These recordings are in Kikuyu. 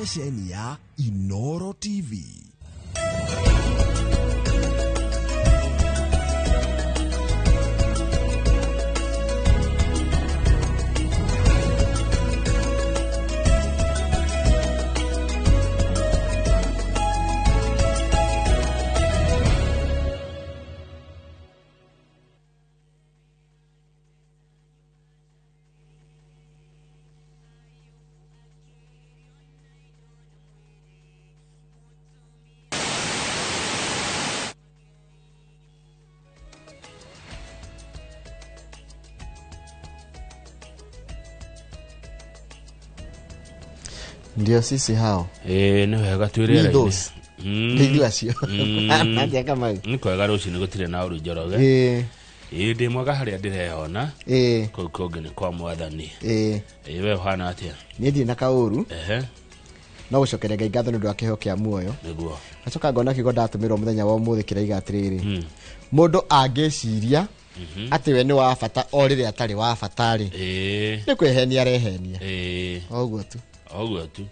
Ceceni ya Inoro TV. Ndio sisi hao. Ĩĩ, nĩ wega twĩ We rĩera-inĩ. those. Nĩ ithuĩ acio. Atĩa Kamau? Nĩ kwega rũcinĩ gũtirĩ na ũru Njoroge. Ĩĩ, Ĩĩ, ndĩ mwega harĩa ndĩreyona. Ĩĩ, Kũu kũngĩ nĩ kwa mwathani. Ĩĩ. Ĩĩ, we ũhana atĩa? Niĩ ndirĩ na kaũru. Ehe. No gũcokeria Ngai ngatho nĩ ũndũ wa kĩheo kĩa muoyo. Nĩguo. Ngacoka ngona kiugo ndatũmĩrwo mũthenya wa ũmũthĩ kĩraiga atĩrĩrĩ, mũndũ angĩciria atĩ we nĩ wa bata o rĩrĩa atarĩ wa bata rĩ, nĩ kwĩhenia arehenia. O ũguo tu. O ũguo tu.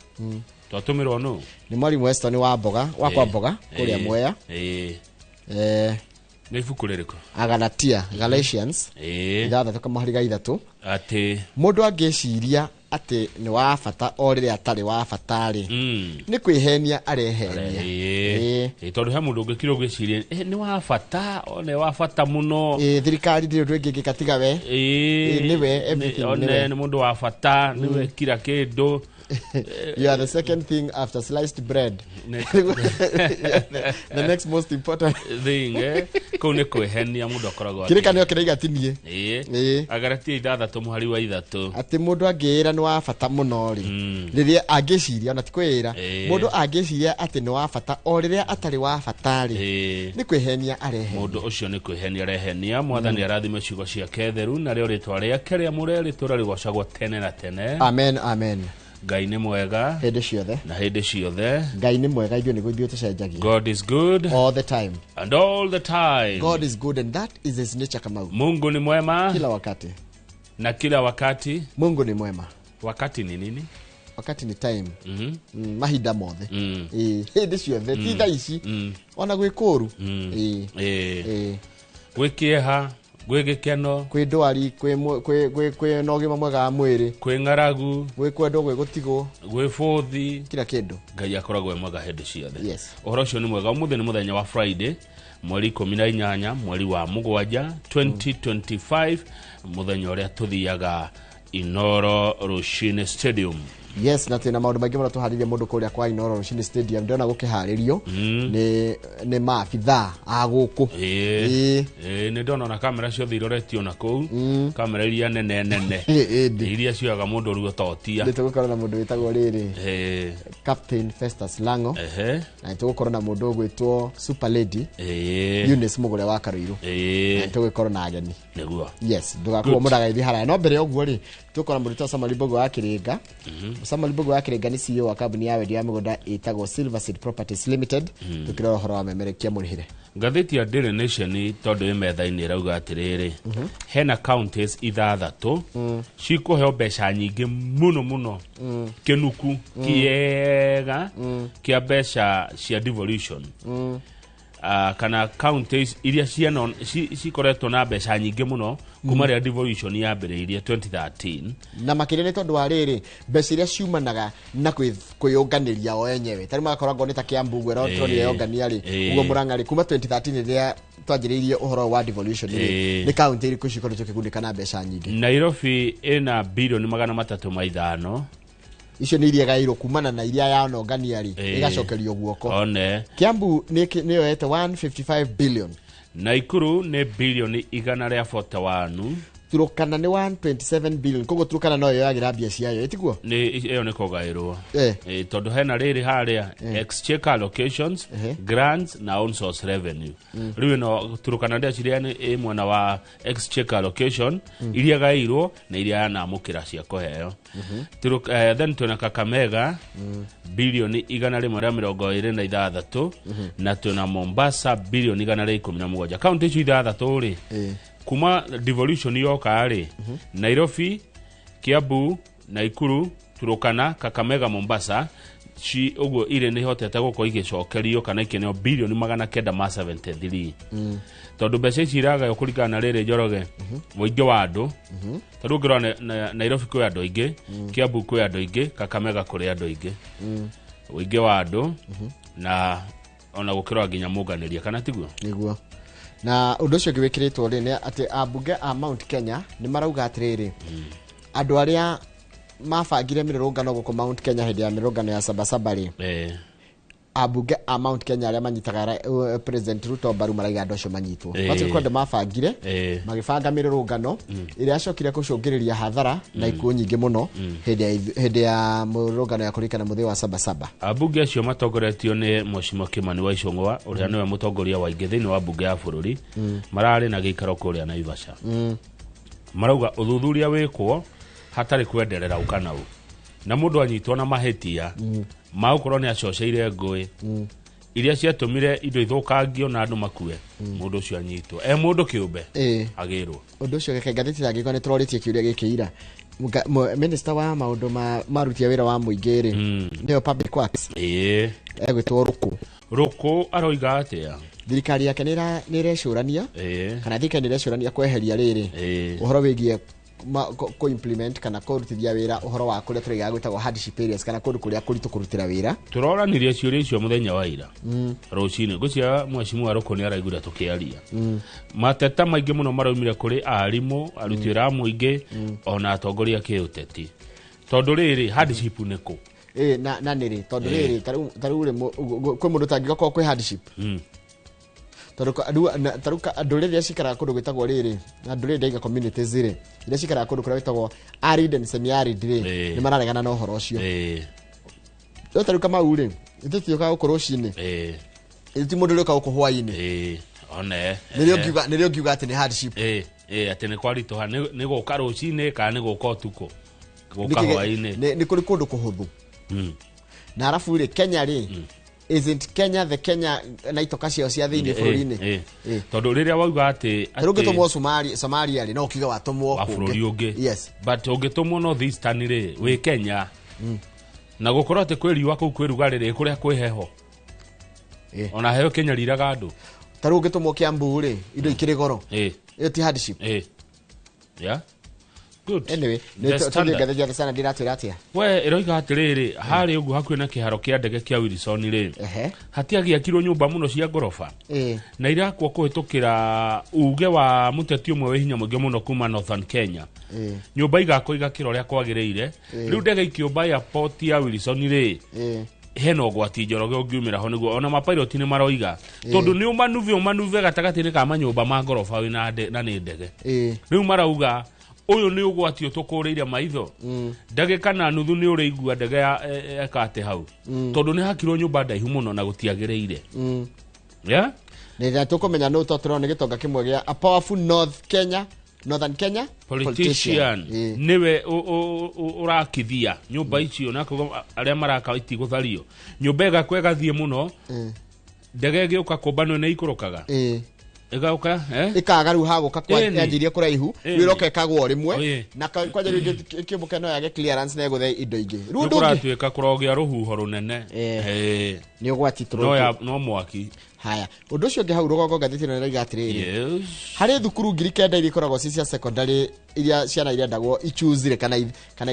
Twatũmĩrwo nũ? Nĩ mwarimũ Weston wa mboga wa kwa mboga kũrĩa Mwea. Nĩ ibuku rĩrĩkũ? Agalatia, Galatians 6 kamũhari ga 3. Atĩ mũndũ angĩciria atĩ nĩ wa bata o rĩrĩa atarĩ wa bata rĩ, nĩ kwĩhenia arehenia. Ĩĩ. Ĩĩ, tondũ he mũndũ ũngĩkira ũgĩciria, "Eh, nĩ wa bata, o nĩ wa bata mũno." Ĩĩ, thirikari ndĩrĩ ũndũ ĩngĩ ĩngĩka tiga we. Ĩĩ, nĩwe, everything one nĩwe. nĩ mũndũ wa bata, nĩwe kira kĩndũ. You are the second thing after sliced bread. The next most important thing, eh? Kũu nĩ kwĩhenia mũndũ akoragwo kĩrĩkanĩro kĩraiga ti niĩ. Ĩĩ. Ĩĩ. Agalatia 6 mũhari wa 3. Atĩ mũndũ angĩĩra nĩ wa bata mũno rĩ, rĩrĩa angĩciria, ona ti kwĩĩra, mũndũ angĩciria atĩ nĩ wa bata o rĩrĩa atarĩ wa bata rĩ, nĩ kwĩhenia arehenia. Mũndũ ũcio nĩ kwĩhenia arehenia. Mwathani arathime ciugo ciake theru, narĩo rĩtwa rĩake rĩamũre rĩtũra rĩgocagwo tene na tene. Amen, amen. Ngai nĩ mwega hĩndĩ ciothe. Na hĩndĩ ciothe. Ngai nĩ mwega, ithuĩ nĩguo ithuĩ tũcenjagia. God is good all the time and all the time. God is good and that is his nature, Kamau. Mungu ni mwema kila wakati. Na kila wakati. Mungu ni mwema. Wakati ni nini? Wakati ni time. Mahinda mothe. Ĩĩ, hĩndĩ ciothe, ti thaa ici, ona gwĩ kũũru. Ĩĩ. Ĩĩ. Gwĩ kĩeha, gwĩ gĩkeno, kwĩ ndwari, kwĩ kwĩ na ũgima mwega wa mwĩrĩ, kwĩ ng'aragu, gwĩ kwendwo, gwĩ gũtigwo, gwĩ bũthi, kila kĩndũ. Ngai akoragwo e mwega hĩndĩ ciothe. Yes. Ũhoro ũcio nĩ mwega. Ũmũthĩ nĩ mũthenya wa Friday, mweri 18 mweri wa 7 2025, mũthenya ũrĩa tũthiaga Inoro Rũcinĩ Stadium. Yes, na twĩna maũndũ maingĩ mũno tũharĩrie mũndũ kũrĩa kwa Inoro Rũcinĩ Stadium. Ndĩrona gũkĩharĩrio nĩ maabithaa a gũkũ. Ĩĩ. Ĩĩ, nĩ ndona ona kamera ciothe iroretio na kũu, kamera iria nene nene, Ĩndĩ iria cioyaga mũndũ ruo totia. Nĩ tũgũkorwo na mũndũ wĩtagwo rĩrĩ, Captain Festus Lango, na nĩ tũgũkorwo na mũndũ ũgwĩtwo Super Lady Eunice Mũgũre wa Karũirũ, na nĩ tũgũkorwo na ageni. Nĩguo. Yes, ndũgakorwo mũndũ agagĩthiĩ haraya. No mbere ya ũguo rĩ, tũgũkorwo na mũndũ wĩtwo Samuel Mbogo wa Kĩrĩnga. Samuel Mbogo wa Kĩrĩnga nĩ CEO wa kambuni ya wendia wa mĩgũnda ĩtagwo Silver Seed Properties Limited, tũkĩrora ũhoro wa memerekia mũrĩhĩre. Ngathĩti ya Daily Nation, tondũ ĩ metha-inĩ, ĩrauga atĩrĩrĩ, hena counties 6 cikũheo mbeca nyingĩ mũno mũno, kĩnuku kĩega kĩa mbeca cia devolution. Kana counties iria ciana cikoretwo na mbeca nyingĩ mũno kuma rĩrĩa devolution yambĩrĩirie 2013. Na makĩria nĩ tondũ wa rĩrĩ, mbeca iria ciumanaga na kwĩyũnganĩria o enyewe, tarĩu magakorwo nĩ ta Kiambu ũguo tũronire yongania rĩ, ũguo Mũrang'a rĩ, kuma 2013 rĩrĩa twanjĩrĩirie ũhoro wa devolution rĩ, nĩ kaunti irĩkũ cikoretwo ikĩgunĩka na mbeca nyingĩ? Nairobi ĩna bilioni 305. Icio nĩ iria ĩgaĩirwo kumana na iria yanongania rĩ, ĩgacokerio guoko. One. Kiambu nĩ yoete 155 billion. Naikuru nĩ bilioni 141. Turukana nĩ 127 billion, koguo Turukana no yoyagĩra mbia ciayo, ĩtiguo? Nĩ ĩyo nĩ kũgaĩrwo. Tondũ hena rĩrĩ harĩa exchequer allocations, grants na own source revenue. Rĩu ĩno Turukana ndĩaciria nĩ ĩ mwena wa exchequer allocation, iria gaĩirwo na iria yanamũkĩra cia kũheo. Then twĩna Kakamega bilioni 126, na twĩna Mombasa bilioni 117. Kaunti icio 6 rĩ, kuma devolution yoka rĩ, Nairobi, Kiambu, Naikuru, Turukana, Kakamega, Mombasa Ici ũguo irĩ nĩ ihotete gũkorwo igĩcokerio kana ikĩneo birioni 973, tondũ mbeca ici iragaywo kũringana na rĩrĩ, Njoroge, mũingĩ wa andũ. Tondũ ũngĩrora Nairobi kwĩ andũ aingĩ, Kiambu kwĩ andũ aingĩ, Kakamega kũrĩ andũ aingĩ, ũingĩ wa andũ na ona gũkĩrora nginya mũnganĩria, kana tiguo? Nĩguo. Na ũndũ ũcio ũngĩ wĩkĩrĩtwo rĩ nĩ atĩ ambunge a Mount Kenya nĩ marauga atĩrĩrĩ, andũ arĩa mabangire mĩrũrũngano gũkũ Mount Kenya hĩndĩ ya mĩrũrũngano ya Sabasaba rĩ, ambunge a Mount Kenya arĩa manyitaga President Ruto mbaru maraiga andũ acio manyitwo. Patrick Kwenda mabangire, magĩbanga mĩrũrũngano ĩrĩa yacokire kũcũngĩrĩria hathara na ikuũ nyingĩ mũno hĩndĩ ya mũrũrũngano ya kũririkana mũthĩ wa Sabasaba. Ambunge acio matongoretio nĩ Mheshimiwa Kimani wa Ichung'wa, ũrĩa nĩwe mũtongoria wa aingĩ thĩinĩ wa mbunge ya bũrũri, mararĩ na gĩikaro kũrĩa Naivasha. Marauga ũthuthuria wĩkwo hatarĩ kwenderera ũkanau, na mũndũ anyitwo na mahĩtia ma gũkorwo nĩ acoceire ngũĩ iria ciatũmire indo ithũkangio na andũ makue, mũndũ ũcio anyitwo e mũndũ kĩũmbe, agĩrwo. Ũndũ ũcio geke ngathĩti yangĩkorwo nĩ tũrorĩtie kĩũria gĩkĩ ira. Minister wa maũndũ ma maruti a wĩra wa mũingĩ rĩ, nĩyo Public Works, egwĩtwo Rũkũ. Rũkũ aroiga atĩa? Thirikari yake nĩ ĩrecũrania, kana thirikari nĩ ĩrecũrania kweheria rĩrĩ ũhoro wĩgiĩ kũ-implement kana kũrutithia wĩra ũhoro wa kũrĩa tũraigaga gwĩtagwo hardship areas, kana kũndũ kũrĩa kũritũ kũrutĩra wĩra. Tũroranirie ciũria icio mũthenya wa ira rũcinĩ. Ngwĩciria mheshimiwa Rũkũ nĩ araiguire tũkĩaria. Mateta maingĩ mũno maraumire kũrĩ arimũ, aruti wĩra a mũingĩ, ona atongoria kĩũteti, tondũ rĩrĩ, hardship nĩ kũ? Ĩ, na nĩrĩ tondũ rĩrĩ, tarĩu rĩ, kwĩ mũndũ tangĩgakorwo kwĩ hardship, tondũ tarĩu ndũrĩrĩ iria cikaraga kũndũ gwĩtagwo rĩrĩ, na ndũrĩrĩ ndaiga communities rĩ, iria cikaraga kũndũ kũrĩa gwĩtagwo arid and semi arid rĩ, nĩ mararegana na ũhoro ũcio. No tarĩu Kamau rĩ, ithuĩ tũtiũkaga gũkũ rũcinĩ, ithuĩ ti mũndũ ũrĩa ũkaga gũkũ hwainĩ. One. Nĩrĩo ngiuga atĩ nĩ hardship. Ĩ atĩ nĩ kwaritũha nĩ gũka rũcinĩ kana nĩ gũka ũtukũ, gũka hwainĩ. Nĩ kũrĩ kũndũ kũhũthũ. Na arabu rĩ, Kenya rĩ, isn't Kenya the Kenya na itoka ciao cia thĩinĩ bũrũri-inĩ? Tondũ rĩrĩa wauga atĩ Tarĩu ũngĩtũmwo Somalia rĩ, no ũkiuge watũmwo wa kũngĩ. Bũrũri ũngĩ. But ũngĩtũmwo North Eastern rĩ, wĩ Kenya, na gũkorwo atĩ kwĩ riũa kũu, kwĩ rugarĩ rĩ, kũrĩa kwĩ heho, ona heho kĩnyariraga andũ. Tarĩu ũngĩtũmwo Kiambu rĩ, indo ikĩrĩ goro, ĩyo ti hardship? Yeah, good. Anyway, The nĩ tũthiĩ Standard. ngathĩti ya The Standard iratwĩra atĩa? We ĩroiga atĩrĩrĩ, harĩ ũguo hakuhĩ na kĩharo kĩa ndege kĩa Wilson rĩ, hatiagĩakirwo nyũmba mũno cia ngoroba, na irakwo kũhĩtũkĩra uge wa mũteti ũmwe wĩ hinya mũingĩ mũno kuma Northern Kenya. Nyũmba igakwo igakĩra ũrĩa kwagĩrĩire. Rĩu ndege ikĩũmba airport ya Wilson rĩ, hena ũgwati, Njoroge, ũngiumĩra ho. Nĩguo ona mapilot nĩ maroiga, tondũ nĩ ũmanuve ũmanuve gatagatĩ-inĩ ka manyũmba ma ngoroba wĩna na nĩ ndege. Rĩu marauga ũyũ nĩ ũgwati ũtũkũrĩire maitho. Ndagĩka na nuthu nĩ ũrĩigua ndege ya eka atĩ hau, tondũ nĩ hakirwo nyũmba ndaihu mũno na gũtiagĩrĩire. Yeah? Nĩ tũkũmenya nũ, tondũ tũrona nĩ gĩtonga kĩmwe gĩa a powerful North Kenya, Northern Kenya politician. Nĩwe ũrakithia nyũmba icio, na akauga arĩa maraka itigũthario. Nyũmba ĩgakwo ĩgathiĩ mũno, ndege ĩgĩũka kũmbanwo nĩ ikũrũkaga, ĩgoka, eh? Ĩkaga rĩu hagũka yanjirie kũraihu, rĩu ĩroka ĩkagwo rĩmwe, na kwanja rĩu ĩkĩũmbũka no yage clearance na ĩgũthe indo ingĩ. Rĩu nĩ ũndũ ũngĩ kũratuĩka kũrogĩa rũhuho rũnene. Nĩ ũgwati. No ya no mwaki. Haya, ũndũ ũcio ũngĩ hau rũgongo ngathĩti ĩno ĩrauga atĩrĩrĩ, harĩ thukuru 9,000 iria ikoragwo ci cia secondary, iria ciana irendagwo ichuzire kana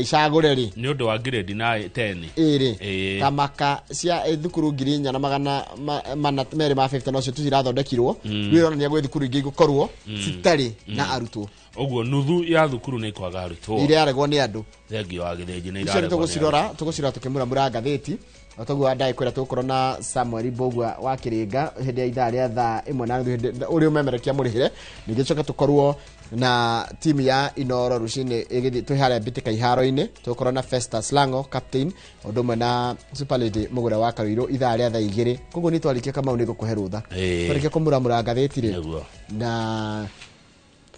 icagũre rĩ. Nĩ ũndũ wa grade na 10. Ĩrĩ tamaka cia thukuru 4,450 nocio tu cirathondekirwo. Rĩu ĩronania gwĩ thukuru ingĩ igũkorwo citarĩ na arutwo. Ũguo nuthu ya thukuru nĩ ikwaga arutwo. Iria yaregwo nĩ andũ. Thengio wa Gĩthĩnji nĩ icio nĩ iraregwo nĩ tũgũcirora tũkĩmuramura ngathĩti. O toguo ndagĩkwĩra, tũgũkorwo na Samuel Mbũgua wa Kĩrĩnga hĩndĩ ya ithaa rĩa thaa 1:30, hĩndĩ ũrĩa ũmemerekia mũrĩhĩre. Ningĩ coke tũkorwo na timu ya Inoro rũcinĩ ĩgĩthiĩ twĩ harĩa mbĩtĩka iharo-inĩ. Tũgũkorwo na Festus Lango captain, ũndũ ũmwe na Super Lady Mũgũre wa Karuirũ ithaa rĩa thaa 2. Koguo nĩ twarĩkia, Kamau, nĩ ngũkũhe rũtha. Twarĩkia kũmuramura ngathĩti rĩ, na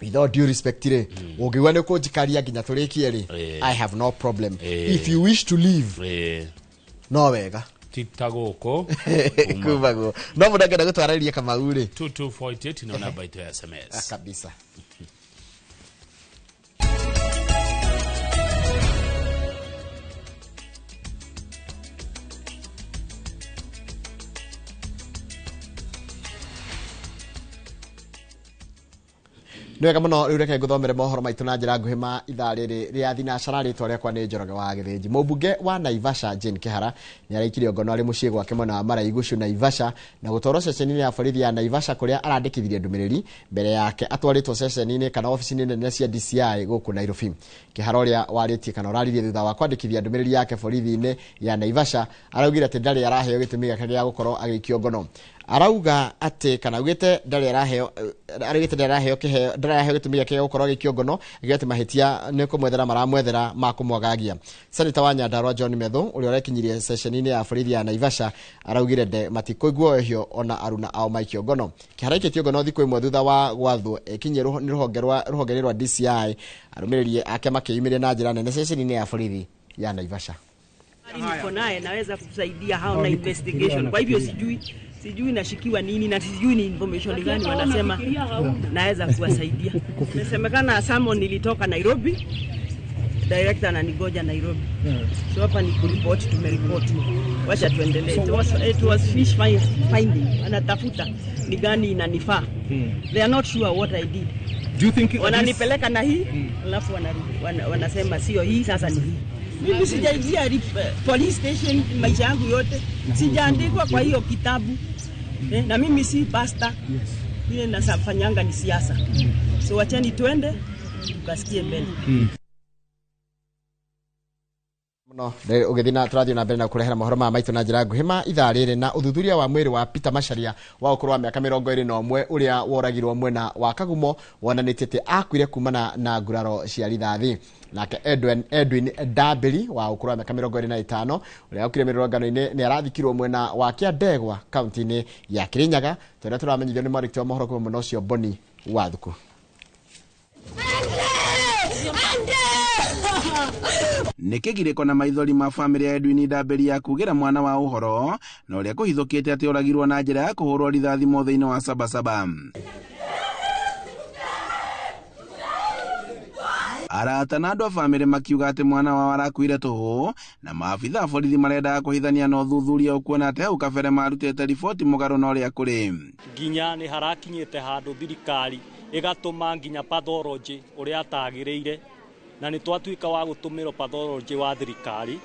with all due respect rĩ, ũngĩigua nĩ kũnjikaria nginya tũrĩkie rĩ, I have no problem. If you wish to leave, no wega. Tita gũkũ. Kumagwo no mũndũ angĩenda gũtwarĩria Kamau rĩ. 2248 na namba itũ ya SMS. Kabisa. Nĩ wega mũno. Rĩu reke ngũthomere mohoro maitũ na njĩra nguhĩ ma ithaa rĩrĩ rĩa thinacara. Rĩtwa rĩakwa nĩ Njoroge wa Gĩthĩnji. Mũmbunge wa Naivasha Jane Kĩhara nĩ araikirio ngono arĩ mũciĩ gwake mwena wa Maraigucu Naivasha na gũtwarwo ceceni-inĩ ya borithi ya Naivasha kũrĩa arandĩkithirie ndũmĩrĩri mbere yake atwarĩtwo ceceni-inĩ kana obici-inĩ nene cia DCI gũkũ Nairobi. Kĩhara ũrĩa warĩtie kana ũraririe thutha wa kwandĩkithia ndũmĩrĩri yake borithi-inĩ ya Naivasha araugire atĩ ndarĩ araheo gĩtũmi gĩake gĩa gũkorwo agĩikio ngono. Arauga atĩ kana augĩte ndarĩ araheo, araugĩte ndarĩ araheo kĩheo, ndarĩ araheo gĩtũmi gĩake gĩa gũkorwo agĩikio ngono, akiuga atĩ mahĩtia nĩ kũmwethera maramwethera ma kũmwagagia. Seneta wa Nyandarua John Methu ũrĩa ũrekinyirie ceceni-inĩ ya borithi ya Naivasha araugire nde matikũigua wehio ona aruna ao maikio ngono. Kĩhara aikĩtio ngono thikũ ĩmwe thutha wa gwathwo ĩkinyie nĩ rũhonge rwa rũhonge rwa DCI, arũmĩrĩri ake makĩyumĩria na njĩra nene ceceni-inĩ ya borithi ya Naivasha. Niko naye naweza kusaidia hao na investigation. Kwa hivyo sijui nashikiwa nini na sijui ni information gani wanasema naweza kuwasaidia. Imesemekana summon nilitoka Nairobi, director ananigoja Nairobi. So hapa ni kuripoti, tumeripoti. Wacha tuendelee. It was fish finding. Wanatafuta ni gani inanifaa. They are not sure what I did. Do you think Wananipeleka na hii alafu wanasema sio hii, sasa ni hii. Mimi sijaingia police station maisha yangu yote, sijaandikwa kwa hiyo kitabu na mimi si pastor. Ile nasafanyanga ni siasa. So wacheni tuende tukasikie mbele. Muno ũgĩthiĩ na tũrathiĩ na mbere na kũrehera mohoro maya maitũ na njĩra nguhĩ ma ithaa rĩrĩ. Na ũthuthuria wa mwĩrĩ wa Peter Macharia wa ũkũrũ wa mĩaka 21 ũrĩa woragirwo mwena wa Kagumo wonanĩtie atĩ akuire kumana na nguraro cia rithathi. Nake Edwin Ndambĩri wa ũkũrũ wa mĩaka 25 ũrĩa okire mĩrũrũngano-inĩ nĩ arathikirwo mwena wa Kĩandegwa kaunti-inĩ ya Kĩrĩnyaga, tũrĩa tũramenyithio nĩ mwandĩki wa mohoro kuma mwena ũcio Boni Wathuku. Nĩ kĩgirĩko na maithori ma bamĩrĩ ya Edwin Ndambĩri ya kugĩra mwana wa ũhoro na ũrĩa kũhithũkĩte atĩ oragirwo na njĩra ya kũhũrwo rithathi mũthĩ-inĩ wa Sabasaba. Arata na andũ a bamĩrĩ makiuga atĩ mwana wao arakuire tũhũ na maabitha a borithi marendaga kũhithania na ũthuthuria ũkuona atĩ hau kabere marutĩte riboti mũgarũ na ũrĩa kũrĩ. Nginya nĩ harakinyĩte handũ thirikari ĩgatũma nginya pathology ũrĩa atagĩrĩire, na nĩ twatuĩka wa gũtũmĩrwo pathology wa thirikari.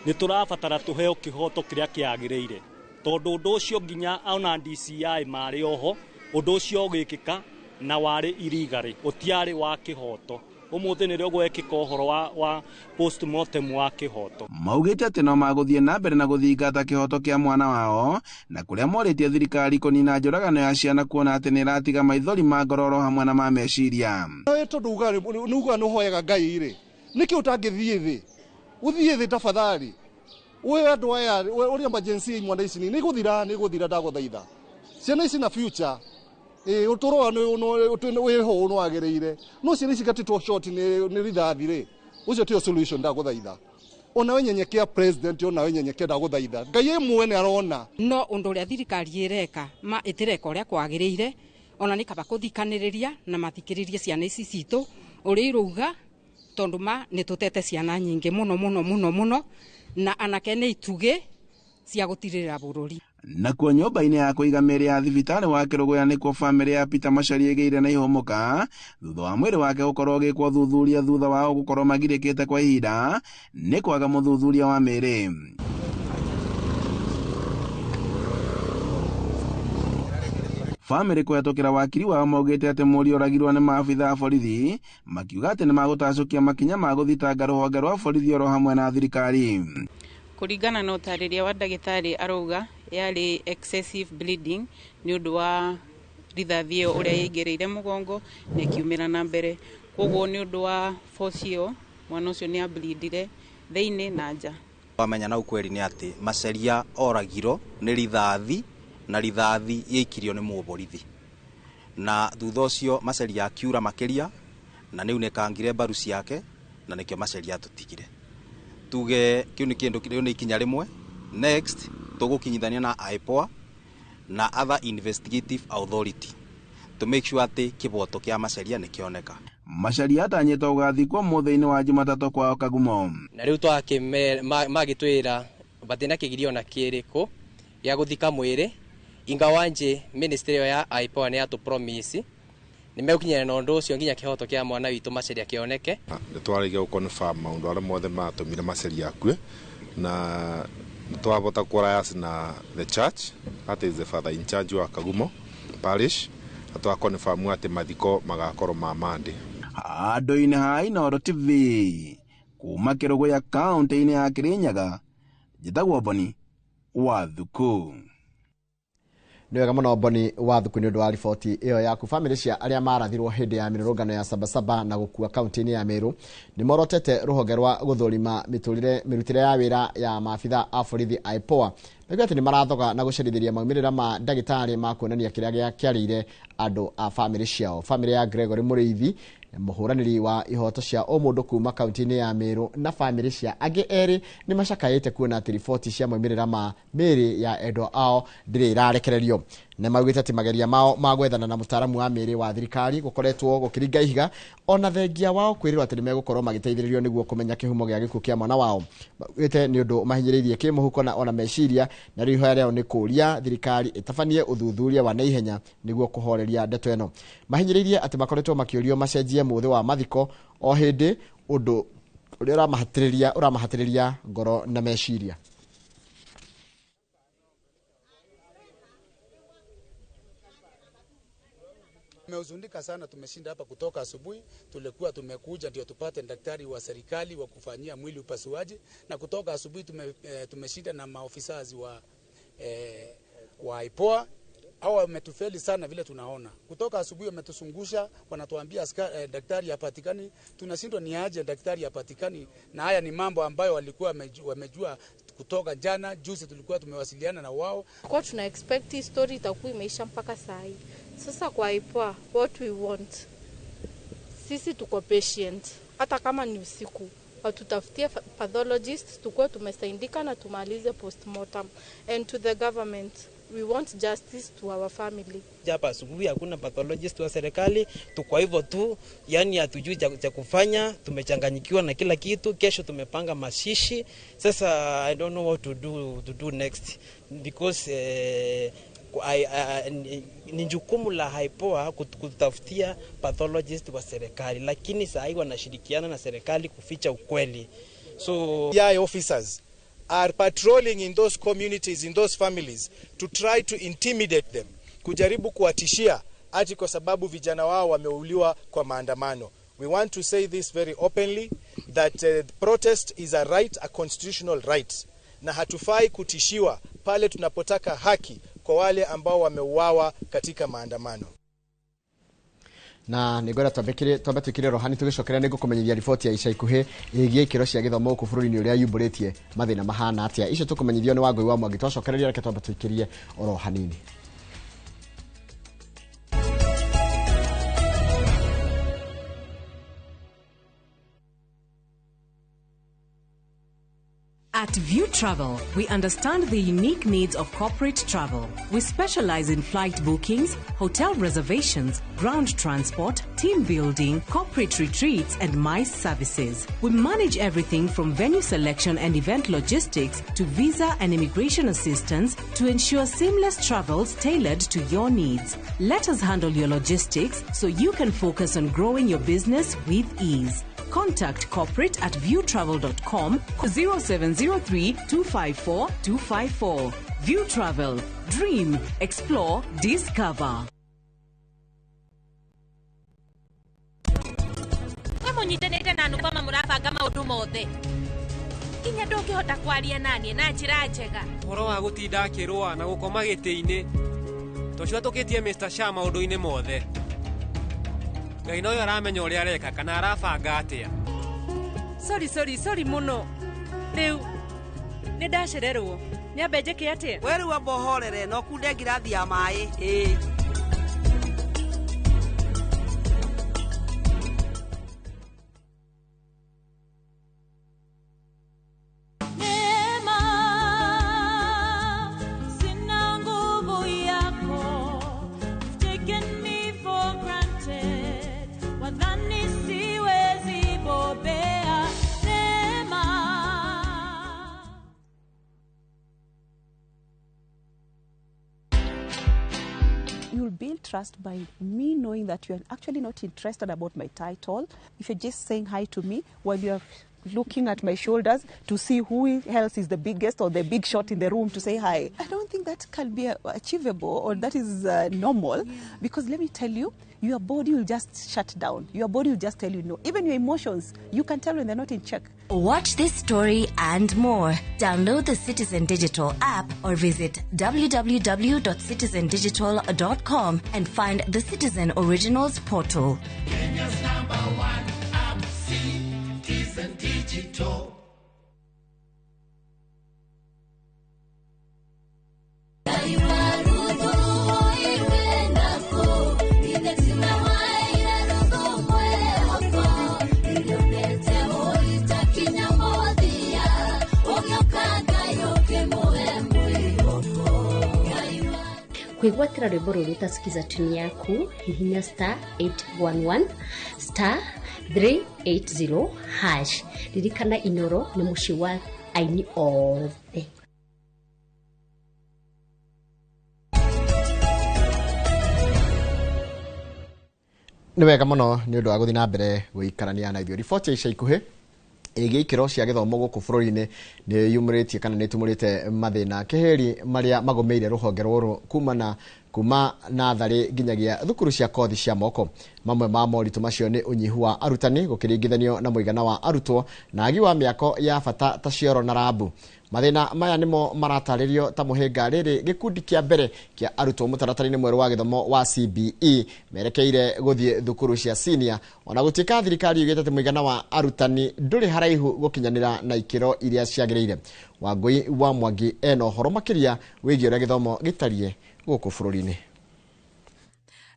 Nĩ tũrabatara tũheo kĩhoto kĩrĩa kĩagĩrĩire, tondũ ũndũ ũcio nginya ona DCI marĩ oho ũndũ ũcio ũgĩkĩka na warĩ irigarĩ, ũtiarĩ wa kĩhoto. Ũmũthĩ nĩrĩo gwekĩka ũhoro wa postmortem wa kĩhoto. Maugĩte atĩ no magũthiĩ na mbere na gũthingata kĩhoto kĩa mwana wao na kũrĩa morĩtie thirikari kũnina njũragano ya ciana kuona atĩ nĩ ĩratiga maithori ma ngororo hamwe na ma meciria. Tondũ uga nĩ uga nĩ ũhoyaga Ngai rĩ, nĩkĩ ũtangĩthiĩ thĩ, ũthiĩ thĩ tafadhali, we andũ aya ũrĩa emergency imwana ici nĩ gũthira, nĩ gũthira, ndagũthaitha ciana ici na future ĩ ũtũro wĩho nĩ wagĩrĩire, no ciana ici gatĩtwo short nĩ rithathi rĩ, ũcio tio solution, ndagũthaitha. Onawe nyenyekea president, onawe nyenyekea, ndagũthaitha. Ngai ĩ mwene arona. No ũndũ ũrĩa thirikari ĩreka ma ĩtĩreka ũrĩa kwagĩrĩire, ona nĩ kaba kũthikanĩrĩria na mathikĩrĩrie ciana ici citũ ũrĩa irauga, tondũ ma nĩ tũtete ciana nyingĩ mũno mũno mũno mũno, na anake nĩ itugĩ cia gũtirĩrĩra bũrũri. Nakuo nyũmba-inĩ ya kũiga mĩĩrĩ ya thibitarĩ wa Kĩrũgũya nĩkuo bamĩrĩ ya Peter Macharia ĩgĩire na ihũmũka thutha wa mwĩrĩ wake gũkorwo ũgĩkwo thuthuria thutha wao gũkorwo magirĩkĩte kwa ihinda nĩ kwaga mũthuthuria wa mĩĩrĩ. Bamĩrĩ kũhetũkĩra wakiri wao maugĩte atĩ mũriũ oragirwo nĩ maabitha a borithi, makiuga atĩ nĩ magũtacũkia makinya ma gũthitanga rũhonge rwa borithi oro hamwe na thirikari. Kũringana na ũtarĩria wa ndagĩtarĩ, arauga yarĩ excessive bleeding nĩ ũndũ wa rithathi ĩyo ũrĩa yaingĩrĩire mũgongo na ĩkiumĩra na mbere. Koguo nĩ ũndũ wa force ĩyo, mwana ũcio nĩ ableedire thĩinĩ na nja. Wamenya na ukweli nĩ atĩ Macharia oragirwo nĩ rithathi na rithathi yaikirio nĩ mũborithi, na thutha ũcio Macharia akiura makĩria na nĩ unĩkangire mbaru ciake na nĩkĩo Macharia atũtigire. Tuge kĩu nĩ kĩndũ, kĩu nĩ ikinya rĩmwe. Next tũgũkinyithania na IPOA na other investigative authority to make sure atĩ kĩboto kĩa Macharia nĩ kĩoneka. Macharia atanyĩtwo gũgathikwo mũthĩ-inĩ wa Jumatatũ kwao Kagumo. Na rĩu magĩtwĩra batina kĩgirio na kĩrĩkũ gĩa gũthika mwĩrĩ, ingawaje ministry ĩyo ya IPOA nĩ yatũ promise Nĩ megũkinyana na ũndũ ũcio nginya kĩhoto kĩa mwana witũ Macharia kĩoneke. Nĩ twarĩkia gũ-confirm maũndũ arĩa mothe matũmire Macharia akue, na twavota kũrayas na the church, that is the father in charge wa Kagumo parish, na twa-confirm atĩ mathiko magakorwo ma Monday. Handũ-inĩ ha Inooro TV kuma Kĩrũgũya kaũntĩ-inĩ ya Kĩrĩnyaga, njĩtagwo Boni wa Thuku. Nĩ wega mũno Boni wa Thuku nĩ ũndũ wa riboti ĩyo yaku. Bamĩrĩ cia arĩa marathirwo hĩndĩ ya mĩrũrũngano ya Sabasaba na gũkua kaũntĩ-inĩ ya Meru nĩ morotete rũhonge rwa gũthũrima mĩrutĩre ya wĩra ya maabitha a borithi a IPOA. Maigua atĩ nĩ marathoga na gũcerithĩria maumĩrĩra ma ndagĩtarĩ ma kuonania kĩrĩa kĩarĩire andũ a bamĩrĩ ciao. Bamĩrĩ ya Gregory Mũrĩithi, mũhũranĩri wa ihoto cia ũmũndũ kuma kaũntĩ-inĩ ya Meru, na bamĩrĩ cia angĩ erĩ nĩ macakaĩte kuona atĩ riboti cia maumĩrĩra ma mĩĩrĩ ya endwa ao ndĩrĩ ĩrarekererio. Nĩ maugĩte atĩ mageria mao ma gwethana na mũtaaramu wa mĩĩrĩ wa thirikari gũkoretwo gũkĩringa ihiga, ona thengia wao kwĩrĩrwo atĩ nĩ megũkorwo magĩteithĩrĩrio nĩguo kũmenya kĩhumo gĩa gĩkuũ kĩa mwana wao. Maugĩte nĩ ũndũ mahinyĩrĩirie kĩmũhuko na ona meciria, na rĩu ihoya rĩao nĩ kũũria thirikari ĩtabanie ũthuthuria wa naihenya nĩguo kũhoreria ndeto ĩno. Mahinyĩrĩirie atĩ makoretwo makĩũrio macenjie mũthĩ wa mathiko o hĩndĩ, ũndũ ũrĩa ũramahatĩrĩria ngoro na meciria. Tumehuzunika sana, tumeshinda hapa kutoka asubuhi. Tulikuwa tumekuja ndio tupate daktari wa serikali wa kufanyia mwili upasuaji, na kutoka asubuhi tumeshinda na maofisa wa IPOA. Hao wametufeli sana vile tunaona. Kutoka asubuhi wametuzungusha, wanatuambia daktari hapatikani. Tunashindwa ni aje daktari hapatikani, na haya ni mambo ambayo walikuwa wamejua kutoka jana. Juzi tulikuwa tumewasiliana na wao. Kwa tuna expect hii story itakuwa imeisha mpaka saa hii. Sasa kwa IPOA, what we want, sisi tuko patient, hata kama ni usiku watutafutie pathologist, tukue tumesaidika na tumalize postmortem. And to the government, we want justice to our family. Hapa asubuhi hakuna pathologist wa serikali, tuko hivyo tu, yani hatujui cha kufanya, tumechanganyikiwa na kila kitu. Kesho tumepanga mashishi. Sasa I don't know what to do next because ni jukumu la IPOA kutafutia pathologist wa serikali, lakini saa hii wanashirikiana na serikali kuficha ukweli. So CI officers are patrolling in those communities, in those families, to try to intimidate them, kujaribu kuwatishia ati kwa sababu vijana wao wameuliwa kwa maandamano. We want to say this very openly that protest is a right, a constitutional right, na hatufai kutishiwa pale tunapotaka haki kwa wale ambao wameuawa katika maandamano. Na nĩngwenda twambe twĩkĩre rohani tũgĩcokera nĩ ngũkũmenyithia riboti ya ica ikuhĩ ĩgiĩ ikĩro cia gĩthomo gũkũ bũrũri-inĩ ũrĩa yumbũrĩtie mathĩna mahana atĩa. Icio tũkũmenyithio nĩ Wangũi wa Mwangi. Twacokereria reke twambe tũikĩrie oro hanini. At View Travel, we understand the unique needs of corporate travel. We specialize in flight bookings, hotel reservations, ground transport, team building, corporate retreats, and MICE services. We manage everything from venue selection and event logistics to visa and immigration assistance to ensure seamless travels tailored to your needs. Let us handle your logistics so you can focus on growing your business with ease. Contact corporate at viewtravel.com 0703 254 254. View Travel. Dream, explore, discover. Munyitanĩte na Anupama mũrabanga maũndũ mothe. Nginya ndũngĩhota kwaria naniĩ na njĩra njega. Ũhoro wa gũtinda akĩrũa na gũkoma gĩtĩ-inĩ. Tocio atũkĩtie Mr. Shah maũndũ-inĩ mothe. Ngai noyo aramenya ũrĩa areka kana arabanga atĩa. Sorry mũno. Rĩu nĩ ndacererwo. Nyambe njĩke atĩa? We rĩu amba ũhorere na ũkunde ngirathi ya maĩ. Ĩĩ. trust by me knowing that you are actually not interested about my title. If you're just saying hi to me while you're looking at my shoulders to see who else is the biggest or the big shot in the room to say hi. I don't think that can be achievable or that is normal, because let me tell you, your body will just shut down. Your body will just tell you no. Even your emotions, you can tell when they're not in check. Watch this story and more. Download the Citizen Digital app or visit www.citizendigital.com and find the Citizen Originals portal. Kenya's number one app, Citizen Digital. Kwĩgwatĩra rwĩmbo rũrũ ũtasikiza tuni yaku hihinya star 811 star 380 hash. Ririkana Inoro nĩ mũciĩ wa aini othe. Nĩ wega mũno nĩ ũndũ wa gũthiĩ na mbere gũikarania na ithuĩ. Riboti ya ica ikuhĩ ĩgiĩ ikĩro cia gĩthomo gũkũ bũrũri-inĩ nĩ yumĩrĩtie kana nĩ ĩtumũrĩte mathĩna kĩhĩri marĩa magũmĩire rũhonge rũrũ kuma natharĩ nginyagia thukuru cia kothi cia moko. Mamwe ma moritũ macio nĩ ũnyihu wa arutani gũkĩringithanio na mũigana wa arutwo na agi wa mĩako ya bata ta cioro na rabu. Mathĩna maya nĩmo maratarĩrio ta mũhĩnga rĩrĩ gĩkundi kĩa mbere kĩa arutwo mũtaratara-inĩ mwerũ wa gĩthomo wa CBE merekeire gũthiĩ thukuru cia senior, ona gũtuĩka thirikari yugĩte atĩ mũigana wa arutani ndũrĩ haraihu gũkinyanĩra na ikĩro iria ciagĩrĩire. Wangũi wa Mwangi ena ũhoro makĩria wĩgiĩ ũrĩa gĩthomo gĩtariĩ gũkũ bũrũri-inĩ.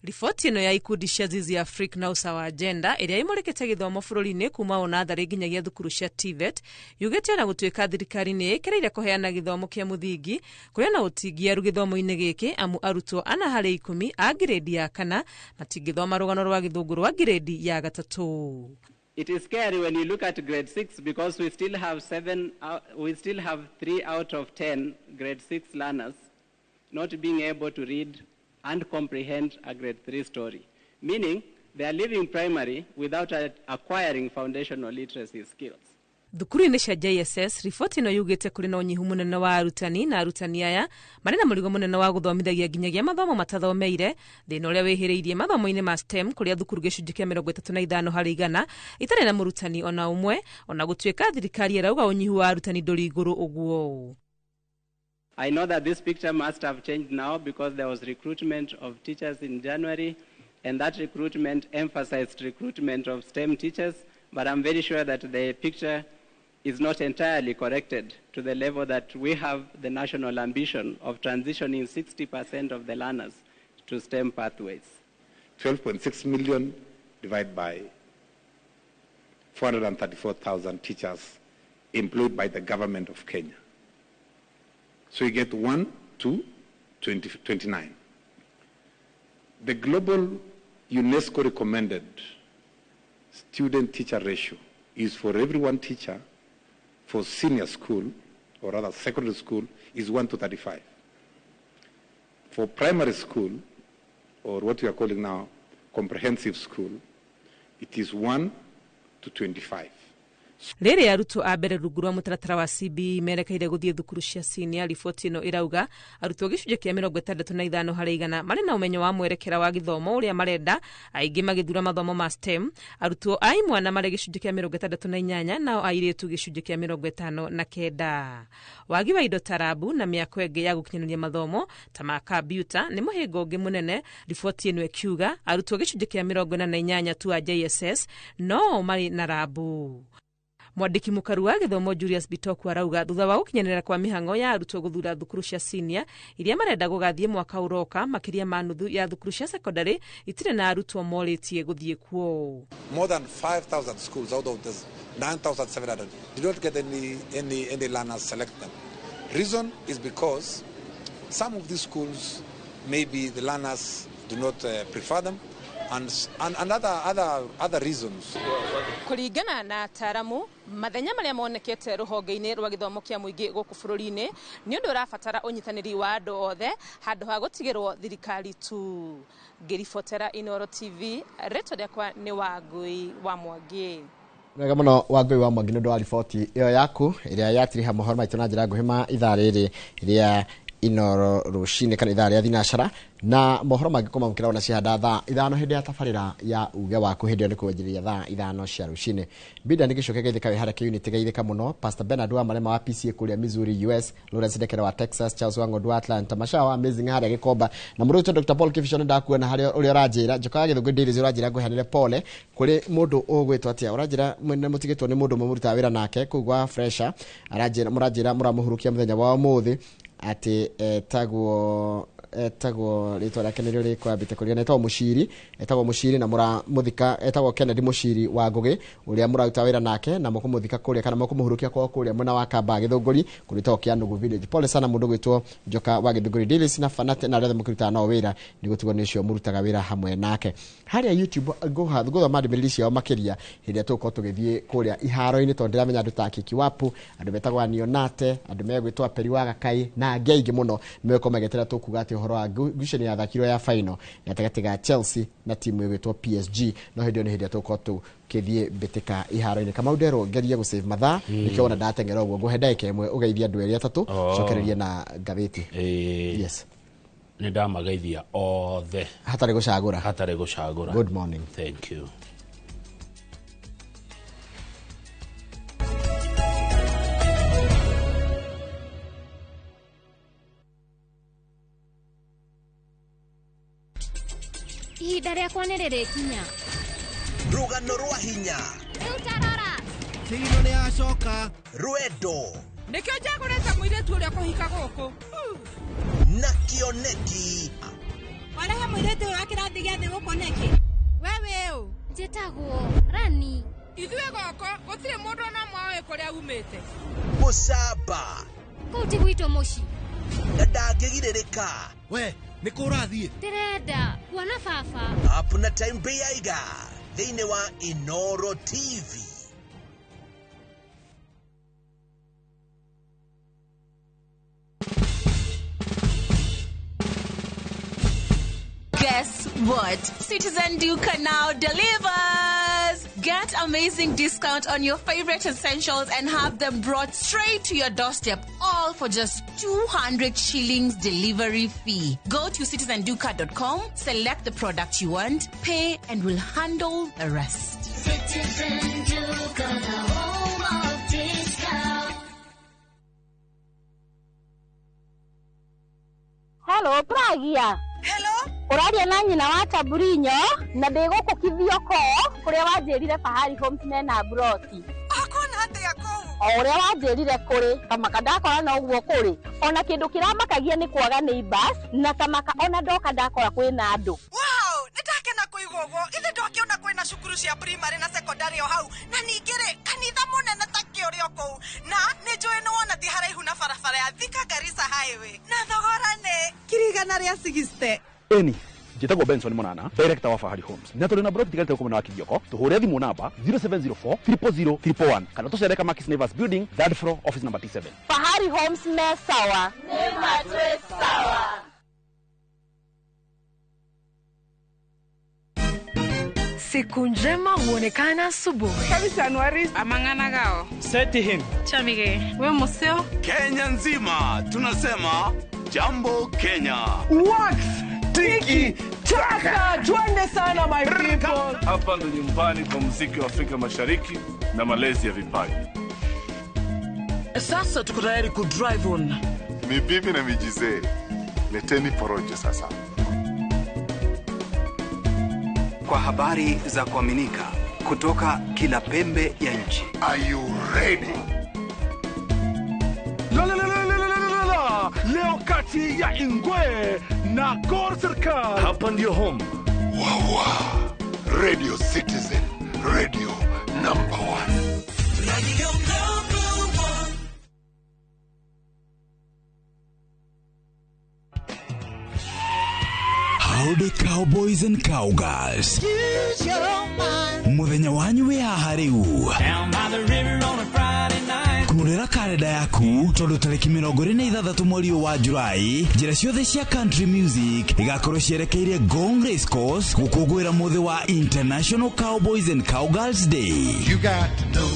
Riboti ĩno ya ikundi cia Zizi Africa na Usawa Agenda ĩrĩa ĩmũrĩkĩte gĩthomo bũrũri-inĩ kuma o natharĩ nginyagia thukuru cia TVET yugĩte ona gũtuĩka thirikari nĩ ĩkĩrĩire kũheana gĩthomo kĩa mũthingi kũrĩ na ũtingiaru gĩthomo-inĩ gĩkĩ, amu arutwo 4 harĩ 10 a ngirĩndi ya 4 matingĩthoma rũgano rwa gĩthũngũ rwa ngirĩndi ya 3. It is scary when you look at grade 6 because we still have 3 out of 10 grade 6 learners not being able to read and comprehend a grade 3 story, meaning they are leaving primary without acquiring foundational literacy skills. Thukuru-inĩ cia JSS riboti ĩno yugĩte kũrĩ na ũnyihu mũnene wa arutani, na arutani aya marĩ na mũrigo mũnene wa gũthomithagia nginyagia mathomo matathomeire, thĩna ũrĩa wĩhĩrĩirie mathomo-inĩ ma STEM kũrĩa thukuru gĩcunjĩ kĩa 35 harĩ igana itarĩ na mũrutani ona ũmwe, ona gũtuĩka thirikari ĩrauga ũnyihu wa arutani ndũrĩ igũrũ ũguo. I know that this picture must have changed now because there was recruitment of teachers in January, and that recruitment emphasized recruitment of STEM teachers, but I'm very sure that the picture is not entirely corrected to the level that we have the national ambition of transitioning 60% of the learners to STEM pathways. 12.6 million divided by 434,000 teachers employed by the government of Kenya. So you get 1 to 29. The global UNESCO recommended student-teacher ratio is for every one teacher for senior school, or rather secondary school, is 1 to 35. For primary school, or what we are calling now comprehensive school, it is 1 to 25. Rĩrĩ arutwo a mbere rungu rwa mũtaratara wa CBE merekeire gũthiĩ thukuru cia senior, riboti ĩno ĩrauga arutwo gĩcunjĩ kĩa 65 harĩ igana marĩ na ũmenyo wa mwerekera wa gĩthomo ũrĩa marenda, aingĩ magĩthura mathomo ma STEM. Arutwo a imwana marĩ gĩcunjĩ kĩa 68 nao airĩtu gĩcunjĩ kĩa 59. Wagi wa indo ta rabu na mĩako ĩngĩ ya gũkinyanĩria mathomo ta ma kambiuta nĩ mũhĩnga ũngĩ mũnene, riboti ĩno ĩkiuga arutwo gĩcunjĩ kĩa 48 tu a JSS no marĩ na rabu. Mwandĩki mũkaru wa gĩthomo Julius Bitoku arauga thutha wa gũkinyanĩra kwa mĩhang'o ya arutwo gũthura thukuru cia senior iria marenda gũgathiĩ mwaka ũroka, makĩria ma nuthu ya thukuru cia secondary itirĩ na arutwo morĩtie gũthiĩ kuo. More than 5,000 schools out of the 9,700 did not get any learners selected. Reason is because some of these schools, maybe the learners do not prefer them. and other reasons. Kũringana na ataaramu, mathenya marĩa monekete rũhonge-inĩ rwa gĩthomo kĩa mũingĩ gũkũ bũrũri-inĩ nĩ ũndũ ũrabatara ũnyitanĩri wa andũ othe handũ ha gũtigĩrwo thirikari tu. Ngĩribotera Inooro TV, rĩtwa rĩakwa nĩ Wangui wa Mwangi. Wega mũno Wangui wa Mwangi nĩ ũndũ wa riboti ĩyo yaku ĩrĩa yatiriha mohoro maitũ na njĩra nguhĩ ma ithaa rĩrĩ rĩa Inooro rũcinĩ kana ithaa rĩa thinacara, na mohoro mangĩ kũmamũkĩra ona cihanda thaa 5 hĩndĩ ya tabarĩra ya uge waku, hĩndĩ ĩyo nĩ kwanjĩrĩria thaa 5 cia rũcinĩ. Binda nĩ gĩcoke geithĩka wĩ harĩa kĩunity geithĩka mũno Pastor Bernard wa Marema wa PCA kũrĩa Missouri US, Lawrence Ndekere wa Texas, Charles Wang'ondu wa Atlanta, Masha wa Amazing harĩa Gĩkomba, na mũndũ ũyũ Dr. Paul Kibisho nĩndakuona harĩa ũrĩa ũranjĩra Njoka Gĩthũngũ Dailies ũranjĩra ngũheanĩre pole kũrĩ mũndũ ũgwĩtwo atĩa, ũranjĩra mwene mũtigĩtwo nĩ mũndũ ũmwe mũrutaga wĩra nake kũu gwa Fresher, aranjĩra mũranjĩra mũramũhurukia mũthenya wa ũmũthĩ atĩ etagwo rĩtwa rĩake nĩrĩo rĩkwambĩte kũririkana, etagwo Mũciri, etagwo Mũciri na mũramũthika, etagwo Kennedy Mũciri wa Ngũgĩ ũrĩa mũraruta wĩra nake, na mũkũmũthika kũrĩa kana mũkũmũhurukia kwao kũrĩa mwena wa Kamba Gĩthũngũri kũrĩa ĩtagwo Kĩanugu Village. Pole sana mũndũ gwĩtwo Njoka wa Gĩthũngũri Dailies na Fanate na arĩa othe mũkĩrutaga nao wĩra, nĩ gũtigwo nĩ ũcio mũrutaga wĩra hamwe nake. Harĩa YouTube ngũthoma ndũmĩrĩri ciao makĩria hĩndĩ ĩrĩa tũgũkorwo tũgĩthiĩ kũrĩa iharo-inĩ, tondũ ndĩramenya andũ ta Kikiwapu, andũ metagwo Anionate, andũ megwĩtwo Aperi wa Gakai na angĩ aingĩ mũno nĩmegũkorwo magĩeterera tũkuga atĩ ũhoro wa ngucanio yathakirwo ya final gatagatĩ ga Chelsea na timu ĩgwĩtwo PSG, no hĩndĩ ĩyo nĩ hĩndĩ ĩrĩa tũgũkorwo tũkĩthiĩ mbĩtĩka iharo-inĩ. Kamau nderwo ngerie gũ save mathaa, nĩkĩo wona ndateng'era ũguo, ngũhe ndagĩka ĩmwe ũgeithie andũ erĩ atatũ, cokererie na ngathĩti. Yes. Nĩ ndamageithia othe hatarĩ gũcagũra, hatarĩ gũcagũra. Good morning. Thank you. Ihinda rĩakwa nĩ rĩrĩkinya. Rũgano rwa hinya. Rĩu tarora. Kĩino nĩ yacoka. Rwendo. Nĩkĩo njagũrĩte mũirĩtu ũrĩa kũhika gũkũ. Na kĩoneki. Warehe mũirĩtu ũyũ wa kĩrathi gĩa thĩ gũkũ nĩkĩ? We wĩ ũ? Njĩtagwo Rani. Ithuĩ gũkũ gũtirĩ mũndũ ona ũmwe ũĩ kũrĩa umĩte. Mũcamba. Kũu ti gwitũ mũciĩ. Na ndangĩgirĩrĩka. We nĩ kũ ũrathiĩ? Ndĩrenda kuona baba. Up na time Beiga thĩinĩ wa Inooro TV. Guess what? Citizen Duka now delivers! Get amazing discount on your favorite essentials and have them brought straight to your doorstep, all for just 200 shillings delivery fee. Go to citizenduka.com, select the product you want, pay, and we'll handle the rest. Citizen Duka, the home of discount. Hello, Pragia. Hello? Ũraria na nyina wa Taburinyo na ndĩ gũkũ Kithioko kũrĩa wanjĩrire Fahari Homes mena mburoti. Akona atĩa kũu? O ũrĩa wanjĩrire kũrĩ kamaka ndakora no ũguo kũrĩ, ona kĩndũ kĩramakagia nĩ kwaga neighbors, na kamaka ona ndoka ndakora kwĩna andũ. Wow, nĩ ndakena kũigua ũguo. Ithe ndokĩona kwĩna cukuru cia primary na secondary o hau, na ningĩ rĩ kanitha mũnene ta kĩũrĩ o kũu, na nĩ njũĩ nĩ wona ti haraihu na barabara ya Thika Garissa Highway, na thogora nĩ 160,000. Eni njĩtagwo Benson Monana, director wa Fahari Homes, na tũrĩ na broti tigarĩte gũkũ mwena wa Kithioko. Tũhũre thimũ namba 0704 000 111 kana tũcere Kamakis Neighbors Building, third floor, office number T7. Fahari Homes me sawa. Nĩ matwĩ sawa. Siku njema huonekana asubuhi. Amang'ana gao. Seti him. Chamige. We museo. Kenya nzima tunasema Jambo Kenya. Wax tiki taka, twende sana my people. Hapa ndo nyumbani kwa muziki wa Afrika Mashariki na malezi ya vipaji. Sasa tuko tayari ku drive on. Mibibi na mijizee, leteni porojo sasa. Kwa habari za kuaminika kutoka kila pembe ya nchi. Are you ready? La la la la la la la. Leo kati ya Ingwe na Gor Serikal. Hapa ndio home. Wawa. Radio Citizen, radio number 1. Radio number 1. Holiday Cowboys and Cowgirls. Muthenya wanyu wĩ haha rĩu. Kũrĩra karenda yaku tondũ tarĩki 26 mweri ũyũ wa Julai, njĩra ciothe cia country music igakorwo cierekeire Ngong Race Course gũkũngũĩra mũthĩ wa International Cowboys and Cowgirls Day. You got to know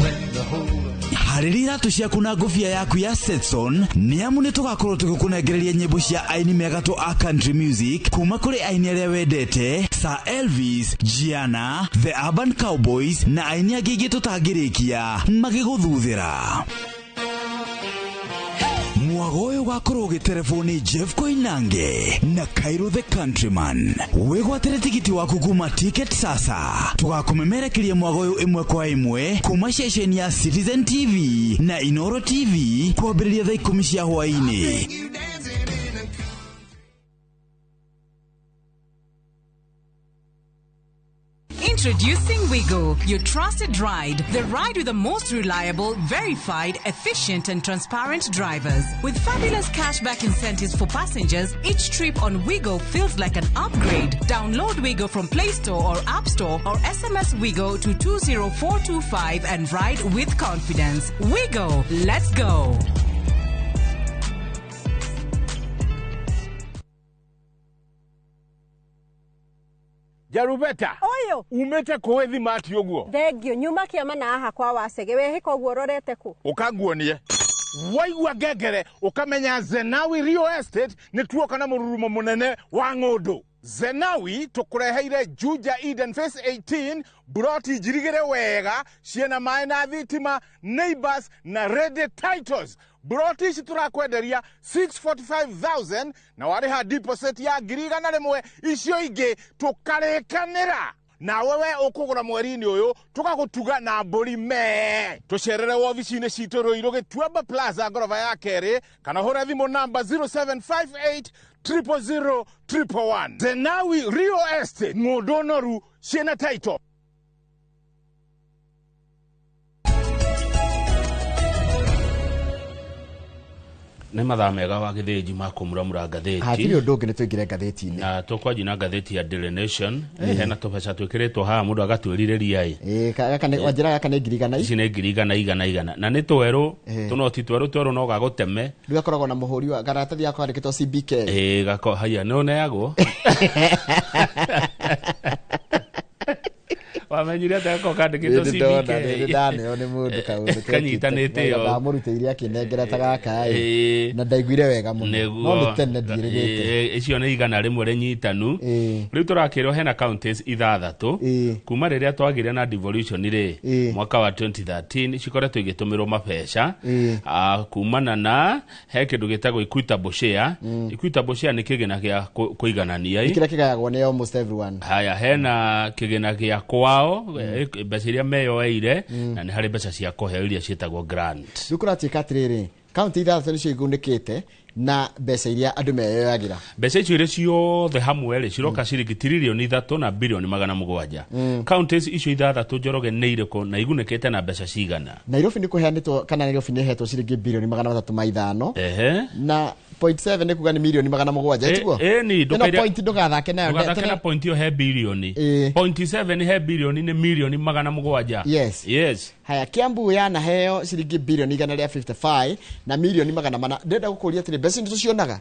when to hold 'em. Harĩria iratũ ciaku na ngũbia yaku ya Stetson nĩ amu nĩ tũgakorwo tũgĩkũnengereria nyĩmbo cia aini mĩagatũ a country music kuma kũrĩ aini arĩa wendete Sir Elvis, Gianna, The Urban Cowboys na aini angĩ aingĩ tũtangĩrĩkia magĩgũthuthĩra. Mwago ũyũ ũgakorwo ũgĩterebwo nĩ Jeff Koinange na Cairo the Countryman. Wĩgwatĩre tigiti waku kuma Ticket Sasa. Tũgakũmemerekeria mwago ũyũ ĩmwe kwa ĩmwe kuma ceceni ya Citizen TV na Inoro TV kwambĩrĩria thaa 10 cia hwaĩ-inĩ. Introducing Wigo, your trusted ride. The ride with the most reliable, verified, efficient, and transparent drivers. With fabulous cashback incentives for passengers, each trip on Wigo feels like an upgrade. Download Wigo from Play Store or App Store or SMS Wigo to 20425 and ride with confidence. Wigo, let's go. Jarubeta. Oyo. Umete kũĩ thimati ũguo. Thengio nyuma kĩama na haha kwa wacege wehĩka ũguo ũrorete kũ. Ũkanguonie. Waigua ngengere ũkamenya Zenawi Real Estate nĩ tuoka na mũrurumo mũnene wa ng'ũndũ. Zenawi tũkũreheire Juja Eden Phase 18 buroti njirigĩre wega ciĩna maĩ na thitima, neighbors na ready titles. Buroti ici tũrakwenderia 645,000 na warĩha deposit ya 100,000, icio ingĩ tũkarĩkanĩra. Nawe we ũkũgũra mweri-inĩ ũyũ tũgagũtuga na mbũri mee. Tũcerere wobici-inĩ citũ Ruiru Gĩtuamba Plaza ngoroba ya kerĩ kana ũhũre thimũ namba 0758 000 111. Zenawi Real Estate, ng'ũndũ noru ciĩna title. Nĩ mathaa mega wa gĩthĩnji ma kũmuramura ngathĩti. Hatirĩ ũndũ ũngĩ nĩ tũingĩre ngathĩti-inĩ. Na tũkwanjia na ngathĩti ya Daily Nation. Hena tũbeca twĩkĩrĩtwo haha mũndũ agatwĩrirĩria ĩ. Gaka nĩ wanjĩra gaka nĩ 100,000. Ici nĩ 100,000 na nĩ twerũ, tũnoti twerũ twerũ no gagũteme. Rĩu gakoragwo na mũhũri wa karatathi gako kandĩkĩtwo CBK. Gako haya nĩ ũneagwo. Wamenyire atĩa gako kandĩkĩtwo CBK? Nĩ ndaneo nĩ mũndũ kaũndũ kanyitanĩte ĩyo. Ndamũrutĩire akĩnengera ta gaka ĩ. Na ndaiguire wega mũno. No nĩ tene ndiĩrĩgĩte. Icio nĩ 100 rĩnyitanu. Rĩu tũrakĩrwo hena counties 6 kuma rĩrĩa twagĩire na devolution rĩ mwaka wa 2013 cikoretwo igĩtũmĩrwo mabeca kumana na he kĩndũ gĩtagwo equitable share. Equitable share nĩ kĩgĩna gĩa kũiganania. Kĩrĩa kĩgayagwo nĩ almost everyone. Haya hena kĩgĩna gĩa kwao mbeca iria meyoeire na nĩ harĩ mbeca cia kũheo iria ciĩtagwo grant. Rĩu kũratuĩka atĩrĩrĩ, kaunti 6 nĩcio igunĩkĩte na mbeca iria andũ meyoyagĩra. Mbeca icio iria ciothe hamwe rĩ ciroka ciringi tiririoni 3 na bilioni 700. Counties icio 6 Njoroge nĩ irĩkũ na igunĩkĩte na mbeca cigana? Nairobi nĩ kũheanĩtwo kana Nairobi nĩ ĩhetwo ciringi bilioni 305 na 0.7 nĩ kuga nĩ milioni 700 tiguo? Ĩni point ndũgathake nayo. Ndũgathake na point ĩyo he bilioni. 0.7 he bilioni nĩ milioni 700. Yes. Yes. Haya Kiambu yanaheo ciringi bilioni 155 na milioni 400. Ndĩrenda gũkũria atĩrĩ, mbeca nĩ tũcionaga?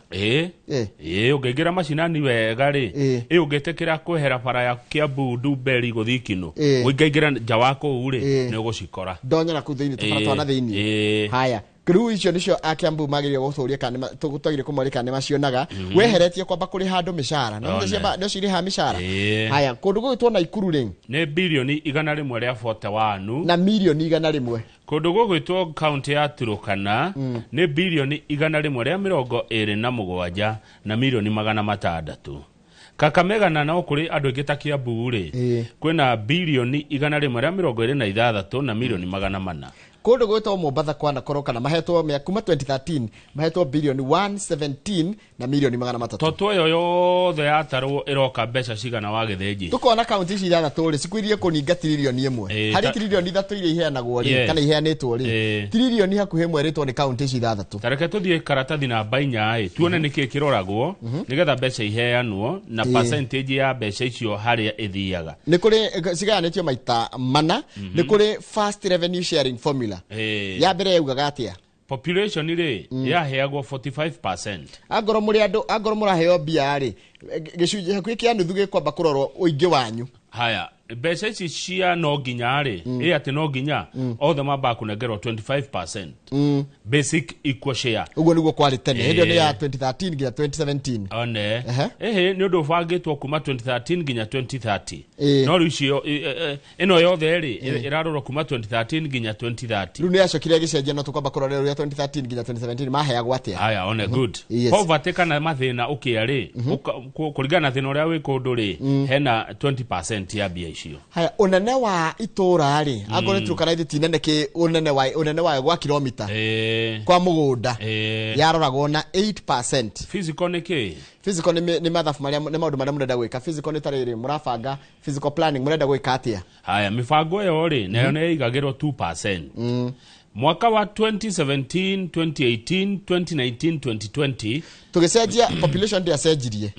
Ũngĩingĩra macinani wega rĩ, ũngĩtĩkĩra kwehera bara ya Kiambu Ndumberi gũthiĩ Kinũ, ũngĩingĩra nja wa kũu rĩ nĩ ũgũcikora. Ndonyera kũu thĩinĩ tũbara twa na thĩinĩ. Haya rĩu icio nĩcio a Kiambu magĩrĩire gũtũria kana tũgĩrĩire kũmoria kana nĩmacionaga. Weheretie kwamba kũrĩha andũ mĩcara no nĩcio irĩhaga mĩcara. Haya kũndũ gũgwĩtwo Naikuru rĩ nĩ bilioni 141 na milioni 100. Kũndũ gũgwĩtwo kaunti ya Turukana nĩ bilioni 127 na milioni 600. Kakamega na no kũrĩ andũ aingĩ ta Kiambu rĩ kwĩna bilioni 126 na milioni 400. Kũndũ gwĩtwo Mombatha kwanakorwo kana mahetwo mĩa kuma 2013 mahetwo bilioni 117 na milioni 300. Toto ĩyo yothe yatarwo ĩroka mbeca cigana wa gĩthĩnji? Tukona kaunti ici ithathatũ rĩ cikuirie kũninga tiririoni 1. Harĩ tiririoni 3 iria iheanagwo rĩ kana iheanĩtwo rĩ, tiririoni hakuhĩ 1 ĩrĩtwo nĩ kaunti ici ithathatũ. Tareke tũthiĩ karatathi namba 4 ĩ tuone nĩkĩ kĩroragwo nĩgetha mbeca iheanwo na percentage ya mbeca icio harĩa ĩthiaga. Nĩ kũrĩ cigayanĩtio maita mana. Nĩ kũrĩ first revenue sharing formula. Ya mbere yaugaga atĩa? Population rĩ yaheagwo 45%. Angorwo mũrĩ andũ, angorwo mũraheo mbia rĩ, gĩcunjĩ hakuhĩ kĩa nuthu gĩkwamba kũrorwo ũingĩ wanyu. Haya, mbeca ici cia no nginya rĩ, ĩ atĩ no nginya othe mambaga kũnengerwo 25% basic equal share. Ũguo nĩguo kwarĩ tene. Hĩndĩ ĩyo nĩ ya 2013 nginya 2017. One ĩhĩ nĩ ũndũ ũbangĩtwo kuma 2013 nginya 2030. No rĩu icio ĩno yothe rĩ ĩrarorwo kuma 2013 nginya 2030. Rĩu nĩ yacokire ĩgĩcenjia, no tũkwamba kũrora ũrĩa 2013 nginya 2017 maheagwo atĩa. Haya, one, good. Yes. Poverty kana mathĩna ũkĩa rĩ, kũringana na thĩna ũrĩa wĩ kũndũ rĩ, hena 20% ya mbia icio. Haya, ũnene wa itũra rĩ, angorwo nĩ Turkana ithe ti nene kĩ ũnene wayo gwa kilomita kwa mũgũnda yaroragwo na 8%. Physical nĩ kĩ? Physical nĩ mathabu marĩa nĩ maũndũ marĩa mũrenda gwĩka. Physical nĩ ta rĩrĩ mũrabanga physical planning, mũrenda gwĩka atĩa? Haya, mĩbango ĩyo rĩ nayo nĩ ĩigagĩrwo 2%. Mwaka wa 2017, 2018, 2019, 2020. Tũgĩcenjia population ndĩacenjirie,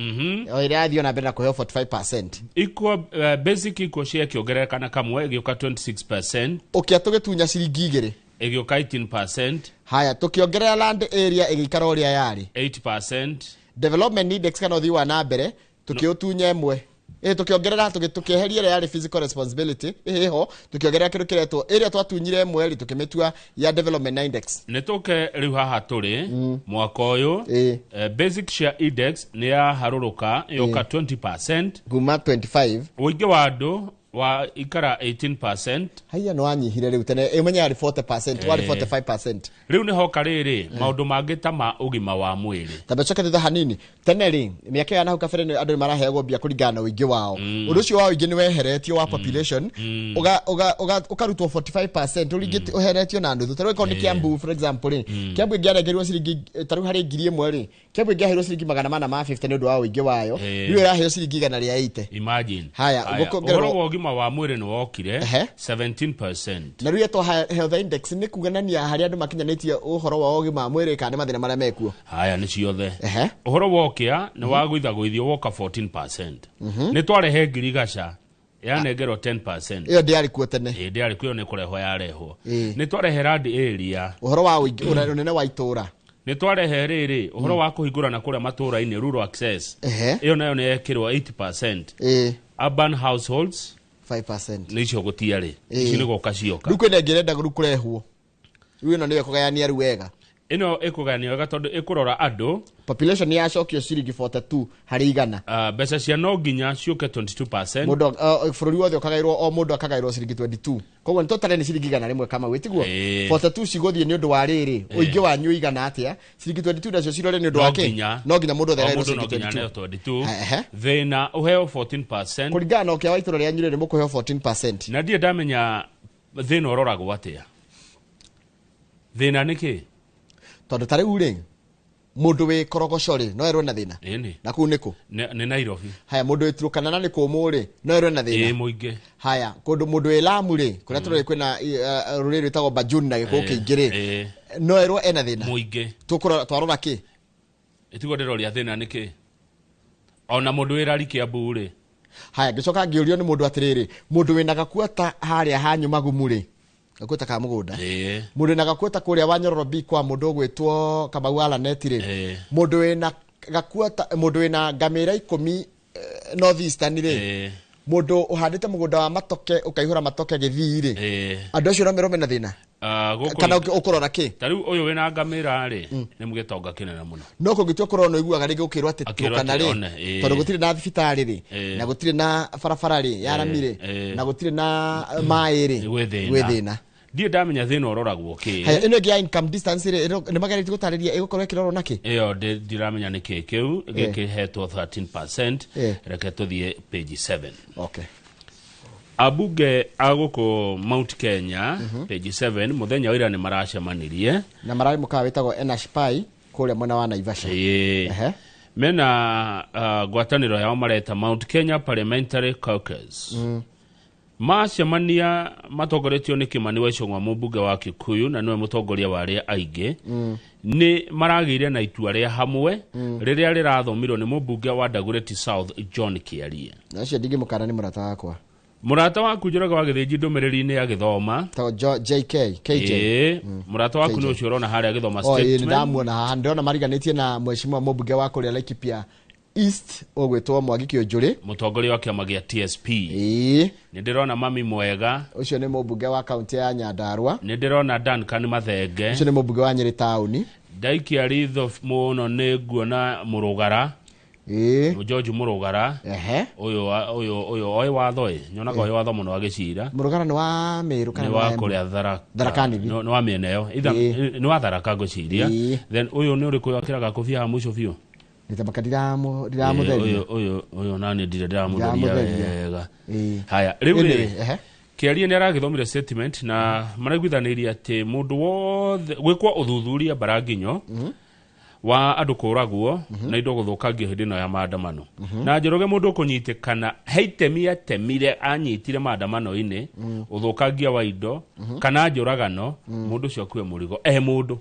o ĩrĩa yathiĩ na mbere na kũheo 45%. Equal, basic equal share ĩkĩongerereka na kamwe ĩgĩũka 26%. Ũkĩa tũgĩtunya ciringi 2. Ĩgĩũka 18%. Haya, tũkĩongerera land area ĩgĩikara ũrĩa yarĩ. 8%. Development index kana ũthii wa na mbere tũkĩũtunya 1, tũkĩongerera tũkĩeheria ĩrĩa yarĩ physical responsibility ĩho, tũkĩongerera kĩndũ kĩretwo ĩrĩa twatunyire 1 rĩ, tũkĩmĩtua ya development index. Nĩ tũke rĩu haha tũrĩ mwaka ũyũ, basic share index nĩ yaharũrũka yoka 20%. Kuma 25. Ũingĩ wa andũ wa ikara 18%. Haiya, nĩ wanyihire rĩu, tene ũmenye yarĩ 40%, warĩ 45%. Rĩu nĩ hoka rĩrĩ maũndũ mangĩ ta ma ũgima wa mwĩrĩ. Tamba coke thutha hanini. Tene rĩ, mĩaka ya nahau kabere nĩ andũ nĩ maraheagwo mbia kũringana na ũingĩ wao. Ũndũ ũcio wa ũingĩ nĩ weheretio wa population, ũkarutwo 45%, ũringĩte ũheretio na nuthu. Ta rĩu ĩkorwo nĩ Kiambu, for example rĩ, Kiambu ĩngĩarengerirwo ciringi ta rĩu harĩ 1,000 rĩ, Kiambu ĩngĩaheirwo ciringi 450 nĩ ũndũ wa ũingĩ wayo, rĩu ĩraheo ciringi 180. Imagine. Haya, Haya, gũkongererwo- ũhoro wa ũgima wa mwĩrĩ nĩ wokire 17%. Na rĩu yetwo health index, nĩ kuganania harĩa andũ makinyanĩtie ũhoro wa ũgima wa mwĩrĩ kana nĩ mathĩna marĩa mekuo. Haya, nĩ ciothe. Ũhoro wa ũkĩa nĩ wagũithagũithio woka 14%. Nĩ twarehe ngirigaca yanengerwo 10%. Ĩyo ndĩarĩ kuo tene. Ĩ, ndĩarĩ kuo, ĩyo nĩ kũrehwo yarehwo. Nĩ twarehe land area. Ũhoro wa ũingĩ, ũnene wa itũra. Nĩ twarehe rĩrĩ ũhoro wa kũhingũrana kũrĩa matũra-inĩ, rural access. Ĩyo nayo nĩ yekĩrwo 8%. Urban households 5%. Nĩ icio gũtiarĩ. Ici nĩ gũka cioka. Rĩu kwĩna ĩngĩ ĩrenda rĩu kũrehwo, rĩu ĩno nĩyo ĩkũgayania rĩu wega. Ĩno ĩkũgayania wega tondũ ĩkũrora andũ. Population nĩ yacokio ciringi 42 harĩ igana. Mbeca cia no nginya ciũke 22%. Mũndũ bũrũri wothe ũkagaĩrwo, o mũndũ akagaĩrwo ciringi 22, koguo nĩ totally nĩ ciringi 100 kama wĩtiguo. 42 cigũthiĩ nĩ ũndũ wa rĩrĩ ũingĩ wanyu ũigana atĩa, ciringi 22 nacio cirore nĩ ũndũ No wa kĩ? nginya. No nginya mũndũ othe O agaĩrwo mũndũ no ciringi nginya 22. aneo 22. Thĩna ũheo 14%. Kũringana na ũkĩa wa itũra rĩanyu rĩ, nĩ mũkũheo 14%. Na ndirĩ ndamenya thĩna ũroragwo atĩa, thĩna nĩ kĩ? Tondũ ta rĩu rĩ, mũndũ wĩ Korogoco rĩ, no erwo na thĩna. Ĩni. Na kũu nĩkũ? Nĩ Nairobi. Haya, mũndũ wĩ Turkana na nĩ kũmũ rĩ, no erwo na thĩna. Ĩ, mũingĩ. Haya, kũndũ mũndũ wĩ Lamu rĩ, kũrĩa tũrĩ kwĩna rũrĩrĩ rwĩtagwo Bajuni na gĩkũyũ kĩingĩ rĩ, no erwo ena thĩna. Mũingĩ. Tũkũrora twarora kĩ? Ĩtiguo ndĩroria thĩna nĩ kĩ, ona mũndũ wĩ Rari Kiambu rĩ. Haya, ngĩcoka ngĩũrio nĩ mũndũ atĩrĩrĩ, mũndũ wĩna gakuota harĩa hanyu magumu rĩ, gakuota ka mũgũnda, mũndũ wĩna gakuota kũrĩa wa Nyororo B kwa mũndũ ũgwĩtwo Kamau wa Laneti rĩ, mũndũ wĩna gakuota, mũndũ wĩna ngamĩra 10 North Eastern rĩ, mũndũ ũhandĩte mũgũnda wa matoke ũkaihũra matoke Gĩthii rĩ, andũ acio no merwo mena thĩna? Gũkũ Kana ũkũrora kĩ? Ta rĩu ũyũ wĩna ngamĩra rĩ, nĩ mũgĩtonga kĩnene mũno. No kũngĩtua kũrora no iguaga rĩngĩ ũkĩrwo atĩ Akĩrwo Turkana atĩ rĩ, one, ĩĩ. tondũ gũtirĩ na thibitarĩ rĩ, na gũtirĩ na barabara rĩ ya rami rĩ, na gũtirĩ na maĩ rĩ, gwĩ thĩna. Gwĩ thĩna. Ndirĩ ndamenya thĩna ũroragwo kĩ. Haya, ĩno ĩngĩ ya income distance rĩ, nĩ mageretie gũtarĩria ĩgũkorwo ĩkĩrorwo nakĩ? Ĩyo ndiramenya nĩ kĩ kĩu gĩkĩhetwo 13%. Reke tũthiĩ page 7. Okay. Ambunge a gũkũ Mount Kenya, page 7, mũthenya wa ira nĩ maracemanirie. Na mararĩ mũkawa wĩtagwo Enash Pai kũrĩa mwena wa Naivasha. Ĩĩ. Mena ngwatanĩro yao mareta Mount Kenya Parliamentary Caucus. Macemania matongoretio nĩ Kimani wa Ichung'wa, mũmbunge wa Kikuyu na nĩwe mũtongoria wa arĩa aingĩ, nĩ maragĩire na itua rĩa hamwe rĩrĩa rĩrathomirwo nĩ mũmbunge wa Dagoretti South John Kĩarie. Na ũcio ndingĩmũkana, nĩ mũrata wakwa. Mũrata waku Njoroge wa Gĩthĩnji ndũmĩrĩri-inĩ agĩthoma. To JK KJ. Ĩĩ, mũrata waku nĩ ũcio ũrona harĩa agĩthoma Oh, ĩĩ, nĩ statement. ndamuona haha, ndĩrona mariganĩtie na mheshimiwa mũmbunge wa kũrĩa Laikipia East ũgwĩtwo Mwangi Kĩũnjũrĩ, mũtongoria wa kĩama gĩa TSP. Nĩ ndĩrona mami mwega. Ũcio nĩ mũmbunge wa kaunti ya Nyandarua. Nĩ ndĩrona Duncan Mathenge. Ũcio nĩ mũmbunge wa Nyĩrĩ taũni. Ndaikia ritho mũno nĩ nguona Mũrũgara, George Mũrũgara. Ũyũ ũyũ ũyũ oĩ watho ĩ, nyonaga oĩ watho mũno agĩcira. Mũrũgara nĩ wa Meru kana nĩ nĩ wa wa Embu? kũrĩa Tharaka. Tharaka Nithi. Nĩ wa mĩena ĩyo. Either nĩ wa Tharaka ngwĩciria. Then ũyũ nĩ ũrĩkũ wekĩraga kobia haha mũico biũ? Nĩtamaka ndiramũtheria. Ũyũ ũyũ ũyũ nani ndirĩ ndĩramũtheria Ndiramũtheria. wega. Haya, rĩu Anyway, rĩ, Kĩarie nĩ aragĩthomire statement na maraiguithanĩirie atĩ mũndũ wothe gwĩkwo ũthuthuria baranginyo wa andũ kũragwo na indo gũthũkangio hĩndĩ ĩno ya maandamano. Na Njoroge, mũndũ ũkũnyitĩkana he itemi atemire anyitire maandamano-inĩ, ũthũkangia wa indo kana njũragano, mũndũ ũcio akue mũrigo e mũndũ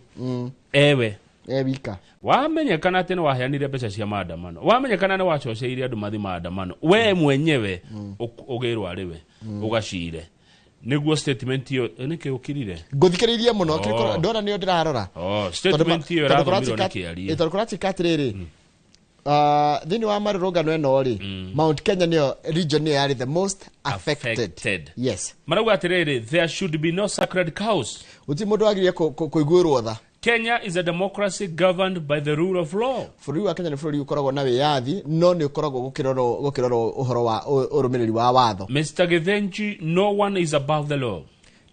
ewe. E wika. Wamenyekana atĩ nĩ waheanire mbeca cia maandamano, wamenyekana nĩ wacoceire andũ mathi maandamano, we mwenyewe ũgĩrwo arĩwe ũgacire nĩguo statement ĩyo. Nĩkĩ ũkirire? Ngũthikĩrĩirie mũno. Oh. Ndona nĩyo ndĩrarora. Oh, statement ĩyo ĩrathomirwo nĩ Kĩarie. Tondũ kũratuĩka atĩrĩrĩ, thĩinĩ wa marũrũngano ĩno rĩ, Mount Kenya nĩyo region nĩyo yarĩ the most affected. Affected. Yes. Marauga atĩrĩrĩ, there should be no sacred cows. Gũtirĩ mũndũ wagĩrĩire kũiguĩrwo tha. Kenya is a democracy governed by the rule of law. Bũrũri wa Kenya nĩ bũrũri ũkoragwo na wĩyathi, no nĩ ũkoragwo gũkĩrorwo ũhoro wa ũrũmĩrĩri wa watho. Mr. Githinji, no one is above the law.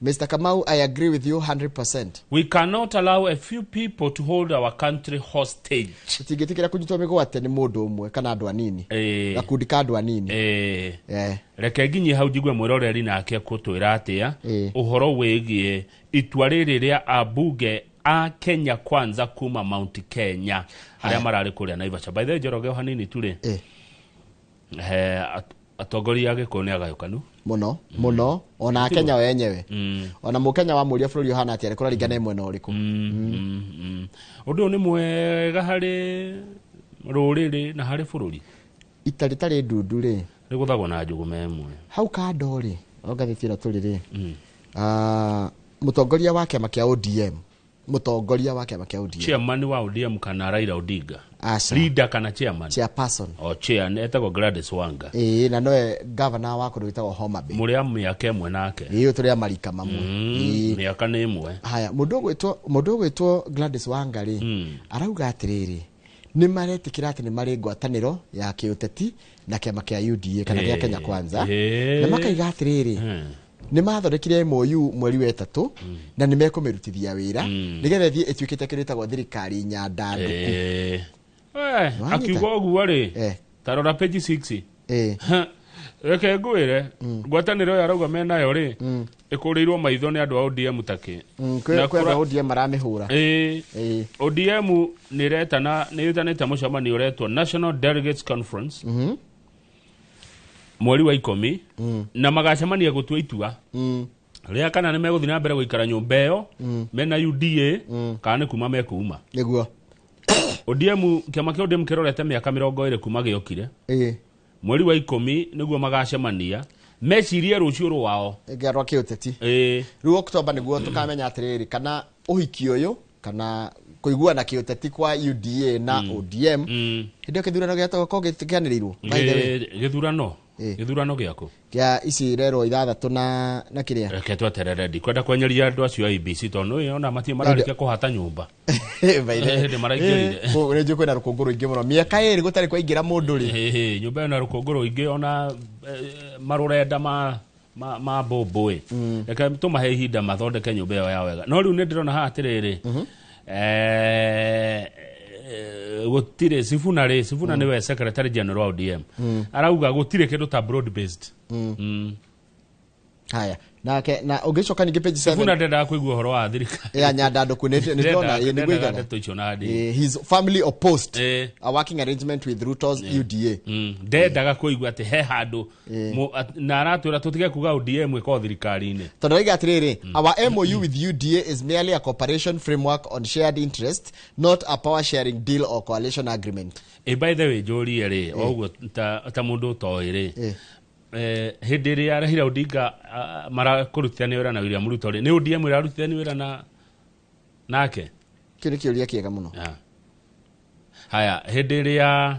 Mr. Kamau, I agree with you 100%. We cannot allow a few people to hold our country hostage. Tũtingĩtĩkĩra kũnyitwo mĩgwate nĩ mũndũ ũmwe kana andũ anini, gakundi ka andũ anini. Reke nginyie hau njigue mwĩroreri nake kũtwĩra atĩa ũhoro wĩgiĩ itua rĩrĩ rĩa ambunge a Kenya Kwanza kuma Mount Kenya arĩa mararĩ kũrĩa Naivasha. By the way, Njoroge, o hanini tu rĩ, atongoria a Gĩkũyũ nĩ agayũkanu. Mũno mũno, ona Akenya o enyewe. Ona mũkenya wamũria bũrũri ũhana atĩa, kũraringana nĩ mwena ũrĩkũ. Ũndũ ũyũ nĩ mwega harĩ rũrĩrĩ na harĩ bũrũri? Ita rĩtarĩ ndundu rĩ, rĩgũthagwo na njũgũma ĩmwe. Hau kando rĩ, o ngathĩti ĩno tũrĩ rĩ, mũtongoria wa kĩama kĩa ODM, mũtongoria wa kĩama kĩa ODM. Chairman wa ODM kana Raila Odinga? Aca. Leader kana chairman? Chairperson. O chair nĩ etagwo Gladys Wanga. Ĩĩ, na nowe governor wa kũndũ gwĩtagwo Homa Bay. Mũrĩ a mĩaka ĩmwe nake. Ĩĩ, tũrĩ a marika mamwe. Mĩaka nĩ ĩmwe. Haya, mũndũ ũgwĩtwo Gladys Wanga rĩ, arauga atĩrĩrĩ, nĩ maretĩkĩra atĩ nĩ marĩ ngwatanĩro ya kĩũteti na kĩama kĩa UDA kana gĩa Kenya Kwanza, na makaiga atĩrĩrĩ, nĩ mathondekire MOU mweri wa ĩtatũ na nĩ mekũmĩrutithia wĩra nĩgetha ĩthiĩ ĩtuĩkĩte kĩndũ gĩtagwo thirikari nyandanduku. Nĩwanyita? Akiuga ũguo rĩ, ta rora page 6. Reke ngwĩre, ngwatanĩro ĩyo arauga menayo rĩ, ĩkũrĩirwo maitho nĩ andũ a ODM takĩ. Kwĩ andũ a ODM maramĩhũra. Ĩĩ, ODM nĩ ĩretana, nĩ ĩtanĩte mũcemanio ũretwo National Delegates Conference mweri wa 10, na magacemania gũtua itua rĩa kana nĩ megũthiĩ na mbere gũikara nyũmba ĩyo mena UDA kana nĩ kuma mekuma. Nĩguo. ODM, kĩama kĩa ODM kĩrorete mĩaka 20 kuma gĩokire. Mweri wa 10 nĩguo magacemania mecirie rũciũ rwao. Ĩngĩ rwa kĩũteti. Rĩu Oktoba nĩguo tũkamenya atĩrĩrĩ, kana ũhiki ũyũ kana kũiguana kĩũteti kwa UDA na ODM hĩndĩ ĩyo kĩthurano gĩatoka kĩanĩrĩirwo, by the way. Gĩthurano, gĩthurano gĩaku? Kĩa ici rerwo ithathatũ na kĩrĩa. Reke tweterere, ndikwenda kwenyeria andũ acio a IEBC tondũ nĩ ona matirĩ mararĩkia kũhata nyũmba. By the way. Hĩndĩ maraingĩrire. Nĩ njũĩ kwĩna rũkũngũ rũingĩ mũno, mĩaka 2 gũtarĩ kwaingĩra mũndũ rĩ. Nyũmba ĩyo na rũkũngũ rũingĩ ona marũrenda ma mbũmbũĩ. Reke tũmahe ihinda mathondeke nyũmba ĩyo yao wega. No rĩu nĩ ndĩrona haha atĩrĩrĩ, gũtirĩ Sifuna rĩ, Sifuna nĩwe secretary general wa ODM, arauga gũtirĩ kĩndũ ta broad based. Haya, nake na ũngĩcoka ningĩ page 7. Sifuna ndendaga kũigua ũhoro wa thirikari ya Nyandandũku nĩ ndĩrona, ĩ, nĩ ngũigana. Ndeto icio na ndĩ. His family opposed a working arrangement with Ruto's UDA. Ndendaga kũigua atĩ he handũ na aratwĩra tũtige kuga ODM ĩkorwo thirikari-inĩ. Tondũ raiga atĩrĩrĩ, our MOU with UDA is merely a cooperation framework on shared interest, not a power sharing deal or coalition agreement. Ĩ, by the way, njũrie rĩ, o ũguo ta mũndũ ũtoĩ rĩ, hĩndĩ ĩrĩa Raila Odinga marakũrutithania wĩra na William Ruto rĩ, nĩ ODM ĩrarutithania wĩra na nake? Kĩu nĩ kĩũria kĩega mũno. Haya, hĩndĩ ĩrĩa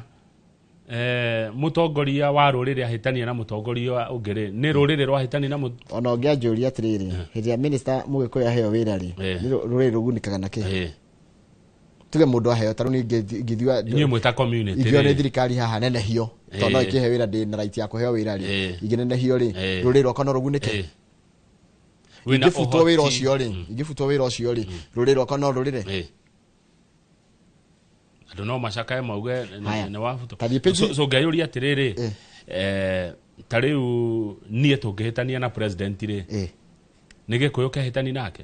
mũtongoria wa rũrĩrĩ ahĩtania na mũtongoria ũngĩ rĩ, nĩ rũrĩrĩ rwahĩtania na Ona ũngĩanjũria atĩrĩrĩ, hĩndĩ ĩrĩa minister Mũgĩkũyũ aheo wĩra rĩ, nĩ rũrĩrĩ rũgunĩkaga na kĩ? Tuge mũndũ aheo, ta rĩu niĩ ingĩthiĩ Inyuĩ mwĩ ta community ingĩoywo nĩ rĩ. thirikari haha nenehio, tondũ no ĩkĩhe wĩra, ndĩ na right ya kũheo wĩra rĩ, ingĩnenehio rĩ, rũrĩrĩ rwakwa no rũgunĩke? Wĩna Ingĩbutwo wĩra ũhoti. ũcio rĩ, ingĩbutwo wĩra ũcio rĩ, rũrĩrĩ rwakwa no rũrĩre? Andũ no macakae mauge Haya. nĩ wabutwo. Ta thiĩ page- So ngeyũria atĩrĩrĩ, ta rĩu niĩ tũngĩhĩtania na president rĩ, nĩ Gĩkũyũ kehĩtani nake?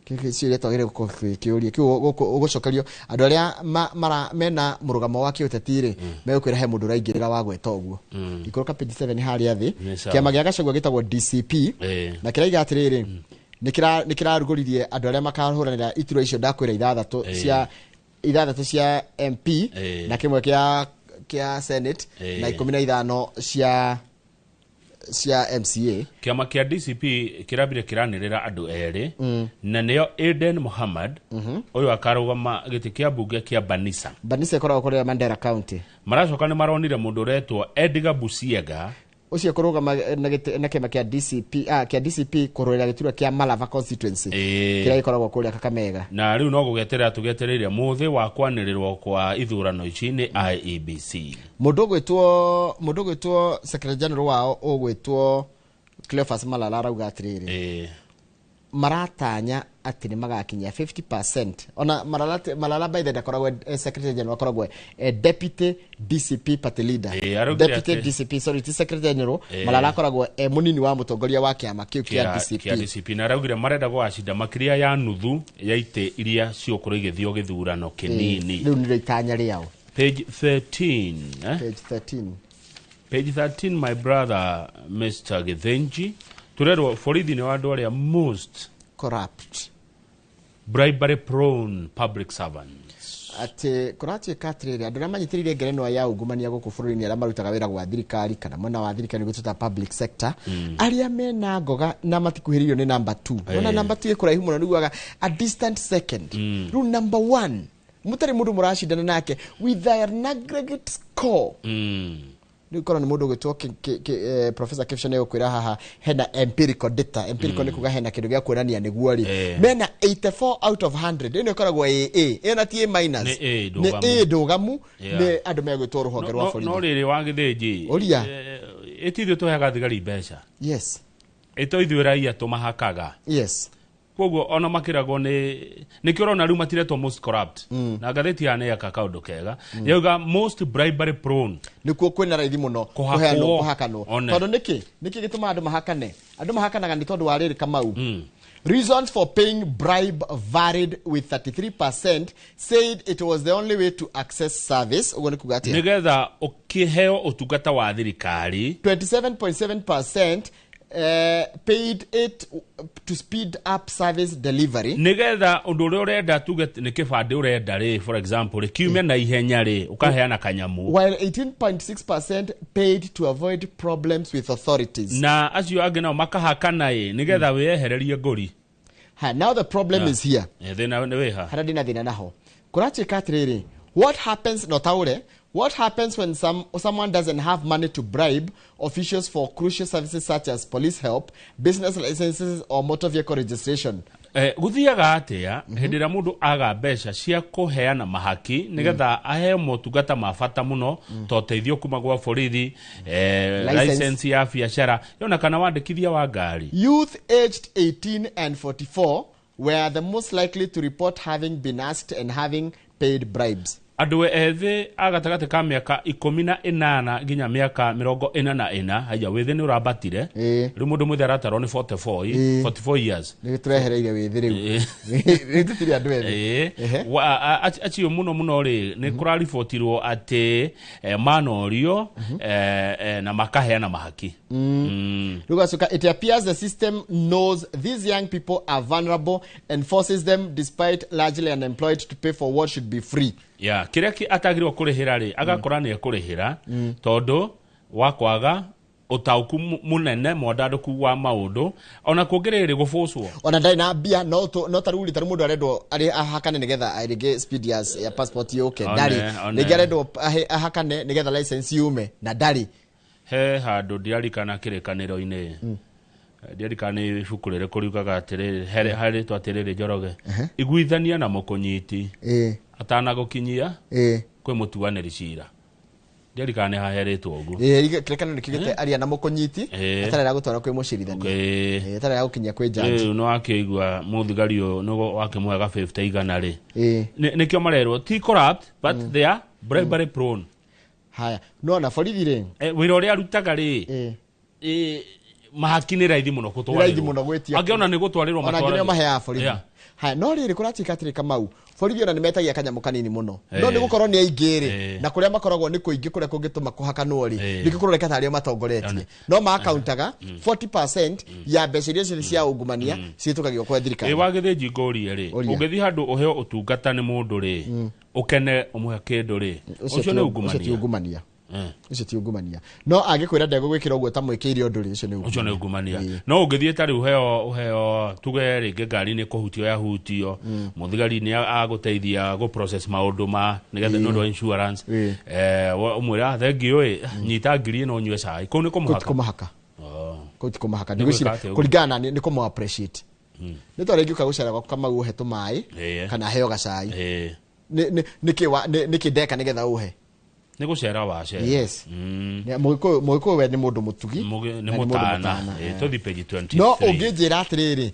Kĩu ciũria twagĩrĩire gũkorwo kĩũria kĩu ũgũcokerio andũ arĩa mena mũrũgamo wa kĩũteti rĩ, megũkwĩra he mũndũ ũraingĩrĩra wa gweta ũguo. Ikũrũka page 7 harĩa thĩ. Nĩ sawa. Kĩama gĩa Gachagua gĩtagwo DCP, na kĩraiga atĩrĩrĩ, nĩ kĩrarugũririe andũ arĩa makahũranĩra iturwa icio ndakwĩra ithathatũ cia ithathatũ cia MP, na kĩmwe kĩa Senate, na 15 cia MCA. Kĩama kĩa DCP kĩrambire kĩranĩrĩra andũ erĩ, na nĩo Aden Mohammad, ũyũ akarũgama gĩtĩ kĩa mbunge kĩa Banisa. Banisa ĩkoragwo kũrĩa Mandera County. Maracoka nĩ maronire mũndũ ũretwo Edgar Busiega. Ũcio kũrũgama na kĩama kĩa DCP, kĩa DCP kũrũĩra gĩturwa kĩa Malava constituency, kĩrĩa gĩkoragwo kũrĩa Kakamega. Na rĩu no gũgeterera tũgetereire mũthĩ wa kwanĩrĩrwo kwa ithurano ici nĩ IEBC. Mũndũ ũgwĩtwo secretary general wao ũgwĩtwo Cleophas Malala arauga atĩrĩrĩ, maratanya atĩ nĩ magakinyia 50%. Ona Malala by the way ndakoragwo secretary general, akoragwo deputy DCP party leader. Araugire Deputy DCP, sorry, ti secretary general. Malala akoragwo mũnini wa mũtongoria wa kĩama kĩu kĩa DCP. Kĩa DCP, na araugire marenda gũgacinda makĩria ya nuthu ya itĩ iria ciũkũrwo igĩthio gĩthurano kĩnini. Rĩu nĩrĩo itanya rĩao. Page 13, eh? Page 13. Page 13, my brother Mr. Githinji, turerwo borithi nĩ wa andũ arĩa most corrupt, bribery prone public servants. Atĩ kũratuĩka atĩrĩrĩ, andũ arĩa manyitĩrĩire ngerenwa ya ungumania gũkũ bũrũri-inĩ, arĩa marutaga wĩra gwa thirikari kana mwena wa thirikari nĩguo tũta public sector, arĩa mena ngoga na matikuhĩrĩirio nĩ number 2. Ona number 2 ĩ kũraihu mũno, nĩguaga a distant second. Rĩu number 1 mũtarĩ mũndũ mũracindana nake with an aggregate score. Rĩu korwo nĩ mũndũ ũgwĩtwo Professor Kipshan egũkwĩra haha hena empirical data. Empirical nĩ kuga hena kĩndũ gĩa kuonania nĩguo rĩ. Mena 84 out of 100. Ĩno ĩkoragwo AA. Ĩyo na ti A minus. Nĩ A Nĩ ndũgamu. A ndũgamu, nĩ andũ megwĩtwo rũhonge rwa borithi. No rĩrĩ wa Gĩthĩnji. Ũria. Ĩti ithuĩ tũheaga thigari mbeca. Yes. Ĩto ithuĩ raia tũmahakaga. Yes. Koguo ona makĩragwo nĩ nĩkĩo ũrona rĩu matiretwo most corrupt. Na ngathĩti ya nĩ yeka kaũndũ kega. Yauga most bribery prone. Nĩkuo kwĩna raithi mũno Kũhakwo. kũheanwo, kũhakanwo. One. Tondũ nĩkĩ? Nĩkĩ gĩtũmaga andũ mahakane? Andũ mahakanaga nĩ tondũ wa rĩrĩ, Kamau. Reasons for paying bribe varied, with 33% said it was the only way to access service. Ũguo nĩ kuga atĩa? Nĩgetha ũkĩheo ũtungata wa thirikari. 27.7% paid it to speed up service delivery. Nĩgetha ũndũ ũrĩa ũrenda, tuge nĩ kĩbandĩ ũrenda rĩ, for example rĩ, kiume na ihenya rĩ, ũkaheana kanyamu. While 18.6% paid to avoid problems with authorities. Na acio angĩ nao makahakana ĩ nĩgetha wĩyehererie ngũri. Ha, now the problem is here. Thĩna nĩ wĩha? Harĩa ndĩna thĩna naho. Kũratuĩka atĩrĩrĩ, what happens, no taũre, what happens when someone doesn't have money to bribe officials for crucial services such as police help, business licenses or motor vehicle registration? Gũthiaga atĩa hĩndĩ ĩrĩa mũndũ aga mbeca cia kũheana mahaki nĩgetha aheo motungata ma bata mũno ta ũteithio kuma gwa borithi, License. license ya biacara yona kana wandĩkithia wa ngari? Youth aged 18 and 44 were the most likely to report having been asked and having paid bribes. Andũ ethĩ a gatagatĩ ka mĩaka 18 nginya mĩaka 44, haya wĩthĩ nĩ ũrambatire. Rĩu mũndũ mwĩthĩ aratarwo nĩ 44, 44 years. Nĩ tũrehereire wĩthĩ rĩu. Rĩu tũtirĩ andũ ethĩ. Acio mũno mũno rĩ nĩ kũraribotirwo atĩ manorio na makaheana mahaki. Rĩu gacoka, it appears the system knows these young people are vulnerable and forces them, despite largely unemployed, to pay for what should be free. Ya kĩrĩa atagĩrĩirwo kũrĩhĩra rĩ agakora nĩ ekũrĩhĩra tondũ wa kwaga ũtaũku mũnene mwandandũku wa maũndũ ona kũngĩrĩrĩ gũbũcwo ona ndarĩ na mbia no tarĩu tarĩu mũndũ arendwo arĩ ahakane nĩgetha rĩngĩ speed ya passport yũke ndarĩ, rĩngĩ arendwo ahakane nĩgetha license yume na ndarĩ. He handũ ndiarikana kĩrĩkanĩro-inĩ, ndiarikana nĩ ibuku rĩrĩkũ riugaga atĩrĩrĩ, harĩtwo atĩrĩrĩ Njoroge, iguithania na mũkũnyiti atanagũkinyia kwĩ mũtuanĩri cira. Ndiarikana nĩ haherĩtwo ũguo. Kĩrĩkanĩro nĩkiugĩte aria na mũkũnyiti atarĩ gũtwara kwĩ mũcirithania, atarĩ gũkinyia kwĩ jaji. Rĩu nĩ wakĩigua mũthigari ũyũ nĩ wakĩmũhe 50 igana rĩ, nĩkĩo marerwo ti corrupt but they are bribery prone. Haya, no na borithi rĩ wĩra ũrĩa arutaga rĩ mahaki nĩ raithi mũno gũtwarĩrwo, raithi mũno gwĩtia, angĩona nĩ gũtwarĩrwo matwarĩrwo, ona angĩ nĩo maheaga borithi. Haya, no rĩrĩ kũratuĩka atĩrĩ Kamau, borithi ona nĩmetagia kanyamũ kanini mũno, no nĩ gũkorwo nĩ aingĩ rĩ, na kũrĩa makoragwo nĩ kũingĩ kũrĩa kũngĩtũma kũhakanwo rĩ, nĩkĩo kũroneka tarĩo matongoretie, no maakauntaga 40% ya mbeca iria ciothe cia ungumania cihĩtũkagio kwa thirikari. Wagĩthĩnji ngũrie rĩ, ũngĩthiĩ handũ ũheo ũtungata nĩ mũndũ rĩ, ũkene ũmũhe kĩndũ rĩ, ũcio nĩ ungumania. Ũcio ti ungumania. No angĩkwĩra ndegũgwĩkĩra ũguo ta mwĩkĩire ũndũ rĩ, ũcio nĩ ungumania. No ũngĩthiĩ ta rĩu ũheo tuge rĩngĩ ngari nĩ kũhutio yahutio, mũthigari nĩ agũteithia gũ process maũndũ ma nĩgetha nĩ ũndũ wa insurance, ũmwĩre thengiũ ĩ, nyita ngiri ĩno ũnyue cai, kũu nĩ kũmũhaka. Kũu ti kũmũhaka. Ndigwĩciria kũringana na nĩ kũmũ appreciate. Nĩ tondũ rĩngĩ ũka gũcera gwaku Kamau ũhe tũmaĩ kana heo gacai, nĩkĩ ndeka nĩgetha ũhe? Nĩ gũcera wacera. Yes. Mũgĩkũyũ we nĩ mũndũ mũtugi, nĩ mũtana. Tũthiĩ page 23. No ũngĩnjĩra atĩrĩrĩ,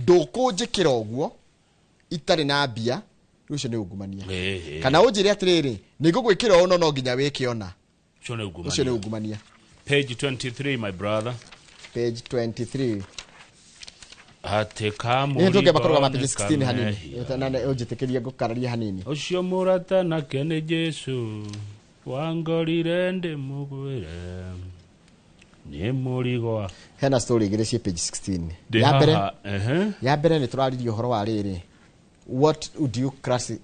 ndũkũnjĩkĩra ũguo itarĩ na mbia, ũcio nĩ ungumania. Kana ũnjĩre atĩrĩrĩ, nĩ ngũgwĩkĩra ũũ no nginya wĩke ona, ũcio nĩ ungumania. Page 23 my brother. Page 23. Atĩ kamũrigo nĩ tũngĩamba page 16 hanini, ũnjĩtĩkĩrie ngũkararia hanini. Ũcio mũrata nake nĩ Jesũ wangorire ndĩ mũgwĩre nĩ mũrigo. Hena story igĩrĩ ciĩ page 16. Ya mbere nĩ tũraririe ũhoro wa rĩrĩ, what would you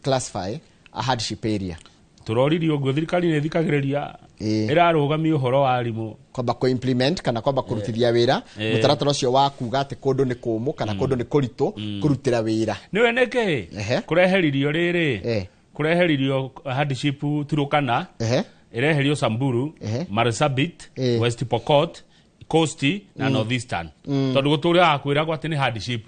classify a hardship area? Tũroririe ũguo thirikari nĩ ĩthikagĩrĩria ĩrarũgamia ũhoro wa arimũ kwamba kũ implement kana kwamba kũrutithia wĩra mũtaratara ũcio wa kuga atĩ kũndũ nĩ kũmũ kana kũndũ nĩ kũritũ kũrutĩra wĩra. Nĩwe nĩkĩ kũreheririo rĩrĩ, kũreheririo hardship Turukana, ĩreherio Samburu, Marsabit, West Pokot, Coast na Northeastern, tondũ gũtũrĩa kwĩragwo atĩ nĩ hardship.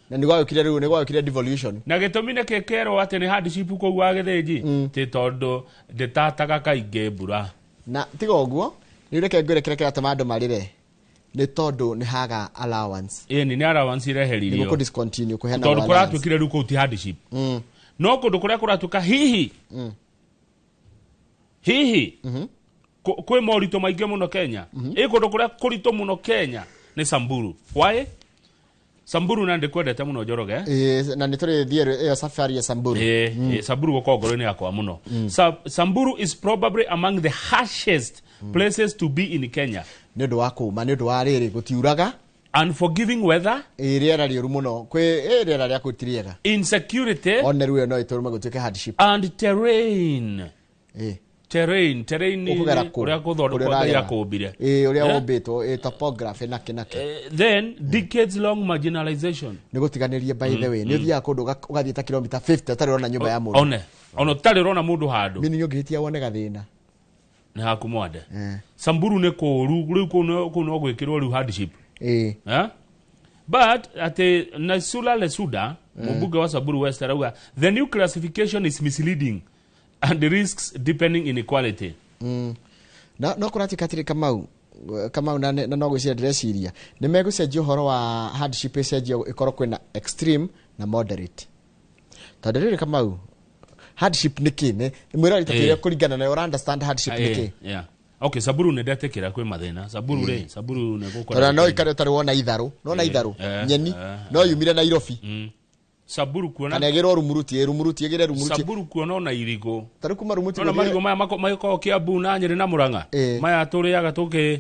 Na nĩ gwagĩũkire rĩu, nĩ gwagĩũkire devolution. Na gĩtũmi nĩkĩ kĩerwo atĩ nĩ hardship kũu Wagĩthĩnji ti tondũ ndĩtataga kaingĩ mbura. Na tiga ũguo, rĩu reke ngwĩre kĩrĩa kĩratũma andũ marĩre nĩ tondũ nĩ haga allowance. Ĩni nĩ allowance irehererio. Nĩ gũkũ discontinue kũheana allowance. Tondũ kũratuĩkire rĩu kũu ti hardship. No kũndũ kũrĩa kũratuĩka hihi hihi kwĩ moritũ maingĩ mũno Kenya. Ĩ kũndũ kũrĩa kũritũ mũno Kenya nĩ Samburu. Why? Samburu na ndikwendete mũno Njoroge. Na nĩ tũrĩthiĩ ĩyo safari ya Samburu. Samburu gũkorwo ngoro-inĩ yakwa mũno. Samburu is probably among the harshest places to be in Kenya. Nĩ ũndũ wa kũũma, nĩ ũndũ wa rĩrĩ gũtiuraga. Unforgiving weather. Rĩera rĩũru mũno, kwĩ rĩera rĩa kũu ti rĩega. Insecurity. One rĩu ĩyo no ĩtũme gũtuĩke hardship. And terrain. Terrain ũrĩa gũthondekwo Ngai akũmbire. Ũrĩa ũmbĩtwo, topography nake nake. Then decades long marginalization. Nĩ gũtiganĩria by the way. Nĩ ũthiaga kũndũ ũgathiĩ ta kilomita 50 ũtarĩ ũrona nyũmba ya mũndũ. One. Ona ũtarĩ ũrona mũndũ handũ. Meaning ũngĩhĩtia wone gathĩna. Nĩ haku mwande. Samburu nĩ kũũru, rĩu kũu no gwĩkĩrwo rĩu hardship. But at Naisula Lesuda, mbunge wa Samburu West arauga the new classification is misleading and risks deepening inequality. No kũratuĩka atĩrĩ Kamau na no gwĩciria ndĩreciria nĩ megũcenjia ũhoro wa hardship ĩcenjio ĩkorwo kwĩna extreme na moderate. Tondũ rĩrĩ Kamau, Hardship nĩ kĩ? Nĩ mwĩrori tatwĩre kũringana na ũra understand hardship nĩ kĩ. Yeah. Okay, Samburu nĩ ndetĩkĩra kwĩ mathĩna. Samburu rĩ, Samburu nĩ gũkoragwo Tondũ no ikare ũtarĩ wona itharũ, nona itharũ nyeni no yumire Nairobi. Samburu kuona kana ĩgĩrwo Rumuruti, Rumuruti ĩgĩre Rumuruti. Samburu kuona ona irigũ. Tarĩ kuma Rumuruti Nona gũthiĩ- marigũ maya makoragwo Kiambu na Nyĩrĩ na Murang'a. Maya tũrĩaga tũkĩ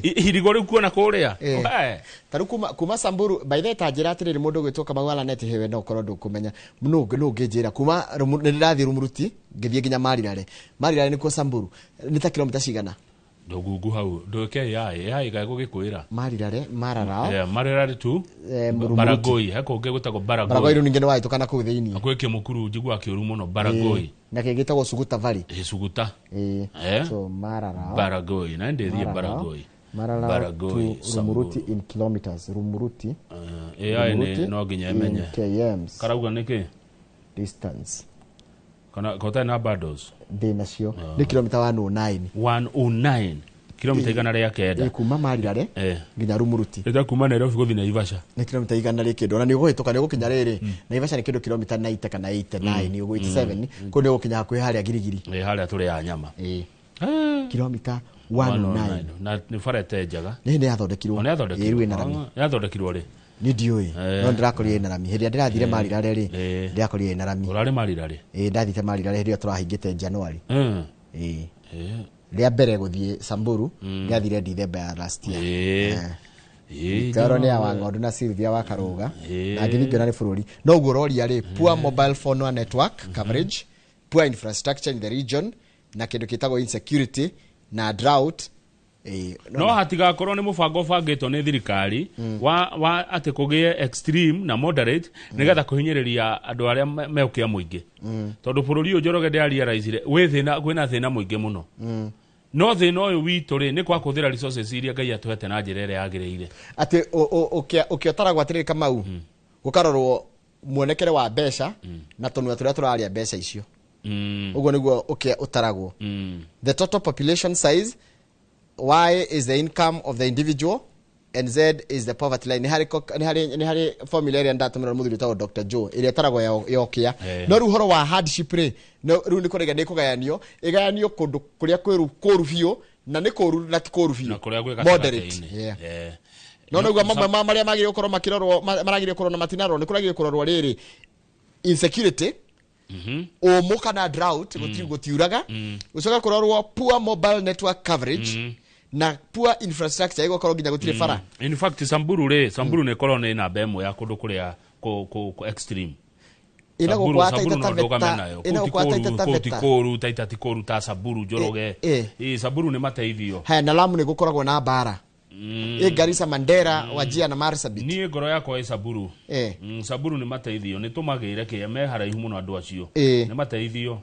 irigũ rĩu kuona kũrĩa. Tarĩu kuma Samburu, by the way, ta njĩra atĩrĩrĩ, mũndũ ũgwĩtwo Kamau Alaneti hewe no ũkorwo ndũkũmenya no ũngĩnjĩra kuma nĩ ndĩrathiĩ Rumuruti ngĩthiĩ nginya Marirare. Marirare nĩkuo Samburu nĩ ta kilomita cigana? Ndũgungu hau ndũke AI AI gagũgĩkwĩra. Marirare, Mararao. Yeah, Marirare tu. Rumuruti. Baragoi, he kũngĩ gwĩtagwo Baragoi Baragoi. rĩu ningĩ nĩ wahĩtũkana kũu thĩinĩ. Kwĩ kĩmũkuru njiguaga kĩũru mũno Baragoi. Na kĩngĩ gĩtagwo Suguta Valley. Suguta. So Mararao. Baragoi, na ndĩthiĩ Mararao. Baragoi. Mararao Baragoi, to Rumuruti in kilometers. Rumuruti. AI Rumuruti nĩ no nginya in ĩmenye. KMs. Karauga nĩkĩ? Distance. Kana kota na bundles. Ndĩ nacio. Nĩ kilomita 109. 109. Kilomita 109. Kuma Marirare nginya Rumuruti. Ĩta kuma Nairobi gũthiĩ Naivasha. Nĩ kilomita igana rĩ kĩndũ. Ona nĩ ũgũhĩtũka nĩ ũgũkinya rĩrĩ. Naivasha nĩ kĩndũ kilomita 90 kana 89 ũguo 87. Kũu nĩ ũgũkinya hakuhĩ harĩa Girigiri. Harĩa tũrĩaga nyama. Kilomita 109. Na nĩ bara ĩte njega. Nĩ hĩndĩ yathondekirwo. O nĩ yathondekirwo. Rĩu ĩna rami. Yathondekirwo rĩ? Niĩ ndiũĩ. No ndĩrakorire ĩna rami. Hĩndĩ ĩrĩa ndĩrathire Marirare rĩ, ndĩrakorire ĩna rami. Ũrarĩ Marirare? Ĩĩ, ndathite Marirare hĩndĩ ĩyo tũrahingĩte January. Ĩĩ. Rĩa mbere gũthiĩ Samburu, ndĩrathire December ya last year. Toro nĩ ya Wang'ondu na Sylvia wa Karũga. Na ngĩthiĩ ngĩona nĩ bũrũri. No ũguo ũroria rĩ, poor mobile phone network coverage, poor infrastructure in the region, na kĩndũ gĩtagwo insecurity na drought. No hatigakorwo nĩ mũbango ũbangĩtwo nĩ thirikari wa atĩ kũgĩe extreme na moderate nĩgetha kũhinyĩrĩria andũ arĩa meũkĩa mũingĩ. Tondũ bũrũri ũyũ Njoroge ndĩrarealizire wĩ thĩna, kwĩna thĩna mũingĩ mũno. No thĩna ũyũ witũ rĩ, nĩ kwa kũhũthĩra resources iria Ngai atũhete na njĩra ĩrĩa yagĩrĩire. Atĩ ũkĩotaragwo atĩrĩrĩ Kamau, gũkarorwo muonekere wa mbeca na tũnua tũrĩa tũrarĩa mbeca icio. Ũguo nĩguo ũtaragwo. The total population size, Y is the income of the individual and Z is the poverty line. Nĩ harĩ formula ĩrĩa ndatũmĩrwo nĩ mũthuri wĩtagwo Dr. Joe ĩrĩa ĩtaragwo ya ũkĩa. No rĩu ũhoro wa hardship rĩ, no rĩu nĩ kũrega nĩ kũgayanio, ĩgayanio kũndũ kũrĩa kũru biũ na nĩ kũru na ti kũru biũ. Na kũrĩa gwĩ Moderate. gatagatĩ-inĩ. No nĩguo mamwe ma marĩa magĩrĩirwo gũkorwo makĩrorwo, maragĩrĩirwo kũrorwo na matinarorwo, nĩ kũragĩrĩirwo kũrorwo rĩrĩ insecurity, ũmũ kana drought, gũtiuraga, gũcoka kũrorwo poor mobile network coverage na poor infrastructure, ĩgũkorwo nginya gũtirĩ bara. In fact, Samburu rĩ, Samburu nĩ ĩkorwo nĩ namba ĩmwe ya kũndũ kũrĩa kũ extreme. Ĩna Samburu, gũkwa Samburu Taita no ndũgame Taveta, nayo. ĩna Kũu ti gũkwa Taita kũũru, kũu ti Taveta. kũũru, Taita ti kũũru ta Samburu, Njoroge. Samburu nĩ mateithio. Haya, na Lamu nĩ gũkoragwo na mbara. Garissa, Mandera, Wajir na Marsabit. Niĩ ngoro yakwa ĩ Samburu. Samburu nĩ mateithio, nĩ tũmagĩre kĩa me haraihu mũno andũ acio. Nĩ mateithio.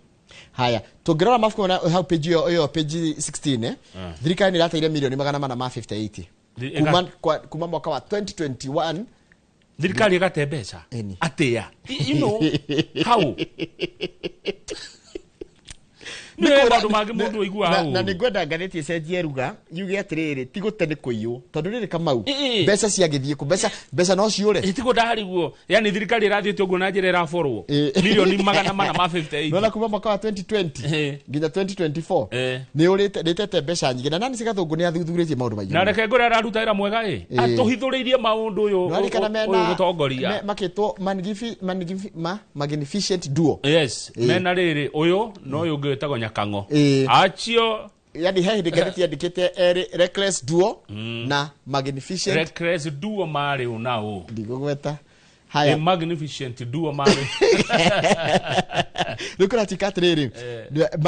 Haya, tũngĩrora mabuku na hau page ĩyo page 16, thirikari nĩ ĩrateire mirioni magana mana ma 58. Kuma mwaka wa 2021. Thirikari ĩgate mbeca. Atĩa? You know, how? Nĩ maũndũ mangĩ mũndũ aiguaga Na ũru. nĩ ngwenda ngathĩti ĩcenjie ruga yuge atĩrĩrĩ, ti gũte nĩ kũiywo, tondũ rĩrĩ Kamau, mbeca ciagĩthiĩ kũ? Mbeca no ciũre. Ĩ, tiguo ndariguo. Yani thirikari ĩrathiĩte ũguo na njĩra ĩraborwo. Mirioni magana mana ma 58. Nona kuma mwaka wa 2020 nginya 2024 nĩ ũrĩte, nĩ ĩtete mbeca nyingĩ, na Nancy Gathũngũ nĩ athuthurĩtie maũndũ maingĩ Na mũno. reke ngũre araruta wĩra mwega ĩ. Atũhithũrĩirie maũndũ ũyũ, Nĩwarikana mena ũyũ mũtongoria. makĩtwo magnificent duo. Yes, mena rĩrĩ ũyũ na ũyũ ũngĩ wĩtagwo Nyakang'o. Acio Yani he hĩndĩ ngathĩti yandĩkĩte erĩ reckless duo na magnificent. Reckless duo marĩ ũ na ũ? Ndigũgweta. Haya. A magnificent duo marĩ. Rĩu kũratuĩka atĩrĩrĩ,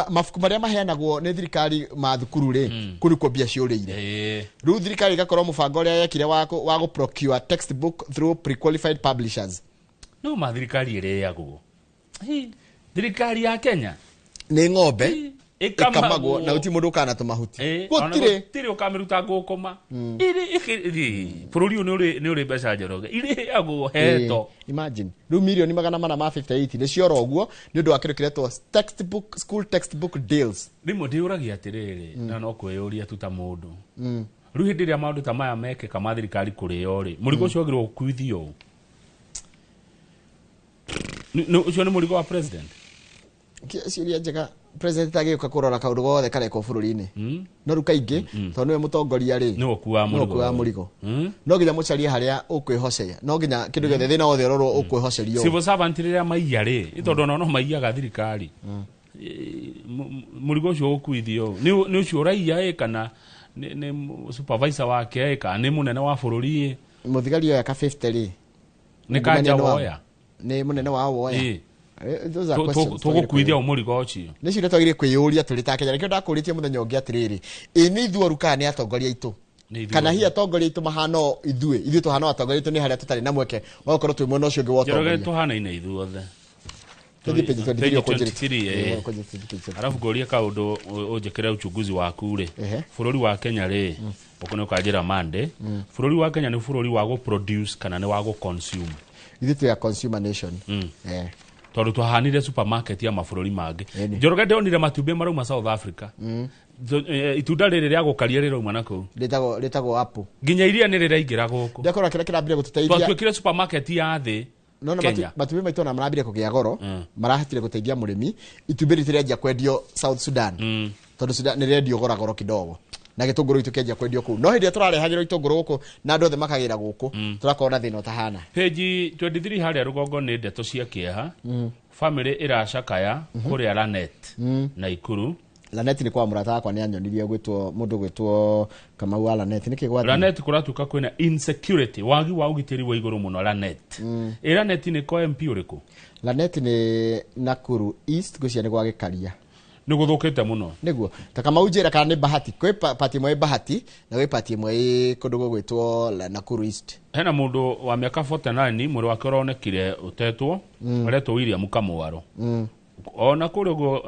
mabuku marĩa maheanagwo nĩ thirikari ma thukuru rĩ, kũu nĩkuo mbia ciũrĩire. Rĩu thirikari ĩgakorwo mũbango ũrĩa yekire wa gũ procure textbook through pre-qualified publishers. No ma thirikari ĩrĩagwo. Thirikari ya Kenya nĩ ng'ombe Ĩkamagwo. ĩkamagwo na gũtirĩ mũndũ ũkana tũmahuti. Ona Gũtirĩ. gũtirĩ ũkamĩruta ngũkũma. Bũrũri ũyũ nĩ ũrĩ mbeca Njoroge. Irĩagwo heto. Imagine. Rĩu mirioni magana mana ma 58 nĩ ciora ũguo nĩ ũndũ wa kĩndũ kĩretwo textbook, school textbook deals. Rĩmwe ndĩũragia atĩrĩrĩ, na no kwĩyũria tu ta mũndũ. Rĩu hĩndĩ ĩrĩa maũndũ ta maya mekĩka ma thirikari kũrĩo rĩ, mũrigo ũcio wagĩrĩirwo gũkuithio ũ? Ũcio nĩ mũrigo wa president? Ciũria njega. President agĩũka kũrora kaũndũ gothe karekwo bũrũri-inĩ, no rĩu kaingĩ tondũ nĩwe mũtongoria rĩ, nĩwe ũkuaga nĩwe mũrigo. Ũkuaga mũrigo. No nginya mũcarie harĩa ũkwĩhoceria, no nginya kĩndũ gĩothe, thĩna wothe ũrorwo ũkwĩhocerio. Civil servant rĩrĩa maiya rĩ, nĩ tondũ ona no maiyaga thirikari. Mũrigo ũcio ũgũkuithio nĩ ũcio ũraiya ĩ, kana nĩ supervisor wake ĩ, kana nĩ mũnene wa bũrũri ĩ? Mũthigari oya ka 50 rĩ, Nĩ kanja ungumania nĩ wa- woya. Nĩ mũnene wao woya. Those are questions Tũgũkuithia mũrigo ũcio. Nĩ ciũria twagĩrĩire kwĩyũria tũrĩ ta Kenya. Nĩkĩo ndakũrĩtie mũthenya ũngĩ atĩrĩrĩ, ĩ nĩ ithuoru kana nĩ atongoria aitũ? Nĩ ithuothe. Kana hihi atongoria aitũ mahana o ithuĩ tũhana o atongoria aitũ, nĩ harĩa tũtarĩ na mweke wa gũkorwo twĩ mwena ũcio ũngĩ wa Njoroge, ũtongoria. tũhanaine ithuothe. Tũthiĩ page 23. Page ũkũnjĩrĩte. 23, Ũkũnjĩrĩte page 23. Arabu ngũrie kaũndũ, ũnjĩkĩre uchunguzi waku rĩ. Bũrũri wa Kenya rĩ, ũkũ nĩ ũkanjĩra Monday, bũrũri wa Kenya nĩ bũrũri wa gũ-produce kana nĩ wa gũ-consume? Ithuĩ twĩ a consumer nation. Tondũ twahanire supermarket ya mabũrũri mangĩ. Njoroge, ndonire matumbĩ marauma South Africa. Itunda rĩrĩ rĩa gũkaria rĩrauma na kũu. Rĩtagwo apple. Nginya iria nĩ rĩraingĩra gũkũ. Ndakora kĩrĩa kĩrambire gũtũteithia Twatuĩkire supermarket ya thĩ. No na Kenya. matumbĩ maitũ ona marambire kũgĩa goro, marahotire gũteithia mũrĩmi. Itumbĩ rĩtũ rĩanjia kwendio South Sudan, tondũ Sudan nĩ rĩendio gora goro kidogo, na gĩtũngũrũ gitũ kĩanjia kwendio kũu. No hĩndĩ ĩrĩa tũrarehagĩrwo itũngũrũ gũkũ na andũ othe makagĩra gũkũ, tũrakorwo na thĩna ũtahana. Page 23 harĩa rũgongo nĩ ndeto cia kĩeha. Family ĩracakaya kũrĩa Lanet, Naikuru. Lanet nĩ kwa mũrata wakwa, nĩ anyonirie gwĩtwo mũndũ gwĩtwo Kamau wa Lanet. Nĩkĩ gwathiĩ? Lanet kũratuĩka kwĩna insecurity, wagi wa ũgitĩri wa igũrũ mũno Lanet. Ĩ Lanet nĩ kwa MP ũrĩkũ? Lanet nĩ Nakuru East, ngwĩciria nĩ gwa Gĩkaria. Nĩ gũthũkĩte mũno. Nĩguo ta Kamau, njĩra kana nĩ Bahati. Kwĩ pati ĩmwe ĩ Bahati na gwĩ pati ĩmwe ĩ kũndũ gũgwĩtwo Nakuru East. Hena mũndũ wa mĩaka 49 mwĩrĩ wake ũronekire ũtetwo, aretwo William Kamwaro, ona kũrĩ ũguo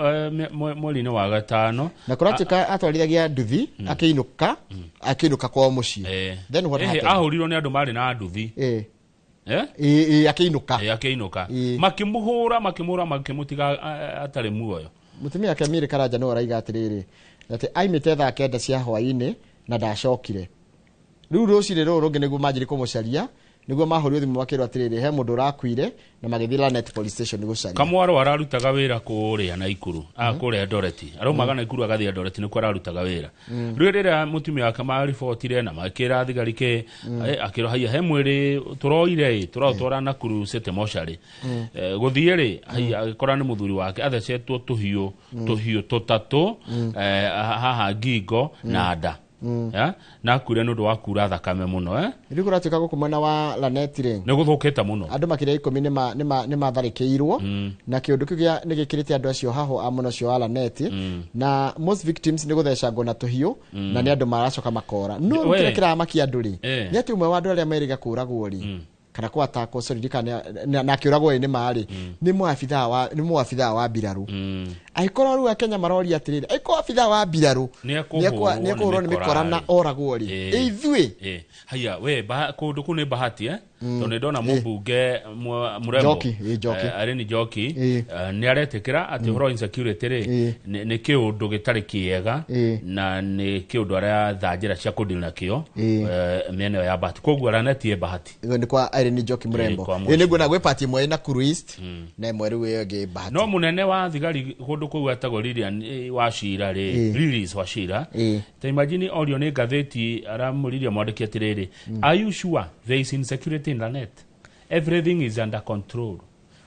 mweri-inĩ wa gatano. Na kũratuĩka atwarithagia nduthi, akĩinũka kwao mũciĩ. Then what happened? Ahũrirwo nĩ andũ marĩ na nduthi. Eh? Ĩ, akĩinũka. Akĩinũka, makĩmũhũra, makĩmũhũra, makĩmũtiga atarĩ muoyo. Mũtumia wake Mary Karanja nĩwe araiga atĩrĩrĩ, atĩ aimĩte thaa 9 cia hwaĩ-inĩ na ndacokire. Rĩu rũcinĩ rũrũ rũngĩ nĩguo manjirie kũmũcaria, nĩguo mahũrirwo thimũ makĩrwo atĩrĩrĩ, he mũndũ ũrakuire, na magĩthiĩ Lanet police station gũcaria. Kamwaro ararutaga wĩra kũrĩa Naikuru, kũrĩa Eldoret. Araumaga Naikuru agathiĩ Eldoret, nĩkuo ararutaga wĩra. Rĩu rĩrĩa mũtumia wake maribotire na makĩra thigari kĩ, akĩrwo haiya, he mwĩrĩ tũroire ĩ, tũraũtwara Nakuru City Mortuary. Gũthiĩ rĩ, haiya, agĩkora nĩ mũthuri wake athecetwo tũhiũ, tũhiũ tũtatũ, haha ngingo na nda. Ya? Na akuire nĩ ũndũ wa kura thakame mũno, eh? Rĩu kũratuĩka gũkũ mwena wa Lanet rĩ, Nĩ gũthũkĩte mũno. Andũ makĩria 10 nĩ matharĩkĩirwo, na kĩũndũ kĩu nĩ gĩkĩrĩte andũ acio haho a mwena ũcio wa Lanet, na most victims nĩ gũthecangwo na tũhiũ, na nĩ andũ maracoka makora. No rĩu kĩrĩa kĩramakia andũ rĩ, nĩ atĩ ũmwe wa andũ arĩa merĩga kũragwo rĩ, kana kwatakwo, sorry, ndikana na akĩũragwo ĩ nĩ marĩ nĩ mũabithaa wa mbirarũ. Angĩkorwo rĩu Akenya maroria atĩrĩrĩ, angĩkorwo abithaa wa mbirarũ Nĩ ekũhũrwo nĩ ekũhũrwo nĩ mĩkora na rĩ. oragwo rĩ, ithuĩ? Haiya we, kũndũ kũu nĩ Bahati, eh? Tondũ nĩ ndona mũmbunge Mũrembo Njoki, Njoki. Irene Njoki, nĩ aretĩkĩra atĩ ũhoro wa insecurity rĩ, nĩ kĩũndũ gĩtarĩ kĩega, na nĩ kĩũndũ aratha njĩra cia kũdeal nakĩo mĩena ĩyo ya Bahati. Koguo Lanet ĩ Bahati. Ĩyo nĩ kwa Irene Njoki Mũrembo. Kwa Ĩ, nĩguo na gwĩ pati ĩmwe ĩ Nakuru East na ĩmwe rĩu ĩyo ĩngĩ Bahati. No munene wa thigari kũndũ kũu etagwo Lilian Wachira rĩ, Lilis Wachira, ta imagine orio nĩ ngathĩti, aramũririe mwandĩki atĩrĩrĩ, "Are you sure there is insecurity in Lanet? Everything is under control."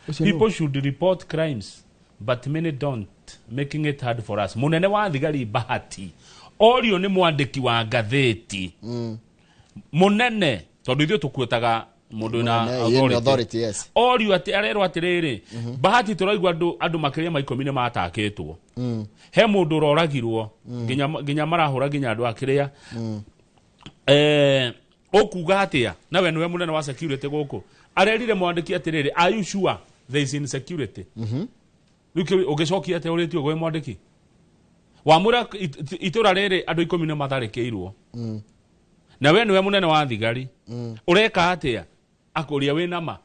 Ũcio nũ? "People should report crimes, but many don't, making it hard for us." Munene wa thigari Bahati orio nĩ mwandĩki wa ngathĩti munene, tondũ ithuĩ tũkuotaga mũndũ wĩna Mũnene, ĩ, nĩ authority, yes. Orio atĩ arerwo atĩrĩrĩ, Bahati tũraigua andũ makĩria ma 10 nĩ matakĩtwo, he mũndũ ũroragirwo, nginya marahũra nginya andũ akĩrĩa, ũkuga atĩa nawe nĩwe mũnene wa security gũkũ? Arerire mwandĩki atĩrĩrĩ, "Are you sure there is insecurity?" Rĩu ũngĩcokia atĩa ũrĩtio gwĩ mwandĩki wamwĩra itũra rĩrĩ andũ 10 nĩ matharĩkĩirwo, na we nĩwe mũnene wa thigari, ũreka atĩa? Akũria wĩna ma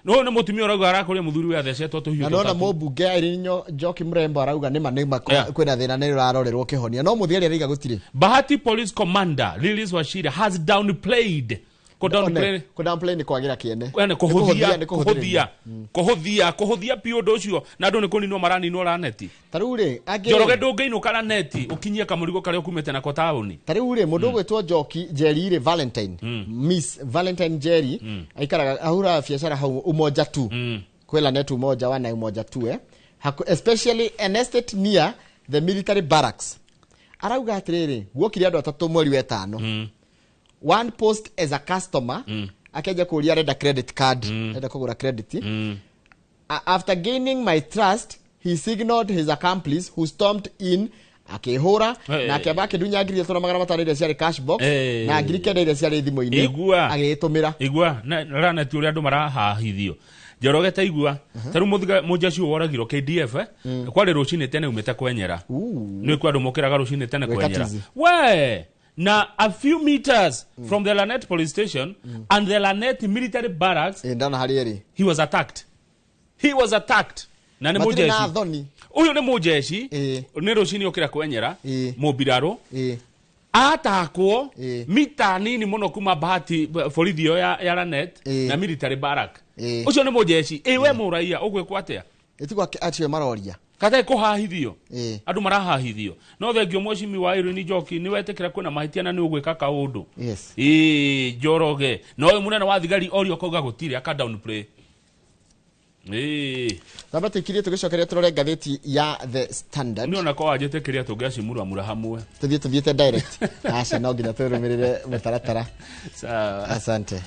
no nĩ mũtumia ũrauga arakũria mũthuri we athecetwo tũhiũ Na nona tũtatũ. Mũmbunge Irene Njoki Mũrembo arauga nĩma kwĩna thĩna, nĩ ũrarorerwo kĩhonia, no mũthigari arauga gũtirĩ. Bahati Police Commander Lilis Wachira has downplayed Kũ downplay. Kũ downplay nĩ kwagĩra kĩene. Ene kũhũthia kũhũthia kũhũthia kũhũthia biũ ũndũ ũcio na andũ nĩ kũninwo maraninwo raneti. Ta rĩu rĩ angĩ Njoroge ndũngĩinũka raneti ũkinyie kamũrigo karĩa ũkumĩte nako taũni. Ta rĩu rĩ mũndũ ũgwĩtwo Njoki Njeri rĩ Valentine Miss Valentine Njeri aikaraga ahuraga biacara hau Umoja tu kwĩ Lanet Umoja wana Umoja tu especially an estate near the military barracks. Arauga atĩrĩrĩ guokire andũ atatũ mweri wa ĩtano. One post as a customer akeja kũria arenda credit card arenda kũgũra credit. After gaining my trust he signaled his accomplice who stormed in akĩhũra na akĩamba akĩndunya 3500 iria ciarĩ cash box na 9,000 iria ciarĩ thimũ-inĩ agĩgĩtũmĩra. Igua na Lanet ũrĩa andũ marahahithio. Njoroge ta igua ta rĩu mũjeshi ũyũ woragirwo KDF kwarĩ rũcinĩ tene umĩte kwenyera. Nĩ kwa andũ mokĩraga rũcinĩ tene kwenyera. We na a few meters from the Lanet police station and the Lanet military barracks ndana harĩ ĩrĩ he was attacked. He was attacked. Na nĩ mũjeshi. Ũyũ nĩ mũjeshi nĩ rũcinĩ okĩra kwenyera mũmbirarũ atakwo mita nini mũno kuma Bahati borithi ĩyo ya Lanet na military barrack. Ũcio nĩ mũjeshi. We mũraia ũgwĩkwo atĩa? Ĩtigwo acio maroria kata kũhahithio andũ marahahithio no thengio mweshimi wa Irene Njoki nĩ wetĩkĩra kwĩna mahĩtia na nĩ ũgwĩka kaũndũ. Yes. Njoroge no ũyũ mũnene wa thigari orio akauga gũtirĩ aka downplay. Tamba tũikirie tũgĩcokeria tũrore ngathĩti ya The Standard. Nĩ ona ko wanjĩtĩkĩria tũngĩacimũramũra hamwe. Tũthiĩ tũthiĩte direct. Aca no nginya tũrũmĩrĩre mũtaratara. Sawa. Asante.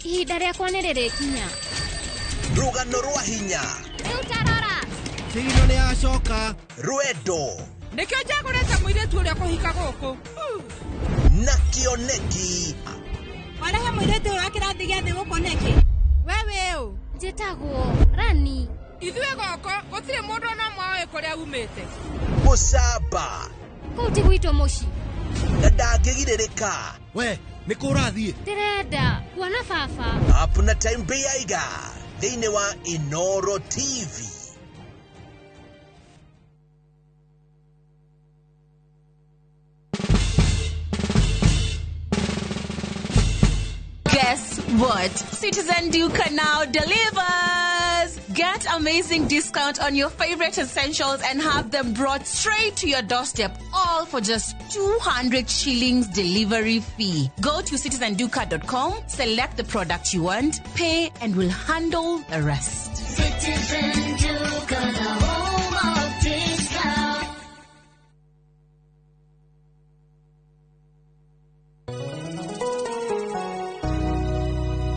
Ihinda rĩakwa nĩ rĩrĩkinya. Rũgano rwa hinya. Rĩu tarora. Thino nĩ acoka. Rwendo. Nĩkĩo njagũrĩte mũirĩtu ũrĩa kũhika gũkũ. Na kĩoneki. Warehe mũirĩtu ũyũ wa kĩrathi gĩa thĩ gũkũ nĩkĩ? We wĩũ? Njĩtagwo Rani. Ithuĩ gũkũ gũtirĩ mũndũ ona ũmwe ũĩ kũrĩa umĩte. Gũcamba. Kũu ti gwitũ mũciĩ. Na ndangĩgirĩrĩka. We nĩ kũ ũrathiĩ? Ndĩrenda kuona baba. Up na time Beiga thĩinĩ wa Inoro TV. Guess what? Citizen Duka now delivers! Get amazing discount on your favorite essentials and have them brought straight to your doorstep, all for just 200 shillings delivery fee. Go to citizenduka.com, select the product you want, pay, and we'll handle the rest. Citizen Duka, the home of discount.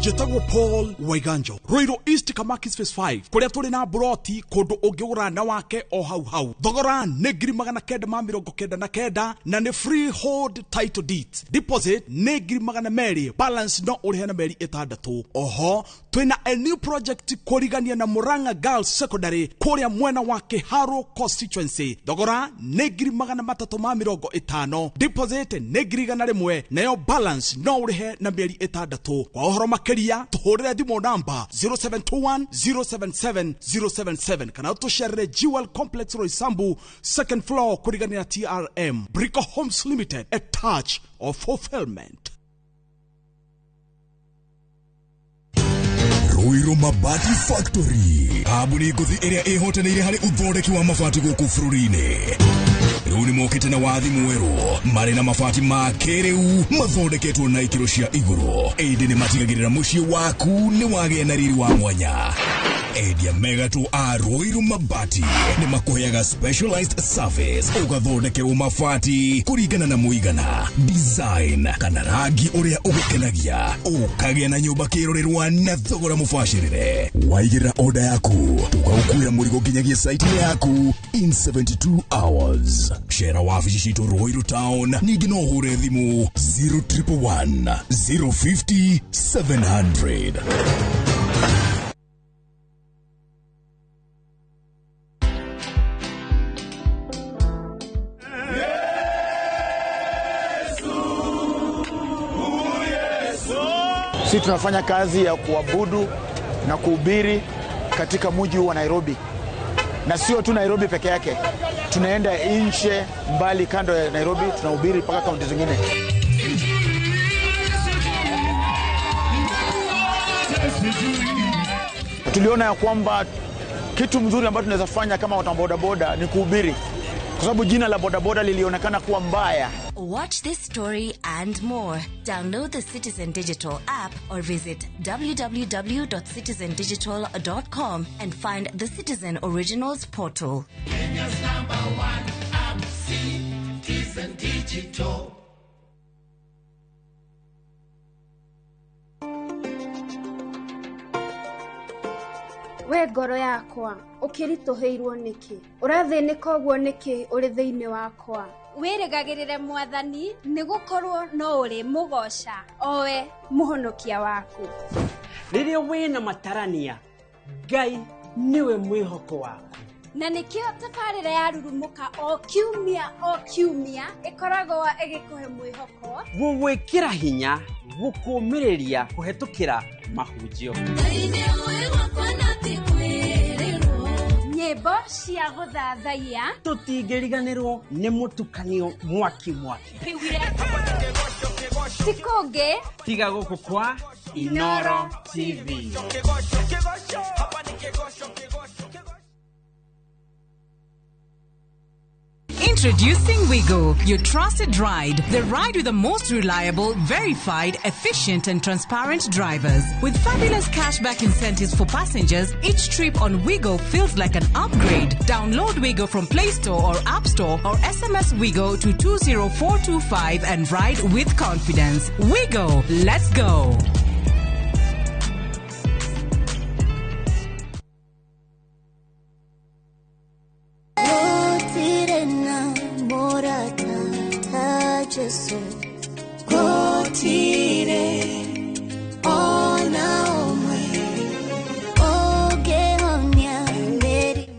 Njĩtagwo Paul Waiganjo Ruiru East Kamakis Phase 5 kũrĩa tũrĩ na broti kũndũ ũngĩgũra na wake o hau hau. Thogora nĩ 999 na nĩ freehold title deeds. Deposit nĩ 200,000, balance no ũrĩhe na mĩeri 6. Oho twĩna a new project kũrigania na Murang'a Girls Secondary kũrĩa mwena wa Kĩharũ constituency. Thogora nĩ 350,000, deposit nĩ 100,000 nayo balance no ũrĩhe na mĩeri 6. Kwa ũhoro makĩria tũhũrĩre thimũ namba 0721 077 077 kana tũcerere Jewel Complex Roysambu second floor kũrigania na TRM. Brico Homes Limited, a touch of fulfillment. Ruiru Mabati Factory, kambuni ngũthi ĩrĩa ĩhotanĩire harĩ ũthondeki wa mabati gũkũ bũrũri-inĩ. Rĩu nĩ mokĩte na wathi mwerũ marĩ na mabati ma kĩrĩu mathondeketwo na ikĩro cia igũrũ. Ĩndĩ nĩ matigagĩrĩra mũciĩ waku nĩ wagĩa na riri wa mwanya. Endia mega tu a Ruiru Mabati nĩ makũheaga specialized service ũgathondekerwo mabati kũringana na mũigana, design kana rangi ũrĩa ũgũkenagia, ũkagĩa na nyũmba kĩrorerwa na thogora mũbacĩrĩre. Waigĩrĩra order yaku tũgagũkuĩra mũrigo nginyagia site yaku in 72 hours. Cera wabici citũ Ruiru Town, ningĩ no ũhũre thimũ 0111 050 700. Sisi tunafanya kazi ya kuabudu na kuhubiri katika mji wa Nairobi, na sio tu Nairobi peke yake, tunaenda nje mbali kando ya Nairobi, tunahubiri mpaka kaunti zingine. Tuliona ya kwamba kitu mzuri ambacho tunaweza fanya kama watu wa bodaboda ni kuhubiri, kwa sababu jina la bodaboda lilionekana kuwa mbaya. Watch this story and more. Download the Citizen Digital app or visit www.citizendigital.com and find the Citizen Originals portal. Kenya's number one app, Citizen Digital. We ngoro yakwa ũkĩritũhĩirwo nĩkĩ ũrathĩnĩka ũguo nĩkĩ ũrĩ thĩinĩ wakwa wĩrĩgagĩrĩre mwathani nĩgũkorwo no ũrĩ mũgoca owe mũhonokia waku. Rĩrĩa wĩna matarania Ngai nĩwe mwĩhoko waku, na nĩkĩo tabarĩra ya Rurumũka o kiumia ĩkoragwo ĩgĩkũhe mwĩhoko, gũgwĩkĩra hinya, gũkũmĩrĩria kũhetũkĩra mahunjio, nyĩmbo cia gũthathaiya, tũtingĩriganĩrwo nĩ mũtukanio mwaki mwaki ti kũngĩ tiga gũkũ kwa Inoro TV. Introducing Wigo, your trusted ride. The ride with the most reliable, verified, efficient and transparent drivers. With fabulous cashback incentives for passengers, each trip on Wigo feels like an upgrade. Download Wigo from Play Store or App Store or SMS Wigo to 20425 and ride with confidence. Wigo, let's go.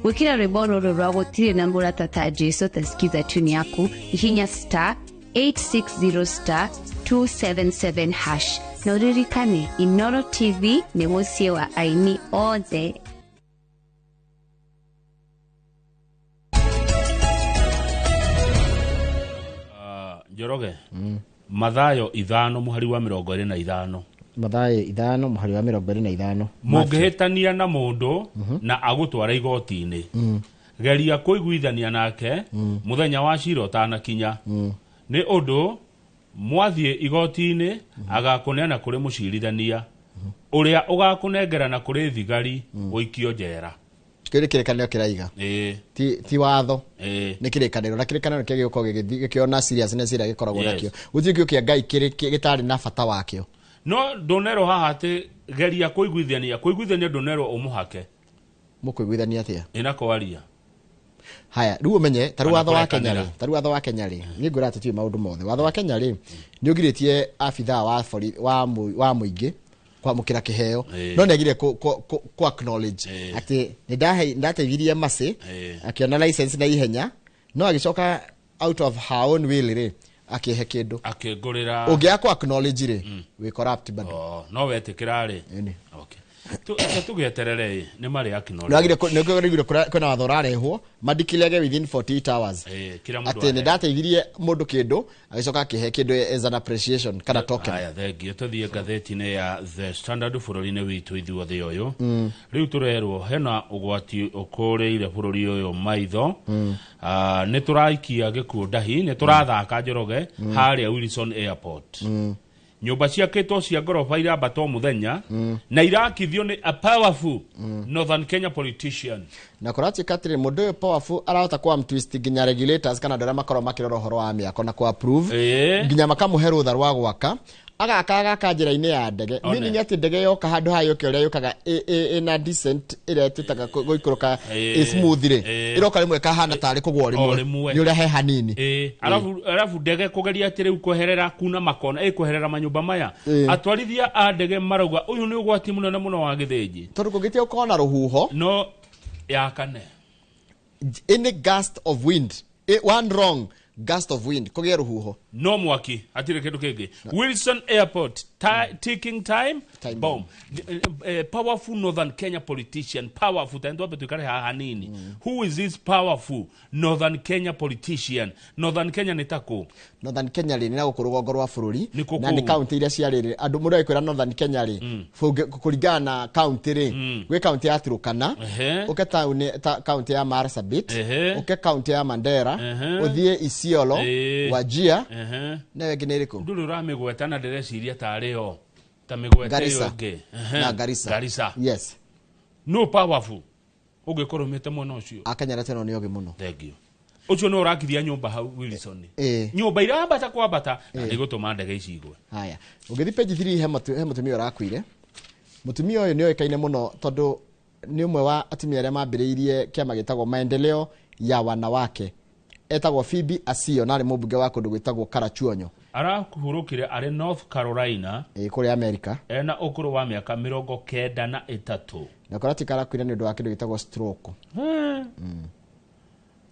Gwikira rwimbo rũrũ rwa gũtirĩ na mũrata ta Jesu ta sikiza tune yaku hihinya star 860 star 277 hash na ũririkane Inoro TV nĩ mũciĩ wa aini othe. Njoroge, Mathayo 5 mũhari wa 25. Mathayo 5 mũhari wa 25. Mũngĩhĩtania na mũndũ na agũtwara igoti-inĩ, geria kũiguithania nake mũthenya wa cira ũtanakinya, nĩ ũndũ mwathiĩ igoti-inĩ agakũneana kũrĩ mũcirithania ũrĩa ũgakũnengerana kũrĩ thigari ũikio njera. Kĩrĩ kĩrĩkanĩro kĩraiga ti watho, nĩ kĩrĩkanĩro, na kĩrĩkanĩro nĩkĩo gĩgũkorwo gĩkĩona seriousness ĩrĩa gĩkoragwo nakĩo. Gũtirĩ kĩo kĩa Ngai gĩtarĩ na bata wakĩo. No ndũnerwo haha atĩ geria kũiguithania, kũiguithania ndũnerwo ũmũhake. Mũkũiguithania atĩa? Ĩna kwaria. Haya, rĩu ũmenye ta rĩu watho wa Kenya rĩ, ta rĩu watho wa Kenya rĩ, niĩ ngwĩra atĩ tiũĩ maũndũ mothe. Watho wa Kenya rĩ, nĩ ũgirĩtie abithaa wa wa mũingĩ kwamũkĩra kĩheo, no nĩagire ku acknowledge atĩ nĩ ndateithirie Mercy akĩona license na ihenya, no agĩcoka out of her own will rĩ akĩhe kĩndũ akĩngũrĩra. Ũngĩaga ku acknowledge rĩ, wĩ corrupt bado. No wetĩkĩra rĩ. Okay. Tũgĩeterere nĩ marĩ acknowledge. Nĩ kwĩna watho ũrarehwo mandikilege within 48 hours atĩ nĩ ndateithirie mũndũ kĩndũ agĩcoka akĩhe kĩndũ as an appreciation kana token. Haya, thengio. Tũthiĩ ngathĩti-inĩ ya The Standard bũrũri-inĩ witũ ithuothe ũyũ. Rĩu tũrerwo hena ũgwati ũkũrĩire bũrũri ũyũ maitho. Nĩ tũraikia gĩkuũ ndahi, nĩ tũrathaka Njoroge harĩa Wilson Airport. Nyũmba ciakĩtwo cia ngoroba irambatwo mũthenya na irakithio nĩ a powerful Northern Kenya politician. Na kũratuĩka atĩrĩ mũndũ ũyũ powerful arahota kwa twist nginya regulators kana andũ arĩa makoragwo makĩrora ũhoro wa mĩako na ku approve nginya makamũhe rũtha rwa gwaka, agaka agaka njĩra-inĩ ya ndege, meaning atĩ ndege yoka handũ ha yũke ũrĩa yũkaga ĩna decent ĩrĩa twĩtaga gũikũrũka smooth rĩ, ĩroka rĩmwe ĩkahana tarĩ kũgũa rĩmwe nĩ ũrĩa he hanini. Arabu ndege kũgeria atĩ rĩu kweherera kuna makona ĩkweherera manyũmba maya, atwarithia a ndege marauga ũyũ nĩ ũgwati mũnene mũno wa gĩthĩnji, tondũ kũngĩtia gũkorwo na rũhuho no yakane any gust of wind, one wrong gust of wind kũgĩe rũhuho No mwaki hatirĩ kĩndũ kĩngĩ. Wilson Airport ticking time bomb. Powerful Northern Kenya politician, powerful ta twambe tuikare haha hanini. Who is this powerful Northern Kenya politician? Northern Kenya nĩ takũ? Northern Kenya rĩ, nĩ na gũkũ rũgongo rwa bũrũri, Nĩ kũ na nĩ kũu? kaunti iria ciarĩ rĩ, andũ mũndũ agĩkwĩra Northern Kenya rĩ, kũringana na kaunti rĩ, gwĩ kaunti ya Turkana, ũke taũni ta kaunti ya Marsabit, ũke kaunti ya Mandera, ũthiĩ Isiolo, Wajir, nayo ĩngĩ nĩ ĩrĩkũ? Ndũrĩ ũramĩgweta na ndĩreciria tarĩ yo ta mĩgwete ĩyo Garissa. ĩngĩ. Na Garissa. Garissa. Yes. No powerful ũngĩkorwo umĩte mwena ũcio. Akenya arĩa teno nĩ ogĩ mũno. Thank you. Ũcio nĩ ũrakithia nyũmba hau Wilson. Nyũmba irambata kwambata na nĩ gũtũma ndege ici igwe. Haya, ũngĩthiĩ page 3, he mũtumia ũrakuire. Mũtumia ũyũ nĩ oĩkaine mũno tondũ nĩ ũmwe wa atumia arĩa mambĩrĩirie kĩama gĩtagwo Maendeleo ya Wanawake. Etagwo Phoebe Asio na arĩ mũmbunge wa kũndũ gwĩtagwo Karachuonyo. Arahurũkire arĩ North Carolina. Kũrĩa America. Ena ũkũrũ wa mĩaka 93. Na kũratuĩka arakuire nĩ ũndũ wa kĩndũ gĩtagwo stroke.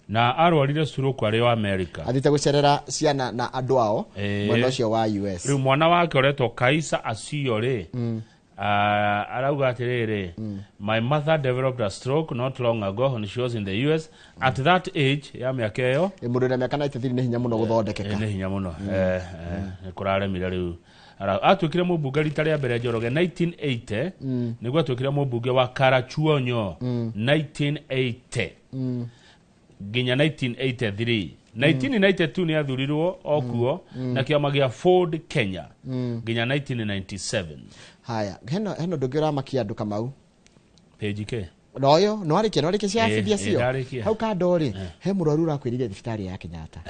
Na arwarire stroke arĩ o America. Athiĩte gũcerera ciana na andũ ao mwena ũcio wa US. Rĩu mwana wake ũretwo Kaisa Asio rĩ, arauga atĩrĩrĩ, "My mother developed a stroke not long ago when she was in the US. At that age," ya mĩaka ĩyo. Mũndũ wĩna mĩaka 93 nĩ hinya mũno gũthondekeka. Nĩ hinya mũno. Nĩ kũraremire rĩu. Atuĩkire mũmbunge rita rĩa mbere, Njoroge, 1980. Nĩguo atuĩkire mũmbunge wa Karachuonyo 1980 nginya 1983. 1992 nĩ athurirwo o kuo na kĩama gĩa Ford Kenya nginya 1997. Haya, hena ũndũ ũngĩ ũramakia andũ, Kamau. Page ke? Noyo nĩwarĩkia cia Phoebe Asio. Ndarĩkia. Hau kando rĩ, he mũrwaru ũrakwĩrire thibitarĩ ya Kenyatta.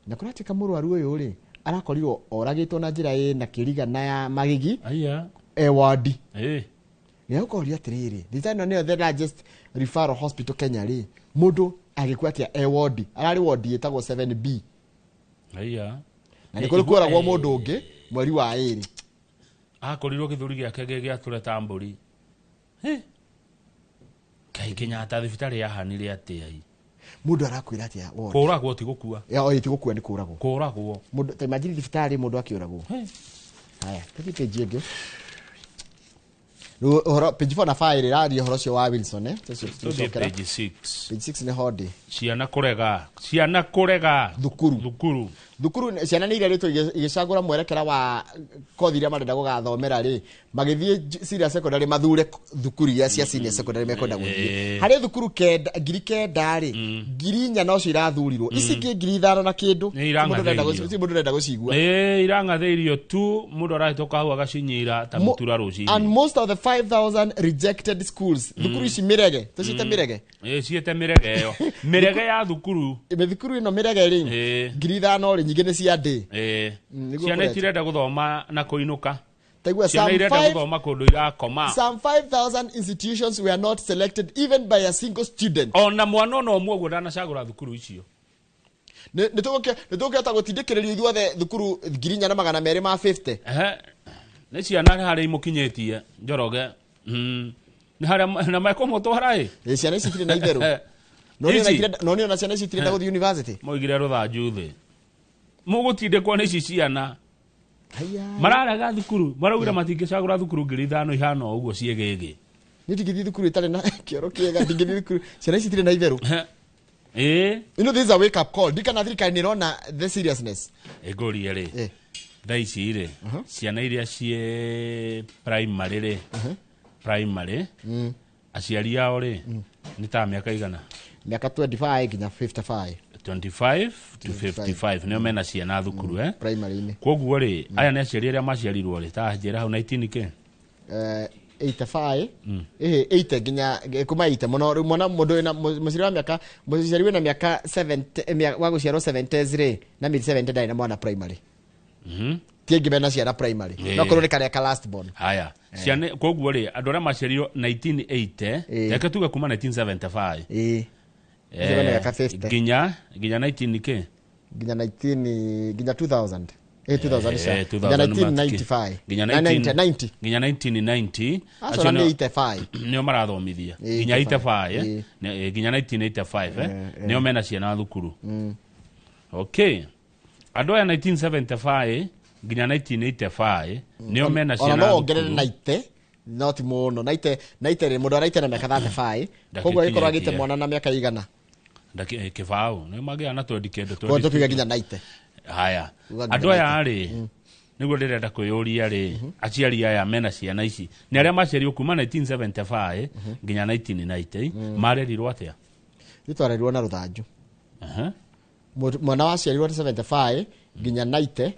Na kũratuĩka mũrwaru ũyũ rĩ, arakorirwo oragĩtwo na njĩra ĩna kĩriga na ya magigi. Aya. E wadi. Nĩ ũkoria atĩrĩrĩ, thibitarĩ ĩno nĩyo the largest referral hospital Kenya rĩ, mũndũ agĩkua atĩa e wodi? Ararĩ wodi ĩtagwo 7B. Aya. Na nĩ kũrĩ kuoragwo mũndũ ũngĩ mweri wa 2. Akorirwo gĩthũri gĩake gĩgĩatũre ta mbũri. Kaĩ Kenyatta thibitarĩ yahanire atĩa ĩ? Mũndũ arakwĩra atĩa wodi? Kũragwo ti gũkua. Ya, oi, ti gũkua, nĩ kũragwo. Kũragwo. Mũndũ ta imagine thibitarĩ mũndũ akĩũragwo. Haya, tũthiĩ page ĩngĩ. Rĩu ũhoro page 4 na 5 ĩraria ũhoro ũcio wa Wilson, eh? Tũcio Tũthiĩ tũcokera. page 6. Page 6 nĩ hodi. Ciana kũrega. Ciana kũrega. Thukuru. Thukuru. Thukuru ciana nĩ irerĩtwo igĩcagũra mwerekera wa kothi iria marenda gũgathomera rĩ, magĩthiĩ senior secondary mathure thukuru iria cia senior secondary mekwenda gũthiĩ. Harĩ thukuru kenda, 9,000 rĩ, 4,000 nocio irathurirwo. Ici ingĩ 5,000 na kĩndũ. Nĩ irang'athĩirio. Ti mũndũ ũrenda gũcigua. Irang'athĩirio tu mũndũ arahĩtũka hau agacinyira ta mũtura rũcinĩ. And most of the 5,000 rejected schools, thukuru ici mĩrege, tũciĩte mĩrege. Ciĩte mĩrege ĩyo. Mĩrege ya thukuru. Thukuru ĩno mĩrege rĩ, 5,000 rĩ, nyingĩ nĩ cia ndĩ. Nĩguo Ciana kũretwo. itirenda gũthoma na kũinũka. Taigua, Ciana some irenda gũthoma kũndũ irakoma. Some 5,000 institutions were not selected even by a single student. Ona mwana ona ũmwe ũguo ndanacagũra thukuru icio. Nĩ tũgũkĩhota gũtindĩkĩrĩrio ithuothe thukuru 4,250? Nĩ ciana harĩa imũkinyĩtie, Njoroge. Nĩ harĩa na mekũmũtwara ĩ. Ciana ici itirĩ na itherũ. No nĩ ona Ici? no nĩ ona ciana ici itirenda gũthiĩ university. Moigire rũthanju thĩ. Mũgũtindĩkwo nĩ ici ciana. Mararega thukuru, maraugire matingĩcagũra thukuru 5,000 ihana o ũguo ciĩgĩgĩ. Niĩ ndingĩthiĩ thukuru ĩtarĩ na kĩoro kĩega, ndingĩthiĩ thukuru. Ciana ici itirĩ na itherũ. You know, this is a wake up call. Ndikana thirikari nĩ ĩrona the seriousness. Ĩngũrie rĩ, thaa ici rĩ, ciana iria ciĩ primary rĩ, primary, aciari ao rĩ, nĩ ta mĩaka igana? Mĩaka 25 nginya 55. 25 to 55 nĩo mena ciana thukuru, eh? Primary-inĩ. Koguo rĩ, aya nĩ aciari arĩa maciarirwo rĩ, ta njĩra hau 19 kĩ? 85, 80 nginya kuma 80 mũno. Rĩu mwana mũndũ wĩna mũciari wa mĩaka, mũciari wĩna mĩaka 70, wa gũciarwo 70s rĩ, na mid 70 ndarĩ na mwana primary. Ti aingĩ mena ciana primary. No korwo nĩ karĩa ka last born. Haya, ciana koguo rĩ, andũ arĩa maciarirwo 1980, reke tuge kuma 1975, Acio mena mĩaka 50. nginya 19 kĩ? Nginya 19, nginya 2000. 2000 ca. 2000 Nginya 1995. Nginya Na 19 90. Nginya 1990. Acio na Acio nĩ 85. Nĩo marathomithia nginya 85. 85, nginya 1985, nĩo mena ciana thukuru. Okay, Andũ aya 1975 nginya 1985 nĩo mena Ona ciana no ongerere thukuru. 90, no ti mũno. 90, 90 rĩ, mũndũ araite na mĩaka 35, koguo agĩkorwo agĩte mwana na mĩaka igana. Kĩbaũ nĩ magĩa na 20 kĩndũ. Koguo tũkiuga nginya 90. Haya. Uga nginya Andũ aya 90. rĩ, nĩguo ndĩrenda kwĩyũria rĩ, aciari aya mena ciana ici nĩ arĩa maciarirwo kuma 1975 nginya 1990, marerirwo atĩa? Ithuĩ twarerirwo na rũthanju. Aha. Mwana waciarirwo 75 nginya 90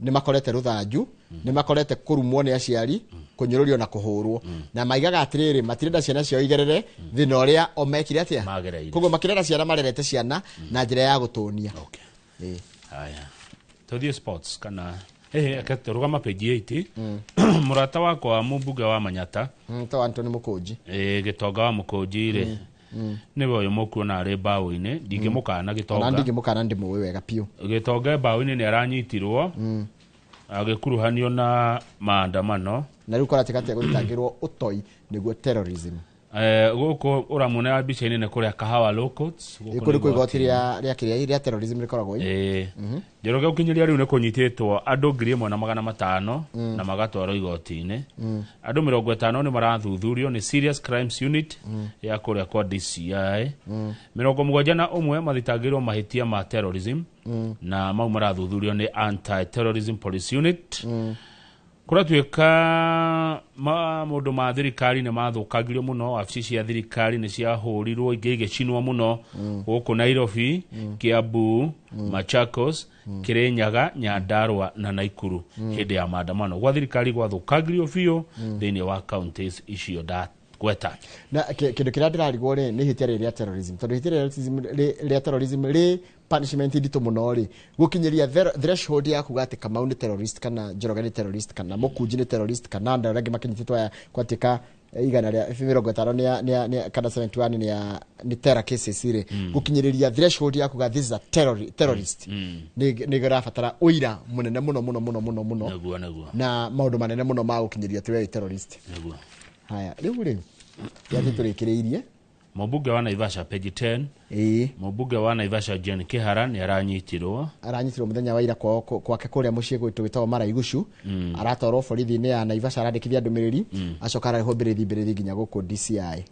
nĩ makorete rũthanju, nĩ makorete kũrumwo nĩ aciari, kũnyũrũrio na kũhũrwo, na maigaga atĩrĩrĩ, matirenda ciana ciao igerere thĩna ũrĩa o mekire atĩa. Magereire. Koguo makĩrera ciana, marerete ciana na njĩra ya gũtũnia. Ĩĩ. Haya, tũthiĩ sports kana eke tũrũgama page 8. Mũrata wakwa mũmbunge wa Manyata, Ta Anthony Mũkũnji. Gĩtonga wa Mũkũnji rĩ, nĩwe ũyũ mũkuona arĩ mbaũ-inĩ. Ndingĩmũkana. Ona Gĩtonga. Ndingĩmũkana, ndĩmũĩ wega biũ. Gĩtonga mbaũ-inĩ nĩ aranyitirwo agĩkuruhanio na maandamano. Na rĩu kũratuĩka atĩ gũthitangĩrwo ũtoi nĩguo terrorism. Gũkũ ũramuona mbica-inĩ nĩ kũrĩa Kahawa Law Courts. Gũkũ Kũrĩ nĩ kwĩ igoti rĩa kĩrĩa rĩa terrorism rĩkoragwo ĩ. Njoroge, gũkinyĩria rĩu nĩ kũnyitĩtwo andũ 1500 na magatwarwo igoti-inĩ. Andũ 50 nĩ marathuthurio nĩ Serious Crimes Unit ya kũrĩa kwa DCI. 71 mathitangĩirwo mahĩtia ma terrorism, na mau marathuthurio nĩ Anti Terrorism Police Unit. Kũratuĩka maũndũ ma thirikari nĩ mathũkangirio mũno, wabici cia thirikari nĩ ciahũrirwo, ingĩ igĩcinwo mũno gũkũ Nairobi, Kiambu, Machakos, Kirinyaga, Nyandarua na Naikuru hĩndĩ ya maandamano. Gwa thirikari gwathũkangirio biũ thĩinĩ wa counties icio ndagweta. Na kĩndũ kĩrĩa ndĩrarigwo rĩ, nĩ ihĩtia rĩrĩ rĩa terrorism, tondũ ihĩtia rĩrĩa rĩa terrorism rĩ punishment nditũ mũno rĩ, gũkinyĩria threshold ya kuga atĩ Kamau nĩ terrorist, kana Njoroge nĩ terrorist, kana Mũkunji nĩ terrorist, kana andũ arĩa angĩ makĩnyitĩtwo aya, gwatuĩka 150 nĩ kana 71 nĩ terror cases rĩ, gũkinyĩrĩria threshold ya kuga this is a terrorist, nĩ ĩrabatara ũira mũnene mũno mũno mũno mũno mũno Nĩguo, nĩguo. na maũndũ manene mũno ma gũkinyĩria atĩ we wĩ terrorist. Haya, rĩu rĩ, gĩatĩ tũrĩkĩrĩirie. Mũmbunge wa Naivasha, page 10. Ĩĩ. Mũmbunge wa Naivasha Jane Kihara nĩ aranyitirwo. Aranyitirwo mũthenya wa ira kwao, gwake kũrĩa mũciĩ gwitũ gwĩtagwo Maraigucu. Aratwarwo borithi-inĩ ya Naivasha, arandĩkithia ndũmĩrĩri, acoka ararĩhwo mbĩrĩthi mbĩrĩthi nginya gũkũ DCI.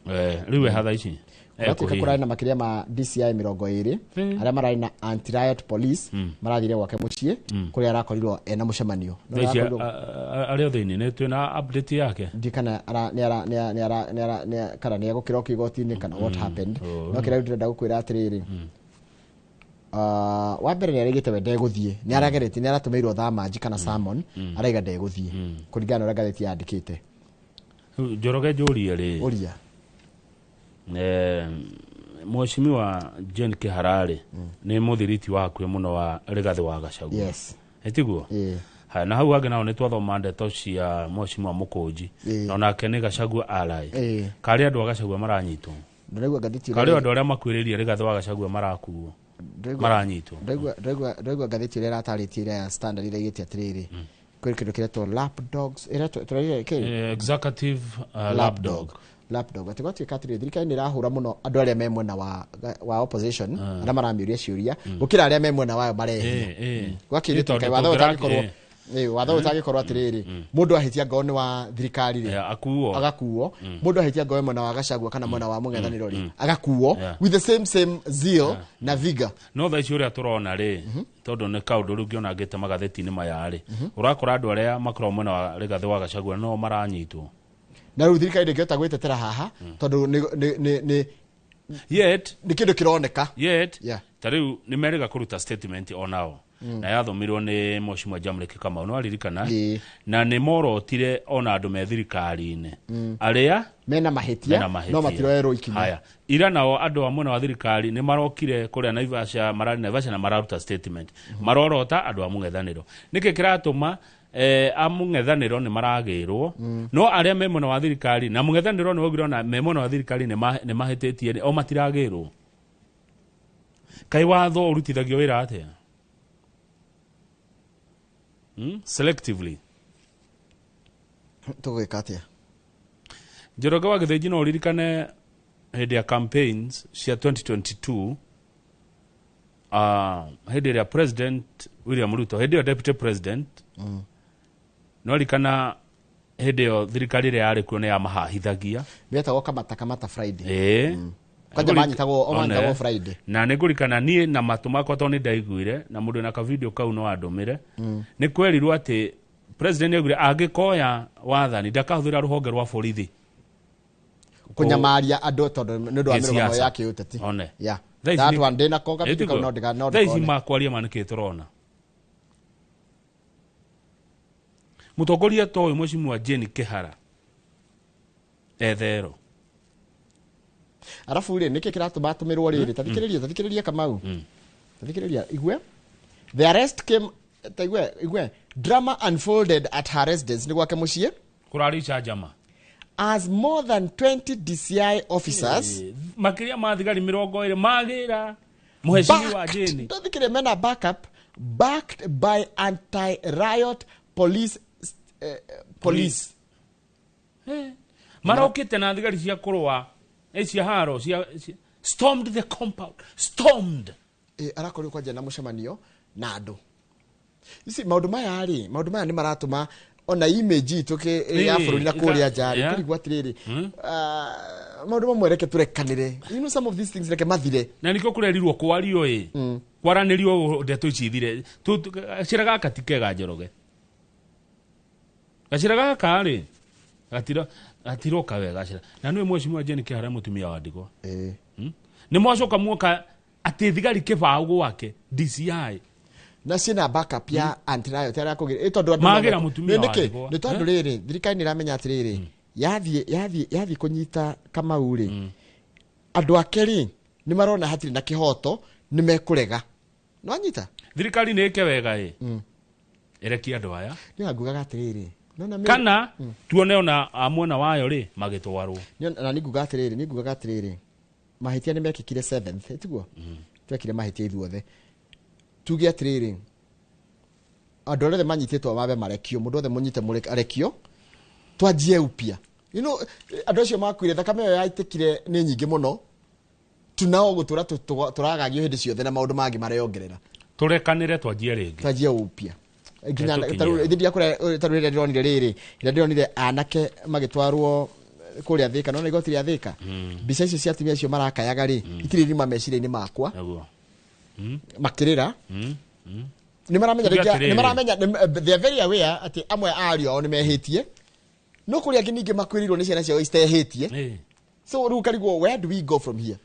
Rĩu we hatha ici Kũratuĩka Ekũhihi. kũrarĩ na makĩria ma DCI 20 arĩa mararĩ na anti riot police, marathire gwake mũciĩ kũrĩa arakorirwo ena mũcemanio. No Thaa ici arakorirwo- arĩ o thĩinĩ, nĩ twĩna update yake? Ndi kana ara nĩ ara nĩ nĩ ara nĩ ara nĩ kana nĩ egũkĩra igoti-inĩ kana what happened. Oh. No kĩrĩa ndĩrenda gũkwĩra atĩrĩrĩ, wa mbere nĩ arĩgĩte we ndegũthiĩ, nĩ arageretie, nĩ aratũmĩirwo thamanji kana summon, araiga ndegũthiĩ kũringana na ũrĩa ngathĩti yandĩkĩte. Njoroge, njũrie rĩ. Ũria. Mheshimiwa Jane Kihara rĩ, nĩ mũthiriti wa hakuhĩ mũno wa Rigathĩ wa Gachagua. Yes. Ĩtiguo? Ĩĩ. Haya, na hau hangĩ naho nĩ twathoma ndeto cia Mheshimiwa Mũkũnji. Na onake nĩ Gachagua ally. Karĩ andũ a Gachagua maranyitwo? Ndĩraigua ngathĩti Karĩ andũ arĩa makuĩrĩirie Rigathĩ wa Gachagua marakuo, maranyitwo? Ndĩraigua ngathĩti ĩrĩa ĩratarĩtie, ĩrĩa ya Standard, ĩraigĩte atĩrĩrĩ, kwĩ kĩndũ kĩretwo lap dogs, ĩretwo tũraire kĩ? Executive lapdog. Lapdog, atĩ gwatuĩka atĩrĩrĩ, thirikari nĩ ĩrahũra mũno andũ arĩa me mwena wa opposition, arĩa maramĩũria ciũria, gũkĩra arĩa me mwena wayo marehia. Gwakĩrĩte Nĩ tondũ kaĩ watho tũngĩra- ũtangĩkorwo watho ũtangĩkorwo atĩrĩrĩ, mũndũ ahĩtia ngoo nĩ wa thirikari rĩ, akuo. Agakuo. Mũndũ ahĩtia ngoo mwena wa Gachagua kana mwena wa mũng'ethanĩro rĩ, agakuo with the same zeal na vigor. No thaa ici ũrĩa tũrona rĩ, tondũ nĩ kaũndũ rĩu ngĩona ngĩte magathĩti-inĩ maya rĩ, ũrakora andũ arĩa makoragwo mwena wa Rigathĩ wa Gachagua no maranyitwo. Na rĩu thirikari ndĩngĩhota gwĩtetera haha tondũ nĩ yet nĩ kĩndũ kĩroneka. Yet ta rĩu nĩ merĩga kũruta statement onao, na yathomirwo nĩ Mheshimiwa Jamlek Kamau, nĩ waririkana? Na nĩ morotire ona andũ me thirikari-inĩ arĩa mena mahĩtia mena mahĩtia. No matiroerwo ikinya. Haya, ira nao andũ a mwena wa thirikari nĩ marokire kũrĩa Naivasha, mararĩ Naivasha na mararuta statement, marorota andũ a mũng'ethanĩro. Nĩkĩ kĩratũma a mũng'ethanĩro nĩ maragĩrwo, no arĩa me mwena wa thirikari, na mũng'ethanĩro nĩ waugire ona me mwena wa thirikari nĩ mahĩtĩtie, o matiragĩrwo? Kaĩ watho ũrutithagio wĩra atĩa? Selectively. Tũgwĩka atĩa? Njoroge wa Gĩthĩnji, no ũririkane hĩndĩ ya campaigns cia 2022, Hĩndĩ ĩrĩa President William Ruto, hĩndĩ ĩyo deputy president, no rikana hĩndĩ ĩyo thirikari ĩrĩa yarĩ kuo nĩ yamahahithagia. Metagwo Kamata Kamata Friday. Ĩĩ. Kwanja manyitagwo o manyitagwo Friday. Na nĩ ngũrikana niĩ na matũ makwa tondũ nĩ ndaiguire na mũndũ na kavideo kau no andũmĩre. Nĩ kwerirwo atĩ president nĩaugire angĩkoya wathani ndakahũthĩra rũhonge rwa borithi kũnyamaria andũ tondũ nĩ ũndũ wa mĩrũgamo ya kĩũteti. One. Yeah. Thaa ici That one ndĩnako kavideo kau no ndĩga no thaa ici ndĩkone. makwaria ma nĩkĩ tũrona mũtongoria ta ũyũ Mheshimiwa Jane Kĩhara etherwo. Arabu rĩ, nĩkĩ kĩratũma atũmĩrwo rĩrĩ? Tathikĩrĩria, tathikĩrĩria Kamau, tathikĩrĩria igue. The arrest came, ta igue, igue, drama unfolded at her residence, nĩ gwake mũciĩ, kũrarĩ icanjama, as more than 20 DCI officers, makĩria ma thigari 20 magĩra mũhecimiwa Jane. Tathikĩrĩria, mena backup, backed by anti-riot police, police. Marokĩte na thigari cia kũrũa, cia haro cia stormed the compound, stormed. Arakorirwo kwanja na mũcemanio na andũ. Ici maũndũ maya rĩ, maũndũ maya nĩ maratũma ona image itũ ya bũrũri na kũrĩa nja rĩ, kũrigwo atĩrĩrĩ, maũndũ mamwe reke tũrekanĩre, you know, some of these things reke mathire. Na nĩkĩo kũrerirwo kwario ĩ, kwaranĩrio ndeto ici ithire. Gacĩra gaka ti kega Njoroge, gacĩra gaka rĩ gatiroka wega gacĩra. Na nĩwe Mheshimiwa Jane Kĩhara mũtumia wa ndigwa. Nĩ mwacoka muoka atĩ thigari kĩbaũ gwake DCI na ciĩna backup ya anti-riot arĩa kũgĩra tondũ andũ magĩra mũtumia wa nĩkĩ? ndigwa. Nĩ tondũ rĩrĩ, thirikari nĩ ĩramenya atĩrĩrĩ, yathiĩ kũnyita Kamau rĩ, andũ ake rĩ nĩ marona hatirĩ na kĩhoto, nĩ mekũrega. Nĩwanyita? Thirikari nĩ ĩke wega ĩ, ĩrekie andũ aya. Nĩ ngugaga atĩrĩrĩ, nona kana tuone ona a mwena wayo rĩ magĩtwarwo. Na nĩ nguga atĩrĩrĩ, nĩ ngugaga atĩrĩrĩ, mahĩtia nĩ mekĩkire 7th, tiguo? Twekire mahĩtia ithuothe. Tuge atĩrĩrĩ, andũ arĩa othe manyitĩtwo mambe marekio, mũndũ wothe mũnyite arekio, twanjie upya. You know, andũ acio makuire, thakame ĩyo yaitĩkire nĩ nyingĩ mũno, tunao gũtũra tũragagio hĩndĩ ciothe na maũndũ mangĩ mareyongerera. Tũrekanĩre twanjie rĩngĩ. Twanjie upya. Nginya tarĩu rĩrĩa ndĩronire rĩrĩ, rĩrĩa ndĩronire anake magĩtwarwo kũrĩa Thĩka, nona igoti rĩa Thĩka, mbica icio cia atumia acio marakayaga rĩ, itirĩ irima meciria-inĩ makwa. Makĩrĩra. Nĩ maramenya, nĩ maramenya, they are very aware atĩ amwe a ariũ ao nĩ mehĩtie, no kũrĩ angĩ ningĩ makuĩrĩirwo nĩ ciana ciao citehĩtie. So rĩu ũkarigwo, where do we go from here?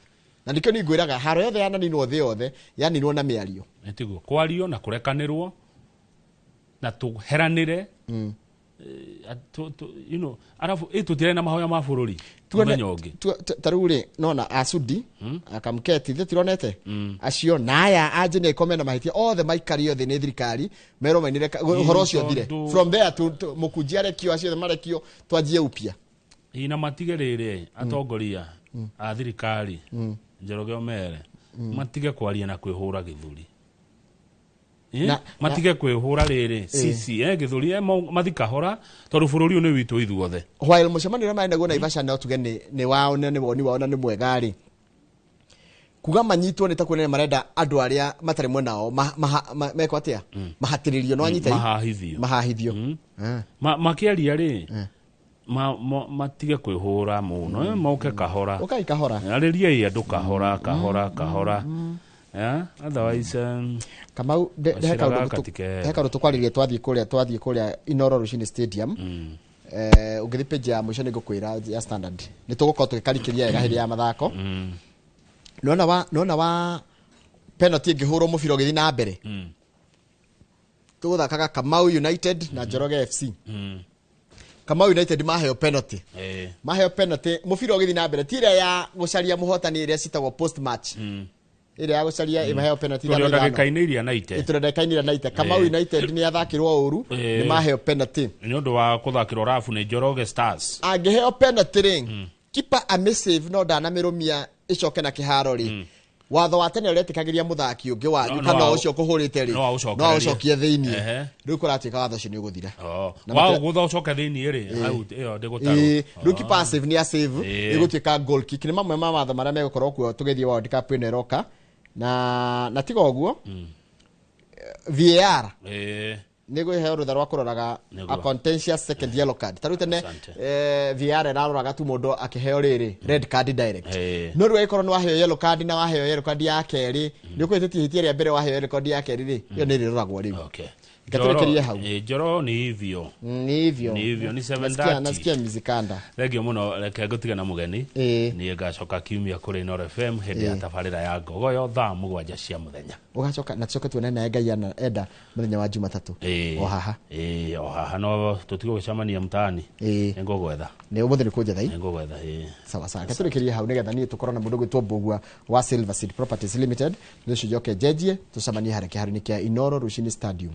Na nĩkĩo niĩ ngwĩraga haro yothe yananinwo thĩ yothe yaninwo na mĩario. Tiguo, kwario na kũrekanĩrwo na tũheranĩre. You know, arabu tũtirĩ na mahoya ma bũrũri mũthenya ũngĩ. Ta rĩu rĩ, nona Asudi akamketi ithuĩ tironete acio na aya a Jane Ikome na mahĩtia othe maikario thĩ nĩ thirikari merwo mainĩre ũhoro ũcio ũthire. From there mũkunji arekio, acio othe marekio, twanjie upya. Ĩ na matige rĩrĩ atongoria a thirikari Njoroge Omere matige kwaria na kwĩhũra gĩthũri. Matige kwĩhũra rĩrĩ sisi gĩthũri mathi kahora tondũ bũrũri ũyũ nĩ witũ ithuothe. While mũcemanio ũrĩa marĩ naguo Naivasha no tuge nĩ wao na nĩ woni wao na nĩ mwega rĩ, kuga manyitwo nĩ ta kuonania marenda andũ arĩa matarĩ mwena wao mekwo atĩa, mahatĩrĩrio, no anyita mahahithio, mahahithio. Makĩaria rĩ, matige kwĩhũra mũno, moke kahora, ũkai kahora, arĩriai andũ kahora kahora kahora. Yeah, otherwise Kamau, he kaũndũ tũkwarĩria twathiĩ kũrĩa Inoro Rũcinĩ Stadium. Ũngĩthiĩ page ya mũico nĩ ngũkwĩra ya Standard, nĩ tũgũkorwo tũgĩkarikĩria wega hĩndĩ ya mathako. Nona wa penalty ĩngĩhũrwo mũbira ũgĩthiĩ na mbere, tũgũthakaga Kamau United na Njoroge FC. Kamau United maheo penalty, maheo penalty mũbira ũgĩthiĩ na mbere, ti ĩrĩa ya gũcaria mũhotani ĩrĩa citagwo post match, ĩrĩa ya gũcaria ĩmaheo penalty ithano ithano. Ndagĩka-inĩ iria naite. Tũrĩ ndagĩka-inĩ iria naite. Kamau United nĩ yathakĩrwo ũru, nĩ maheo penalty nĩ ũndũ wa kũthakĩrwo rabu nĩ Njoroge Stars. Angĩheo penalty rĩ, kipa amĩsave no ndanamĩrũmia ĩcoke na kĩharo rĩ, watho wa tene ũretĩkagĩria mũthaki ũngĩ wanyu kana ũcio ũkũhũrĩte rĩ, no aũcokie thĩiniĩ. Rĩu kũratuĩka watho ũcio nĩ ũgũthira. Wa gũtha ũcoke thĩiniĩ rĩ, hau ĩyo ndĩgũtarwo. Rĩu kipa save nĩ asave, ĩgũtuĩka goal kick. Nĩ mamwe ma watho marĩa megũkorwo kuo tũgĩthiĩ World Cup ĩno ĩroka. Na tiga ũguo VAR nä gwä heo rå tha rwa kå roraga a contentious second yellow card. Ta rä u tene VAR ĩraroraga tu mũndũ akĩheo rĩrĩ red card direct. No rĩu angĩkorwo nĩ waheo yellow card na waheo yellow card ya kerĩ, nĩ ũkũhĩtĩtie ihĩtia rĩa mbere waheo yellow card ya kerĩ rĩ, ĩyo nĩ ĩrĩroragwo rĩu. Okay. Ngatũrĩkĩrie hau. Njoro ni hivyo. Ni hivyo. Ni hivyo ni 7:30. Nasikia mizikanda. Thengio mũno, reke ngũtige na mũgeni. Niĩ ngacoka kiumia kũrĩ Inooro FM hĩndĩ ya tabarĩra ya Ngogoyo thaa 7 cia mũthenya. Ũgacoka na tucoke tuonane naye Ngai enda mũthenya wa Jumatatũ. O haha. O haha no tũtigũgĩcemania mtaani. Nĩngũgwetha. Nĩ ũmũthĩ nĩ kũnjetha. Nĩngũgwetha. Sawa sawa. Ngatũrĩkĩrie hau nĩgetha niĩ tũkorwo na mũndũ ũgwĩtwo Mbũgua wa Silver Seed Properties Limited. Nĩ njoke njenjie tũcemanie harĩa kĩharo-inĩ kĩa Inooro Rũcinĩ Stadium.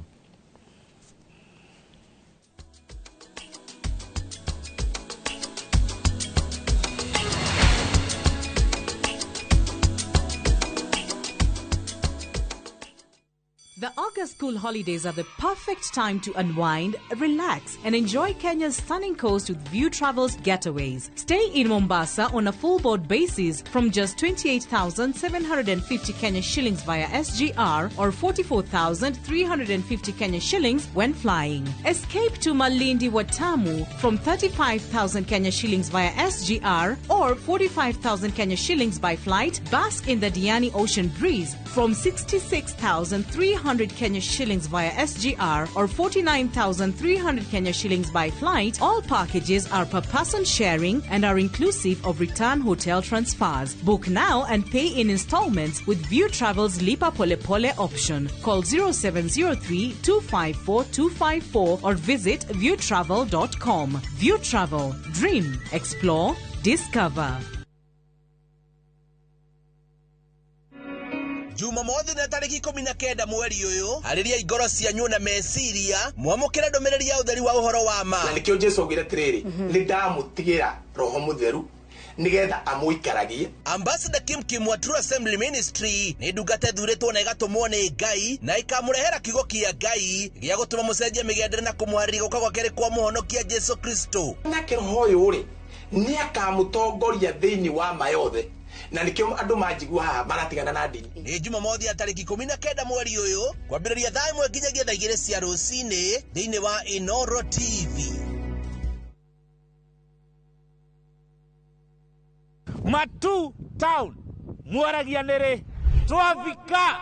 The August school holidays are the perfect time to unwind, relax, and enjoy Kenya's stunning coast with View Travels getaways. Stay in Mombasa on a full board basis from just 28,750 Kenya shillings via SGR or 44,350 Kenya shillings when flying. Escape to Malindi Watamu from 35,000 Kenya shillings via SGR or 45,000 Kenya shillings by flight. Bask in the Diani Ocean breeze from 66,300 Kenya shillings via SGR or 49,300 Kenya shillings by flight. All packages are per person sharing and are inclusive of return hotel transfers. Book now and pay in installments with View Travel's Lipa Pole Pole option. Call 0703 254 254 or visit viewtravel.com. View Travel. Dream, explore, discover. Jumamothi na tariki 19 mweri uyu hariria ingoro cianyu na meciria mwamukire ndumiriri ya utheri wa uhoro wa ma. Na nikio Jesu augire atiriri, ni ndamutigira roho mutheru nigetha amuikaragie. Ambassador Kim Kim wa True Assembly Ministry ni ndungata thuritwo na igatumwo ni Ngai na ikamurehera kiugo kia Ngai gia gutuma mucenjie migendere na kumuharĩria guka gwake ri kwa muhonokia Jesu Kristo. Nake roho uyu ri ni akamutongoria thiini wa ma yothe. Na nikio andu manjigua haha maratigana na ndini. Ni Jumamothi ya tariki 19 mweri uyu kwambĩrĩria thaa 1 nginyagia thaa 2 cia rũcinĩ thĩinĩ wa Inooro TV. Matu Town mwaragia nĩrĩ twafika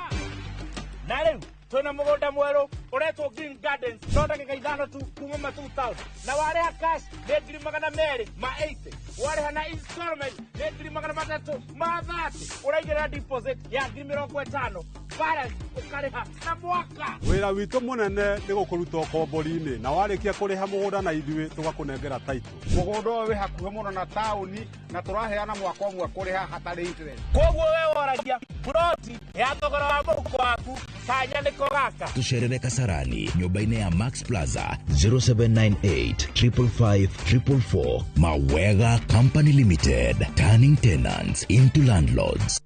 na rĩu twĩna mũgũnda mwerũ ũretwo Green Gardens no ndagĩka 5 tu kuma Matu Town, na warĩha cash nĩ 280,000, warĩha na installment nĩ 330,000, ũraigĩrĩra deposit ya 50,000, balance ũkarĩha na mwaka. Wĩra witũ mũnene nĩ gũkũruta ũkombori-inĩ, na warĩkia kũrĩha mũgũnda na ithuĩ tũgakũnengera title. Mũgũnda ũyũ wĩ hakuhĩ mũno na taũni na tũraheana mwaka ũmwe kũrĩha hatarĩ interest. Koguo we woragia ploti ya thogora wa mũhuko waku kanya nĩko gaka. Tucerere Kasarani nyũmba-inĩ ya Max Plaza 0798 555 444. Mawega Company Limited, turning tenants into landlords.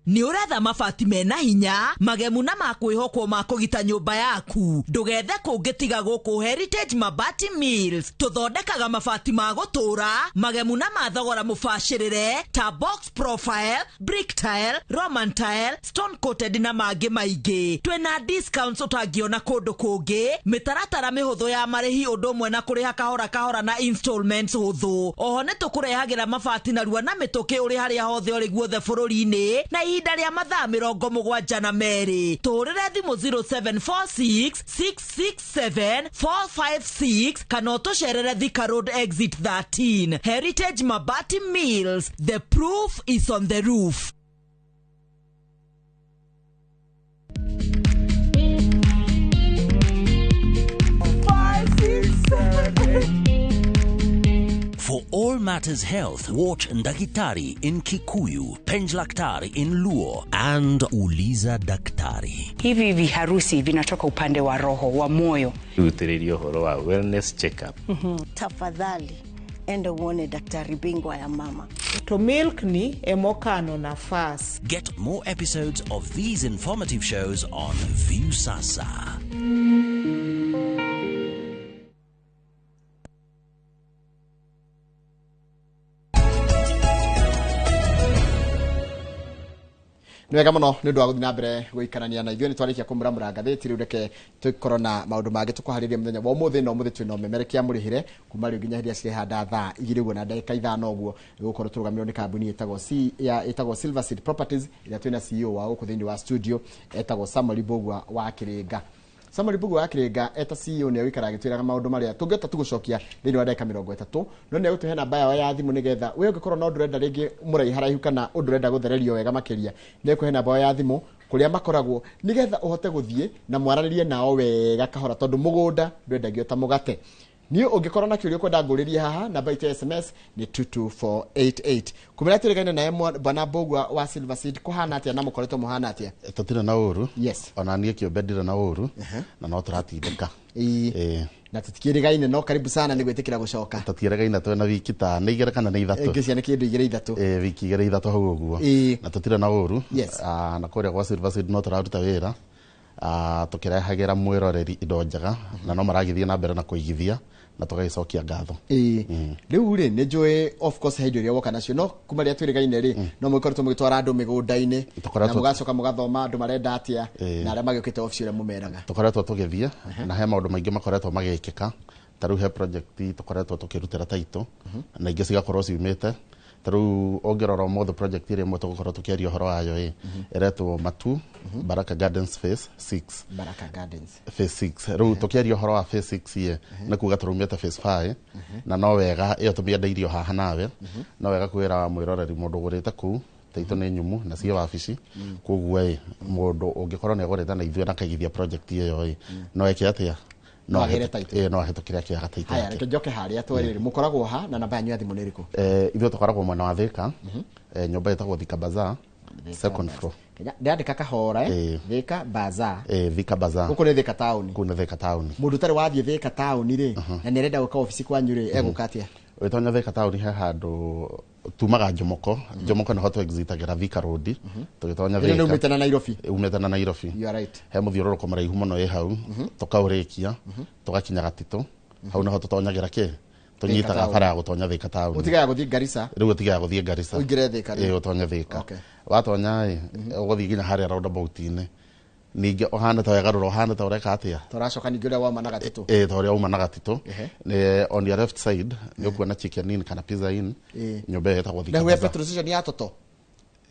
Nĩ ũretha mabati mena hinya magemu na makwĩhokwo ma kũgita nyũmba yaku, ndũgethe kũngĩ tiga gũkũ Heritage Mabati Mills. Tũthondekaga mabati ma gũtũra magemu na ma thogora mũbacĩrĩre ta box profile, brick tile, roman tile, stone coated na mangĩ maingĩ. Twĩna discounts ũtangĩona kũndũ kũngĩ, mĩtaratara mĩhũthũ ya marĩhi ũndũ ũmwe na kũrĩha kahora kahora na installments hũthũ. Oho nĩ tũkũrehagĩra mabati narua na mĩtũkĩ ũrĩ harĩa hothe ũrĩ guothe bũrũri-inĩ na ihinda rĩa mathaa 72. Tũhũrĩre thimũ 0746 667 456 kana ũtũcerere Thika Road exit 13. Heritage Mabati Mills, the proof is on the roof. 5, 6, 7, 8. For all matters health, watch Ndakitari in Kikuyu, Penjlaktari in Luo, and Uliza Daktari. Hivi viharusi vinatoka upande wa roho, wa moyo. Utiririo horo wa wellness checkup. Tafadhali enda uone daktari bingwa ya mama. To milk ni emokano nafasi. Get more episodes of these informative shows on Viusasa. Nĩ wega mũno nĩ ũndũ wa gũthiĩ na mbere gũikarania na ithuĩ. Nĩ twarĩkia kũmũramũra ngathĩti, rĩu reke tũkorwo na maũndũ mangĩ tũkũharĩria mũthenya wa ũmũthĩ. Na ũmũthĩ twĩna ũmemerekia mũrĩhĩre kuma rĩu nginya hĩndĩ ĩrĩa cirehanda thaa 2 ũguo na ndagĩka 5 ũguo. Gũkorwo tũrũgamĩrĩirwo nĩ kambuni ĩtagwo C ya ĩtagwo Silver Seed Properties, ĩrĩa twĩna CEO wa gũkũ thĩinĩ wa studio etagwo Samuel Mbugua wa Kĩrĩnga. Samuel Mbugua wa Kĩrĩnga eta CEO nĩ agũikara agĩtwĩraga maũndũ marĩa tũngĩhota tu gũcokia thĩinĩ wa ndagĩka 30, no nĩ egũtũhe namba yao ya thimũ nĩgetha we ũngĩkorwo na ũndũ ũrenda rĩngĩ mũraiharaihu kana ũndũ ũrenda gũthererio wega makĩria, nĩ ekũhe namba yao ya thimũ kũrĩa makoragwo nĩgetha ũhote gũthiĩ na mwaranĩrie nao wega kahora, tondũ mũgũnda ndwendagio ta mũgate. Niĩ ũngĩkorwo na kĩũria ũkwenda ngũrĩrie haha, namba itũ ya SMS nĩ 22488. Kumĩra tũrĩgaine naye bwana Mbugua wa Silver Seed, kũhana atĩa na mũkoretwo mũhana atĩa? Tũtirĩ na ũru. Yes. Ona niĩ kĩũmbe ndirĩ na ũru na no tũratindĩka. Ĩĩ. Na tũtikĩrĩgaine, no karibu sana nĩ gwĩtĩkĩra gũcoka. Tũtiĩrĩgaine, twĩna wiki ta nĩ 2 kana nĩ 3. Ngĩcia nĩ kĩndũ 2 3. Ĩĩ, wiki 2 3 hau ũguo. Na tũtirĩ na ũru. Ah, na kũrĩa gwa Silver Seed no tũraruta wĩra. Ah, tũkĩrehagĩra mwĩroreri indo njega na no maragĩthiĩ na mbere na kũigithia na tũgagĩcokia ngatho. Ĩĩ, rĩu rĩ, nĩ njũĩ of course he indo iria woka nacio, no kuma rĩrĩa twĩrĩgaine rĩ, no mũgĩkoretwo mũgĩtwara andũ mĩgũnda-inĩ na mũgacoka mũgathoma andũ marenda atĩa na arĩa magĩũkĩte obici ũrĩa mũmeraga. Tũkoretwo tũgĩthiĩ na he maũndũ maingĩ makoretwo magĩkĩka. Ta rĩu he project tũkoretwo tũkĩrutĩra taitũ na ingĩ cigakorwo ciumĩte. Ta rĩu ũngĩrora ũmũthĩ, project ĩrĩa ĩmwe tũgũkorwo tũkĩaria ũhoro wayo ĩ ĩretwo Matu Baraka Gardens Phase 6. Baraka Gardens. Phase 6. Rĩu tũkĩaria ũhoro wa phase 6 ĩ nĩ kuga tũraumĩte phase 5, na no wega ĩyo tũmĩendeirio haha nawe no wega kwĩra mwĩroreri mũndũ ũgũrĩte kũu taitũ nĩ nyumu na ciĩ wabici. Koguo ĩ mũndũ ũngĩkorwo nĩ agũrĩte na ithuĩ na akaigithia project ĩyo ĩ no eke atĩa? No agĩre title. Ĩ, no ahĩtũkĩre akĩaga title Haya, yake. Reke njoke harĩa twerĩrĩ mũkoragwo ha na namba yanyu ya thimũ nĩ ĩrĩkũ? Ithuĩ tũkoragwo mwena wa Thika, nyũmba ĩtagwo Thika Bazaar, second floor. Ndĩrandĩka kahora, eh? Thika Bazaar. Thika Bazaar. Gũkũ nĩ Thika taũni? Kũu nĩ Thika taũni. Mũndũ ũtarĩ wathiĩ Thika taũni rĩ, na nĩ arenda gũka obici kwanyu rĩ, egũka atĩa? Ũgĩtonya Thika taũni, he handũ tumaga Njomoko. Njomoko nĩho twexitagĩra Thika Road tũgĩtonya. Ĩno nĩ Thika. umĩte na Nairobi? Umĩte na Nairobi. You are right. He mũthiũrũrũko mũraihu mũno ĩ hau, tũkaũrĩkia tũgakinya Gatitũ. Hau nĩho tũtonyagĩra kĩ tũnyitaga taũni. Bara ya gũtonya Thika taũni. Ũtigaga gũthiĩ Garissa? Rĩu ũtigaga gũthiĩ Garissa. Ũingĩre Thika rĩu. Ĩ, ũtonye Thika. Watonya ĩ ũgũthiĩ nginya harĩa roundabout-inĩ, ningĩ ũhana ta wegarũra, ũhana ta ũreka atĩa? Tũracoka ningĩ ũrĩa wauma na Gatitũ. Ĩ, ta ũrĩa uma na Gatitũ. On your left side nĩ ũkuona Chicken Inn kana Pizza Inn. Nyũmba ĩyo ĩtagwo Thika Na huya Bazaar. petrol station ya Toto.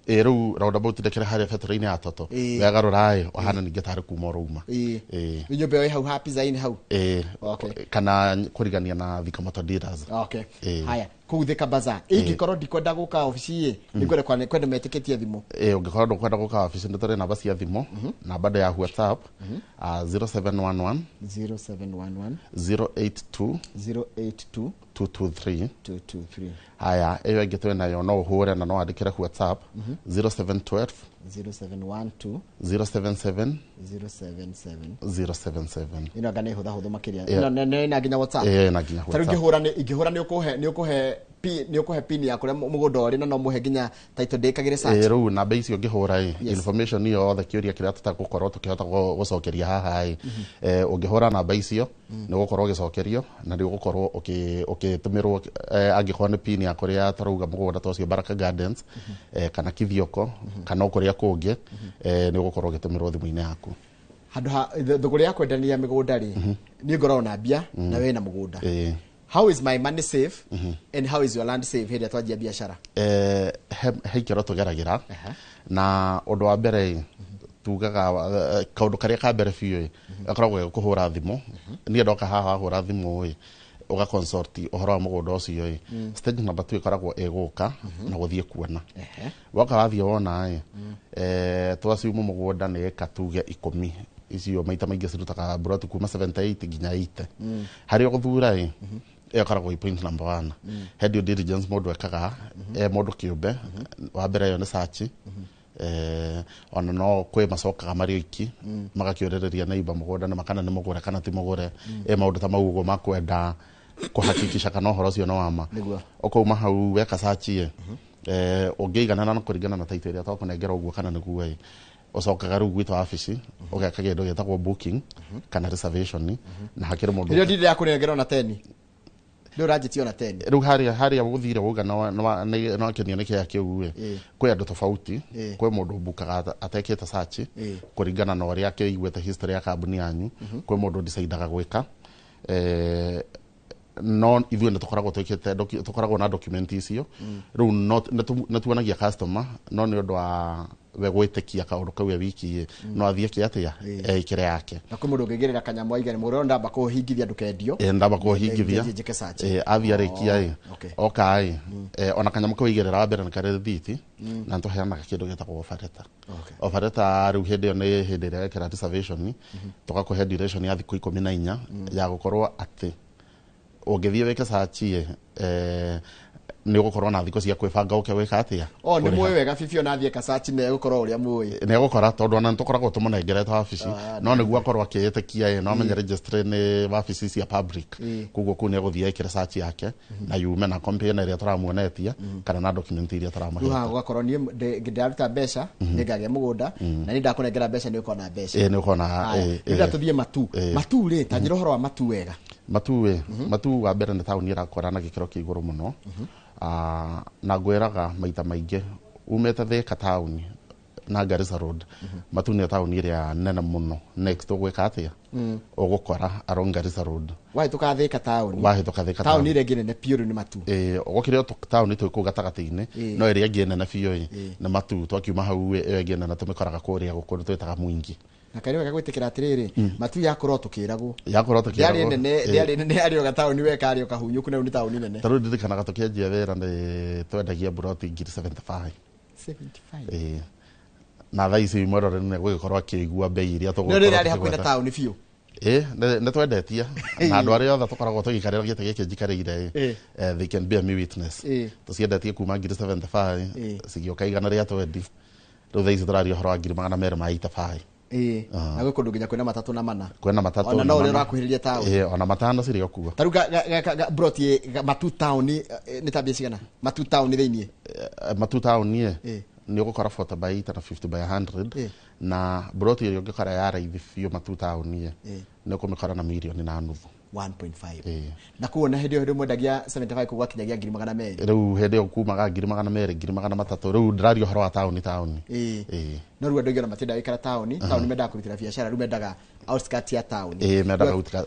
Ĩ, rĩu roundabout ndĩkĩrĩ harĩa betũrũ-inĩ ya Toto. Wegarũra ĩ ũhana ningĩ tarĩ kuma ũrauma. Ĩ. Nĩ nyũmba ĩyo ĩ hau ha Pizza Inn hau? Ĩ. Okay. Kana kũrigania na Thika Motor Dealers. Okay. Ĩ. Haya, kũu Thika Bazaar. Ingĩkorwo ndikwenda gũka obici ĩ, nĩngwenda kwenda metĩkĩtie thimũ. Ĩ, ũngĩkorwo ndũkwenda gũka wabici, nĩ tũrĩ namba cia thimũ, namba ndo ya WhatsApp, 0711 0711 082 082 223. 223. Haya, ĩyo ĩngĩ twĩ nayo, no ũhũre na no wandĩkĩre WhatsApp, 0712 0712 077 077 077. Ĩno anga nĩ hũthahũthũ makĩria. Yeah. Ĩno nĩ ĩna nginya WhatsApp? Ĩyo ĩna nginya Ta rĩu WhatsApp. ingĩhũra nĩ ũkũhe pin ya kũrĩa mũgũnda ũrĩ, na no mũhe nginya title ndĩkagĩre search? Ĩ, rĩu namba icio ũngĩhũra ĩ information yothe, kĩũria kĩrĩa tũtagũkorwo tũkĩhota gũcokeria haha ĩ, ũngĩhũra namba icio nĩ ũgũkorwo ũgĩcokerio na nĩ ũgũkorwo ũgĩtũmĩrwo, angĩkorwo nĩ pin ya kũrĩa tũrauga mũgũnda ta ũcio Baraka Gardens, kana Kithioko kana o kũrĩa kũngĩ, nĩ ũgũkorwo ũgĩtũmĩrwo thimũ-inĩ yaku. Handũ ha thũgũrĩ ya kwendania mĩgũnda rĩ, niĩ ngoragwo na mbia na we na mũgũnda. How is my money safe and how is your land safe hĩndĩ ĩrĩa twanjia biacara? He ikĩro tũgeragĩra, na ũndũ wa mbere ĩ, tugaga kaũndũ karĩa ka mbere biũ ĩ gakoragwo ge kũhũra thimũ. Niĩ ndoka haha wahũra thimũ ĩ ũga consult ũhoro wa mũgũnda ũcio ĩ, stage number 2 ĩkoragwo ĩgũka na gũthiĩ kuona. Woka wathiĩ wona ĩ, twaciumu mũgũnda nĩ ĩka tuge 10, icio maita maingĩ cirutaga mburoti kuma 78 nginya 80. Harĩa ũgũthura ĩ, ĩyo ĩkoragwo ĩ point number 1. He due diligence mũndũ ekaga e mũndũ kĩũmbe. Wa mbere ĩyo nĩ search, ona no kwĩ macokaga marĩ oiki magakĩũrĩrĩria neighbor mũgũnda nĩ kana nĩ mũgũre kana ti mũgũre, maũndũ ta mau ũguo makwenda kũhakikisha kana ũhoro ũcio nĩ wama. Ũkauma hau weka search ĩ, ũngĩiganana na kũringana na title ĩrĩa twakũnengera ũguo kana nĩguo ĩ, ũcokaga rĩu gwitũ wabici ũgeka kĩndũ gĩtagwo booking kana reservation, na hakĩrĩ mũndũ. Rĩrĩa ndindĩ ya kũnengera ona 10. Rĩu ũranjĩtie ona 10. Rĩu harĩa gũthire wauga no akenio nĩ kĩea kĩu ĩ, kwĩ andũ tofauti. Kwĩ mũndũ ũmbukaga atekĩte search kũringana na ũrĩa akĩiguĩte history ya kambuni yanyu. Kwĩ mũndũ decidaga gwĩka, no ithuĩ nĩ tũkoragwo twĩkĩte tũkoragwo na document icio. Rĩu nĩ tuonagia customer, no nĩ ũndũ wa we gwĩtĩkia kaũndũ kau e wiki ĩ, no athiĩ kĩ atĩa, eĩkĩre yake. Na kwĩ mũndũ ũngĩigĩrĩra kanyamũ aige nĩ mũndũ ndamba kũhingithia ndũkendio. Ĩ, ndamba kũhingithia. Njĩke search. Ĩ, athiĩ arĩkia ĩ, oka ĩ, ona kanyamũ kau aigĩrĩra wa mbere nĩ karĩ rĩthiti, na nĩ tũheanaga kĩndũ gĩtagwo offer letter. Offer letter rĩu hĩndĩ ĩyo nĩ hĩndĩ ĩrĩa wekĩra reservation, tũgakũhe duration ya thikũ 14 ya gũkorwo atĩ ũngĩthiĩ wĩke search ĩ, nĩ ũgũkorwo na thikũ cia kwĩbanga ũke gwĩka atĩa. O nĩ Kũrĩha. mũĩ wega bibi ona athiĩ kasachi nĩ egũkorwo ũrĩa mũĩ. Nĩ egũkora tondũ ona nĩ tũkoragwo tũmũnengerete wabici, no nĩguo akorwo akĩĩtĩkia ĩ, no amenye registry nĩ wabici cia public. Koguo kũu nĩ egũthiĩ ekĩre search yake na yume na compare na ĩrĩa tũramuonetie kana na document iria Rĩu haha tũramũhete. gũgakorwo niĩ ndĩraruta mbeca nĩngagĩa mũgũnda, na niĩ ndakũnengera mbeca nĩ ũkona mbeca. Ĩ, nĩ ũkona. Haya, ĩ, rĩu tũthiĩ Matu. Matu rĩ, ta njĩra ũhoro wa Matu wega. Matu ĩ, Matu wa mbere nĩ taũni ĩrakũra na gĩkĩro kĩa igũrũ mũno. Na ngwĩraga maita maingĩ umĩte Thika taũni na Garissa Road, Matu nĩyo taũni ĩrĩa nene mũno next ũgwĩka atĩa, ũgũkora along Garissa Road. Wahĩtũka Thika taũni. Wahĩtũka Thika. Taũni ĩrĩa ĩngĩ nene biũ rĩu nĩ Matu. Ĩ, gũkĩrĩ o taũni twĩ kũu gatagatĩ-inĩ, no ĩrĩa ĩngĩ nene biũ ĩ nĩ Matu. Twakiuma hau ĩ, ĩyo ĩngĩ nene tũmĩkoraga kũrĩa gũkũ twĩtaga Mwingi. Na kaĩ nĩ wega gwĩtĩkĩra atĩrĩrĩ, Matu yakorwo tũkĩragwo Yakorwo tũkĩragwo. Ndĩarĩ nene, ndĩarĩ nene, yarĩ o gataũni we karĩ o kahunyũku, na rĩu nĩ taũni nene. Ta rĩu ndirikanaga tũkĩanjia wĩra nĩ twendagia mburoti ngiri 75. 75. Ĩ. Na thaa ici mwĩroreri nĩ egũgĩkorwo akĩigua mbei iria No tũgũkorwo rĩrĩ yarĩ hakuhĩ na tũkĩgweta. taũni biũ. Ĩ, nĩ twendetie na andũ arĩa othe tũkoragwo tũgĩikarĩra gĩtĩ gĩkĩ njikarĩire ĩ, they can bear me witness. Tũciendetie kuma ngiri 75, cigĩũka 120, rĩu thaa ici tũraria ũhoro wa ngiri 285. Na gwĩ kũndũ nginya kwĩna matatũ na mana. Kwĩna matatũ Ona na no ũrĩa mana. ũrakuhĩrĩria taũni. Ĩ, ona matano cirĩ o kuo. Ta rĩu broti Matu taũni, nĩ ta mbia cigana Matu taũni thĩiniĩ? Matu taũni ĩ, nĩ ũgũkora 40 by 80 na 50 by 100, na broti ĩrĩa ũngĩkora ya raithi biũ Matu taũni ĩ, nĩ ũkũmĩkora na mirioni na nuthu. 1.5. Ĩ. Na kuo na hĩndĩ ĩyo, hĩndĩ mwendagia 75 kũu gwakinyagia ngiri 200. Rĩu hĩndĩ ĩyo kumaga ngiri 200, ngiri 300. Rĩu ndĩraria ũhoro wa taũni. Ĩ. No rĩu andũ aingĩ ona matiendaga gũikara taũni. Taũni mendaga kũrutĩra biacara, rĩu mendaga outskirt ya taũni. Ĩ, mendaga gũtika.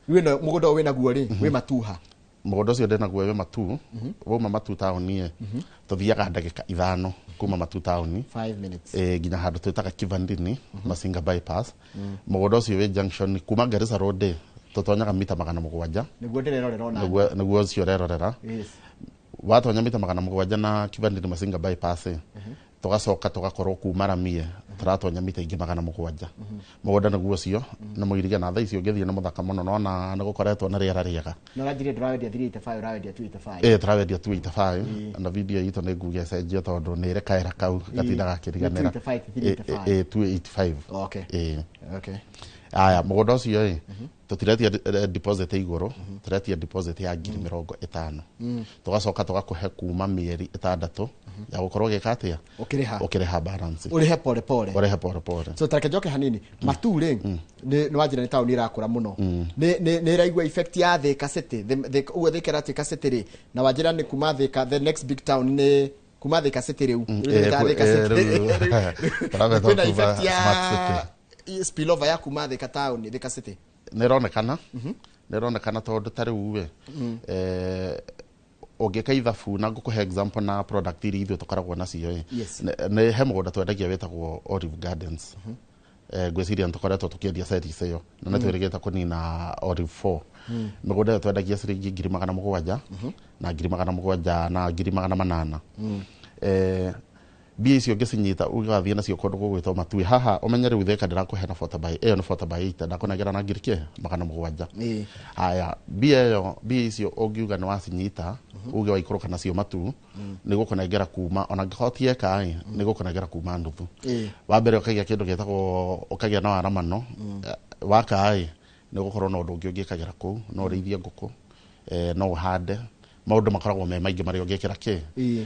Rĩu ĩno mũgũnda ũyũ wĩnaguo rĩ, wĩ Matuha? Mũgũnda ũcio ndĩnaguo wĩ Matu. Wauma Matu taũni ĩ, tũthiaga ndagĩka 5 kuma Matu taũni. 5 minutes. Ĩ, nginya handũ twĩtaga Kivandini Masinga bypass. Mũgũnda ũcio wĩ junction kuma Garissa Road ĩ, tũtonyaga mita 700. Nĩguo ndĩrerorera ona. Nĩguo ũcio ũrerorera. Watonya mita 700 na Kivandini Masinga bypass ĩ, tũgacoka tũgakorwo kuma ramie tũratonya mita ingĩ 700. Mũgũnda nĩguo ũcio nĩ mũirige, na thaa ici ũngĩthiĩ nĩ mũthaka mũno, nona nĩ gũkoretwo na rĩera rĩega. No ũranjĩrire ndũrawendia 385, ũrawendia 285. Ĩ, tũrawendia 285, na video itũ nĩ nguge ĩcenjio tondũ nĩ ĩrĩ kaera kau gatindaga gakĩriganĩra. 285, 385. Ĩ, 285. Ĩ. Aya, mũgũnda ũcio ĩ, tũtiretia deposit igũrũ, tũretia deposit ya ngiri 50. Tũgacoka tũgakũhe kuma mĩeri 6 ya gũkorwo ũgĩka atĩa? Ũkĩrĩha. Ũkĩrĩha balance. Ũrĩhe pole pole. Ũrĩhe pole pole. So tareke njoke hanini. Matu rĩ, nĩ wanjĩra nĩ taũni ĩrakũra mũno, nĩ ĩraigua effect ya Thika City. Ũguo Thika ĩratuĩka city rĩ, na wanjĩra nĩ kuma Thika, the next big town nĩ kuma Thika City rĩu. Rĩu ta Thika City. Tũrabetwo Kwĩna kuma effect ya Smart City. spillover ya kuma Thika taũni, Thika City. Nĩ ĩronekana, nĩ ĩronekana tondũ ta rĩu ĩ, ũngĩka ithabu na ngũkũhe example na product iria ithuĩ tũkoragwo nacio ĩ, nĩ he mũgũnda twendagia wĩtagwo Olive Gardens. Ngwĩciria nĩ tũkoretwo tũkĩendia series ĩyo na nĩ twĩrĩgĩte kũnina Olive 4. Mĩgũnda ĩyo twendagia ciringi ngiri 700 na ngiri 700 na ngiri 800. Mbia icio ũngĩcinyita ũgathiĩ nacio kũndũ gũgwĩtwo Matui haha, ũmenye rĩu Thika ndĩrakũhe na 40 by ĩyo nĩ 40 by 8, ndakũnengera na ngiri kĩ 700. Haya, mbia ĩyo, mbia icio ũngiuga nĩ wacinyita uge waikũrũka nacio Matu, nĩ gũkũnengera kuma ona angĩkorwo ti eka ĩ, nĩ gũkũnengera kuma nuthu. Wa mbere ũkagĩa kĩndũ gĩtagwo ũkagĩa na waramano. Waka ĩ, nĩ ũgũkorwo na ũndũ ũngĩ ũngĩkagĩra kũu, no ũrĩithie ngũkũ, no ũhande, maũndũ makoragwo me maingĩ marĩa ũngĩkĩra kĩ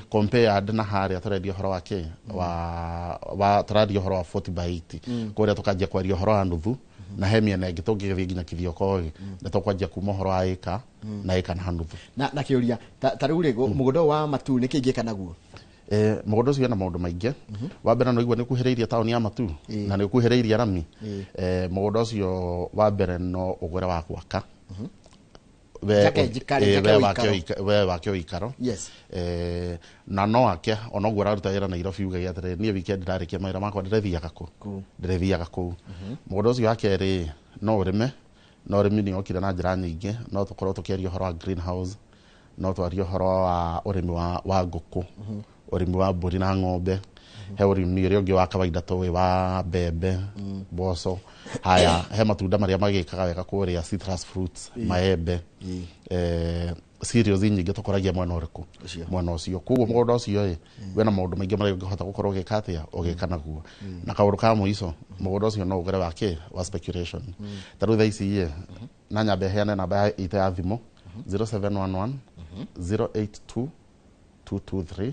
compared na harĩa tũrendia ũhoro wa kĩ wa tũraria ũhoro wa 40 by 80. Kũrĩa tũkanjia kwaria ũhoro wa nuthu. Na he mĩena ĩngĩ tũngĩgĩthiĩ nginya Kithioko ĩ, nĩ tũkwanjia kuma ũhoro wa ĩka na ĩka na nuthu. Na kĩũria ta rĩu rĩ, mũgũnda ũyũ wa Matu nĩ kĩ ingĩka naguo? Mũgũnda ũcio wĩna maũndũ maingĩ. Wa mbere no igua nĩ ũkuhĩrĩirie taũni ya Matu na nĩ ũkuhĩrĩirie rami. Mũgũnda ũcio wa mbere no ũgũre wa gwaka. We wake ũikaro. Yes. Na no wake ona ũguo ũraruta wĩra Nairobi uge atĩrĩrĩ, niĩ weekend ndarĩkia mawĩra makwa ndĩrĩthiaga kũ? Ndĩrĩthiaga kũu. Mũgũnda ũcio wa kerĩ no ũrĩme, na ũrĩmi nĩ okire na njĩra nyingĩ. No tũkorwo tũkĩaria ũhoro wa greenhouse, no twarie ũhoro wa ũrĩmi wa ngũkũ, ũrĩmi wa mbũri na ng'ombe, he ũrĩmi ũrĩa ũngĩ wa kawaida tũĩ wa mbembe, mboco. Haya, he matunda marĩa magĩkaga wega kũrĩa, citrus fruits, maembe, cereals nyingĩ tũkoragia mwena ũrĩkũ? Mwena ũcio. Koguo mũgũnda ũcio ĩ, wĩna maũndũ maingĩ marĩa ũngĩhota gũkorwo ũgĩka atĩa, ũgĩka naguo. Na kaũndũ ka mũico, mũgũnda ũcio no ũgũre wa kĩ? Wa speculation. Ta rĩu thaa ici ĩ, na nyambe heane namba itũ ya thimũ 0711 082 223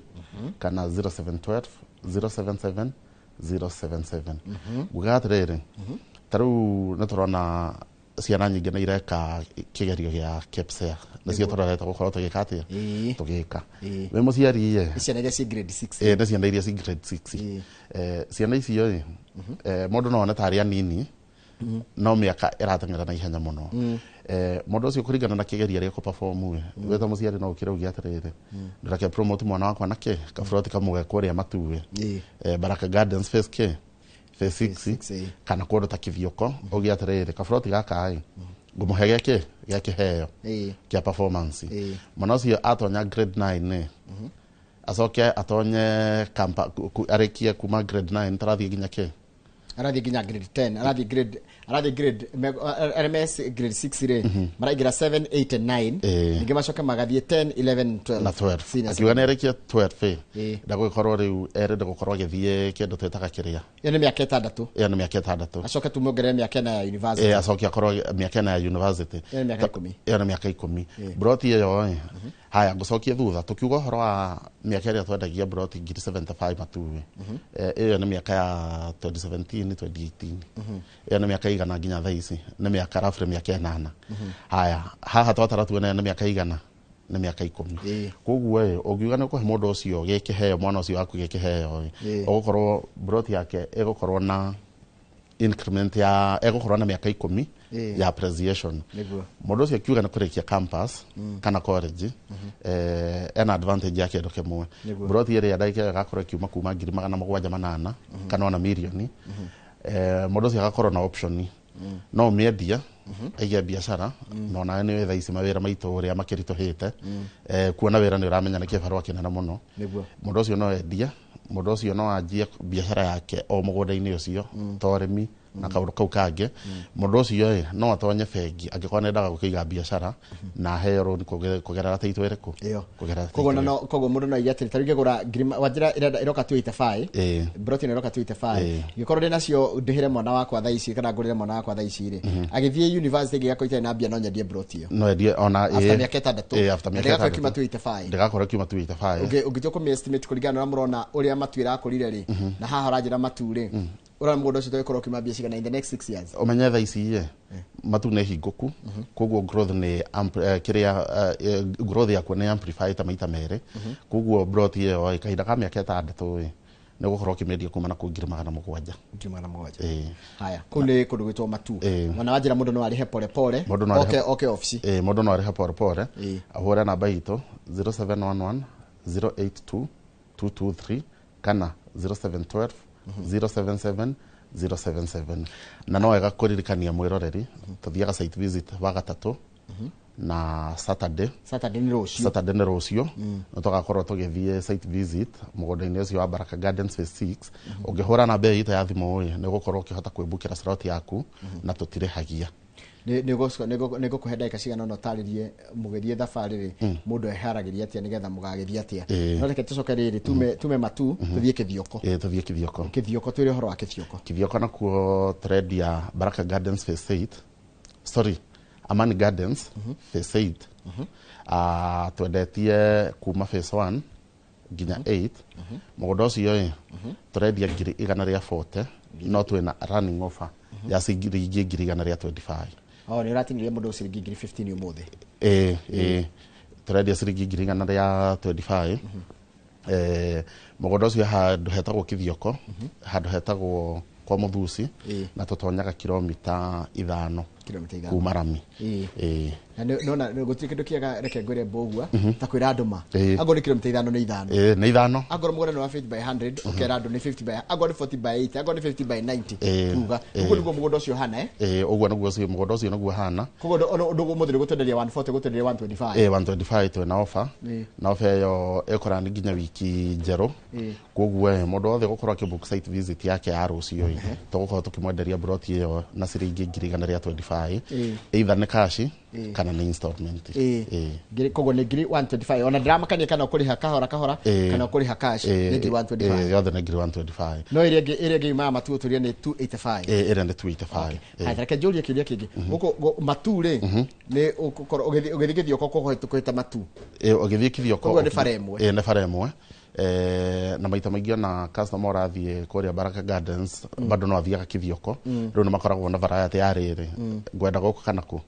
kana 0712 077 077. Nguga atĩrĩrĩ, ta rĩu nĩ tũrona ciana nyingĩ nĩ ireka kĩgerio gĩa KPSEA, nĩcio tũrorete gũkorwo tũgĩka atĩa, tũgĩka. Wĩ mũciari ĩ, ciana iria ci grade 6. Nĩ ciana iria ci grade 6. Ciana icio ĩ, mũndũ no one tarĩ anini, no mĩaka ĩrateng'era na ihenya mũno. Mũndũ ũcio kũringana na kĩgerio arĩa ekũ-perform ĩ, wĩ ta mũciari no ũkĩre uge atĩrĩrĩ, ndĩrake promote mwana wakwa na kĩ kaburoti kamwe kũrĩa Matu ĩ, Baraka Gardens phase K, phase 6, kana kũndũ ta Kithioko, uge atĩrĩrĩ, kaburoti gaka ĩ ngũmũhe gĩakĩ gĩa kĩheo kĩa performance. Mwana ũcio atonya grade 9 ĩ, acoke atonye arĩkie kuma grade 9 tarathiĩ nginya kĩ? Arathiĩ nginya grade 10, arathiĩ grade RMS grade 6 rĩ, maraingĩra 7 8 and 9, ningĩ macoke magathiĩ 10 11 12 na 12. Akiuga nĩ arĩkia 12 ĩ, ndagũgĩkorwo rĩu erenda gũkorwo agĩthiĩ kĩndũ twĩtaga kĩrĩa. Ĩyo nĩ mĩaka 6. Ĩyo nĩ mĩaka 6. Acoke tumuongerere mĩaka 4 ya university. Acoke akorwo mĩaka 4 ya university. Ĩyo nĩ mĩaka 10. Ĩyo nĩ mĩaka 10. Broti ĩyo ĩ, haya ngũcokie thutha tukiuga ũhoro wa mĩaka ĩrĩa twendagia broti 75 Matu ĩ, ĩyo nĩ mĩaka ya 2017 2018. Ĩyo nĩ mĩaka igana nginya thaa ici, nĩ mĩaka roughly mĩaka 8. Haya, haha twatara tuone nĩ mĩaka igana, nĩ mĩaka 10. Koguo ĩ, ũngiuga nĩ ũkũhe mũndũ ũcio gĩkĩheo, mwana ũcio waku gĩkĩheo ĩ, ũgũkorwo broti yake ĩgũkorwo na increment ya ĩgũkorwo na mĩaka 10 ya appreciation. Mũndũ ũcio akiuga nĩ kũrĩkia campus kana college, ena advantage ya kĩndũ kĩmwe. Broti ĩrĩa ndagĩka ĩyo ĩgakorwo ĩkiuma kuma 708 kana ona mirioni. Mũndũ ũcio agakorwo na option, no ũmĩendia aige biacara, na onawe nĩ thaa ici mawĩra maitũ ũrĩa makĩritũhĩte, kuona wĩra nĩ ũramenya nĩ kĩbarũa kĩnene mũno. Mũndũ ũcio no endia, mũndũ ũcio no anjie biacara yake o mũgũnda-inĩ ũcio, ta ũrĩmi na kaũndũ kau kangĩ. Mũndũ ũcio ĩ, no atonye bengi angĩkorwo nĩendaga gũkĩiga biacara na aheo loan kũgerera title ĩrĩkũ? Kũgerera Koguo koguo mũndũ no aige atĩrĩ, ta rĩu ingĩgũra wanjĩra ĩroka 285, broti ĩno ĩroka 285, ingĩkorwo ndĩ nacio ndĩhĩre mwana wakwa thaa ici kana ngũrĩre mwana wakwa thaa ici rĩ, agĩthiĩ university ĩngĩgakorwo itarĩ na mbia no nyendie broti ĩyo. No endie ona after mĩaka 6. After mĩaka 6. Ndĩgakorwo ĩkiuma 285. Ndĩgakorwo ĩkiuma 285. Ũngĩtua kũmĩ estimate kũringana na ũrĩa mũrona ũrĩa Matu ĩrakũrire rĩ, na haha ũranjĩra Matu rĩ, ũrona mũgũnda ũcio tũgĩkorwo ũkiuma mbia cigana in the next 6 years? Ũmenye thaa ici ĩ, Matu nĩ hingũku, koguo growth nĩ kĩrĩa growth yakuo nĩ amplify ta maita merĩ. Koguo broti ĩyo ĩ, kahinda ka mĩaka 6 ĩ, nĩ ũgũkorwo ũkĩmĩendia kuma na kũu 700. 700. Haya, kũu nĩ kũndũ gwĩtwo Matu. Ona wanjĩra mũndũ no arĩhe pole pole, oke ofici. Mũndũ no arĩhe pole pole, ahũre namba itũ 0711 082 223 kana 0712 077 077. Na no wega kũririkania mwĩroreri, tũthiaga site visit wa gatatũ na Saturday. Saturday nĩ rũciũ. Saturday nĩ rũciũ. Nĩ tũgakorwo tũgĩthiĩ site visit mũgũnda-inĩ ũcio wa Baraka Gardens phase 6. Ũngĩhũra namba ĩyo itũ ya thimũ ĩ, nĩ ũgũkorwo ũkĩhota kwĩbukĩra slot yaku na tũtirĩhagia. Nĩ ngũkũhe ndagĩka cigana ũna ũtarĩrie mũgĩthiĩ thabarĩ rĩ, mũndũ eharagĩria atĩa nĩgetha mũgagĩthiĩ atĩa. No reke tũcoke rĩrĩ, tume Matu tũthiĩ Kithioko. Tũthiĩ Kithioko. Kithioko, twĩre ũhoro wa Kithioko. Kithioko nakuo tũrendia Baraka Gardens phase 8. Sorry, Amani Gardens phase 8. Twendetie kuma phase 1 nginya 8. Mũgũnda ũcio ĩ, tũrendia 140, no twĩna running offer Ya ciringi 125. Oh, nĩ ũratinirie mũndũ ciringi 15,000 ũmũthĩ. Ĩĩ, tũrendia ciringi 125. Mũgũnda ũcio handũ hetagwo Kithioko, handũ hetagwo kwa Mũthusi, na tũtonyaga kilomita 5 kuma rami. Na nona gũtirĩ kĩndũ kĩega, reke ngwĩre Mbũgua, ta kwĩra andũ ma angorwo nĩ kilomita 5 nĩ 5. Ĩĩ, nĩ 5. Angorwo mũgũnda nĩ wa 50 by 100, ũkera andũ nĩ 50 by, angorwo nĩ 40 by 80, angorwo nĩ 50 by 90, tuga ũguo nĩguo mũgũnda ũcio hana. Ĩĩ, ũguo nĩguo ũcio mũgũnda ũcio nĩguo hana. Koguo ũndũ ũmũthĩ nĩ gũtwenderia 140, gũtwenderia 125. Ĩĩ, 125 twĩna offer, na offer ĩyo ĩkũrani nginya wiki njerũ. Koguo mũndũ wothe ũgũkorwo akĩbook site visit yake ya rũciũ ĩ, tũgũkorwo tũkĩmwenderia broti ĩyo na ciringi 125, either nĩ cash kana nĩ installment. Koguo nĩ 125,000, ona ndĩramakania kana ũkũrĩha kahora kahora kana ũkũrĩha cash, nĩ 125,000. Yothe nĩ 125,000. No ĩrĩa ĩngĩ, ĩrĩa ĩngĩ yumaga Matu ũtũrie nĩ 285. Ĩĩ, ĩrĩa nĩ 285. Haya, reke njũrie kĩũria kĩngĩ. Gũkũ Matu rĩ, nĩ ũgũkorwo ũgĩthiĩ Gĩthioko kũhĩta Matu? Ĩĩ, ũgĩthiĩ Kithioko. Koguo nĩ bara ĩmwe. Ĩĩ, nĩ bara ĩmwe. Na maita maingĩ ona customer ũrathiĩ kũrĩa Baraka Gardens bado no athiaga Kithioko. Rĩu nĩ makoragwo na variety ya rĩrĩ, ngwenda gũkũ kana kũ.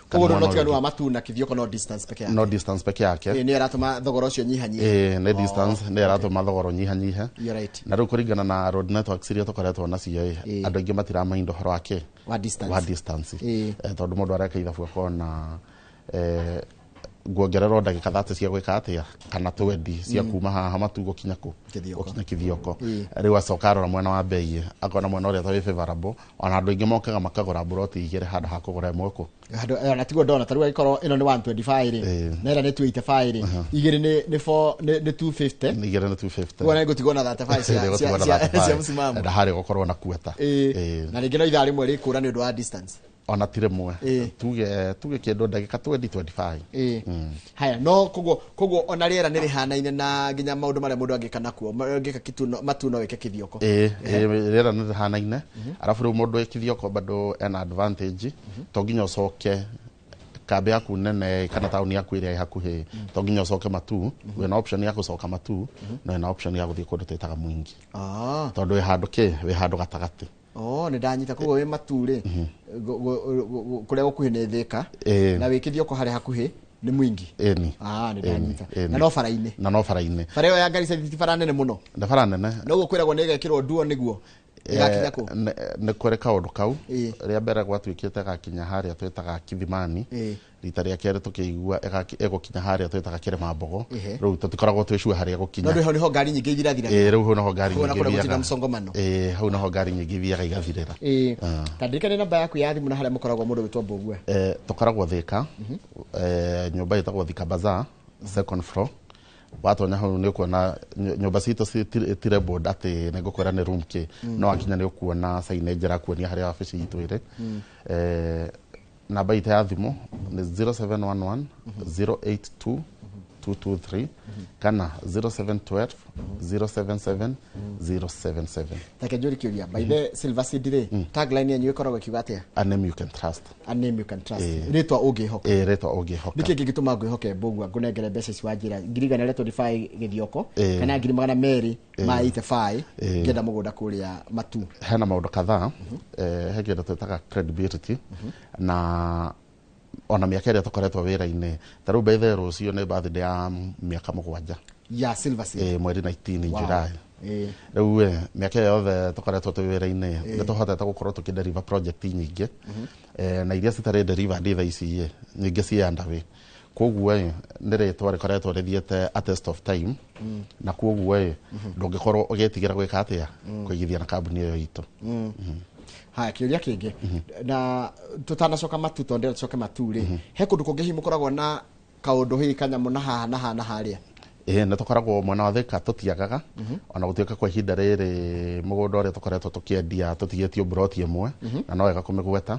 Koguo rĩu no tiganu wa Matu na Kithioko no distance peke yake. No distance peke yake. Ĩĩ, nĩyo ĩratũma thogora ũcio nyihanyihe. Ĩĩ, nĩ distance nĩ ĩratũma thogora ũnyihanyihe. You're right. Na rĩu kũringana na road networks iria tũkoretwo nacio ĩ, andũ aingĩ matiramainda ũhoro wa kĩ, wa distance. Wa distance. Tondũ mũndũ areka ithabu akona nguongererwo ndagĩka 30 cia gwĩka atĩa, kana 20 cia kuma haha Matu gũkinya kũ? Kithioko. Gũkinya Kithioko. Rĩu acoka arora mwena wa bei, akona mwena ũrĩa ta wĩ favorable. Ona andũ aingĩ mokaga makagũra mburoti 2 handũ ha kũgũra ĩmwe kũ. Handũ na tiguo ndona ta rĩu angĩkorwo ĩno nĩ 125 rĩ, na ĩrĩa nĩ 285 rĩ, igĩrĩ nĩ 4 nĩ 250. Igĩrĩ nĩ 250. Koguo nĩ ngũtigwo na 35 cia msimamo. Na harĩ gũkorwo na kueta. Na rĩngĩ no ithaa rĩmwe rĩkũra nĩ ũndũ wa distance. Ona ti rĩmwe, tuge kĩndũ ndagĩka 20 25. Haya, no koguo ona rĩera nĩ rĩhanaine na nginya maũndũ marĩa mũndũ angĩka nakuo, angĩka Kituno Matu no wĩke Kithioko. Ĩĩ, rĩera nĩ rĩhanaine. Arabu rĩu mũndũ wĩ Kithioko bado ena advantage, to nginya ũcoke kambĩ yaku nene kana taũni yaku ĩrĩa ĩ hakuhĩ, to nginya ũcoke Matu. Wĩna option ya gũcoka Matu na wĩna option ya gũthiĩ kũndũ twĩtaga Mwingi, tondũ wĩ handũ kĩ, wĩ handũ gatagatĩ. Oh, nĩ ndanyita. Koguo wĩ Matu rĩ, kũrĩa gũkuhĩ nĩ Thĩka, na wĩ Kithioko harĩa hakuhĩ nĩ Mwingi. Ĩni. Ah, nĩ ndanyita. Na no bara-inĩ. Na no bara-inĩ. Bara ĩyo ya Garissa ti bara nene mũno? Nĩ bara nene. Noguo kwĩragwo nĩ ĩgekĩrwo nduo nĩguo ĩgakinya kũ? Nĩ kũrĩ kaũndũ kau. Rĩa mbere gwatuĩkĩte gakinya harĩa twĩtaga Kithimani, rita rĩa kerĩ tũkĩigua ĩgũkinya harĩa twĩtaga Kĩrĩma Mbogo. Rĩu tũtikoragwo twĩ sure harĩa No ĩgũkinya. ndũ hau nĩho ngari nyingĩ ithirathira. Ĩĩ, rĩu hau noho ngari Koguo na nyingĩ kũrĩa gũtirĩ na ithiaga. msongamano. Ĩĩ, hau noho ngari nyingĩ ithiaga igathirĩra. Ta ndirikane namba yaku ya thimũ na harĩa mũkoragwo mũndũ wĩtwo Mbũgua. Tũkoragwo Thĩka, nyũmba ĩtagwo Thika Bazaar, second floor. Watonya hau nĩ ũkuona nyũmba citũ ti labeled atĩ nĩ ngũkwĩra nĩ room kĩ, no wakinya nĩ ũkuona signage ĩrakuonia harĩa wabici itũ ĩrĩ. Namba itũ ya thimũ nĩ 0711 082 223 kana 0712 077 077. Reke njũrie kĩũria. By the Silver Seed rĩ, tagline yanyu ĩkoragwo ĩkiuga atĩa? A name you can trust. A name you can trust. Rĩtwa ũngĩhoka. Ĩĩ, rĩtwa ũngĩhoka. Nĩkĩ kĩngĩtũma ngwĩhoke Mbũgua ngũnengere mbeca ici wanjĩra 125,000 Gĩthioko kana 285,000 ngĩenda mũgũnda kũrĩa Matu? Hena maũndũ kadhaa. He kĩndũ twĩtaga credibility, na ona mĩaka ĩrĩa tũkoretwo wĩra-inĩ, ta rĩu by the rũciũ nĩ birthday ya mĩaka 7 ya Silver Seed. Mweri 19 Wow. July. Rĩu mĩaka ĩyo yothe tũkoretwo twĩ wĩra-inĩ, nĩ tũhotete gũkorwo tũkĩdeliver project nyingĩ, na iria citarĩ delivered thaa ici nyingĩ ciĩ underway. Koguo nĩ rĩtwa rĩkoretwo rĩthiĩte a test of time, na koguo ndũngĩkorwo ũgĩtigĩra gwĩka atĩa, kũigithia na kambuni ĩyo itũ. Haya, kĩũria kĩngĩ, na tũtanacoka Matu, tondũ ndĩrenda tũcoke Matu rĩ, he kũndũ kũngĩ hihi mũkoragwo na kaũndũ hihi kanyamũ na haha na haha na harĩa? Ĩĩ, nĩ tũkoragwo mwena wa Thĩka, tũtiagaga, ona gũtuĩka kwa ihinda rĩrĩ mũgũnda ũrĩa tũkoretwo tũkĩendia tũtigĩtio mburoti ĩmwe, na no wega kũmĩgweta.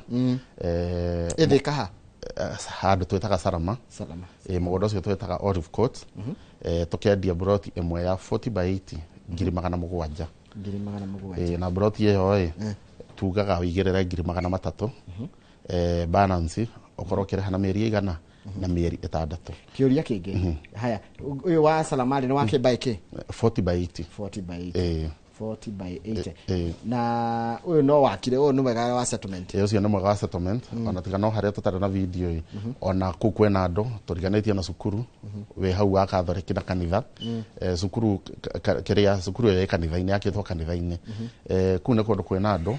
Ĩ Thĩka ha? Handũ twĩtaga Salama. Salama. Mũgũnda ũcio twĩtaga Olive Court. Tũkendia mburoti ĩmwe ya 40 by 80 700,000. 700,000. Na mburoti ĩyo ĩ tugaga ũigĩrĩre 300,000, balance ũkorwo ũkĩrĩha na mĩeri ĩigana na mĩeri 6. Kĩũria kĩngĩ. Haya, ũyũ wa Salama rĩ, nĩ wa kĩ by kĩ? 40 by 80. 40 by 80. Ĩĩ. 40 by 80. Na ũyũ no wakire, ũyũ nĩ mwega wa settlement. Ĩ, ũcio nĩ mwega wa settlement. Ona tiga no harĩa tũtarĩ na video ĩ, ona kũu kwĩna andũ tũriganĩtie na cukuru wĩ hau wa Catholic na kanitha. Cukuru kĩrĩa cukuru ĩyo ĩ kanitha-inĩ, yakĩtwo kanitha-inĩ. Kũu nĩ kũndũ kwĩna andũ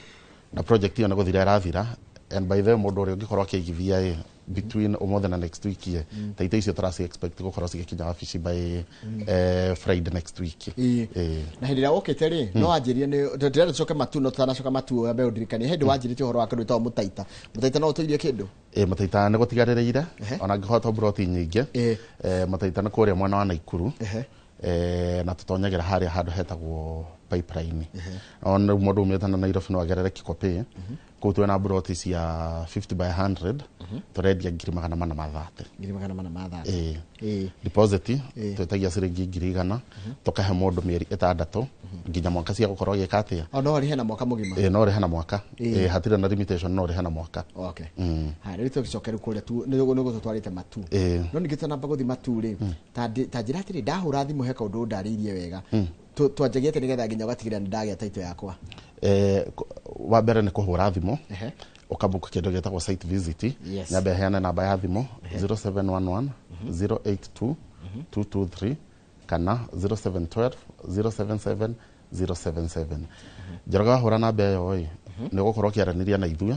na project ĩyo nĩ gũthira ĩrathira. And by the way, mũndũ ũrĩa ũngĩkorwo akĩigithia ĩ between ũmũthĩ na next week ĩ, ta ite icio tũraci expect gũkorwo cigĩkinya wabici by Friday next week. Na hĩndĩ ĩrĩa wokĩte rĩ, no wanjĩrire nĩ ndĩrenda tũcoke matu, no tũtanacoka matu wambe ũndirikanie hĩndĩ wanjĩrĩte ũhoro wa kĩndũ gĩtagwo mũtaita. Mũtaita no ũtũirie kĩndũ? Ĩ, mũtaita nĩ gũtigarĩrĩire ona angĩkorwo to broti nyingĩ. Mũtaita nĩ kũrĩa mwena wa Naikuru, na tũtonyagĩra harĩa handũ hetagwo Pipeline. Ona rĩu mũndũ umĩte na Nairobi no agerere Kikopey. Kũu twĩna broti cia 50 by 100, tũrendia 430,000. 430,000. Ĩ. Deposit twĩtagia ciringi 100,000, tũkahe mũndũ mĩeri 6 nginya mwaka cia gũkorwo agĩka atĩa. O no ũrĩhe na mwaka mũgima? Ĩ, no ũrĩhe na mwaka. Ĩ, hatirĩ na limitation, no ũrĩhe na mwaka. Okay. Haya, rĩu tũgĩcoke rĩu kũrĩa tu nĩ gũtũtwarĩte matu. No ningĩ tũtanamba gũthiĩ matu rĩ, ta njĩra atĩrĩ, ndahũra thimũ he kaũndũ ũndarĩirie wega. Twanjagie atĩ nĩgetha nginya ũgatigĩrĩra nĩ ndagĩa title yakwa. Wa mbere nĩ kũhũra thimũ, ũkabook kĩndũ gĩtagwo site visit. Nyambe heane namba ya thimũ, 0711 082 223 kana 0712 077 077. Njoroge, wahũra namba ĩyo ĩ, nĩ ũgũkorwo ũkĩaranĩria na ithuĩ,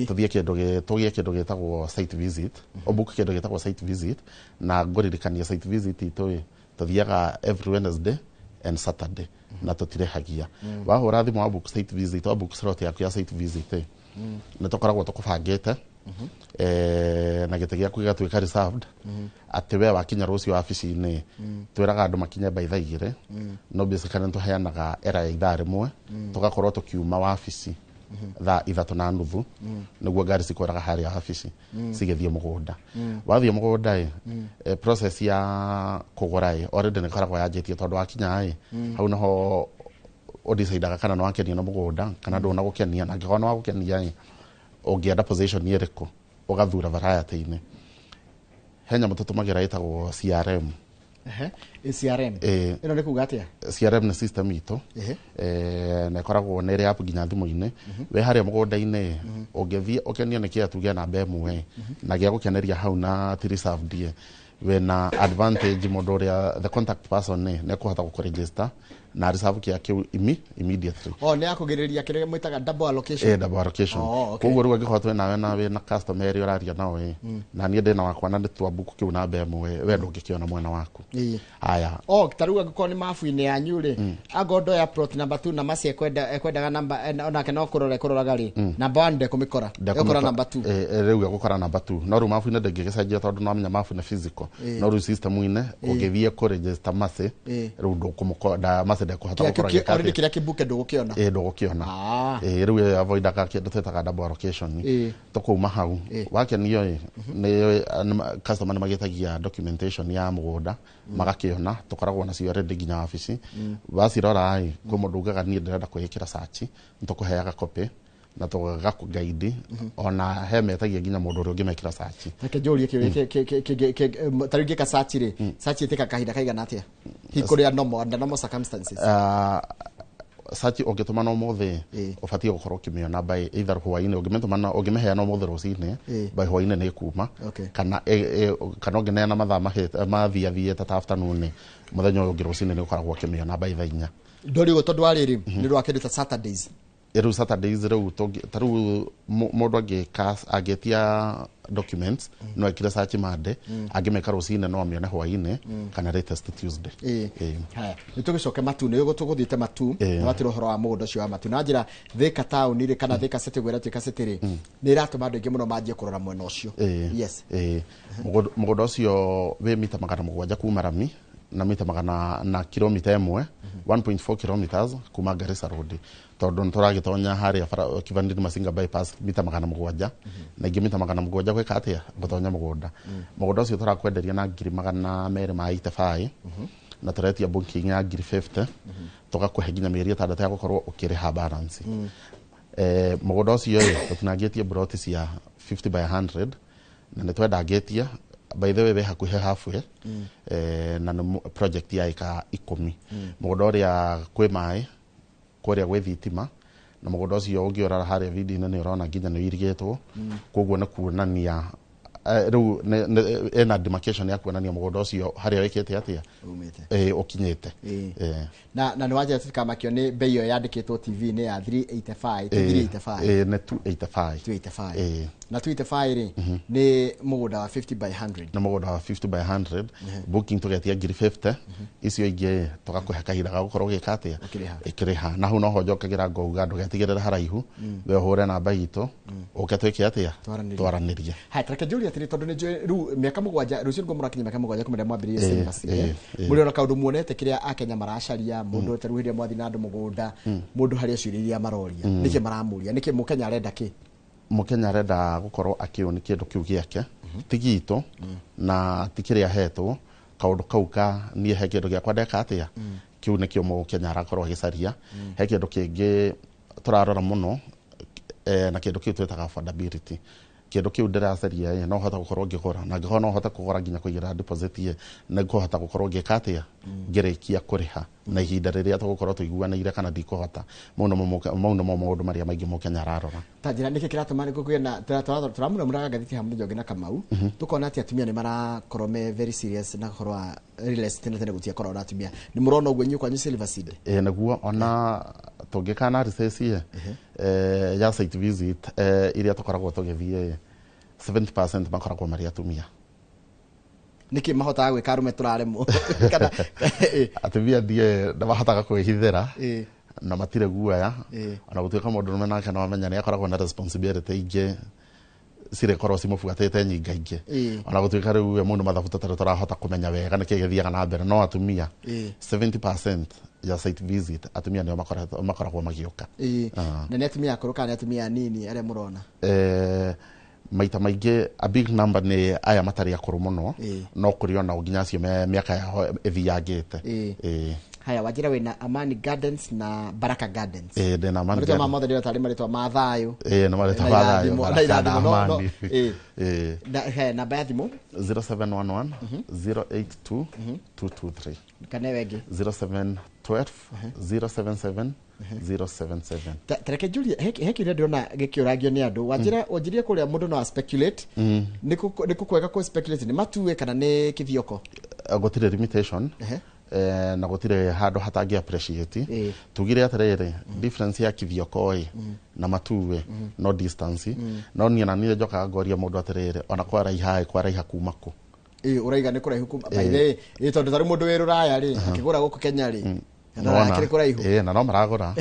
tũthiĩ kĩndũ tũgĩe kĩndũ gĩtagwo site visit, ũbook kĩndũ gĩtagwo site visit. Na ngũririkania site visit itũ ĩ, tũthiaga every Wednesday and Saturday na tũtirĩhagia. Wahũra thimũ, wa book site visit, wa book slot yaku ya site visit ĩ, nĩ tũkoragwo tũkũbangĩte na gĩtĩ gĩaku gĩgatuĩka reserved, atĩ we wakinya rũciũ wabici-inĩ, twĩraga andũ makinye by thaa 2, no basically nĩ tũheanaga era ya ithaa 1, tũgakorwo tũkiuma wabici thaa 3:30, nĩguo ngari cikũraga harĩa wabici cigĩthiĩ mũgũnda. Wathiĩ mũgũnda ĩ, process ya kũgũra ĩ already nĩ ĩkoragwo yanjĩtie, tondũ wakinya ĩ, hau nĩho ũdecidaga kana nĩ wakenio nĩ mũgũnda kana ndũnagũkenia. Na angĩkorwo nĩ wagũkenia ĩ, ũngĩenda position ĩrĩkũ, ũgathura variety-inĩ. He nyamũ tũtũmagĩra ĩtagwo CRM. CRM? Ĩ. Ĩno nĩ kuga atĩa? CRM nĩ system itũ, na ĩkoragwo nĩ ĩrĩ app nginya thimũ-inĩ. We harĩa mũgũnda-inĩ, ũngĩthiĩ ũkenio nĩ kĩa tuge namba 1 na gĩa gũkeneria hau na ti reserved ĩ, wĩna advantage, mũndũ ũrĩa the contact person ĩ nĩ ekũhota gũkũregister na reserve kĩa kĩu immediately. O nĩ yakũgirĩrĩria kĩrĩa mwĩtaga double allocation? Ĩ, double allocation. Oh, okay. Koguo rĩu angĩkorwo twĩ nawe na wĩna customer ĩrĩa ũraria nao ĩ, na niĩ ndĩna wakwa na nĩ twabook kĩu namba 1, we ndũngĩkĩona mwena waku. Aya. O ta rĩu angĩkorwo nĩ mabu-inĩ yanyu rĩ, angorwo ndoya plot number 2 na Mercy ekwendaga namba, onake no kũrora ekũroraga rĩ, number 1 ndekũmĩkora, egũkora number 2. Rĩu egũkora number 2, no rĩu mabu-inĩ ndĩngĩgĩcenjia tondũ no amenya mabu nĩ physical. No rĩu system-inĩ ũngĩthiĩ kũregister Mercy, rĩu ndũkũmũko Mercy ndekũhota gũkorwo agĩka Already atĩa. kĩrĩa kĩbuke ndũgũkĩona. Ĩ, ndũgũkĩona. Ĩ, rĩu ĩyo avoidaga kĩndũ twĩtaga double allocation. Tũkauma hau, wakenio ĩ, nĩ customer nĩ magĩtagia documentation ya mũgũnda, magakĩona tũkoragwo nacio ready nginya wabici. Wacirora ĩ, kwĩ mũndũ ugaga niĩ ndĩrenda kwĩĩkĩra search, nĩ tũkũheaga copy na tũgakũguide. Ona he metagia nginya mũndũ ũrĩa ũngĩmekĩra search. Reke njũrie kĩũria ta rĩu ingĩka search rĩ, search ĩtĩkaga kahinda kaigana atĩa hihi kũrĩa normal, under normal circumstances? Search ũngĩtũmana ũmũthĩ, ũbatiĩ gũkorwo ũkĩmĩona by either hwaĩ-inĩ. Ũngĩmĩtũmana, ũngĩmĩheana ũmũthĩ rũcinĩ, by hwaĩ-inĩ nĩ ĩkuma. Kana ũngĩneana mathaa mathiathiĩte ta afternoon, mũthenya ũyũ ũngĩ rũcinĩ nĩ ũkoragwo ũkĩmĩona by thaa 4. Ndori ũguo tondũ wa rĩrĩ nĩ rwa kĩndũ ta Saturdays. Rĩu Saturdays, rĩu ta rĩu mũndũ angĩka angĩtia documents, no ekire search Monday, angĩmĩka rũcinĩ no amĩone hwaĩ-inĩ kana latest Tuesday. Haya, nĩ tũgĩcoke matu, nĩ tũgũthiĩte matu. Na watĩra ũhoro wa mũgũnda ũcio wa matu na njĩra Thika taũni rĩ, kana Thika City, gwĩra Thika City rĩ, nĩ ĩratũma andũ aingĩ mũno manjie kũrora mwena ũcio. Yes. Ĩ, mũgũnda ũcio wĩ mita 700 kuma rami na mita magana na kilomita 1, 1.4 kilometers kuma Garissa Road, tondũ nĩ tũragĩtonya harĩa Kivandini Masinga bypass, mita 700 na ingĩ mita 700 gwĩka atĩa, gũtonya mũgũnda. Mũgũnda ũcio tũrakwenderia na 285,000, na tũretia booking ya 50,000, tũgakũhe nginya mĩeri 6 ya gũkorwo ũkĩrĩha balance. Mũgũnda ũcio ĩ, tũtinangĩtie broti cia 50 by 100 na nĩ twendangĩtie. By the way, wĩ hakuhĩ halfway, na nĩ project ya ĩka 10. Mũgũnda ũrĩa kwĩ maĩ Kũrĩa gwĩ thitima na mũgũnda ũcio ũngĩũrora harĩa video-inĩ nĩ ũrona nginya nĩ ũirigĩtwo. Koguo nĩ kuonania rĩu ĩna demarcation ya kuonania mũgũnda ũcio harĩa wĩkĩte atĩa, ũkinyĩte. Na nĩ wanjĩra tũtikamakio nĩ bei ĩyo yandĩkĩtwo TV-inĩ ya 385, 385. Nĩ 285. 285. Na 285 rĩ, nĩ mũgũnda wa 50 by 100. Nĩ mũgũnda wa 50 by 100. Booking tũgetia ngiri 50, icio ingĩ tũgakũhe kahinda ga gũkorwo ũgĩka atĩa, ĩkĩrĩha. Na hau noho njokagĩra ngauga ndũgetigĩrĩre haraihu, we ũhũre namba itũ ũke twĩke atĩa, twaranĩrie. Haya, tareke njũrie atĩrĩ, tondũ nĩ njũĩ rĩu mĩaka 7 rũciũ nĩguo mũrakinyia mĩaka 7 kuma rĩrĩa mwambĩrĩirie Silver Seed. Mũrĩ ona kaũndũ muonete kĩrĩa Akenya maracaria, mũndũ ta rĩu hĩndĩ ĩrĩa mwathiĩ na andũ mũgũnda, mũndũ harĩ ciũria iria maroria, nĩkĩ maramũria, nĩkĩ mũkenya arenda kĩ? Mũkenya arenda gũkorwo akĩũni kĩndũ kĩu gĩake, ti gitũ na ti kĩrĩa ahetwo, kaũndũ kau ka niĩ he kĩndũ gĩakwa ndeka atĩa, kĩu nĩkĩo mũkenya arakorwo agĩcaria. He kĩndũ kĩngĩ tũrarora mũno, na kĩndũ kĩu twĩtaga affordability. Kĩndũ kĩu ndĩracaria no hote gũkorwo ngĩgũra, na angĩkorwo no hote kũgũra nginya kũigĩra deposit nĩ ngũhota gũkorwo ngĩka atĩa, ngĩrĩkia kũrĩha na ihinda rĩrĩa tũgũkorwo tũiguanĩire kana ndikũhota. Mau nĩmo maũndũ marĩa maingĩ mũkenya ararora. Ta njĩra nĩkĩ kĩratũma kũgĩe na tũramũramũraga ngathĩti ha mũthenya ũngĩ na Kamau, tũkona atĩ atumia nĩ marakorwo me very serious na ũhoro wa real estate na tene gũtiakorwo na atumia. Nĩ mũrona ũguo inyuĩ kwanyu Silver Seed? Nĩguo ona tũngĩka analysis ya site visit iria tũkoragwo tũgĩthiĩ, 70% makoragwo marĩ atumia. Nĩkĩ mahotaga gwĩka arũme tũraremwo? Atumia ndiĩ nĩmahotaga kwĩhithĩra na matirĩ guoya, ona gũtuĩka mũndũrũme nake no amenya nĩ akoragwo na responsibility ingĩ cirĩkorwo cimũbuatĩte nyingaingĩ, ona gũtuĩka rĩu mũndũ mathabu tũtarĩ tũrahota kũmenya wega nĩkĩ gĩthiaga na mbere, no atumia 70% ya site visit atumia nĩo makoragwo magĩũka. Na nĩ atumia akũrũ kana nĩ atumia anini arĩa mũrona? Maita maingĩ a big number nĩ aya matarĩ akũrũ mũno, no kũrĩ ona nginya acio me mĩaka yao ĩthiangĩte. Haya, wanjĩra wĩna Amani Gardens na Baraka Gardens. Ndĩna Amani Marĩtwa ma mothe ndĩrona tarĩ marĩtwa ma thayũ. Nĩ marĩtwa ma thayũ, Baraka na Amani. Namba ya thimũ? 0711 082 223. Kana ĩyo ĩngĩ? 0712 077 077. Tareke njurie, he kĩũria ndĩrona gĩkĩũragio nĩ andũ. Wanjĩra wanjirie kũrĩa mũndũ no speculate. Nĩ kũkwega kũ speculate nĩ matue kana nĩ kĩthioko? Gũtirĩ limitation. Na gũtirĩ handũ hatangĩ appreciate. Tugire atĩrĩrĩ, difference ya kĩthioko na matue no distance. No niĩ na niĩ njokaga ngoria mũndũ atĩrĩrĩ, ona kwaraiha kwaraiha kuma kũ? Ũraiga nĩ kũraihu kuma by the way, tondũ tarĩ mũndũ wĩ Rũraya rĩ, akĩgũra gũkũ Kenya rĩ, na no maragũra,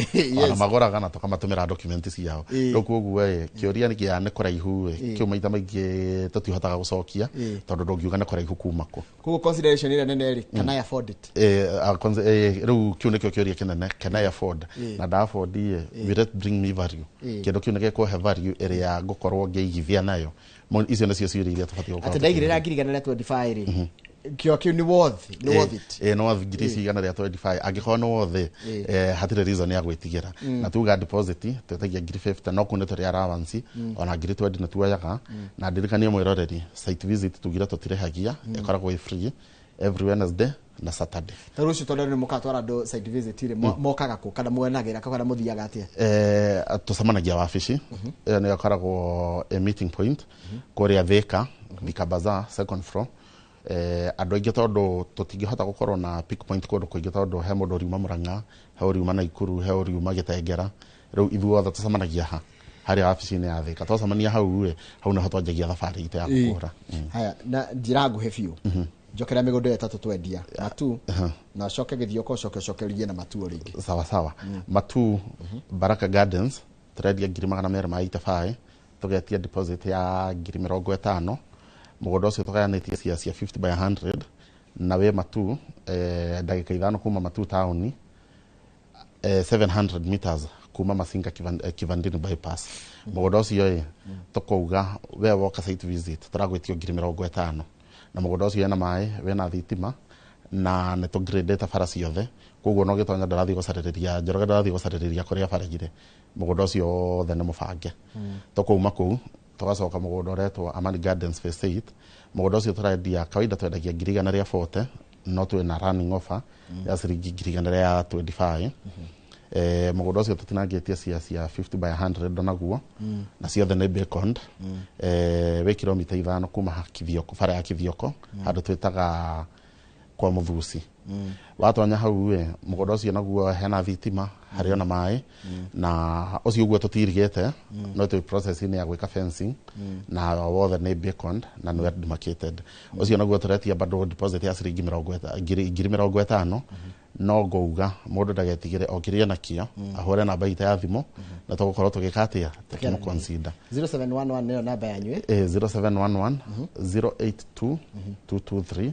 ona magũraga na tũkamatũmĩra document ciao. Rĩu koguo kĩũria nĩ kĩa nĩ kũraihu kĩu maita maingĩ tũtihotaga gũcokia tondũ ndũngiuga nĩ kũraihu kuma kũ. Koguo consideration ĩrĩa nene rĩ, can I afford it? Rĩu kĩu nĩkĩo kĩũria kĩnene, can I afford? Na nda afford will it bring me value? Kĩndũ kĩu nĩ gĩkũhe value ĩrĩa ngũkorwo ngĩigithia nayo. Icio nĩcio ciũria iria tũbatiĩ gũkorwo. Atĩ ndaigĩrĩra ngiri 125 rĩ, kĩo kĩu nĩ worth, nĩ worth it. Nĩ worth ngiri 125 angĩkorwo nĩ worth, hatirĩ reason ya gwĩtigĩra. Na tuga deposit twĩtagia ngiri 50, no kũu nĩ tũrĩ allowance ona ngiri 20 nĩ tuoyaga. Na ndirikanie mwĩroreri, site visit tugire tũtirĩhagia, ĩkoragwo ĩ free every Wednesday na Saturday. Ta rũciũ tondũ nĩ mũkatwara andũ site visit rĩ, mokaga kũ kana mwenagĩra kana mũthiaga atĩa? Tũcemanagia wabici, ĩyo nĩyo ĩkoragwo a meeting point kũrĩa Thika, Thika Bazaar second floor. Andũ aingĩ tondũ tũtingĩhota gũkorwo na pick point kũndũ kũingĩ tondũ he mũndũ ũriuma Murang'a, he ũriuma Naikuru, he ũriuma Gĩtengera. Rĩu ithuothe tũcemanagia ha harĩa wabici-inĩ ya Thika. Twacemania hau rĩ, hau nĩho twanjagia thabarĩ itũ ya kũgũra. Haya, na njĩra nguhĩ biũ, njokera mĩgũnda ĩyo ĩtatũ twendia Matu, na ũcoke Gĩthioko, ũcoke ũcokerie na Matu o rĩngĩ. Sawa sawa. Matu Baraka Gardens tũrendia ngiri 285, tũgetia deposit ya ngiri 50. Mũgũnda ũcio tũgayanĩtie cia 50 by 100 na wĩ Matu, ndagĩka 5 kuma Matu taũni, 700 meters kuma Masinga Kivandini bypass. Mũgũnda ũcio tũkauga we woka site visit tũragwĩtio ngiri 50, na mũgũnda ũcio wĩna maĩ, wĩna thitima na nĩ tũgradĩte bara ciothe, koguo no gĩtonya ndarathiĩ gũcarĩrĩria Njoroge, ndarathiĩ gũcarĩrĩria kũrĩa bara irĩ. Mũgũnda ũcio wothe nĩ mũbange. Tũkauma kũu tũgacoka mũgũnda ũretwo Amani Gardens Phase 8. Mũgũnda ũcio tũrendia kawaida twendagia ngiri 140, no twĩna running offer ya ciringi ngiri 125. Mũgũnda ũcio tũtinangĩtie cia 50 by 100 onaguo, na ciothe nĩ baconed. Wĩ kilomita 5 kuma Kithioko, bara ya Kithioko, handũ twĩtaga kwa Mũthusi. Watonya hau ĩ, mũgũnda ũcio naguo hena thitima, harĩ ona maĩ, na ũcio ũguo tũtirigĩte, no twĩ process-inĩ ya gwĩka fencing, na wothe nĩ baconed na nĩ well demarcated. Ũcio naguo tũretia bado deposit ya ciringi 50,000, no ngouga mũndũ ndagetigĩre okĩrie nakĩo, ahũre namba itũ ya thimũ, na tũgũkorwo tũgĩka atĩa, tũkĩmũ-consider. 0711 nĩyo namba yanyu ĩ? 0711 082 223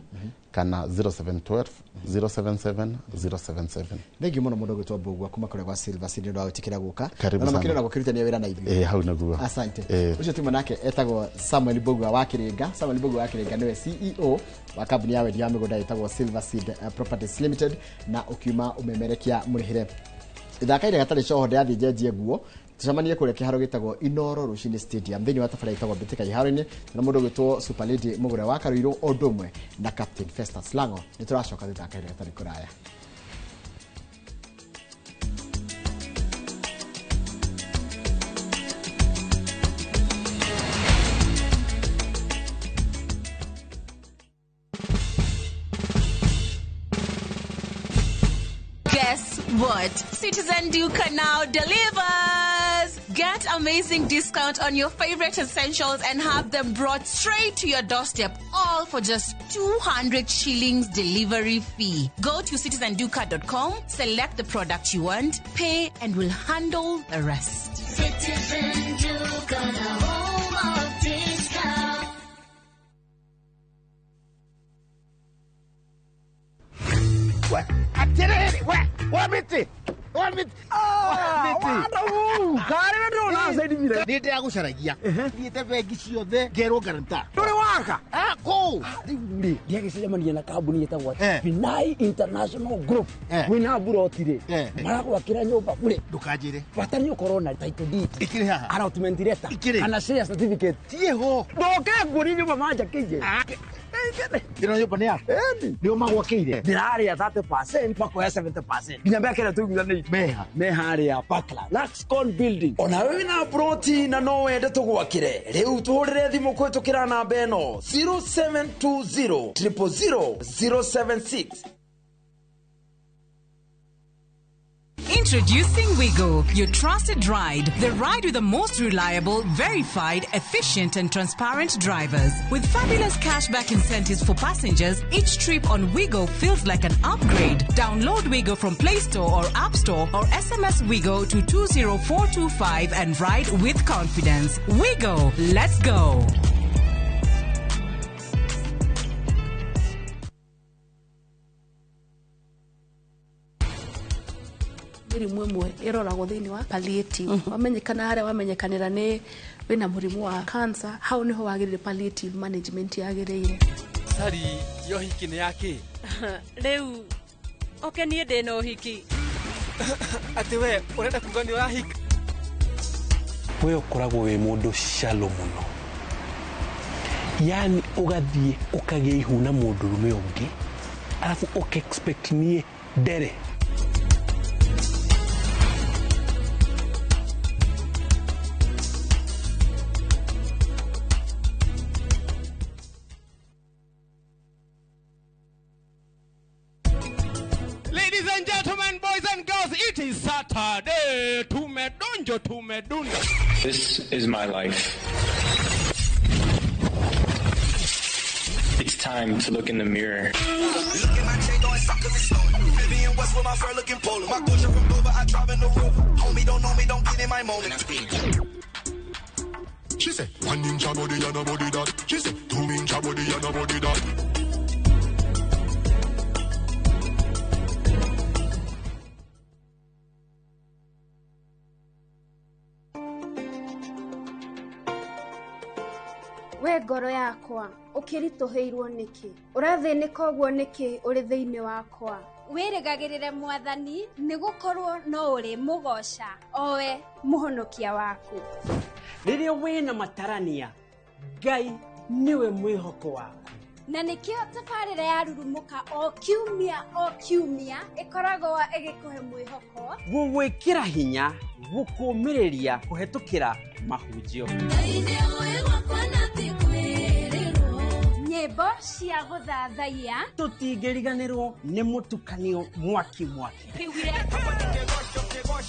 kana 0712 077 077. Thank you mũno mũndũ ũgwĩtwo Mbũgua kuma kũrĩa gwa Silver Seed nĩ ũndũ wa gwĩtĩkĩra gũka. Karibu Na sana. makĩria na gũkĩrutania wĩra na ithuĩ. Hau nĩguo. Asante. Ũcio tuma nake etagwo Samuel Mbũgua wa Kĩrĩnga. Samuel Mbũgua wa Kĩrĩnga nĩwe CEO wa kambuni ya wendia wa mĩgũnda ĩtagwo Silver Seed Properties Limited, na ũkiuma ũmemerekia mũrĩhĩre. Ithaka ĩrĩa gatarĩ coho ndĩrathiĩ njenjie nguo, tucemanie kũrĩa kĩharo gĩtagwo Inoro Rũcinĩ Stadium thĩinĩ wa tabarĩra ĩtagwo Mbĩtĩka Iharo-inĩ, na mũndũ ũgwĩtwo Super Lady Mũgũre wa Karũirũ o ũndũ ũmwe na Captain Festus Lango. Nĩ tũracoka thutha ĩrĩa gatarĩ kũraya. Guess what? Citizen Duka now delivers! Get amazing discount on your favorite essentials and have them brought straight to your doorstep, all for just 200 shillings delivery fee. Go to citizenduka.com, select the product you want, pay, and we'll handle the rest. Citizen Duka, the home of discount. Nä ndäragucaragia thiäte bengi ciothe ngerwo guarantor. Ndå waka kå rä u rä ndiagäcemania na kambuni ĩtagwo Vinai International Group wĩna mburoti rĩ maragwakĩra nyũmba bure. Ndũkanjĩre bata nĩ ũkorwo na title deed ikĩrĩ haha, allotment letter kana share certificate tiĩho. Ndoke nguonie nyũmba manjakĩire. Ĩno nyũmba nĩ yaku? Nĩo magwakĩire? Ndĩrarĩa 30% makoya 70% nginya mĩaka ĩrĩa tũiguithanĩirie. Meha? Me harĩa Parkland Luxcon building. Ona wewe wĩna ploti na no wende tũgwakĩre, rĩu tũhũrĩre thimũ kũhĩtũkĩra namba ĩno 0720 000 076. Introducing Wigo, your trusted ride. The ride with the most reliable, verified, efficient and transparent drivers. With fabulous cashback incentives for passengers, each trip on Wigo feels like an upgrade. Download Wigo from Play Store or App Store or SMS Wigo to 20425 and ride with confidence. Wigo, let's go. Mĩrimũ ĩmwe ĩroragwo thĩinĩ wa palliative, wamenyekana harĩa wamenyekanĩra nĩ wĩna mũrimũ wa cancer, hau nĩho wagĩrĩire palliative management yagĩrĩire. Sari yo hiki nĩ yakĩ? Rĩu oke niĩ ndĩna ũhiki. Atĩ we ũrenda kuga nĩ ũrahika? We ũkoragwo wĩ mũndũ shallow mũno, yani ũgathiĩ ũkagĩa ihu na mũndũrũme ũngĩ arabu ũka expect niĩ ndere. Ladies and gentlemen, boys and girls, it is Saturday. Tumedonjo, tumedunda. This is my life. It's time to look in the mirror. Look at my chain going soccer and snow. Vivian West with my fur looking polar. My Gucci from Dover, I drive in the Rover. Homie don't know me, don't get in my moment. She said, 1 inch of body and a body that. She said, 2 inch of body and a body that. We ngoro yakwa ũkĩritũhĩirwo nĩkĩ? Ũrathĩnĩka ũguo nĩkĩ ũrĩ thĩinĩ wakwa? Wĩrĩgagĩrĩre mwathani nĩgũkorwo no ũrĩ mũgoca owe mũhonokia waku. Rĩrĩa wĩna matarania, Ngai nĩwe mwĩhoko waku. Na nĩkĩo tabarĩra ya Rurumũka o kiumia o kiumia ĩkoragwo ĩgĩkũhe mwĩhoko, gũgwĩkĩra hinya, gũkũmĩrĩria kũhetũkĩra mahunjio, nyĩmbo cia gũthathaiya, tũtingĩriganĩrwo nĩ mũtukanio mwaki mwaki.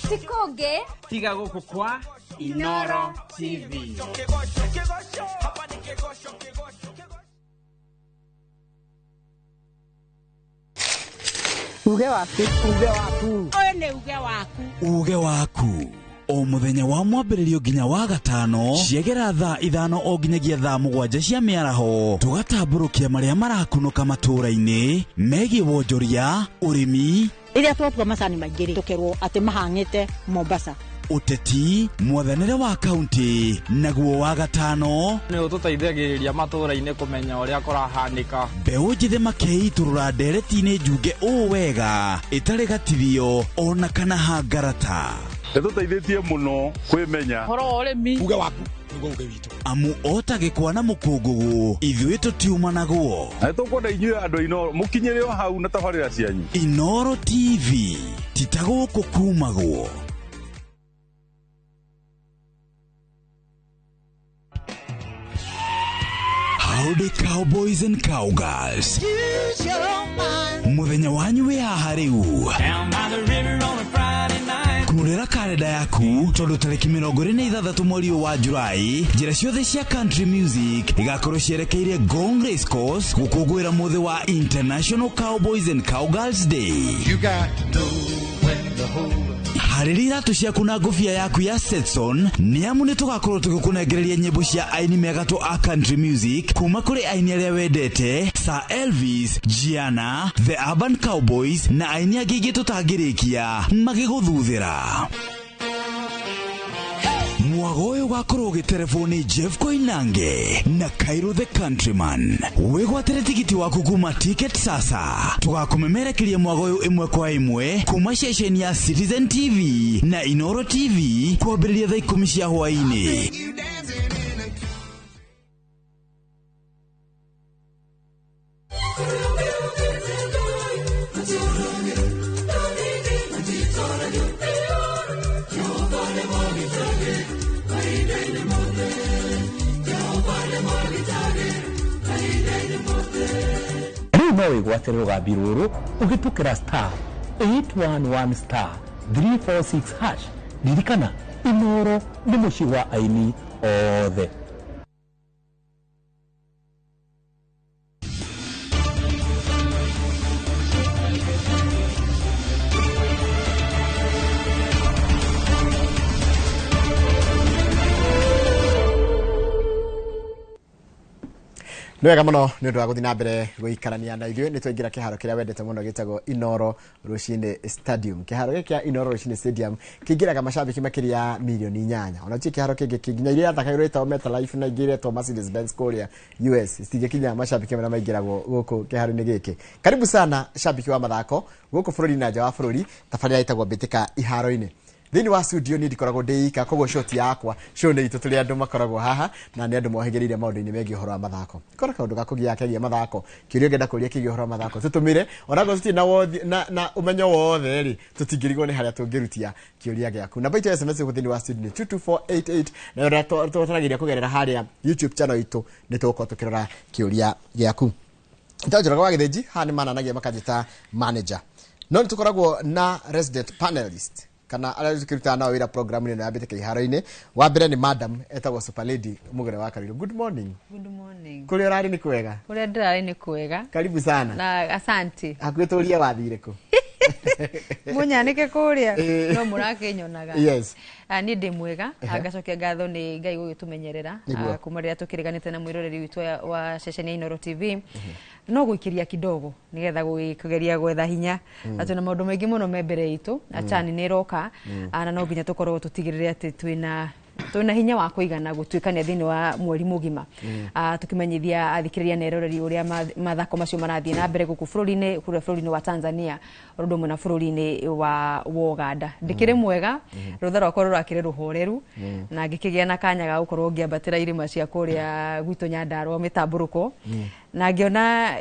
Ti kũngĩ tiga gũkũ kwa Inoro TV. Uge waku, uge waku, ũyũ nĩ uge waku, uge waku o muthenya wa mwambĩrĩrio nginya wa gatano ciegera thaa 5 o nginyagia thaa 7 cia mĩaraho, tũgatambũrũkia marĩa marakunũka matũũra-inĩ megiĩ wonjoria, ũrĩmi, rĩrĩa twatua macani maingĩ rĩ, tũkerwo atĩ mahang'ĩte Mombasa, ũteti, mwathanĩre wa kaunti, naguo wa gatano nĩ ũtũteithagĩrĩria matũũra-inĩ kũmenya ũrĩa kũrahanĩka. Mbeũ njĩthĩ makeitũrũra ndereti-inĩ njunge ũũ wega ĩtarĩ gatithio ona kana hangarata. Ĩtũteithĩtie mũno kwĩmenya ũhoro wa ũrĩmi. Uge waku nĩguo uge witũ. Amu ota gĩkwa na mũkũngũgũ ithuĩ tũtiumanagwo. Na nĩtũkwenda inyuĩ andũ a Inoro mũkinyĩre o hau na tabarĩra cianyu. Inoro TV ti ta gũkũ kumagwo. Howdy cowboys and cowgirls, muthenya wanyu wĩ haha rĩu. Kurĩra karenda yaku tondũ tarĩki 26 mweri ũyũ wa Julai, njĩra ciothe cia country music igakorwo cierekeire Ngong Race Course gũkũngũĩra mũthĩ wa International Cowboys and Cowgirls Day. You got to know when to hold up. Harĩria iratũ ciaku na ngũbia yaku ya Stetson nĩ amu nĩ tũgakorwo tũgĩkũnengereria nyĩmbo cia aini megatũ a country music kuma kũrĩ aini arĩa wendete, Sir Elvis, Gianna, The Urban Cowboys na aini angĩ aingĩ tũtangĩrĩkia magĩgũthuthĩra. Mwago ũyũ ũgakorwo ũgĩterebwo nĩ Jeff Koinange na Cairo the Countryman. Wĩgwatĩre tigiti waku kuma Ticket Sasa. Tũgakũmemerekeria mwago ũyũ ĩmwe kwa ĩmwe kuma ceceni ya Citizen TV na Inoro TV kwambĩrĩria thaa 10 cia hwaĩ-inĩ. No wĩgwatĩre rũgambi rũrũ ũhĩtũkĩra star 811 star 346 hash. Ririkana, Inoro nĩ mũciĩ wa aini othe. Nĩ wega mũno nĩ ũndũ wa gũthiĩ na mbere gũikarania na ithuĩ. Nĩ twaingĩra kĩharo kĩrĩa wendete mũno gĩtagwo Inoro Rũcinĩ Stadium. Kĩharo gĩkĩ kĩa Inoro Rũcinĩ Stadium kĩingĩraga macambĩki makĩria milioni 8. Ona gũtirĩ kĩharo kĩngĩ nginya iria yathakagĩrwo ĩtagwo MetLife na ingĩ iretwo Mercedes Benz kũrĩa US citingĩkinya macambĩki marĩa maingĩragwo gũkũ kĩharo-inĩ gĩkĩ. Karibu sana cambĩki wa mathako gũkũ bũrũri na nja wa bũrũri, tabarĩra ĩtagwo Mbĩtĩka Iharo-inĩ. Thĩinĩ wa studio niĩ ndikoragwo ndĩ ika, koguo shot yakwa show nĩ itũ tũrĩ andũ makoragwo haha na nĩ andũ mohĩgĩrĩire maũndũ-inĩ megiĩ ũhoro wa mathako. Korwo kaũndũ ga kũgia kegiĩ mathako, kĩũria ũngĩenda kũria kĩgiĩ ũhoro wa mathako tũtũmĩre, onakorwo tũtirĩ na wothi na ũmenyo wothe rĩ, tũtingĩrigwo nĩ harĩa tũngĩrutia kĩũria gĩaku. Namba itũ ya SMS gũkũ thĩinĩ wa studio nĩ 22488, nayo tũtaragĩria kũgerera harĩa YouTube channel itũ nĩ tũgũkorwo tũkĩrora kĩũria gĩaku. Njoroge wa Gĩthĩnji haha nĩ mananagia makanjĩta manager, no nĩ tũkoragwo na resident panelist kana arĩa tũkĩrutaga nao wĩra programu-inĩ ĩno ya Mbĩtĩka Iharo-inĩ. Wa mbere nĩ madam etagwo Super Lady Mũgũre wa Karirũ. Good morning. Good morning. Kũrĩa ũrarĩ nĩ kwega? Kũrĩa ndĩrarĩ nĩ kwega. Karibu sana. Na asante. Hakuhĩ tũrie wathire kũ? Mũnyanĩke kũrĩa no mũrakĩnyonaga. Yes. Niĩ ndĩ mwega, ngacokia ngatho nĩ Ngai gũgĩtũmenyerera kuma rĩrĩa tũkĩriganĩte na mwĩroreri witũ wa ceceni ya Inoro TV. No gũikĩria kidogo nĩgetha kũgeria gwetha hinya. Na twĩna maũndũ maingĩ mũno me mbere itũ, achani nĩ ĩroka, na no nginya tũkorwo tũtigĩrĩre atĩ twĩna Twina hinya wa kuigana gutuikania thiini wa mweri mugima. Tukimenyithia athikiriria na eroreri uria mathako macio marathie na mbere guku bururi-ini, kuria bururi-ini wa Tanzania undu umwe na bururi-ini wa Uganda. Ndikiri mwega, rutha rwakwa rurakire ruhoreru na ngikigia na kanya ga gukorwo ngiambatira irima cia kuria gwitũ Nyandarua mitamburuko na ngiona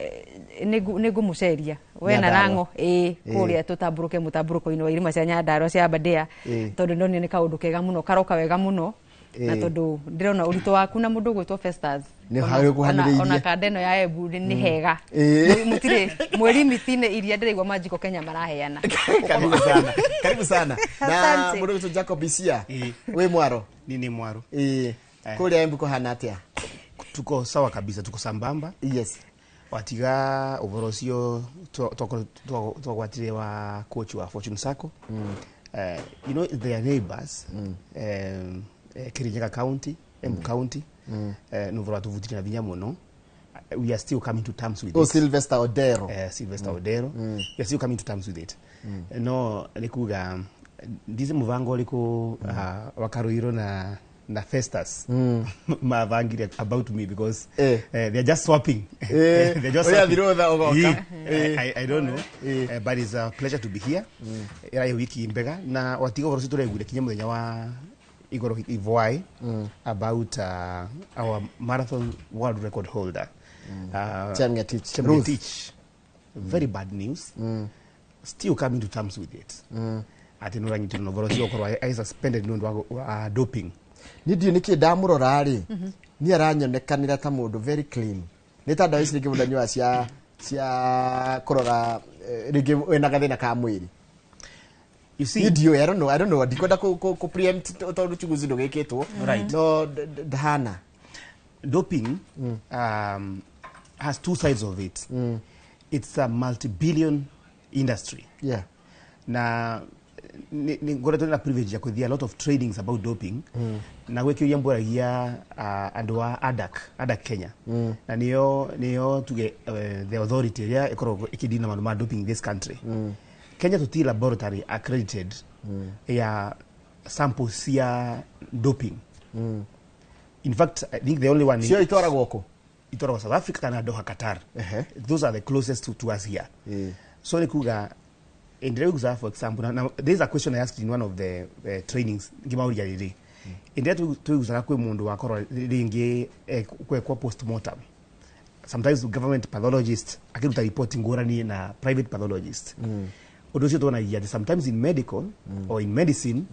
nĩngũmũceria we na Rang'o ĩĩ kũrĩa tũtambũrũke mũtambũrũko-inĩ wa irĩma cia Nyandarua cia Aberdare, tondũ ndonire nĩ kaũndũ kega mũno karoka wega mũno, na tondũ ndĩrona ũritũ waku na mũndũ ũgwĩtwo Festus ona kanda ĩno ya Embu nĩ hega, mũtirĩ mweri miti-inĩ iria ndĩraigua Manjiko Kenya maraheana. Karibu sana, karibu sana. Na mũndũ ũgwĩtwo Jacob Isia, wĩ mwaro? Nini mwaro. Kũrĩa Embu kũhana atĩa? Tuko sawa kabisa, tuko sambamba. Yes. Watiga ũhoro ũcio twagwatire wa coach wa Fortune Sacco. You know their neighbors, Kirinyaga County, Embu County, nuvora tuvutire na vinya muno. We are still coming to terms with it. Sylvester Odero. Sylvester Odero. We are still coming to terms with it. No nikuga ndize muvango liko wakaruiro na Festus mavangire about me because they are just swapping. They're just swapping. I don't know, but it's a pleasure to be here. Era wiki mbega na watigo vorosi turegure kinya muthenya wa igoro ivoai about our marathon world record holder, Chemgetich. Very bad news. Still coming to terms with it. Ati nuranyitiro no vorosi okorwa I suspended nundu wa doping. Ni ndiũ nĩkĩ ndamũrora rĩ, niĩ aranyonekanĩra ta mũndũ very clean, nĩ ta ndawa ici rĩngĩ mũndũ anyuaga cia kũrora rĩngĩ wĩna gathĩna ka mwĩrĩ. You see, ndiũĩ, I don't know, ndikwenda kũ preempt tondũ uchunguzi ndũgĩkĩtwo, no ndahana. Doping has two sides of it. It's a multi-billion industry. Yeah. Na ngoretwo na privilege ya kuthia a lot of trainings about doping, na gwĩkĩria mbũragia andũ a ADAC Kenya, na niyo tuge the authority ĩrĩa ĩkoragwo ĩkĩdeal na maũndũ ma doping in this country. Kenya tuti laboratory accredited ya samples cia doping. In fact, I think the only one cio itwaragwo kũ? Itwaragwo South Africa kana Doha, Qatar. Those are the closest to us here. So nĩ kuga in the, for example, now there's a question I asked in one of the trainings ngimauria riri inde tuiguzaga kwi mundu wakorwo ringi kwekwa postmortem, sometimes government pathologist akiruta report ngurani na private pathologist. Undu ucio tuonagia ati sometimes in medical or in medicine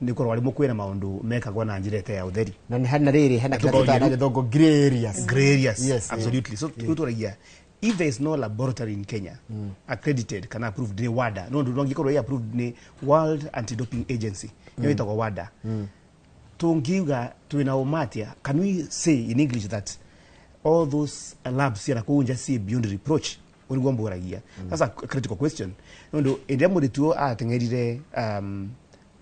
ni korwo ari mukwira maundu mekagwo na njira ya utheri na ni hana riri hena kira na githongo grey areas. Grey areas. Yes, absolutely. So tuonagia if there is no laboratory in Kenya accredited kana approved ni WADA, no ndu ngikorwo approved ni World Anti-Doping Agency, niyo itagwo WADA, tungiuga twina umatia, can we say in English that all those labs here kunja see beyond reproach? Unigwo mburagia. That's a critical question. Ndu ende murituo atengerire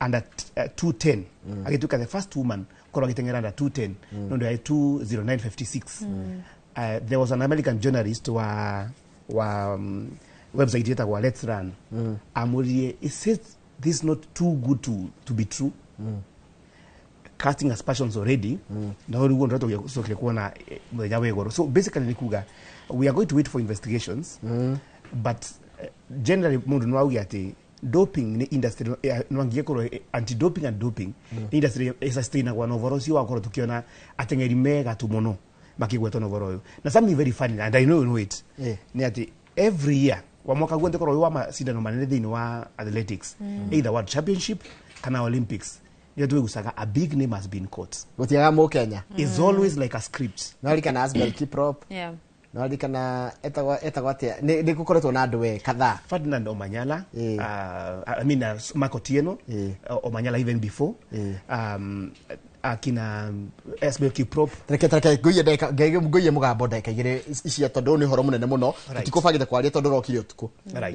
under 210, agituka the first woman korwo agitengera under 210, ndu ai 20956. There was an American journalist wa website yetagwa Let's Run. Amurie, is it this not too good to be true? Casting aspersions already. Na uri ndo tokire kuona muthenya wegoro. So basically ni kuga we are going to wait for investigations, but generally mundu no auge ati doping ni industry no ngikorwo anti doping and doping industry is sustainable na overall si wakorwo tukiona ateng'eri mega tu muno makigwetwo na ũhoro ũyũ. Na something very funny, and I know you know it, ni ati every year wa mwaka guothe korwo wa macindano manene thĩinĩ wa athletics, either world championship kana Olympics, nĩ twĩgucaga a big name has been caught. Gũtiaga mũ Kenya. It's always like a script. No aririkana Asbel Kiprop. Yeah. No aririkana etagwo atĩa, nĩ gũkoretwo na andũ we kadhaa. Ferdinand Omanyala, I mean Marco Tieno, Omanyala even before, akina Asbel Kiprop. Reke nguiye nguiye mugambo ndagika igĩrĩ icia tondũ nĩ ũhoro mũnene mũno, tũtikũbangĩte kwaria tondũ rokire ũtukũ,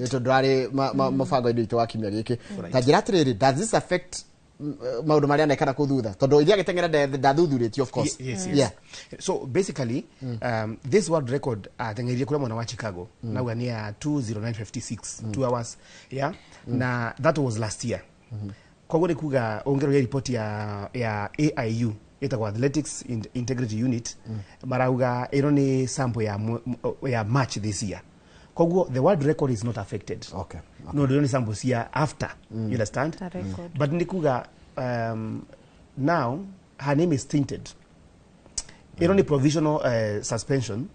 tondũ arĩ mũbango-inĩ witũ wa kiumia gĩkĩ. Ta njĩra atĩrĩrĩ, does this affect maũndũ marĩa anekana kũu thutha? Tondũ iria agĩteng'era ndathuthurĩtio, of course. Yes, yes. Yeah. So basically, this world record ateng'eririe kũrĩa mwena wa Chicago, nauga nĩ ya 20956, 2 hours, yeah. Na that was last year. Koguo nĩ kuga ũngĩroria report ya AIU, ĩtagwo Athletics Integrity Unit, marauga ĩno nĩ sample ya March this year, koguo the world record is not affected. No ndĩro nĩ sample cia after, you understand? Ta record. But nĩ kuga now her name is tainted. Ĩno nĩ provisional suspension.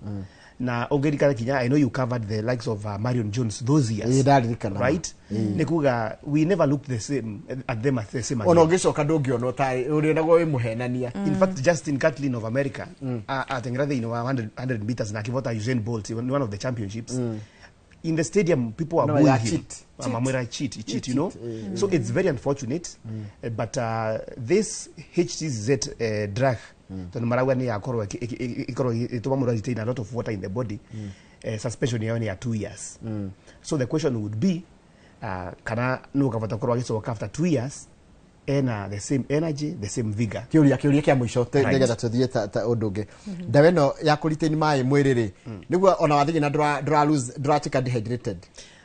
Na ũngĩririkana kinya, I know you covered the likes of Marion Jones those years. Ĩĩ, ndaririkana. Right, nĩ kuga we never looked the same at them as the same Ona again. ũngĩcoka ndũngĩonwo tarĩ ũrĩonagwo wĩ mũhenania. In fact, Justin Gatlin of America ateng'era thĩinĩ wa 100, 100 meters na akĩvota Usain Bolt in one of the championships. In the stadium, people are No, booing yeah, him. cheat. Mamwĩra cheat, cheat, you know. So it's very unfortunate, but this HCZ drug, tondũ marauga nĩ yakorwo ĩkorwo ĩtũma mũndũ retain a lot of water in the body, suspension yayo nĩ ya 2 years. So the question would be kana nũ ũkavota korwo agĩcoka after 2 years ena the same energy, the same vigor. Kĩũria kĩa mũico nĩgetha tũthiĩ ta ũndũ ũngĩ. Ndawa ĩno ya kũritain maĩ mwĩrĩ rĩ, nĩguo ona wathiĩ na ndũra lose, ndũratuĩka dehydrated?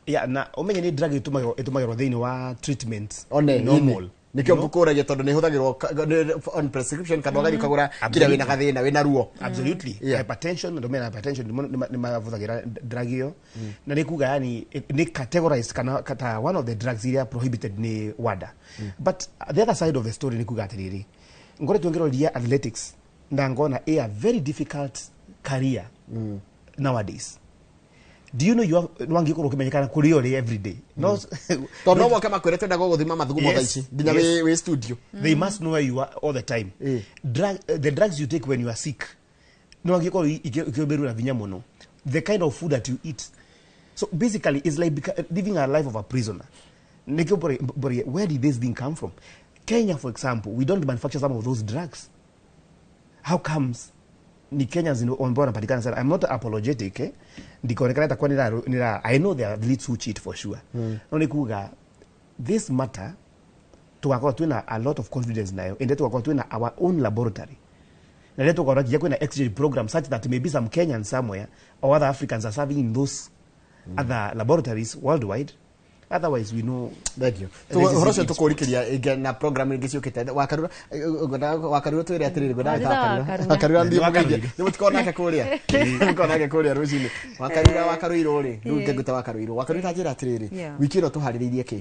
Yeah, na ũmenye nĩ drug ĩtũmagĩrwo thĩinĩ wa treatment One normal. Nĩkĩo ngũkũragia, tondũ nĩ ĩhũthagĩrwo on prescription kana ũgathiĩ ũkagũra kĩrĩa wĩna gathĩna, wĩna ruo. Absolutely. Hypertension, andũ mena hypertension nĩ mavũthagĩra drug ĩyo, na nĩ kuga yani nĩ categorized kana kata one of the drugs iria prohibited nĩ WADA. But the other side of the story nĩ kuga atĩrĩrĩ, ngoretwo ngĩroria athletics na ngona a very difficult career nowadays. Do you know you have nwangĩkorwo ũkĩmenyekana kũrĩ ũrĩ every day, no? Tondũ no moke makwĩre twenda gũgũthima mathugumo thaa ici nginya wĩ studio. They must know where you are all the time. The drugs you take when you are sick no angĩkorwo ikĩũmbĩrwo na vinya mũno, the kind of food that you eat. So basically it's like living a life of a prisoner. Nĩkĩo mbũrĩ, where did this thing come from? Kenya, for example, we don't manufacture some of those drugs. How comes ni Kenyans ndio ambao wanapatikana sana? I'm not apologetic, eh? Ndikaonekana takuwa nira. I know there are athletes who cheat for sure. No nĩ kuga this matter tugakorwo twina a lot of confidence nayo ende tugakorwo twina our own laboratory na rĩrĩa tugakorwo nginya kwĩna exchange program such that maybe some Kenyans somewhere or other Africans are serving in those other laboratories worldwide. Otherwise we know. Thank you. This is Ũhoro ũcio it. Tũkũrikĩria ĩngĩ na program ingĩ ciũkĩte. Wakarura, Wakarura, twĩre atĩrĩrĩ, ngwendaga Wariza. Wakarura. Wakarura. Wakarura thiĩ Wakarura. mũgeithie. Nĩ mũtikorwo nake kũrĩa, mũkorwo nake kũrĩa rũcinĩ. Wakarura, Wakarũirũ rĩ, rĩu ngĩngũta Wakarũirũ. Wakarura, ta njĩra atĩrĩrĩ, wiki ĩno tũharĩrĩirie kĩ?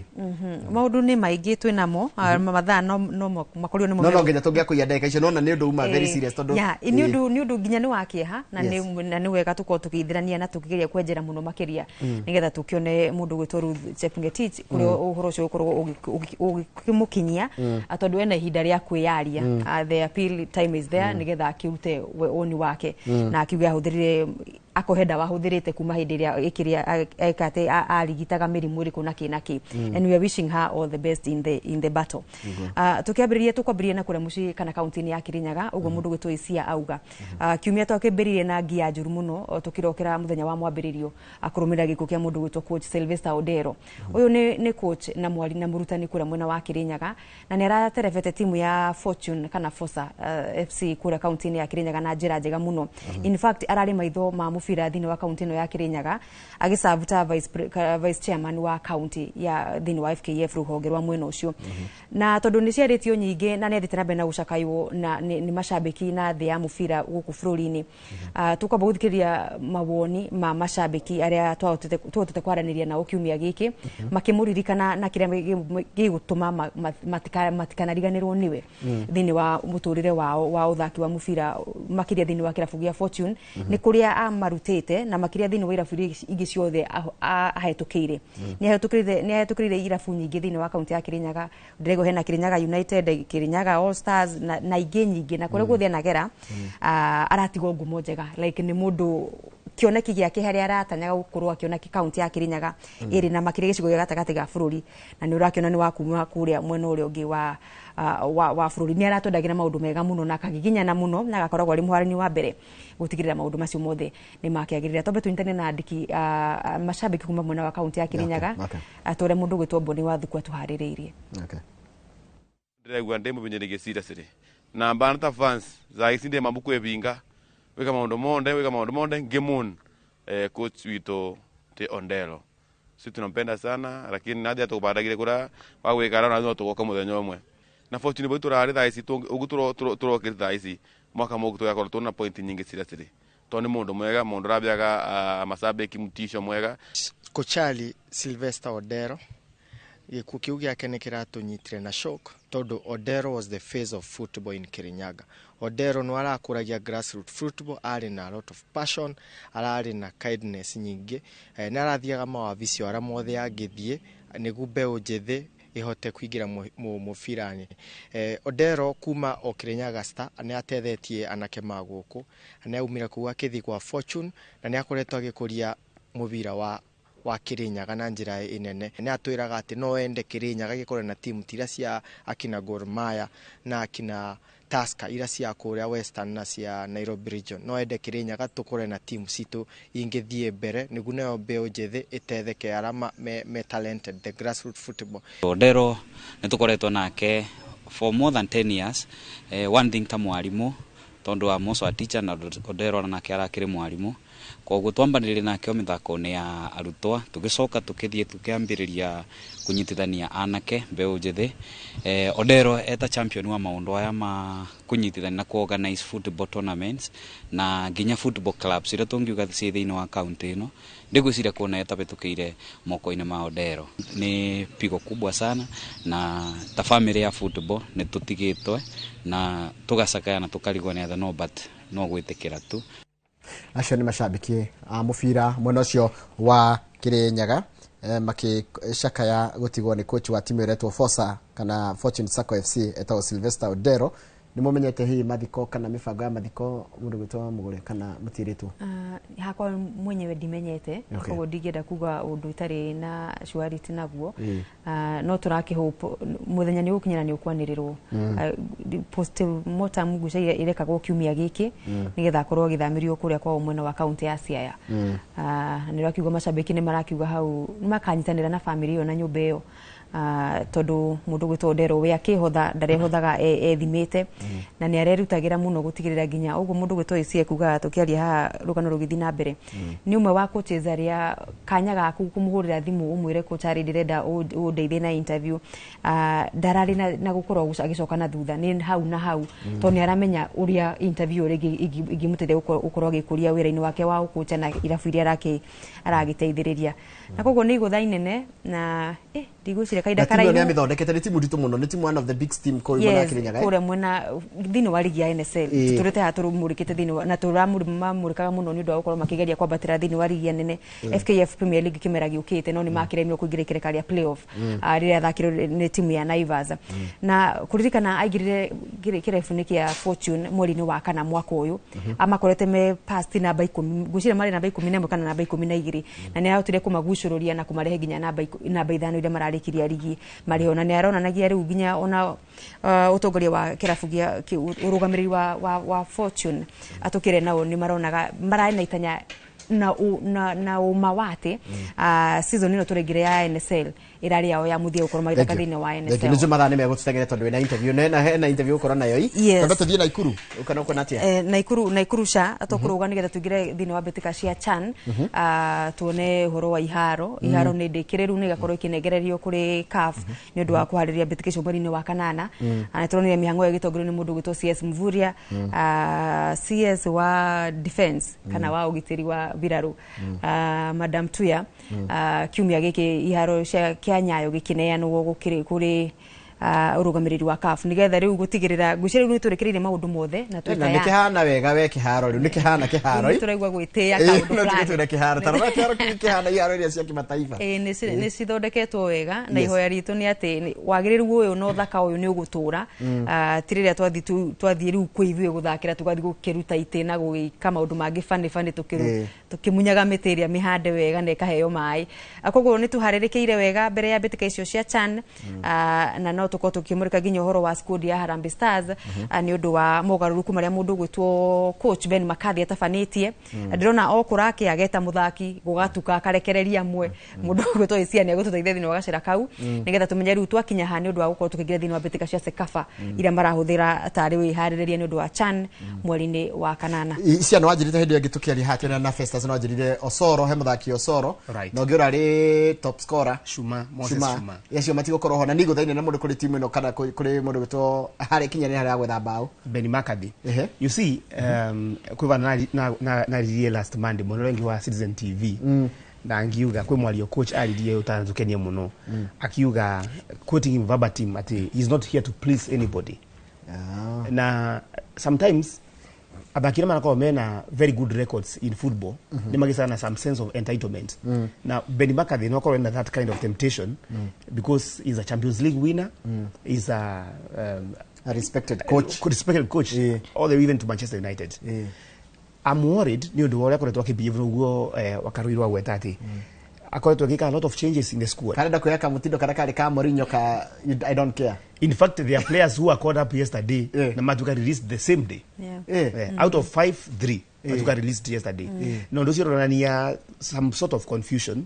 Maũndũ nĩ maingĩ twĩ namo. Mathaa no makorirwo nĩ No no nginya tũngĩakũiya ndagĩka icio, nona nĩ ũndũ uma very serious tondũ Yeah, nĩ ũndũ nginya nĩ wa kĩeha na na nĩ wega tũkorwo tũkĩithĩrania na tũkĩgeria kwenjera mũno makĩria nĩgetha tũkĩone mũndũ gwĩtwo Ruth Chepngetich kũrĩa ũhoro ũcio ũgũkorwo ũgĩkĩmũkinyia, tondũ ena ihinda rĩa kwĩyaria. The appeal time is there nĩgetha akĩrute woni wake na akiuge ahũthĩrire akohe ndawa ahũthĩrĩte kuma hĩndĩ ĩrĩa ĩkĩrĩa ekate arigitaga mĩrimũ ĩrĩkũ na kĩ na kĩ, and we are wishing her all the best in the battle. Tũkĩambĩrĩria, tũkwambĩrĩria na kũrĩa mũciĩ kana kaunti-inĩ ya Kirinyaga ũguo mũndũ gwĩtwo Isia auga. Kiumia twakĩambĩrĩirie na ngia njũru mũno o, tũkĩrokera mũthenya wa mwambĩrĩrio kũrũmĩrĩra gĩkuũ kĩa mũndũ gwĩtwo coach Sylvester Odero. Ũyũ nĩ coach na mwari na mũrutani kũrĩa mwena wa Kirinyaga na nĩ araterebete timu ya Fortune kana Fosa FC kũrĩa kaunti-inĩ ya Kirinyaga na njĩra njega mũno. In fact, ararĩ maitho ma mũbira thĩinĩ wa kaunti ĩno ya Kirinyaga agĩserve ta vice chairman wa kaunti ya thĩinĩ wa FKF rũhonge rwa mwena ũcio, na tondũ nĩ ciarĩtio nyingĩ na nĩ athiĩte na mbere na gũcakaywo na nĩ macambĩki na thĩ ya mũbira gũkũ bũrũri-inĩ. Tũkwamba gũthikĩrĩria mawoni ma macambĩki arĩa twahotete kwaranĩria nao kiumia gĩkĩ makĩmũririkana na kĩrĩa gĩgũtũma matikanariganĩrwo nĩwe thĩinĩ wa mũtũrĩre wao wa ũthaki wa mũbira, makĩria thĩinĩ wa kĩrabu gĩa Fortune, nĩ kũrĩa amarutĩte na makĩria thĩinĩ wa irabu iria ingĩ ciothe ahetũkĩire. Nĩ ahetũkĩire irabu nyingĩ thĩinĩ wa kaunti ya Kirinyaga. Ndĩraigua hena Kirinyaga United, Kirinyaga All Stars na ingĩ nyingĩ, na kũrĩa guothe anagera aratigwo ngumo njega, like nĩ mũndũ kĩoneki gĩake harĩa aratanyaga gũkorwo akĩona kaunti ya Kirinyaga ĩrĩ na makĩria gĩcigo gĩa gatagatĩ ga bũrũri, na nĩ ũrakĩona nĩ wa kuma kũrĩa mwena ũrĩa ũngĩ wa bũrũri. Nĩ aratwendagĩra maũndũ mega mũno na akagiginyana mũno na agakoragwo arĩ mũharani wa mbere gũtigĩrĩra maũndũ macio mothe nĩ makĩagĩrĩra. Twambe tũnyitane na andĩki macambĩki kuma mwena wa kaunti ya Kirinyaga, tũrĩa mũndũ gwĩtwo Mboni wa Thuku atũharĩrĩirie. Ndĩraigua ndĩ mũbinyĩri gĩcira na mbana ta fans za ici ndĩ mambu kwĩbinga wĩka maũndũ monde, wĩka maũndũ monde ngĩmon coach witũ ti Ondero. Sisi tunampenda sana, lakini nathi atubandagire kura wa gwikara na no tugoka muthenya umwe. Na Fortune Boy turari thaa ici ugu turokire thaa ici mwaka mugu tugakorwo tuna point nyingi seriously. Tondu ni mundu mwega, mundu rabiaga masabiki mutisho mwega. Kochali Sylvester Odero gĩkuũ kĩu gĩake nĩ kĩratũnyitire na shock tondũ Odero was the face of football in Kirinyaga. Odero nĩ arakũragia grassroots football, arĩ na a lot of passion, ararĩ na kindness nyingĩ, nĩ arathiaga mawabici arĩa mothe angĩthiĩ nĩguo mbeũ njĩthĩ ihote kuingira mũbira-inĩ. Odero kuma o Kirinyaga Star nĩ atethetie anake ma gũkũ, nĩ aumire kũu akĩthiĩ kwa Fortune na nĩ akoretwo agĩkũria mũbira wa Kirinyaga na njĩra inene. Nĩ atwĩraga atĩ no ende Kirinyaga gĩkorwo na timu tira cia akina Gor Mahia na akina Tusker ira cia kũrĩa Western na cia Nairobi region. No ende Kirinyaga tũkũre na timu citũ ingĩthiĩ mbere nĩguo nayo mbeũ njĩthĩ ĩtetheke arĩa me talented the grassroots football. Odero nĩ tũkoretwo nake for more than 10 years. One thing ta mwarimu tondu wa moso a teacher na Odero nake arakĩrĩ mwarimu, koguo twambanĩrĩrie nake o mĩthako-inĩ ya arutwo, tũgĩcoka tũkĩthiĩ tũkĩambĩrĩria kũnyitithania anake mbeũ njĩthĩ. Odero eta champion wa maũndũ aya ma kũnyitithania na ku-organize football tournaments na nginya football clubs iria tũngiuga ciĩ thĩinĩ wa county ĩno, ndigwĩciria kuona ĩtabĩtũkĩire moko-inĩ ma Odero. Nĩ pigo kubwa sana na ta family ya football nĩ tũtigĩtwe na tũgacakaya na tũkarigwo nĩ atha no but no gwĩtĩkĩra tu. Acio nĩ macambĩki a mũbira mwena ũcio wa Kirinyaga makĩcakaya gũtigwo nĩ coach wa timu ĩretwo Fosa kana Fortune Sacco FC etagwo Sylvester Odero. Nĩ mũmenyete hihi mathiko kana mĩbango ya mathiko mũndũ gwĩtwo Mũgũre kana mũtirĩtwo? Hakwa mwenyewe ndimenyete, koguo ndingĩenda kuga ũndũ itarĩ na surety naguo. No tũrakĩhope mũthenya nĩ ũgũkinya na nĩ ũkwanĩrĩrwo. Post mortem ngwĩciria ĩrekagwo kiumia gĩkĩ nĩgetha akorwo agĩthamĩrio kũrĩa kwao mwena wa kaunti ya Siaya. Nĩ ũrakiuga macambĩki nĩ marakiuga hau nĩ makanyitanĩra na family ĩyo na nyũmba ĩyo, tondu mundu gwitwo Odero we akihotha ndarehothaga ethimite na ni arerutagira muno gutigirira nginya uguo mundu gwitwo icie kuga tukiaria haha rugano rugithii na mbere ni umwe wa coaches aria kanya gaku kumuhurira thimu umwire coach ari ndirenda undeithie na interview, ndarari na gukorwo agicoka na thutha ni hau na hau tondu ni aramenya uria interview ringi ingimuteithia gukorwo agikuria wira-ini wake wa gukocha na irabu iria aragiteithiriria na koguo ni igutha inene na ndigwiciria kaida karaihu na timu mithondekete ni timu nditu muno, ni timu one of the big team kuri mwena Kirinyaga kuri mwena thini wa ligi ya NSL turete ha turumurikite thini na turamurikaga muno ni undu wa gukorwo makigeria kwambatira thini wa ligi ya nene FKF Premier League kimera giukite no ni makiremirwo kuingira ikereka ria playoff riria thakirwo ni timu ya Naivas na kuririkana aingirire kĩrabu-inĩ kĩa Fortune mweri-inĩ wa kana mwaka ũyũ amakorete me past namba 10 ngwĩciria marĩ namba 11 kana namba 12 na nĩ arahotire kũmagucũrũria na kũmarehe nginya namba 5 iria mararĩkiria rigi marĩ ona nĩ aronanagia rĩu nginya ona ũtongoria wa kĩrabu gĩa ũrũgamĩrĩri wa Fortune atũkĩre nao nĩ maronaga mararĩ na itanya na ũma wa atĩ season ĩno tũraingĩra ya NSL ĩrarĩ yao ya mũthia gũkorwo magĩthaka thĩinĩ wa NSL. Nĩ mathaa nĩ megũtũteng'eria tondũ wĩna interview na hena interview ũkorwo nayo ii. Twambe tũthiĩ Naikuru ũkana ũkuona atĩa? Naikuru ca tũkũrũga nĩgetha tũingĩre thĩinĩ wa mbĩtĩka cia CHAN tuone ũhoro wa iharo. Iharo nĩ ndĩkĩrĩru nĩ igakorwo ikĩnengererio kũrĩ CAF nĩ ũndũ wa kũharĩria mbĩtĩka icio mweri-inĩ wa kanana. Na tũronire mĩhang'o ĩyo ĩgĩtongorio nĩ mũndũ ũgwĩtwo CS Mvurya, CS wa defense kana wa ũgitĩri wa mbirarũ Madam Tuya. Kiumia gĩkĩ iharo cia kĩa Nyayo gĩkĩneanwo kũrĩ ũrũgamĩrĩri wa CAF nĩgetha rĩu gũtigĩrĩra ngwĩciria rĩu nĩtũrĩkĩrĩire maũndũ mothe na na nĩkĩhana wega we kĩharo rĩu nĩkĩhana kĩharo ĩ tũraigua gwĩtĩĩa kaũndũ fulani kĩharo ta rora kĩharo kĩu kĩhana iharo iria cia kĩmataifa. Nĩ cithondeketwo wega na ihoya ritũ nĩ atĩ wagĩrĩru ũyũ na ũthaka ũyũ nĩ ũgũtũra ti rĩrĩa twathiĩ rĩu kwĩ ithuĩ gũthakĩra tũgathiĩ gũkĩruta itĩ na gũgĩka maũndũ mangĩ bani bani tũkĩmunyaga mĩtĩ ĩrĩa mĩhande wega na ĩkaheo maĩ. Koguo nĩ tũharĩrĩkĩire wega mbere ya mbĩtĩka icio cia CHAN na no no tũkorwo tũkĩmũrĩka nginya ũhoro wa squad ya Harambee Stars nĩ ũndũ wa mogarũrũku marĩa mũndũ ũgwĩtwo coach Ben McCarthy atabanĩtie. Ndĩrona o kũrake ageta mũthaki gũgatuka akarekereria amwe. Mũndũ ũgwĩtwo Isia nĩ egũtũteithia thĩinĩ wa gacĩra kau nĩgetha tũmenye rĩu twakinya ha nĩ ũndũ wa gũkorwo tũkĩingĩra thĩinĩ wa mbĩtĩka cia CECAFA iria marahũthĩra tarĩ wĩharĩrĩria nĩ ũndũ wa CHAN mweri-inĩ wa kanana. Cia nĩ wanjĩrĩte hĩndĩ ĩyo ĩngĩ tũkĩaria haha twĩna na Festus, no wanjĩrire Osoro he mũthaki Osoro na ũngĩ ũrarĩ top scorer. Shuma, Moses Shuma. Acio matigũkorwo ho na nĩngũthaine na mũndũ kũrĩ timu ĩno kana kũrĩ mũndũ gwĩtwo harĩa kinya harĩa gwetha mbaũ. Benny McCarthy. You see, kwiva naririe last Monday muno rengi wa Citizen TV na ngiuga kwi mwario coach aririe utanzukenie muno, akiuga, quoting him verbatim, ati he's not here to please anybody. Na sometimes athaki arĩa marakorwo mena very good records in football nĩ magĩcaga na some sense of entitlement. Na Benny McCarthy no akorwo na that kind of temptation because he's a Champions League winner, he's a respected coach, respected coach all the way even to Manchester United. I'm worried nĩ ũndũ wa ũrĩa akoretwo akĩbehave ũguo wakarũirwo agweta atĩ akoretwo agĩka a lot of changes in the squad. Karenda kuoya kamũtindo karĩa karĩ ka Mourinho ka "I don't care." In fact, there are players who were called up yesterday na matuka released the same day. Out of 5, 3 matuka released yesterday. No ũndũ ũcio ũronania some sort of confusion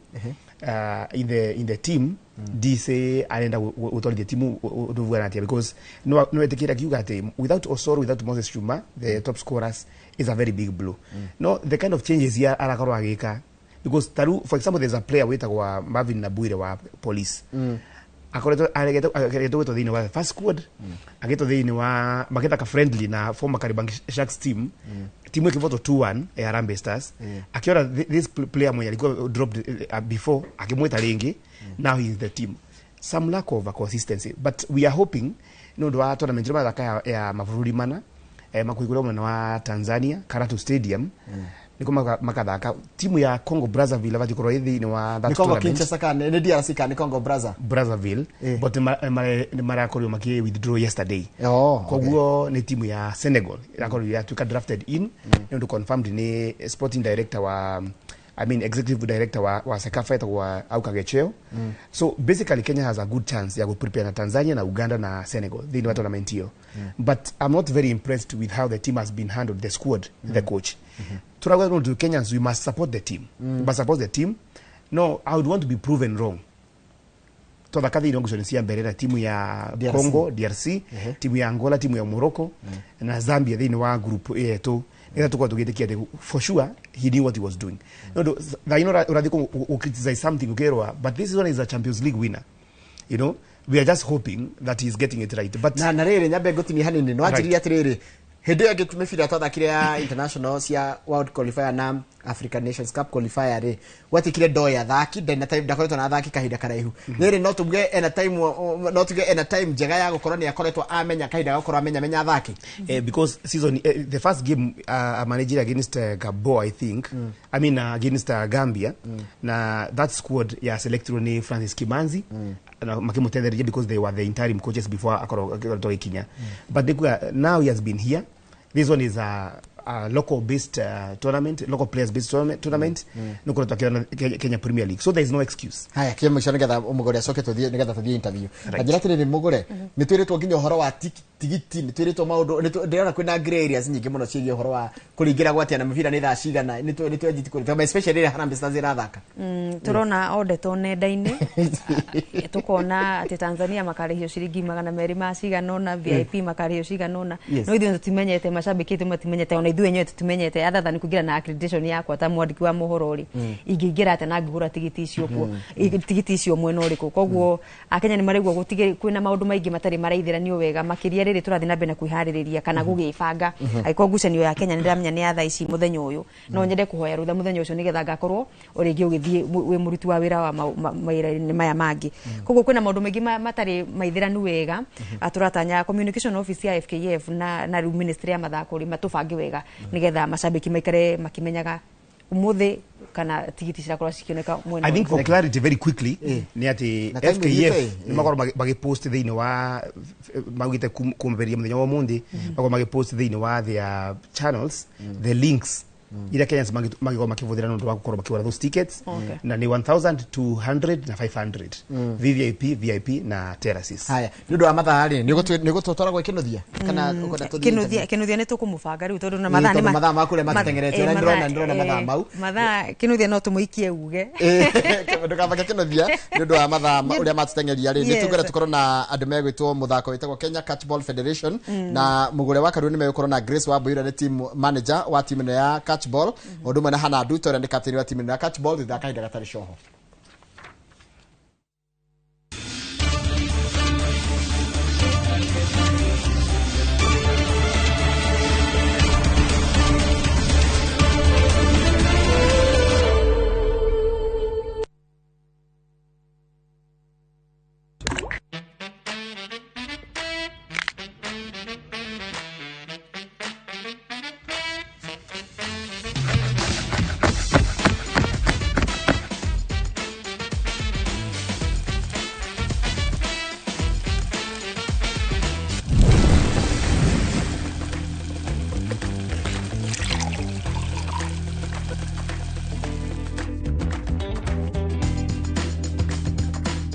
in the team. DC arenda gũtwarithia timu ũndũ atĩa? Because no no etĩkĩra kiuga atĩ without Osoro, without Moses Chuma, the top scorers, is a very big blow. No the kind of changes here arakorwo agĩka, because taru, for example, there's a player wĩtagwo Marvin Nabwire wa Police, akoretwo aregetwo gwĩtwo thĩinĩ wa first squad, agĩtwo thĩinĩ wa magĩthaka friendly na former Kariobangi Sharks team, timu ĩkĩvotwo 2-1 ya Harambee Stars. Akiona this player mwenye alikuwa dropped before, akimwita rĩngĩ. Now he is the team. Some lack of a consistency, but we are hoping nĩ ũndũ wa tournament ĩrĩa mathaka ya mabũrũri mana makuhĩkũrĩa mwena wa Tanzania, Karatu Stadium nĩkuo makathaka timu ya Congo Brazzaville abatiĩ ĩ thĩinĩ wa that Nĩ Congo tournament. Kinshasa kana nĩ DRC kana nĩ Congo Brazza? Brazzaville, but nĩ marakorirwo maki withdraw yesterday. Oh, okay. Koguo nĩ timu ya Senegal irakorirwo yatuĩka drafted in, nĩ ũndũ confirmed nĩ sporting director wa, I mean, executive director wa CECAFA etagwo Auka Gecheo. So basically Kenya has a good chance ya kuprepare na Tanzania na Uganda na Senegal thĩinĩ wa tournament hiyo. But I'm not very impressed with how the team has been handled, the squad, the coach. Turauga no to Kenyans, we must support the team. We must support the team. No, I would want to be proven wrong. Twathaka thĩinĩ wa ngucanio cia mbere na timu ya DRC. Congo DRC, timu ya Angola, timu ya Morocco na Zambia thĩinĩ wa group yetu, nĩgetha tũkorwo tũgĩtĩkia atĩ for sure he knew what he was doing. No ndũ thaa ino ũrathiĩ kũ criticize something ũkerwa, but this one is a Champions League winner. We are just hoping that he's getting it right, but Na rĩrĩ, nyambe ngũtinie hanini no anjĩrire atĩrĩrĩ, hĩndĩ ĩyo ĩngĩ mĩbira twathakire ya international cia World Qualifier na African Nations Cup qualifier rĩ, gwatuĩkire ndoĩ athaki ndarĩ na time, ndakoretwo na athaki kahinda karaihu. Rĩrĩ no tuge ena time, no tuge ena time njega ya gũkorwo nĩ akoretwo amenya kahinda ga gũkorwo amenya menya athaki. Because season the first game manager against Gabon, I think, I mean, against Gambia, na that squad ya selected ni Francis Kimanzi na makimutethereria because they were the interim coaches before akorwo gĩkinya. But now he has been here. This one is a local based tournament, local players based tournament. No koretwo akĩona Kenya Premier League, so there is no excuse. Haya, kĩa mũico nĩgetha mũgũre acoke tũthiĩ, nĩgetha tũthiĩ interview. Na njĩra atĩrĩrĩ, mũgũre, nĩ twĩrĩtwo nginya ũhoro wa tigiti, nĩ twĩrĩtwo maũndũ, ndĩrona kwĩna grey areas nyingĩ mũno ciĩgiĩ ũhoro wa kũringĩra gwatia na mĩbira nĩ thaa cigana, nĩ twenjiti kũrĩ especially rĩrĩa Harambee Stars ĩrathaka. Tũrona o ndeto nenda-inĩ, tukona atĩ Tanzania makarĩhio ciringi 200 ma cigana ũna, VIP makarĩhio cigana ũna. No ithuĩ tũtimenyete, macambĩki aitũ matimenyete, ona ithuĩ enyewe tũtimenyete, other than kũingĩra na accreditation yakwa ta mwandĩki wa mohoro rĩ, ingĩingĩra atĩa na ngĩgũra tigiti icio kuo, tigiti icio mwena ũrĩkũ? Koguo akenya nĩ maraigua gũtigĩ kwĩna maũndũ maingĩ matarĩ maraithĩranio wega, makĩria rĩrĩ tũrathiĩ na mbere na kwĩharĩrĩria kana gũgĩbanga. Angĩkorwo ngucanio ya Kenya nĩ ndĩramenya nĩ ya thaa ici mũthenya ũyũ, no nyende kũhoya rũtha mũthenya ũcio nĩgetha ngakorwo o rĩngĩ ũgĩthiĩ wĩ mũruti wa wĩra wa mawĩra-inĩ maya mangĩ. Koguo kwĩna maũndũ maingĩ matarĩ maithĩranu wega. Tũratanya communication office ya FKF na rĩu ministry ya mathako rĩ matũbange wega nĩgetha macambĩki maikare makĩmenyaga ũmũthĩ kana tigiti cirakorwo cikĩoneka mwena I think ũrĩkũ. for clarity, very quickly, nĩ atĩ Na time FKF ĩthiĩte, nĩ makorwo magĩpost thĩinĩ wa maugĩte kumberia mũthenya wa ũmũthĩ makorwo magĩpost thĩinĩ wa their channels the links. Iria Kenyans mangĩkorwo makĩhũthĩra nĩ ũndũ wa gũkorwo makĩgũra those tickets. Okay. Na nĩ 1200 na 500, VVIP, VIP na terraces. Haya, nĩ ũndũ wa mathaa rĩ, nĩ ũgũtũtwara gwĩ Kĩnuthia kana ũkwenda tũthiĩ Kinuthia, Kinuthia nĩ tũkũmũbanga rĩu tondũ na Ĩĩ, mathaa tondũ nĩ mathaa maku ũrĩa matũteng'erete, ũrĩa ndĩrona mathaa mau. Mathaa Kinuthia no tũmũikie uge. Ndũkabake Kĩnuthia nĩ ũndũ wa mathaa ũrĩa matũteng'eria rĩ. Nĩ tũkwenda tũkorwo na andũ megwĩtwo mũthako wĩtagwo Kenya Catchball Federation, na mũgũre wa Karua nĩ megũkorwo na Grace Wambui ũrĩa nĩ team manager wa timu ĩno ya Catchball, o ũndũ ũmwe na Hannah Nduta ũrĩa nĩ captain wa timu ĩno ya Catchball, thutha wa kahinda gatarĩ coho.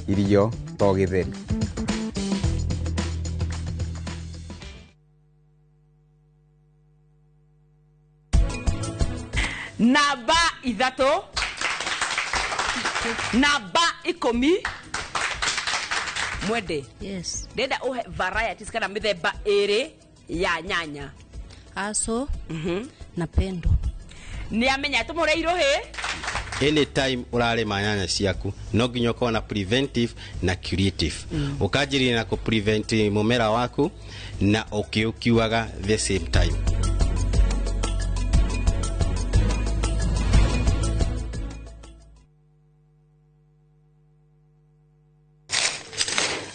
Irio to gĩtheri. Namba 3, namba 10, mwende. Yes. Ndenda uhe varieties kana mĩthemba ĩrĩ ya nyanya. Aso na pendo. Nĩ amenya tũmũre irũhĩ. Anytime urarĩma nyanya ciaku no nginya ũkorwo na preventive na curative. Ũkanjĩrĩria na kũ prevent mũmera waku na ũkĩũkiuaga the same time.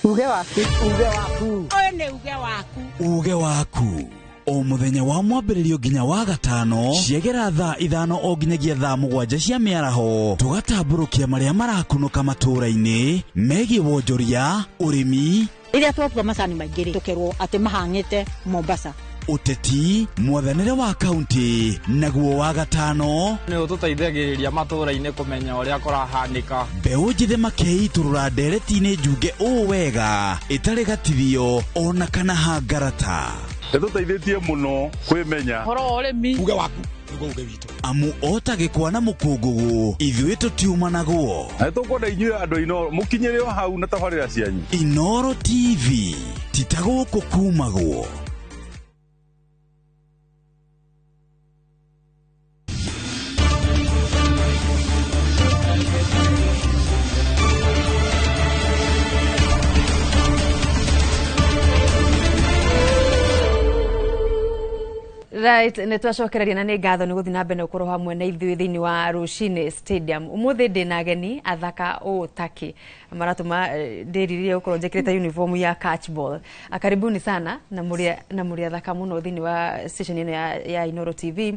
Uge waku. Uge waku. Ũyũ nĩ uge waku. Uge waku o muthenya wa mwambĩrĩrio nginya wa gatano ciegera thaa 5 o nginyagia thaa 7 cia mĩaraho, tũgatambũrũkia marĩa marakunũka matũũra-inĩ megiĩ wonjoria, ũrĩmi, Rĩrĩa twatua macani maingĩ rĩ, tũkerwo atĩ mahang'ĩte Mombasa. Ũteti, mwathanĩre wa kaunti, naguo wa gatano nĩ ũtũteithagĩrĩria matũũra-inĩ kũmenya ũrĩa kũrahanĩka. Mbeũ njĩthĩ makeitũrũra ndereti-inĩ njunge ũũ wega ĩtarĩ gatithio ona kana hangarata. Ĩtũteithĩtie mũno kwĩmenya. Ũhoro wa ũrĩmi. Uge waku nĩguo uge witũ. Amu ota gĩkwa na mũkũngũgũ ithuĩ tũtiumanagwo. Na nĩtũkwenda inyuĩ andũ a Inooro mũkinyĩre o hau na tabarĩra cianyu. Inooro TV ti ta gũkũ kumagwo. Right, nä twacokereria na nä ngatho nä gå thiä na mbere na gå korwo hamwe na ithuĩ thĩinĩ wa Rũcinĩ Stadium. Ũmũthĩ ndĩ na ageni athaka ũũ takĩ maratũma ndĩrirĩrie gũkorwo njĩkĩrĩte uniform ya catchball. Karibuni sana na mũrĩ athaka mũno thĩinĩ wa station ĩno ya Inooro TV.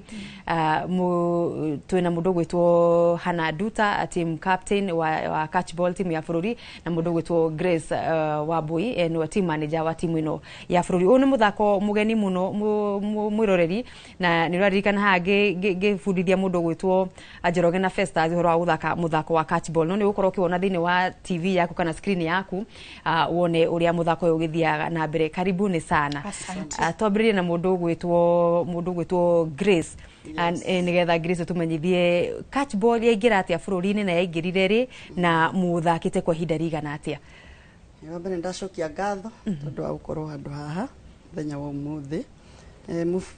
Twĩna mũndũ ũgwĩtwo Hannah Nduta, team captain wa catchball team ya bũrũri, na mũndũ ũgwĩtwo Grace Wambui, nĩwe team manager wa timu ĩno ya bũrũri. Ũyũ nĩ mũthako mũgeni mũno mwĩroreri, na nä ũraririkana haha ngĩbundithia mũndũ ũgwĩtwo Njoroge na Festus ũhoro wa gũthaka mũthako wa catchball, no nĩ ũgũkorwo ũkĩwona thĩinĩ wa TV yaku kana screen yaku, wone ũrĩa mũthako ũyũ ũgĩthiaga na mbere. Karibuni sana. Twambĩrĩrie na mũndũ ũgwĩtwo Grace. Nĩgetha Grace tũmenyithie catchball yaingĩra atĩa bũrũri-inĩ na yaingĩrire rĩ na mũthakĩte kwa ihinda rĩigana atĩa. Wa mbere ndacokia ngatho tondũ wa gũkorwo handũ haha mũthenya wa ũmũthĩ.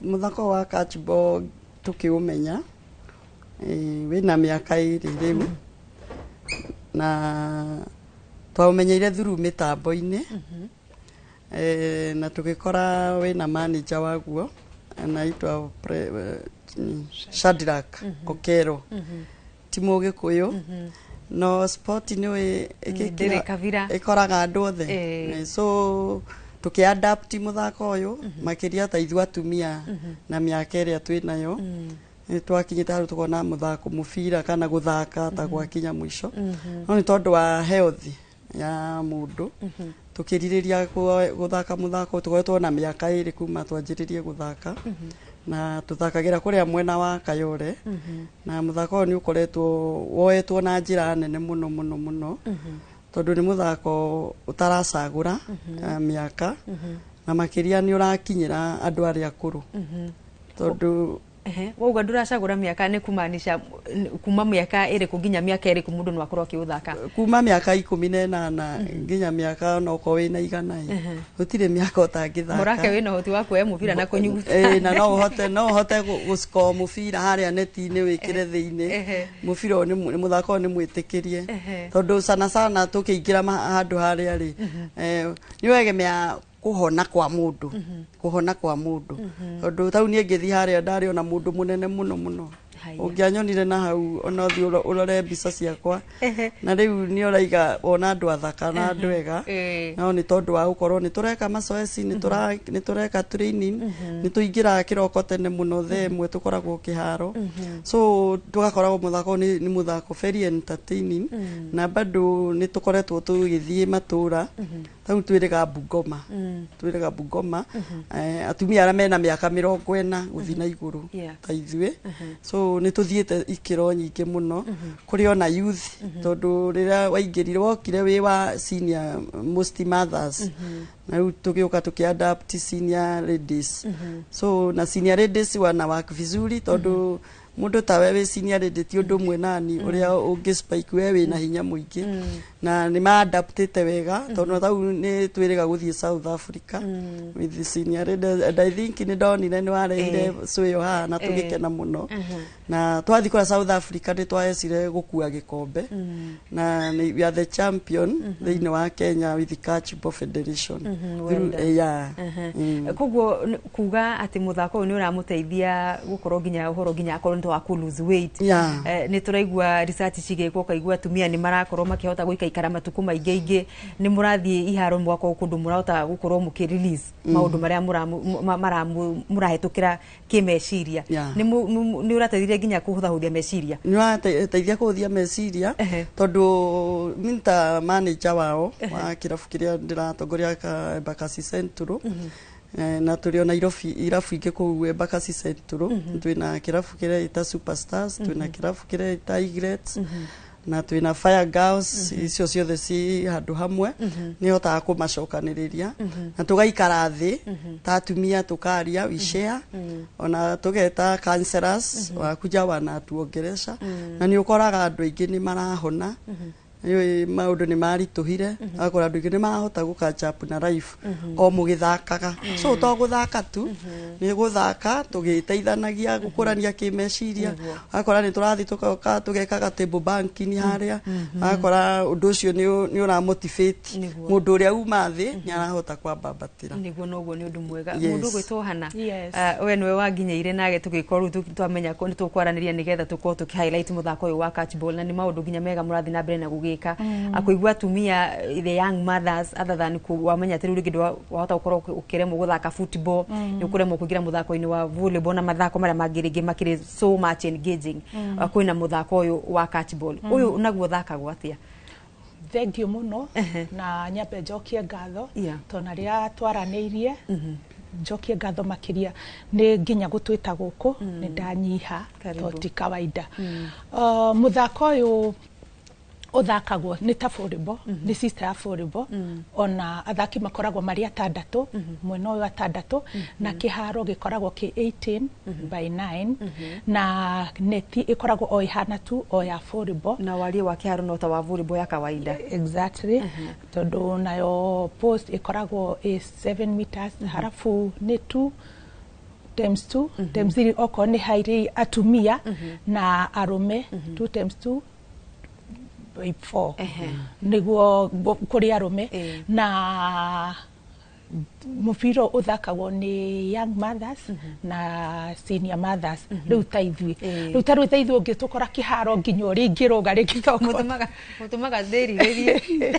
Mũthako wa catchball tũkĩũmenya wĩna mĩaka 2 rĩu, na twaũmenyeire through mĩtambo-inĩ, na tũgĩkora wĩna manager waguo anaitwa Shadrack Okero, ti Mũgĩkũyũ, no sport nĩ ĩkoraga andũ othe, so tukiadapt muthako uyu makiria ta ithuĩ atumia na miaka ĩrĩa twĩ nayo, twakinyĩte hau tukona muthako mubira kana guthaka ta gwakinya mũico, no nĩ tondũ wa health ya mũndũ tukĩrirĩria guthaka muthako tukoretwo na mĩaka 2 kuma twanjĩrĩrie guthaka, Na tuthakagira kuria mwena wa Kayore. Na muthako ũyũ nĩ ũkoretwo woetwo na njĩra nene mũno mũno mũno, tondũ nĩ mũthako ũtaracagũra mĩaka, na makĩria nĩ ũrakinyĩra andũ arĩa akũrũ, tondũ Wauga ndũracagũra mĩaka, nĩ kumaanisha kuma mĩaka ĩrĩkũ nginya mĩaka ĩrĩkũ mũndũ no akorwo akĩũthaka? Kuma mĩaka 18 nginya mĩaka onokorwo wĩna 100. Gũtirĩ mĩaka ũtangĩthaka. Mũrake wĩna ũhoti wa kuoya mũbira na kũnyuguta. Ĩĩ, na no ũhote gũscore mũbira harĩa neti-inĩ wĩkĩre thĩinĩ. Mũbira ũyũ nĩ mũthako ũyũ nĩ mwĩtĩkĩrie, tondũ sana sana tũkĩingĩra handũ harĩa rĩ, nĩ wegemea kũhona kwa mũndũ, kũhona kwa mũndũ, tondũ tau niĩ ngĩthiĩ harĩa ndarĩ ona mũndũ mũnene mũno mũno. Haya. Ũngĩanyonire na hau, ona ũthiĩ ũrore mbica ciakwa, na rĩu nĩ ũraiga wona andũ athaka na andũ ega. No nĩ tondũ wa gũkorwo nĩ tũreka mazoezi, nĩ tũreka training, nĩ tũingĩraga kĩroko tene mũno, 1:00 tũkoragwo kĩharo. So tũgakoragwo mũthako ũyũ nĩ mũthako very entertaining, na bado nĩ tũkoretwo tũgĩthiĩ matũra. Tau twĩrĩga Bungoma, twĩrĩga Bungoma, atumia arĩa mena mĩaka 40 gũthiĩ na igũrũ ta ithuĩ. So nĩ tũthiĩte ikĩro nyingĩ mũno kũrĩ ona youth, tondũ rĩrĩa waingĩrire wokire wĩ wa senior most mothers, na rĩu tũgĩũka tũkĩ-adapt senior ladies. So na senior ladies wana work vizuri, tondũ mũndũ tawe wĩ senior lady ti ũndũ ũmwe nani ũrĩa ũngĩ spike, we wĩna hinya mũingĩ, na nĩ ma-adaptĩte wega, tondũ tau nĩ twĩrĩga gũthiĩ South Africa with the senior ladies, and I think nĩ ndonire nĩ warehire cũĩyo haha na tũgĩkena mũno. Na twathiĩ kũrĩa South Africa nĩ twaecire gũkua gĩkombe, na we are the champion thĩinĩ wa Kenya with the Catchball Federation. Well done. Yeah. Koguo kuga atĩ mũthako ũyũ nĩ ũramũteithia gũkorwo nginya ũhoro nginya akorwo nĩ wa kũ lose weight. Nĩ tũraigua research cigĩkwo, ũkaigua atumia nĩ marakorwo makĩhota gũikaikara matukũ maingĩ ingĩ, nĩ mũrathiĩ iharo mũgakorwo kũndũ mũrahota gũkorwo mũkĩ release maũndũ marĩa mũrahĩtũkĩra kĩmeciria. Nĩ ũrateithirie nginya kũhũthahũthia meciria. Nĩ ũrateithia kũhũthia meciria, tondũ mi ta manager wao wa kĩrabu kĩrĩa ndĩratongoria ka Embakasi Central. Na tũrĩ ona irabu ingĩ kũu Embakasi Central. Twĩna kĩrabu kĩreita Superstars, twĩna kĩrabu kĩreita Eaglets, na twĩna Fire Girls. Icio ciothe ci handũ hamwe, nĩ hotaga kũmacokanĩrĩria na tũgaikara thĩ ta atumia tũkaria, we share, ona tũgeta counselors wakuja wanatuongeresha, na nĩ ũkoraga andũ aingĩ nĩ marahona. Nĩũĩ maũndũ nĩ maritũhire, agakora andũ aingĩ nĩ marahota gũ catch up na life o mũgĩthakaga. So to gũthaka tu, nĩ gũthaka tũgĩteithanagia gũkũrania kĩmeciria. Agakora nĩ tũrathiĩ tũgoka tũgekaga table banking harĩa, agakora ũndũ ũcio nĩ ũra motivate mũndũ ũrĩa uma thĩ, nĩ arahota kwambambatĩra. Nĩguo, noguo nĩ ũndũ mwega. Yes. Mũndũ ũgwĩtwo Hana, Yes. we nĩwe wanginyĩire nage tũgĩkorwo rĩu twamenya nĩ tũkwaranĩria nĩgetha tũkorwo tũkĩ highlight mũthako ũyũ wa catchball, na nĩ maũndũ nginya mega mũrathiĩ na mbere na gũgĩka. Akũigua atumia, the young mothers, other than wamenya atĩ rĩu rĩngĩ wahota gũkorwo ũkĩremwo gũthaka football, nĩ ũkũremwo kũingĩra mũthako-inĩ wa volleyball na mathako marĩa mangĩ rĩngĩ makĩrĩ so much engaging. Kwĩna mũthako ũyũ wa catchball. Ũyũ naguo ũthakagwo atĩa? Thank you mũno, na nyambe njokie ngatho, tondũ rĩrĩa twaranĩirie, njokie ngatho makĩria nĩ nginya gũtwĩta gũkũ, nĩ ndanyiha. Karibu. To ti kawaida. Mũthako ũyũ ũthakagwo nĩ ta volleyball, nĩ sister ya volleyball. Ona athaki makoragwo marĩ atandatũ mwena ũyũ atandatũ, na kĩharo gĩkoragwo kĩ 18 by 9, na neti ĩkoragwo o ĩhana tu o ya volleyball. Na wariĩ wa kĩharo no ta wa volleyball ya kawaida? Exactly, tondũ nayo post ĩkoragwo ĩ 7 meters, halafu nĩ 2 times 2 times 3 okorwo nĩ harĩ atumia, na arũme 2 times 2 by 4 nĩguo kũrĩ arũme. Na mũbira ũthakagwo nĩ young mothers na senior mothers. Rĩu ta ithuĩ, rĩu ta rĩu ta ithuĩ ũngĩtũkora kĩharo nginya ũrĩa ingĩrũga rĩngĩ Mũtũmaga mũtũmaga ndĩrirĩrie,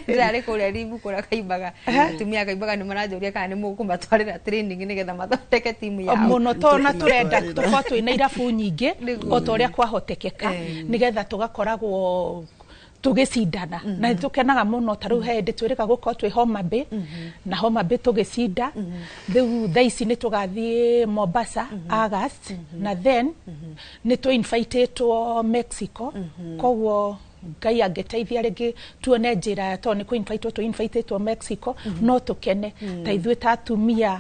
ndĩrarĩ kũrĩa rimu kũrĩa kaimbaga atumia, kaimbaga nĩ maranjũria kana nĩ mũkũmatwarĩra training nĩgetha mathondeke timu yao. Mũno, tondũ na tũrenda tũkorwo twĩna irabu nyingĩ o ta ũrĩa kwahotekeka, nĩgetha tũgakoragwo Tũgĩcindana na nĩtũkenaga mũno. Ta rĩu he hĩndĩ twĩrĩga gũkorwo twĩ Homa Bay, na Homa Bay tũgĩcinda. Rĩu thaa ici nĩ tũgathiĩ Mombasa August, na then nĩ tũ-invitĩtwo Mexico. Koguo Ngai angĩteithia rĩngĩ tuone njĩra, tondũ nĩ kũ-invitwo tũ-invitĩtwo Mexico, no tũkene ta ithuĩ ta atumia.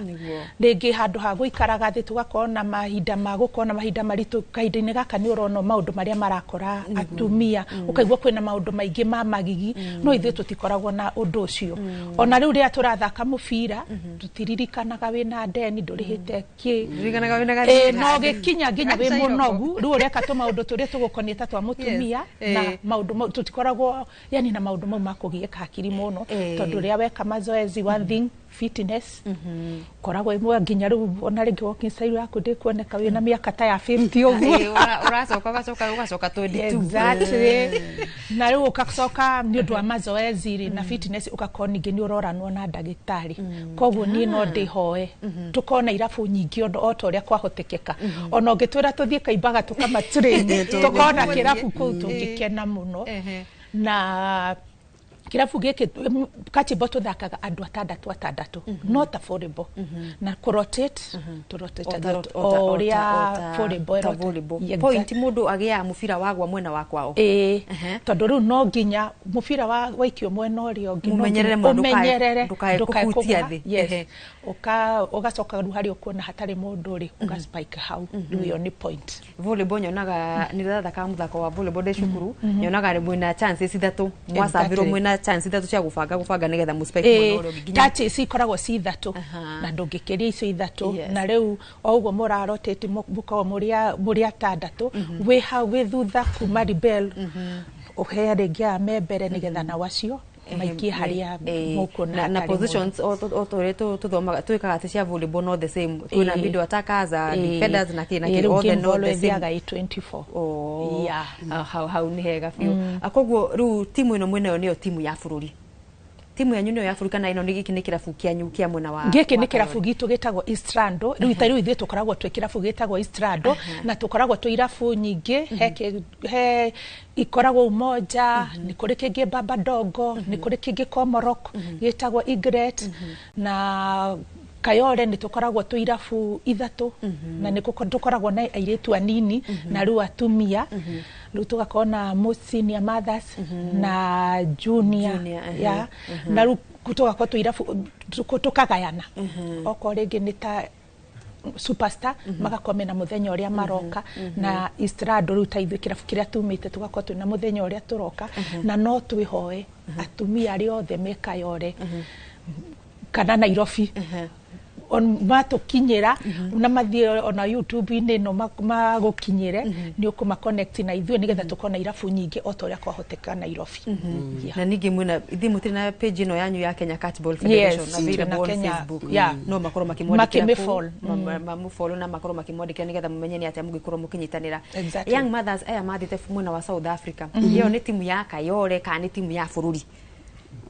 Rĩngĩ handũ ha gũikaraga thĩ tũgakorwo na mahinda ma gũkorwo na mahinda maritũ, kahinda-inĩ gaka nĩ ũrona maũndũ marĩa marakora atumia, ũkaigua kwĩna maũndũ maingĩ ma magigi, no ithuĩ tũtikoragwo na ũndũ ũcio. Ona rĩu rĩrĩa tũrathaka mũbira, tũtiririkanaga wĩna ndeni, ndũrĩhĩte kĩ. Ndirikanaga wĩna gathĩna. No gĩkinya nginya wĩ mũnogu, rĩu ũreka tũmaũndũ tũrĩa tũgũkoniĩ ta twa mũtumia. Na maũndũ mau tũtikoragwo yani na maũndũ mau ma kũgiĩka hakiri mũno, tondũ rĩrĩa weka mazoezi, one thing fitness koragwo ĩmwe, nginya rĩu ona rĩngĩ walking style yaku ndĩkuoneka wĩna mĩaka ta ya 50 ũguo. Ũracoka ũgacoka ũgacoka 22. Exactly. Na rĩu ũgacoka nĩ ũndũ wa mazoezi rĩ na fitness, ũgakorwo ningĩ nĩ ũroranwo na ndagĩtarĩ. Koguo niĩ no ndĩhoe tũkorwo na irabu nyingĩ ũndũ o ta ũrĩa kwahotekeka. Ona ũngĩtwĩra tũthiĩ Kaimbaga tũkamatrain, tũkorwo na kĩrabu kũu, tũngĩkena mũno. Na kĩrabu gĩkĩ kachimbo tũthakaga andũ atandatũ atandatũ, no ta volleyball, na kũrotate tũrotate o ũrĩa volleyball ta ĩrotate. Volleyball. Exactly. Point mũndũ agĩaga mũbira wagwa mwena wa kwao. Ĩĩ, tondũ rĩu no nginya mũbira wa waikio mwena ũrĩa ũngĩ, no Mũmenyerere nginya mũno ũmenyerere ndũkae ndũkae kũhutia kũgũa. thĩ. Yes. Ũgacoka rĩu harĩa ũkuona hatarĩ mũndũ rĩ, ũga spike hau, rĩu ĩyo nĩ point. Volleyball nyonaga nĩ ndathakaga mũthako wa volleyball ndĩ cukuru, nyonaga mwĩna chances ithatũ mwacabirwo, mwĩna chance ithatũ cia gũbanga nĩgetha mũspike mwena ũrĩa ũngĩ. Touches ikoragwo ci ithatũ, na ndũngĩkĩria icio ithatũ. Na rĩu o ũguo mũrarotate, mũkoragwo mũrĩ atandatũ, wĩ hau wĩ thutha kuma rebel, ũhe rĩngĩ aya me mbere nĩgetha nao acio maikie harĩa mũkuona na hatarĩ mũndũ. Positions o o ta ũrĩa tũthomaga twĩkaga atĩ cia volleyball no the same, kwĩna middle attackers, defenders na kĩ na kĩ, Rĩu othe game no ball the same. ĩthiaga ĩ 24. Oh, Yeah. ah, hau nĩ hega biũ. Koguo rĩu timu ĩno mwĩnayo nĩyo timu ya bũrũri, timu yanyu nĩyo ya bũrũri, kana ĩno nĩ gĩkĩ nĩ kĩrabu kĩanyu kĩa mwena wa Gĩkĩ wa nĩ kĩrabu gitũ gĩtagwo Eastrando. Rĩu ta rĩu ithuĩ tũkoragwo twĩ kĩrabu gĩtagwo Eastrando, na tũkoragwo twĩ irabu nyingĩ. He ikoragwo Umoja, nĩ kũrĩ kĩngĩ Baba Dogo, nĩ kũrĩ kĩngĩ Komorok gĩtagwo Igret, na Kayole nĩ tũkoragwo twĩ irabu ithatũ. Na nĩ tũkoragwo na airĩtu anini na rĩu atumia, rĩu tũgakorwo na most senior mothers na junior, Junior, yeah. Na rĩu tũgakorwo twĩ irabu tũkagayana, okorwo rĩngĩ nĩ ta superstar magakorwo mena mũthenya ũrĩa maroka, na Eastrando rĩu ta ithuĩ kĩrabu kĩrĩa tumĩte tũgakorwo twĩna mũthenya ũrĩa tũroka. Na no twĩhoe atumia arĩa othe me Kayole kana Nairobi matũkinyĩra na mathiĩ ona YouTube-inĩ ĩno magũkinyĩre, nĩ ũkũma connect na ithuĩ nĩgetha tũkorwo na irabu nyingĩ o ta ũrĩa kwahoteka Nairobi. Yeah. Na ningĩ mwĩna ithuĩ mũtirĩ na page ĩno yanyu ya Kenya Catchball Federation Yes, available twĩna on Kenya, Facebook? Yeah. No makorwo makĩmwandĩkĩra Makĩmĩ-follow. kũu, mamũfollow na makorwo makĩmwandĩkĩra nĩgetha mũmenye nĩ atĩa mũngĩkorwo mũkĩnyitanĩra. Exactly. Young Mothers aya mathiĩte mwena wa South Africa, ĩyo nĩ timu ya Kayole kana nĩ timu ya bũrũri?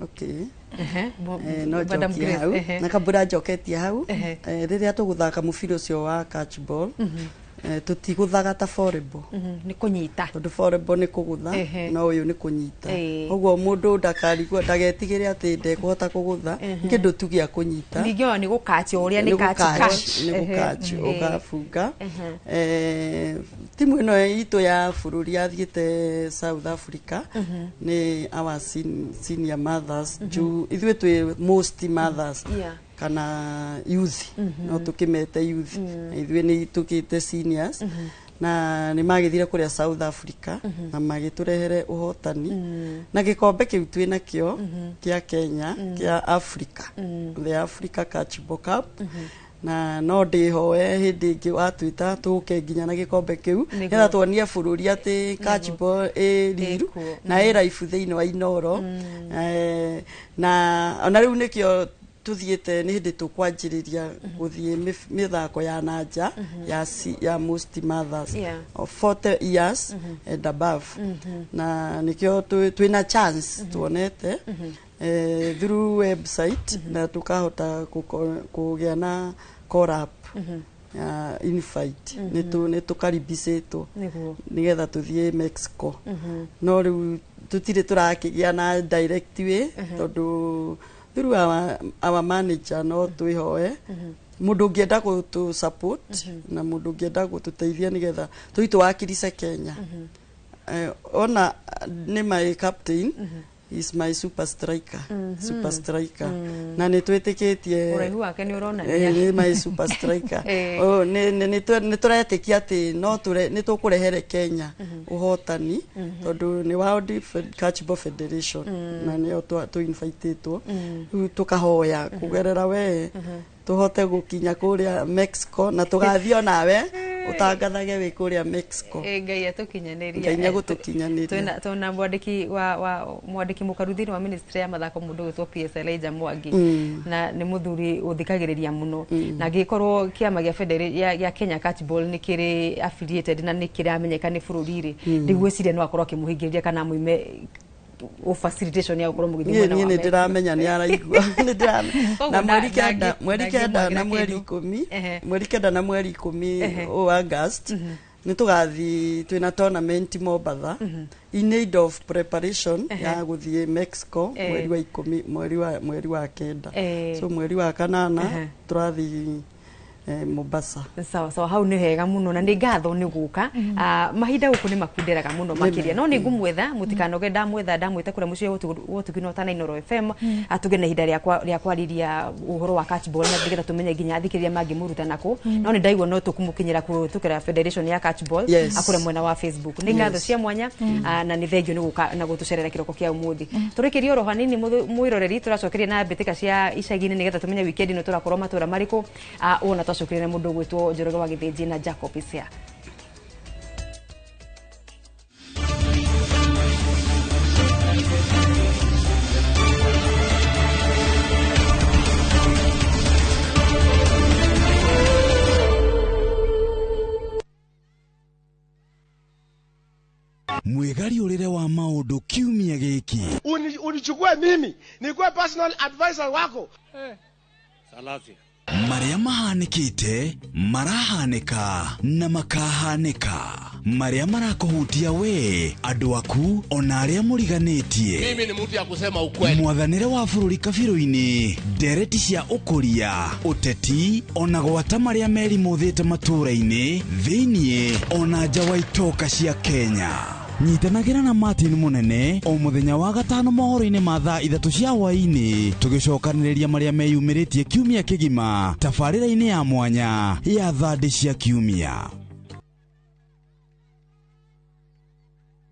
Okay. No Madam njokie Grace, hau na kambura njoketie hau. Rĩrĩa tũgũthaka mũbira ũcio wa catchball, tũtigũthaga ta volleyball. Nĩ kũnyita. Tondũ volleyball nĩ kũgũtha, no ũyũ nĩ kũnyita. Ũguo mũndũ ndakarigwo, ndagetigĩre atĩ ndekũhota kũgũtha. Kĩndũ tu gĩa kũnyita. Ningĩ ũyũ nĩ gũkachi o ũrĩa nĩ Nĩ kachi. gũkachi, nĩ gũkachi ũgabunga. Timu ĩno itũ ya bũrũri yathiĩte South Africa nĩ our senior mothers, juu ithuĩ twĩ most mothers kana youth, no tũkĩmete youth, na ithuĩ nĩ tũkĩte seniors, na nĩ magĩthire kũrĩa South Africa na magĩtũrehere ũhotani na gĩkombe kĩu twĩ nakĩo kĩa Kenya kĩa Africa, the Africa Catchball Cup. Na no ndĩhoe hĩndĩ ĩngĩ watwĩta tũke nginya na gĩkombe kĩu nĩgetha tuonie bũrũri atĩ catchball ĩ riru Ĩkuo. na ĩ raibu thĩinĩ wa Inoro. Na ona rĩu nĩkĩo tuthiĩte, nĩ hĩndĩ tũkwanjĩrĩria gũthiĩ mĩthako ya nanja ya most mothers of 40 years and above, na nĩkĩo twĩna chance tuonete through website na tukahota kũgĩa na call up ya invite, nĩ tũkaribicĩtwo nĩgetha tũthiĩ Mexico. No rĩu Tutire turakigia na direct way tondu through our manager no twihoe mundu ungienda gutu support na mundu ungienda gututeithia nigetha tuitwakirice Kenya. Ona ni my captain, is my super striker, super striker. Na nĩ twĩtĩkĩtie ũraihu wake nĩ ũronania. Nĩ my super striker. Oh, nĩ tũretĩkia atĩ no nĩ tũkũrehere Kenya ũhotani tondũ nĩ World Catchball Federation na nĩo tũ invitĩtwo. Rĩu tũkahoya kũgerera we tũhote gũkinya kũrĩa Mexico na tũgathiĩ onawe utangathage wi kuria Mexico. Ngai atukinyaniria. Ngai nĩegũtũkinyanĩria. Twina mwandĩki wa mwandĩki mũkaru thĩinĩ wa ministry ya mathako mũndũ gwĩtwo PS Elijah Mwangi na nĩ mũthuri ũthikagĩrĩria mũno na angĩkorwo kĩama gĩa gĩa Kenya Catchball nĩ kĩrĩ affiliated na nĩ kĩramenyeka nĩ bũrũri rĩ, ndigwĩciria no akorwo akĩmũhingĩrĩria kana amũime o facilitation ya gukorwo mũgĩthiĩ mwena wa Niĩ nĩndĩramenya nĩ araigua. Nĩndĩramenya. Na mweri kenda, mweri kenda na mweri ikũmi, mweri kenda na mweri ikũmi o August nĩ tũgathiĩ twĩna tournament Mombatha in need of preparation ya gũthiĩ Mexico mweri wa ikũmi, mweri wa kenda. So mweri wa kanana tũrathiĩ Mombasa. Sawa sawa, hau nĩ hega mũno na nĩ ngatho nĩ gũka. Mahinda gũkũ nĩ makunderaga mũno makĩria no nĩ ngũmwetha mũtikanoge, ndamwetha ndamwĩta kũrĩa mũciĩ wa ũtugi na ũtana Inooro FM atũge na ihinda rĩa kwarĩria ũhoro wa catchball na nĩgetha tũmenye nginya athikĩrĩria mangĩmũruta nakũ. No nĩ ndaigua no tũkũmũkinyĩra kũhĩtũkĩra Federation ya Catchball akũrĩa mwena wa Facebook. Nĩ ngatho cia mwanya na nĩ thengio nĩ gũka na gũtũcerera kĩroko kĩa ũmũthĩ. Tũrĩkĩrie oro hanini mwĩroreri, tũracokeria na mbĩtĩka cia icagi-inĩ nĩgetha tũmenye weekend ĩno tũrakorwo matũra marĩkũ. Ona twacokire na mũndũ gwĩtwo Njoroge wa Gĩthĩnji na Jacob Isia. Mwigariũrĩre wa maũndũ kiumia gĩkĩ. Unichukue mimi nikuwe personal advisor wako. Salasi. Marĩa mahanĩkĩte, marahanĩka na makahanĩka. Marĩa marakũhutia we, andũ aku ona arĩa mũriganĩtie. Mimi ni mtu ya kusema ukweli. Mwathanĩre wa bũrũri kabirũ-inĩ, ndereti cia ũkũria, ũteti ona gwata marĩa merimũthĩte matũũra-inĩ, thĩiniĩ ona nja wa itoka cia Kenya. Nyitanagĩra na Martin Munene o mũthenya wa gatano mohoro-inĩ ma thaa 3 cia hwaĩ-inĩ, tũgĩcokanĩrĩria marĩa meyumĩrĩtie kiumia kĩgima tabarĩra-inĩ ya mwanya ya thandĩ cia kiumia.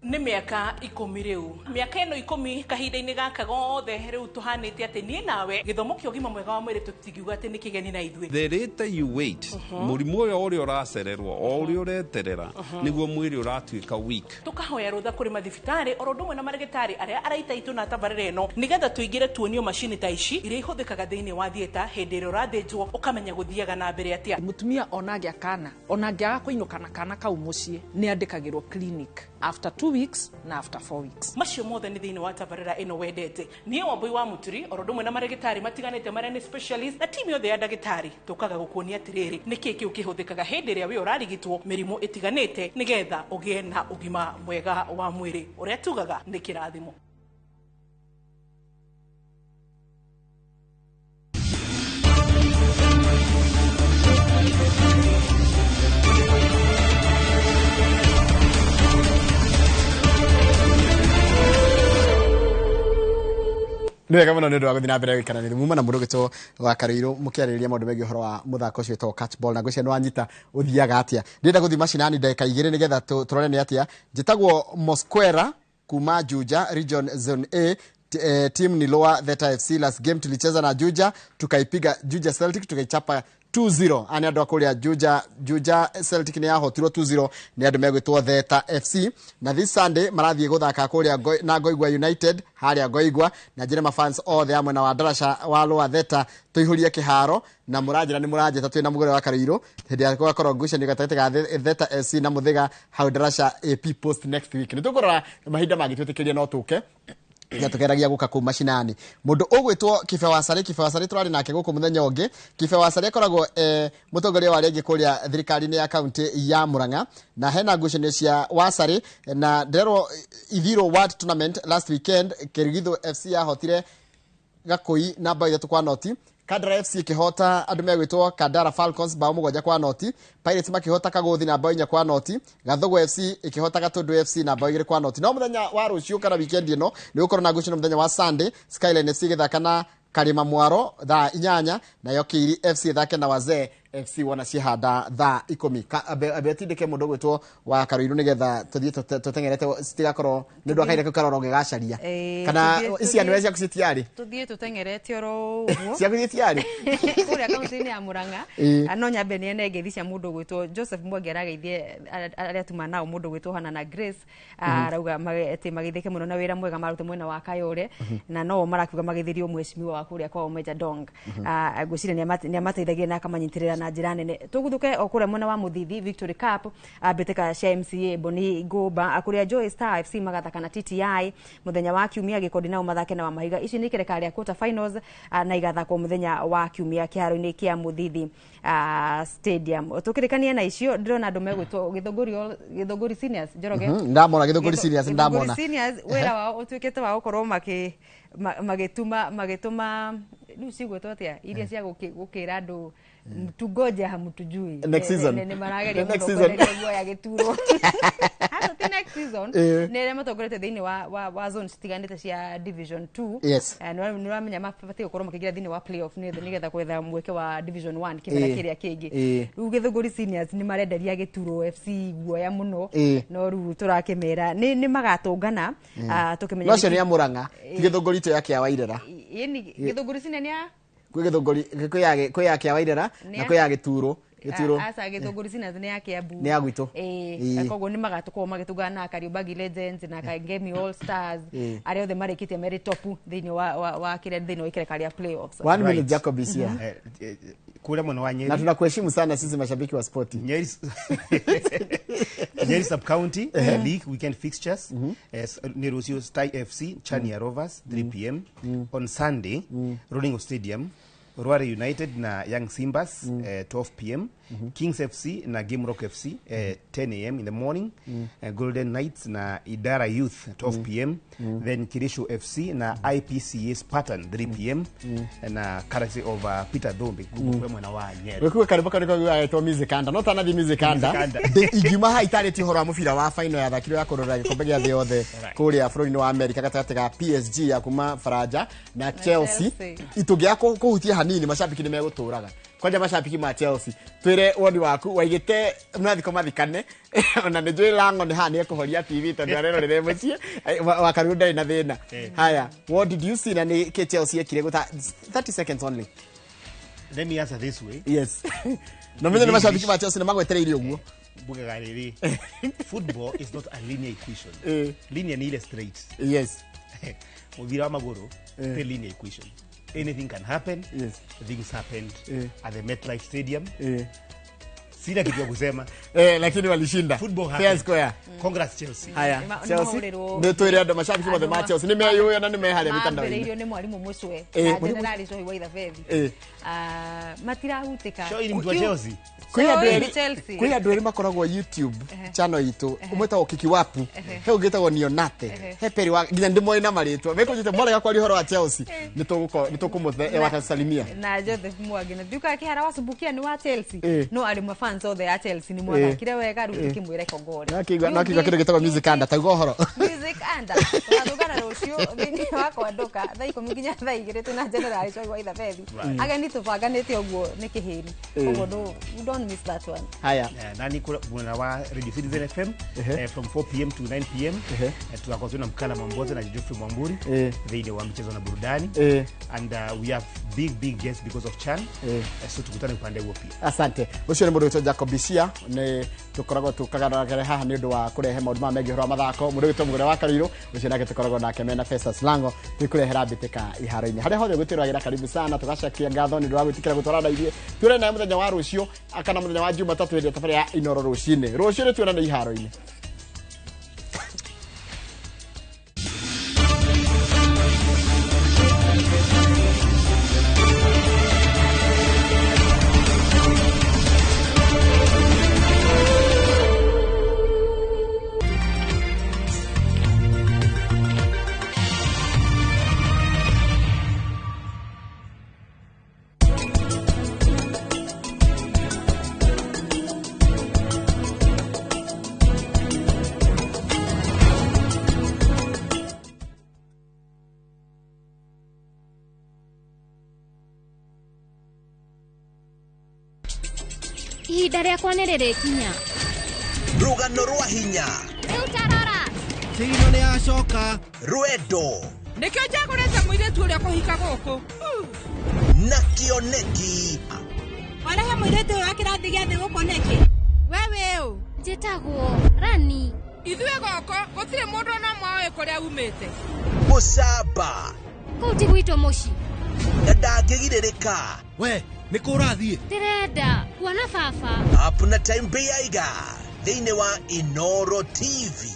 Nĩ mĩaka 10 rĩu, mĩaka ĩno 10 kahinda-inĩ gaka gothe rĩu tũhanĩte atĩ niĩ nawe gĩthomo kĩa ũgima mwega wa mwĩrĩ tũtingiuga atĩ nĩ kĩgeni na ithuĩ. The later you wait, mũrimũ ũyũ ũrĩa ũracererwo o ũrĩa ũreterera nĩguo mwĩrĩ ũratuĩka weak. Tũkahoya rũtha kũrĩ mathibitarĩ oro ũndũ ũmwe na marĩgĩtarĩ arĩa araita itũ na tabarĩra ĩno nĩgetha tũingĩre tuonio macini ta ici iria ihũthĩkaga thĩinĩ wa theatre hĩndĩ ĩrĩa ũrathĩnjwo ũkamenya gũthiaga na mbere atĩa. Mũtumia ona angĩa kana ona angĩaga kũinũka na kana kau mũciĩ nĩ andĩkagĩrwo clinic after 2 weeks na after 4 weeks. Macio mothe nĩ thĩinĩ wa tabarĩra ĩno wendete. Niĩ Wambui wa Mũturi oro ũndũ ũmwe na marĩgĩtarĩ matiganĩte marĩa nĩ specialist na timu yothe ya ndagĩtarĩ tũkaga gũkuonia atĩrĩrĩ nĩkĩ kĩu kĩhũthĩkaga hĩndĩ ĩrĩa we ũrarigitwo mĩrimũ ĩtiganĩte nĩgetha ũgĩe na ũgima mwega wa mwĩrĩ ũrĩa tugaga nĩ kĩrathimo. Nĩ wega mũno nĩ ũndũ wa gũthiĩ na mbere gũikarania muma na mũndũ ũgĩtwo wa Karũirũ mũkĩarĩrĩria maũndũ megiĩ ũhoro wa mũthako ũcio wĩtagwo catchball na ngwĩciria nĩ wanyita ũthiaga atĩa. Ndĩrenda gũthiĩ macinani ndagĩka 2 nĩgetha tũrore nĩ atĩa. Njĩtagwo Mosquera kuma Juja Region Zone A. Team ni Lower Theta FC. Last game tulicheza na Juja tukaipiga Juja Celtic tukaichapa 2-0. Ani andũ a kũrĩa Juja Celtic nĩ yahotirwo 2-0 nĩ andũ megwĩtwo Theta FC. Na this Sunday marathiĩ gũthaka kũrĩa na Ngoigwa United harĩa Ngoigwa, na njĩre mafans othe a mwena wa Darasha wa Lower Theta tũihũrie kĩharo na mũranjĩra nĩ mũranjĩta twĩna mũgũre wa Karũirũ hĩndĩ ya gũgakorwo ngucanio gatagatĩ ga Theta FC na Mũthĩga hau Darasha AP Post next week. Nĩ tũkũrora mahinda mangĩtwĩtĩkĩria no tũke Ya tukeragia guka kuu macinani mundu ugwitwo Kibe wa Sare. Kibe wa Sare turari nake guku muthenya ungi. Kibe wa Sare akoragwo mutongoria wa rĩngĩ kuria thirikari-inĩ ya kaunti ya Murang'a, na hena ngucanio cia Wasare na nderwo Ithiro World Tournament last weekend Kirigitho FC yahotire Gakui na bao 3-0. Kandara FC ikihota andu megwitwo Kandara Falcons bao 7-0. Pirates makihota Kaguthi na bao 4-0. Gathugu FC ikihota Gatundu FC na bao 2-0. No muthenya wa rucio kana weekend ino ni gukorwo na ngucanio muthenya wa Sunday, Skyline FC githaka na Karima Mwaro thaa 8, nayo Kiiri FC ithake na Wazee FC wona cihanda thaa 10. Abe mundu gwitwo wa Karuiru nigetha tuthie tutengerete citigakorwo ni ndu akaire karoro gigacaria kana ici anwe ciaku citiari tuthie tutengerete oro uguo ciaku citiari kuria kaunti-ini ya Murang'a. No nyambe ni ene ngeithi cia mundu gwitwo Joseph Mwangi arageithie aria tuma nao mundu gwitwo Hana na Grace arauga ati magithike muno na wira mwega marute mwena wa Kayore, na no marakiuga magithirio mheshimiwa wa kuria kwa Omeja Dong. Ngwiciria ni amateithagia na akamanyitirira na njira nene. Tuguthuke o kuria mwena wa Muthithi Victory Cup mbitika cia MCA Boni Ngũmba kuria Joy Star FC magathaka na TTI muthenya wa kiumia, Gikondi nao mathake na wa Mahiga. Ici ni ikereka ria quarter finals na igathakwo muthenya wa kiumia kiharo-ini kia Muthithi Stadium. Tukirikania na icio ndirona andu megwitwo Githũngũri Seniors Njoroge. Ndamona Githũngũri Seniors, ndamona Githũngũri Seniors wira wao utuikite wa gukorwo magituma riu cigwitwo atia iria cia gukira andu mtugoja hamtujui next season ne marageria next season ya gituro hata ti next season ne re matongorete thiini wa zone citiganite cia division 2. Yes. Ni ramenya mabati gukorwo makigira thiini wa playoff ni nigetha kwetha mweke wa division 1 kimera kiria kingi. Riu Githũngũri Seniors ni marenderia Gituro FC guoya muno, no riu turakimera ni magatungana tukimenya no cio ni ya Murang'a ti Githũngũri to ya kia Wairera. Yeni Githũngũri Seniors ni ya kwĩ Githũngũri kwĩ ya kia Wairera na kwĩ ya Gituro. Aca Githũngũri Seniors ni ya Kiambu, ni ya gwitũ. Koguo ni magatukorwo magitungana na Kariobangi Legends na Kangemi All Stars aria othe marikitie meri top thiini wa kiria thiini wa ikereka ria playoffs. 1 minute Jacob is here. Kule mwana wa Nyeri, na tunakuheshimu sana sisi mashabiki wa sporti. Nyeri Nyeri sub county league weekend fixtures. Ni Rusio Star FC Chania Rovers 3 p.m. On Sunday, Rolling Stadium, Ruare United na Young Simbas 12 p.m. Kings FC na Game Rock FC 10 a.m. in the morning. Golden Knights na Idara Youth 12 p.m. Then Kirishu FC na IPCA Spartan 3 p.m. Na currency of Peter Dombe gugu mwana wa Nyeri. Wekuwe karibu karibu kwa music anda no tana thi music anda ingiuma ha itarĩtie ũhoro wa mũbira wa final ya thakiro ya kũrora gĩkombe gĩa thĩ yothe kũrĩa bũrũri-inĩ wa Amerika gatagatĩ ga PSG ya kuma Faranja na Chelsea. Itũngĩaga kũhutia hanini mashabiki nĩ megũtũraga. Kwanja mashabiki ma Chelsea twire woni waku waigite mnathiko mathikane ona nĩ njũĩ Lango nĩ haha nĩ ekũhoria TV tondũ arerorere mũciĩ wa Karugu ndarĩ na thĩna. Haya, what did you see na nĩ kĩ Chelsea ekire gũta 30 seconds only? Let me answer this way. Yes. No menye nĩ mashabiki ma Chelsea nĩ magwetereire ũguo. Bugaga rĩrĩ, football is not a linear equation. Linear ni ile straight. Yes. Mũbira wa magũrũ ti linear equation. Anything can happen. Yes. Things happened at the MetLife Stadium. Sina kitu ya kusema. Lakini walishinda. Football fair square. Congrats Chelsea. Haya, Chelsea. Nĩ twĩre andũ mashabiki mothe ma Chelsea nĩ meyũĩ na nĩ meharĩa mitandao-inĩ. Mambĩrĩirio nĩ mwarimũ Mũcwe na General Shohi wa Ithabethi. Matirahutika. Shohi ni mtu wa Chelsea. Kwĩ andũ erĩ makoragwo YouTube channel itũ, ũmwe wĩtagwo Kikiwapu, he ũngĩ wĩtagwo Nionate, he Peri wa nginya ndĩmoĩ na marĩtwa. Mekũnjĩte mwarega kwaria ũhoro wa Chelsea, nĩ tũkũmũthe watasalimia. Na Joseph Mwangi na ndiuka kĩhara wa Subukia nĩ wa Chelsea, no arĩ ma fans othe ya Chelsea nĩ mwathakire wega rĩu tũkĩmwĩra kongore. No kĩigua kĩndũ gĩtagwo music under, tauga ũhoro. Music under. Tũgathũngana rũciũ thĩinĩ wa Kwanduka thaa 10 nginya thaa 2 twĩna General Shohi wa Ithabethi. Ageni tũbanganĩte ũguo nĩ kĩhĩni. Koguo don't miss that one. Haya. Nani kuna wa Radio Citizen FM from 4 p.m. to 9 p.m. Tutakuwa tuna Mkala Mwamboze na Geoffrey Mwamburi thĩinĩ wa michezo na burudani. And we have big guests because of Chan. So tukutane upande huo pia. Asante. Ucio nĩ mũndũ wĩtwo Jacob Bishia nĩ tũkoragwo tũkagaragare haha nĩ ũndũ wa kũrehe maũndũ maya megiĩ ũhoro wa mathako. Mũndũ wĩtwo Mũgũre wa Karuirũ ũcio nake tũkoragwo nake mena Festus Lango twĩkũrehera mbĩtĩka iharo-inĩ harĩa hothe ũgũtwĩragĩra. Karibu sana, tũgacokia ngatho nĩ ũndũ wa gwĩtĩkĩra gũtwarana na ithuĩ. Twĩre nawe mũthenya wa rũciũ kana mũthenya wa Jumatatũ hĩndĩ ya tabarĩra ya Inoro rũcinĩ. Rũciũ nĩ tuonane iharo-inĩ. Ihinda rĩakwa nĩ rĩrĩkinya. Rũgano rwa hinya. Rĩu tarora. Thino nĩ yacoka. Rwendo. Nĩkĩo njagũrĩte mũirĩtu ũrĩa kũhika gũkũ. Na kĩoneki. Warehe mũirĩtu ũyũ wa kĩrathi gĩa thĩ gũkũ nĩkĩ? We wĩũ? Njĩtagwo Rani. Ithuĩ gũkũ gũtirĩ mũndũ ona ũmwe ũĩ kũrĩa umĩte. Mũcamba. Kũu ti gwitũ mũciĩ. Na ndangĩgirĩrĩka. We, nĩ kũ ũrathiĩ? Ndĩrenda kuona baba. Up na Time Bĩaiga thĩinĩ wa Inoro TV.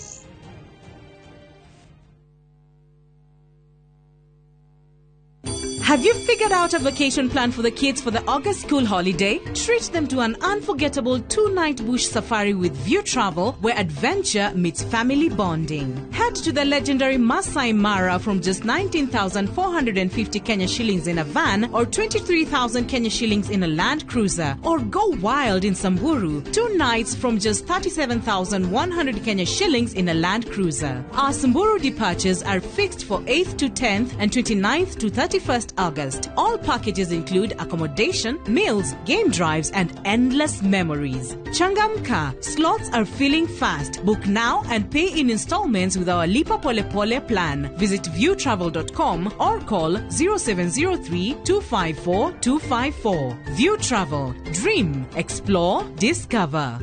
Have you figured out a vacation plan for the kids for the August school holiday? Treat them to an unforgettable 2-night bush safari with View Travel, where adventure meets family bonding. Head to the legendary Masai Mara from just 19,450 Kenya shillings in a van or 23,000 Kenya shillings in a Land Cruiser. Or go wild in Samburu, 2 nights from just 37,100 Kenya shillings in a Land Cruiser. Our Samburu departures are fixed for 8th to 10th and 29th to 31st August. All packages include accommodation, meals, game drives, and endless memories. Changamka, slots are filling fast. Book now and pay in installments with our Lipa Pole Pole plan. Visit viewtravel.com or call 0703 254 254. View Travel. Dream, explore, discover.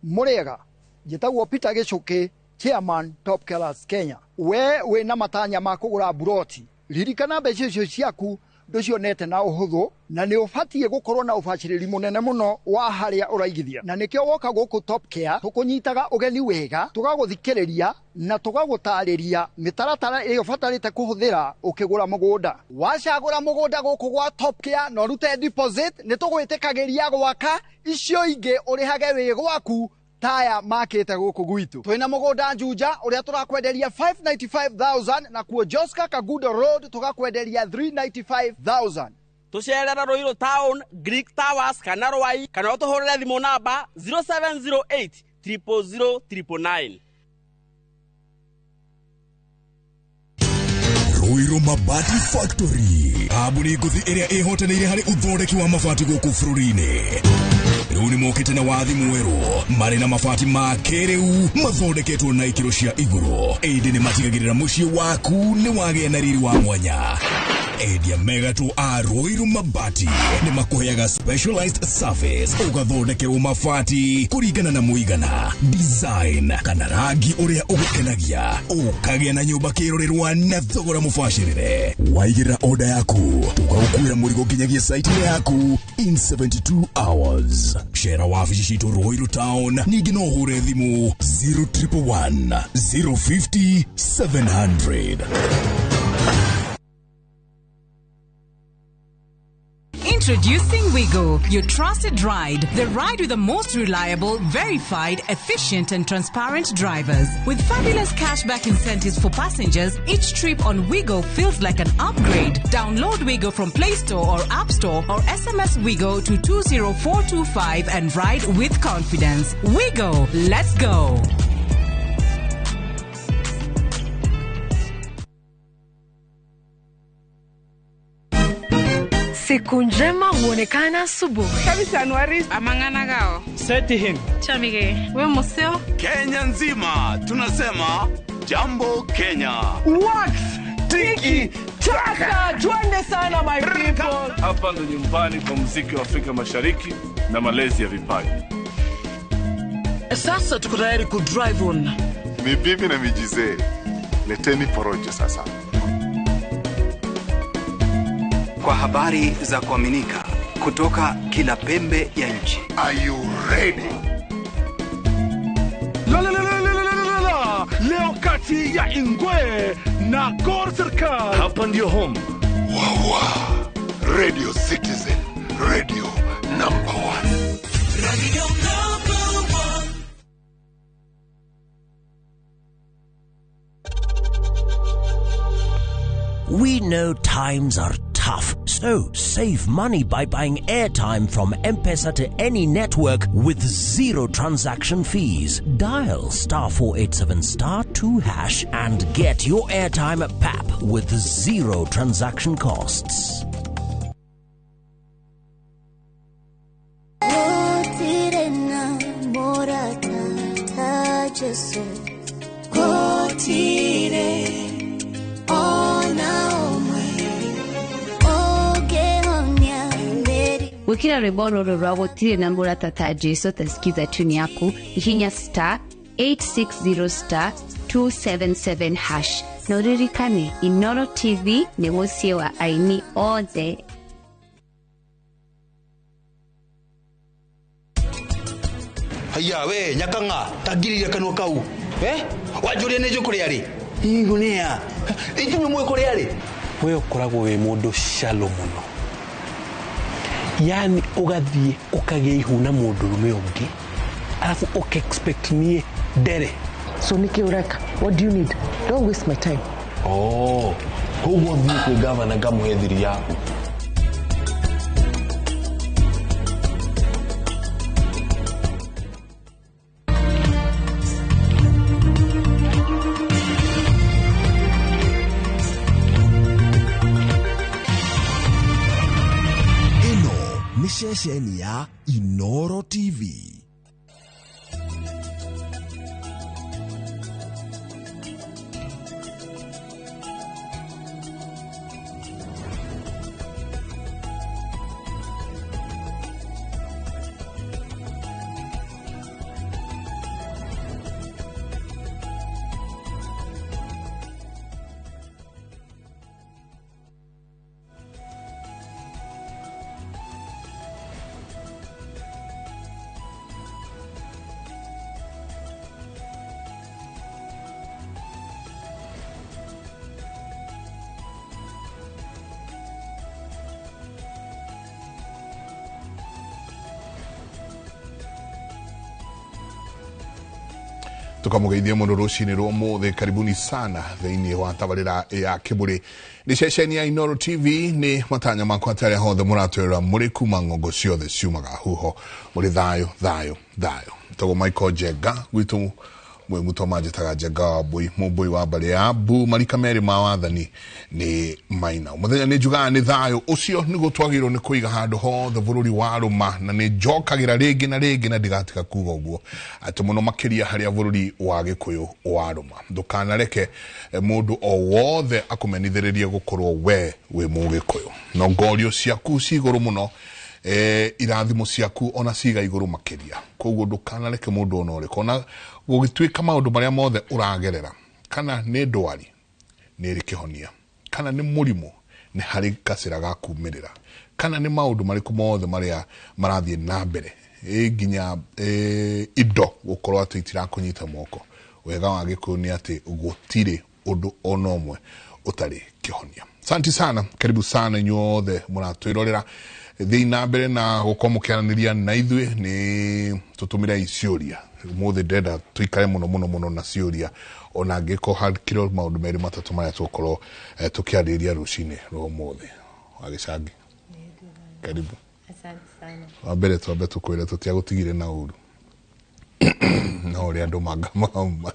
Murega, njĩtagwo Peter Gĩchũkĩ, Chairman Top Killers Kenya. We wĩna matanya ma kũgũra buroti, ririkana mbeca icio ciaku ndũcionete na ũhũthũ, na nĩ ũbatiĩ gũkorwo na ũbacĩrĩri mũnene mũno wa harĩa ũraigithia. Na nĩkĩo woka gũkũ Top Care tũkũnyitaga ũgeni wega, tũgagũthikĩrĩria na tũgagũtarĩria mĩtaratara ĩrĩa ũbatarĩte kũhũthĩra ũkĩgũra mũgũnda. Wacagũra mũgũnda gũkũ gwa Top Care na ũrute deposit, nĩ tũgwĩtĩkagĩria gwaka icio ingĩ ũrĩhage wĩ gwaku taya makite guku gwitu. Twina mugunda Juja uria turakwenderia 595,000 na kuo Joska Kagudo Road tugakwenderia 395,000. Tucerera Ruiru Town, Greek Towers kana Rwai kana utuhurire thimu namba 0708 000 999. Ruiru Mabati Factory, kambuni ngũthi ĩrĩa ĩhotanĩire harĩ ũthondeki wa mabati gũkũ bũrũri-inĩ. Rĩu nĩ mokĩte na wathi mwerũ, marĩ na mabati ma kĩrĩu mathondeketwo na ikĩro cia igũrũ, ĩndĩ nĩ matigagĩrĩra mũciĩ waku nĩ wagĩa na riri wa mwanya. Endia megatũ a Ruiru Mabati nĩ makũheaga specialized service, ũgathondekerwo mabati kũringana na mũigana, design kana rangi ũrĩa ũgũkenagia, ũkagĩa na nyũmba kĩrorerwa na thogora mũbacĩrĩre. Waigĩrĩra order yaku, tũgagũkuĩra mũrigo nginyagia site-inĩ yaku in 72 hours. Cera wabici citũ Ruiru Town, ningĩ no ũhũre thimũ 0111 050 700. Introducing Wigo, your trusted ride. The ride with the most reliable, verified, efficient and transparent drivers. With fabulous cashback incentives for passengers, each trip on Wigo feels like an upgrade. Download Wigo from Play Store or App Store or SMS Wigo to 20425 and ride with confidence. Wigo, let's go. Siku njema huonekana asubuhi. Kabisa Anuari amangana gao. Seti him. Chamige, we museo. Kenya nzima tunasema jambo Kenya. Wax tiki taka, twende sana my people. Hapa ndo nyumbani kwa muziki wa Afrika Mashariki na malezi ya vipaji. Sasa tuko tayari ku drive on. Ni bibi na mijize. Leteni porojo sasa. Kwa habari za kuaminika kutoka kila pembe ya nchi. Are you ready? La la la la la la la. Leo kati ya Ingwe na Gor Serikal. Hapa ndio home. Wawa. Radio Citizen, radio number 1. Radio number 1. We know times are tough, so save money by buying airtime from M-Pesa to any network with zero transaction fees. Dial *487*2# and get your airtime at PAP with zero transaction costs. Jesu gũtirĩ ona ũmwe ũngĩhonia mĩrimũ. Gwikira rwimbo rũrũ rwa gũtirĩ na mũrata ta Jesu ta skiza tune yaku hihinya star 860 star 277 hash na ũririkane Inoro TV nĩ mũciĩ wa aini othe. Haya we nyakanga tagiriria kanua kau wanjuria nĩ njũkũrĩa rĩ igunia ithuĩ mwe kũrĩa rĩ we ũkoragwo wĩ mũndũ shallow mũno, yani ũgathiĩ ũkagĩa ihu na mũndũrũme ũngĩ alafu ũka-expect niĩ ndere. So nĩkĩ ũreka? What do you need? Don't waste my time. Oh, koguo thiĩ kwĩ gavana ngamũhe thiri yaku. Ceceni ya Inoro TV. Tukamugeithia muno rucini rwa umuthi, karibuni sana thiini wa tabarira ya Kiburi. Ni ceceni ya Inoro TV, ni matanya makwa atĩ arĩa hothe mũratwĩrora mũrĩ kuma ng'ongo ciothe ciumaga huho mũrĩ thayũ thayũ thayũ. Tagwo Michael Njenga gwitũ mwĩ mũtwa manjĩtaga Njenga wa Mbũi, mũmbũi wa mbarĩ ya Mbu, marika merĩ ma wathani nĩ maina. Mũthenya nĩ njugaga nĩ thayũ ũcio nĩguo twagĩrĩirwo nĩ kũiga handũ hothe bũrũri wa rũma, na nĩ njokagĩra rĩngĩ na rĩngĩ na ndigatiga kuga ũguo atĩ mũno makĩria harĩa bũrũri wa Gĩkũyũ wa rũma. Ndũkanareke mũndũ o wothe akũmenithĩrĩrie gũkorwo we wĩ Mũgĩkũyũ. No ngorio ciaku ci igũrũ mũno, irathimo ciaku ona ciga igũrũ makĩria. Koguo ndũkanareke mũndũ ona ũrĩkũ ona gũgĩtuĩka maũndũ marĩa mothe ũragerera, kana nĩ ndwari nĩ ĩrĩ kĩhonia, kana nĩ mũrimũ nĩ harĩ gacĩra ga kumĩrĩra, kana nĩ maũndũ marĩkũ mothe marĩa marathiĩ na mbere, nginya indo gũkorwo atĩ itirakũnyita moko. Wega wa Gĩkũyũ nĩ atĩ gũtirĩ ũndũ ona ũmwe ũtarĩ kĩhonia. Asante sana, karibu sana inyuothe mũratwĩrorera. Thiĩ na mbere na gũkorwo mũkĩaranĩria na ithuĩ, nĩ tũtũmĩre ciũria. Ũmũthĩ ndĩrenda tũikare mũno mũno mũno na ciũria, ona angĩkorwo hakĩrĩ maũndũ merĩ matatũ marĩa tũgũkorwo tũkĩarĩrĩria rũcinĩ rwa ũmũthĩ. Wa Gĩcangi, karibu. Asante sana. Wa mbere twambe tũkwĩre tũtiagũtigire na ũru na ũrĩa andũ mangamauma.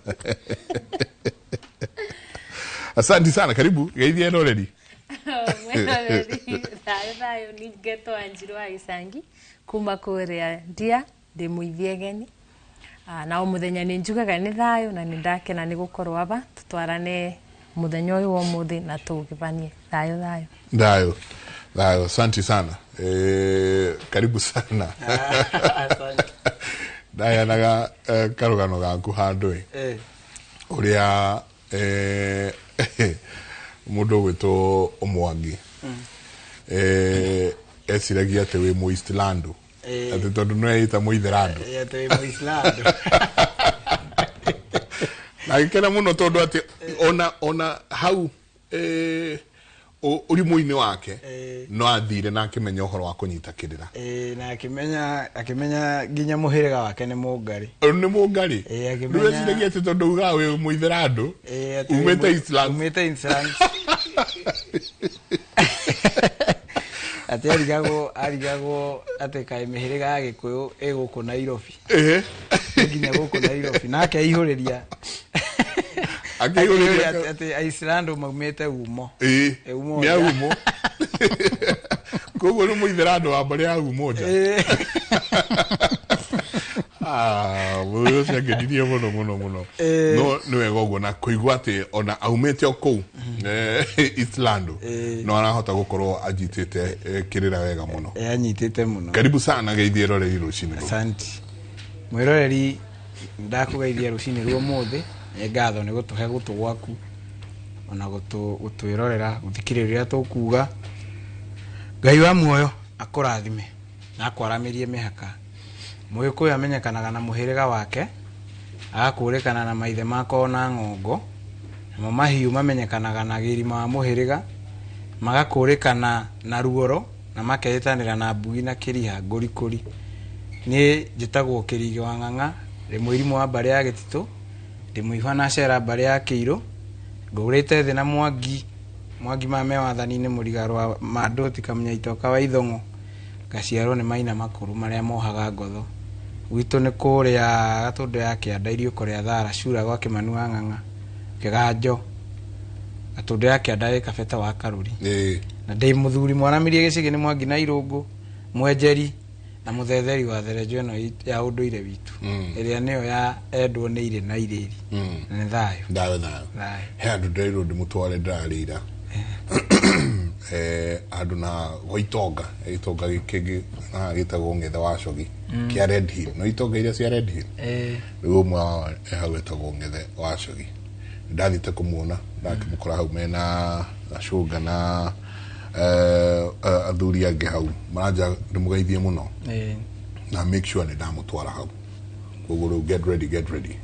Asante sana, karibu. Geithia eroreri. Thayũ thayũ, nĩ ngetwo Wanjiru wa Gĩcangi kuma kũrĩa Ndia, ndĩ mũithiegeni. Na o mũthenya nĩ njugaga nĩ thayũ na nĩ ndakena nĩ gũkorwo aba tũtwarane mũthenya ũyũ wa ũmũthĩ na tũgĩbanie. Thayũ thayũ. Thayũ thayũ, asante sana. Karibu sana. Asante. Ndayanaga karũgano gaku handũ ĩ ũrĩa mũndũ ũgwĩtwo Mwangi eciragia atĩ wĩ Mũislando, atĩ tondũ no eĩta Mũitherando, atĩ wĩ Mũislando, na agĩkena mũno tondũ atĩ ona hau ũrimũ-inĩ wake no athire na akĩmenya ũhoro wa kũnyita kĩrĩra. Na akĩmenya nginya mũhĩrĩga wake nĩ Mũngarĩ. Nĩ Mũngarĩ. Rĩu eciragia atĩ tondũ ugaga wĩ Mũitherando umĩte Islam. Umĩte Islam. Atĩ arigagwo atĩ kaĩ mĩhĩrĩga ya Gĩkũyũ ĩ gũkũ Nairobi. Nginya gũkũ Nairobi na akeihũrĩria. Akĩihũrĩria atĩ Aislando maumĩte umo. Nĩ a umo. Koguo nĩ Mũitherando wa mbarĩ ya umo nja. Mũndũ ũcio Kĩangenirie mũno mũno mũno. No nĩ wega ũguo na kũigua atĩ ona aumĩte o kũu Eastlando no arahota gũkorwo anjitĩte kĩrĩra wega mũno. Anyitĩte mũno. Karibu sana geithie eroreri rũcinĩ rũrũ. Asante. Mwĩroreri, ndakũgeithia rũcinĩ rwa ũmũthĩ. Nĩ ngatho nĩ gũtũhe gũtũ gwaku ona gũtwĩrorera, gũthikĩrĩria ũrĩa tũkuga. Ngai wa muoyo akũrathime na akwaramĩrie mĩhaka. Mũgĩkũyũ amenyekanaga na mũhĩrĩga wake, agakũrĩkana na maithe makoo na ng'ongo. Namo mahiũ mamenyekanaga na gĩrima wa mũhĩrĩga, magakũrĩkana na ruoro na makeĩtanĩra na mbugi na kĩriha ngũrikũri. Niĩ njĩtagwo Kĩrigĩ wa Ng'ang'a, ndĩ mũirimũ wa mbarĩ ya Gĩtitũ, ndĩ mũihwa na cera mbarĩ ya Kĩirũ, ngũrĩte thĩ na Mwangi, Mwangi ma me wathani-inĩ mũrigarũ wa Mandũti Kamunya Itoka wa Ithong'o, ngaciarwo nĩ maina makũrũ marĩa mohaga ngotho. Gwitũ nĩ kũrĩa Gatũndũ ya Kĩanda, Iriũko rĩa Thara, Cura gwa Kĩmanu wa Ng'ang'a, Kĩganjo, Gatũndũ ya Kĩanda ĩ Kabeta wa Karũri. Na ndĩ mũthuri mwaramĩrie gĩcĩgĩ nĩ Mwangi na Irũngũ, mwenjeri na mũthetheri wa therenjo ĩno ya ũndũire witũ, ĩrĩa nĩyo ya endwo nĩ irĩ na irĩri. Na nĩ thayũ. Thayũ thayũ. He handũ ndĩrairwo ndĩmũtware ndĩrarĩira. Handũ na gwa itonga, itonga kĩngĩ na gĩtagwo Ng'ethe wa Cogi kĩa Red Hill. No itonga iria cia Red Hill. Rĩu ũmwe wao e hau etagwo Ng'ethe wa Cogi. Ndathiĩte kũmuona, ndakĩmũkora hau mena Cũnga na athuri angĩ hau. Maranja ndĩmũgeithie mũno. Na make sure nĩ ndamũtwara hau. Koguo rĩu get ready, get ready.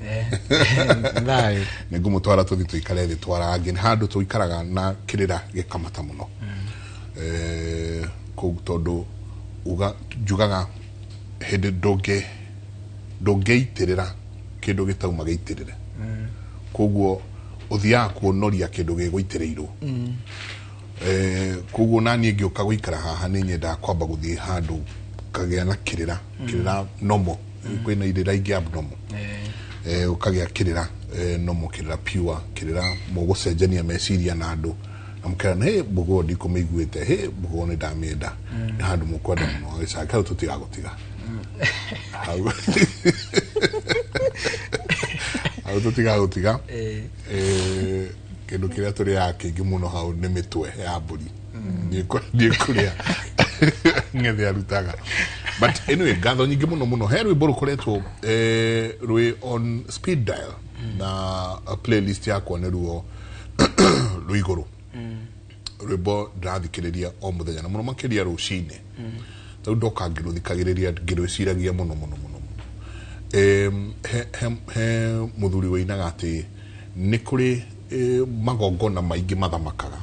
Thayũ. Nĩ ngũmũtwara tũthiĩ tũikare thĩ twarange. Nĩ handũ tũikaraga na kĩrĩra gĩkamata mũno. Kũu tondũ njugaga hĩndĩ ndũngĩitĩrĩra kĩndũ gĩtauma gĩitĩrĩre. Koguo ũthiaga kuonoria kĩndũ gĩgũitĩrĩirwo. Koguo naniĩ ngĩũka gũikara haha nĩ nyendaga kwamba gũthiĩ handũ kagĩa na kĩrĩra, kĩrĩra nomo. Kwĩna irĩra ingĩ abnormal. Ũkagĩa kĩrĩra nomo, kĩrĩra pure, kĩrĩra mũgũcenjania meciria na andũ. Na mũkerana, hĩ mbũgũ ndikũmĩiguĩte, hĩ mbũgũ nĩ ndamĩenda. Nĩ handũ mũkwenda mũno gĩcaki, hau tũtigagũtiga. Hau tũtigagũtiga. Kĩndũ kĩrĩa tũrĩaga kĩingĩ mũno hau nĩ mĩtwe ya mbũri. Ndiĩ kũrĩa Ng'ethe arutaga. But anyway, ngatho nyingĩ mũno mũno. He rwĩmbo rũkoretwo rwĩ on speed dial na playlist yakwa nĩ ruo rwĩ igũrũ. Rwĩmbo ndĩrathikĩrĩria o mũthenya na mũno makĩria rũcinĩ. Rĩu ndoka ngĩrũthikagĩrĩria ngĩrwĩciragia mũno mũno mũno mũno. He mũthuri wĩinaga atĩ nĩ kũrĩ magongona maingĩ mathamakaga,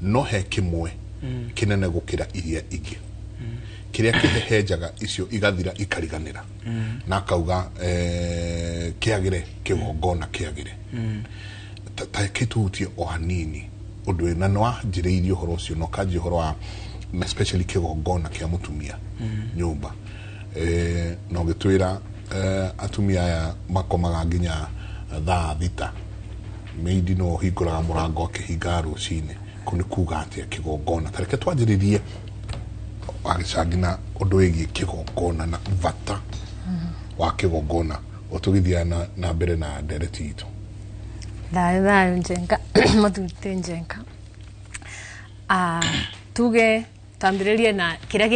no he kĩmwe kĩnene gũkĩra iria ingĩ, kĩrĩa kĩhehenjaga icio igathira ikariganĩra. Na akauga kĩagĩre, kĩgongona kĩagĩre. Ta kĩtuhutie o hanini ũndũ na nĩ wanjĩrĩirie ũhoro ũcio na ũkanjia ũhoro wa especially kĩgongona kĩa mũtumia nyũmba. Na ũgĩtwĩra atumia aya makomaga nginya thaa 6, meidi no hingũraga mũrango akĩhingaga rũcinĩ. Kũu nĩ kuga atĩa kĩgongona? Ta reke twanjĩrĩrie Wagĩcangi na ũndũ wĩgiĩ kĩgongona na bata wa kĩgongona o tũgĩthiaga na mbere na ndereti itũ. Thayũ thayũ Njenga, mũthuri Njenga. Tuge twambĩrĩrie na kĩrĩa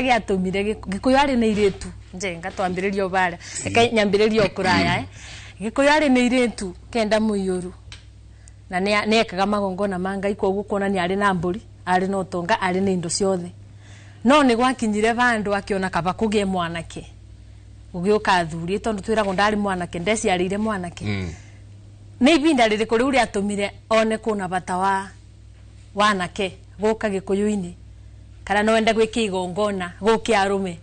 gĩatũmire Gĩkũyũ arĩ na irĩtu. Njenga twambĩrĩrie o barĩa. Reke nyambĩrĩrie o kũraya. Gĩkũyũ arĩ na irĩtu kenda mũiyũru. Na nĩ ekaga magongona ma Ngai, koguo kuonania arĩ na mbũri, arĩ na ũtonga, arĩ na indo ciothe. No nĩ gwakinyire vandũ akĩona kaba kũgĩe mwanake. Gũgĩũka athuri tondũ twĩragwo ndarĩ mwanake, ndeciarĩire mwanake. Nĩ ibinda rĩrĩkũ rĩu rĩatũmire one kũna bata wa wanake gũka Gĩkũyũ-inĩ, kana no ende gwĩka igongona gũke arũme?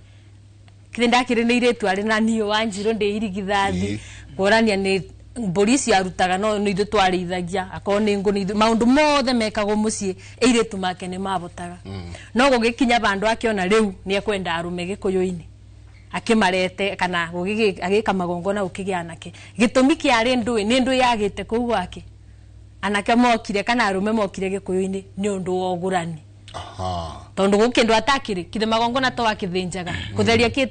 Kĩrĩ ndakĩrĩ nĩ irĩtu arĩ na niĩ Wanjirũ ndĩ irigithathi, kuonania nĩ mbũri icio arutaga no nĩ ithuĩ twarĩithagia, akorwo nĩ ngũ nĩ ithuĩ, maũndũ mothe mekagwo mũciĩ airĩtu make nĩ mabotaga. No gũgĩkinya vandũ akĩona rĩu nĩ ekwenda arũme Gĩkũyũ-inĩ, akĩmarete kana agĩka magongona gũkĩgĩa anake. Gĩtũmi kĩarĩ ndũĩ nĩ ndũĩ yagĩte kũu gwake. Anake mokire kana arũme mokire Gĩkũyũ-inĩ nĩ ũndũ wa ũgũrani. Tondũ gũkĩ ndũ atakĩrĩ kithe magongona to akĩthĩnjaga, kũtheria kĩ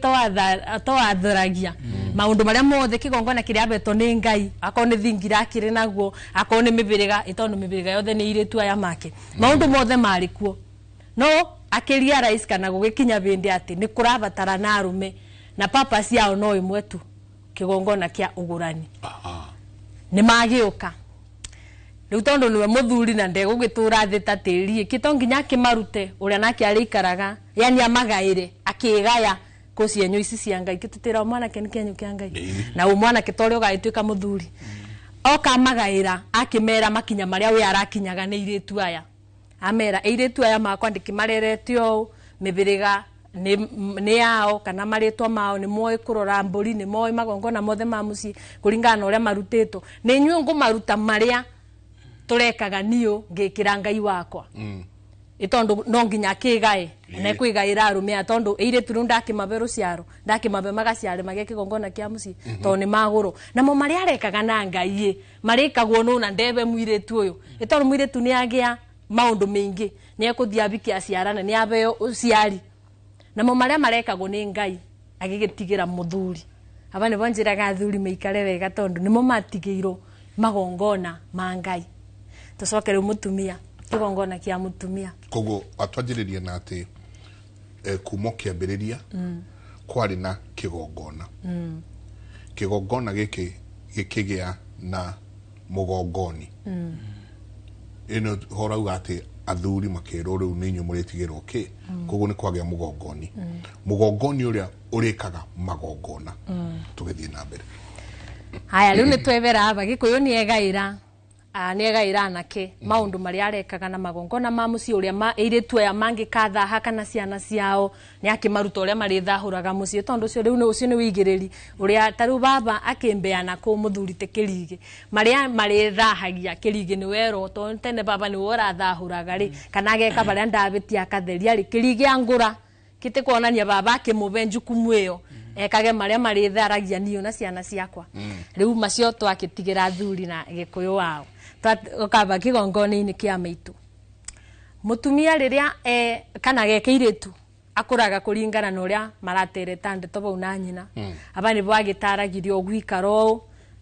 to wathoragia. Maundu maria mothe kigongona kiria abetwo ni Ngai, akorwo ni thingira akiri naguo, akorwo ni mibiriga, itondu mibiriga yothe ni iritu aya make. Maundu mothe mari kuo. No akiria rais kana gugikinya bindi ati ni kurabatara na arume na papa ciao no imwe tu kigongona kia ugurani. Ni magiuka. Riu tondu niwe muthuri na ndegũgĩtũra thĩ ta tĩri ĩkĩ to nginya akĩmarute ũrĩa nake arĩikaraga, yani amagaĩre akĩgaya kũ cienyu ici cia Ngai kĩtũtĩra mwanake nĩ kĩenyũ kĩa Ngai na ũ mwanake ta ũrĩa ũgagĩtuĩka mũthuri oka amagaĩra akĩmera makinya marĩa we arakinyaga nĩ irĩtu aya amera irĩtu aya makwa ndĩkĩmarerete ũũ mĩbĩrĩga nĩ yao kana marĩtwa mao nĩ moĩ kũrora mbũri nĩ moĩ magongona mothe ma mũciĩ kũringana na ũrĩa marutĩtwo nĩ inyuĩ ngũmaruta marĩa turekaga niyo ngikira Ngai wakwa itondu no nginya akigae na kwigaira arume tondu iritu ru ndakimabe ruciaro ndakimabe magaciare mage kigongona kia muci to ni maguru namo maria arekaga na Ngai marikagwo no na ndebe mwiritu uyu itondu mwiritu ni agia maundu maingi ni ekuthia biki aciarana ni abeo uciari namo maria marekagwo ni Ngai agigitigira muthuri aba nibo njiraga athuri meikare wega tondu nimo matigirwo magongona ma Ngai. Tucoke riu mutumia kigongona kia mutumia koguo atwanjiririe na ati kuma kiambiriria kwari na kigongona. Kigongona giki gikigia na mugongoni. Ino horauga ati athuri makirwo riu ni inyuĩ mũrĩtigĩrwo kĩ koguo nĩ kwagĩa mugongoni. Mugongoni uria urikaga magongona. Tugithie na mbere. Haya riu nĩ twebera aba Gikuyu ni egaira niegaira anake maundu maria arekaga na magongona ma mucii uria iritu aya mangikathaha kana ciana ciao ni akimaruta uria marithahuraga mucii tondu ucio riu ucio ni wigiriri uria taru baba akimbeana ku muthuri te kirigi maria marithahagia kirigi ni wero tondu tene baba ni urathahuraga ri kana ageka baria ndabitia akatheria ri kirigi angura kite kuonania baba akimube njukumu iyo ekage maria maritharagia niyo na ciana ciakwa. Riu macio twakitigira thuri na Gikuyu wao ukaba kigongona-inĩ kia maitu mutumia riria kana gekeiritu akuraga kuringana na uria maratereta ndeto bau na nyina. Aba nibo agitaragirio gwikara ũũ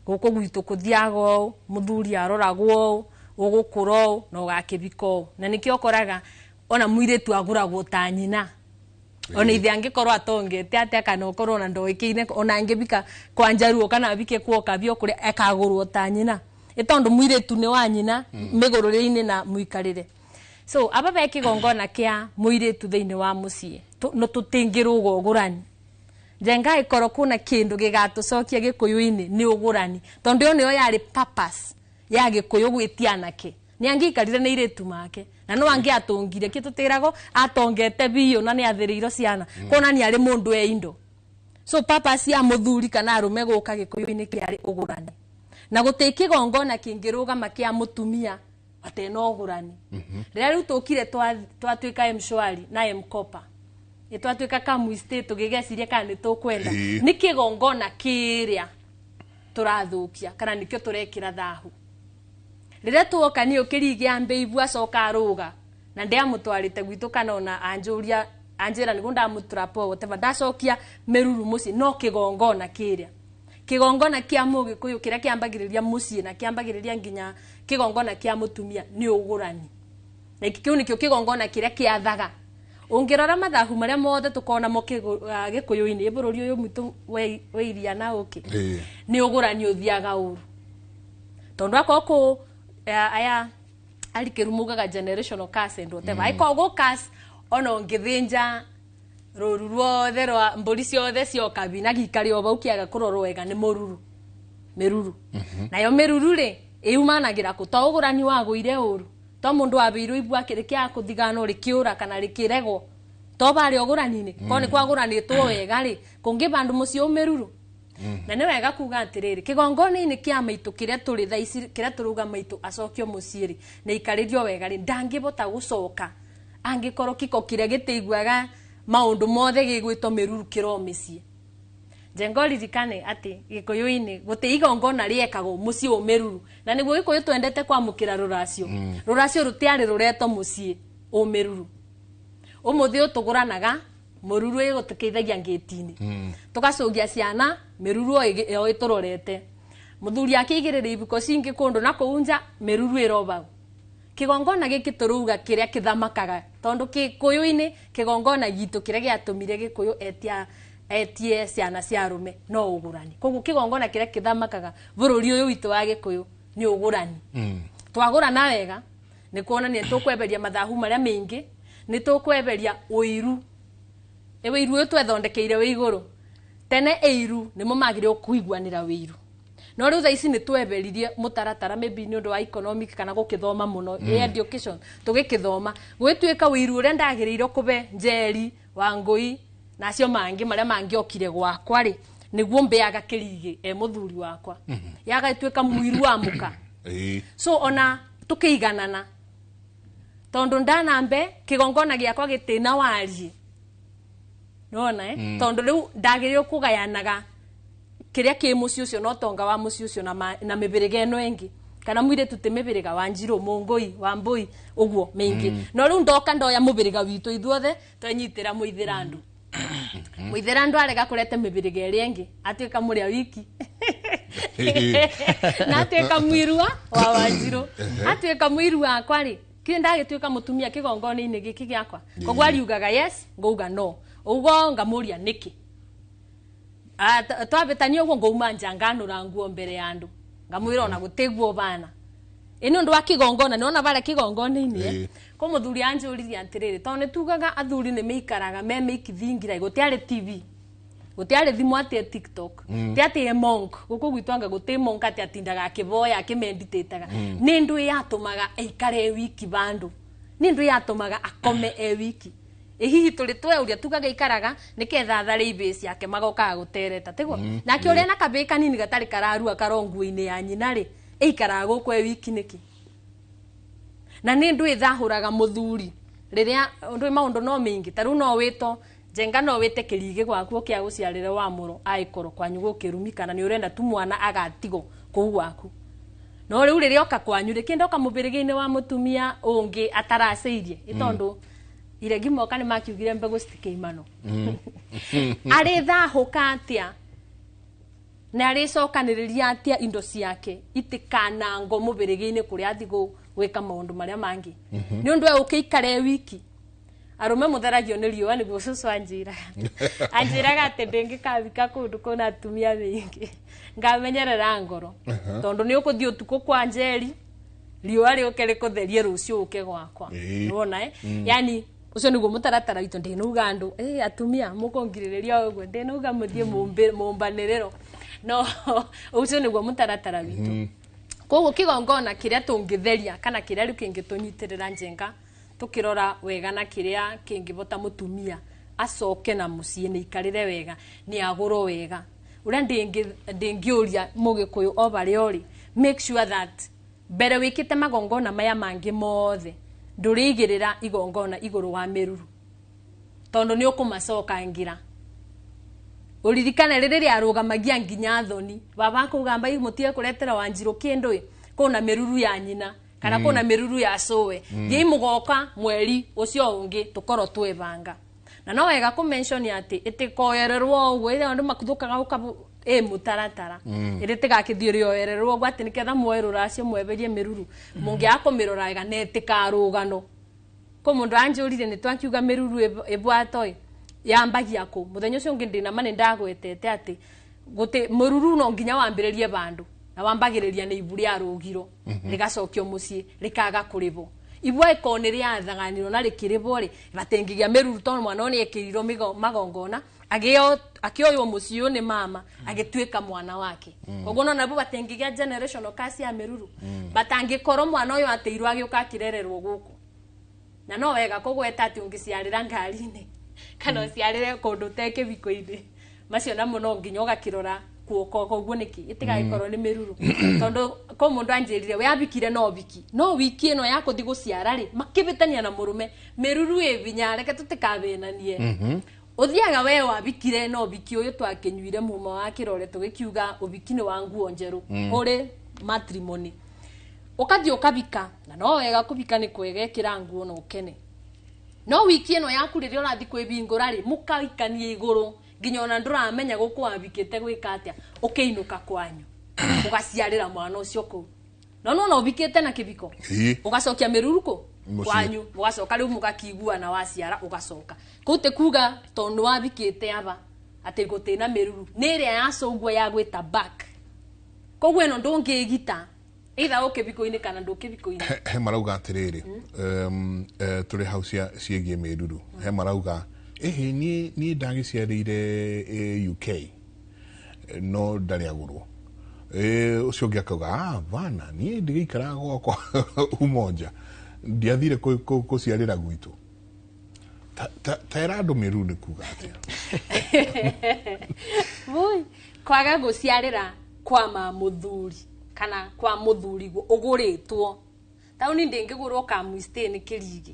gũkũ gwitũ kũthiaga ũũ muthuri aroragwo ũũ ũgũkũra ũũ na ũgakĩbika ũũ na nikĩo ũkoraga ona mũirĩtu agũragwo ta nyina. Ona ithe angikorwo atongete atia kana ukorwo na ndoikine ona angibika kwa njaruo kana abike kuoka bio kuria ekagurwo ta nyina itondu mwiritu ni wa nyina migurure-ini na muikarire. So aba be kigongona kia mwiritu thiini wa mucii no tutingiruga ugurani njenga ikorwo kuna kindu gigatucokia Gikuyu-ini ni ugurani tondu iyo niyo yari purpose ya Gikuyu gwitia anake ni angiikarire ni iritu make na no angi atongire kitutiragwo atongete biũ na ni athiriirwo ciana kuona ni ari mundu e indo. So purpose ya muthuri kana arume guka Gikuyu-ini kiari ugurani na guti kigongona kingirugama kia mutumia atena ugurani. Riria riu tukire twatuika M-Shwari na M-Kopa itwatuika Kamwi State tugigeciria kana ni tukwenda ni kigongona kiria turathukia kana nikio turekira thahu. Riria tuoka ni ukirigia mbeibu acoka aruga na ndiamutwarite gwitu kana ona anjuria anjira niguo ndamutrapo whatever ndacokia meruru mucii no kigongona kiria kigongona kia Mugikuyu kiria kiambagiriria mucii na kiambagiriria nginya kigongona kia mutumia ni ugurani na kiu nikio kigongona kiria kiathaga ungirora mathahu maria mothe tukona mo Gikuyu-ini bururi uyu mwitu we iria na uki ni ugurani uthiaga uru tondu akorwo ku aya arikiru mugaga generational curse and whatever akorwo go curse ona ungithinja ruru ruothe rwa mburi ciothe ciokabi na gikari o bau kiaga kurorwo wega ni mururu miruru. Nayo miruru ri iumanagira ku to ugurani wagwire uru to mundu abeirwo ibu akirikia kuthigano rikiura kana rikiregwo to bari ugurani-ini ko ni kwaguranitwo wega ri kungi bandu mucii umiruru. Na nĩ wega kuga atiriri kigongona-inĩ kia maitu kiria turi thaa ici kiria turuga maitu acokio mucii ri na ikarĩrio wega ri ndangĩbota gũcoka angĩkorwo kiko kiria gĩtĩiguaga maundu mothe gĩgwĩtwo mĩruru kĩro mĩciĩ. Njengo ririkane atĩ Gikuyu-inĩ gũtĩ igongona rĩekagwo mũciĩ ũmĩruru na nĩguo Gikuyu twendete kwamũkĩra rũracio. Rũracio rũtiarĩ rũretwo mũciĩ ũmĩruru. Ũmũthĩ ũtũgũranaga Mururu ĩgũtũkeithagia ngĩti-inĩ. Tũgacũgia ciana mĩruru o ĩtũrorete. Mũthuri akĩigĩrĩra ibiko cingĩ kũndũ na kũu nja mĩruru ĩro bau. Kĩgongona gĩkĩ tũrauga kĩrĩa kĩthamakaga tondũ Gĩkũyũ-inĩ kĩgongona gitũ kĩrĩa gĩatũmire Gĩkũyũ etia etie ciana cia arũme no ũgũrani. Koguo kĩgongona kĩrĩa kĩthamakaga bũrũri ũyũ witũ wa Gĩkũyũ nĩ ũgũrani. Twagũrana wega nĩ kuonania tũkweberia mathahu marĩa maingĩ, nĩ tũkweberia ũiru. Ũiru ũyũ twethondekeire wĩ igũrũ. Tene ĩiru nĩmo magĩrĩirwo kũiguanĩra wĩiru. No rĩu thaa ici nĩ tweberirie mũtaratara maybe nĩ ũndũ wa economic kana gũkĩthoma mũno. Education tũgĩkĩthoma gwĩtuĩka wĩiru ũrĩa ndagĩrĩirwo kũbe Njeri Wangũi na acio mangĩ marĩa mangĩokire gwakwa rĩ nĩguo mbeaga kĩrigĩ e mũthuri wakwa. Yagatuĩka mũiru wa mũka. So ona tũkĩiganana tondũ ndanambe kĩgongona gĩakwa gĩtĩna wariĩ. Nona Tondũ rĩu ndagĩrĩirwo kũgayanaga kĩrĩa kĩ mũciĩ ũcio na ũtonga wa mũciĩ ũcio na mĩbĩrĩga ĩno ĩngĩ kana mũirĩtu ti mĩbĩrĩga wa Njirũ Mũngũi wa Mbũi ũguo mĩingĩ. No rĩu ndoka ndoya mũbĩrĩga witũ ithuothe twenyitĩra mũithĩrandu. Mũithĩrandu arega kũrete mĩbĩrĩga ĩrĩa ĩngĩ atuĩka mũrĩa wiki na atuĩka mũirua wa Wanjirũ atuĩka mũiru wakwa rĩ kĩ ndagĩtuĩka mũtumia kĩgongona-inĩ gĩkĩ gĩakwa. Koguo ariugaga yes ngauga no ũguo ngamũria nĩkĩ. Twabĩtania ũguo ngauma nja nganũra nguo mbere ya andũ ngamwĩra ona gũtĩguo bana ĩ nĩ ũndũ wa kĩgongona nĩwona barĩa kĩgongona-inĩ. Ko mũthuri anjũririe atĩrĩrĩ tondũ nĩ tugaga athuri nĩ meikaraga me meiki thingira gũtiarĩ TV gũtiarĩ thimũ atĩ TikTok ti atĩ e monk gũkũ gwitũ anga gũtĩ monk atĩ atindaga akĩboya akĩmeditĩtaga. Nĩ ndũ yatũmaga aikare e wiki bandũ nĩ ndũ yatũmaga akome e wiki. Hihi tũrĩ tweuria tugaga ikaraga nĩketha athare ibĩ ciake magokaga gũtereta tiguo. Nake ũrĩa na kabĩ kanini gatarĩ kararua karonguo-inĩ ya nyina rĩ ĩikaraga gũkũ e wiki nĩkĩ. Na nĩ ndũ ĩthahũraga mũthuri rĩrĩa ndũ maũndũ no maingĩ ta rĩu no wĩto Njenga no wĩte kĩrigĩ gwaku ũkĩa gũciarĩre wa mũro aĩkorwo kwanyu gũkĩrumi kana nĩ ũrenda tu mwana agatigwo kũu gwaku. No rĩu rĩrĩa oka kwanyu rĩ kĩndoka mũbĩrĩga-inĩ wa mũtumia ũngĩ ataracĩirie ĩtondũ iregi moka nĩ makiugire mbegũ citikĩimano. Arĩ thahũka atĩa na arĩcokanĩrĩria atĩa indo ciake itikanangwo mũbĩrĩga-inĩ kũrĩa athiĩ gwĩka maũndũ marĩa mangĩ. Nĩ ũndũ we ũkĩikara wiki arũme mũtheragio nĩ riũa nĩguo cũcũ anjĩraga. Anjĩraga atĩ ndĩngĩkabika kũndũ kũna atumia maingĩ ngamenyerera ngoro tondũ nĩ ũkũthiĩ ũtukũ kwa Njeri riũa rĩũke rĩkũtherie rũciũ ũke gwakwa. Nĩwona yani ũcio nĩguo mũtaratara witũ ndĩnauga andũ atumia mũkũngirĩrĩria ũguo ndĩnauga mũthiĩ mũmbanĩrĩro no ũcio nĩguo mũtaratara witũ. Koguo kĩgongona kĩrĩa tũngĩtheria kana kĩrĩa rĩu kĩngĩtũnyitĩrĩra Njenga tũkĩrora wega na kĩrĩa kĩngĩbota mũtumia acoke na mũciĩ nĩ ikarĩre wega nĩ agũrwo wega. Ũrĩa ndĩngĩũria mũgĩkũyũ o barĩa ũrĩ make sure that mbere wĩkĩte magongona maya mangĩ mothe ndũrĩigĩrĩra igongona igũrũ wa mĩruru tondũ nĩ ũkũmacokangira. Ũririkane rĩrĩ rĩarũgamagia nginya thoni baba akauga mbai mũtige kũretera Wanjirũ kĩndũ kũna mĩruru ya nyina kana kũna mĩruru ya cũwe thiĩ mũgoka mweri ũcio ũngĩ tũkorwo twĩbanga. Na no wega kũ mention atĩ ĩtĩkoererwo ũguo ĩrĩa andũ makuthũkaga ũka mũtaratara ĩrĩ tĩgakĩthiĩ rĩoererwo ũguo atĩ nĩketha muoe rũracio mweberie mĩruru mũngĩaga kũmĩrora wega na ĩtĩkarũgano. Kũ mũndũ anjũrire nĩ twakiuga mĩruru ĩbwato yambagia kũ mũthenya ũcio ũngĩ ndĩna ma nĩ ndagwetete atĩ gũtĩ mũruru no nginya wambĩrĩrie bandũ na wambagĩrĩria nĩ ibu rĩa rũgiro rĩgacokio mũciĩ rĩkaga kũrĩbwo. Ibu ĩkorwo nĩ rĩathaganirwo na rĩkĩrĩbwo rĩ batĩngĩgĩa mĩruru tondũ mwana ũyũ nĩ ekĩrirwo magongona akĩoywo mũciĩ ũyũ nĩ mama agĩtuĩka mwana wake. Koguo no nabo batĩngĩgĩa generational curse ya mĩruru batangĩkorwo mwana ũyũ ateirwo agĩũka akĩrererwo gũkũ. Na no wega kũgweta atĩ ũngĩciarĩra ngari-inĩ kana ũciarĩre kũndũ te kĩbiko-inĩ macio namo no nginya ũgakĩrora kuoko koguo nĩkĩ ĩtigagĩkorwo nĩ mĩruru tondũ kũ mũndũ anjĩrire we abikire no biki no wiki ĩno ya kũthiĩ gũciara rĩ makĩbĩtania na mũrũme mĩruru ĩ binya reke tũtikabĩnanie. Ũthiaga we wabikire no biki ũyũ twakĩnyuire muma wa kĩrore tũgĩkiuga ũbiki nĩ wa nguo njerũ ũrĩ matrimony ũkathiĩ ũkabika na no wega kũbika nĩ kwega ĩkĩra nguo na ũkene. No wiki ĩno yaku rĩrĩa ũrathiĩ kwĩhingũra rĩ, mũkaikania igũrũ nginya ona ndũramenya gũkũ wabikĩte gwĩka atĩa, ũkĩinũka kwanyu ũgaciarĩra mwana ũcio kũu. No nona ũbikĩte na kĩbiko ũgacokia mĩruruko kwanyu, mũgacoka rĩu mũgakiguana waciara ũgacoka kũu. Tĩ kuga tondũ nĩ wabikĩte aba atĩ gũtĩ na mĩruru, nĩ ĩrĩa yacũngwo ya gwĩta back. Koguo ĩno ndũngĩgita either ũkĩbiko-inĩ kana ndũkĩbiko-inĩ. He marauga atĩrĩrĩ, tũrĩ hau ciĩgiĩ mĩruru, he marauga ĩhĩ niĩ ndagĩciarĩire UK no ndarĩ agũrwo. Ũcio ũngĩ akauga ah bana niĩ ndigĩikaraga gwakwa Umoja, ndiathire kũciarĩra gwitũ. Ta ĩra andũ mĩruru nĩ kuga atĩa? Voi kwaga gũciarĩra kwa ma mũthuri kana kwa mũthuri ũgũrĩtwo tauni ndĩngĩgũrwo kamwistĩ nĩ kĩrigi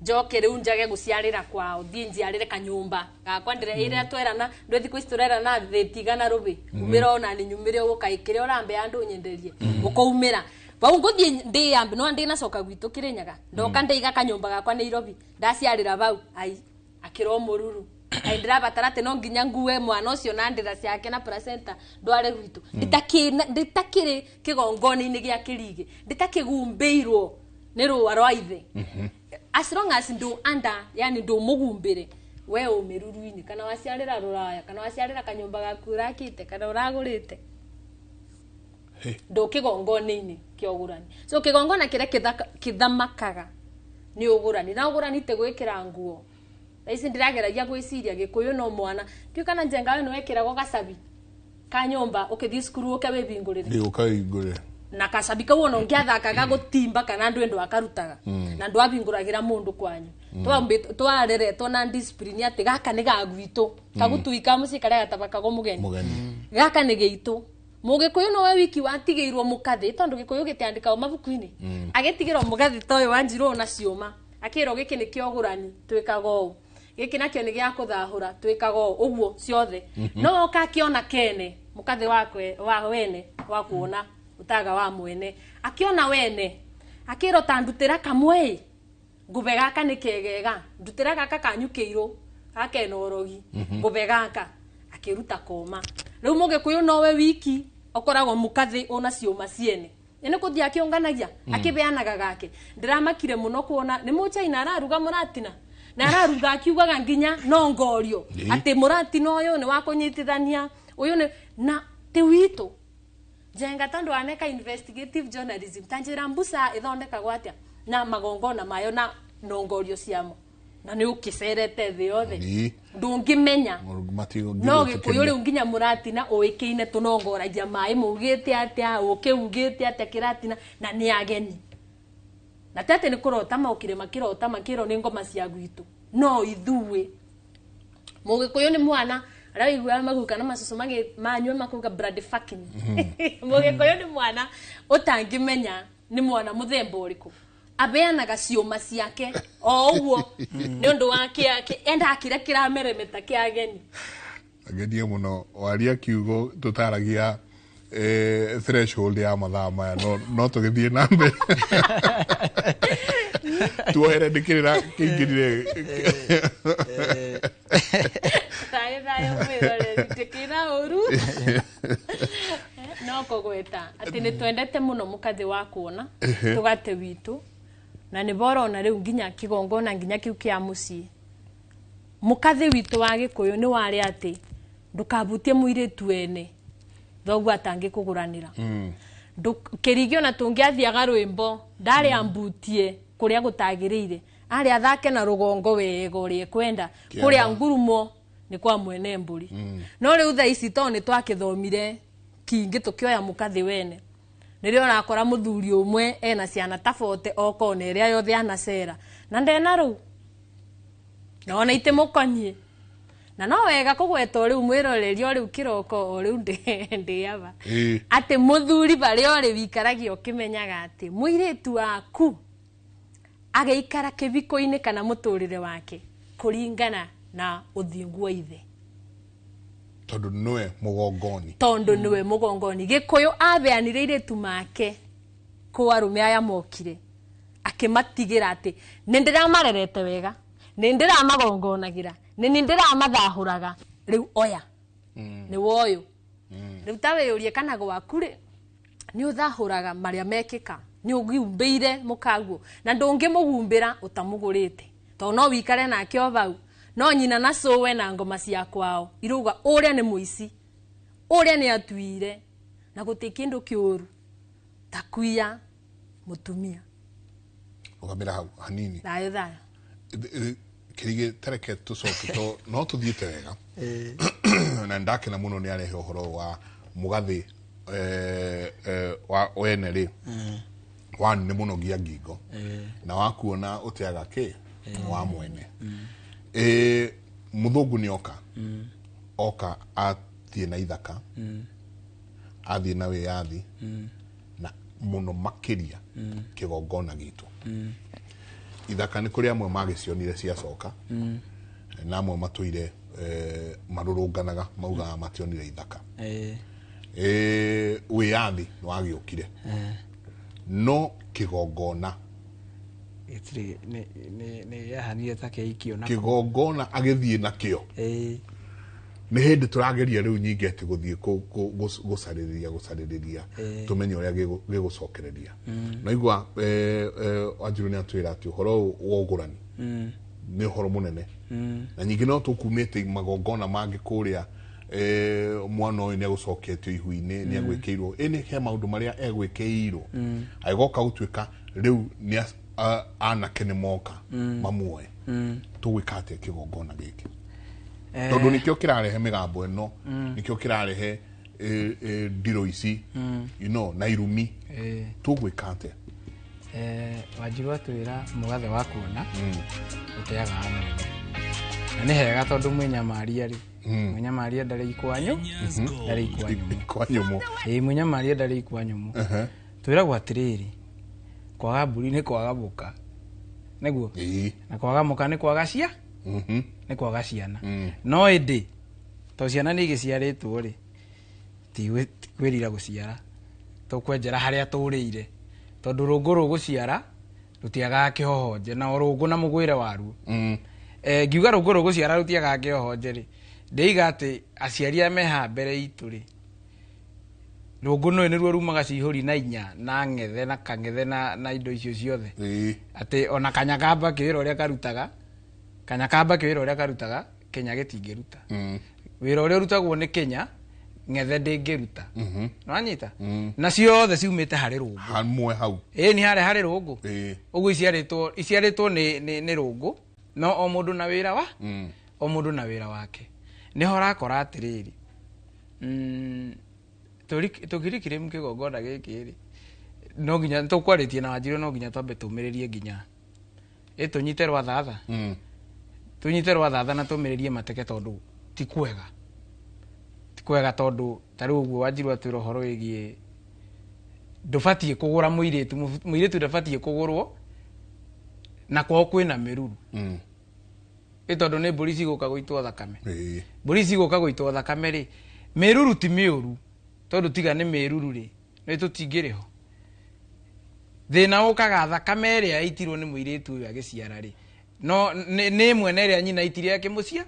njoke rĩu njage gũciarĩra kwao, thiĩ njiarĩre kanyũmba gakwa ndĩre ĩrĩa twerana ndwe thikũ ici tũrerana thĩtigana rũbĩ umĩra ona nĩ nyumĩre ũgũka kĩrĩa ũrambe andũ nyenderie ũkaumĩra bau ngũthiĩ ndĩyambe no ndĩnacoka gwitũ Kĩrĩnyaga ndoka ndĩiga kanyũmba gakwa Nairobi ndaciarĩra bau ai akĩrwo mũruru ai ndĩrabatara atĩ no nginya ngue mwana ũcio na ndĩra ciake na placenta ndware gwitũ. Ndĩtakĩrĩ kĩgongona-inĩ gĩa kĩrigĩ, ndĩtakĩgumbĩirwo nĩ rũa rwa ithe. As long as ndu under, yani ndu mugumbire we umiruruini kana waciarĩra rũraya kana waciarĩra kanyũmba gaku ũrakĩte kana ũragũrĩte, ndũ kĩgongona-inĩ kĩa ũgũrani. So kĩgongona kĩrĩa kĩthamakaga nĩ ũgũrani, na ũgũrani ti gwĩkĩra nguo. Thaa ici ndĩrageragia gwĩciria Gĩkũyũ no mwana ndiũ kana njenga we nĩwekĩragwo gacabi ka nyũmba ũkĩthiĩ cukuru ũke wĩbingũrĩre ũkaingũrĩre na kacabi kau ona ũngĩathakaga gũtimba kana andũ endo akarutaga na ndwabingũragĩra mũndũ kwanyu. Twareretwo na discipline atĩ gaka nĩ ga gwitũ kagutui ka mũciĩ karĩa gatabakagwo mũgeni, gaka nĩ gĩitũ. Mũgĩkũyũ nowe wiki watigĩirwo mũkathĩ tondũ Gĩkũyũ gĩtiandĩkagwo mabuku-inĩ, agĩtigĩrwo mũgathĩ ta ũyũ wanjirwo na ciũma akĩrwo gĩkĩ nĩ kĩa ũgũrani twĩkaga ũũ, gĩkĩ nakĩo nĩ gĩa kũthahũra twĩkaga ũũ, ũguo ciothe. No oka akĩona kene mũkathĩ wakwe wa wene wa kuona utaga wa mwene akiona wene akĩrwo ta ndutĩra kamwe ngũbe gaka nĩ kegega, ndutĩra gaka kanyu kĩirũ gaka kena ũrogi ngũbe gaka, akĩruta koma. Rĩu mũgĩkũyũ nowe wiki okoragwo mũkathĩ ona ciũma ciene nĩ kũthiĩ akĩũnganagia akĩbeanaga gake. Ndĩramakire mũno kuona nĩ mũchaina araruga mũratina na araruga akiugaga nginya no ngorio atĩ mũratina ũyũ nĩ wa kũnyitithania ũyũ nĩ na ti witũ. Njenga tondu aneka investigative journalism tanjira mbuca ithondekagwo atia na magongona mayo na nongorio ciamo na nĩ ũkĩcerete thĩ yothe ndũngĩmenya no Gĩkũyũ rĩu nginya mũratina ũĩkĩine tũnongoragia maĩ maugĩte atĩa ũkĩugĩte atĩa kĩratina na nĩ ageni na tete nĩ kũrota maũkire makĩrota makĩrwo nĩ ngoma cia gwitũ no ithuĩ. Mũgĩkũyũ nĩ mwana arĩa wĩiguaga maguka na macucu manyue makuga blood fucking. Mũgĩkũyũ nĩ mwana ũtangĩmenya nĩ mwana mũthemba ũrĩkũ, abeanaga ciũma ciake o ũguo nĩ ũndũ wa enda kĩrĩa kĩrameremeta kĩa ageni. Agenie mũno waria kiugo tũtaragia threshold ya mathaa maya no tũgĩthiĩ na mbere tuohere ndĩkĩrĩra kĩingĩrire thayũ thayũ mwĩroreri ndĩkĩra ũru no kũgweta atĩ nĩ twendete mũno mũkathĩ wa kuona tũgate witũ na nĩ borona rĩu nginya kĩgongona nginya kĩu kĩa mũciĩ. Mũkathĩ witũ wa Gĩkũyũ nĩ warĩ atĩ ndũkabutie mũirĩtu wene thoguo atangĩkũgũranĩra. Kĩrigio na tũngĩathiaga rwĩmbo ndarĩ ambutie kũrĩa gũtagĩrĩire, arĩ athake na rũgongo wega ũrĩa ekwenda, kũrĩa ngurumo nĩ kwa mwene mbũri. No rĩu thaa ici tondũ nĩ twakĩthomire kingĩ tũkĩoya mũkathĩ wene nĩrĩo ũrakora mũthuri ũmwe ena ciana ta 40 okona ĩrĩa yothe anacera na ndena rũu na ona itimũkoniĩ. Na no wega kũgweta o rĩu mwĩroreri o rĩu kĩroko o rĩu ndĩaba atĩ mũthuri barĩa ũrĩ wikaragia ũkĩmenyaga atĩ mũirĩtu waku agĩikara kĩbiko-inĩ kana mũtũrĩre wake kũringana na ũthingu wa ithe tondũ nĩwe mũgongoni, tondũ nĩwe mũgongoni. Gĩkũyũ abeanire irĩtu make kũ arũme aya mokire akĩmatigĩra atĩ nĩ ndĩramarerete wega Nĩ ndĩramagongonagira, nĩ ndĩramathahũraga. Rĩu oya. Nĩ woyũ. Rĩu ta wĩyũrie kana gwaku rĩ, nĩ ũthahũraga marĩa mekĩka, nĩ ũgiumbĩire mũkaguo na ndũngĩmũhumbĩra ũtamũgũrĩte, tondũ no wikare nake o vau, no nyina na cũwe na ngoma cia kwao irauga ũrĩa nĩ mũici, ũrĩa nĩ atuire, na gũtirĩ kĩndũ kĩũru ta kuiya mũtumia. Ũgamĩra hau hanini. Thayũ thayũ. Kĩrigĩ tareke tũcoke to no tũthiĩte wega na ndakena mũno nĩ arehe ũhoro wa mũgathĩ wa wene rĩ wa nĩ mũnogia ngingo na wakuona ũteaga kĩ wa mwene. Mũthũngũ nĩ oka oka athiĩ na ithaka, athiĩ na wĩyathi na mũno makĩria kĩgongona gitũ. Ithaka nĩ kũrĩ amwe magĩcionire ciacoka na amwe matũire marũrũnganaga maugaga mationire ithaka. Wĩyathi nĩ wagĩũkire no kĩgongona gĩtirĩ nĩ yahanire ta kĩaikio na kĩgongona agĩthiĩ nakĩo. Nĩ hĩndĩ tũrageria rĩu nyingĩ atĩ gũthiĩ gũcarĩrĩria tũmenye ũrĩa gĩgũcokereria. Naigua Wanjiru nĩ atwĩra atĩ ũhoro wa ũgũrani nĩ ũhoro mũnene na nyingĩ no tũkumĩte magongona mangĩ kũrĩa mwana ũyũ nĩ agũcoketio ihu-inĩ, nĩ agwĩkĩirwo ĩ nĩ he maũndũ marĩa egwĩkĩirwo agĩgoka gũtuĩka rĩu nĩ anake nĩ moka mamuoe. Tũgwĩka atĩa kĩgongona gĩkĩ? Tondũ nĩkĩo kĩrarehe mĩgambo ĩno, nĩkĩo kĩrarehe ndiro ici, you know, na irumi. Tũgwĩka atĩa? Wanjiru atwĩra mũgathe wa kuona ũteaga wa mwene, na nĩ hega tondũ mwĩnyamaria rĩ, mwĩnyamaria ndarĩ ikwa ndarĩ ikwa nyũmũ. Ĩĩ, mwĩnyamaria ndarĩ ikwa nyũmũ. Twĩragwo atĩrĩrĩ, kwaga mbũri nĩ kwaga mũka, nĩguo, na kwaga mũka nĩ kwaga cia nĩ kwaga ciana. No ĩndĩ to ciana nĩ igĩciarĩtwo rĩ, ti kwĩrira gũciara, tũkwenjera harĩa tũrĩire, tondũ rũngũ rũgũciara rũtiagaga kĩhohonje, na o rũngũ na mũgwĩre waruo. Ngiuga rũngũ rũgũciara rũtiagaga kĩhohonje rĩ, ndĩiga atĩ aciari arĩa me haha mbere itũ rĩ, rũngũ nũĩ nĩruo rumaga cihũri na inya na ng'ethe na kang'ethe na indo icio ciothe, atĩ ona kanyakamba kĩwĩra ũrĩa karutaga, kanyakamba kĩwĩra ũrĩa karutaga Kenya gĩtingĩruta. Wĩra ũrĩa ũrutagwo nĩ Kenya ng'ethe ndĩngĩruta. Nĩwanyita? Na ciothe ciumĩte harĩ rũngũ. Hamwe hau. Ĩĩ, nĩ harĩa harĩ rũngũ. Ũguo iciarĩtwo nĩ rũngũ, no o mũndũ na wĩra wa o mũndũ na wĩra wake. Nĩho ũrakora atĩrĩrĩ, tũkirikire kĩgongona gĩkĩ rĩ, no nginya tũkwarĩtie na Wanjiru, no nginya twambe tũmĩrĩrie nginya ĩ tũnyite rwathatha. Tũnyite rwathatha na tũmĩrĩrie mateke, tondũ ti kwega. Ti kwega tondũ ta rĩu ũguo Wanjiru atwĩra ũhoro wĩgiĩ ndũbatiĩ kũgũra mũirĩtu, mũirĩtu ndabatiĩ kũgũrwo na kwao kwĩna mĩruru. Ĩ tondũ nĩ mbũri cigũka gũitwo thakame. Mbũri cigũka gũitwo thakame rĩ, mĩruru ti mĩũru, tondũ tiga nĩ mĩruru rĩ, nĩ tũtingĩrĩ ho. Thĩna ũkaga thakame ĩrĩa yaitirwo nĩ mũirĩtu ũyũ agĩciara rĩ, no nĩ ĩmwe na ĩrĩa nyina aitire akĩmũcia,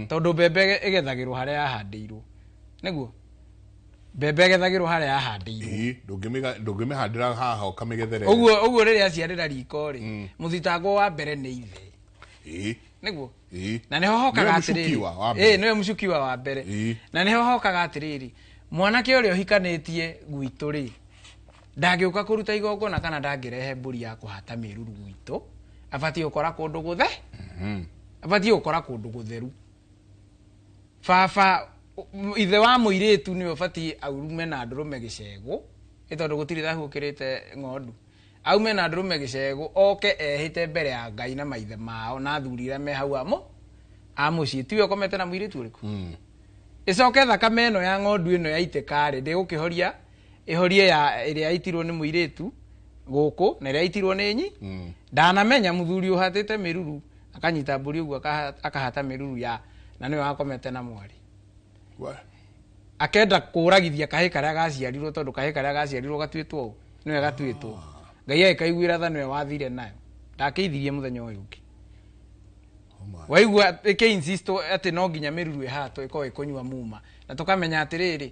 tondũ mbembe ĩgethagĩrwo harĩa yahandĩirwo. Nĩguo? Mbembe ĩgethagĩrwo harĩa yahandĩirwo. Ndũngĩmĩhandĩra haha ũkamĩgethere. Ũguo rĩrĩa aciarĩra riko rĩ, mũthitangwo wa mbere nĩ ithe. Nĩguo? Na nĩho hokaga atĩrĩrĩ. Nĩwe mũcukiwa wa mbere. Na nĩho hokaga atĩrĩrĩ, mwanake ũrĩa ũhikanĩtie gwitũ rĩ, ndangĩũka kũruta igongona kana ndangĩrehe mbũri ya kũhata mĩruru gwitũ, abatiĩ gũkora kũndũ gũthe, abatiĩ gũkora kũndũ gũtheru. Baba ithe wa mũirĩtu nĩwe ũbatiĩ aume na ndũrũme gĩcegũ, ĩ tondũ gũtirĩ thahu ũkĩrĩte ng'ondu. Aume na ndũrũme gĩcegũ, oke ehĩte mbere ya Ngai na maithe mao na athuri arĩa me hau a mũciĩ, tiwe ũkomete na mũirĩtu ũrĩkũ? Ĩcoke thakame ĩno ya ng'ondu ĩno yaitĩka rĩ, ndĩgũkĩhoria, ĩhorie ya ĩrĩa yaitirwo nĩ mũirĩtu gũkũ na ĩrĩa yaitirwo nĩ nyi. Ndanamenya mũthuri ũhatĩte mĩruru akanyita mbũri ũguo akahata mĩruru ya na nĩwe wakomete na mwarĩ. Akenda kũragithia kahĩ karĩa gaciarirwo, tondũ kahĩ karĩa gaciarirwo gatuĩtwo ũũ, nĩwe gatuĩtwo. Ngai agĩkaiguĩra tha, nĩwe wathire nayo, ndakĩithirie mũthenya ũyũ ũngĩ. Waigua ĩkĩ insist atĩ no nginya mĩruru ĩhatwo ĩkorwo ĩkũnyua muma, na tũkamenya atĩrĩrĩ,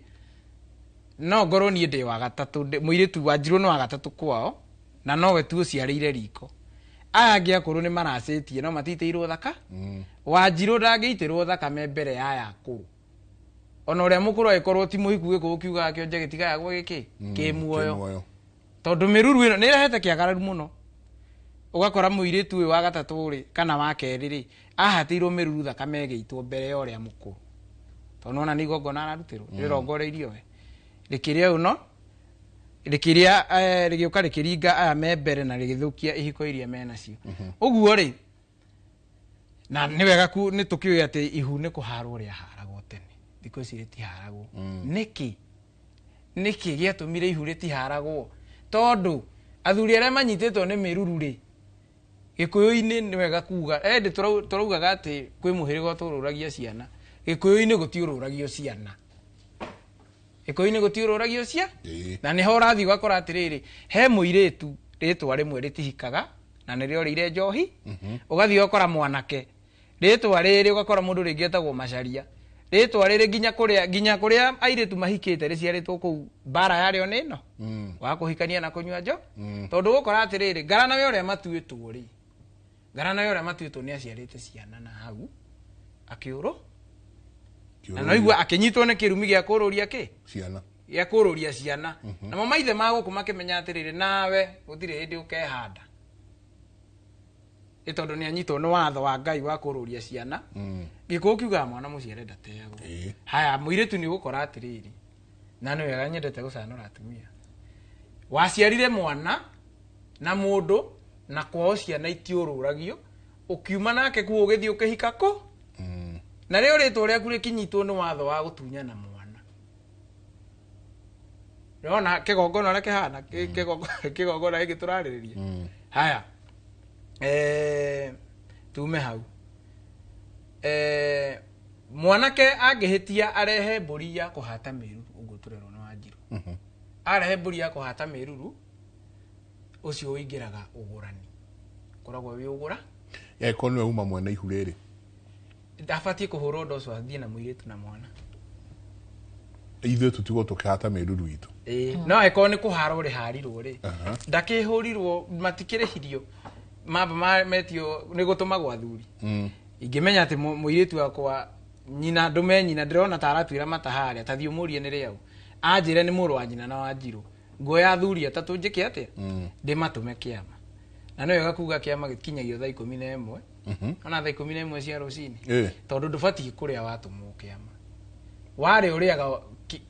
no ngorwo niĩ ndĩ wa gatatũ, mũirĩtu wanjirwo nĩ wa gatatũ kwao, na nowe tu ũciarĩire riko. Aya angĩ akũrũ nĩ maracĩtie no matitĩirwo thaka. Wanjirwo ndangĩitĩrwo thakame mbere ya aya akũrũ. Ona ũrĩa mũkũrũ angĩkorwo ti mũhiku, gĩkũyũ kiugaga kĩonje gĩtigayagwo gĩkĩ kĩ muoyo, tondũ mĩruru ĩno nĩ ĩrehete kĩagararu mũno. Ũgakora mũirĩtu ũyũ wa gatatũ rĩ, kana wa kerĩ rĩ, ahatĩirwo mĩruru thakame ĩgĩitwo mbere ya ũrĩa mũkũrũ, tondũ nona nĩ igongona ararutĩrwo, rĩrongoreirio we rĩkĩrĩa ũno rĩkĩrĩa, rĩgĩũka rĩkĩringa aya me mbere na rĩgĩthũkia ihiko iria menacio. Ũguo rĩ, na nĩ wega nĩ tũkĩũĩ atĩ ihu nĩ kũharwo rĩaharagwo tene, thikũ ici rĩtiharagwo. Nĩkĩ nĩkĩ gĩatũmire ihu rĩtiharagwo? Tondũ athuri arĩa manyitĩtwo nĩ mĩruru rĩ, gĩkũyũ-inĩ nĩ wega kuga ĩndĩ tũraugaga atĩ kwĩ mũhĩrĩga ũtũrũragia ciana. Gĩkũyũ-inĩ gũtiũrũragio ciana, gĩkũyũ-inĩ gũtiũrũragio cia, na nĩho ũrathiĩ ũgakora atĩrĩrĩ, he mũirĩtu rĩtwa rĩmwe rĩtihikaga na nĩrĩo rĩire njohi. Ũgathiĩ ũgakora mwanake rĩtwa rĩrĩ, ũgakora mũndũ rĩngĩ etagwo Macaria, rĩtwa rĩrĩ nginya kũrĩa airĩtu mahikĩte rĩciarĩtwo kũu, mbara yarĩo nĩ ĩno wa kũhikania na kũnyua njo. Tondũ ũgũkora atĩrĩrĩ, ngarana we ũrĩa matuĩtwo rĩ, ngarana we ũrĩa matuĩtwo nĩ aciarĩte ciana na hau akĩũrũ, na noigua akĩnyitwo nĩ kĩrumi gĩa kũrũria kĩ ciana, gĩa kũrũria ciana. Namo maithe ma gũkũ makĩmenya atĩrĩrĩ, nawe gũtirĩ hĩndĩ ũkehanda, ĩ tondũ nĩ anyitwo nĩ watho wa Ngai wa kũrũria ciana. Gĩkũyũ kiugaga mwana mũciare ndateagwo. Haya, mũirĩtu nĩ ũgũkora atĩrĩrĩ, na nĩ wega nyendete gũcanũra atumia, waciarire mwana na mũndũ na kwao ciana itiũrũragio, ũkiuma nake kuo ũgĩthiĩ ũkĩhika kũ, na rĩo rĩtwa rĩaku rĩkinyitwo nĩ watho wa gũtunyana mwana. Nĩwona kĩgongona ũrĩa kĩhana, kĩgongona gĩkĩ tũrarĩrĩria. Haya, tume hau. Mwanake angĩhĩtia arehe mbũri ya kũhata mĩruru, ũguo tũrerwo nĩ Wanjirũ, arehe mbũri ya kũhata mĩruru, ũcio ũingĩraga ũgũrani, ũkoragwo wĩ ũgũra. Angĩkorwo nĩwe uma mwene ihu rĩrĩ, ndabatiĩ kũhũrwo ũndũ ũcio, athiĩ na mũirĩtu na mwana. Ithuĩ tũtigwo tũkĩhata mĩruru itũ. No angĩkorwo nĩ kũharwo rĩharirwo rĩ, ndakĩhũrirwo, matikĩrĩhirio, mamba metio nĩ gũtũmagwo athuri. Ingĩmenya atĩ mũirĩtu wakwa nyina ndũme nyina ndĩrona ta aratuĩra mata harĩa, ta thiĩ ũmũrie nĩ rĩau, anjĩre nĩ mũrũ wa nyina na Wanjirũ, nguoya athuri atatũ njĩke atĩa, ndĩmatũme kĩama. Na nĩ wega kuga kĩama gĩkinyagio thaa 11, ona thaa 11 cia rũcinĩ, tondũ ndũbatiĩ kũrĩa watũmwo kĩama, warĩ ũrĩaga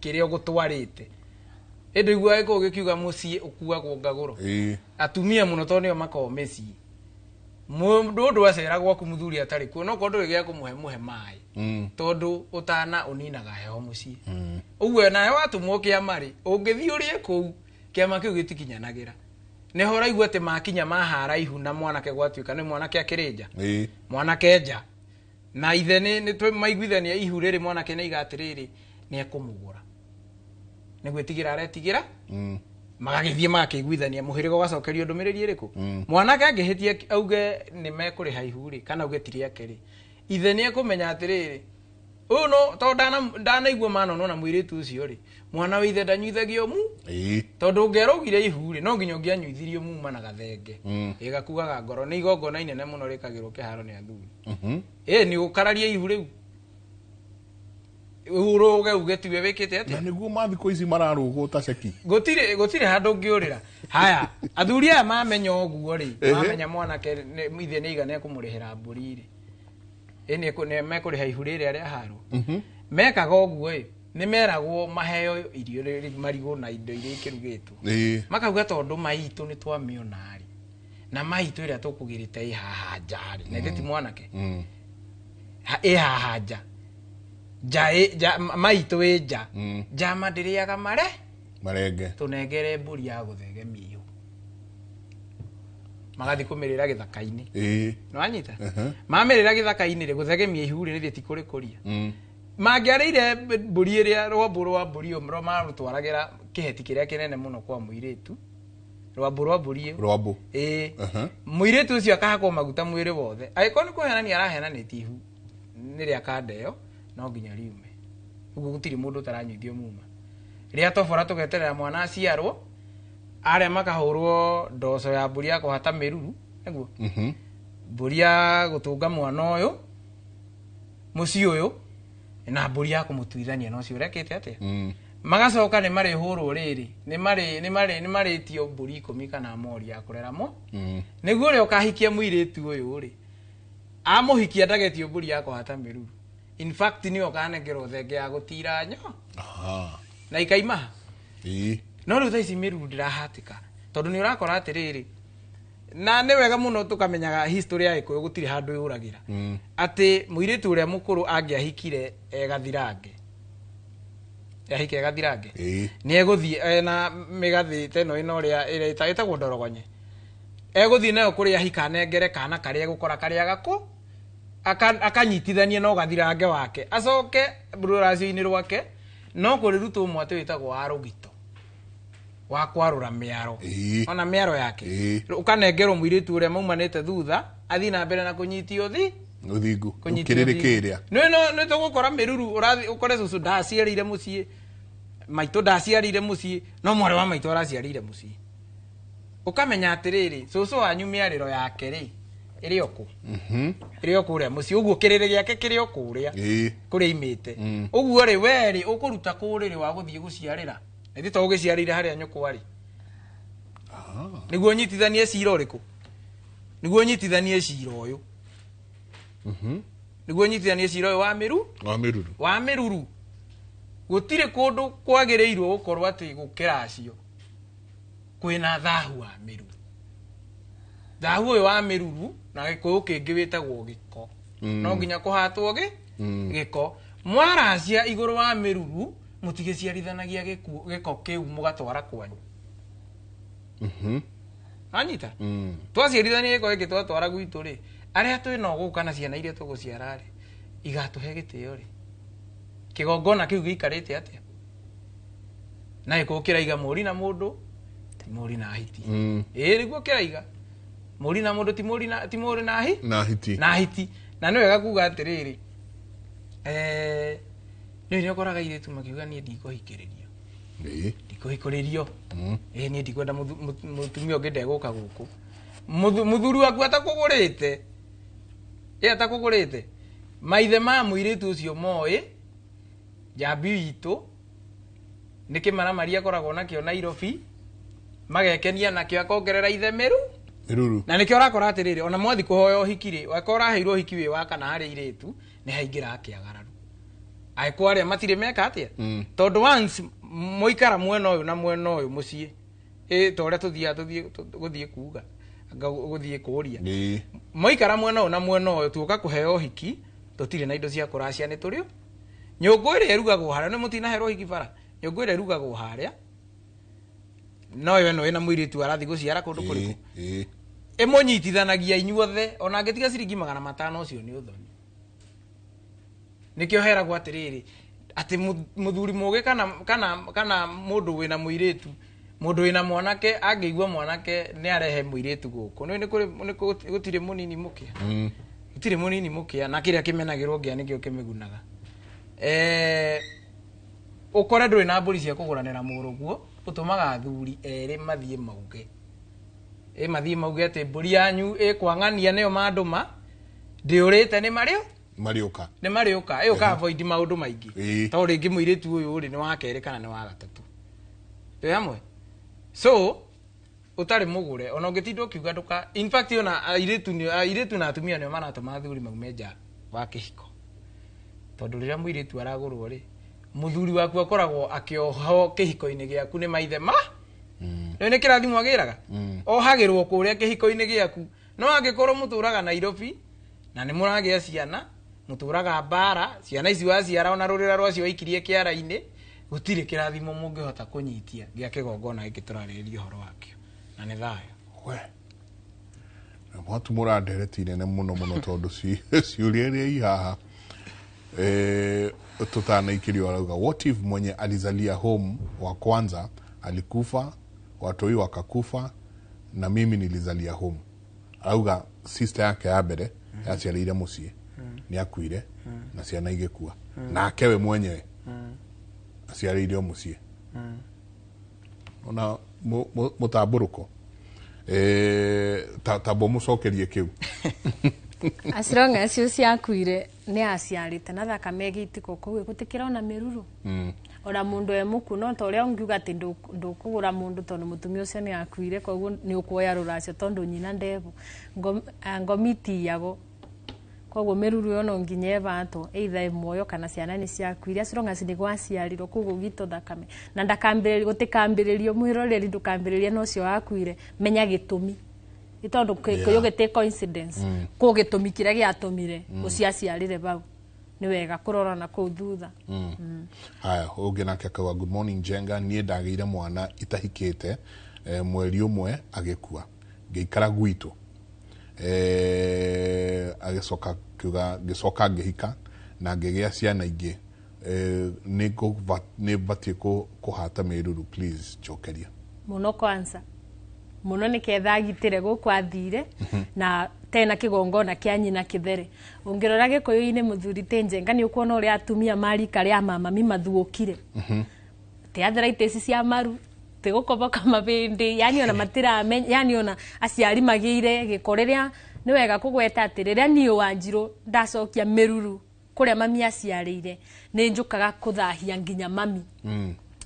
kĩrĩa ũgũtwarĩte. Ĩndĩ igua gĩkũyũ gĩkiuga mũciĩ ũkuagwo ngagũro. Atumia mũno tondũ nĩo makoragwo mĩciĩ. Mũndũ ũndũ acera gwaku mũthuri atarĩ kuo, no korwo ndũrĩ gĩa kũmũhe mũhe maĩ, tondũ ũtana ũninaga heho mũciĩ. Ũguo nawe watũmwo kĩama rĩ, ũngĩthiĩ ũrĩe kũu, kĩama kĩu gĩtikinyanagĩra. Nĩho ũraigua atĩ makinya mahara ihu na mwanake gwatuĩka nĩ mwanake akĩrĩ nja, mwanake nja na ithe nĩ maiguithania ihu rĩrĩ, mwanake nĩ aiga atĩrĩrĩ, nĩ ekũmũgũra, nĩ gwĩtigĩra aretigĩra, magagĩthiĩ magakĩiguithania, mũhĩrĩga ũgacokerio ndũmĩrĩri ĩrĩkũ. Mwanake angĩhĩtia auge nĩ mekũrĩha ihu rĩ, kana auge ti rĩake rĩ, ithe nĩ ekũmenya atĩrĩrĩ, ũyũ no tondũ ndanaigua manono na mũirĩtu ũcio rĩ, mwana wa ithe ndanyuithagio mu, tondũ ũngĩaraugire ihu rĩ, no nginya ũngĩanyuithirio muma na gathenge, ĩgakuaga ngoro. Nĩ igongona inene mũno rĩkagĩrwo kĩharo nĩ athuri. Nĩ ũkararia ihu rĩu, uruge uge tiwe wĩkĩte atĩa, na nĩguo mathikũ ici mararũgwo ta ceki, gũtirĩ handũ ũngĩũrĩra. Haya, athuri aya mamenya ũguo rĩ, mamenya mwanake ithe nĩ aiga nĩekũmũrĩhĩra mbũri rĩ, nĩ mekũrĩha ihu rĩrĩa rĩaharwo. Mekaga ũguo ĩ, nĩ meragwo maheo irio marigũ na indo iria ikĩrugĩtwo, makauga tondũ maitũ nĩ twamĩona rĩ, na maitũ ĩrĩa tũkũgĩrĩte ĩ haha nja rĩ, na ithe ti mwanake, ĩ haha nja, nja maitũ ĩ nja, njama ndĩrĩaga mare marenge, tũnengere mbũri ya gũthegemia ihu, magathiĩ kũmĩrĩra gĩthaka-inĩ. Nĩwanyita? Mamĩrĩra gĩthaka-inĩ rĩ, gũthegemia ihu rĩ, nĩthiĩ ti kũrĩkũria. Mangĩarĩire mbũri ĩrĩa rwambũ rwa mbũri ĩyo marũtwaragĩra kĩheti kĩrĩa kĩnene mũno kwa mũirĩtu, Rwambu rwa mbũri ĩyo. Rwambu. Ĩĩ. Mũirĩtu ũcio akahakwo maguta mwĩrĩ wothe. Angĩkorwo nĩ kũhenania arahenanĩtie ihu nĩ rĩa kanda ĩyo, no nginya riume. Ũguo gũtirĩ mũndũ ũtaranyuithio muma. Rĩa tobora tũgeterera mwana aciarwo, arĩa makahũrwo ndoco ya mbũri ya kũhata mĩruru, nĩguo? Mbũri ya gũtũnga mwana ũyũ, mũciĩ ũyũ, na mbũri ya kũmũtuithania na ũcio ũrekĩte atĩa? Magacoka nĩ marĩhũrwo rĩrĩ, nĩ marĩtio mbũri 10 kana mori ya kũrera mo. Nĩguo ũrĩa ũkahikia mũirĩtu ũyũ rĩ, amũhikia ndagetio mbũri ya kũhata mĩruru. In fact nĩwe ũkanengerwo thenge ya gũtira nyo. Na ikaima. No rĩu thaa ici mĩruru ndĩrahatĩka tondũ nĩ ũrakora atĩrĩrĩ, na nĩ wega mũno tũkamenyaga history ya Gĩkũyũ gũtirĩ handũ yũragĩra. Atĩ mũirĩtu ũrĩa mũkũrũ angĩahikire egathirange, ahike egathirange, nĩ egũthiĩ na mĩgathĩ ta ĩno ĩno ũrĩa ĩrĩa ĩtagwo ndorogonye, egũthiĩ nayo kũrĩa ahika anengere kana karĩa egũkora karĩa gakũ, akanyitithanie na ũgathirange wake, acoke rũracio-inĩ rwake no kũrĩrutwo mwatĩ wĩtagwo wa rũgito wa kwarũra mĩaro, ona mĩaro yake ũkanengerwo mũirĩtu ũrĩa maumanĩte thutha athiĩ na mbere na kũnyitio thi ũthingu kĩrĩrĩ kĩrĩa nĩ tũgũkora mĩruru ũrathiĩ ũkore cũcũ ndaciarĩire mũciĩ, maitũ ndaciarĩire mũciĩ, no mwarĩ wa maitũ araciarĩire mũciĩ. Ũkamenya atĩrĩrĩ, cũcũ wanyu mĩarĩro yake rĩ ĩrĩ o kũ? Ĩrĩ o kũrĩa mũciĩ, ũguo kĩrĩrĩ gĩake kĩrĩ o kũrĩa kũrĩa imĩte. Ũguo rĩ, we rĩ ũkũruta kũrĩrĩ wa gũthiĩ gũciarĩra, na ithuĩ to ũgĩciarĩire harĩa nyũkwa rĩ, nĩguo ũnyitithanie cira ũrĩkũ? Nĩguo ũnyitithanie cira ũyũ. Nĩguo ũnyitithanie cira ũyũ wa mĩru? Wa mĩruru. Wa mĩruru. Gũtirĩ kũndũ kwagĩrĩirwo gũkorwo atĩ gũkĩracio kwĩna thahu wa mĩruru. Thahu ũyũ wa mĩruru na Gĩkũyũ kĩngĩ wĩtagwo gĩko. No nginya kũhatwo gĩko. Mwaracia igũrũ wa mĩruru mũtigĩciarithanagia gĩko kĩu mũgatwara kwanyu. Anyita? Twaciarithania gĩko gĩkĩ twatwara gwitũ rĩ, arĩa twĩna gũkũ kana ciana iria tũgũciara rĩ, igatũhe gĩtĩo rĩ. Kĩgongona kĩu gĩikarĩte atĩa? Na gĩkũyũ kĩraiga mũri na mũndũ ti mũri na hiti. Ĩĩ nĩguo kĩraiga. Mũri na mũndũ ti mũri na ti mũri na hi? Na hiti. Na hiti. Na nĩ wega kuga atĩrĩrĩ, nĩ ũkoraga airĩtu makiuga niĩ ndikũhikĩrĩrio. Ndikũhikũrĩrio. Ĩĩ niĩ ndikwenda mũtumia ũngĩ ndegũka gũkũ. Mũthuri waku atakũgũrĩte. Ĩ atakũgũrĩte. Maithe ma mũirĩtu ũcio moĩ njambi witũ nĩ kĩmaramari akoragwo nakĩo Nairobi, magekenia nakĩo akongerera ithe mĩru. Mĩruru. Na nĩkĩo ũrakora atĩrĩrĩ, ona mwathi kũhoya ũhiki rĩ, wakorwo ũraheirwo ũhiki wĩ wa kana harĩ airĩtu, nĩ haingĩraga kĩagararu. Angĩkorwo arĩa matirĩ meka atĩa? Tondũ once mũikara mwena ũyũ na mwena ũyũ mũciĩ, ta ũrĩa tũthiaga gũthiĩ kuga, gũthiĩ kũũria. Mũikara mwena ũyũ na mwena ũyũ tuoka kũheo ũhiki, tũtirĩ na indo cia kũracia nĩ tũrĩ. Nyũngũ ĩrĩa ĩrugagwo harĩa, nĩ mũtinaherwo ũhiki bara. Nyũngũ ĩrĩa ĩrugagwo harĩa, no yo ĩno ĩna mũirĩtu arathiĩ gũciara kũndũ kũrĩkũ? Ĩmũnyitithanagia inyuothe, ona angĩtiga ciringi 500 ũcio nĩ ũthoni. Nĩkĩo heragwo atĩrĩrĩ, atĩ mũthuri mũgĩ kana mũndũ wĩna mũirĩtu, mũndũ wĩna mwanake angĩigua mwanake nĩ arehe mũirĩtu gũkũ. Nĩ kũrĩ gũtirĩ mũnini mũkĩa. Gũtirĩ mũnini mũkĩa, na kĩrĩa kĩmenagĩrwo ngĩa nĩkĩo kĩmĩgunaga. Ũkore ndũrĩ na mbũri cia kũgũranĩra mũrũguo, ũtũmaga athuri erĩ mathiĩ mauge. Mathiĩ mauge atĩ mbũri yanyu ĩkwang'ania nĩyo mandũma, ndĩũrĩte nĩ marĩo? Marĩũka. Nĩ marĩũka. Ĩũka avoid maũndũ maingĩ. Tondũ rĩngĩ mũirĩtu ũyũ rĩ nĩ wa kerĩ kana nĩ wa gatatũ. Twĩ hamwe? So, ũtarĩ mũgũre, ona ũngĩtinda ũkiuga ndũka, in fact ona airĩtu na atumia nĩo maratũma athuri maume nja wa kĩhiko. Tondũ rĩrĩa mũirĩtu aragũrwo rĩ, mũthuri waku akoragwo akĩohwo kĩhiko-inĩ gĩaku nĩ maithe ma? Rĩu nĩ kĩrathimo agĩraga? Ohagĩrwo kũrĩa kĩhiko-inĩ gĩaku. No angĩkorwo mũtũraga Nairobi na nĩ mũragĩa ciana, mũtũraga mbara, ciana ici waciara ona rũrĩra rwacio waikirie kĩara-inĩ, gũtirĩ kĩrathimo mũngĩhota kũnyitia gĩa kĩgongona gĩkĩ tũrarĩrĩria ũhoro wakĩo. Na nĩ thayũ. We. Mwatumũra ndereti nene mũno mũno tondũ ciũria iria i haha tutanaikĩrio arauga what if mwenye alizalia home wa kwanza alikufa, watoi wakakufa, Na mimi nilizalia home. Arauga sister yake ya mbere yaciarĩire mũciĩ, nĩ akuire na ciana igĩkua, nake we mwenyewe aciarĩire o mũciĩ. Ona mũtambũrũko tamba mũcokerie kĩu. As long as cio ciakuire nĩ aciarĩte na thakame ĩgĩitĩka kũu gũtikĩrona mĩruru. Ona mũndũ e mũkuũ no ta ũrĩa ũngiuga atĩ ndũkũgũra mũndũ tondũ mũtumia ũcio nĩ akuire, koguo nĩ ũkuoya rũracio tondũ nyina ndevo. Ngomi itiyagwo, koguo mĩruru ĩyo no nginya ĩbatwo either ĩ muoyo kana ciana nĩ ciakuire, as long as nĩ gwaciarirwo koguo gitũ thakame na ndakambĩrĩrio gũtikambĩrĩrio mwĩroreri ndũkambĩrĩrie na ũcio wakuire, menya gĩtũmi nĩ tondũ kĩo gĩtĩ coincidence. Kũ gĩtũmi kĩrĩa gĩatũmire ũcio aciarĩre bau nĩ wega kũrora na kũu thutha. Haya, ũngĩ nake akauga, "Good morning Njenga, niĩ ndagĩire mwana itahikĩte, mweri ũmwe agĩkua, ngĩikara gwitũ, agĩcoka kiuga ngĩcoka ngĩhika na ngĩgĩa ciana ingĩ, nĩ batiĩ kũhata mĩruru? Please njokeria." Mũno kwanza mũno nĩ ketha agitĩre gũkũ athire na tena kĩgongona kĩa nyina kĩthere. Ũngĩrora gĩkũyũ-inĩ, mũthuri tĩ Njenga, nĩ ũkuona ũrĩa atumia marika rĩa mamami mathuũkire ti arthritis cia maru, ti gũkoboka mabĩndĩ, yani ona matiramenya, yani ona aciari magĩire gĩko. Rĩrĩa nĩ wega kũgweta atĩ rĩrĩa niĩ Wanjirũ ndacokia mĩruru kũrĩa mami aciarĩire, nĩ njũkaga kũthahia nginya mami,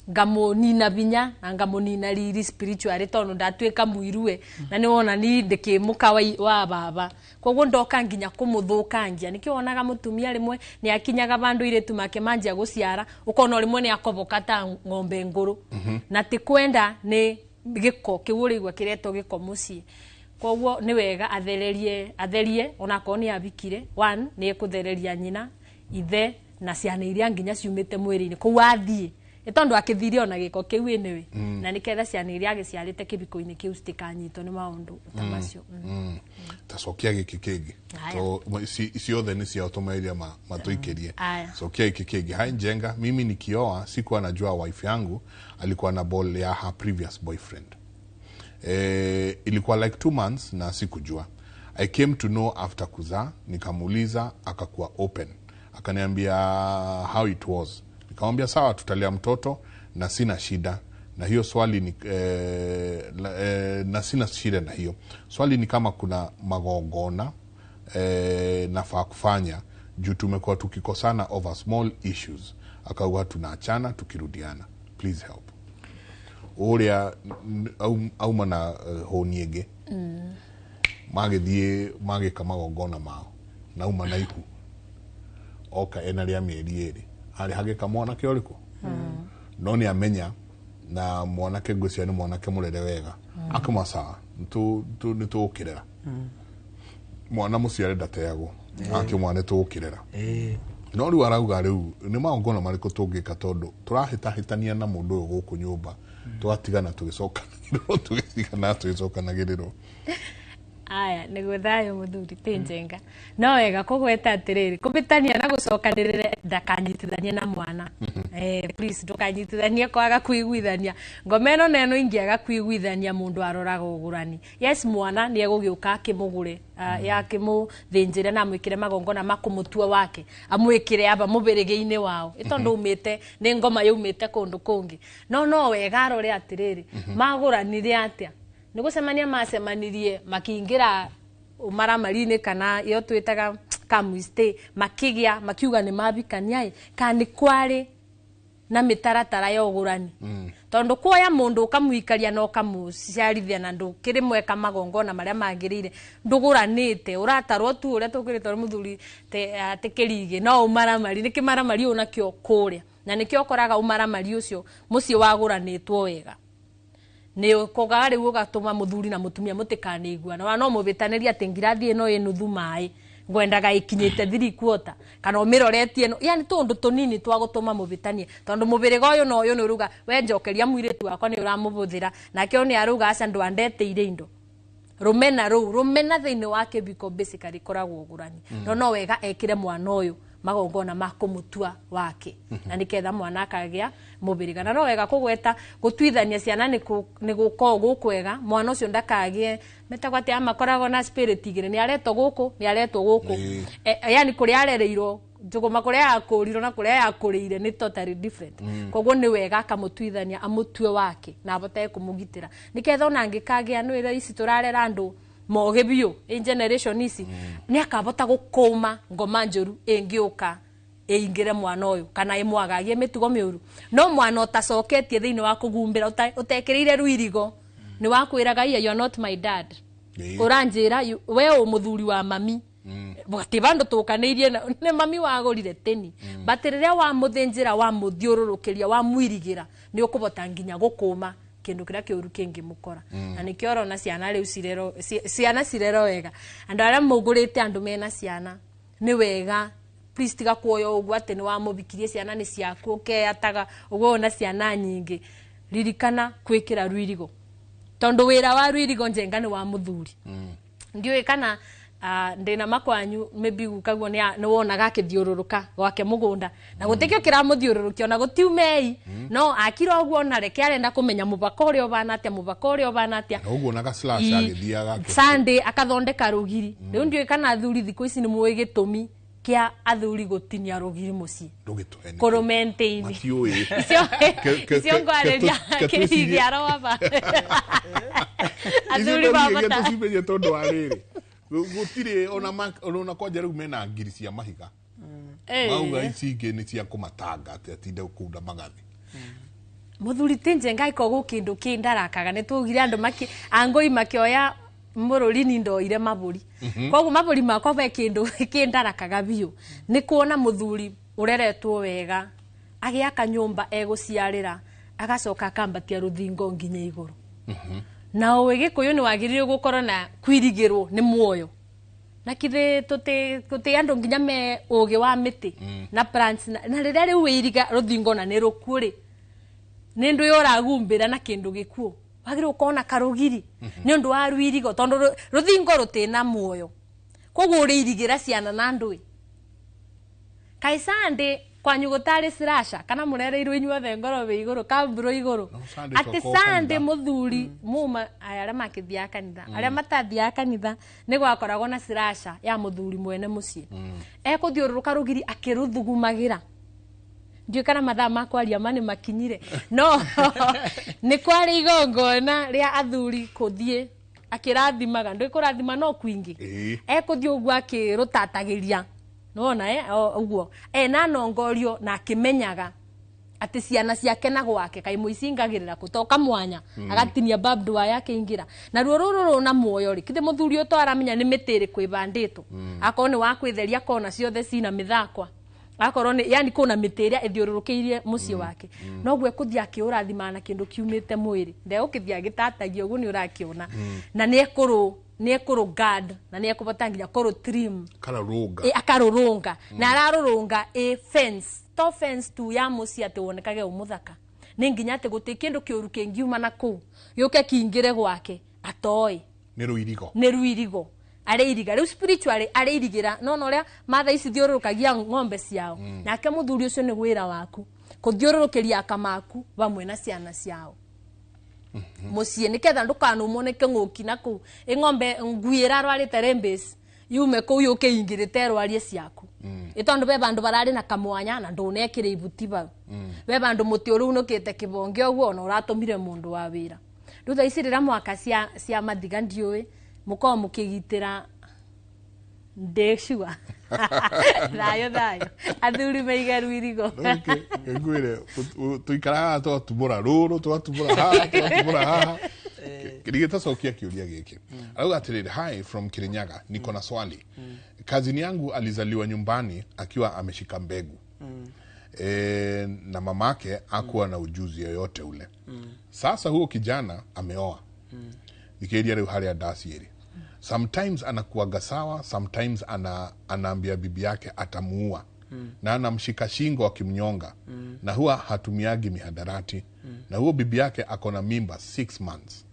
ngamũnina binya na ngamũnina riri spiritually tondũ ndatuĩka mũirue na nĩ wona ni ndĩkĩ mũka wa baba, koguo ndoka nginya kũmũthũkangia. Nĩkĩo wonaga mũtumia rĩmwe nĩ akinyaga vandũ irĩtu make manjia gũciara, ũkona rĩmwe nĩ akoboka ta ng'ombe ngũrũ, na ti kwenda, nĩ gĩko kĩu ũrĩigua kĩretwo gĩko mũciĩ. Koguo nĩ wega athererie, atherie onakorwo nĩ abikire. One, nĩ ekũthereria nyina, ithe na ciana iria nginya ciumĩte mwĩrĩ-inĩ kũu athiĩ, nĩ tondũ akĩthire ona gĩko kĩu anyway, na nĩketha ciana iria agĩciarĩte kĩbiko-inĩ kĩu citikanyitwo nĩ maũndũ ta macio. Tacokia gĩkĩ kĩngĩ. Haya. To ici othe nĩ ciao tũmeria matũikĩrie. Aya. Cokia gĩkĩ kĩngĩ. "Hi Njenga, mimi nikioa sikuwa najua wife yangu alikuwa na ball ya her previous boyfriend. Ilikuwa like 2 months na sikujua. I came to know after kuzaa. Nikamuuliza, akakuwa open, akaniambia how it was. Nikamwambia sawa, tutalea mtoto na sina shida na hiyo. Swali ni na sina shida na hiyo. Swali ni kama kuna magongona nafaa kufanya juu tumekuwa tukikosana over small issues, akauga tunaachana tukirudiana. Please help." Ũrĩa auma na hũni ĩngĩ, magĩthiĩ magĩka magongona mao na auma na ihu oka ena rĩa mĩeri 2, arĩ hagĩka mwanake ũrĩkũ no nĩ amenya na mwanake ngwĩciria nĩ mwanake mũrere wega, akama sawa, nĩ tũgũkĩrera mwana mũciare ndateagwo, akĩmwana nĩ tũgũkĩrera. No rĩu arauga rĩu nĩ magongona marĩkũ tũngĩka tondũ tũrahĩtahĩtania na mũndũ ũyũ gũkũ nyũmba, tũgatigana tũgĩcokanagĩrĩrwo, tũgĩtigana tũgĩcokanagĩrĩrwo. Aya, nĩguo thayũ mũthuri tĩ Njenga. No wega kũgweta atĩrĩrĩ, kũbĩtania na gũcokanĩrĩre ndakanyitithanie na mwana. Please ndũkanyitithanie kwaga kwĩiguithania. Ngoma ĩno na ĩno ingĩaga kwĩiguithania, mũndũ aroraga ũgũrani. Yes, mwana nĩ egũgĩũka akĩmũgũre, akĩmũthĩnjĩre na amwĩkĩre magongona ma kũmũtua wake, amwĩkĩre aba mũbĩrĩgĩ-inĩ wao, ĩ tondũ umĩte nĩ ngoma yaumĩte kũndũ kũngĩ. No wega arore atĩrĩrĩ, magũranire atĩa, nĩ gũcemania macemanirie makĩingĩra ũmaramari-inĩ kana ĩyo twĩtaga kamwistay, makĩgĩa makiuga nĩ mabikania ĩ kana nĩ kwarĩ na mĩtaratara ya ũgũrani, tondũ kuoya mũndũ ũkamũikaria na ũkamũciarithia na ndũkĩrĩ mweka magongona marĩa magĩrĩire, ndũgũranĩte, ũratarwo tu ũrĩa tũkĩrĩtwo nĩ mũthuri atĩ kĩrigĩ no ũmaramari nĩ kĩmaramari ũyũ nakĩo kũrĩa, na nĩkĩo ũkoraga ũmaramari ũcio mũciĩ wagũranĩtwo wega nĩ kogaga rĩu ũgatũma mũthuri na mũtumia mũtikanĩiguana. Ona no mũbĩtanĩrie atĩ ngirathi ĩno ĩ nuthu maĩ, ngwendaga ĩkinyĩte 3/4, kana ũmĩroretie ĩno, yani tũndũ tũnini twa gũtũma mũbĩtanie, tondũ mũbĩrĩga ũyũ na ũyũ nĩ ũrauga we njokeria mũirĩtu wakwa nĩ ũramũbũthĩra, nake ũyũ nĩ arauga aca ndwandeteire indo. Rũmena rũu, rũmena thĩinĩ wa kĩbiko basically ĩkoragwo ũgũrani. No wega ekĩre mwana ũyũ Magongona ma kũmũtua wake. Na nĩketha mwana akagĩa mũbĩrĩga. Na no wega kũgweta gũtuithania ciana nĩ gũkorwo gũkwega mwana ũcio ndakagĩe metagwo atĩ amakoragwo na spirit igĩrĩ, nĩ aretwo gũkũ nĩ aretwo gũkũ, yani kũrĩa arereirwo njũgũma kũrĩa yakũrirwo na kũrĩa yakũrĩire nĩ totally different. Koguo nĩ wega akamũtuithania amũtue wake na abote kũmũgitĩra nĩketha ona angĩkagĩa nĩ wĩra ici tũrarera andũ moge biũ in generation ici nĩ akabota gũkũma ngoma njũru ĩngĩũka ĩingĩre mwana ũyũ kana ĩmwagagie mĩtugo mĩũru. No mwana ũtacoketie thĩinĩ wa kũgumbĩra ũtekĩrĩire rũirigo nĩ wakwĩraga iya you are not my dad, ũranjĩra we ũ mũthuri wa mami gati bandu tũkanĩirie nĩ mami wagũrire teni, but rĩrĩa wamũthĩnjĩra wamũthiũrũrũkĩria wamwirigĩra nĩ ũkũbota nginya gũkũma kĩndũ kĩrĩa kĩũru kĩngĩmũkora. Na nĩkĩo ũrona ciana rĩu cirero ciana cirero wega. Andũ arĩa mũgũrĩte andũ mena ciana nĩ wega please tiga kuoya ũguo atĩ nĩ wamũbikirie ciana nĩ ciaku ũkeyataga ũguo ona ciana nyingĩ. Ririkana kwĩkĩra rũirigo tondũ wĩra wa rũirigo njenga nĩ wa mũthuri. Ndiũĩ kana ndina makwanyu maybe gukaguo nĩ wonaga akĩthiũrũrũka gwake mũgũnda na gũtikĩo kĩramũthiũrũrũkia ona gũtiumei no akira ũguo ona reke arenda kũmenya mũbaka ũrĩa ũbana atĩa mũbaka ũrĩa ũbana atĩa ũguo na slash agĩthiaga Sunday akathondeka rũgiri. Rĩu ndiũĩ kana athuri thikũ ici nĩ mũĩ gĩtũmi kĩa athuri gũtinia rũgiri mũciĩ kũrũ maintain icio ngwarĩria kĩrigiaro waba athuri babata tũcimenye tondũ wa rĩrĩ gũtirĩ ona kwanja rĩu mena ngiri cia mahiga mauga ici ingĩ nĩ cia kũmatanga atĩ atinde kũunda magathi. Mũthuri ti njenga iko kĩndũ kĩndarakaga nĩ twaugire andũ angũi makĩoya mũrũri ndoire mabũri. Koguo mabũri makwa be kĩndũ kĩndarakaga biũ nĩ kuona mũthuri ũreretwo wega agĩaka nyũmba egũciarĩra agacoka akambatia rũthingo nginya igũrũ. Na ũĩ Gĩkũyũ nĩ wagĩrĩirwo gũkorwo na kwirigĩrwo nĩ muoyo na kithĩ tũtĩ andũ nginya me ũgĩ wa mĩtĩ na plants na rĩrĩa rĩu wĩiriga rũthingo na nĩ rũkuũ rĩ nĩ ndũ ũragumbĩra na kĩndũ gĩkuũ wagĩrĩirwo gũkorwo na karũgiri nĩ ũndũ wa rũirigo tondũ rũthingo rũtĩna muoyo koguo ũrĩirigĩra ciana na ndũĩ kaĩ Sunday kwanyu gũtarĩ slasha kana mũrereirwo inyuothe ngoro wĩ igũrũ kamburo igũrũ atĩ Sunday mũthuri muma aya arĩa makĩthiaga kanitha arĩa matathiaga kanitha nĩ gwakoragwo na slasha ya mũthuri mwene mũciĩ ekũthiũrũrũka rũgiri akĩrũthugumagĩra. Ndiũĩ kana mathaa ma kwaria ma nĩ makinyire no nĩ kwarĩ igongona rĩa athuri kũthiĩ akĩrathimaga ndũĩ kũrathima no kwingĩ ekũthiĩ ũguo akĩrũtatagĩria nona ũguo ena nongorio na akĩmenyaga atĩ ciana ciake na gwake kaĩ mũicingagĩrĩra kũtoka mwanya agatinia barbed wire akĩingĩra na ruo rũrũ rũna muoyo rĩ kithĩ mũthuri ũyũ to aramenya nĩ mĩtĩ ĩrĩkũ ĩbandĩtwo akorwo nĩ wa kwĩtheria kona ciothe cina mĩthakwa akorwo nĩ yani kũna mĩtĩ ĩrĩa ĩthiũrũrũkĩirie mũciĩ wake noguo ekũthiĩ akĩũrathima na kĩndũ kiumĩte mwĩrĩ ndegũkĩthiĩ agĩtatagia ũguo nĩ ũrakĩona na nĩ ekũrũ guard na nĩ ekũbota nginya kũrũ trim akarũrũnga na ararũrũnga ĩ fence to fence tu ya mũciĩ atĩ wonekage ũmũthaka nĩ nginya atĩ gũtĩ kĩndũ kĩũru kĩngiuma na kũu gĩũke kĩingĩre gwake atoĩ nĩ rũirigo nĩ rũirigo arĩiriga rĩu spiritually arĩirigĩra no na ũrĩa matha ici thiũrũrũkagia ng'ombe ciao nake mũthuri ũcio nĩ wĩra waku kũthiũrũrũkĩria aka maku vamwe na ciana ciao mũciĩ nĩketha ndũkanumwo nĩ kĩng'ũki na kũu ĩ ng'ombe ngui ĩrarwarĩte rembes yume kũu yũke ingĩrĩte ĩrwarie ciaku ĩ tondũ be bandũ bararĩ na kamwanya na ndũnekĩre ibuti bau be bandũ mũtĩ ũrunũkĩte kĩbonge ũguo ona ũratũmire mũndũ wa wĩra. Rĩu thaa ici rĩrĩa mwaka cia mathiga ndiũĩ mũkorwo mũkĩgitĩra ndĩcua thayũ thayũ athuri maige rũirigo ngwĩre tũikaraga tũgatumũra rũrũ tũgatumũra haha tũgatumũra haha ndigĩtacokia kĩũria gĩkĩ arauga atĩrĩrĩ hi from Kirinyaga niko na swali kazini yangu alizaliwa nyumbani akiwa ameshika mbegu na mamake hakuwa na ujuzi yoyote ule. Sasa huo kijana ameoa nikiria rĩu harĩa ndaciĩrĩ sometimes anakuaga sawa sometimes anaambia bibi yake atamuua na anamshika shingo akimnyonga na huwa hatumiagi mihadarati na huo bibi yake akona mimba 6 months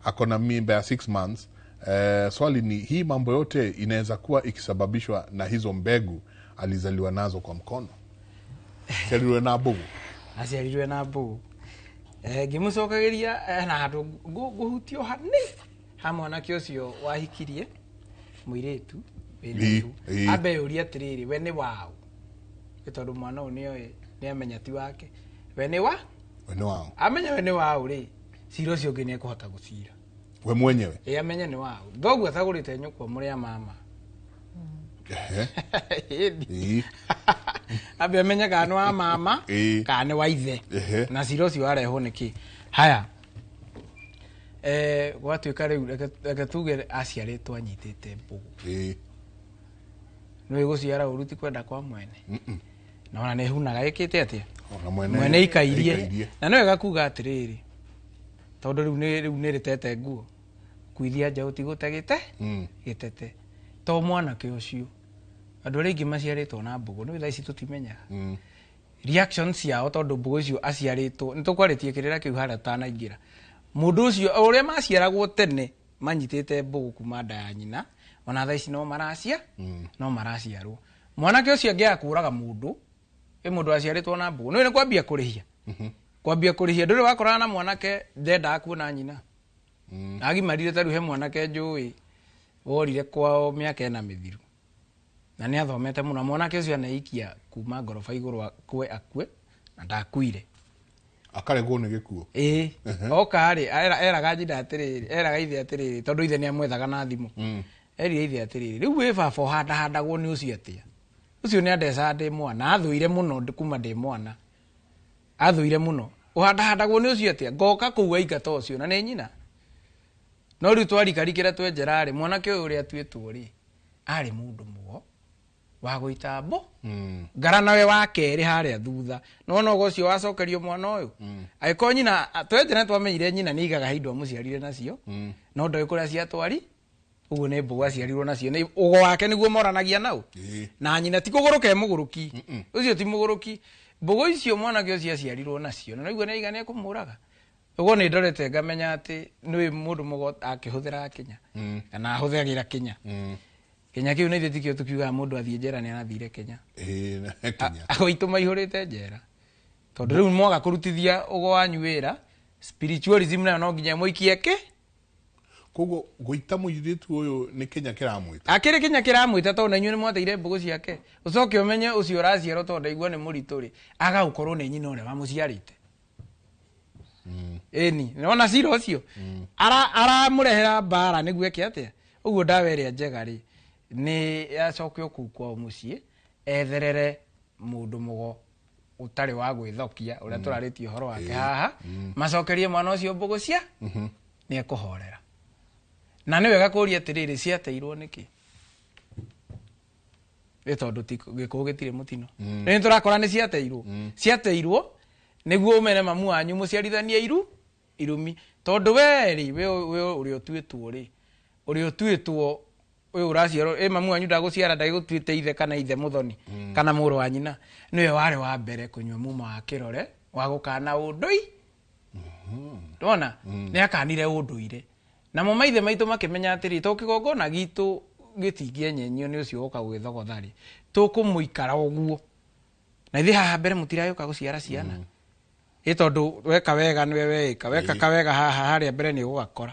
akona mimba ya 6 months. Swali ni hii mambo yote inaweza kuwa ikisababishwa na hizo mbegu Alizaliwa nazo kwa mkono. Ciarirwe na mbũgũ. Aciarirwe na mbũgũ. Ngĩmũcokagĩria na handũ ngũhutio hanini ha mwanake ũcio wahikirie mũirĩtu wĩna ihu. Ambe yũrie atĩrĩrĩ, we nĩ waũ? Nĩ tondũ mwana ũyũ nĩoĩ, nĩamenya ti wake. We nĩ wa? We nĩ waũ. Amenya we nĩ waũ rĩ, cira ũcio ũngĩ nĩekũhota gũcira. We mwenyewe. Ĩ, amenye nĩ waũ. Thoguo atagũrĩte nyũkwa mũrĩ a mama. Ĩĩ. Ambe amenye kana nĩ wa mama kana nĩ wa ithe. Na cira ũcio warehwo nĩkĩ? Haya. Gwatuĩka rĩu reke tuge aciarĩtwo anyitĩte mbũgũ. Nĩũĩ gũciara ũru ti kwenda kwa mwene. Na ona nĩhunaga ĩkĩte atĩa? Ona mwene Mwene ikairie. Na nĩ wega kuga atĩrĩrĩ, tondũ rĩu nĩ rĩtete nguo. Kuithia njaũ ti gũte gĩte? Gĩtete. To mwanake ũcio. Andũ arĩa aingĩ maciarĩtwo na mbũgũ, nĩũĩ thaa ici tũtimenyaga. Reaction ciao tondũ mbũgũ icio aciarĩtwo, nĩ tũkwarĩtie kĩrĩra kĩu harĩa tũtanaingĩra. Mũndũ ũcio, o ũrĩa maciaragwo tene, manyitĩte mbũgũ kuma nda ya nyina, ona thaa ici no maracia, no maraciarwo. Mwanake ũcio angĩaga kũraga mũndũ, ĩ mũndũ aciarĩtwo na mbũgũ, nĩũĩ nĩ kwambia kũrĩhia. Kwambia kũrĩhia, ndũrĩ wakorana na mwanake ndendaga kuona nyina. Agimarire ta rĩu he mwanake njũĩ, worire kwao mĩaka ĩna mĩthiru. Na nĩ athomete mũno, mwanake ũcio aneikia kuma ngoroba igũrũ akue akue, na ndakuire. Akaregwo nĩ gĩkuũ. Ĩĩ. Oka rĩ, eraga nyina atĩrĩrĩ, eraga ithe atĩrĩrĩ, tondũ ithe nĩamwethaga na thimũ. Erire ithe atĩrĩrĩ, rĩu wĩ baba ũhandahandagwo nĩ ũcio atĩa? Ũcio nĩ andecaga ndĩ mwana, athũire mũno kuma ndĩ mwana. Athũire mũno. Ũhandahandagwo nĩ ũcio atĩa? Ngoka kũu aingata ũcio na nĩ nyina. No rĩu twarikarikĩra twenjera rĩ, mwanake ũyũ ũrĩa atuĩtwo rĩ, arĩ mũndũ mũgo wa gũita mbũ. Ngara nawe wa kerĩ harĩa thutha. Nĩwona ũgo ũcio wacokerio mwana ũyũ? Angĩkorwo nyina, twenjera nĩtwamenyire nyina nĩaigaga indo amũciarire nacio, no ndoĩ kũrĩa ciatwari, ũguo nĩ mbũgũ aciarirwo nacio. Nĩ ũgo wake nĩguo moranagia nau. Na nyina ti kũgũrũka e mũgũrũki. Ũcio ti mũgũrũki. Mbũgũ icio mwanake ũcio aciarirwo nacio, na nĩguo nĩaiga nĩekũmũraga. Ũguo nĩ ndorete ngamenya atĩ nĩũĩ mũndũ mũgo akĩhũthĩra kĩnya. Kana ahũthagĩra kĩnya. Kĩnya kĩu nĩ ithuĩ tikĩo tũkiugaga mũndũ athiĩ njera nĩ arathire kĩnya. Kĩnya. Agũitũ maihũrĩte njera. Tondũ rĩu mwaga kũrutithia ũgo wanyu wĩra, spiritualism nayo no nginya mũikie kĩ? Koguo gũita mũirĩtu ũyũ nĩ kĩnya kĩramwĩta. Akĩrĩ kĩnya kĩramwĩta tondũ na inyuĩ nĩ mwateire mbũgũ ciake. Ũcoke ũmenye ũcio ũraciarwo tondũ ndaigua nĩ mũritũ rĩ, agagũkorwo nĩ nyina ũrĩa wamũciarĩte. Ĩni, nĩwona cira ũcio? Aramũrehera mbara nĩguo eke atĩa? Ũguo ndawa ĩrĩa njega rĩ, nĩ acoke kũu kwao mũciĩ, etherere mũndũ mũgo ũtarĩ wa gwĩthokia, ũrĩa tũrarĩtie ũhoro wake haha, macokerie mwana ũcio mbũgũ cia, nĩ ekũhorera. Na nĩ wega kũũria atĩrĩrĩ, ciateirwo nĩkĩ? Nĩ tondũ gĩkũyũ gĩtirĩ mũtino. Rĩu nĩ tũrakora nĩ ciateirwo. Ciateirwo nĩguo ũmene mamu wanyu mũciarithanie irumi. Tondũ we rĩ, we ũrĩa ũtuĩtwo rĩ, ũrĩa ũtuĩtwo ũyũ ũraciarwo, ĩ mamu wanyu ndagũciara ndagĩgũtuĩte ithe kana ithe mũthoni, kana mũrũ wa nyina, nĩwe warĩ wa mbere kũnyua muma wa kĩrore wa gũkana ũndũi. Ndona? Nĩ akanire ũndũire. Namo maithe maitũ makĩmenya atĩrĩ, to kĩgongona gitũ gĩtingĩenyenyio nĩ ũcio woka gwĩthogotha rĩ, tũkũmũikara ũguo. Na ithuĩ haha mbere mũtiragĩũka gũciara ciana. Ĩ tondũ weka wega nĩwe weĩka, weka kawega haha harĩa mbere nĩ ũgũgakora.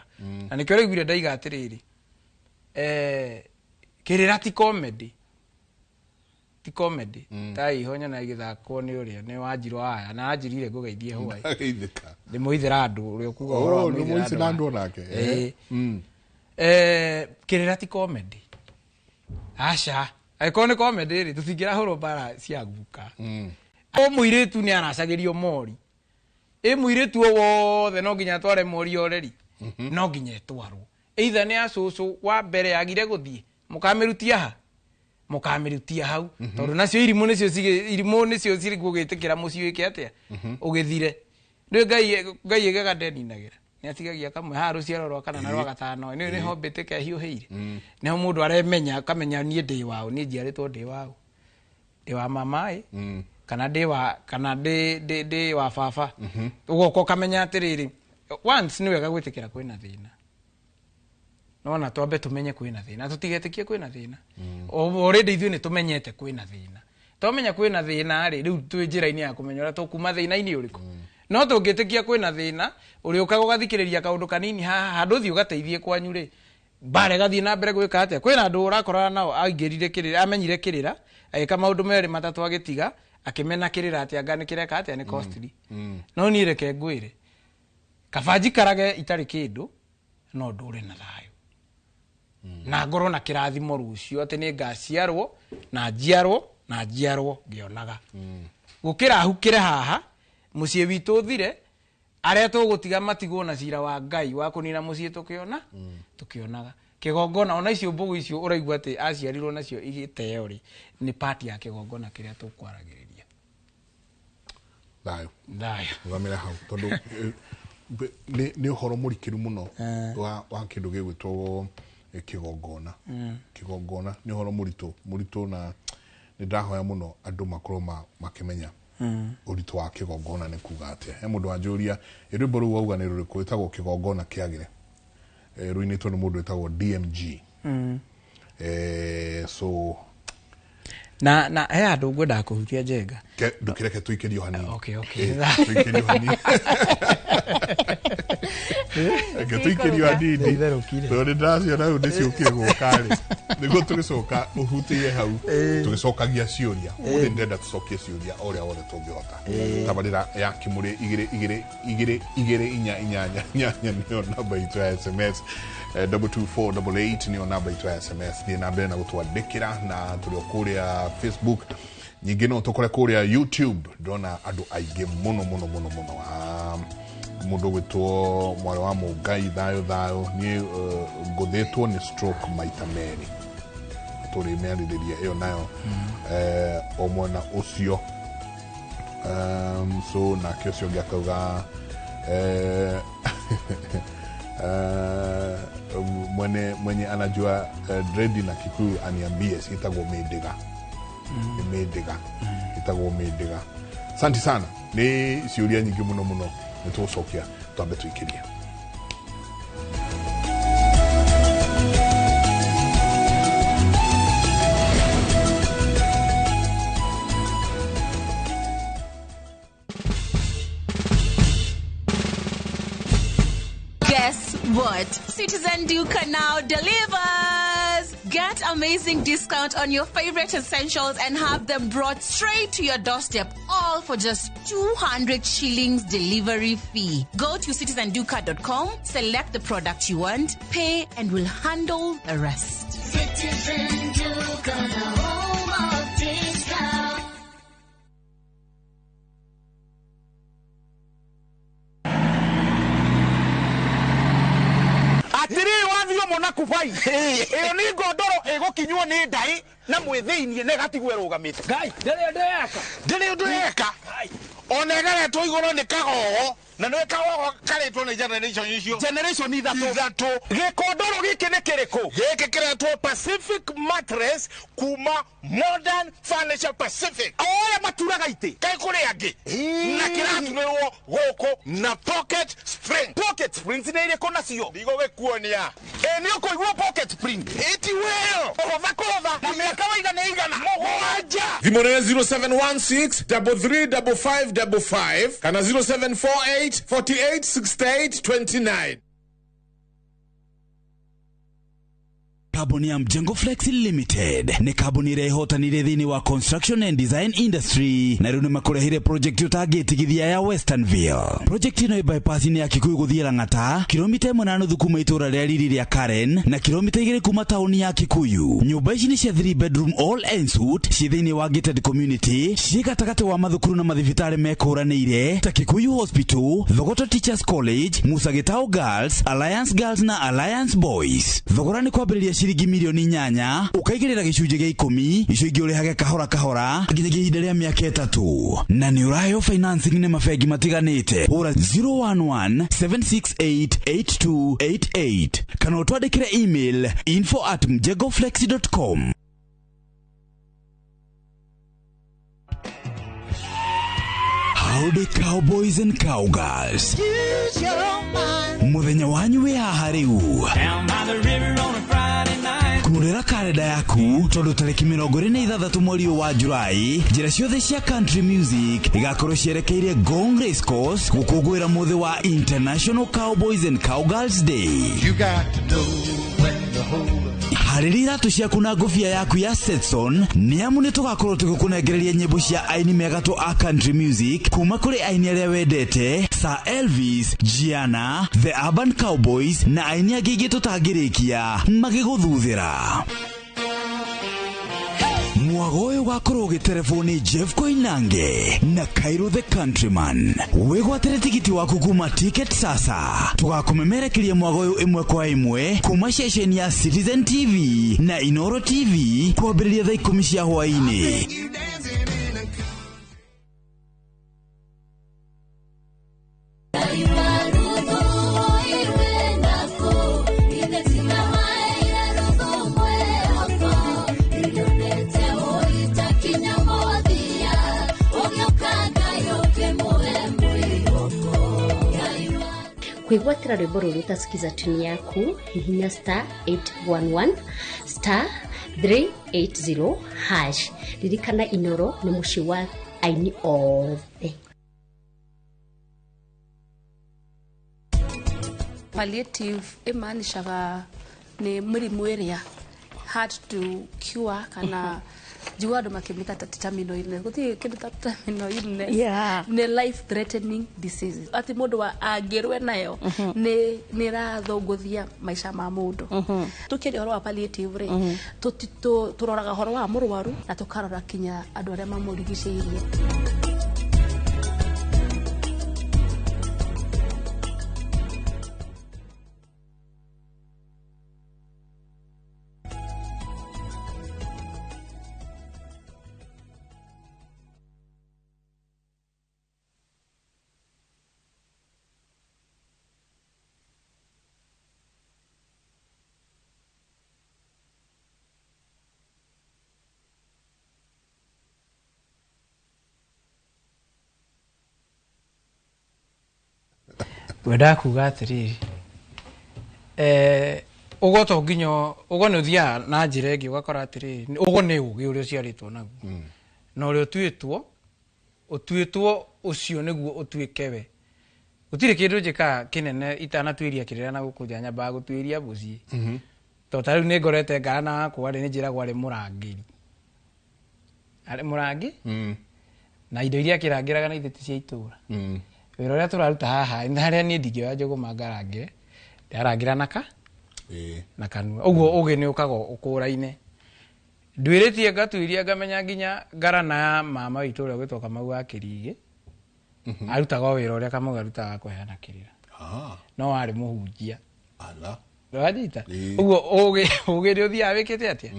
Na nĩkĩo ũraiguire ndaiga atĩrĩrĩ, kĩrĩra ti comedy. Ti comedy. Ta iho nyona igĩthakwo nĩ ũrĩa, nĩ Wanjirũ aya, na anjĩrire ngũgeithie hwaĩ. Ndageithĩka. Ndĩ mũithĩra andũ, ũrĩa ũkuga ũhoro wa Oh, nĩ mũithĩra mũithĩra andũ andũ onake. Kĩrĩra ti comedy. Aca. Angĩkorwo nĩ comedy rĩ, tũtingĩrahũrwo mbara cia guka. O mũirĩtu nĩ aracagĩrio mori. Ĩ mũirĩtu o wothe no nginya atware mori oreri. No nginya ĩtwarwo. Either nĩ acũcũ wa mbere agire gũthiĩ, mũkamĩrutia ha? Mũkamĩrutia hau. Tondũ nacio irimũ nĩcio irimũ nĩcio cirĩ gũgĩtĩkĩra mũciĩ wĩke atĩa? Ũgĩthire. Nĩ Ngai ĩgaga ndeninagĩra. Nĩ atigagia kamwe haha rũciaro rwa kana na rwa gatano. Nĩ nĩho mbĩtĩka ĩhiũhĩire. Nĩho mũndũ aremenya, akamenya niĩ ndĩ waũ, niĩ njiarĩtwo ndĩ waũ. Ndĩ wa mama ĩ, kana ndĩ wa, kana ndĩ, ndĩ, ndĩ wa baba. Ũgoka ũkamenya atĩrĩrĩ, once nĩ wega gwĩtĩkĩra kwĩna thĩna. Nona twambe tumenye kwina thina tutigetekie kwina thina. Already ithuĩ nĩ tũmenyete kwina thina. Twamenya kwina thina rĩ, rĩu twĩ njĩra-inĩ ya kũmenya ũrĩa tũkuma thĩna-inĩ ũrĩkũ. No tũngĩtĩkia kwĩna thĩna ũrĩũkaga ũgathikĩrĩria kaũndũ kanini haha handũ ũthiĩ ũgateithie kwanyu rĩ, mbara ĩgathiĩ na mbere gwĩka atĩa. Kwĩna andũ ũrakorana nao aingĩrire kĩrĩra, amenyire kĩrĩra, agĩka maũndũ merĩ matatũ agĩtiga, akĩmena kĩrĩra atĩ anga nĩ kĩreka atĩa, nĩ costly. No niĩ reke ngwĩre, kaba njikarage itarĩ kĩndũ no ndũre na thayũ na ngorwo na kĩrathimo rũciũ atĩ nĩ ngaciarwo na njiarwo na njiarwo ngĩonaga. Gũkĩra hukĩre haha mũciĩ witũ ũthire, arĩa tũgũtiga matigwo na cira wa Ngai wa kũnina mũciĩ tũkĩona tũkĩonaga. Kĩgongona ona icio mbũgũ icio ũraigua atĩ aciarirwo nacio igĩteo rĩ, nĩ part ya kĩgongona kĩrĩa tũkwaragĩrĩria. Thayũ. Thayũ. Rũgamĩra hau tondũ nĩ ũhoro mũrikĩru mũno wa kĩndũ gĩgwĩtwo kĩgongona. Kĩgongona nĩ ũhoro mũritũ na nĩ ndahoya mũno andũ makorwo makĩmenya ũritũ wa kĩgongona nĩ kuga atĩa. He mũndũ wanjũria rwĩmbo rũu wauga nĩ rũrĩkũ, rwĩtagwo Kĩgongona Kĩagĩre, rũinĩtwo nĩ mũndũ wĩtagwo DMG. So na he handũ ngwendaga kũhutia Njenga. Ndũkĩreke tũikĩrio hanini. Okay, okay. Tũikĩrio hanini. Reke tũikĩrio hanini. Tondũ nĩ ndĩraciona rĩu nĩciũkire gũka rĩ, nĩguo tũgĩcoka ũhutĩire hau tũgĩcokagia ciũria. Ũmũthĩ ndĩrenda tũcokie ciũria o ũrĩa wothe tũngĩhota. Tabarĩra ya Kĩmũrĩ 2 2 2 2 4 8 8 nĩyo namba itũ ya SMS, 22488 nĩyo namba itũ ya SMS. Thiĩ na mbere na gũtwandĩkĩra na tũrĩ o kũrĩa Facebook, nyingĩ no tũkore kũrĩa YouTube. Ndĩrona andũ aingĩ mũno mũno mũno mũno. Mũndũ ũgwĩtwo mwarĩ wa Mũngai, thayũ thayũ, niĩ ngũthĩtwo nĩ stroke maita merĩ, tũrĩ mĩarĩrĩria ĩyo nayo o mwena ũcio. So nake ũcio ũngĩ akauga mwenye anajua dredi na Kikuyu aniambie, ciĩtagwo mĩndĩga. Nĩ mĩndĩga, ĩtagwo mĩndĩga. Asante sana, nĩ ciũria nyingĩ mũno mũno, nĩ tũgũcokia twambe tũikĩrie. Guess what? Citizen Duka now delivers! Get amazing discount on your favorite essentials and have them brought straight to your doorstep, all for just 200 shillings delivery fee. Go to citizenduka.com, select the product you want, pay, and we'll handle the rest. Citizen Duka, the home of discount. Atiri wathio mona kubai iyo ni ngondoro igukinywo ni ndai na mwithiinie na igatigwo irugamite. Ngai ndiri undu yeka, ndiri undu yeka, ona ĩgeretwo igũrũ nĩ kagogo, na nĩ kagogo karetwo nĩ generation icio, generation ithatũ. Gĩkondoro gĩkĩ nĩ kĩrĩkũ? Gĩkĩ kĩretwo Pacific Mattress kuma Modern Furniture Pacific. O arĩa maturaga itĩ kaĩ kũrĩ angĩ, na kĩraturĩrwo gũkũ na pocket spring. Pocket springs nĩ irĩkũ nacio? Ndigũgĩkuonia. Ĩ nĩ ũkũigua pocket spring ĩti wĩyo kũhũtha kũhũtha na mĩaka waigana igana mũgwanja. Thimũ nĩ 0716 335555 kana 0748 48 68 29. Kambuni ya Mjengo Flex Limited nĩ kambuni ĩrĩa ĩhotanire thĩinĩ wa construction and design industry, na rĩu nĩ makũrehire project ũtangĩtigithia ya Westernville. Project ĩno ĩ bypass-inĩ ya Kikuyu gũthiĩ Lang'ata, kilomita 1.5 kuma itũũra rĩa riri rĩa Karen na kilomita 2 kuma taũni ya Kikuyu. Nyũmba ici nĩ cia 3 bedroom all en suite, ciĩ thĩinĩ wa gated community, ciĩ gatagatĩ wa mathukuru na mathibitarĩ mekũranĩire ta Kikuyu Hospital, Thogoto Teachers College, Musa Gitau Girls, Alliance Girls na Alliance Boys. Thogora nĩ kwambĩrĩria ciringi milioni 8 ũkaigĩrĩra gĩcunjĩ gĩa 10, icio ingĩ ũrĩhage kahora kahora nginyagia ihinda rĩa mĩaka 3, na nĩ ũraheo financing nĩ mabengi matiganĩte. Hũra 011 768 8288 kana ũtwandĩkĩre email info@mjengoflex.com. Howdy cowboys and cowgirls. Muthenya wanyu wĩ haha rĩu. Kũrĩra karenda yaku tondũ tarĩki 26 mweri ũyũ wa Julai njĩra ciothe cia country music igakorwo cierekeire Ngong Race Course gũkũngũĩra mũthĩ wa International Cowboys and Cowgirls Day. You got to know when to hold up. Harĩria iratũ ciaku na ngũbia yaku ya Stetson nĩ amu nĩ tũgakorwo tũgĩkũnengereria nyĩmbo cia aini megatũ a country music kuma kũrĩ aini arĩa wendete Sir Elvis, Gianna, The Urban Cowboys na aini angĩ aingĩ tũtangĩrĩkia magĩgũthuthĩra. Mwago ũyũ ũgakorwo ũgĩterebwo nĩ Jeff Koinange na Cairo the Countryman. Wĩgwatĩre tigiti waku kuma Ticket Sasa. Tũgakũmemerekeria mwago ũyũ ĩmwe kwa ĩmwe kuma ceceni ya Citizen TV na Inoro TV kwambĩrĩria thaa 10 cia hwaĩ-inĩ. Kwĩgwatĩra rwĩmbo rũrũ utasikiza tuni yaku hihinya star 811 star 380 hash. Ririkana Inoro nĩ mũciĩ wa aini othe. Palliative ĩmaanishaga nĩ mĩrimũ ĩrĩa hard to cure kana njiguaga andũ makĩmĩta ta terminal illness. Gũtirĩ kĩndũ ta terminal illness. Nĩ life threatening diseases. Atĩ mũndũ angĩrwe nayo nĩ ĩrathũngũthia maica ma mũndũ. Tũkĩaria ũhoro wa palliative rĩ, tũroraga ũhoro wa mũrwaru na tũkarora kinya andũ arĩa mamũrigicĩirie. Wendaga kuga atĩrĩrĩ, ũgo to nginya ũgo nĩ ũthiaga na njĩra ĩngĩ ũgakora atĩrĩrĩ, ũgo nĩ ũgĩ ũrĩa ũciarĩtwo naguo na ũrĩa ũtuĩtwo ũtuĩtwo ũcio nĩguo ũtuĩke we. Gũtirĩ kĩndũ njĩkaga kĩnene itanatuĩria kĩrĩra na gũkũ nja, nyambaga gũtuĩria mũciĩ. Tondũ ta rĩu nĩ ngorete ngarana wakwa rĩ, nĩ njĩragwo arĩ mũrangĩri. Arĩ mũrangi na indo iria akĩrangĩraga na ithe ti cia itũra. Wĩra ũrĩa tũraruta haha nĩ harĩa niĩ ndingĩoya njũgũma ngarangĩre, ndĩrarangĩra na ka na kanua. Ũguo ũgĩ nĩ ũkaga ũkũraine. Nduĩrĩtie ngatuĩria ngamenya nginya ngarana ya mama witũ ũrĩa ũgwĩtwo Kamau wa Kĩrigĩ, arutaga o wĩra ũrĩa Kamau arutaga kũheana kĩrĩra. No arĩ mũhunjia. Nĩwanyita? Ũguo ũgĩ nĩ ũthiaga wĩkĩte atĩa?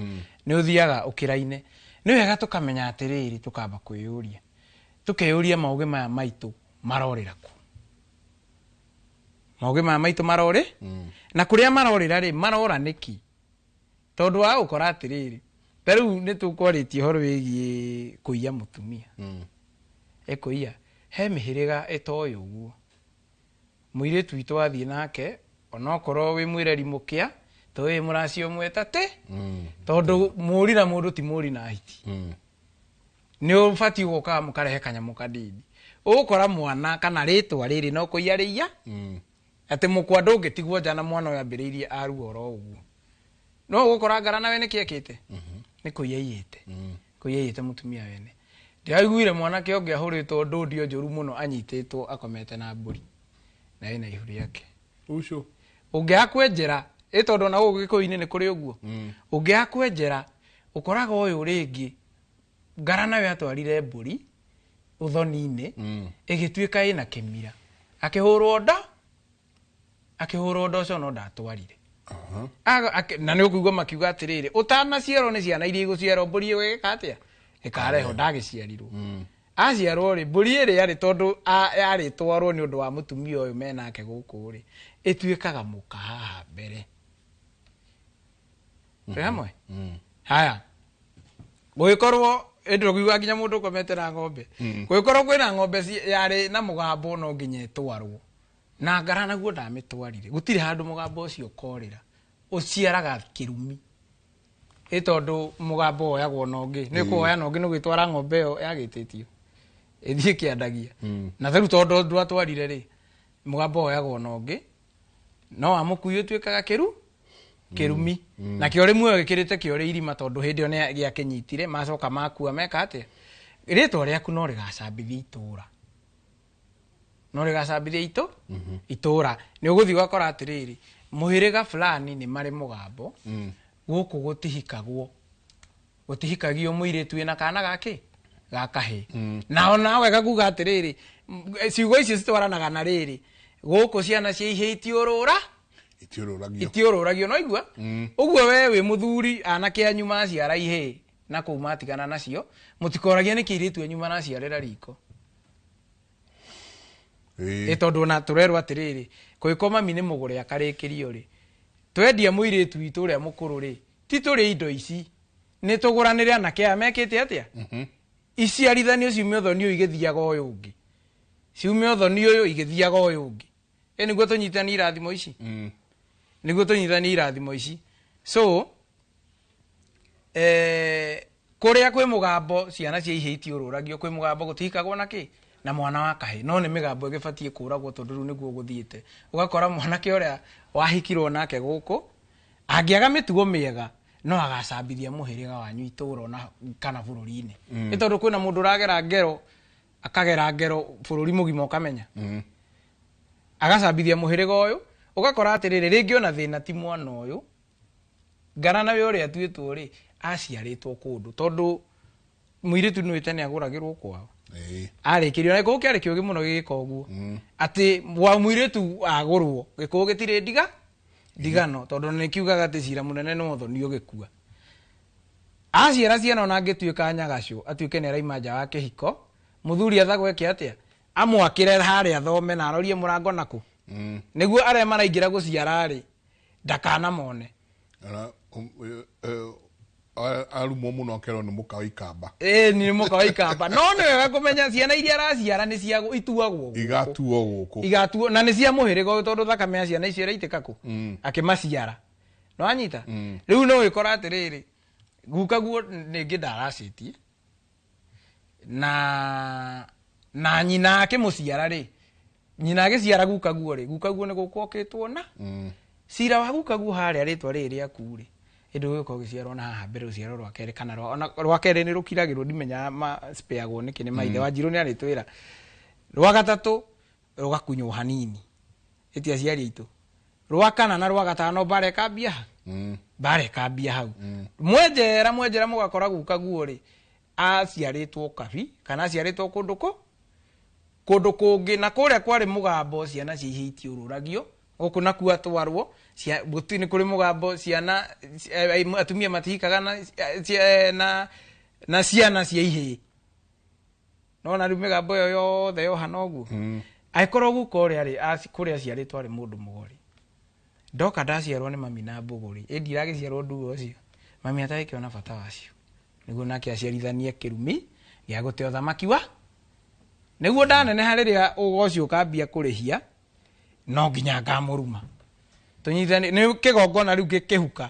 Nĩ ũthiaga ũkĩraine. Nĩ wega tũkamenya atĩrĩrĩ, tũkamba kwĩyũria. Tũkeyũria maũgĩ maya maitũ marorĩra kũ? Maũgĩ maya maitũ marorĩ? Na kũrĩa marorĩra rĩ, marora nĩkĩ? Tondũ wa gũkora atĩrĩrĩ, ta rĩu nĩ tũkwarĩtie ũhoro wĩgiĩ kũiya mũtumia. Ĩkũiya, he mĩhĩrĩga ĩtoĩ ũguo. Mũirĩtu witũ wathiĩ nake, onokorwo wĩ mwĩreri mũkĩa, tũĩ mũracio ũmwe ta tĩ, tondũ mũri na mũndũ ti mũri na hiti. Nĩ ũbatiĩ gũkaga mũkarehe kanyamũ kanini. Ũgũkora mwana kana rĩtwa rĩrĩ no kũiya rĩiya, atĩ mũkwa ndũngĩtigwo nja na mwana ũyũ ambĩrĩirie arua oro ũguo. No ũgũkora ngarana we nĩkĩ ekĩte? Nĩ kũiya aiyĩte. Kũiya aiyĩte mũtumia wene. Ndĩraiguire mwanake ũngĩ ahũrĩtwo ndũndio njũru mũno anyitĩtwo akomete na mbũri. Na ĩna ihu rĩake. Ũcio. Ũngĩaga kwenjera, ĩ tondũ ona gũkũ Gĩkũyũ-inĩ nĩ kũrĩ ũguo. Ũngĩaga kwenjera, ũkoraga ũyũ rĩngĩ ngarana we atwarire mbũri ũthoni-inĩ, ĩgĩtuĩka ĩna kĩmira. Akĩhũrwo nda, akĩhũrwo nda ũcio no ndatwarire. Na nĩ ũkũigua makiuga atĩrĩrĩ, ũtanaciarwo nĩ ciana iria igũciarwo mbũri ĩyo ĩgĩka atĩa? Ĩkarehwo, ndagĩciarirwo. Aciarwo rĩ, mbũri ĩrĩa rĩ, tondũ yarĩtwarwo nĩ ũndũ wa mũtumia ũyũ menake gũkũ rĩ, ĩtuĩkaga mũka haha mbere. Twĩ hamwe? Haya. Gũgĩkorwo Ĩndĩ nginya mũndũ ũkomete na ng'ombe. Kũngĩkorwo kwĩna ng'ombe yarĩ na mũgambo no nginya ĩtwarwo. Na ngara naguo ndamĩtwarire. Gũtirĩ handũ mũgambo ũcio ũkorĩra. Ũciaraga kĩrumi. Ĩ tondũ mũgambo woyagwo na ũngĩ. Nĩ kũwoya na ũngĩ nĩ gwĩtwara ng'ombe ĩyo yagĩtĩtio. Ĩthiĩ kĩandagia. Na rĩu tondũ ndwatwarire rĩ, mũgambo woyagwo na ũngĩ. No wa mũkui ũtuĩkaga kĩrumi. Na kĩo rĩmwe gĩkĩrĩte kĩo rĩ irima tondũ hĩndĩ ĩyo nĩ gĩakĩnyitire macoka makua meka atĩa. Rĩtwa rĩaku no rĩgacambithia itũra. No rĩgacambithia itũra. Nĩ ũgũthiĩ ũgakora atĩrĩrĩ, mũhĩrĩga fulani nĩ marĩ mũgambo, gũkũ gũtihikagwo. Gũtihikagio mũirĩtu wĩna kana gakĩ? Ga kahĩĩ. Nao nawe gakuga atĩrĩrĩ, ciugo icio citwaranaga na rĩrĩ, gũkũ ciana cia ihĩĩ itiũrũra? Itiũrũragio. Itiũrũragio, no igua? Ũguo we wĩ mũthuri, anake anyu maciara ihĩĩ na kũu matigana nacio, mũtikoragie nĩkĩ airĩtu anyu maraciarĩra riko. Ĩ tondũ ona tũrerwo atĩrĩrĩ, kũngĩkorwo mami nĩ mũgũre akarĩkĩrio rĩ, twendia mũirĩtu witũ ũrĩa mũkũrũ rĩ, ti tũrĩ indo ici, nĩ tũgũranĩre anake aya mekĩte atĩa? Iciarithanio ciume ũthoni ũyũ igĩthiaga ũyũ ũngĩ. Ciume ũthoni ũyũ igĩthiaga ũyũ ũngĩ. Ĩ nĩguo tũnyitanie irathimo ici. Nĩguo tũnyitanie irathimo ici. So, kũrĩa kwĩ mũgambo ciana cia ihĩĩ itiũrũragio, kwĩ mũgambo gũtihikagwo na kĩ? Na mwana wa kahĩĩ. No nĩ mĩgambo ĩgĩbatiĩ kũragwo tondũ rĩu nĩguo gũthiĩte. Ũgakora mwanake ũrĩa wahikirwo nake gũkũ, angĩaga mĩtugo mĩega, no agacambithia mũhĩrĩga wanyu itũũra ona kana bũrũri-inĩ. Nĩ tondũ kwĩna mũndũ ũragera ngero, akagera ngero bũrũri mũgima ũkamenya. Agacambithia mũhĩrĩga ũyũ, ũgakora atĩrĩrĩ, rĩngĩ ona thĩna ti mwana ũyũ, ngara nawe ũrĩa atuĩtwo rĩ, aciarĩtwo kũndũ, tondũ mũirĩtu nĩ wĩte nĩ agũragĩrwo kwao. Arĩkĩrio, na gĩkũyũ kĩarĩ kĩũgĩ mũno gĩgĩka ũguo. Atĩ wa mũirĩtu agũrwo, gĩkũyũ gĩtirĩ ndigano, tondũ nĩ kiugaga atĩ cira mũnene nĩ ũthoni ũgĩkua. Aciara ciana ona angĩtuĩka nyagacũ, atuĩke nĩ araima nja wa kĩhiko, mũthuri athagwo eke atĩa? Amwakĩre harĩa thome na arorie mũrango nakũ. Nĩguo arĩa maraingĩra gũciara rĩ, ndakanamone. Arumwo mũno akerwo nĩ mũka wa ikamba. Ĩĩ, nĩ mũka wa ikamba. No nĩ wega kũmenya ciana iria araciara nĩ cia ituagwo gũkũ. Igatuo gũkũ. Igatuo, na nĩ cia mũhĩrĩga ũyũ tondũ thakame ya ciana icio ĩraitĩka kũ? Akĩmaciara. Nĩ wanyita? Rĩu no wĩkora atĩrĩrĩ, guka guo nĩngĩ ndaracĩtie. Na nyina akĩmũciara rĩ, nyina agĩciara guka guo rĩ, guka guo nĩ gũkũ okĩtwo na cira wa guka guo harĩa rĩtwa rĩrĩ rĩaku rĩ, ĩndĩ ũgĩũka ũgĩciarwo na haha mbere rũciaro rwa kerĩ kana ona rwa kerĩ nĩ rũkiragĩrwo, ndimenyaga spareagwo nĩkĩ nĩ maithe. Wanjirũ nĩ arĩtwĩra. Rwa gatatũ rũgakunywo hanini, ĩti aciari aitũ. Rwa kana na rwa gatano mbara ĩkambia ha? Mbara ĩkambia hau. Mwenjera, mwenjera mũgakora guka guo rĩ, aciarĩtwo kabi, kana aciarĩtwo kũndũ kũ? Kũndũ kũngĩ, na kũrĩa kwarĩ mũgambo ciana cia ihĩĩ itiũrũragio, gũkũ nakuo atwarwo, nĩ kũrĩ mũgambo ciana, atumia matihikaga na ciana cia ihĩĩ. Nona rĩu mĩgambo ĩyo yothe yohana ũguo. Angĩkorwo guka ũrĩa arĩ, kũrĩa aciarĩtwo arĩ mũndũ mũgori. Ndoka ndaciarwo nĩ mami na mbũgũ rĩ, ĩ ndiragĩciarwo nduo ũcio. Mami atagĩkĩona bata wacio. Nĩguo nake aciarithanie kĩrumi gĩa gũte ũthamaki wa. Nĩguo ndaneneha rĩrĩa ũgo ũcio ũkambia kũrĩhia, no nginya ngamũruma. Tũnyitane, nĩ kĩgongona rĩu gĩkĩhuka.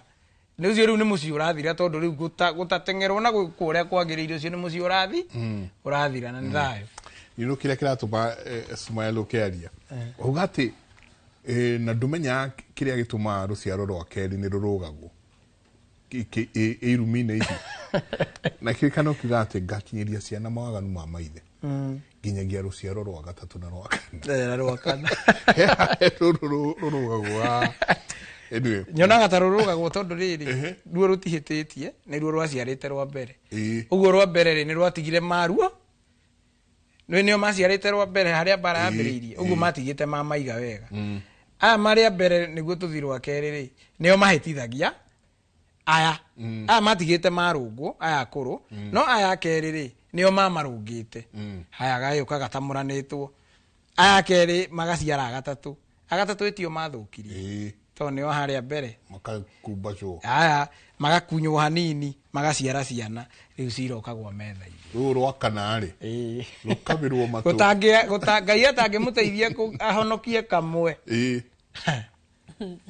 Nĩ ũcio rĩu nĩ mũciĩ ũrathira tondũ rĩu gũtateng'erwo na gwĩkwo ũrĩa kwagĩrĩire, ũcio nĩ mũciĩ ũrathira na nĩ thayũ. Nĩ kĩrĩa kĩratũma Smile ũkĩaria. Uga atĩ, na ndũmenyaga kĩrĩa gĩtũmaga rũciaro rwa kerĩ nĩ rũrũgagwo. Irumi-inĩ ici. Na kĩrĩkano kiugaga atĩ ngakinyĩria ciana mawaganu ma maithe. Nginyagia rũciaro rwa gatatũ na rwa kana. Na rwa kana. Rũrũ rũrũgagwo wa Anyway. Nyonaga ta rũrũgagwo tondũ rĩrĩ, ruo rũtihĩtĩtie, nĩ ruo rwaciarĩte rwa mbere. Ũguo rwa mbere rĩ, nĩ rwatigire maruo. Nĩ nĩo maciarĩte rwa mbere harĩa mbara yambĩrĩirie. Ũguo matigĩte mamaiga wega. Aya marĩa mbere nĩguo tũthiĩ rwa kerĩ rĩ, nĩo mahĩtithagia. Aya. Aya matigĩte marũngwo, aya akũrũ. No aya kerĩ rĩ, nĩo mamarũngĩte. Haya gagĩũka gatamũranĩtwo. Aya kerĩ magaciara agatatũ. Agatatũ ĩtio mathũkirie. Tondũ nĩo harĩa mbere. Makakumbacwo. Aya, magakunywo hanini, magaciara ciana, rĩu cirokagwo metha-inĩ. Rũu rwa kana rĩ, rũkabĩrwo matũ. Ngai atangĩmũteithia ahonokie kamwe.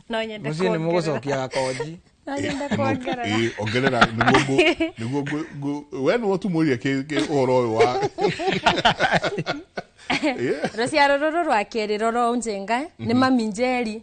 No nyende Mũciĩ nĩ kuongerera. mũgũcokia gakonji. No nyende kuongerera. Ongerera nĩguo we nĩwe ũtumũrire ũhoro ũyũ wa Rũciaro rũrũ rwa kerĩ roro njenga nĩ mami njeri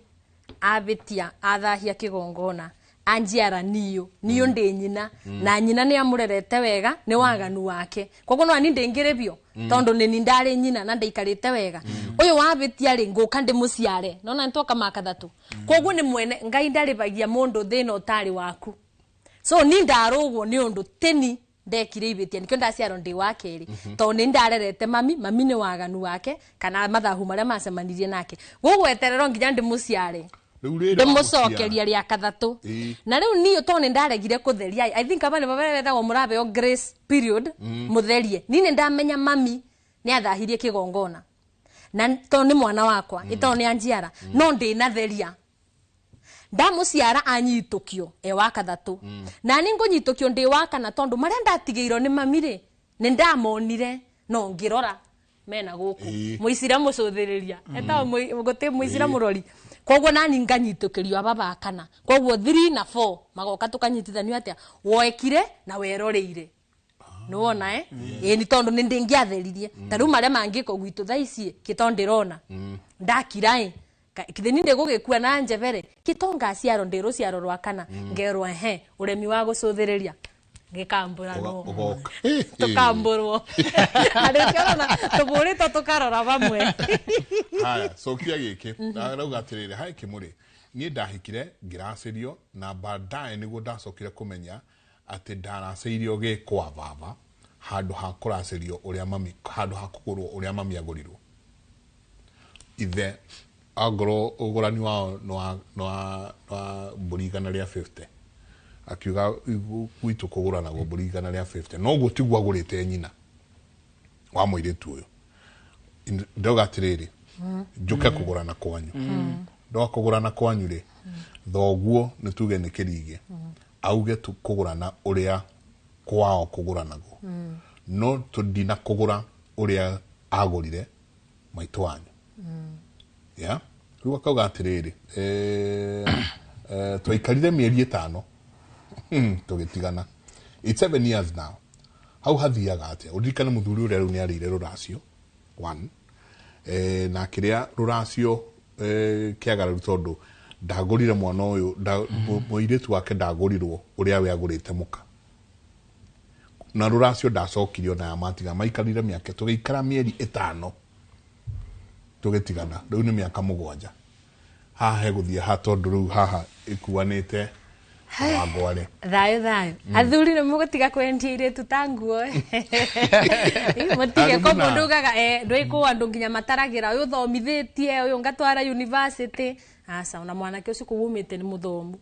abĩtia athahia kĩgongona anjiara niyo niyo ndĩ nyina na nyina nĩ amũrerete wega nĩ waganu wake koguo no ani ndĩngĩrĩbio tondũ nĩ ni ndarĩ nyina na ndaikarĩte wega ũyũ wabĩtia rĩ ngũka ndĩmũciare nona nĩtwoka makathatu koguo nĩ mwene Ngai ndarĩbagia mũndũ thĩna ũtarĩ waku so ni ndarũgwo nĩ ũndũ tĩni ndekire ibĩtia nikĩo ndaciarwo ndĩ wa kerĩ tondũ nĩ ndarerete mami mami nĩ waganu wake kana mathahu marĩa macemanirie nake gũgwetererwo nginya ndĩmũciare ndĩmũcokeria rĩa kathatũ na rĩu niĩ tondũ nĩ ndaregire kũtheria I think aba nĩ barĩa betagwo mũrabeo grace period mũtherie niĩ nĩ ndamenya mami nĩ athahirie kĩgongona na tondũ nĩ mwana wakwa ĩtondũ nĩ anjiara no ndĩnatheria ndamuciara anyitũkio e wa kathatũ na nĩ ngũnyitũkio ndĩ wa kana tondũ marĩa ndatigĩirwo nĩ mami rĩ nĩ ndamonire no ngĩrora mena gũkũ mũicira mũcũthĩrĩria etagwo gũtĩ mũicira mũrori koguo nani nganyitũkĩrio aba ba kana koguo 3 na 4 magoka tũkanyitithanio atĩa woekire na weroreire nĩwona ĩĩ nĩ tondũ nĩ ndĩngĩatheririe ta rĩu marĩa mangĩko gwitũ thaa ici kĩto ndĩrona ndakira ĩ kithini ndĩgũgĩkua na njebere kĩtonga ciaro ndĩ rũciaro rwa kana ngerwo ehe ũremi wa gũcũthĩrĩria gĩkambũranwo tũkambũrwo andũ kĩorona tũbũrĩtwo tũkarora vamwe. Haya, cokia gĩkĩ arauga atĩrĩrĩ hai kĩmũrĩ niĩ ndahikire ngĩracĩrio na baadaye nĩguo ndacokire kũmenya atĩ ndaracĩirio gĩkwa baba handũ ha kũracĩrio ũrĩa mami handũ ha kũgũrwo ũrĩa mami agũrirwo ithe angorwo ũgũrani wao nĩ wa mbũri 150 akiuga gwitũ kũgũranagwo mbũri 150 noguo tiguo agũrĩte nyina wa mũirĩtu ũyũ ndauga atĩrĩrĩ njũke kũgũrana kwanyu ndoka kũgũrana kwanyu rĩ thoguo nĩ tuge nĩ kĩrigĩ auge kũgũrana ũrĩa kwao kũgũranagwo no tũndina kũgũra ũrĩa agũrire maitũ wanyu ya rĩu akauga atĩrĩrĩ twaikarire mĩeri 5 tũgĩtigana. It's 7 years now. Hau hathiaga atĩa ũririkane mũthuri ũrĩa rĩu nĩ arĩire rũracio one na kĩrĩa rũracio kĩagararu tondũ ndagũrire mwana ũyũ mũirĩtu wake ndagũrirwo ũrĩa we agũrĩte mũka na rũracio ndacokirio na matiga maikarire mĩaka tũgĩikara mĩeri 5 tũgĩtigana rĩu nĩ mĩaka 7 haha hegũthiĩ ha tondũ rĩu haha ĩkuanĩte wangware thayũ thayũ athuri nĩ mũgũtiga kwendia irĩtu ta nguo mũtige ko mũndũ ugaga ndwĩkũa andũ nginya mataragĩra ũyũ thomithĩtie ũyũ ngatwara university aca ona mwanake ũcio kũu umĩte nĩ mũthomu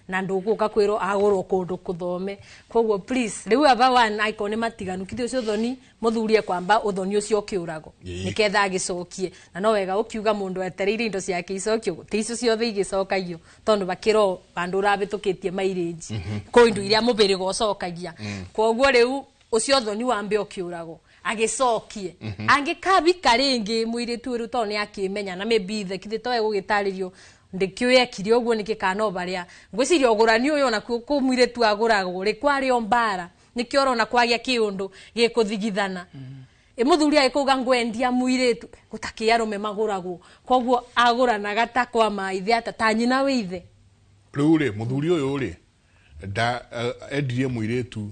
na ndũgũka kwĩrwo agũrwo kũndũ kũthome koguo please rĩu aba one aiko nĩ matiganu kithĩ ũcio ũthoni mũthuri ekwamba ũthoni ũcio ũkĩũragwo nĩketha agĩcokie na no wega ũkiuga mũndũ etereire indo ciake icokio ti icio ciothe igĩcokagio tondũ bakĩro bandũ ũrabĩtũkĩtie mairĩnji kũ indo iria mũbĩrĩga ũcokagia koguo rĩu ũcio ũthoni wambe ũkĩũragwo agĩcokie angĩkabika rĩngĩ mũirĩtu ũrĩ tondũ nĩ akĩmenya na maybe ithe kithĩ towe gũgĩtarĩrio ndĩkĩũĩ ekire ũguo nĩkĩ kana barĩa ngwĩciria ũgũrani ũyũ onakuo kũ mũirĩtu agũragwo rĩ kwarĩ o mbara nĩkĩo ũrona kwagĩa kĩũndũ gĩkũthigithana mũthuri agĩkũga ngwendia mũirĩtu gũtakĩ arũme magũragwo koguo agũranaga ta kwa maithe ata ta nyina wĩ ithe rĩu rĩ mũthuri ũyũ rĩ endirie mũirĩtu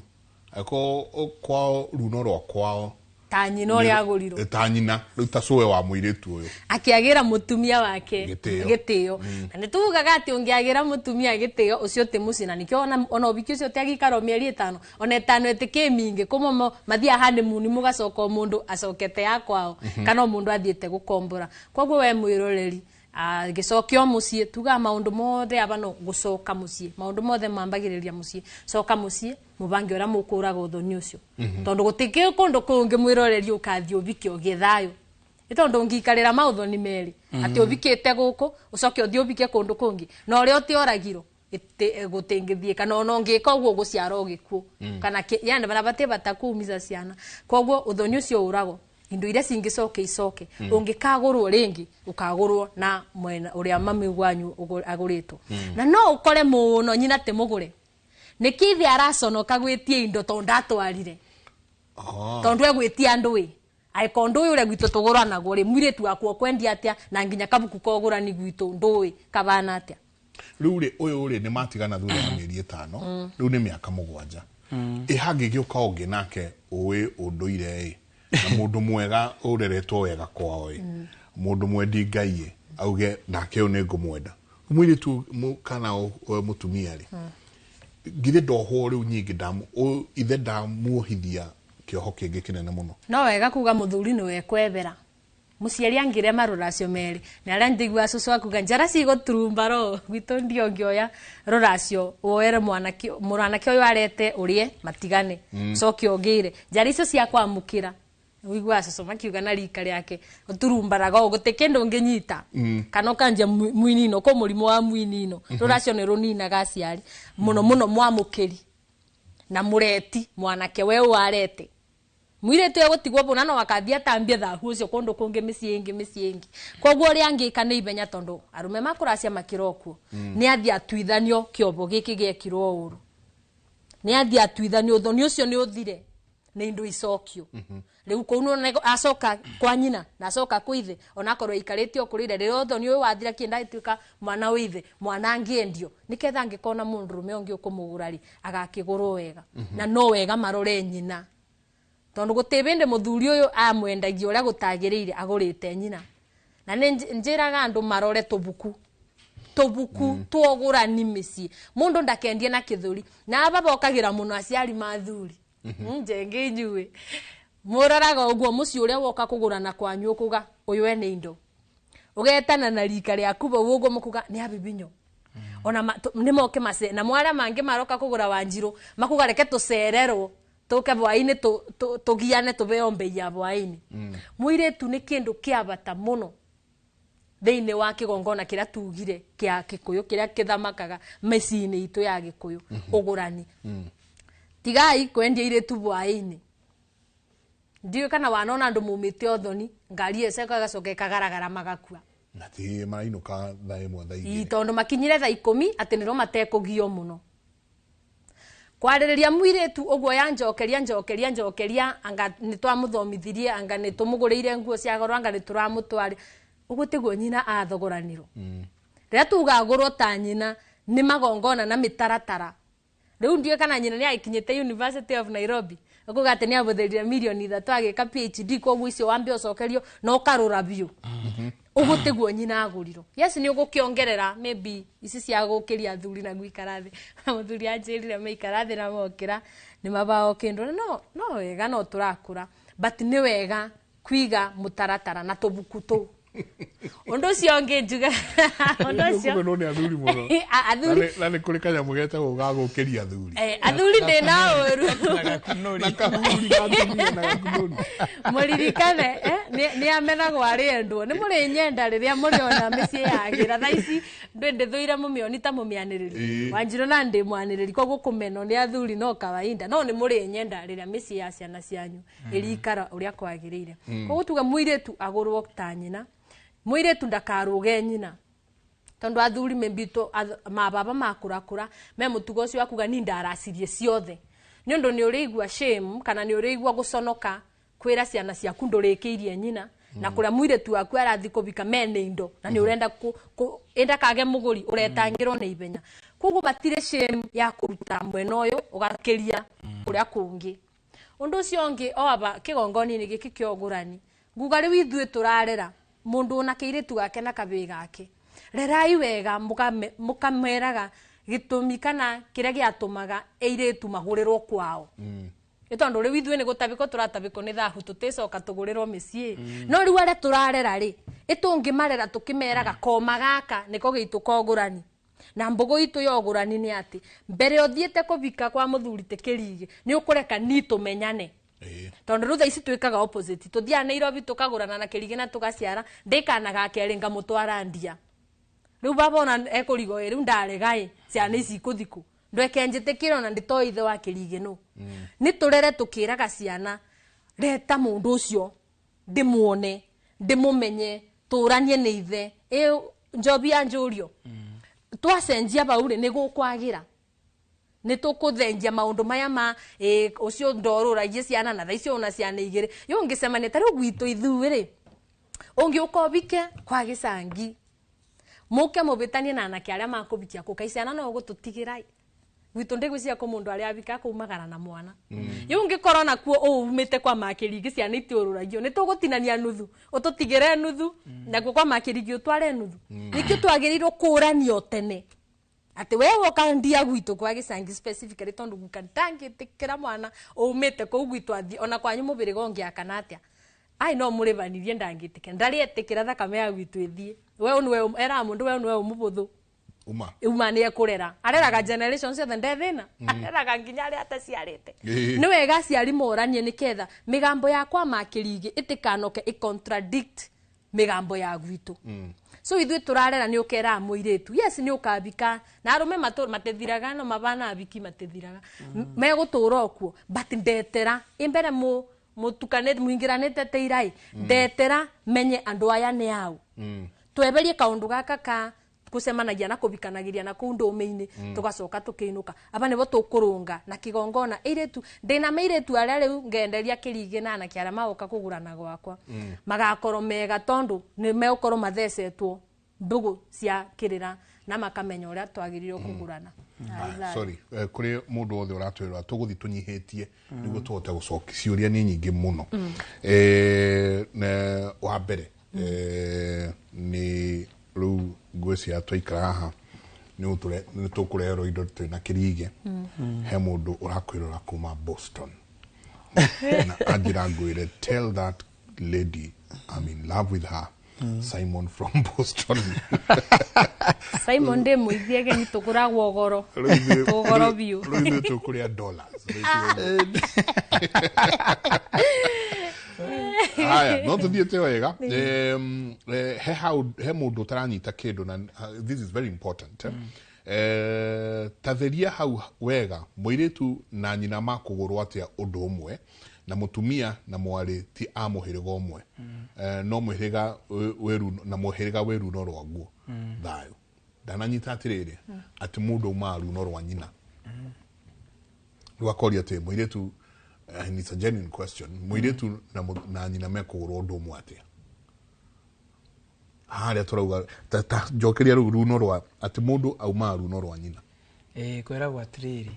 ako kwao runo rwa kwao ta nyina ũrĩa agũrirwo ta nyina rĩu ta cũwe wa mũirĩtu ũyũ akĩagĩra mũtumia wake gĩtĩo na nĩ tugaga atĩ ũngĩagĩra mũtumia gĩtĩo ũcio ti mũciĩ na nĩkĩo ona ũbiki ũcio ũtiagĩikara mĩeri 5 ona 5 ĩtĩkĩ mingĩ kũmomo mathiaga honeymoon mũgacoka o mũndũ acokete ya kwao kana o mũndũ athiĩte gũkombora koguo we mwĩroreri gĩcokio mũciĩ tugaga maũndũ mothe aba no gũcoka mũciĩ maũndũ mothe mambagĩrĩria mũciĩ coka mũciĩ mũbange ũrĩa mũkũraga ũthoni ũcio tondũ gũtikĩ kũndũ kũngĩ mwĩroreri ũkathiĩ ũbike ũgĩe thayũ nĩ tondũ ũngĩikarĩra maũthoni merĩ Ati ũvikĩte gũkũ ũcoke ũthiĩ ũvike kũndũ kũngĩ na ũrĩa ũtĩoragirwo gũtingĩthiĩ kana ona ũngĩka ũguo ũgũciara gĩkuũ. Kana yani bana batie batakuumiza ciana koguo ũthoni ũcio ũragwo indo iria cingĩcoke icoke. Ũngĩkagũrwo rĩngĩ ũkagũrwo na mwena ũrĩa mami wanyu agũrĩtwo. Na no ũkore mũno nyina ti mũgũre nĩkĩ ithe araconoka gwĩtia indo tondũ ndatwarire tondu egwitia andu ĩ aiko ndu uyu gwitũ tũgũranagwo rĩ mwirĩtu wakwa kwendia atĩa na nginya kabuku kogũrani gwitũ ndũĩ kabana atĩa. Rĩu rĩ ũyũ rĩ nĩ matigana thutha wa mĩeri 5 rĩu nĩ mĩaka 7 ĩ hangĩgĩũka ũngĩ nake ũĩ ũndũire ĩ na mũndũ mwega ũreretwo wega kwao ĩ mũndũ mwendi Ngai ĩ auge nake ũyũ nĩ ngũmwenda mwirĩtu kana mũtumia rĩ githĩ ndohwo rĩu nyingĩ ithe ndamuohithia kĩoho kĩngĩ kĩnene mũno. No wega kuga mũthuri nĩwe kwethera mũciari angĩrema rũracio merĩ na arĩa ndigua cũcũ akuga njara cigũturumba ro gwitũ ndio ũngĩoya rũracio woere mwanake ũyũ arete ũrĩe matigane coke ũngĩire njara icio cia kwamũkĩra ũigua cũcũ makiuga na rika rĩake ũturumbaraga ũũ gũtĩ kĩndũ ũngĩnyita kana ũkanjia mwinino kũ mũrimũ wa mwinino rũracio nĩ rũninaga aciari mũno mũno mwamũkĩri na mũreti mwanake we ũarete mwirĩtu egũtigwo bũna no akathiĩ atambie thahu ũcio kũndũ kũngĩ mĩciĩ ĩngĩ koguo ũrĩa angĩka nĩ ihenya tondũ arũme makũracia makĩra okuo nĩ athiĩ atuithanio kĩombo gĩkĩ gĩekirwo ũru nĩ athiĩ atuithanio ũthoni ũcio nĩ ũthire nĩ indo icokio rĩu kũu nĩ acoka kwa nyina na acoka kwĩ ithe onakorwo aikarĩte o kũrĩ ithe rĩrĩa ũthoni ũyũ wathira kĩenda ĩtuĩka mwana wĩ ithe mwana angĩendio nĩketha angĩkona mũndũrũme ũngĩ ũkũmũgũra rĩ agakĩgũrwo wega. Na no wega marore nyina tondu gũtĩ bĩndĩ mũthuri ũyũ amwendagia ũrĩa gũtagĩrĩire agũrĩte nyina na nĩ njĩraga andũ marore tũbuku tuogũrani mĩciĩ mũndũ ndakendie na kĩthũri na aba bokagĩra mũno aciari ma athuri njenge inyuĩ mũroraga ũguo mũciĩ ũrĩa woka kũgũrana kwanyu ũkuga ũyũ ene indo ũgetana na rika rĩaku bau ũguo mũkuga nĩ abibinyo ona nĩ moke na mwarĩa mangĩ maroka kũgũra Wanjirũ makuga reke tũcererwo tũke bwaini tũgiane tũbeo mbei ya bwaini. Mũirĩtu nĩ kĩndũ kĩa bata mũno thĩinĩ wa kĩgongona kĩrĩa tugire kĩa Gĩkũyũ kĩrĩa kĩthamakaga mĩciĩ-inĩ itũ ya Gĩkũyũ ũgũrani. Tigai kwendia irĩtu bwaini ndiũĩ kana wanona andũ maumĩte ũthoni ngari ĩcoka ĩgacoka ĩkagaragara magakua na ti marainũka thaa 1 thaa 2 tondũ makinyire thaa 10 atĩ nĩro matekũgio mũno kwarĩrĩria mwirĩtu ũguo ya njokeria anga nĩ twamũthomithirie anga nĩ tũmũgũrĩire nguo cia goro anga nĩ tũramũtware ũguo tiguo nyina athogoranirwo. Rĩrĩa tuga agũrwo ta nyina nĩ magongona na mĩtaratara rĩu ndiũĩ kana nyina nĩ agĩkinyĩte University of Nairobi ũkuga atĩ nĩ abũthĩrire mirioni 3 agĩka PhD koguo icio wambe ũcokerio na ũkarũra biũ ũguo tiguo nyina agũrirwo. Yes nĩ ũgũkĩongerera maybe ici cia gũkĩria athuri na gũikara thĩ mũthuri anjĩrire maikara thĩ na mokĩra nĩ mabao kĩndũ no wega no tũrakũra but nĩ wega kwiga mũtaratara na tũbuku tũu. Ũndũ ũcio ũngĩ njuga ũndũ ũcio kũmenwo nĩ athuri mũno athuri na nĩ kũrĩ kanyamũ getagwo ga gũkĩria athuri athuri ndĩ na ũru na kahuri ga atumia na gakunũri mũririkane nĩ amenagwo arĩ endwo nĩ mũrĩ nyenda rĩrĩa mũrĩona mĩciĩ yagĩra thaa ici ndĩthũire mũmĩoni ta mũmĩanĩrĩri Wanjirũ na ndĩ mwanĩrĩri koguo kũmenwo nĩ athuri no kawaida no nĩ mũrĩ nyenda rĩrĩa mĩciĩ ya ciana cianyu ĩrikara ũrĩa kwagĩrĩire. Koguo tuga mũirĩtu agũrwo ta nyina mũirĩtu ndakarũge nyina tondu athuri membito mababa makurakura me mutugo ucio akuga ni ndaracirie ciothe ni undu ni uriigua shame kana ni uriigua guconoka kwira ciana ciaku ndurikiirie nyina na kuria muiretu waku arathi kubika mene indo na ni urenda enda kage muguri uretangirwo ni ibenya koguo batire shame ya kuruta mwena uyu ugakiria kuria kungi undu ucio ungi o aba kigongoni-ini giki kia ugurani nguga riu ithuĩ turarera mundu ona kiiritu gake na kabii gake rerai wega mukameraga gitumi kana kiria giatumaga eiritu magurirwo kwao nĩ tondu riu ithuĩ nĩ gũtabĩkwo tũratabĩkwo nĩ thahu tũtĩcoka tũgũrĩrwo mĩciĩ no rĩu arĩa tũrarera rĩ ĩtũngĩmarera tũkĩmeraga koma gaka nĩko gĩitũ kogũrani na mbũgũ itũ ya ũgũrani nĩ atĩ mbere ũthiĩte kũbika kwa mũthuri tĩ kĩrigĩ nĩ ũkũreka ni tũmenyane Tondu riu thaa ici twikaga opposite, tuthiaga Nairobi tukagurana na kirigi na tugaciara ndikana ga keri ngamutwara ndia. Riu baba ona ekurigo riu ndarega i ciana ici ikuthiku ndweke njitikire ona nditoi ithe wa kirigi no. Ni turere tukiraga ciana reta mundu ucio ndimuone ndimumenye turanie ni ithe njobi ya njurio. Twacenjia bau ri ni gukwagira ni tukuthengia maundu maya ma ucio ndoruragie ciana na thaa icio una ciana igiri yo ngicemania ta riu gwitu ithuĩ ri ungiuka ubike kwa gicangi muke mubitanie na anake aria makubikia kuka iciana no gututigira gwitu ndigwiciria ku mundu aria abika kumagara na mwana. Yo ngikorwo nakuo uumite kwa makirigi ciana itiururagio ni tugutinania nuthu ututigire nuthu nakuo kwa makirigi utware nuthu. Nikio twagirirwo kuranio tene ati we woka ndia gwitu kwa gicangi specifically tondu guka ndangitikira mwana uumite kuu gwitu athi ona kwanyu mubiriga ungiakana atia ai no muribanirie ndangitikira ndarietikira thakame ya gwitu ithie we niwe era mundu we niwe mubuthu uma ni ekurera areraga generation ciothe ndethina areraga nginya aria ataciarite. Ni wega aciari moranie niketha migambo yakwa makirigi itikanoke i contradict migambo ya gwitu. So ithuĩ turarera ni ukera muiritu yes ni ukabika na arume matithiraga no mabana abiki matithiraga megutura okuo but ndetera imbere mu mutukanite muingiranite te irai ndetera menye andu aya ni au tweberie kaundu gaka ka kucemanagia na kubikanagiria na kuu ndume-ini tugacoka tukiinuka aba nibo tukurunga na kigongona iritu ndina meiritu aria riu ngenderia kirigi na anake aria magoka kugurana gwakwa magakorwo mega tondu ni megukorwo mathecetwo mbugu cia kirira na makamenya uria twagirirwo kugurana. Sorry kuri mundu wothe uratwirora tuguthi tunyihitie niguo tuhote gucokia ciuria ni nyingi muno. Wa mbere ni riu ngwĩciria twaikara haha nĩ tũkũreherwo indo twĩna kĩrige. He mũndũ ũrakwĩrora kuma Boston na anjĩra ngwĩre tell that lady I'm in love with her. Simon from Boston. Simon ndĩ mũithiege ni tũgũragwo goro tũgoro biũ rĩu ithuĩ tũkũrĩa dollars. Haya no tuthiĩte wega. He mũndũ ũtaranyita kĩndũ na this is very important. Tatheria hau wega mũirĩtu na nyina makũgũrwo atĩa ũndũ ũmwe na mũtumia na mwarĩ ti a mũhĩrĩga ũmwe no mũhĩrĩga weru na mũhĩrĩga weru no rwaguo thayũ ndananyita atĩrĩrĩ atĩ mũndũ aumaga runo rwa nyina. Rĩu akoria atĩ mũirĩtu and it's a genuine question mũirĩtu na nyina mekũgũrwo ũndũ ũmwe atĩa harĩa tũrauga ta njokeria rũu runo rwa atĩ mũndũ aumaga runo rwa nyina. Kwĩragwo atĩrĩrĩ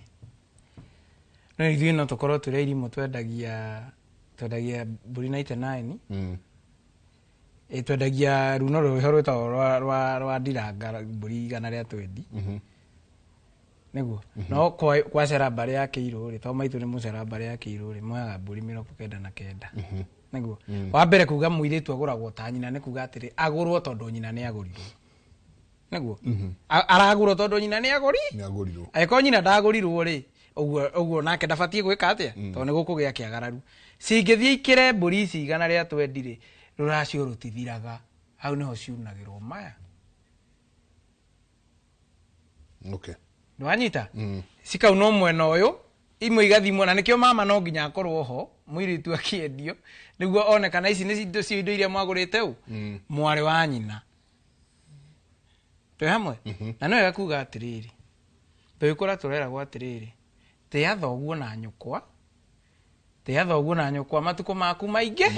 no ithuĩ no tũkorwo tũrĩ irimũ twendagia mbũri 99 twendagia runo rũrĩho rwĩtagwo rwa ndiranga mbũri 120 niguo no kwa cera mbarĩ ya kĩirũ rĩ to maitũ nĩ mũcera mbarĩ ya kĩirũ rĩ moyaga mbũri 99 niguo. Wa mbere kuga mũirĩtu agũragwo ta nyina nĩ kuga atĩrĩ agũrwo tondũ nyina nĩ agũrirwo niguo aragũrwo tondũ nyina nĩ agũrirwo angĩkorwo nyina ndagũrirwo rĩ ũguo nake ndabatiĩ gwĩka atĩa tondũ nĩ gũkũgĩa kĩagararu cingĩthiĩ ikĩre mbũri ici 120 rĩ rũracio rũtithiraga hau nĩho ciunagĩrwo maya. Okay nĩwanyita cikaunwo mwena ũyũ imwe igathimwo na nĩkĩo mama no nginya akorwo ho mũirĩtu akĩendio nĩguo one kana ici nĩ indo cio indo iria mwagũrĩte ũ mwarĩ wa nyina twĩ hamwe. Na no wega kuga atĩrĩrĩ tũgĩkũra tũreragwo atĩrĩrĩ tĩa thoguo na nyũkwa tĩa thoguo na nyũkwa matukũ maku maingĩ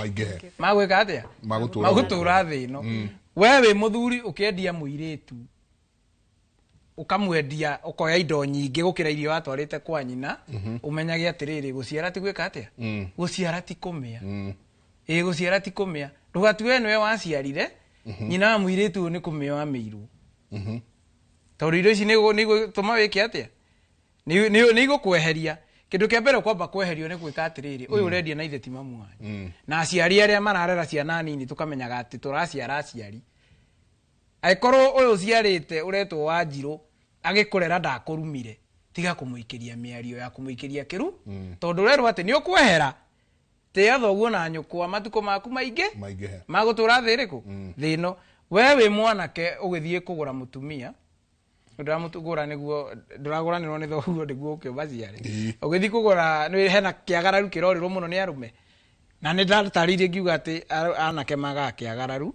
magwĩka atĩa magũtũra thĩ ĩno. We wĩ mũthuri ũkĩendia mũirĩtu ukamwendia ukoya indo nyingĩ gũkĩra iria watwarĩte kwa nyina umenyage atĩrĩrĩ gũciara ti gwĩka atĩa gũciara ti kũmĩa ĩĩ gũciara ti kũmĩa ndũgatue nĩwe waciarire nyina wa mũirĩtu ũyũ nĩ kũmĩa wamĩirwo tondũ indo ici nĩ igũtũma wĩke atĩa nĩ igũkweheria kĩndũ kĩa mbere kwamba kweherio nĩ gwĩka atĩrĩrĩ ũyũ ũrendia na ithe ti mamu wanyu na aciari arĩa mararera ciana nini tũkamenyaga atĩ tũraciara aciari angĩkorwo ũyũ ũciarĩte ũretwo Wanjirũ agĩkũrera ndakũrumire tiga kũmũikĩria mĩario ya kũmũikĩria kĩru tondũ ũrerwo atĩ nĩ ũkwehera Tĩa thoguo na nyũkwa matukũ maku maingĩ maingĩhe magũtũra thĩ ĩrĩkũ thĩ ĩno. We wĩ mwanake ũgĩthiĩ kũgũra mũtumia, ndũramũgũra nĩguo ndũragũranĩrwo nĩ thoguo nĩguo ũke ũmaciare. Ũgĩthiĩ kũgũra nĩ hena kĩagararu kĩrorĩrwo mũno nĩ arũme, na nĩ ndatarĩirie ngiuga atĩ anake magaga kĩagararu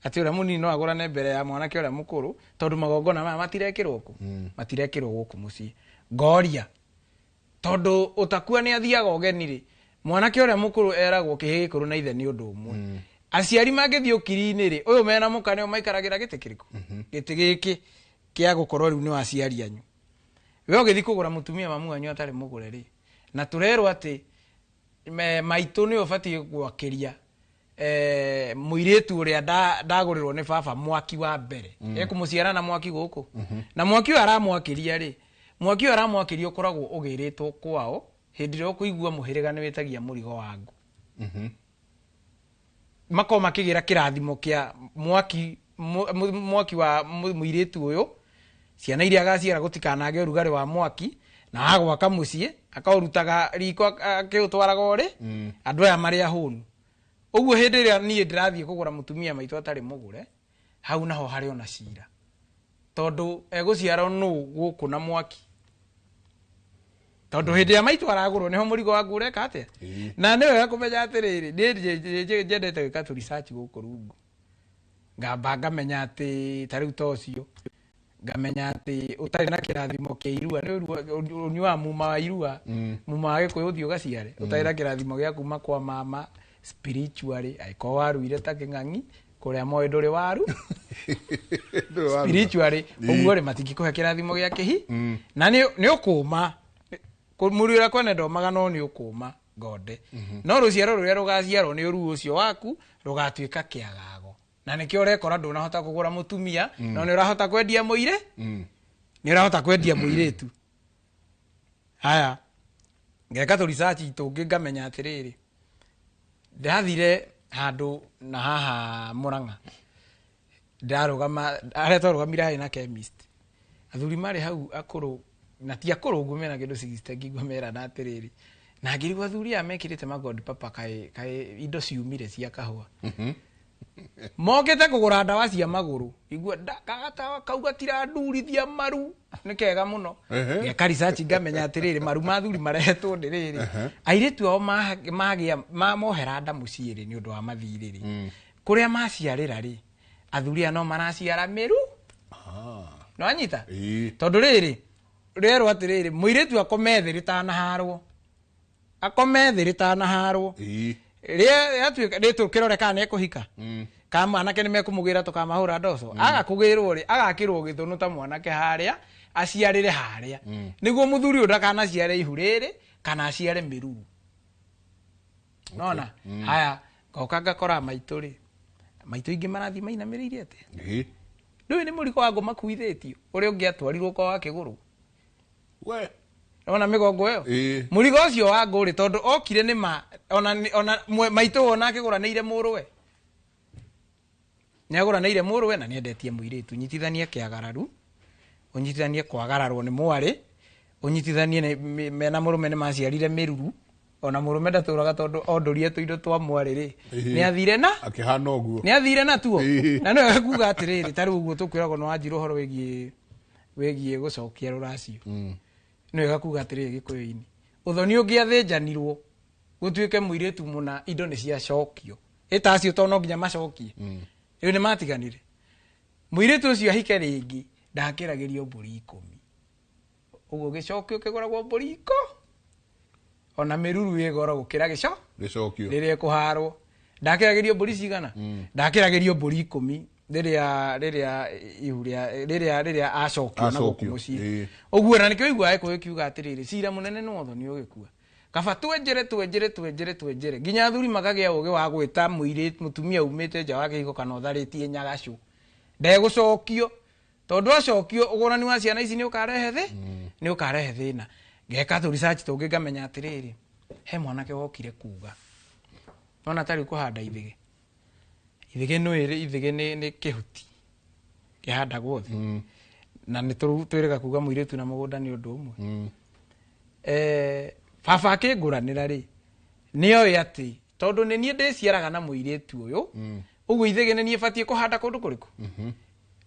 atĩ ũrĩa mũnini no agũrane mbere ya mwanake ũrĩa mũkũrũ tondũ magongona maya matirekĩrwo kũ matirekĩrwo gũkũ mũciĩ. Ngoria tondũ ũtakua nĩ athiaga ũgeni rĩ, mwanake ũrĩa mũkũrũ eragwo kĩhĩ gĩkũrũ na ithe nĩ ũndũ ũmwe. Aciari mangĩthiĩ ũkiri-inĩ rĩ, ũyũ mena mũka nĩo maikaragĩra gĩtĩ kĩrĩkũ? Gĩtĩ gĩkĩ kĩa gũkorwo rĩu nĩ aciari anyu. We ũgĩthiĩ kũgũra mũtumia mamu wanyu atarĩ mũgũre rĩ, na tũrerwo atĩ maitũ nĩ ũbatiĩ gwakĩria mũirĩtu ũrĩa ndagũrĩrwo nĩ baba mwaki wa mbere. Ekũmũciara na mwaki gũkũ. Na mwaki ũyũ aramwakĩria rĩ, mwaki ũyũ aramwakĩria ũkoragwo ũgĩrĩtwo kwao hĩndĩ ĩrĩa ũkũigua mũhĩrĩga nĩ wĩtagia mũrigo wa ngũ. Makorwo makĩgĩra kĩrathimo kĩa mwaki mwaki wa mũirĩtu ũyũ, ciana iria agaciara gũtikanage ũrugarĩ wa mwaki, na agwaka mũciĩ akaũrutaga riko akĩũtwaraga ũrĩ andũ aya marĩ ahũnu. Ũguo hĩndĩ ĩrĩa niĩ ndĩrathiĩ kũgũra mũtumia maitũ atarĩ mũgũre, hau naho harĩ ona cira tondũ egũciarwo nũ gũkũ na mwaki, tondũ hĩndĩ ĩrĩa maitũ aragũrwo nĩho mũrigo waku ũreka atĩa. Na nĩ wega kũmenya atĩrĩrĩ, niĩ njendete gwĩka tũ research gũkũ rungu, ngamba ngamenya atĩ ta rĩu ta ũcio ngamenya atĩ ũtarĩ na kĩrathimo kĩa irua nĩ ũnyuaga muma wa irua, muma wa gĩkũyũ ũthiĩ ũgaciare, ũtarĩ na kĩrathimo gĩa kuma kwa mama spiritually, angĩkorwo waruire ta kĩng'ang'i kũrĩa moĩ ndũrĩ waru spiritually, ũguo rĩ matingĩkũhe kĩrathimo gĩa kĩhi na nĩ ũkũma mũriũ ũrĩa kwene ndomaga no nĩ ũkũma ngonde, no rũciaro rũrĩa rũgaciarwo nĩ ũruu ũcio waku rũgatuĩka kĩagago, na nĩkĩo ũrekora ndũnahota kũgũra mũtumia no nĩ ũrahota kwendia mũire, nĩ ũrahota kwendia mũirĩtu. Haya, ngeka tũ research tũngĩ ngamenya atĩrĩrĩ, ndathire handũ na haha Murang'a, ndarũgama harĩa twarũgamire harĩ na chemist, athuri marĩ hau akũrũ na ti akũrũ ũguo mena kĩndũ 60 ngigua merana atĩrĩrĩ, na ngĩrigwo athuri aya mekĩrĩte magod papa kaĩ indo ciumire cia kahũa. Mokĩte kũgũra ndawa cia magũrũ, igua gatawa kau gatirandurithia maru nĩ kega mũno. Ngeka research ngamenya atĩrĩrĩ, maru ma athuri marehetwo nĩ rĩrĩ, airĩtu ao magĩa mohera nda mũciĩ rĩ nĩ ũndũ wa mathirĩ rĩ, kũrĩa maciarĩra rĩ, athuri aya no maraciara mĩru. No anyita tondũ rĩrĩ rĩerwo atĩrĩrĩ, mũirĩtu akome thĩ rĩtanaharwo, akome thĩ rĩtanaharwo, rĩatuĩka rĩtũkĩrore kana nĩekũhika ka mwanake nĩ mekũmũgĩra tũkamahũra ndoco, aga kũgĩrwo rĩ agakĩrwo gĩthũnũ ta mwanake harĩa aciarĩre harĩa, nĩguo mũthuri ũyũ ndakanaciare ihu rĩrĩ kana aciare mĩruru. Nona haya ngoka ngakora maitũ rĩ, maitũ ingĩ marathiĩ mainamĩrĩirie atĩa, ndũĩ nĩ mũrigo wa ngũ makuithĩtio ũrĩa ũngĩatwarirwo kwa wa kĩgũrũ. We ona mĩgongo ĩyo mũrigo ũcio wa ngũ rĩ, tondũ okire nĩ ma ona maitũ ona akĩgũranĩire mũrũwe, nĩagũranĩire mũrũwe na nĩendetie mũirĩtu. Nyitithanie kĩagararu, ũnyitithanie kwagararwo nĩ mwarĩ, ũnyitithanie mena mũrũme nĩ maciarire mĩruru, ona mũrũme ndatũraga tondũ ondũrie tũindo twa mwarĩ rĩ, nĩathire na akĩhana ũguo, nĩathire natuo. Na nĩ wega kuga atĩrĩrĩ, ta rĩu ũguo tũkwĩragwo nĩ wanjirwo ũhoro wĩgiĩ gũcokia rũracio, nĩ wega kuga atĩrĩrĩ gĩkũyũ-inĩ ũthoni ũngĩathĩnjanirwo gũtuĩke mũirĩtu mũna indo nĩ ciacokio, ĩta acio to no nginya macokie, rĩu nĩ matiganire, mũirĩtu ũcio ahike rĩngĩ ndakĩragĩrio mbũri 10, ũguo gĩcokio kĩgũragwo mbũri 10, ona mĩruru ĩ goro gũkĩra gĩcokio rĩrĩa ĩkũharwo. Ndakĩragĩrio mbũri cigana? Ndakĩragĩrio mbũri 10 rĩrĩa rĩrĩa ihu rĩrĩa rĩrĩa acokio na gũkũ mũciĩ. Ũguo na nĩkĩo ũiguaga gĩkũyũ kiuga atĩrĩrĩ, cira mũnene nĩ ũthoni ũgĩkua, kaba twenjere twenjere twenjere twenjere nginya athuri makagĩa ũgĩ wa gwĩta mũirĩtu mũtumia umĩte nja wa kĩhiko kana ũtharĩtie nyagacũ ndegũcokio, tondũ acokio ũgũrani wa ciana ici nĩ ũkarehe thĩ, nĩ ũkarehe thĩna. Ngeka tũ research tũngĩ ngamenya atĩrĩrĩ, he mwanake wokire kuga nona tarĩ kũhanda ithĩgĩ, ithĩgĩ nĩ ithĩgĩ nĩ kĩhuti kĩhandagwo thĩ, na nĩ twĩrĩga kuga mũirĩtu na mũgũnda nĩ ũndũ ũmwe. Baba akĩngũranĩra rĩ, Nĩoĩ atĩ tondũ nĩ niĩ ndĩciaraga na mũirĩtu ũyũ, ũguo ithĩgĩ nĩ niĩ batiĩ kũhanda kũndũ kũrĩkũ.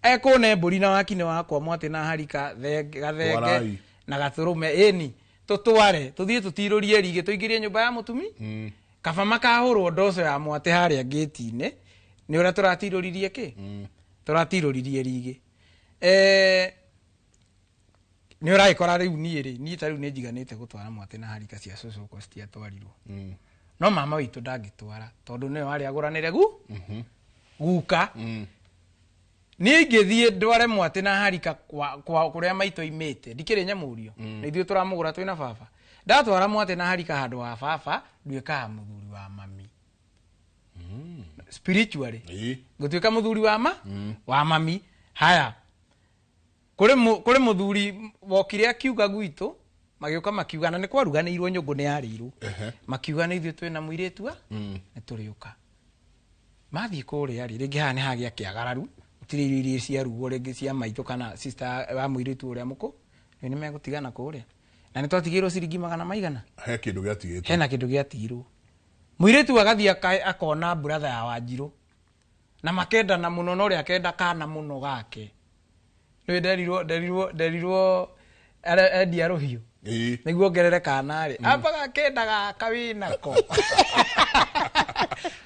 Ekũne mbũri na wakinĩ wakwa mwatĩ na harika gathenge Twarai. na gatũrũme, ĩni tũtware tũthiĩ tũtirũrie rigĩ tũingĩrie nyũmba ya mũtumi. Kaba makahũrwo ndoco ya mwatĩ harĩa ngĩti-inĩ nĩ ũrĩa tũratirũririe kĩ, tũratirũririe rigĩ. Nĩ ũragĩkora rĩu niĩ rĩ, niĩ ta rĩu nĩ njiganĩte gũtwara mwatĩ na harika cia cũcũ okorwo citiatwarirwo, no mama witũ ndangĩtwara tondũ nĩwe warĩ agũranĩre guka. Niĩ ingĩthiĩ ndware mwatĩ na harika kwa kũrĩa maitũ aimĩte, ndikĩrĩ nyamũrio, na ithuĩ tũramũgũra twĩna baba. Ndatwara mwatĩ na harika handũ ha baba, nduĩkaga mũthuri wa mami. Spiritually ngũtuĩka mũthuri wa ma wa mami. Haya, kũrĩ mũthuri wokire akiuga gwitũ, magĩũka makiuga, na nĩ kwaruganĩirwo nyũngũ nĩ yarĩirwo, makiuga nĩ ithuĩ twĩna mũirĩtu a nĩ tũrĩũka. Mathiĩ kũrĩa rĩ, rĩngĩ haha nĩ hagĩa kĩagararu, gũtirĩ irio iria ciarugwo rĩngĩ cia maitũ kana sister wa mũirĩtu ũrĩa mũkũ, rĩu nĩ megũtigana kũrĩa. Na nĩ twatigĩirwo ciringi magana maigana. He kĩndũ gĩatigĩtwo. Hena kĩndũ gĩatigirwo. Mũirĩtu agathiĩ akona brother ya Wanjirũ na makendana mũno, na ũrĩa akenda kana mũno gake. Nĩ nderirwo endia rũhiũ nĩguo ongerere kana rĩ, ambaga akenda gaka wĩnako.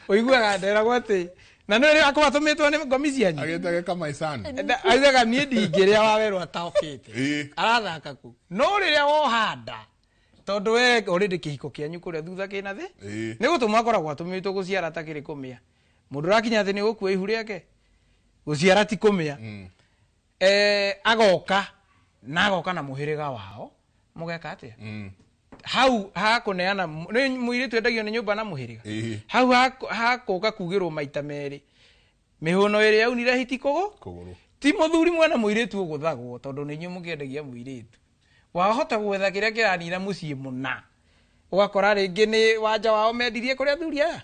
Ũiguaga nderagwo atĩ na nĩ akorwo atũmĩtwo nĩ ngomi cianyu, agĩtage kamaicani, augaga niĩ ndingĩrĩa wawerwo ataokĩte, arathaka kũ. No rĩrĩa wohanda, tondũ we already kĩhiko kĩanyu kũrĩa thutha kĩna thĩ, nĩ gũtũmwo akoragwo atũmĩtwo gũciara atakĩrĩ kũmĩa. Mũndũ ũrakinya atĩ nĩ gũkua ihu rĩake, gũciara ti kũmĩa. Agoka na agoka na mũhĩrĩga wao, mũgeka atĩa? Hau hakũneana nĩ mũirĩtu endagio nĩ nyũmba na mũhĩrĩga. Hau hakũka kugĩrwo maita merĩ, mĩhũno ĩrĩa yaunire hiti kũgũ, ti mũthuri mwena mũirĩtu ũgũthagwo, tondũ nĩ inyuĩ mũkĩendagia mũirĩtu. Wahota gwetha kĩrĩa kĩranina mũciĩ mũna, ũgakora rĩngĩ nĩ wanja wao mendirie kũrĩ athuri aya,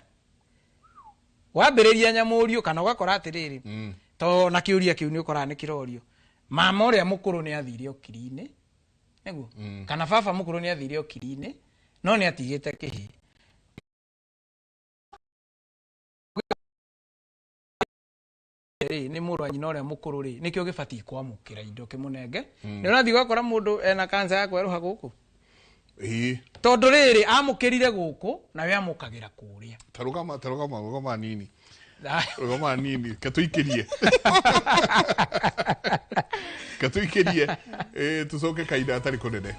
wambĩrĩria nyamũriũ, kana ũgakora atĩrĩrĩ, to na kĩũria kĩu nĩ ũkoraga nĩ kĩrorio, mama ũrĩa mũkũrũ nĩ athire ũkiri-inĩ, nĩguo, kana baba mũkũrũ nĩ athire ũkiri-inĩ, no nĩ atigĩte kĩhĩ. Rĩ nĩ mũrũ wa nyina ũrĩa mũkũrũ rĩ, nĩkĩo gĩbatiĩ kwamũkĩra indo kĩmũnenge. Nĩ ũrathiĩ ũgakora mũndũ ena kanca ya kwerũha gũkũ, tondũ rĩrĩ amũkĩrire gũkũ nawe amũkagĩra kũrĩa. Ta rũgama nini, rũgama nini, katũikĩrie tũcoke kahinda gatarĩ kũnene.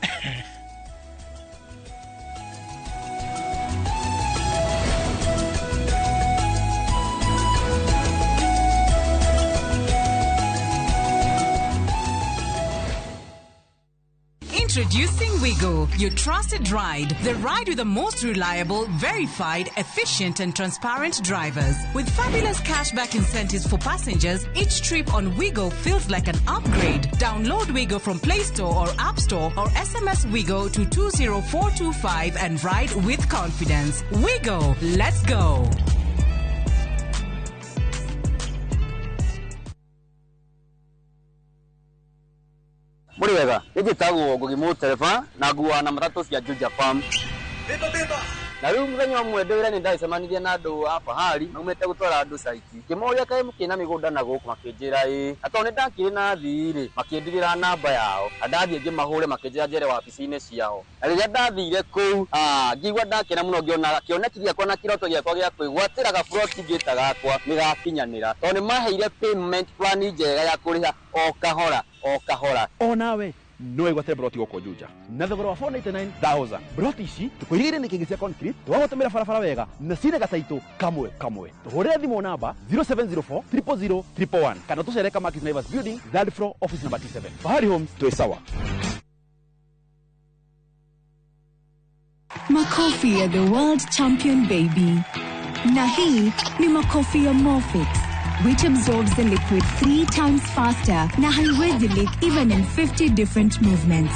Introducing Wigo, your trusted ride. The ride with the most reliable, verified, efficient and transparent drivers. With fabulous cashback incentives for passengers, each trip on Wigo feels like an upgrade. Download Wigo from Play Store or App Store or SMS Wigo to 20425 and ride with confidence. Wigo, let's go. Muri wega, nĩnjĩtagwo Ngugi Mũtereba na nguaga na matatũ cia Juja Farm. Na rĩu mũthenya ũmwe ndĩ wĩra nĩndacemanirie na andũ a Fahari maumĩte gũtwara andũ caiti. Ngĩmoria kaĩ mũkĩna mĩgũnda na gũkũ, makĩnjĩra ĩĩ. Na tondũ nĩndakĩrĩ na athii rĩ, makĩndigĩra namba yao. Na ndathiĩ ngĩmahũre makĩnjĩra njere wabici-inĩ ciao. Na rĩrĩa ndathire kũu, ngĩigua ndakena mũno ngĩona kĩoneki gĩakwa na kĩroto gĩakwa gĩa kwĩgwatĩra gaburoti ngĩta gakwa nĩgakinyanĩra. Tondũ nĩmaheire payment plan njega ya kũrĩha o kahora o kahora. Onawe no wĩgwatĩre broti gũkũ Juja na thogora wa 499,000. Broti ici tũkũirigĩire nĩ kĩngĩ cia concrete, twagũtũmĩra barabara wega na cina gataitũ kamwe kamwe. Tũhũrĩre thimũ namba 0704 000 111 kana tũcere Kamakis Naivas Building, third floor, office number T7. Fahari Homes, twĩ sawa. Makofi ya the world champion baby. Na hii ni makofi ya Morfix, which absorbs the liquid 3 times faster na haiwezi leak even in 50 different movements.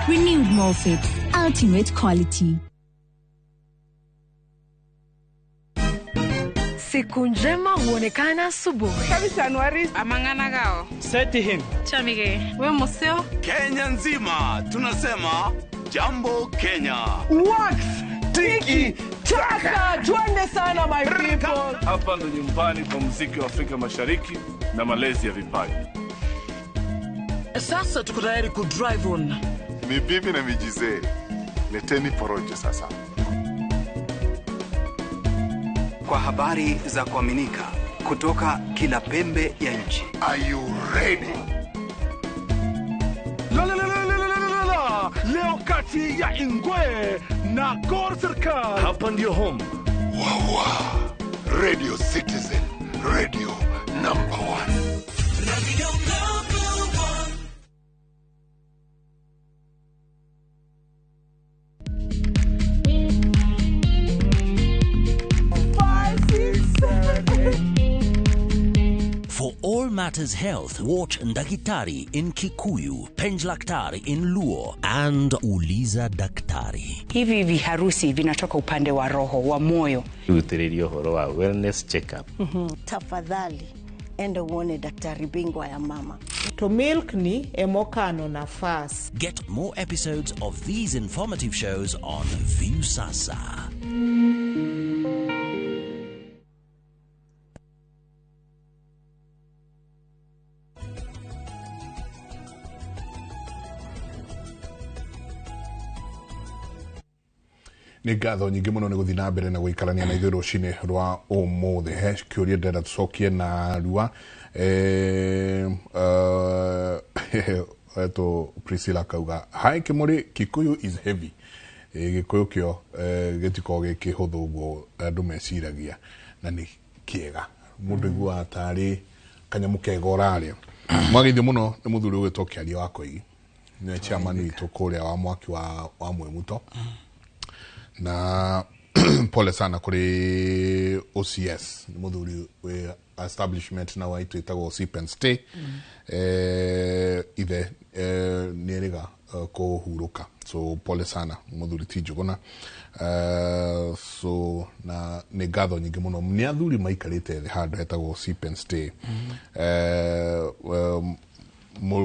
Renewed Morfix, ultimate quality. Siku njema huonekana asubuhi. Kabisa Anuari amangana gao. Seti him. Chamige. We museo. Kenya nzima tunasema Jambo Kenya. Wax Tiki Taka, twende sana my people. Hapa ndo nyumbani kwa muziki wa Afrika Mashariki na malezi ya vipaji. Sasa tuko tayari ku drive on. Ni bibi na mijizee, leteni porojo sasa. Kwa habari za kuaminika kutoka kila pembe ya nchi. Are you ready? La, la, la, la, la, la, la, la. Leo kati ya Ingwe na Gor Serikal. Hapa ndio home. Wawa, Radio Citizen, radio number one. Radio number one. Five, six, seven, eight. For all matters health, watch Ndakitari in Kikuyu, Penjlaktari in Luo, and Uliza Daktari. Hivi viharusi vinatoka upande wa roho wa moyo. Gũitĩrĩria ũhoro wa wellness check-up. Tafadhali enda uone daktari bingwa ya mama. To milk ni emokano nafas. Get more episodes of these informative shows on Viusasa. Nä ngatho nyingä må no nä gå thiä na mbere na gå ikarania na ithuä rå cinä rwa å må thä he kä å ria ndĩrenda tå cokie na rua etwo Priscilla kauga hi kä må rä Kikuyu is heavy. Gä kå yå kä o gä tikoragwo gä kä hå thå guo andå meciragia na nä kä ega må ndå iguaga tarä kanyamå kega å rarä mwageithio må no nä må thuri å gwä two kä aria wa koigi nä chairman witå kå rä a wa mwaki wa Mwemuto na pole sana kuri OCS ni muthuri we establishment na waitu itagwo Sip and Stay. Ithe ni eriga kuhuruka, so pole sana muthuri ti Njuguna. So na ni ngatho nyingi muno ni athuri maikarite thi handu hetagwo Sip and Stay.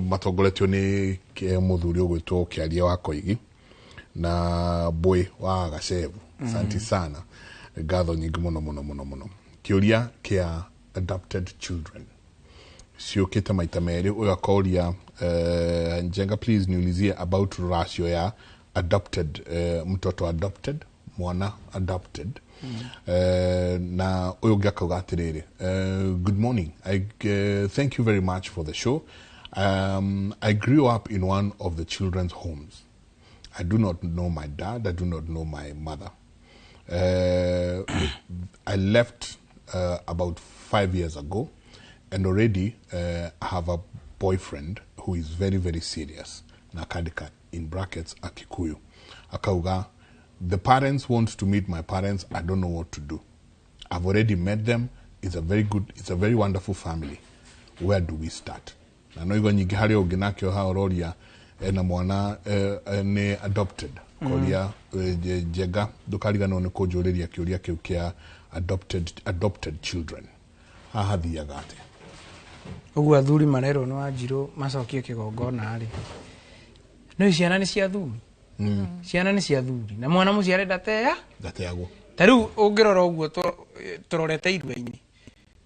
Matongoretio ni muthuri ugwitwo Kiaria wa Koigi na boy wa Gacebu. Asante sana, ngatho nyingi muno muno muno muno. Kiuria kia adopted children ciukite maita meri uyu akoria Njenga, please niulizie about ratio ya adopted, mtoto adopted, mwana adopted. Na uyu ungi akauga atiriri, good morning, I thank you very much for the show. I grew up in one of the children's homes. I do not know my dad. I do not know my mother. I left about 5 years ago, and already I have a boyfriend who is very, very serious. Nakadika, in brackets, a Kikuyu. Akauga, the parents want to meet my parents. I don't know what to do. I've already met them. It's a very good, it's a very wonderful family. Where do we start? Na no igo nyingi hari ungi nake ha ororia na mwana ni adopted koria Njenga ndukariganwo ni kunjuriria kiuria kiu kia adopted children haha thiaga atia uguo athuri marerwo ni Wanjiru macokie kigongona ri no ciana ni cia thuri. Ciana ni cia thuri na mwana muciare ndateagwo ta riu ungirora uguo turorete irua-ini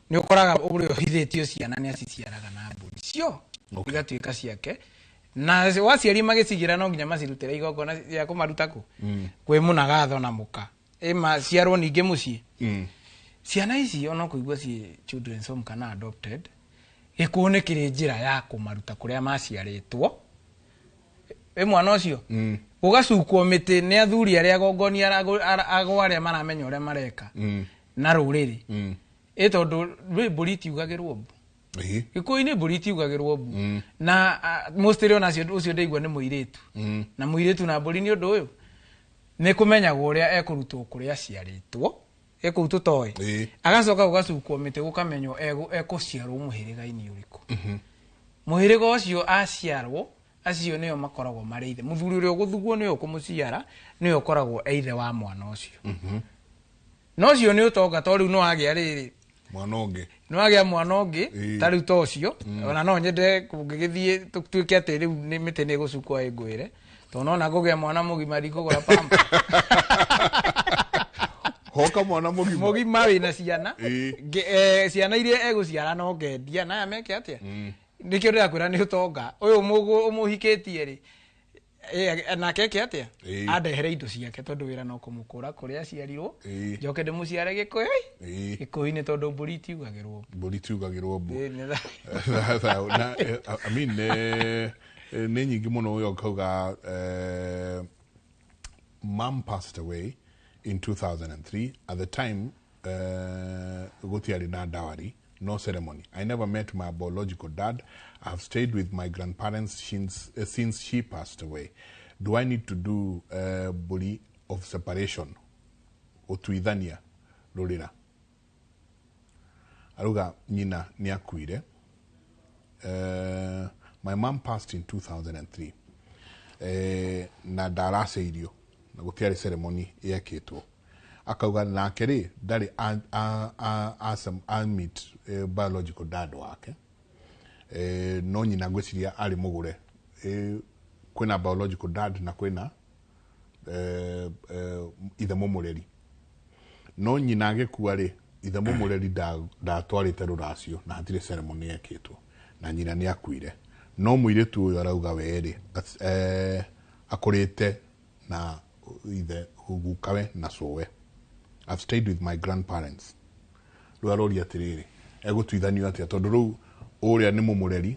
ni ukoraga uria uhithitio ciana ni aciciaraga na mburi cio igatuika ciake na waciari magicigira no nginya macirutire igongona ya kumaruta ku kwi munagatho na muka maciarwo ningi mucii. Ciana ici ona kuigua ci children's home kana adopted gikuũ nĩ kĩrĩ njĩra ya kũmaruta kũrĩa maciarĩtwo ĩ mwana ũcio gũgacukwo mĩtĩ nĩ athuri arĩa agongoni agwo arĩa maramenya ũrĩa mareka na rũrĩrĩ ĩ tondũ mbũri itiugagĩrwo mbu. Gĩkũyũ-inĩ mbũri itiugagĩrwo mbu na mostly ona ũcio ndaigua nĩ mũirĩtu na mũirĩtu na mbũri nĩ ũndũ ũyũ nĩ kũmenyagwo ũrĩa ekũrutwo kũrĩa aciarĩtwo ekũu tũtoĩ agacoka gũgacukwo mĩtĩ gũkamenywo ekũciarwo mũhĩrĩga-inĩ ũrĩkũ. Mũhĩrĩga ũcio aciarwo acio nĩo makoragwo marĩ ithe mũthuri ũrĩa ũgũthugwo nĩwe ũkũmũciara nĩwe ũkoragwo e ithe wa mwana ũcio. No ũcio nĩ ũtonga to rĩu no agĩa rĩrĩ mwana ũngĩ no agĩa mwana ũngĩ ta rĩu ta ũcio ona no nyende kũngĩgĩthiĩ tũtuĩke atĩ rĩu nĩ mĩtĩ nĩ ĩgũcukwo ĩngwĩre Tondũ nona ngũgĩa mwana mũgima ndikũgũra pamper. Hoka mwana mũgima. Mũgima wĩna ciana. Ciana iria egũciara no ngendia na aya meke atĩa? Nĩkĩo ndĩrakwĩra nĩ ũtonga. Ũyũ ũmũhikĩtie rĩ, nake eke atĩa? Andehere indo ciake tondũ wĩra no kũmũkũra kũrĩa aciarirwo. Njoke ndĩmũciare Gĩkũyũ. Gĩkũyũ-inĩ tondũ mbũri itiugagĩrwo. Mbũri itiugagĩrwo mbu. Na I mean nĩ nyingĩ mũno ũyũ ũkauga mom passed away in 2003. At the time gũtiarĩ na dowry, no ceremony. I never met my biological dad. I've stayed with my grandparents since she passed away. Do I need to do mbũri of separation? Ũtuithania rũrĩra. Aruga nyina nĩ akuire. My mom passed in 2003. Na ndaraceirio na gũtiarĩ ceremony yekĩtwo. Akauga nake rĩ ndarĩ a meet biological dad wake. No nyina ngwĩciria arĩ mũgũre. Kwĩna biological dad na kwĩna ithe mũmũreri. No nyina agĩkua rĩ ithe mũmũreri ndatwarĩte rũracio na hatirĩ ceremony yekĩtwo na nyina nĩ akuire. No mũirĩtu ũyũ arauga we rĩ akũrĩte na ithe gukawe na cũwe. I've stayed with my grandparents. Rĩu aroria atĩrĩrĩ egũtuithanio atĩa tondũ rĩu ũrĩa nĩ mũmũreri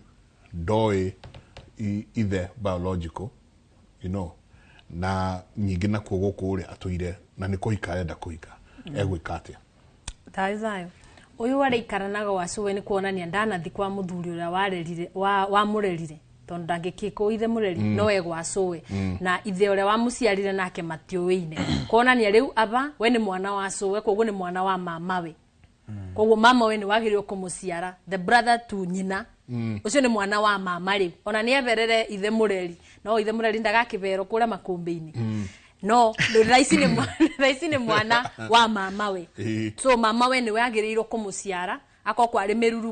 ndoĩ ithe biological, you know, na nyingĩ nakuo gũkũ ũrĩa atũire na nĩ kũhika arenda kũhika egwĩka atĩa? Thayũ thayũ. Ũyũ araikaranaga wa cũwe nĩ kuonania ndanathi kwa mũthuri ũrĩa warerire wamũrerire tondũ ndangĩkĩkũ ithe mũreri no egwa cũwe na ithe ũrĩa wamũciarire nake matiũĩine kuonania rĩu aba we nĩ mwana wa cũwe koguo nĩ mwana wa mamawe koguo mama we nĩ wagĩrĩirwo kũmũciara the brother to nyina ũcio nĩ mwana wa mama rĩu ona nĩ eberere ithe mũreri no ithe mũreri ndagakĩberwo kũrĩa makũmbĩ-inĩ no raici nĩ mwana wa mamawe so mamawe nĩ wagĩrĩirwo kũmũciara akorwo kwarĩ mĩruru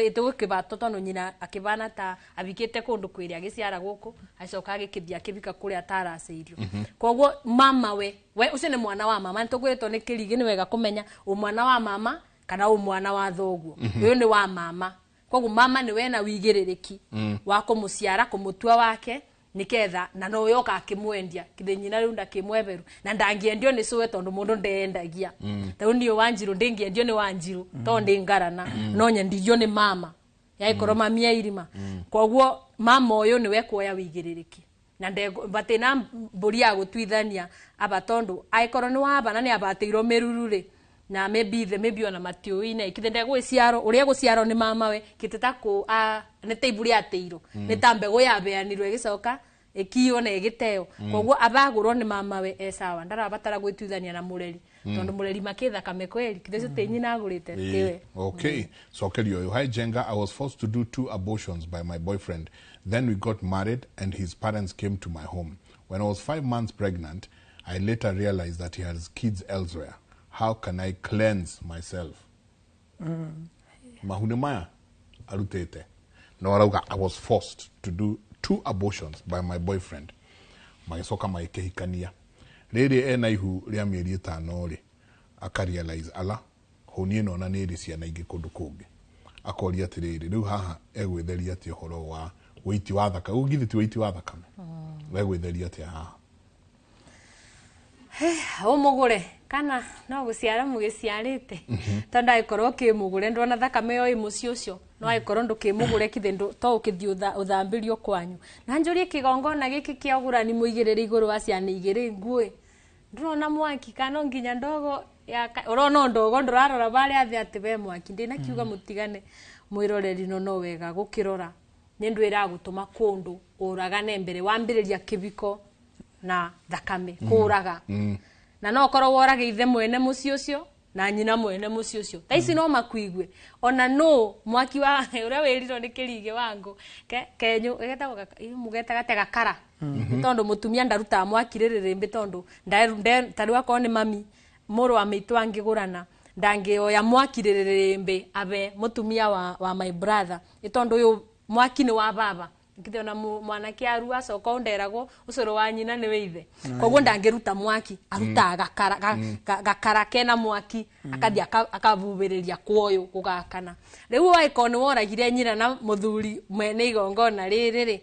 ĩtũgĩkĩbatwo tondũ nyina akĩbana ta abikĩte kũndũ kwĩrĩ agĩciara gũkũ acoka agĩkĩthiĩ akĩbika kũrĩa ataracĩirio koguo mamawe we ũcio nĩ mwana wa mama nĩtũkwĩrĩtwo nĩ kĩrigĩ nĩ wega kũmenya ũ mwana wa mama kana ũ mwana wa thoguo ũyũ nĩ wa mama koguo mama nĩ wena wĩigĩrĩrĩki wa kũmũciara kũmũtua wake niketha na no yoka akimwendia kithe nyina riu ndakimweberu na ndangĩendio nĩ cũwe tondũ mũndũ ndeendagia ta rĩu niĩ Wanjiru ndĩngĩendio nĩ Wanjiru tondũ ndĩ ngarana no nyendirio nĩ mama yaikorwo mami airima koguo mama ũyũ nĩwe kuoya wĩigĩrĩrĩki na batĩna mbũri ya gũtuithania aba tondũ angĩkorwo nĩ waba na nĩ abatĩirwo mĩruru rĩ na maybe the maybe ona matiũine kithe ndegũciarwo ũrĩa gũciarwo nĩ mamawe kĩte ta kũ nĩ ta ibu rĩatĩirwo nĩ ta mbegũ yabeanirwo ĩgĩcoka ĩkiywo na ĩgĩteo koguo abagũrwo nĩ mamawe e sawa ndarabatara gwĩtuithania na mũreri tondũ mũreri makĩthakame kweri kithe ũcio tĩ nyina agũrĩte tiwe. Okay, cokerio ũyũ. Hi Jenga, I was forced to do 2 abortions by my boyfriend. Then we got married and his parents came to my home. When I was 5 months pregnant, I later realized that he has kids elsewhere. How can I cleanse myself? Mahune maya arutete. No arauga I was forced to do 2 abortions by my boyfriend. Magicoka magĩkĩhikania. Rĩrĩ ena ihu rĩa mĩeri 5 rĩ aka realize ala hũni ĩno na nĩ ĩrĩ ciana ingĩ kũndũ kũngĩ. Akoria atĩrĩrĩ rĩu haha egwĩtheria atĩa ũhoro wa wĩiti wa thakame. Ũũ githĩ ti wĩiti wa thakame? Egwĩtheria atĩa haha? Ũmũgũre kana no gũciara mũgĩciarĩte tondũ angĩkorwo ũkĩmũgũre ndwona thakame yo ĩ mũciĩ ũcio no angĩkorwo ndũkĩmũgũre kithĩ to ũkĩthiĩ ũthambĩrio kwanyu na njũrie kĩgongona gĩkĩ kĩa ũgũrani mũigĩrĩre igũrũ wa ciana igĩrĩ nguĩ ndũrona mwaki kana nginya ndogo ya ũrona ndogo ndũrarora barĩa thĩ atĩ we mwaki ndĩnakiuga mũtigane mwĩroreri no wega gũkĩrora nĩ ndũ ĩragũtũma kũndũ ũragane mbere wambĩrĩria kĩbiko na thakame kũraga na no korwo worage ithe mwene mũciĩ ũcio na nyina mwene mũciĩ ũcio ta ici no makuigue ona no mwaki wa ũrĩa wĩrirwo nĩ kĩrigĩ wangu kenyũ ĩgetagwo mũgetaga te gakara tondũ mũtumia ndarutaga mwaki rĩrĩrĩmbĩ tondũ ta rĩu akorwo nĩ mami mũrũ wa maitũ angĩgũrana ndangĩoya mwaki rĩrĩrĩmbĩ abe mũtumia wa my brother ĩ tondũ ũyũ mwaki nĩ wa baba Ngithe ona mwanake arua acoka underagwo ucoro wa nyina ni weithe. Koguo ndangiruta mwaki arutaga gakara gakara kena mwaki akathi akavuviriria kwoyo gugakana. Riu waiko ni woragire nyina na muthuri mwene igongona riri ri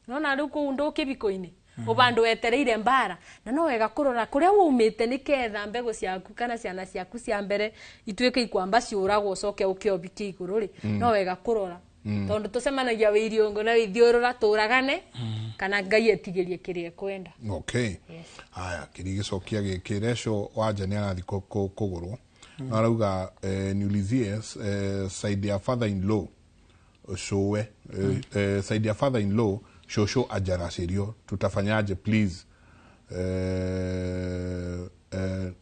nona riu kuu ndukibiko-ini ubandu wetereire mbara na no wega kurora kuria umite ni ketha mbegu ciaku kana ciana ciaku cia mbere ituike ikwamba ciuragwo ucoke ukiobike iguru ri no wega kurora tondu tucemanagia wiiriongo na withiurura turagane kana Ngai etigerie kiria ekwenda. Okay. Haya kirigicokia giki Recho Wanja ni arathi kugurwo na arauga niulizie side ya father in law showe side ya father in law shosho ajarashirio tutafanyaje please.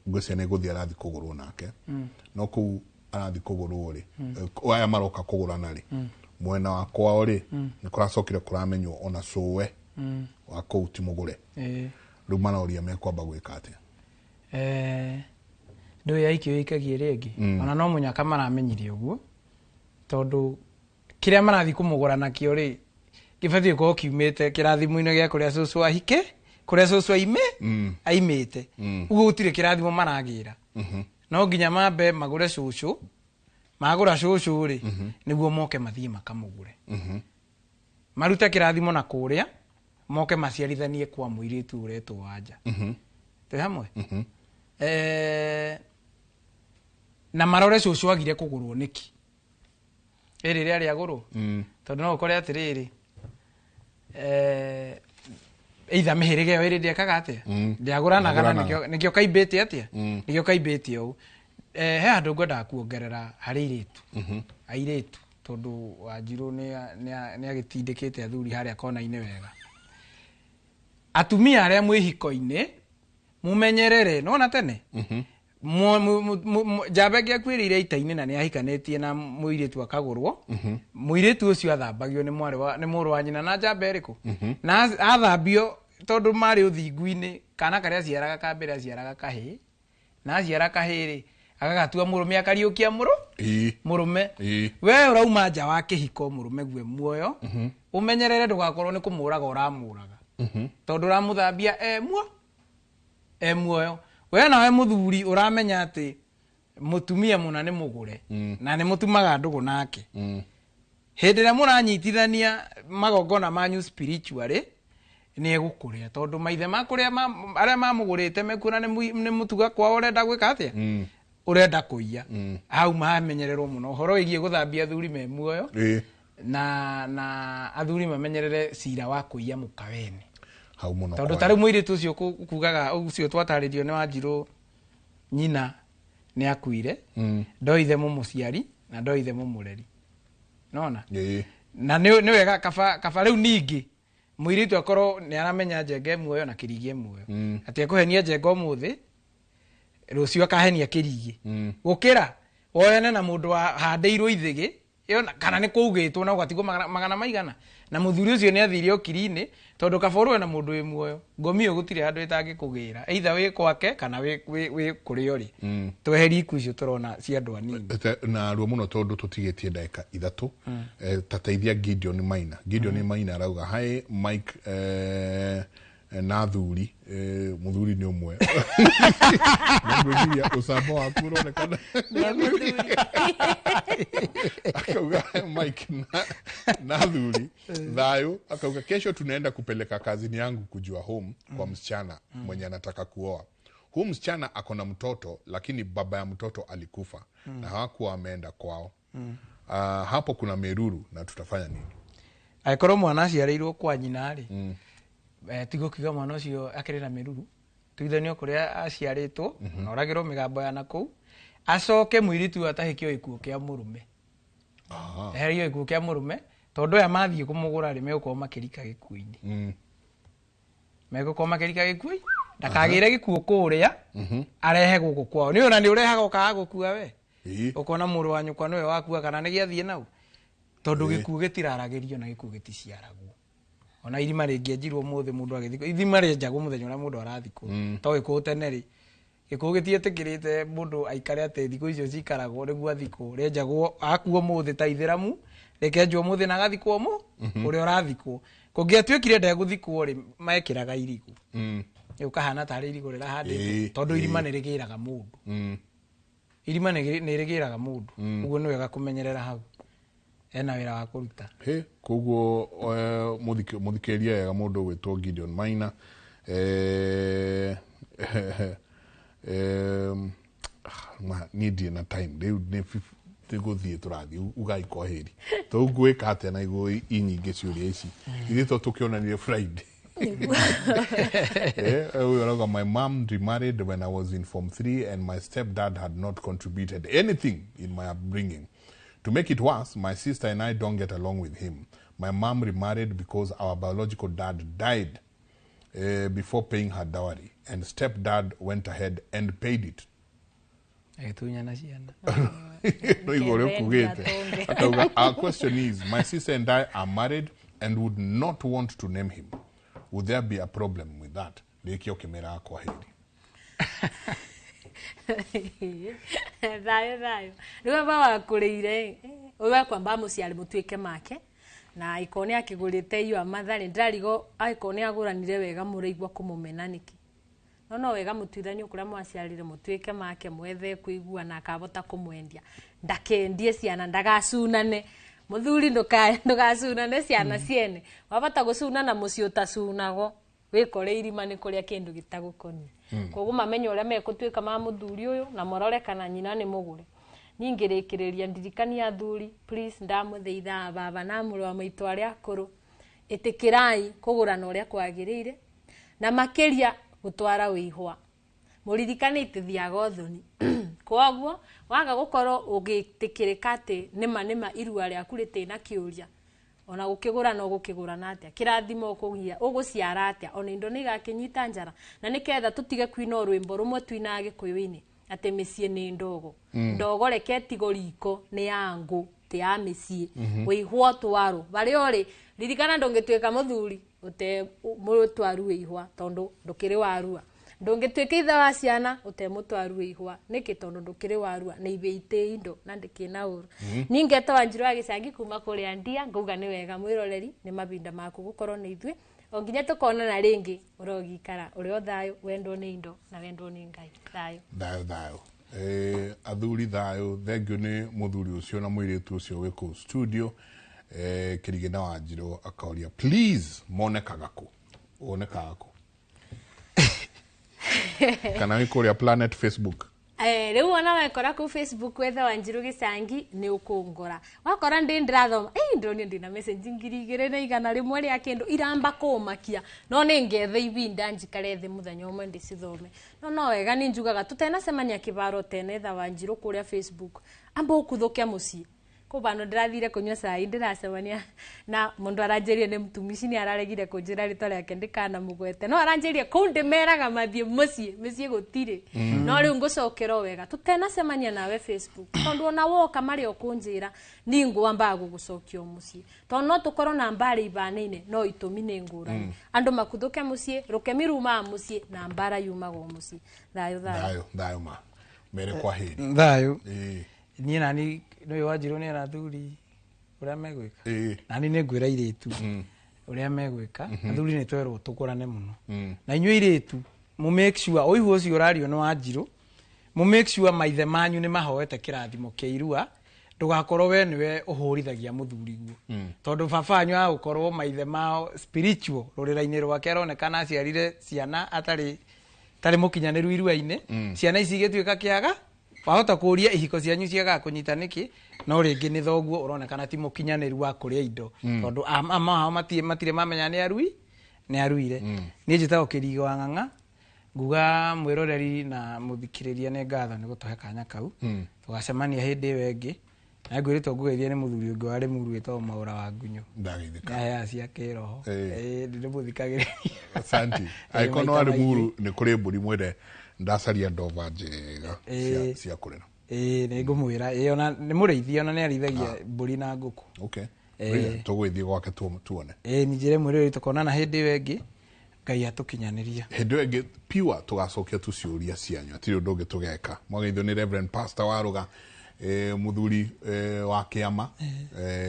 Ngwĩciria nĩ gũthiĩ arathi kũgũrwo nake no kũu arathi kũgũrwo rĩ aya maroka kũgũrana rĩ mwena wa kwao rĩ nĩ kũracokire kũramenywo ona cũwe wa kũu ti mũgũre. Rĩu maroria mekwamba gwĩka atĩa? Ndũĩ aikio ĩikagie rĩngĩ ona no mũnyaka maramenyire ũguo tondũ kĩrĩa marathiĩ kũmũgũra nakĩo rĩ gĩbatiĩ gũkorwo kiumĩte kĩrathimo-inĩ gĩa kũrĩa cũcũ ahike kũrĩa cũcũ aime aimĩte ũguo gũtirĩ kĩrathimo maragĩra no nginya mambe magũre cũcũ magũra cũcũ rĩ nĩguo moke mathiĩ makamũgũre marute kĩrathimo na kũrĩa moke maciarithanie kwa mũirĩtu ũretwo Wanja twĩ hamwe. Na marore cũcũ agire kũgũrwo nĩkĩ ĩrĩ rĩrĩa rĩagũrwo tondũ no ũkore atĩrĩrĩ either mĩhĩrĩga ĩyo ĩrĩ ndĩekaga atĩa ndĩagũranaga na nĩkĩo kaimbĩte atĩa nĩkĩo kaimbĩte ũũ. He handũ ngwendaga kuongerera harĩ airĩtu airĩtu tondũ Wanjirũ nĩ agĩtindĩkĩte athuri harĩa kona-inĩ wega. Atumia arĩa mwĩ hiko-inĩ mumenyerere nona tene njamba ĩngĩ akuĩrĩire ita-inĩ na nĩ ahikanĩtie na mũirĩtu akagũrwo mũirĩtu ũcio athambagio nĩ mwarĩ wa nĩ mũrũ wa nyina na njamba ĩrĩkũ na athambio tondũ marĩ ũthingu-inĩ kana karĩa aciaraga ka mbere aciaraga kahĩĩ na aciara kahĩĩ rĩ agagatua mũrũme akariũkia mũrũme. We ũrauma nja wa kĩhiko mũrũme gue muoyo ũmenyerere ndũgakorwo nĩ kũmũraga ũramũraga tondũ ũramũthambia e muoyo. We nawe mũthuri ũramenya atĩ mũtumia mũna nĩ mũgũre na nĩ mũtumaga ndũgũ nake hĩndĩ ĩrĩa mũranyitithania magongona manyu spiritually nĩ egũkũrĩa tondũ maithe makũrĩa arĩa mamũgũrĩte mekuona nĩ mũtuga kwao ũrenda gwĩka atĩa ũrenda kũiya hau mamenyererwo mũno ũhoro wĩgiĩ gũthambia athuri me muoyo na athuri mamenyerere cira wa kũiya mũkawene hau mũno tondũ ta rĩu mũirĩtu ũcio kugaga ũcio twatarĩrio nĩ Wanjirũ nyina nĩ akuire ndoithe mũmũciari na ndoithe mũmũreri nona na nĩ wega kaba rĩu ningĩ mũirĩtu akorwo nĩ aramenya Njenga muoyo na Kĩrigie muoyo atĩ ekũhenia Njenga ũmũthĩ rũciũ akahenia Kĩrigie gũkĩra woyane na mũndũ wahandĩirwo ithĩgĩ kana nĩ kũugĩtwo na ũgatigwo magana maigana na mũthuri ũcio nĩ athire ũkiri-inĩ tondũ kaba ũrũe na mũndũ wĩ muoyo ngomi ĩyo gũtirĩ handũ ĩtangĩkũgĩra either wĩ kwake kana wĩ kũrĩa ũrĩ tweherie ikuũ icio tũrona cia andũ anini na ruo mũno tondũ tũtigĩtie ndagĩka ithatũ. Tateithia Gideon Maina. Gideon Maina arauga hi Mike na athuri muthuri nĩ ũmwe ngwĩciria ũcamba waku ũronekana akauga Mike na athuri thayũ akauga kesho tunaenda kupeleka kazini yangu kujua home kwa msichana mwenye anataka kuoa. Huu msichana ako na mtoto lakini baba ya mtoto alikufa na hawakuwa ameenda kwao. Hapo kuna meruru na tutafanya nini? Angĩkorwo mwana aciarĩirwo kwa nyina rĩ tigo kiuga mwana ũcio akĩrĩ na mĩruru tuithanio kũrĩa aciarĩtwo na oragĩrwo mĩgambo ya nakũu acoke mũirĩtu ũyũ atahĩkio gĩkuũ kĩa mũrũme eherio gĩkuũ kĩa mũrũme tondũ aya mathiĩ kũmũgũra rĩ megũkorwo makĩrika gĩkuũ-inĩ megũkorwo makĩrika gĩkuũ ndakagĩre gĩkuũ kũrĩa arehe gũkũ kwao nĩ ona nĩ ũrehaga ũkaga gũkua we ũkona mũrũ wa nyũkwa nĩwe wakua kana nĩ gĩathiĩ nau tondũ gĩkuũ gĩtiraragĩrio na gĩkuũ gĩticiaragwo ona irima rĩngĩenjirwo mũthĩ mũndũ agĩthikwo irima rĩenjagwo mũthenya ũrĩa mũndũ arathikwo to gĩkũũ tene rĩ gĩkũũ gĩtietĩkĩrĩte mũndũ aikare atĩ thikũ icio cikaragwo nĩguo athikwo rĩenjagwo akua mũthĩ ta ithĩramu Rĩkenjwo mũthĩ na agathikwo mũ ũrĩa ũrathikwo. Kũngĩatuĩkire ndegũthikwo rĩ, mekĩraga irigũ. Rĩu kahana tarĩ irigũ rĩrahandĩtwo, tondũ irima nĩ rĩgĩraga mũndũ. Irima nĩ rĩgĩraga mũndũ. Ũguo nĩ wega kũmenyerera hau. Ena wĩra wa kũruta. He, koguo mũthikĩrĩria wega mũndũ ũgwĩtwo Gideon Maina. Niĩ ndirĩ na time rĩu nĩ gũthiĩ tũrathiĩ ugai kwa heri. Tũgwĩka atĩa na igũ inyingĩ ciũria ici? Ithuĩ to tũkĩonanire Friday. Ũyũ arauga, my mom remarried when I was in form 3 and my stepdad had not contributed anything in my upbringing. To make it worse, my sister and I don't get along with him. My mom remarried because our biological dad died before paying her dowry, and stepdad went ahead and paid it. Agĩtunyana ciana. No igũrũ ũkugĩte. Akauga, our question is, my sister and I are married and would not want to name him. Would there be a problem with that? Rĩkĩ ũkĩmera kwa heri. Thayũ thayũ. Rĩu aba wakũrĩire, ũyũ akwamba mũciari mũtuĩke make, na angĩkorwo nĩ akĩgũrĩte iyo amatharĩ, ndĩrarigwo angĩkorwo nĩ agũranire wega mũraigua kũmũmena nĩkĩ. No no wega mũtuithanio kũrĩa mwaciarire mũtuĩke make, mwethe kũiguana akabota kũmwendia. Ndakendie ciana, ndagacunane. Mũthuri ndũgacunane ciana ciene. Wabata gũcunana mũciĩ ũtacunagwo. Wĩkore irima nĩ kũrĩa kĩndũ gĩtagũkoniĩ. Koguo mamenye ũrĩa megũtuĩka ma mũthuri ũyũ na morore kana nyina nĩ mũgũre. Niĩ ngĩrĩkĩrĩria ndirikania athuri, please ndamũthaitha baba na mũrũ wa maitũ arĩa akũrũ, ĩtĩkĩrai kũgũrana ũrĩa kwagĩrĩire na makĩria gũtwara wĩihwa. Mũririkane itithiaga ũthoni. Koguo waga gũkorwo ũgĩtĩkĩrĩka atĩ nĩma nĩma irua rĩaku rĩtĩ na kĩũria, ona gũkĩgũrana ũgũkĩgũrana atĩa, kĩrathimo ũkũgia ũgũciara atĩa, ona indo nĩ igakĩnyita njara. Na nĩketha tũtige kuina o rwĩmbo rũmwe tuinaga Gĩkũyũ-inĩ atĩ mĩciĩ nĩ ndogo. Ndogo reke ĩtigwo riko nĩ ya ngũ, ti ya mĩciĩ. Wĩihwa ũtwarwo barĩa ũrĩ, ririkana ndũngĩtuĩka mũthuri ũte mũtwaru wĩihwa, tondũ ndũkĩrĩ warua. Ndũngĩtuĩka ithe wa ciana ũte mũtwaru wĩihwa, nĩkĩ? Tondũ ndũkĩrĩ warua, nĩ ibĩite indo na ndĩkĩna ũru. Niĩ ngetwo Wanjirũ wa Gĩcangi kuma kũrĩa Ndia, ngauga nĩ wega mwĩroreri, nĩ mahinda maku gũkorwo nĩ ithuĩ. O nginya tũkonana rĩngĩ, ũrogĩikara ũrĩ o thayũ, wendwo nĩ indo na wendwo nĩ Ngai. Thayũ. Thayũ thayũ. Athuri thayũ, thengiũ nĩ mũthuri ũcio na mũirĩtu ũcio wĩ kũu studio. Kĩrigĩ na Wanjirũ akaũria, please monekaga kũ? Wonekaga kũ? Kana wĩ kũrĩa Planet Facebook? Rĩu ona wekora kũu Facebook wetha Wanjirũ Gĩcangi nĩ ũkũngora. Wakora ndĩ ndĩrathoma, ndĩronio ndĩna message 2100 rĩa kĩndũ iramba kũmakia. No nĩ ngethe ibinda njikare thĩ mũthenya ũmwe ndĩcithome. No no wega nĩ njugaga tũtenacemania kĩbaro tenetha Wanjirũ kũrĩa Facebook. Amba ũkuthũke mũciĩ. Kũu bano ndĩrathire kũnyua cai ndĩracemania na mũndũ aranjĩrire nĩ mũtumici nĩ araregire kũnjĩra rĩtwa rĩake ndikanamũgwete. No aranjĩrire kũu ndĩmeraga mathiĩ mũciĩ, mĩciĩ gũtirĩ. No rĩu ngũcokera o wega tũtenacemania nawe Facebook, tondũ ona woka marĩa ũkũnjĩra niĩ ngwambaga gũgũcokia o mũciĩ. Tondũ no tũkorwo na mbara ibanaine no itũmi nĩ ngũrani. Andũ makuthũke mũciĩ, rũkemi rumaga mũciĩ na mbara yumaga o mũciĩ. Thayũ thayũ. Thayũ thayũ ma. Mere kwa heri. Thayũ. Niĩ nani nĩ Wanjirũ nĩ arathuri ũrĩa megwĩka. Nani nĩ ngwĩra airĩtu ũrĩa megwĩka. Athuri nĩ twerwo tũkũrane mũno. Na inyuĩ airĩtu mũ make sure ũihu ũcio ũrario nĩ Wanjirũ, mũ make sure maithe manyu nĩ mahoete kĩrathimo kĩa irua, ndũgakorwo we nĩwe ũhũrithagia mũthuriguo. Tondũ baba wanyu agũkorwo maithe mao spiritual rũrĩra-inĩ rwake aronekana aciarire ciana atarĩ tarĩ mũkinyanĩru irua-inĩ. Ciana ici igĩtuĩka kĩaga, wahota kũũria ihiko cianyu ciagaga kũnyita nĩkĩ, no rĩngĩ nĩ thoguo ũronekana ti mũkinyanĩru wa kũrĩa indo. Tondũ ama ao matirĩ mamenya nĩ arui, nĩ aruire. Niĩ njĩtagwo Kĩrigo wa Ng'ang'a, nguga mwĩroreri na mũthikĩrĩria nĩ ngatho nĩ gũtũhe kanya kau. Tũgacemania hĩndĩ ĩyo ĩngĩ. Na ngwĩrĩtwo ngũgeithie nĩ mũthuri ũngĩ wa Rĩmuru wĩtagwo Mwaũra wa Ngunyũ. Ndageithĩka. Nĩ aheaga cia kĩroho. Ndĩmũthikagĩrĩria. Asante. Angĩkorwo nĩ wa Rĩmuru nĩ kũrĩ mbũri mwĩre ndacaria ndova njega cia kũrera. Nĩ ngũmwĩra. Ona nĩ mũrĩithi, ona nĩ arĩithagia mbũri na ngũkũ. Okay. Tũgũgĩthiĩ gwake tuone. Nĩ njĩre mwĩrĩ tũkonana hĩndĩ ĩyo ĩngĩ. Ngai atũkinyanĩria. Hĩndĩ ĩyo ĩngĩ pure tũgacokia tu ciũria cianyu, hatirĩ ũndũ ũngĩ tũgeka. Mwageithio nĩ Reverend Pastor Waruga. Muthuri wa kĩama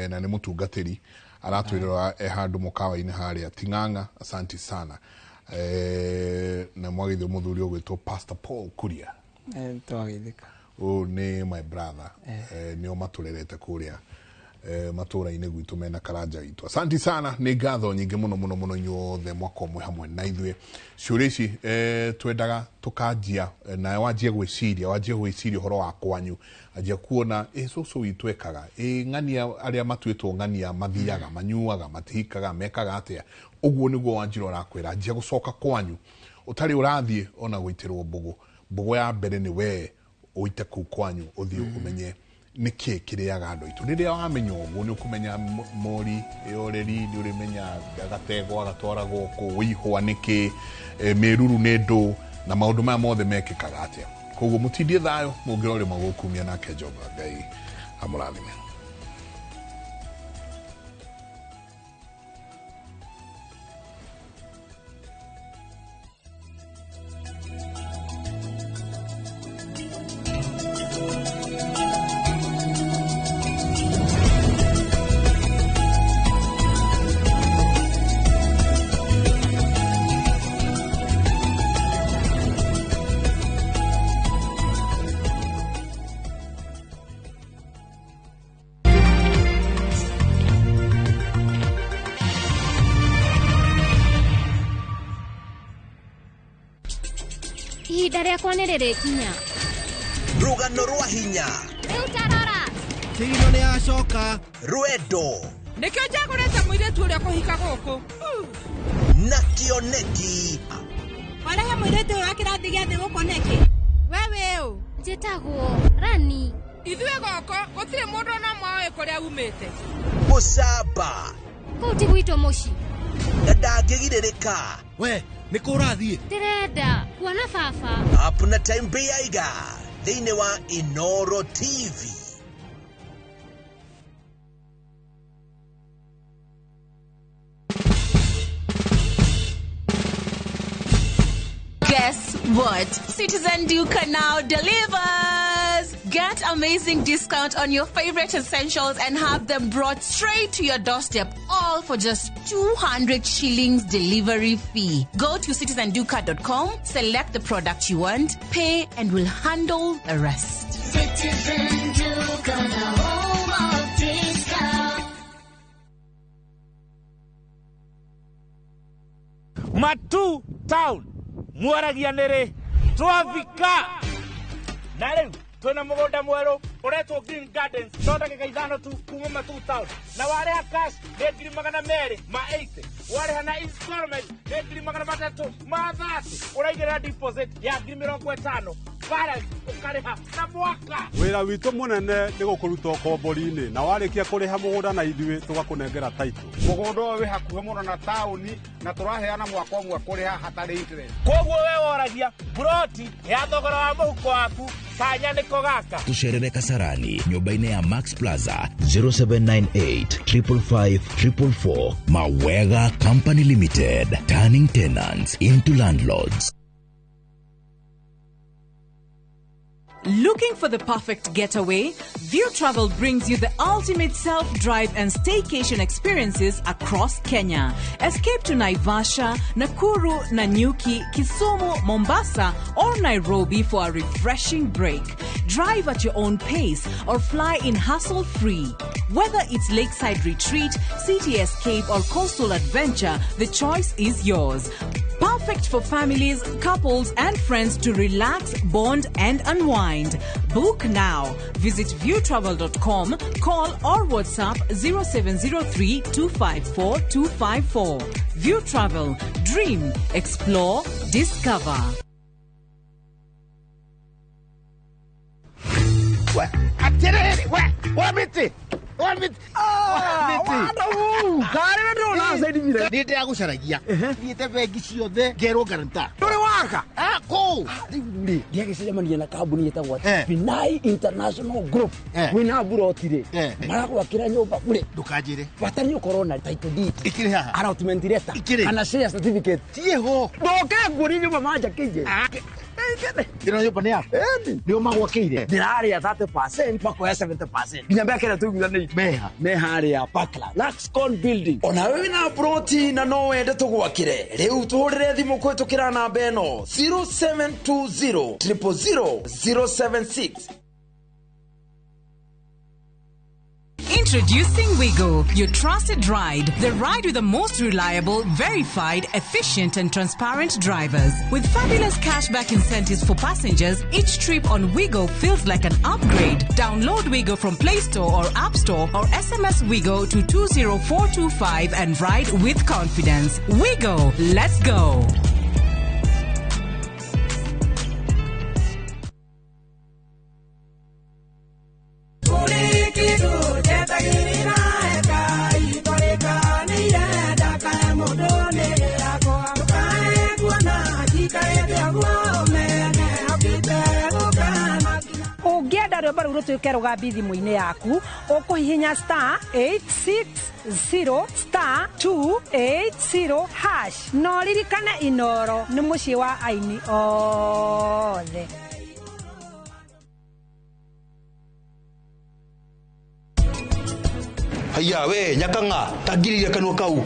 na nĩ mũtungatĩri aratwĩrĩra e handũ mũkawa-inĩ harĩa Ting'ang'a. Asante sana. Na mwagithio muthuri ũgwĩtwo Pastor Paul Kuria. Twagithika. Ũyũ nĩ my brother, nĩo matũrerete kũrĩa matũra-inĩ gwitũ mena karanja witũ. Asante sana, nĩ ngatho nyingĩ mũno mũno mũno inyuothe mwaka ũmwe hamwe na ithuĩ. Ciũria ici twendaga tũkanjia nawe wanjie gwĩciria, wanjie gwĩciria ũhoro wa kwanyu, anjia kuona cũcũ witũ ekaga ng'ania, arĩa matuĩtwo ng'ania mathiaga manyuaga matihikaga mekaga atĩa. Ũguo nĩguo Wanjirũ arakwĩra, anjia gũcoka kwanyu ũtarĩ ũrathiĩ ona gũitĩrwo mbũgũ. Mbũgũ ya mbere nĩ wee ũite kũu kwanyu ũthiĩ ũmenye nĩkĩ kĩrĩaga andũ aitũ. Rĩrĩa wamenya ũguo nĩ ũkũmenya mori ĩoreri, nĩ ũrĩmenya gategwa gatwaragwo kũ, wĩihũa nĩkĩ, mĩruru nĩ ndũ, na maũndũ maya mothe mekĩkaga atĩa. Koguo mũtindie thayũ, mũngĩra ũrĩma gũkumia nake Jehova Ngai amũrathime. Ihinda rĩakwa nĩ rĩrĩkinya. Rũgano rwa hinya. Rĩu tarora. Kĩgino nĩ yacoka. Rwendo. Nĩkĩo njagũrĩte mũirĩtu ũrĩa kũhika gũkũ. Na kĩoneki. Warehe mũirĩtu ũyũ wa kĩrathi gĩa thĩ gũkũ nĩkĩ? We wĩ ũ? Njĩtagwo Rani. Ithuĩ gũkũ gũtirĩ mũndũ ona ũmwe ũĩ kũrĩa umĩte. Mũcamba. Kũu ti gwitũ mũciĩ. Na ndangĩgirĩrĩka. We nĩ kũ ũrathiĩ? Ndĩrenda kuona baba. Up na time Beiga thĩinĩ wa Inoro TV. Guess what? Citizen Duka now delivers! Get amazing discount on your favorite essentials and have them brought straight to your doorstep, all for just 200 shillings delivery fee. Go to citizenduka.com, select the product you want, pay, and we'll handle the rest. Citizen Duka, the home of discount. Matu Town. Mwaragia nĩrĩ twafika na rĩu twĩna mũgũnda mwerũ ũretwo Green Gardens no ndagĩka 5 tu kuma Matu Town, na warĩha cash nĩ 280,000, warĩha na installment nĩ 330,000, ũraigĩrĩra deposit ya 50,000, balance ũkarĩha na mwaka. Wĩra witũ mũnene nĩ gũkũruta ũkombori-inĩ, na warĩkia kũrĩha mũgũnda na ithuĩ tũgakũnengera title. Mũgũnda ũyũ wĩ hakuhĩ mũno na taũni na tũraheana mwaka ũmwe kũrĩha hatarĩ interest. Koguo we woragia broti ya thogora wa mũhuko waku kanya nĩko gaka. Tucerere Kasarani nyũmba-inĩ ya Max Plaza 0798 555 444. Mawega Company Limited, turning tenants into landlords. Looking for the perfect getaway? View Travel brings you the ultimate self-drive and staycation experiences across Kenya. Escape to Naivasha, Nakuru, Nanyuki, Kisumu, Mombasa, or Nairobi for a refreshing break. Drive at your own pace or fly in hassle-free. Whether it's lakeside retreat, city escape, or coastal adventure, the choice is yours. Perfect for families, couples, and friends to relax, bond, and unwind. Book now. Visit viewtravel.com, call or WhatsApp 0703 254 254. View Travel. Dream, explore, discover. Nĩndĩragũcaragia thiĩte bengi ciothe ngerwo guarantor. Ndũrĩ waka kũu rĩu rĩ ndiagĩcemania na kambuni ĩtagwo Binai International Group wĩna mburoti rĩ maragwakĩra nyũmba bure. Ndũkanjĩre bata nĩ ũkorwo na title deed ikĩrĩ haha, allotment letter ikĩrĩ kana share certificate ciĩho. Ndoke nguonie nyũmba manjakĩire. Ĩno nyũmba nĩ yaku? Nĩo magwakĩire. Ndĩrarĩa 30% makoya 70%. Nginya mĩaka ĩrĩa tũiguithanĩirie. Meha. Me harĩa Parkland. Luxcon building. Ona wewe wĩna ploti na no wende tũgwakĩre. Rĩu tũhũrĩre thimũ kũhĩtũkĩra namba ĩno 0720 000 076. Introducing Wigo, your trusted ride. The ride with the most reliable, verified, efficient, and transparent drivers. With fabulous cashback incentives for passengers, each trip on Wigo feels like an upgrade. Download Wigo from Play Store or App Store or SMS Wigo to 20425 and ride with confidence. Wigo, let's go. Ũngĩenda rwĩmbo rũu rũtuĩke rũgambi thimũ-inĩ yaku, ũkũhihinya star 860 star 280 hash. Na ũririkane Inoro nĩ mũciĩ wa aini othe. Haya we nyakanga tangiriria kanua kau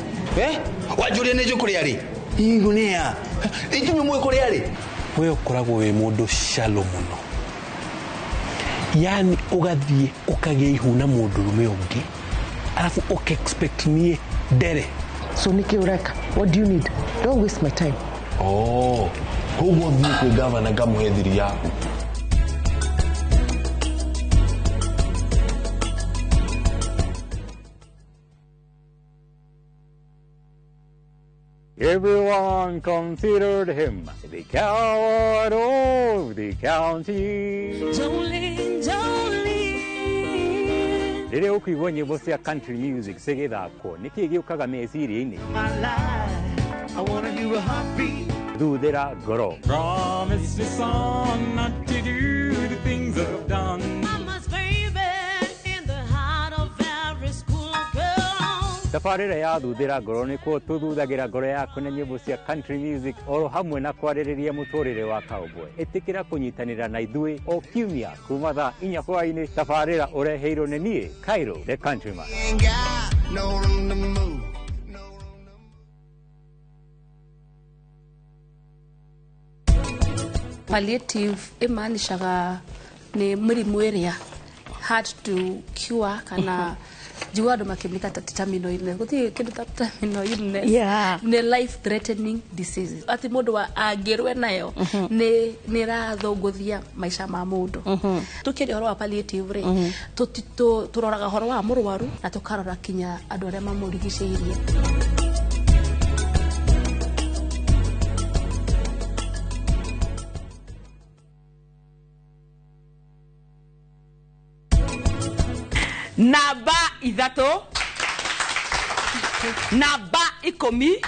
wanjuria nĩ njũ kũrĩa rĩ igunia inyuĩ mũĩ kũrĩa rĩ. We ũkoragwo wĩ mũndũ shallow mũno, yani ũgathiĩ ũkagĩa ihu na mũndũrũme ũngĩ alafu ũka-expect niĩ ndere. So nĩkĩ ũreka? What do you need? Don't waste my time. Oh, koguo thiĩ kwĩ gavana ngamũhe thiri yaku. Everyone considered him the coward of the county. Jolene, Jolene. Rĩrĩa ũkũigua nyĩmbo cia country music cigĩthakwo, nĩkĩĩ gĩũkaga meciria-inĩ? Thuthĩra ngoro. Promise me son not to do the things I've done. Mama's baby in the heart of every school girl. Tabarĩra ya thuthĩra ngoro nĩkuo tũthuthagira ngoro yaku na nyĩmbo cia country music oro hamwe na kwarĩrĩria mũtũrĩre wa cowboy. Ĩtĩkĩra kũnyitanĩra na ithuĩ o kiumia kuma thaa 4 hwaĩ-inĩ. Tabarĩra ũreheirwo nĩ niĩ Cairo the Countryman. Palliative ĩmaanishaga nĩ mĩrimũ ĩrĩa hard to cure kana njigua andũ makĩmĩka ta terminal illness. Gũtirĩ kĩndũ ta terminal illness. Yeah. Nĩ life threatening diseases. Atĩ mũndũ angĩrwe nayo nĩ ĩrathũngũthia maica ma mũndũ. Tũkĩaria ũhoro wa palliative rĩ, tũroraga ũhoro wa mũrwaru na tũkarora kinya andũ arĩa mamũrigicĩirie. Namba 3, namba 10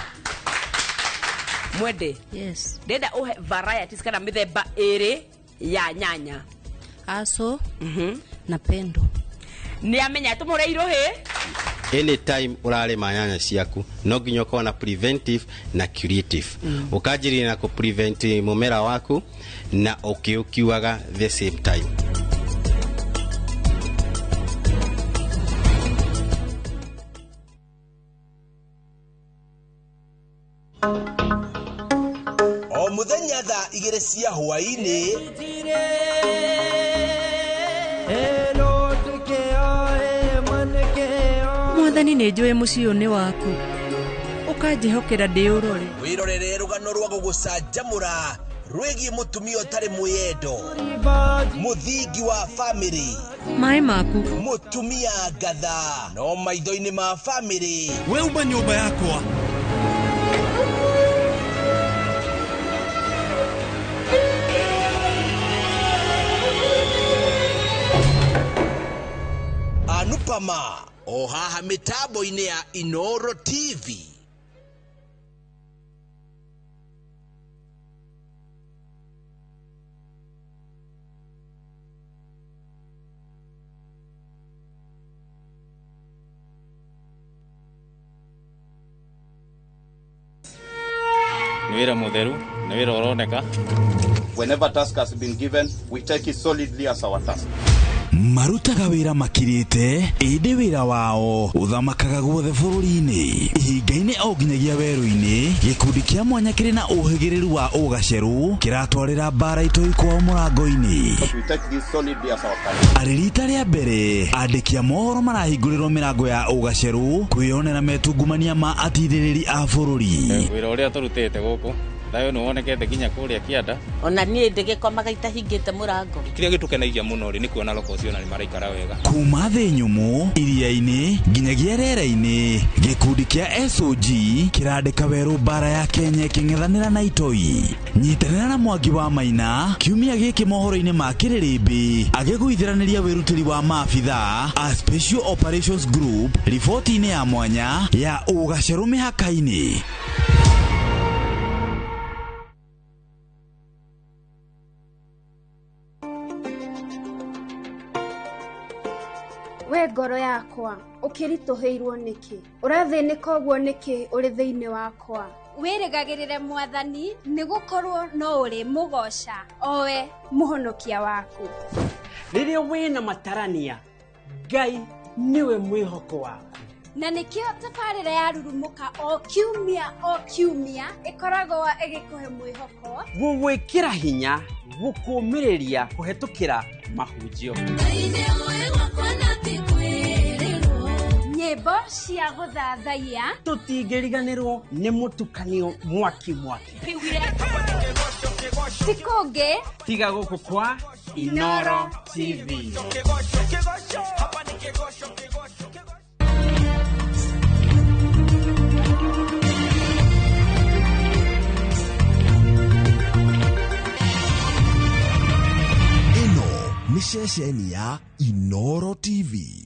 mwende. Yes. Ndenda uhe varieties kana mithemba ĩrĩ ya nyanya. Aso na pendo. Nĩ amenya tũmũre irũhĩ. Anytime urarĩma nyanya ciaku no nginya ũkorwo na preventive na curative. Ũkanjĩrĩria na kũ prevent mũmera waku na ũkĩũkiuaga the same time. O muthenya thaa 2 cia hwaĩ-inĩ Mwathani nĩ njũĩ mũciĩ ũyũ nĩ waku, ũkanjĩhokera ndĩũrore. Wĩrorere rũgano rwa gũgũcanjamũra rwĩgiĩ mũtumia ũtarĩ mwĩyendo, mũthingi wa famĩlĩ, maĩ maku, mũtumia ngatha no maitho-inĩ ma famĩlĩ. We uma nyũmba yakwa. Anupama o haha mitambo-inĩ ya Inoro TV. Wĩra mũtheru, nĩ wĩra ũroneka. Whenever task has been given, we take it solidly as our task. Marutaga wĩra makirĩte, ĩndĩ wĩra wao ũthamakaga guothe bũrũri-inĩ, ihinga-inĩ o nginyagia werũ-inĩ. Gĩkundi kĩa mwanya kĩrĩ na ũhĩgĩrĩru wa ũgacerũ kĩratwarĩra mbara itoi kwao mũrango-inĩ. We take this solidly as our task. Arĩ rita rĩa mbere andĩki a mohoro marahingũrĩrwo mĩrango ya ũgacerũ kwĩyonera metungumania ma atirĩrĩri a bũrũri. Wĩra ũrĩa tũrutĩte gũkũ thayũ nĩ wonekete nginya kũrĩa kĩanda. Ona niĩ ndĩgĩkomaga itahingĩte mũrango. Kĩrĩa gĩtũkenagia mũno rĩ nĩ kuona loko ũcio na nĩ maraikara wega. Kuma thĩ nyũmũ, iria-inĩ nginyagia rĩera-inĩ, gĩkundi kĩa SOG kĩrandĩka werũ mbara ya Kenya ĩkĩng'ethanĩra na itoi. Nyitanĩra na Mwangi wa Maina kiumia gĩkĩ mohoro-inĩ ma kĩrĩrĩmbĩ agĩgũithĩranĩria wĩrutĩri wa maabitha a Special Operations Group riboti-inĩ ya mwanya ya ũgacerũ mĩhaka-inĩ. We ngoro yakwa, ũkĩritũhĩirwo nĩkĩ? Ũrathĩnĩka ũguo nĩkĩ ũrĩ thĩinĩ wakwa? Wĩrĩgagĩrĩre Mwathani, nĩgũkorwo no ũrĩmũgooca, o we mũhonokia waku. Rĩrĩa wĩna matarania, Ngai nĩwe mwĩhoko waku. Na nĩkĩo tabarĩra ya Rurumũka o kiumia o kiumia ĩkoragwo ĩgĩkũhe mwĩhoko, gũgwĩkĩra hinya, gũkũmĩrĩria kũhetũkĩra mahunjio, nyĩmbo cia gũthathaiya, tũtingĩriganĩrwo nĩ mũtukanio mwaki mwaki. Ti kũngĩ tiga gũkũ kwa Inoro TV. Ĩno nĩ ceceni ya Inoro TV.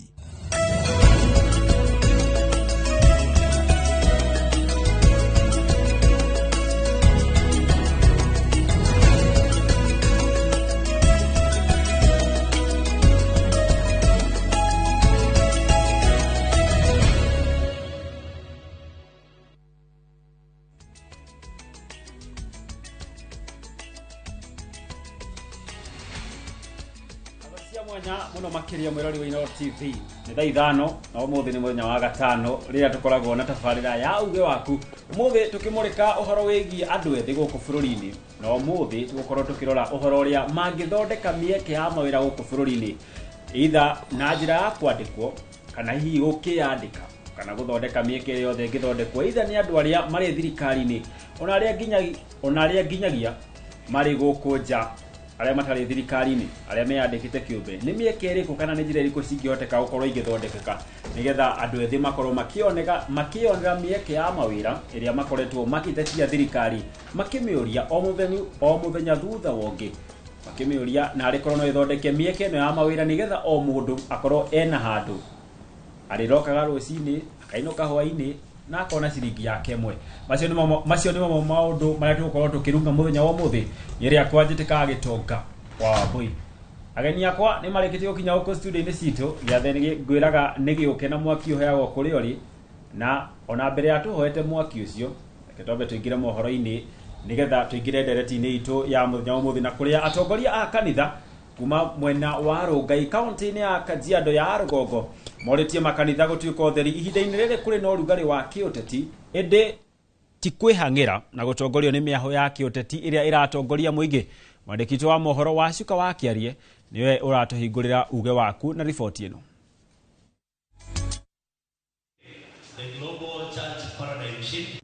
Mwanya muno makiria mwirori wa Inoro TV nĩ thaa 5 na ũmũthĩ nĩ mũthenya wa gatano rĩrĩa tũkoragwo na tabarĩra ya uge waku. Ũmũthĩ tũkĩmũrĩka ũhoro wĩgiĩ andũ ethĩ gũkũ bũrũri-inĩ, na ũmũthĩ tũgũkorwo tũkĩrora ũhoro ũrĩa mangĩthondeka mĩeke ya mawĩra gũkũ bũrũri-inĩ, either na njĩra ya kwandĩkwo kana hihi gũkĩyandĩka kana gũthondeka mĩeke yothe ĩngĩthondekwo either nĩ andũ arĩa marĩ thirikari-inĩ ona arĩa nginyagia marĩ gũkũ nja, arĩa matarĩ thirikari-inĩ, arĩa meyandĩkĩte kĩũmbe. Nĩ mĩeke ĩrĩkũ kana nĩ njĩra ĩrĩkũ cingĩhoteka gũkorwo igĩthondekeka nĩgetha andũ ethĩ makorwo makĩonera mĩeke ya mawĩra ĩrĩa makoretwo makĩtetia thirikari makĩmĩũria o mũthenya thutha wa ũngĩ, makĩmĩũria na arĩkorwo no ĩthondeke mĩeke ĩno ya mawĩra nĩgetha o mũndũ akorwo ena handũ arĩrokaga rũcinĩ akainũka hwainĩ na akona ciringi yake ĩmwe. Macio nĩ maũndũ marĩa tũgũkorwo tũkĩrunga mũthenya wa ũmũthĩ. Ĩrĩa kwanjĩtĩkaga gĩtonga wa Wambui. Ageni akwa nĩ marĩkĩtie gũkinya gũkũ studio-inĩ citũ. Gĩathĩ ngwĩraga nĩ gĩũke na mwaki ũheagwo kũrĩa ũrĩ, na ona mbere ya tũhoete mwaki ũcio reke twambe tũingĩre mohoro-inĩ nĩgetha tũingĩre ndereti-inĩ itũ ya mũthenya wa ũmũthĩ, na kũrĩa atongoria a kanitha kuma mwena wa Rongai kaunti-inĩ ya Kajiado ya Rũgongo morĩtie makanitha gũtuĩka ũtheri ihinda-inĩ rĩrĩ kũrĩ na ũrugarĩ wa kĩũteti, ĩndĩ ti kwĩhang'ĩra na gũtongorio nĩ mĩahũ ya kĩũteti ĩrĩa ĩratongoria mũingĩ. Mwandĩki witũ wa mohoro wa Cuka wa Kĩarie nĩwe ũratũhingũrĩra uge waku na riboti ĩno.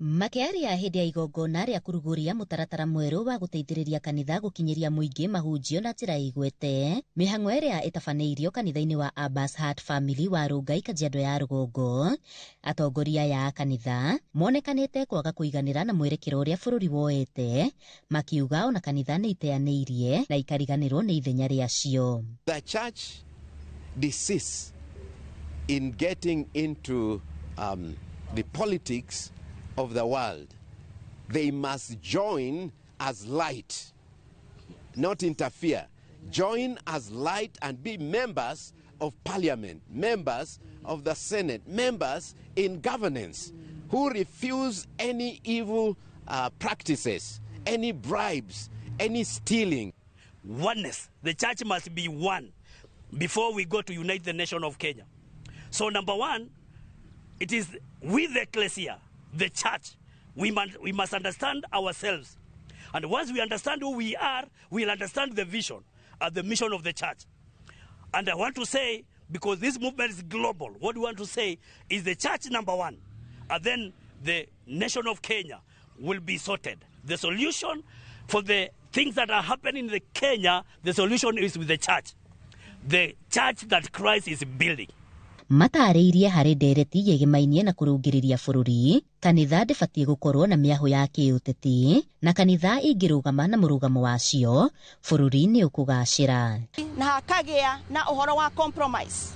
Makĩaria hĩndĩ ya igongona rĩa kũrugũria mũtaratara mwerũ wa gũteithĩrĩria kanitha gũkinyĩria mũingĩ mahunjio na njĩra ĩgwete, mĩhang'o ĩrĩa ĩtabanĩirio kanitha-inĩ wa Abbas Heart Family wa Rongai Kajiado ya Rũgongo, atongoria aya a kanitha monekanĩte kwaga kũiganĩra na mwerekero ũrĩa bũrũri woete, makiuga ona kanitha nĩ iteanĩirie na ikariganĩrwo nĩ ithenya rĩacio. The church desists in getting into the politics of the world. They must join as light, not interfere. Join as light and be members of parliament, members of the Senate, members in governance who refuse any evil practices, any bribes, any stealing. Oneness. The church must be one before we go to unite the nation of Kenya. So number one, it is with the ecclesia, the church. We must understand ourselves. And once we understand who we are, we'll understand the vision and the mission of the church. And I want to say, because this movement is global, what we want to say is the church number one, and then the nation of Kenya will be sorted. The solution for the things that are happening in the Kenya, the solution is with the church that Christ is building. Matarĩirie harĩ ndereti yĩgĩmainie na kũrũngĩrĩria bũrũri kanitha ndĩbatiĩ gũkorwo na mĩahũ ya kĩũteti na kanitha ingĩrũgama na mũrũgamo wacio bũrũri nĩ ũkũgacĩra. Na hakagĩa na ũhoro wa compromise,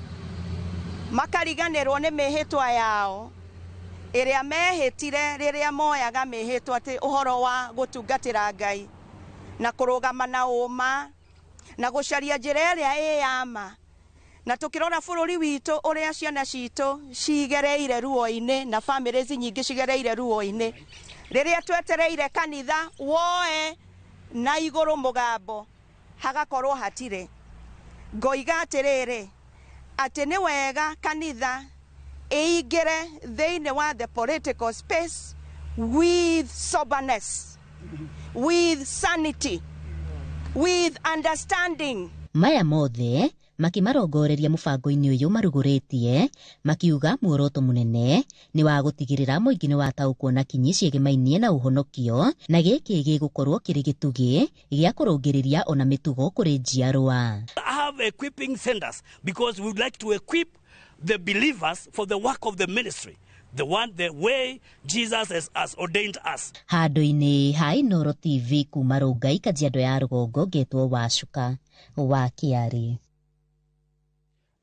makariganĩrwo nĩ mĩhĩtwa yao ĩrĩa mehĩtire rĩrĩa moyaga mĩhĩtwa atĩ ũhoro wa gũtungatĩra Ngai na kũrũgama na ũma na gũcaria njĩra ĩrĩa ĩ ya ma. Na tukirora bũrũri witũ ũrĩa ciana citũ cigereire ruo-inĩ na families nyingĩ cigereire ruo-inĩ, rĩrĩa twetereire kanitha woe na igũrũ mũgambo hagakorwo hatirĩ. Ngoiga atĩrĩrĩ, atĩ nĩ wega kanitha ĩingĩre thĩinĩ wa the political space with soberness, with sanity, with understanding. Maya mothe makimarongoreria mũbango-inĩ ũyũ marugũrĩtie makiuga muoroto mũnene nĩ wa gũtigĩrĩra mũingĩ nĩ wataũkwo na kinyi ciĩgĩmainie na ũhonokio na gĩkĩ gĩgũkorwo kĩrĩ gĩtugĩ gĩa kũrũngĩrĩria ona mĩtugo kũrĩ njiarwa. I have equipping centers because we would like to equip the believers for the work of the ministry, the way Jesus has ordained us. Handũ-inĩ ha Inooro TV kuma Rongai Kajiado ya rũgongo ngetwo Wacuka wa Kĩarĩ.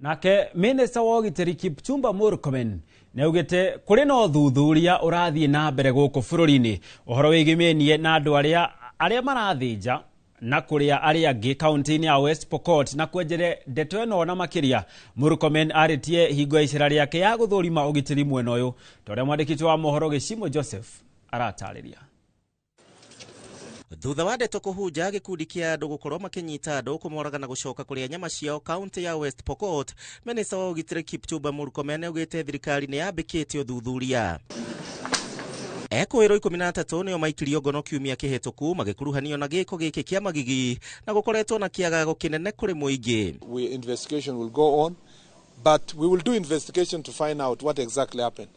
Nake Minista wa ũgitĩri Kipchumba Murkomen nĩaugĩte kũrĩ na ũthuthuria ũrathiĩ na mbere gũkũ bũrũri-inĩ ũhoro wĩgĩmĩnie na andũ arĩa marathĩnja na kũrĩa arĩa angĩ kaunti-inĩ ya West Pokot na kwenjere ndeto ĩno na makĩria. Murkomen arĩtie hingo ya icera rĩake ya gũthũrima ũgitĩri mwena ũyũ ta ũrĩa mwandĩki wa mohoro Gĩcimo Joseph aratarĩria. Thutha wa ndeto kũhunja gĩkundi kĩa andũ gũkorwo makĩnyita andũ kũmoraga na gũcoka kũrĩa nyama ciao kaunti ya West Pokot, Minista wa ũgitĩri Kipchumba Murkomen augĩte thirikari nĩ yambĩkĩtie ũthuthuria. Ekũĩrwo 13 nĩo maikirio ngono kiumia kĩhĩtũku magĩkuruhanio na gĩko gĩkĩ kĩa magigi na gũkoretwo na kĩagago kĩnene kũrĩ mũingĩ. Investigation will go on, but we will do investigation to find out what exactly happened.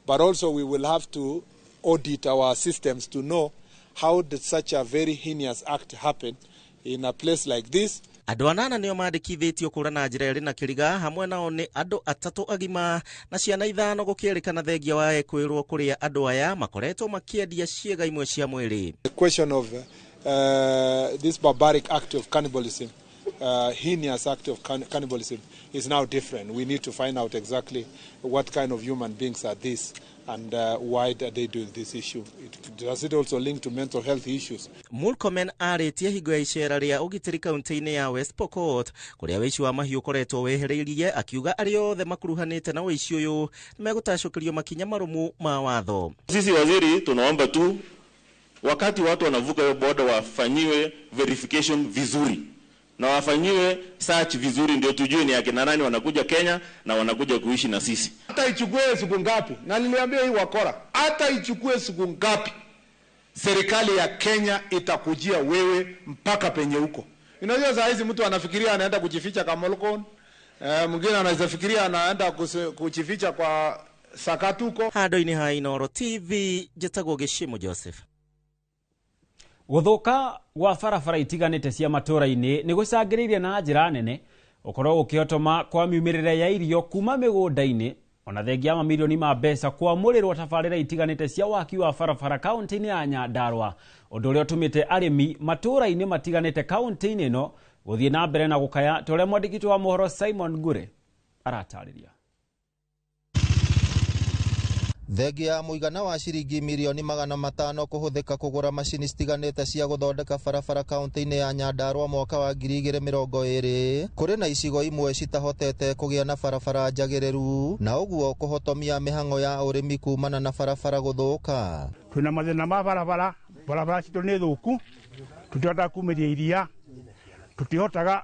But also we will have to audit our systems to know how did such a very heinous act happen in a place like this. Andũ anana nĩo mandĩkithĩtio kũra na njĩra ĩrĩ na kĩriga, hamwe nao nĩ andũ 3 agima na ciana 5 gũkĩrĩkana thengia wa ekwĩrwo kũrĩa andũ aya makoretwo makĩendia ciĩga imwe cia mwĩrĩ. The question of this barbaric act of cannibalism, heinous act of cannibalism is now different. We need to find out exactly what kind of human beings are these and why are they doing this issue. Does it also link to mental health issues? Murkomen arĩtie hingo ya icera rĩa ũgitĩri kaunti-inĩ ya West Pokot kũrĩa wĩici wa mahiũ ũkoretwo wehereirie, akiuga arĩa othe makuruhanĩte na wĩici ũyũ nĩmegũtacũkĩrio makinya marũmu ma watho. Sisi waziri tunaomba tu wakati watu wanavuka hiyo border wafanyiwe verification vizuri na wafanyiwe search vizuri, ndio tujue ni akina nani wanakuja Kenya na wanakuja kuishi na sisi. Hata ichukue siku ngapi, na niliambia hii wakora, hata ichukue siku ngapi, serikali ya Kenya itakujia wewe mpaka penye huko. Unajua saa hizi mtu anafikiria anaenda kujificha Kamolokon, mwingine anaweza fikiria anaenda kujificha kwa Sakatuko. Handũ-inĩ ha Inooro TV njĩtagwo Gĩcimo Joseph. Gũthũka gwa barabara itiganĩte cia matũra-inĩ nĩ gũcangĩrĩirie na njĩra nene ũkorwo gũkĩhotoma kwa miumĩrĩre ya irio kuma mĩgũnda-inĩ ona thengia ya mamirioni ma mbeca kwamũrĩrwo tabarĩra itiganĩte cia waki wa barabara kaunti-inĩ ya Nyandarua, ũndũ ũrĩa ũtũmĩte arĩmi matũra-inĩ matiganĩte kaunti-inĩ ĩno gũthiĩ na mbere na gũkaya ta ũrĩa mwandĩki wa mohoro Simon Ngure aratarĩria. Thengia ya mũigana wa ciringi mirioni 500 kũhũthĩka kũgũra macini citiganĩte cia gũthondeka barabara kaunti-inĩ ya Nyandarua mwaka wa 2020, kũrĩ na icigo imwe citahotete kũgĩa na barabara njagĩrĩru na ũguo kũhotomia mĩhang'o ya ũrĩmi kumana na barabara gũthũka. Twĩna mathĩna ma barabara, barabara citũ nĩ thũku, tũtihotaga kumĩria iria, tũtihotaga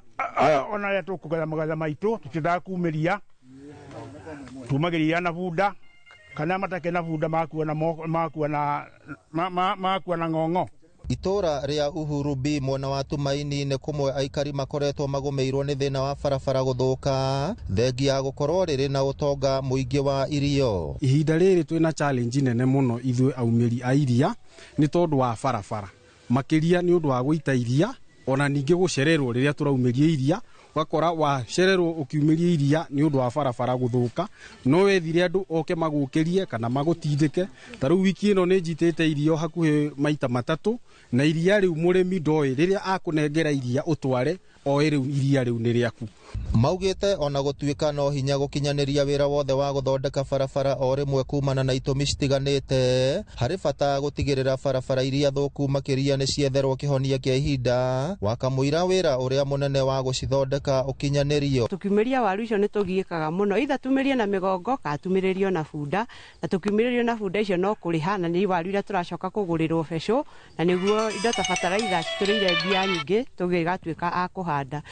ona rĩrĩa tũkũgetha magetha maitũ, tũtihotaga kumĩria, tumagĩria na bunda kana matake na bunda makua na makua na makua na ng'ong'o. Itũra rĩa Uhuru B mwena wa Tumaini nĩ kũmwe aikari makoretwo magũmĩirwo nĩ thĩna wa barabara gũthũka, thengia ya gũkorwo rĩrĩ na ũtonga mũingĩ wa irio. Ihinda rĩrĩ twĩna challenge nene mũno ithuĩ aumĩri a iria nĩ tondũ wa barabara, makĩria nĩ ũndũ wa gũita iria ona ningĩ gũcererwo rĩrĩa tũraumĩria iria, ũgakora wacererwo ũkiumĩria iria nĩ ũndũ wa barabara gũthũka, no wethire andũ oke magũkĩrie kana magũtindĩke. Ta rĩu wiki ĩno nĩ njitĩte irio hakuhĩ maita matatũ, na iria rĩu mũrĩmi ndoĩ rĩrĩa akũnengera iria ũtware oĩ rĩu iria rĩu nĩ rĩaku. Maugĩte ona gũtuĩka no hinya gũkinyanĩria wĩra wothe wa gũthondeka barabara o rĩmwe kumana na itũmi citiganĩte, harĩ bata gũtigĩrĩra barabara iria thũku makĩria nĩ cietherwo kĩhonia kĩa ihinda wakamũira wĩra ũrĩa mũnene wa gũcithondeka ũkinyanĩrio. Tũkiumĩria waru icio nĩ tũgiĩkaga mũno, itha tumĩrie na mĩgongo kana tumĩrĩrio na bunda, na tũkiumĩrĩrio na bunda icio no kũrĩha, na nĩ waru iria tũracoka kũgũrĩrwo becũ, na nĩguo indo ta bataraitha citũrĩire mbia nyingĩ tũgĩgatuĩka a kũhanda.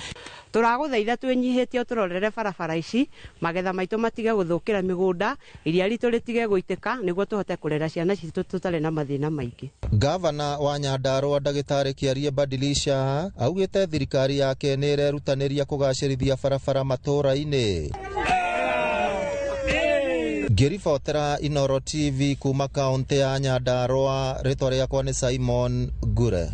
Tũragũthaitha twĩnyihĩtie ũtũrorere barabara ici, magetha maitũ matige gũthũkĩra mĩgũnda, iria ritũ rĩtige gũitĩka nĩguo tũhote kũrera ciana citũ tũtarĩ na mathĩna maingĩ. Gavana wa Nyandarua Ndagĩtarĩ Kĩarie Badilisha augĩte thirikari yake nĩ ĩrerutanĩria kũgacĩrithia barabara matũũra-inĩ. Ngĩribotera Inooro TV kuma kaunti ya Nyandarua, rĩtwa rĩakwa nĩ Simon Ngure.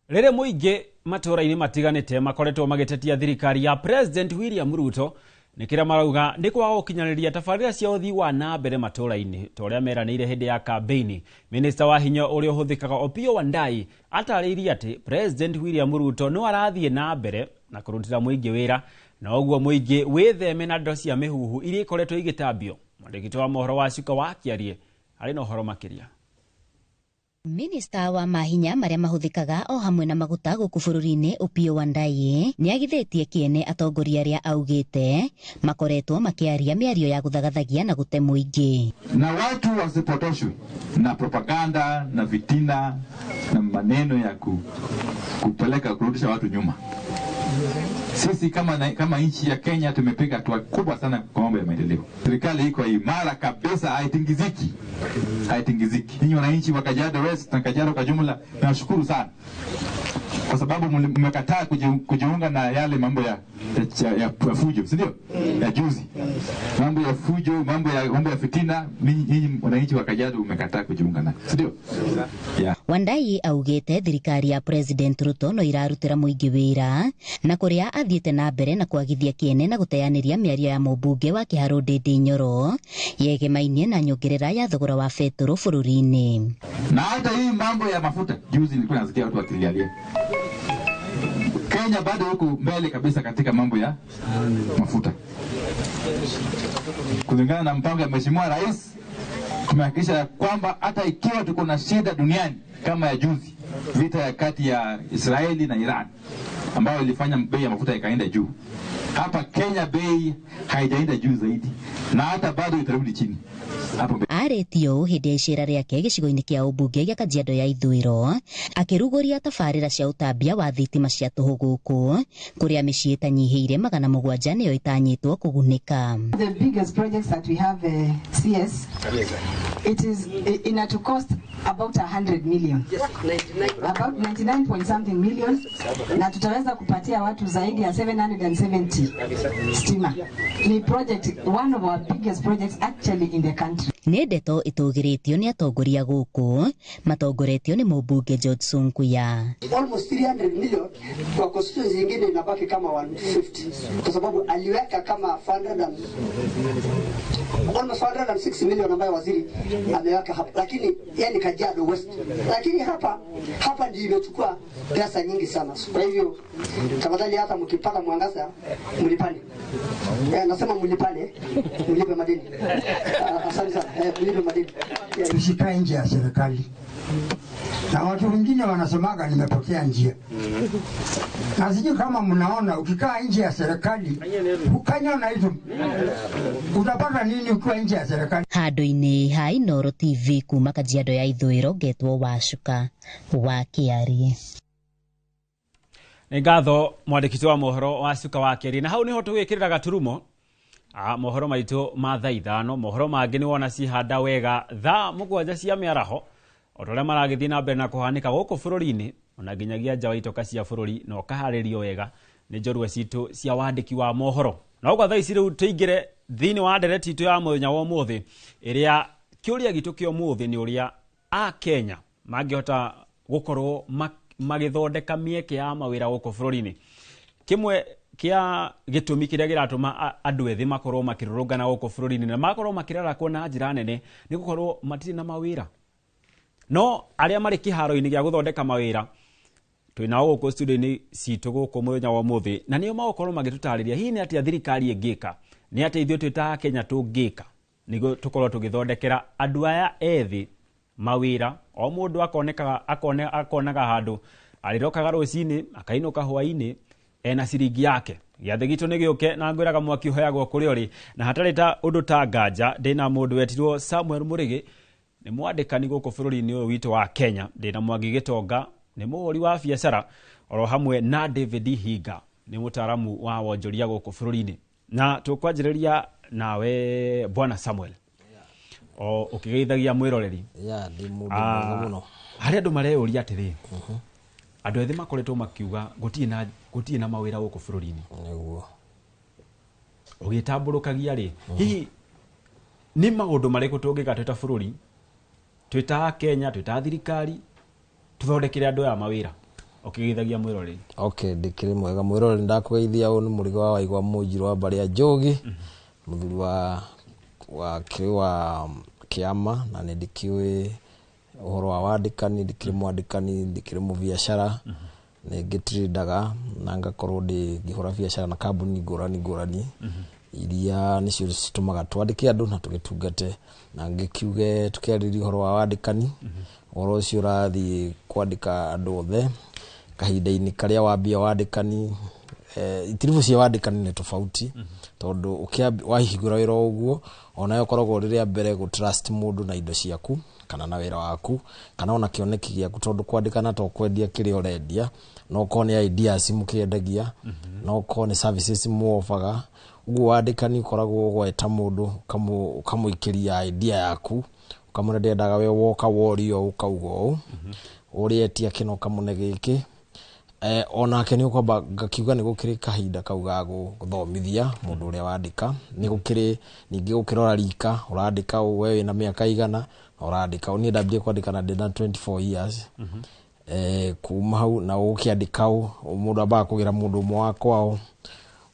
Rĩrĩ mũingĩ matũũra-inĩ matiganĩte makoretwo magĩtetia thirikari ya President William Ruto nĩ kĩrĩa marauga nĩ kwaga gũkinyanĩria tabarĩra cia ũthii wa na mbere matũũra-inĩ ta ũrĩa meranĩire hĩndĩ ya kambĩini. Minista wa hinya ũrĩa ũhũthĩkaga Opiyo Wandayi atarĩirie atĩ President William Ruto no arathiĩ na mbere na kũrutĩra mũingĩ wĩra, na ũguo mũingĩ wĩtheme na ndeto cia mĩhuhu iria ikoretwo igĩtambio. Mwandĩki wa mohoro wa Cuka wa Kĩarie arĩ na ũhoro makĩria. Minista wa mahinya marĩa mahũthĩkaga o hamwe na maguta gũkũ bũrũri-inĩ Opiyo Wandayi nĩagithĩtie kĩene atongoria arĩa augĩte makoretwo makĩaria mĩario ya gũthagathagia na gũte mũingĩ. Na watu wasipotoshwe na propaganda na vitina na maneno ya kupeleka kurudisha watu nyuma. Sisi kama nchi ya Kenya tumepiga hatua kubwa sana kwa mambo ya maendeleo. Serikali iko imara kabisa, haitingiziki. Haitingiziki. Ninyi wananchi wa Kajiado West na Kajiado kwa jumla, nashukuru sana kwa sababu mmekataa kujiunga na yale mambo ya fujo, si ndio? Ya juzi. Mambo ya fujo, mambo ya fitina, ninyi wananchi wa Kajiado mmekataa kujiunga na, si ndio? Yeah. Wandayi augite thirikari ya President Ruto no irarutira muingi wira na kuria athiite na mbere na kwagithia kiene na guteyaniria miario ya mubunge wa Kiharu Ndindi Nyoro yegemainie na nyongerera ya thogora wa betũrũ bũrũri-inĩ. Na hata hii mambo ya mafuta juzi nilikuwa nasikia watu wakilialia. Kenya bado huko mbele kabisa katika mambo ya mafuta. Kulingana na mpango ya Mheshimiwa Rais, tumehakikisha kwamba hata ikiwa tuko na shida duniani kama ya juzi, vita ya kati ya Israeli na Iran ambayo ilifanya bei ya mafuta ikaenda juu, hapa Kenya bei haijaenda juu zaidi na hata bado itarudi chini. Arĩtie ũũ hĩndĩ ya icera rĩake gĩcigo-inĩ kĩa ũmbunge gĩa Kajiado ya Ithũĩro, akĩrugũria tabarĩra cia ũtambia wa thitima cia tũhũ gũkũ kũrĩa mĩciĩ ĩtanyihĩire 700 nĩyo ĩtanyĩtwo kũgunĩka. The biggest projects that we have, CS, it is in a to cost about 100 million. About 99 point something million, na tutaweza kupatia watu zaidi ya 770 stima. Ni project, one of our biggest projects actually in the country. Nĩ ndeto ĩtũgĩrĩtio nĩ atongoria gũkũ matongoretio nĩ mũmbunge George Sunkuya. Almost 300 million kwa constituency nyingine inabaki kama 150 kwa sababu aliweka kama Almost 106 million ambayo waziri ameweka hapa, lakini yani Kajiado West, lakini hapa hapa ndio imechukua pesa nyingi sana. Kwa hivyo tafadhali, hata mkipata mwangaza mlipane. Nasema mlipane, mlipe madeni. Asante sana, mlipe madeni. Tusikae nje ya serikali, na watu wengine wanasemaga nimepotea njia, na sijui kama mnaona, ukikaa nje ya serikali ukanyona hizo utapata nini ukiwa nje ya serikali? Handũ-inĩ ha Inooro TV kuma Kajiado ya Ithũĩro ngetwo Wacuka wa Kĩarie. Nĩ ngatho mwandĩki wa mohoro wa Cuka wa Kĩarie, na hau nĩho tũgwĩkĩrĩra gaturumo mohoro maitũ ma thaa 5. Mohoro mangĩ nĩ wona cihanda wega thaa 7 cia mĩaraho, o ta ũrĩa maragĩthiĩ na mbere na kũhanĩka gũkũ bũrũri-inĩ, ona nginyagia nja wa itoka cia bũrũri, na ũkaharĩrio wega nĩ njorua citũ cia wandĩki wa mohoro. Na ũguo thaa ici rĩu tũingĩre thĩinĩ wa ndereti itũ ya mũthenya wa ũmũthĩ, ĩrĩa kĩũria gitũ kĩa ũmũthĩ nĩ ũrĩa Akenya mangĩhota gũkorwo magĩthondeka mĩeke ya mawĩra gũkũ bũrũri-inĩ. Kĩmwe kĩa gĩtũmi kĩrĩa kĩratũma andũ ethĩ makorwo makĩrũrũngana gũkũ bũrũri-inĩ na makorwo makĩrarakwo na njĩra nene nĩ gũkorwo matirĩ na mawĩra. No arĩa marĩ kĩharo-inĩ gĩa gũthondeka mawĩra twĩ nao gũkũ studio-inĩ citũ gũkũ mũthenya wa ũmũthĩ, na nĩo magũkorwo magĩtũtarĩria hihi nĩ atĩa thirikari ĩngĩka, nĩ atĩa ithuĩ twĩ ta Akenya tũngĩka nĩguo tũkorwo tũgĩthondekera andũ aya ethĩ mawĩra. O mũndũ akonekaga akonaga handũ arĩrokaga rũcinĩ akainũka hwaĩ-inĩ ena ciringi yake. Gĩathĩ gitũ nĩ gĩũke na ngwĩraga mwaki ũheagwo kũrĩa ũrĩ, na hatarĩ ta ũndũ ta nganja ndĩna mũndũ wetirwo Samuel Mũrĩgĩ, nĩ mwandĩkani gũkũ bũrũri-inĩ ũyũ witũ wa Kenya. Ndĩna Mwangi Gĩtonga, nĩ mũhũri wa biacara, oro hamwe na David Hinga, nĩ mũtaaramu wa wonjoria gũkũ bũrũri-inĩ. Na tũkwanjĩrĩria nawe Bwana Samuel, o ũkĩgeithagia mwĩroreri. Ndĩ mũndũ mwega mũno. Harĩ andũ mareyũria atĩrĩ, andũ ethĩ makoretwo makiuga gũtirĩ na mawĩra gũkũ bũrũri-inĩ. Nĩguo. Ũgĩtambũrũkagia rĩ, hihi nĩ maũndũ marĩkũ tũngĩka twĩ ta bũrũri, twĩ ta Kenya, twĩ ta thirikari, tũthondekere andũ aya mawĩra? Ũkĩgeithagia mwĩroreri. Okay, ndĩkĩrĩ mwega mwĩroreri, ndakũgeithia. Ũyũ nĩ Mũrigo wa Waigwa Mũnjirũ wa mbarĩ ya Njũgĩ, mũthuri wa kĩrĩ wa kĩama, na nĩ ndĩkĩũĩ ũhoro wa wandĩkani, ndĩkĩrĩ mwandĩkani, ndĩkĩrĩ mũbiacara, nĩ ngĩtrindaga na ngakorwo ndĩ ngĩhũra biacara na kambuni ngũrani ngũrani iria nĩcio citũmaga twandĩke andũ na tũgĩtungate, na ngĩkiuge tũkĩarĩria ũhoro wa wandĩkani. Ũhoro ũcio ũrathiĩ kwandĩka andũ othe kahinda-inĩ karĩa wambia wandĩkani. Itiribu cia wandĩkani nĩ tofauti, tondũ wahingũra wĩra ũguo onawe ũkoragwo rĩrĩa mbere gũ trust mũndũ na indo ciaku kana na wĩra waku kana ona kĩoneki gĩaku, tondũ kwandĩkana to kwendia kĩrĩa ũrendia, no ũkorwo nĩ ideas mũkĩendagia, no ũkorwo nĩ services mũobaga. Ũguo wandĩkani ũkoragwo ũgweta mũndũ ũkamũikĩria idea yaku, ũkamwĩra ndĩrendaga we woka worio ũkauga ũũ, ũrĩa etia kĩno ũkamũne gĩkĩ. Onake nĩ ũkwamba ngakiuga nĩ gũkĩrĩ kahinda kau ga gũthomithia mũndũ ũrĩa wandĩka, nĩ gũkĩrĩ ningĩ gũkĩrora rika ũrandĩka ũũ, we wĩna mĩaka igana na ũrandĩka ũũ. Niĩ ndambirie kwandĩka na ndĩna 24 years. Kuma hau na ũgũkĩandĩka ũũ, mũndũ ambaga kũgĩra mũndũ ũmwe wa kwao,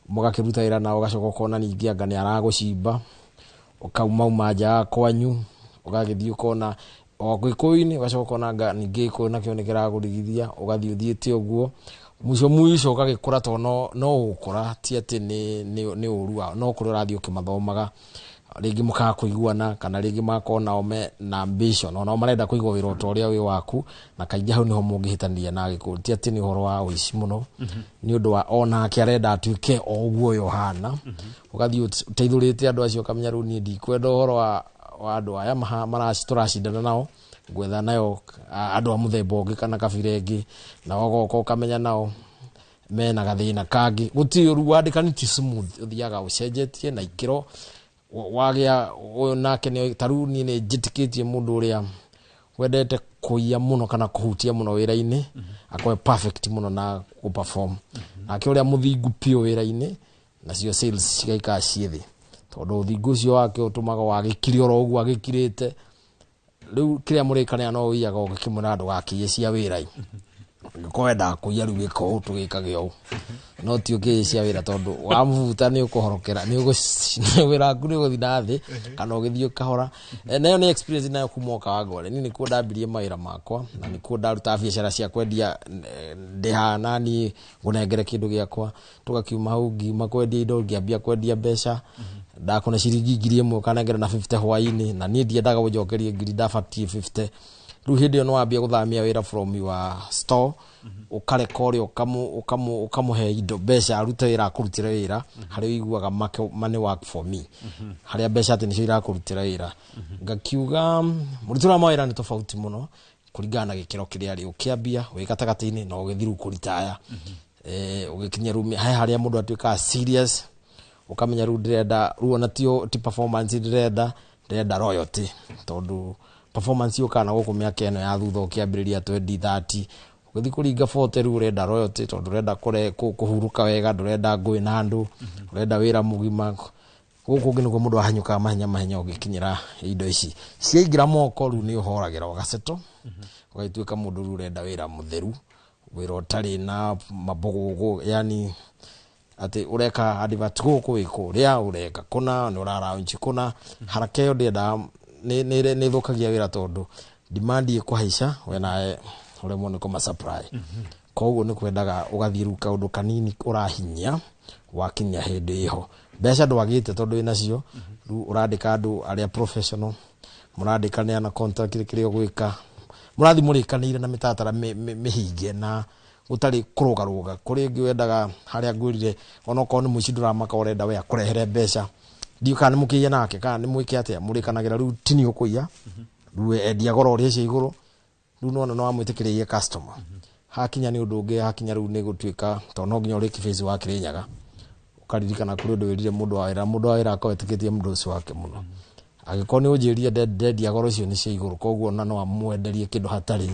mũgakĩruta wĩra nao, ũgacoka ũkona ningĩ anga nĩ aragũcimba, ũkaumauma nja ya kwanyu, ũgagĩthiĩ ũkona o Gĩkũyũ-inĩ, ũgacoka ũkona anga ningĩ Gĩkũyũ nakĩo nĩ kĩragũrigithia, ũgathiĩ ũthiĩte ũguo, mũico mũico ũgagĩkũra, tondũ no ũgũkũra, ti atĩ nĩ ũru wao, no kũrĩa ũrathiĩ ũkĩmathomaga, rĩngĩ mũkaga kũiguana, kana rĩngĩ magakorwo nao me na ambition, onao marenda kũigua wĩra ta ũrĩa wĩ waku, na kaingĩ hau nĩho mũngĩhĩtania na Gĩkũyũ. Ti atĩ nĩ ũhoro wa ũici mũno, nĩ ũndũ wa onake arenda atuĩke o ũguo ũyũ ũhana. Ũgathiĩ ũteithũrĩte andũ acio, ũkamenya rĩu niĩ ndikwenda ũhoro wa andũ aya tũracindana nao, ngwetha nayo andũ a mũthemba ũngĩ kana kabira ĩngĩ, na ũgoka ũkamenya nao mena gathĩna kangĩ. Gũtirĩ ũru, wandĩkani ti smooth, ũthiaga ũcenjetie na ikĩro wagĩa ũyũ nake nĩ ta rĩu niĩ nĩ njĩtĩkĩtie mũndũ ũrĩa wendete kũiya mũno kana kũhutia mũno wĩra-inĩ, akorwe perfect mũno na gũ-perform. Nake ũrĩa mũthingu biũ wĩra-inĩ, nacio sales cigaikara ciĩ thĩ, tondũ ũthingu ũcio wake ũtũmaga wagĩkire oro ũguo agĩkirĩte. Rĩu kĩrĩa mũrĩkanĩra no ũiyaga ũgĩkĩmwĩra ndũgakĩiye cia wĩra-inĩ, ũngĩkorwo wendaga kũiya rĩu gĩka ũũ tũgĩkage ũũ. No ti ũkĩĩcia wĩra tondũ wamũbuta nĩ ũkũhorokera, nĩ wĩra waku nĩ ũgũthiĩ na thĩ kana ũgĩthiĩ ũkahora. Nayo nĩ experience nayo kuma Kawangware. Niĩ nĩkuo ndambirie mawĩra makwa na nĩkuo ndarutaga biacara cia kwendia, ndĩha naniĩ ngũnengere kĩndũ gĩakwa. Tũgakiuma hau, ngiuma kwendia indo, ngĩambia kwendia mbeca. Ndakũne ciringi 1000 ũkanengera na 50 hwainĩ, na niĩ ndiendaga ũnjokerie ngiri, ndabatiĩ 50. Rĩu hĩndĩ ĩyo nĩ wambia gũthamia wĩra from your store, ũkareka ũrĩa ũkamũhe indo mbeca arute wĩra, akũrutĩre wĩra harĩa ũiguaga money work for me, harĩa mbeca atĩ nĩcio irakũrutĩra wĩra. Ngakiuga mũrutĩre wa mawĩra nĩ tofauti mũno kũringana na gĩkĩro kĩrĩa arĩ ũkĩambia, wĩ gatagatĩ-inĩ na ũgĩthiĩ rĩu kũritaya. Ũgĩkinya rĩu he harĩa mũndũ atuĩkaga serious, ũkamenya rĩu ndĩrenda rĩu ona ti performance ndĩrenda royalty, tondũ performance yũkaga na gũkũ mĩaka ĩno ya thutha ũkĩambĩrĩria 20 30, ũgĩthiĩ kũringa 40 rĩu ũrenda royalty, tondũ ũrenda kũhurũka wega, ndũrenda ngũĩ na andũ, ũrenda wĩra mũgima. Gũkũ ũngĩ nĩguo mũndũ ahanyũkaga mahenya mahenya ũgĩkinyĩra indo ici ciaingĩra moko, rĩu nĩ ũhoragĩra ũgaceto, ũgagĩtuĩka mũndũ rĩu ũrenda wĩra mũtheru, wĩra ũtarĩ na mabũgũgũ, yani atĩ ũreka advert gũkũ wĩ kũrĩa, ũreka kũna nĩ ũraraunji kũna. Haraka ĩyo ndĩendaga, nĩ ĩthũkagia wĩra tondũ demand ĩkũhaica, we nawe ũremwo nĩ kũma supply. Koguo nĩ kwendaga ũgathiĩ rĩu kaũndũ kanini ũrahinyia wakinya hĩndĩ ĩho mbeca ndwagĩte tondũ wĩnacio. Rĩu ũrandĩka andũ arĩa professional, mũrandĩkanĩra na contract kĩrĩa ũgwĩka, mũrathiĩ mũrĩkanĩire na mĩtaratara mĩhinge na gũtarĩ kũrũgarũga. Kũrĩ ĩngĩ wendaga harĩa ngwĩrire onokorwo nĩ mũici ndũramaka, ũrenda we akũrehere mbeca, ndiũ kana nĩ mũkĩiye nake kana nĩ mwĩke atĩa, mũrĩkanagĩra rĩu ti nĩ ũkũiya, rĩu endia goro ũrĩa cia igũrũ, rĩu nona no wamwĩtĩkĩrĩrie customer. Hakinya nĩ ũndũ ũngĩ, hakinya rĩu nĩ gũtuĩka tondũ no nginya ũrĩki face wa Kĩrĩnyaga, ũkaririkana kũrĩ ũndũ wĩrire mũndũ wa wĩra, mũndũ wa wĩra akorwo etĩkĩtie mũndũ ũcio wake mũno, angĩkorwo nĩ ũnjĩrire ndendia goro icio nĩ cia igũrũ, koguo ona no amwenderie kĩndũ hatarĩ,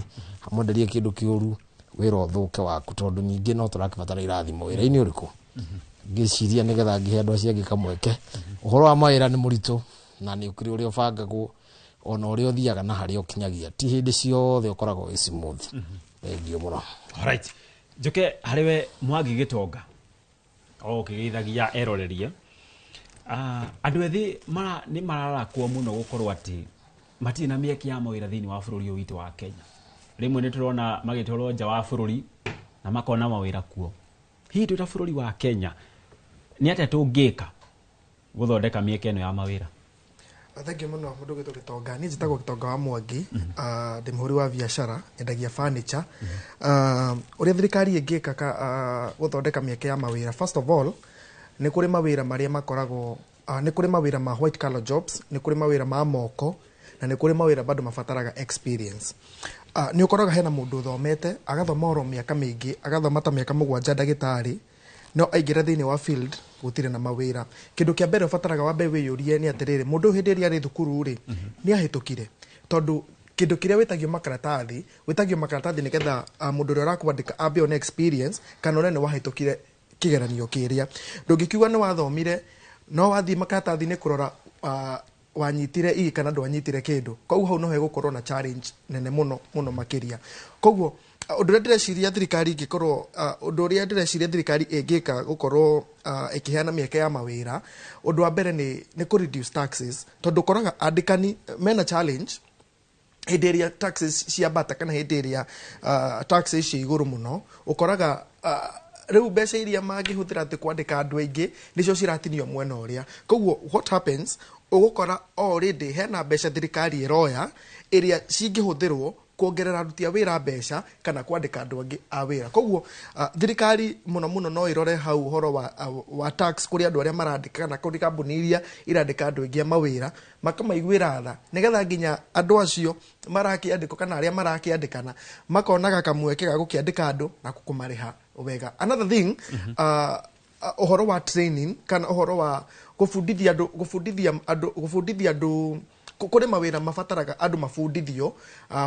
amwenderie kĩndũ kĩũru, wĩra ũthũke waku, tondũ ningĩ no tũrakĩbatara irathimo wĩra-inĩ ũrĩkũ. Ngĩciria nĩgetha ngĩhe andũ acio angĩ kamweke. Ũhoro wa mawĩra nĩ mũritũ na nĩ ũkĩrĩ ũrĩa ũbangagwo ona ũrĩa ũthiaga na harĩa ũkinyagia, ti hĩndĩ ciothe ũkoragwo wĩ smooth. Thengiũ mũno. Alright, njoke harĩ we Mwangi Gĩtonga o ũkĩgeithagia eroreria. Andũ ethĩ nĩ mararakwo mũno gũkorwo atĩ matirĩ na mĩeke ya mawĩra thĩinĩ wa bũrũri ũyũ witũ wa Kenya. Rĩmwe nĩ tũrona magĩtwarwo nja wa bũrũri na makona mawĩra kuo. Hihi twĩ ta bũrũri wa Kenya nĩ atĩa tũngĩka gũthondeka mĩeke ĩno ya mawĩra? Thengiũ mũno mũndũ ũgwĩtwo Gĩtonga. Niĩ njĩtagwo Gĩtonga wa Mwangi, ndĩ mũhũri wa biacara, nyendagia furniture. Ũrĩa thirikari ĩngĩka gũthondeka mĩeke ya mawĩra, first of all nĩ kũrĩ mawĩra marĩa makoragwo, nĩ kũrĩ mawĩra ma white collar jobs, nĩ kũrĩ mawĩra ma moko, na nĩ kũrĩ mawĩra bado mabataraga experience. Nĩ ũkoraga hena mũndũ ũthomete, agathoma oro mĩaka mĩingĩ, agathoma ta mĩaka 7 ndagĩtarĩ, no aingĩra thĩinĩ wa field gũtirĩ na mawĩra. Kĩndũ kĩa mbere ũbataraga wambe wĩyũrie nĩ atĩrĩrĩ, mũndũ ũyũ hĩndĩ ĩrĩa arĩ thukuru rĩ, nĩ ahĩtũkire? Tondũ kĩndũ kĩrĩa wĩtagio makaratathi, wĩtagio makaratathi nĩgetha mũndũ ũrĩa ũrakwandĩka ambe one experience kana one nĩ wahĩtũkire kĩgeranio kĩrĩa. Ndũngĩkiuga nĩ wathomire no wathiĩ makaratathi-inĩ kũrora wanyitire ii kana ndwanyitire kĩndũ. Koguo hau no hegũkorwo na challenge nene mũno mũno makĩria. Koguo ũndũ ũrĩa ndĩreciria thirikari ĩngĩkorwo, ũndũ ũrĩa ndĩreciria thirikari ĩngĩka gũkorwo ĩkĩheana mĩeke ya mawĩra, ũndũ wa mbere nĩ kũ reduce taxes, tondũ ũkoraga andĩkani mena challenge hĩndĩ ĩrĩa taxes ciambata kana hĩndĩ ĩrĩa taxes ciĩ igũrũ mũno, ũkoraga rĩu mbeca iria mangĩhũthĩra atĩ kwandĩka andũ aingĩ nĩcio ciratinio mwena ũrĩa. Koguo what happens, ũgũkora already hena mbeca thirikari ĩroya ĩrĩa cingĩhũthĩrwo kuongerera aruti a wĩra mbeca kana kwandĩka andũ angĩ a wĩra. Koguo thirikari mũno mũno no ĩrore hau ũhoro wa tax kũrĩ andũ arĩa marandĩka kana kũrĩ kambuni iria irandĩka andũ aingĩ a mawĩra, makamaiguĩra tha nĩgetha nginya andũ acio marakĩandĩkwo kana arĩa marakĩandĩkana makonaga kamweke ga gũkĩandĩka andũ na kũmarĩha wega. Another thing, ũhoro wa training kana ũhoro wa gũbundithia andũ, gũbundithia andũ, gũbundithia andũ kũrĩ mawĩra mabataraga andũ mabundithio.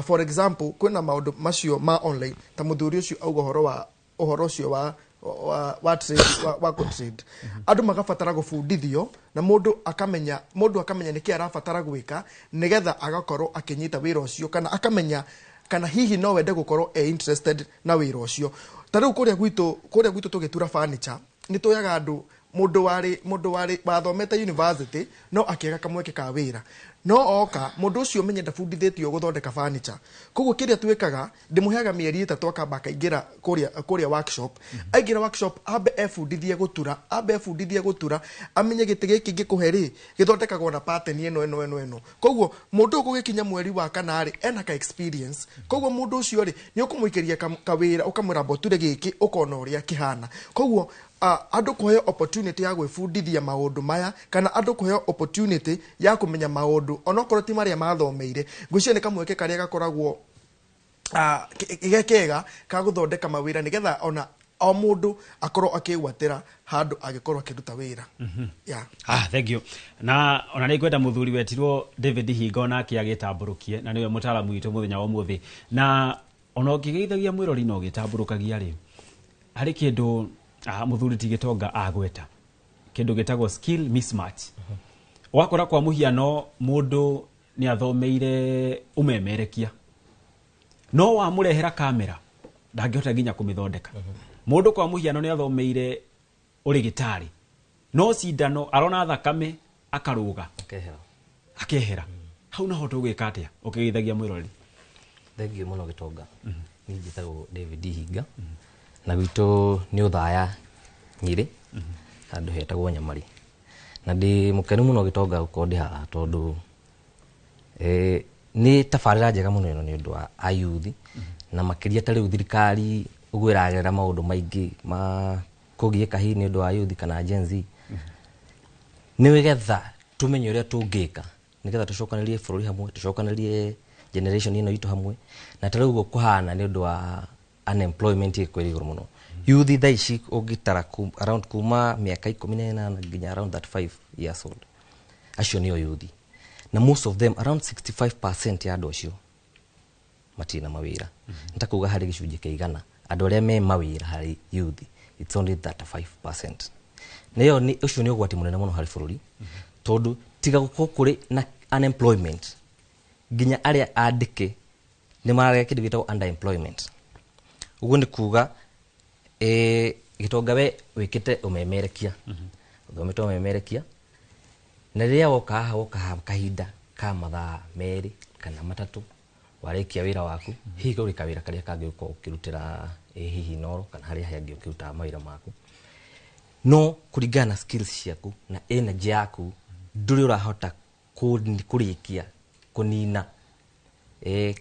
For example, kwĩna maũndũ macio ma online ta mũthuri ũcio auga ũhoro wa ũhoro ũcio wa trade, wa kũ trade. Andũ magabatara gũbundithio na mũndũ akamenya nĩkĩ arabatara gwĩka nĩgetha agakorwo akĩnyita wĩra ũcio kana akamenya Kana hihi no wende gũkorwo e interested na wĩra ũcio. Ta rĩu kũrĩa gwitũ tũgĩtura furniture, nĩ tuoyaga andũ, mũndũ warĩ wathomete university no akĩaga kamweke ka wĩra, no oka mũndũ ũcio menye ndabundithĩtio gũthondeka furniture. Koguo kĩrĩa twĩkaga, ndĩmũheaga mĩeri 3, akamba akaingĩra kũrĩa workshop. Aingĩra workshop, ambe ebundithie gũtura, ambe ebundithie gũtura, amenye gĩtĩ gĩkĩ ngĩkũhe rĩ, gĩthondekagwo na pattern ĩno ĩno ĩno ĩno. Koguo mũndũ ũyũ gũgĩkinya mweri wa kana rĩ, ena ka experience. Koguo mũndũ ũcio rĩ, nĩ ũkũmũikĩria kawĩra, ũkamwĩra mboture gĩkĩ, ũkona ũrĩa kĩhana. Koguo andũ kũheo opportunity ya gwĩbundithia maũndũ maya, kana andũ kũheo opportunity ya kũmenya maũndũ onokorwo ti marĩa mathomeire, ngwĩciria nĩ kamweke karĩa gakoragwo ge kega ka gũthondeka mawĩra, nĩgetha ona o mũndũ akorwo akĩgwatĩra handũ angĩkorwo akĩruta wĩra. Yeah. Ah, thank you. Na ona nĩ ngwenda mũthuri wetirwo David Hinga onake agĩtambũrũkie, na nĩwe mũtaaramu witũ mũthenya wa ũmũthĩ. Na ona ũngĩgeithagia mwĩrori na ũgĩtambũrũkagia rĩ, harĩ kĩndũ mũthuri ti Gĩtonga agweta, kĩndũ gĩtagwo skill mismatch. Ũgakora kwa mũhiano mũndũ nĩ athomeire ũmemerekia, no wamũrehera kamera ndangĩhota nginya kũmĩthondeka. Mũndũ kwa mũhiano nĩ athomeire ũrĩgĩtarĩ, no cindano arona thakame akarũga. Akehera. Akehera. Hau naho tũgwĩka atĩa ũkĩgeithagia mwĩroreri? Thank you mũno, Gĩtonga. Niĩ njĩtagwo David Hinga, na gwitũ nĩ Ũthaya, Nyĩrĩ, handũ hetagwo Nyamari. Na ndĩ mũkenu mũno, Gĩtonga, gũkorwo ndĩ haha, tondũ nĩ tabarĩra njega mũno ĩno nĩ ũndũ wa ayuthi, na makĩria ta rĩu thirikari ũguo ĩragerera maũndũ maingĩ ma kũgiĩka hihi nĩ ũndũ wa youth kana Gen Z, nĩ getha tũmenye ũrĩa tũngĩka nĩgetha tũcokanĩrie bũrũri hamwe, tũcokanĩrie generation ĩno itũ hamwe. Na ta rĩu ũguo kũhana nĩ ũndũ wa unemployment ĩkwĩrĩ igũrũ mũno. Youth thaa ici ũngĩtara around kuma mĩaka 18 nginya around 35 years old, acio nĩo youth, na most of them, around 65% ya andũ acio matirĩ na mawĩra. Nĩ ta kuga harĩ gĩcunjĩ kĩa 100 andũ arĩa me mawĩra harĩ youth, it's only 35%. Na ĩyo nĩ ũcio nĩ ũgwati mũnene mũno harĩ bũrũri, tondũ tiga gũkorwo kũrĩ na unemployment, nginya arĩa andĩke nĩ maragĩa kĩndũ gĩtagwo underemployment. Ũguo nĩ kuga Gĩtonga, we wĩkĩte ũmemerekia, ũthomete ũmemerekia, na rĩrĩa woka haha, woka haha kahinda ka mathaa 2 kana 3, warĩkia wĩra waku, hihi kũrĩ kawĩra karĩa kangĩ ũkorwo ũkĩrutĩra hihi Inoro kana harĩa hangĩ ũkĩrutaga mawĩra maku, no kũringana na skills ciaku na energy yaku ndũrĩ ũrahota kũrĩkia kũnina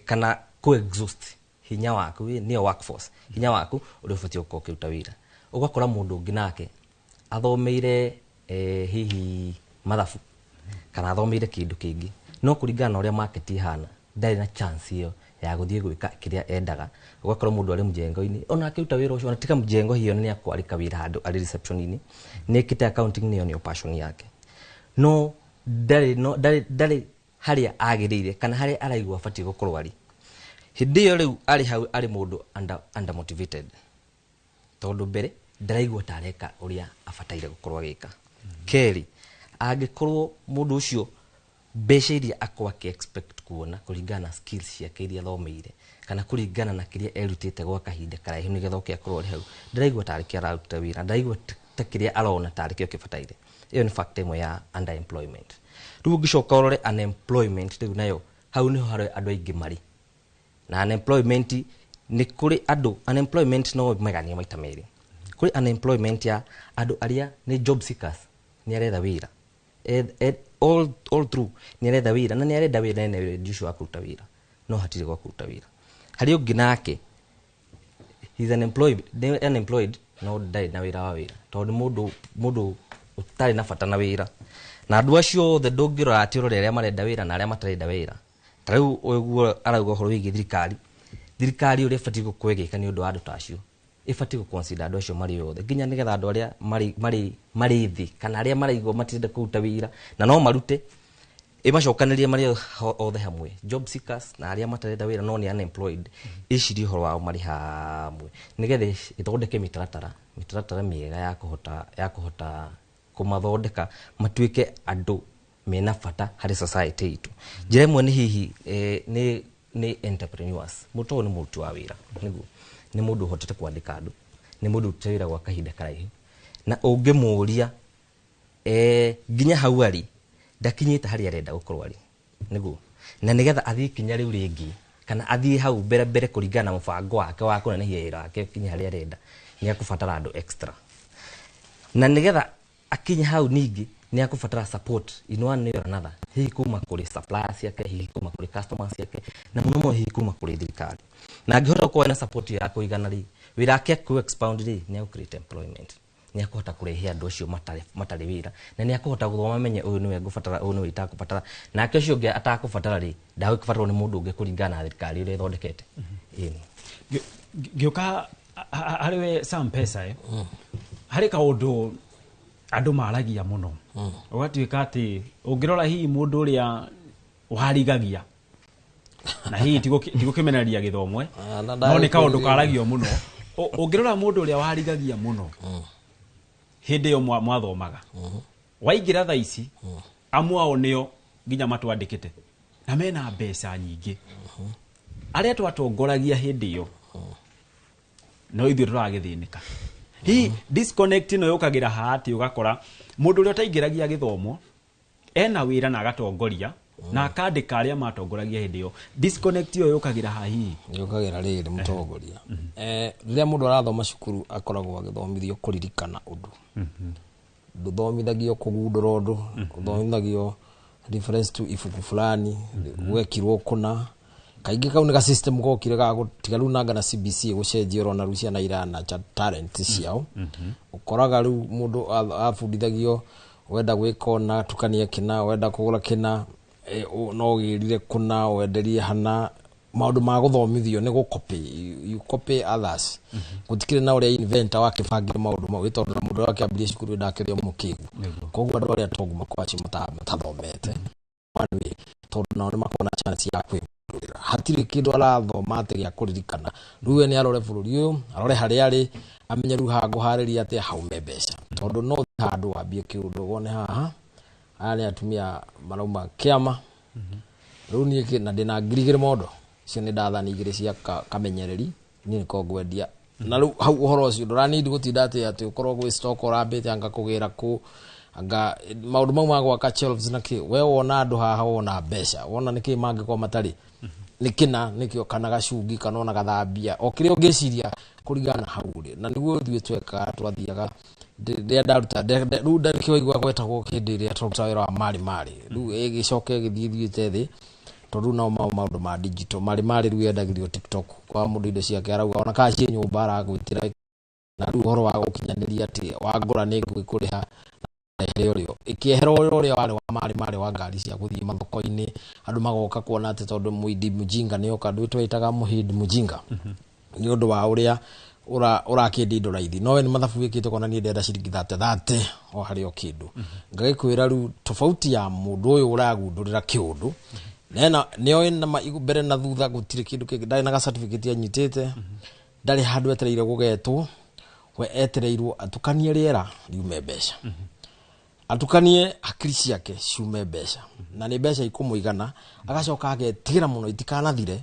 kana kũ exhaust hinya waku, nĩyo workforce, hinya waku ũrĩa ũbatiĩ gũkorwo ũkĩruta wĩra. Ũgakora mũndũ ũngĩ nake athomeire hihi mathabu kana athomeire kĩndũ kĩngĩ, no kũringana na ũrĩa market ihana ndarĩ na chance ĩyo ya gũthiĩ gwĩka kĩrĩa endaga. Ũgakora mũndũ arĩ mjengo-inĩ ona akĩruta wĩra ũcio, ona tiga mjengo hiyo, nĩ akwarĩka wĩra handũ arĩ reception-inĩ, nĩ ekĩte accounting, nĩyo passion yake, no ndarĩ no ndarĩ harĩa agĩrĩire kana harĩa araigua abatiĩ gũkorwo arĩ. Hĩndĩ ĩyo rĩu arĩ hau arĩ mũndũ under motivated, tondũ mbere ndaraigua ta areka ũrĩa abataire gũkorwo agĩka. Kerĩ, angĩkorwo mũndũ ũcio mbeca iria akorwo akĩ expect kuona kũringana na skills ciake iria athomeire kana kũringana na kĩrĩa erutĩte gwa kahinda karaihu nĩgetha oke akorwo arĩ hau, ndaraigua tarĩ kĩo araruta wĩra, ndaraigua ta kĩrĩa arona tarĩ kĩo kĩbataire. Ĩyo nĩ factor ĩmwe ya underemployment. Rĩu ũngĩcoka ũrore unemployment rĩu nayo, hau nĩho harĩa andũ aingĩ marĩ na unemployment. Nĩ kũrĩ andũ, unemployment no meganie maita merĩ. Kũrĩ unemployment ya andũ arĩa nĩ job seekers, nĩ aretha wĩra all through, nĩ aretha wĩra na nĩ arenda wĩra, ena wendi ũcio wa kũruta wĩra, no hatirĩ gwa kũruta wĩra. Harĩ ũngĩ nake he's unemployed, nĩ unemployed no ndarĩ na wĩra wa wĩra, tondũ mũndũ ũtarĩ na bata na wĩra. Na andũ acio othe ndũngĩrora atĩ ũrore arĩa marenda wĩra na arĩa matarenda wĩra. Ta rĩu ũguo arauga ũhoro wĩgiĩ thirikari ũrĩa ĩbatiĩ gũkorwo ĩgĩka nĩ ũndũ wa andũ ta acio, ĩbatiĩ gũ-consider andũ acio marĩ othe, nginya nĩgetha andũ arĩa marĩ thĩ kana arĩa maraigua matirenda kũruta wĩra na no marute, ĩmacokanĩrie marĩ othe hamwe, job seekers na arĩa matarenda wĩra no nĩ unemployed, ĩcirie ũhoro wao marĩ hamwe, nĩgetha ĩthondeke mĩtaratara mĩega ya kũhota kũmathondeka matuĩke andũ mena bata harĩ society itũ. Njĩra ĩmwe nĩ hihi nĩ Nĩ entrepreneurs. Mũndũ ũyũ nĩ mũruti wa wĩra, nĩguo nĩ mũndũ ũhotete kwandĩka andũ, nĩ mũndũ ũrutĩte wĩra gwa kahinda karaihu, na ũngĩmũria nginya hau arĩ ndakinyĩte harĩa arenda gũkorwo arĩ, nĩguo na nĩgetha athiĩ ikinya rĩu rĩngĩ kana athiĩ hau mbere mbere kũringana na mũbango wake wa kũnenehia wĩra wake kinya harĩa arenda, nĩ akũbatara andũ extra, na nĩgetha akinye hau ningĩ nĩ akũbatara support in one way or another, hihi kuma kũrĩ suppliers ciake, hihi kuma kũrĩ customers ciake, na mũno mũno hihi kuma kũrĩ thirikari. Na angĩhota gũkorwo ena support ya kũigana rĩ, wĩra wake kũ expound rĩ, nĩ agũ create employment, nĩ akũhota kũrehe andũ acio matarĩ wĩra, na nĩ akũhota gũthoma amenye ũyũ nĩwe ngũbatara, ũyũ nĩwe itakũbatara, nake ũcio ũngĩ atakũbatara rĩ, ndagũbatarwo nĩ mũndũ ũngĩ kũringana na thirikari ũrĩa ĩthondekete. Ĩni. Ngĩũka harĩ we Sam Pesa, harĩ kaũndũ andũ maragia mũno, ũgatuĩka atĩ ũngĩrora hihi mũndũ ũrĩa warigagia na hihi tigũkĩmenereria gĩthomo, na no nĩ kaũndũ ndagĩkũria. Karagio mũno. Ũngĩrora mũndũ ũrĩa warigagia mũno hĩndĩ ĩyo mwathomaga, waingĩra thaa ici, amwe ao nĩo nginya matwandĩkĩte na mena mbeca nyingĩ. Arĩa twatongoragia hĩndĩ ĩyo no ithuĩ tũragĩthĩnĩka. Hihi disconnect ĩno yũkagĩra ha atĩ ũgakora mũndũ ũrĩa ũtaingĩragia gĩthomo ena wĩra na agatongoria na akandĩka arĩa matongoragia hĩndĩ ĩyo? Disconnect ĩyo yũkagĩra ha hihi? Yũkagĩra rĩrĩ, mũtongoria, rĩrĩa mũndũ arathoma cukuru akoragwo agĩthomithio kũririkana ũndũ, ndũthomithagio kũgundũra ũndũ, ũthomithagio reference to ibuku fulani gwekirwo kũna. Kaingĩ kau nĩ ga system gokire ga gũtiga rĩu nanga na CBC gũcenjia, ũrona rĩu ciana irana talent ciao. Ũkoraga rĩu mũndũ abundithagio wenda gwĩka ũna, tukania kĩna, wenda kũgũra kĩna, no ũgĩrire kũna, wenderie hana. Maũndũ ma gũthomithio nĩ gũcopy, you copy others. Gũtikĩrĩ na ũrĩa inventor wakĩbangire maũndũ mau, ĩ tondũ na mũndũ ũrĩa wakĩambirie cukuru ndakĩrĩ o mũkĩgu. Koguo andũ arĩa tongu makoragwo acio matathomete one way, tondũ nao nĩ makoragwo na chance ya kwĩgundũrĩra. Hatirĩ kĩndũ arathoma atĩ gĩa kũririkana. Rĩu we nĩ arore bũrũri ũyũ, arore harĩa arĩ, amenye rĩu haha ngũharĩria atĩa haume mbeca, tondũ no ũthiĩ handũ wambie kĩũndũ wone haha aya nĩ atumia marauma kĩama. Rĩu niĩ na ndĩna 2,000 mondo icio nĩ ndathani 2 cia kamenyereri, niĩ nĩko ngwendia. Na rĩu hau ũhoro ũcio ndũranindi gũtinda atĩ ũkorwo gwĩ stock ũrambĩte anga kũgĩra kũ anga maũndũ mau ma gwaka shelves na kĩ. We wona andũ haha, wona mbeca, wona nĩkĩ mangĩkorwo matarĩ nĩ kĩna nĩkĩo kana gacungi kana ona gathambia o kĩrĩa ũngĩciria kũringana na hau rĩ. Na nĩguo ithuĩ twekaga, twathiaga rĩrĩa ndaruta rĩu ndarĩkĩo igua gwetagwo hĩndĩ ĩrĩa tũruta wĩra wa marĩ marĩ, rĩu ĩgĩcoka ĩgĩthiĩ ĩthiĩte thĩ, tondũ rĩu nao maũndũ ma digital marĩ marĩ rĩu yendagĩrio TikTok kwa mũndũ indo ciake arauga ona kana ciĩ nyũmba aragwĩtĩra. Na rĩu ũhoro wa gũkinyanĩria atĩ wangũra nĩ ngũgĩkũrĩha ehere ũrĩa ĩkĩehera ũrĩa ũrĩa warĩ wa marĩ marĩ wa ngari cia gũthiĩ mathoko-inĩ, andũ magoka kuona atĩ tondũ mũindi mũjinga nĩ oka, ndũ twĩtaga mũhindi mũjinga nĩ ũndũ wa ũrĩa ũrakĩendia indo raithi, no we nĩ mathabu wĩkĩte kona niĩ ndĩrenda ciringi 30 30 o harĩ o kĩndũ. Ngagĩkwĩra rĩu tofauti ya mũndũ ũyũ ũragundũrĩra kĩũndũ nena nĩoĩ na mbere na thutha gũtirĩ kĩndũ kĩngĩ, ndarĩ na ga certificate anyitĩte, ndarĩ handũ etereire gũgetwo. We etereirwo atukanie rĩera riume mbeca, atukanie hakiri ciake ciume mbeca, na nĩ mbeca ikũmũigana. Agacoka agetigĩra mũno itikanathire,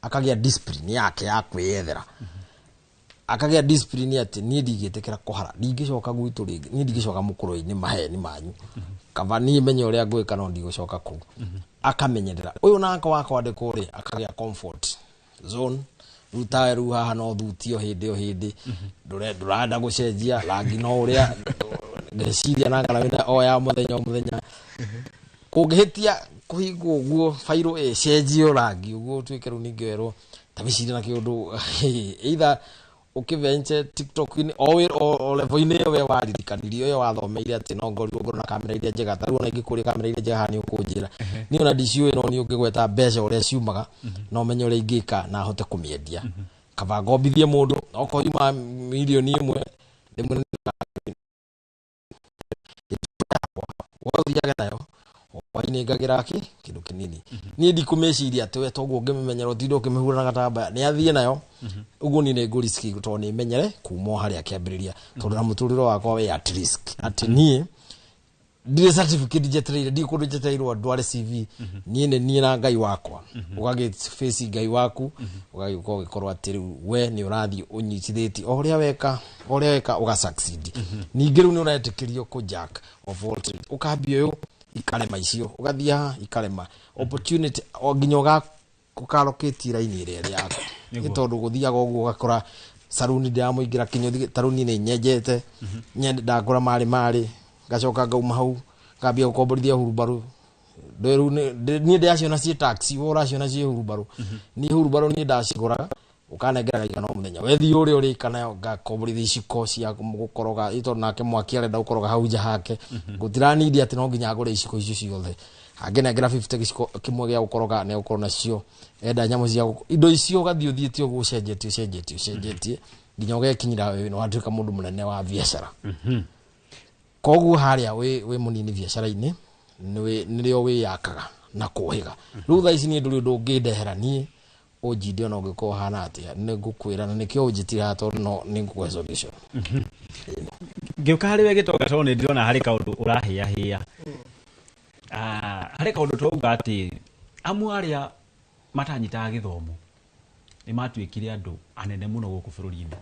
akagĩa discipline yake ya kwĩyethera, akagĩa discipline atĩ niĩ ndingĩtĩkĩra kũhara, ndingĩcoka gwitũ rĩngĩ, niĩ ndingĩcoka mũkũrũ-inĩ maheni manyu, kaba niĩ menye ũrĩa ngwĩka, no ndigũcoka kũu. Akamenyerera ũyũ nake wa kwandĩkwo rĩ, akagĩa comfort zone. Rĩu tawe rĩu haha no thutio hĩndĩ o hĩndĩ, ndũrenda gũcenjia rangi, no ũrĩa ngeciria na ngara wĩna o ya mũthenya o mũthenya kũngĩhĩtia kũhingwo ũguo bairũ ĩcenjio rangi ũguo ũtuĩke rĩu ningĩ werwo ta wĩcirie na kĩũndũ, either ũkĩventure TikTok-inĩ o o level-inĩ ĩyo we waririkanirio ĩyo wathomeire atĩ no ngorirwo ngorwo na kamera iria njega. Ta rĩu ona ingĩkũria kamera iria njega haha nĩ ũkũnjĩra, niĩ ona ndiciũĩ, no nĩ ũngĩgweta mbeca ũrĩa ciumaga no menye ũrĩa ingĩka na hote kũmĩendia. Kaba ngombithie mũndũ okorwo yuma 1 million rĩmwe wothiage nayo hwainĩ ngagĩra kĩ kĩndũ kĩnini. Niĩ ndikũmĩciria atĩ we toguo ũngĩmĩmenyera ũtinde ũkĩmĩhura na gatambaya nĩ athiĩ nayo ũguo. Niĩ nĩ ngũriski tondũ nĩ menyere kuma o harĩa kĩambĩrĩria, tondũ na mũtũrĩre wakwa wĩ at risk atĩ niĩ Ndirĩ certificate njetereire, ndirĩ kũndũ njetereirwo ndware CV. Niĩ nĩ niĩ na Ngai wakwa. Ũgagĩ face Ngai waku, ũgagĩũka ũgĩkorwo atĩ rĩu we nĩ ũrathiĩ ũnyitithĩtie o ũrĩa weka, o ũrĩa weka ũga succeed. Ningĩ rĩu nĩ ũretĩkĩrio kũ jack of all trades, ũkambia ũyũ ikarema, icio ũgathiĩ haha ikarema, opportunity o nginya ũkarokĩtie raini ĩrĩa ĩrĩ yaku. Nĩ tondũ gũthiaga ũguo, ũgakora saruni ndĩramũingĩra kĩnyũthi, taruni nĩ nyenjete nyende ndagũra marĩ marĩ, ngacoka ngauma hau ngambia gũkomborithia hurumbarũ. Rĩu niĩ ndĩraciona ciĩ taxi, we ũraciona ciĩ hurumbarũ. Niĩ hurumbarũ niĩ ndacigũraga ũkanengera igana o mũthenya, wethiĩ ũrĩa ũrĩka nayo, ngakomborithia iciko cia gũkoroga ĩ, tondũ nake mwaki arenda gũkoroga hau nja hake, gũtiranindi atĩ no nginya ngũre iciko icio ciothe. Angĩnengera 50 gĩciko kĩmwe gĩa gũkoroga, nĩ egũkorwo nacio enda nyamũ cia indo icio, ũgathiĩ ũthiĩte ũguo ũcenjetie, ũcenjetie, ũcenjetie nginya ũgekinyĩra wĩ nĩ watuĩka mũndũ mũnene wa biacara. Koguo harĩa wĩ mũnini biacara-inĩ nĩrĩo wĩyakaga na kũhĩga. Rĩu thaa ici niĩ ndũrĩ ũndũ ũngĩndehera niĩ ũnjinde, ona ũngĩkorwo ũhana atĩa, nĩ ngũkwĩra na nĩkĩo ũnjĩtire haha, tondũ no nĩ ngũkũhe solution. Ngĩũka harĩ we Gĩtonga, tondũ nĩ ndĩrona harĩ kaũndũ ũrahĩahĩa. Harĩ kaũndũ twauga atĩ amwe arĩa matanyitaga gĩthomo nĩ matuĩkire andũ anene mũno gũkũ bũrũri-inĩ,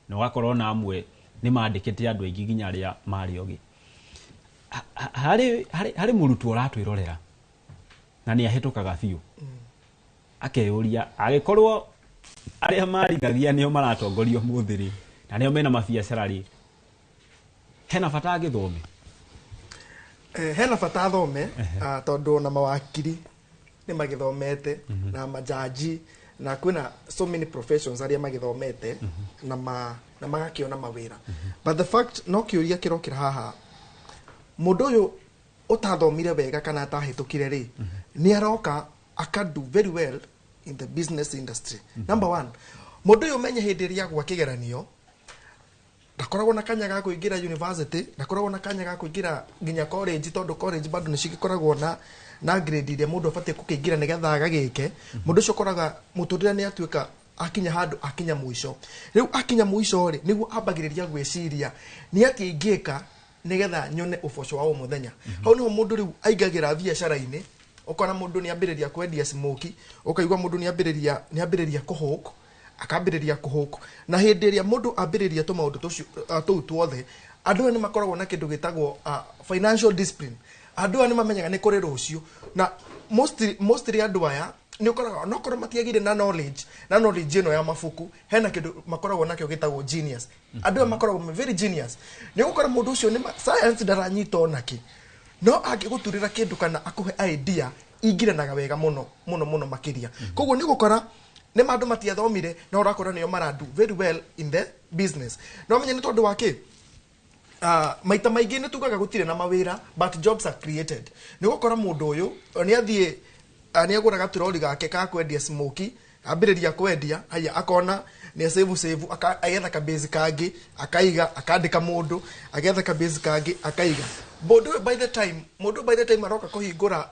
na ũgakorwo na amwe nĩ mandĩkĩte andũ aingĩ nginya arĩa marĩ ogĩ. Harĩ mũrutwo ũratwĩrorera na nĩ ahĩtũkaga biũ, akeyũria angĩkorwo arĩa marithagia nĩo maratongoria ũmũthĩ rĩ, na nĩo mena mabiacara rĩ, hena bata agĩthome? Hena bata athome, tondũ ona mawakiri nĩ magĩthomete na majaji na kwĩna so many professions arĩa magĩthomete na magakĩona mawĩra. But the fact no kĩũria kĩrokĩra haha, mũndũ ũyũ ũtathomire wega kana atahĩtũkire rĩ, nĩ aroka aka do very well in the business industry. Number one, mũndũ ũyũ menye hĩndĩ ĩrĩa agwa kĩgeranio ndakoragwo na kanya ga kũingĩra university, ndakoragwo na kanya ga kũingĩra nginya college, tondũ college bado nĩ cigĩkoragwo na grade iria mũndũ abatiĩ gũkĩingĩra nĩgetha agagĩke. Mũndũ ũcio ũkoraga mũtũrĩre nĩ atuĩka akinya handũ, akinya mũico. Rĩu akinya mũico rĩ, nĩguo ambagĩrĩria gwĩciria nĩ atĩa ingĩka nĩgetha nyone ũboco wa o mũthenya. Hau nĩho mũndũ rĩu aingagĩra biacara-inĩ. Ũkona mũndũ nĩ ambĩrĩria kwendia smoky, ũkaigua mũndũ nĩ ambĩrĩria kũhũk, akambĩrĩria kũhũk. Na hĩndĩ ĩrĩa mũndũ ambĩrĩria tũmaũndũ tũcio tũu tuothe, andũ aya nĩ makoragwo na kĩndũ gĩtagwo financial discipline. Andũ aya nĩ mamenyaga nĩ kũrĩ rũciũ, na mostly andũ aya nĩ ũkoraga onokorwo matiagire na knowledge ĩno ya mabuku, hena kĩndũ makoragwo nakĩo gĩtagwo genius. Andũ aya makoragwo me very genius. Nĩ ũgũkora mũndũ ũcio nĩ science ndaranyita onakĩ, no angĩgũturĩra kĩndũ kana akũhe idea ingiranaga wega mũno mũno mũno makĩria. Koguo nĩ ũgũkora nĩ mandũ matiathomire, no ũrakora nĩo maradu very well in the business. No menye nĩ tondũ wa kĩ? Maita maingĩ nĩ tugaga gũtirĩ na mawĩra, but jobs are created. Nĩ ũgũkora mũndũ ũyũ nĩ athiĩ, nĩ agũra gaturori gake ka kwendia smoky, ambĩrĩria kwendia, haya akona nĩ save save, agetha kabase kangĩ akaiga, akandĩka mũndũ, agetha kabase kangĩ akaiga mũndũ ũyũ. By the time mũndũ by the time aroka kũhingũra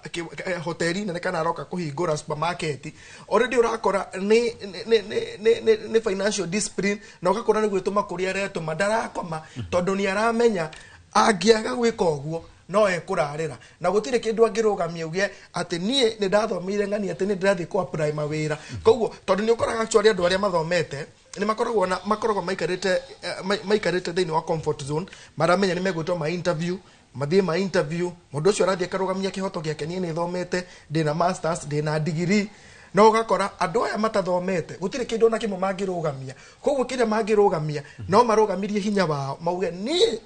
hoteli nene kana aroka kũhingũra supermarket, already ũrakora nĩ financial discipline, na ũgakora nĩ gwĩtũma kũrĩa aretũma ndarakoma, tondũ nĩ aramenya angĩaga gwĩka ũguo no ekũrarĩra, na gũtirĩ kĩndũ angĩrũgamia uge atĩ niĩ nĩ ndathomeire ng'ani atĩ nĩ ndĩrathiĩ kũ apply mawĩra. Koguo tondũ nĩ ũkoraga actually andũ arĩa mathomete nĩ makoragwo na makoragwo maikarĩte thĩinĩ wa comfort zone, maramenya nĩ megwĩtwo ma interview, mathiĩ ma interview, mũndũ ũcio arathiĩ akarũgamia kĩhoto gĩake, niĩ nĩ thomete, ndĩna masters, ndĩna degree. No ũgakora andũ aya matathomete gũtirĩ kĩndũ ona kĩmwe mangĩrũgamia. Koguo kĩrĩa mangĩrũgamia no marũgamirie hinya wao, mauge niĩ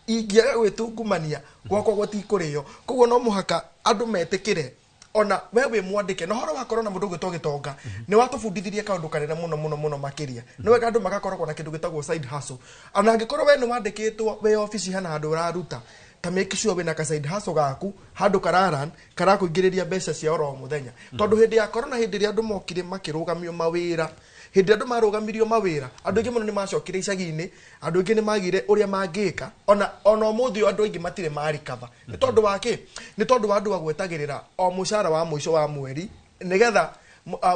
ingĩaga gwĩtungumania gwakwa gũtikũrĩo. Koguo no mũhaka andũ metĩkĩre ona we wĩ mwandĩke. Na ũhoro wa korona, mũndũ ũgwĩtwo Gĩtonga nĩ watũbundithirie kaũndũ kanene mũno mũno mũno makĩria. Nĩ wega andũ magakoragwo na kĩndũ gĩtagwo side hustle. Ona angĩkorwo we nĩ wandĩkĩtwo wĩ obici hena handũ ũraruta, ta make sure wĩna ka side hustle gaku handũ kararan karakũingĩrĩria mbeca cia oro mũthenya. Tondũ hĩndĩ ya corona, hĩndĩ ĩrĩa andũ mokire makĩrũgamio mawĩra, hĩndĩ ĩrĩa andũ marũgamirio mawĩra, andũ aingĩ mũno nĩ macokire icagi-inĩ, andũ aingĩ nĩ magire ũrĩa mangĩka. Ona ũmũthĩ ũyũ andũ aingĩ matirĩ marikaba. Nĩ tondũ wa kĩ? Nĩ tondũ wa andũ agwetagĩrĩra o mũcara wa mũico wa mweri nĩgetha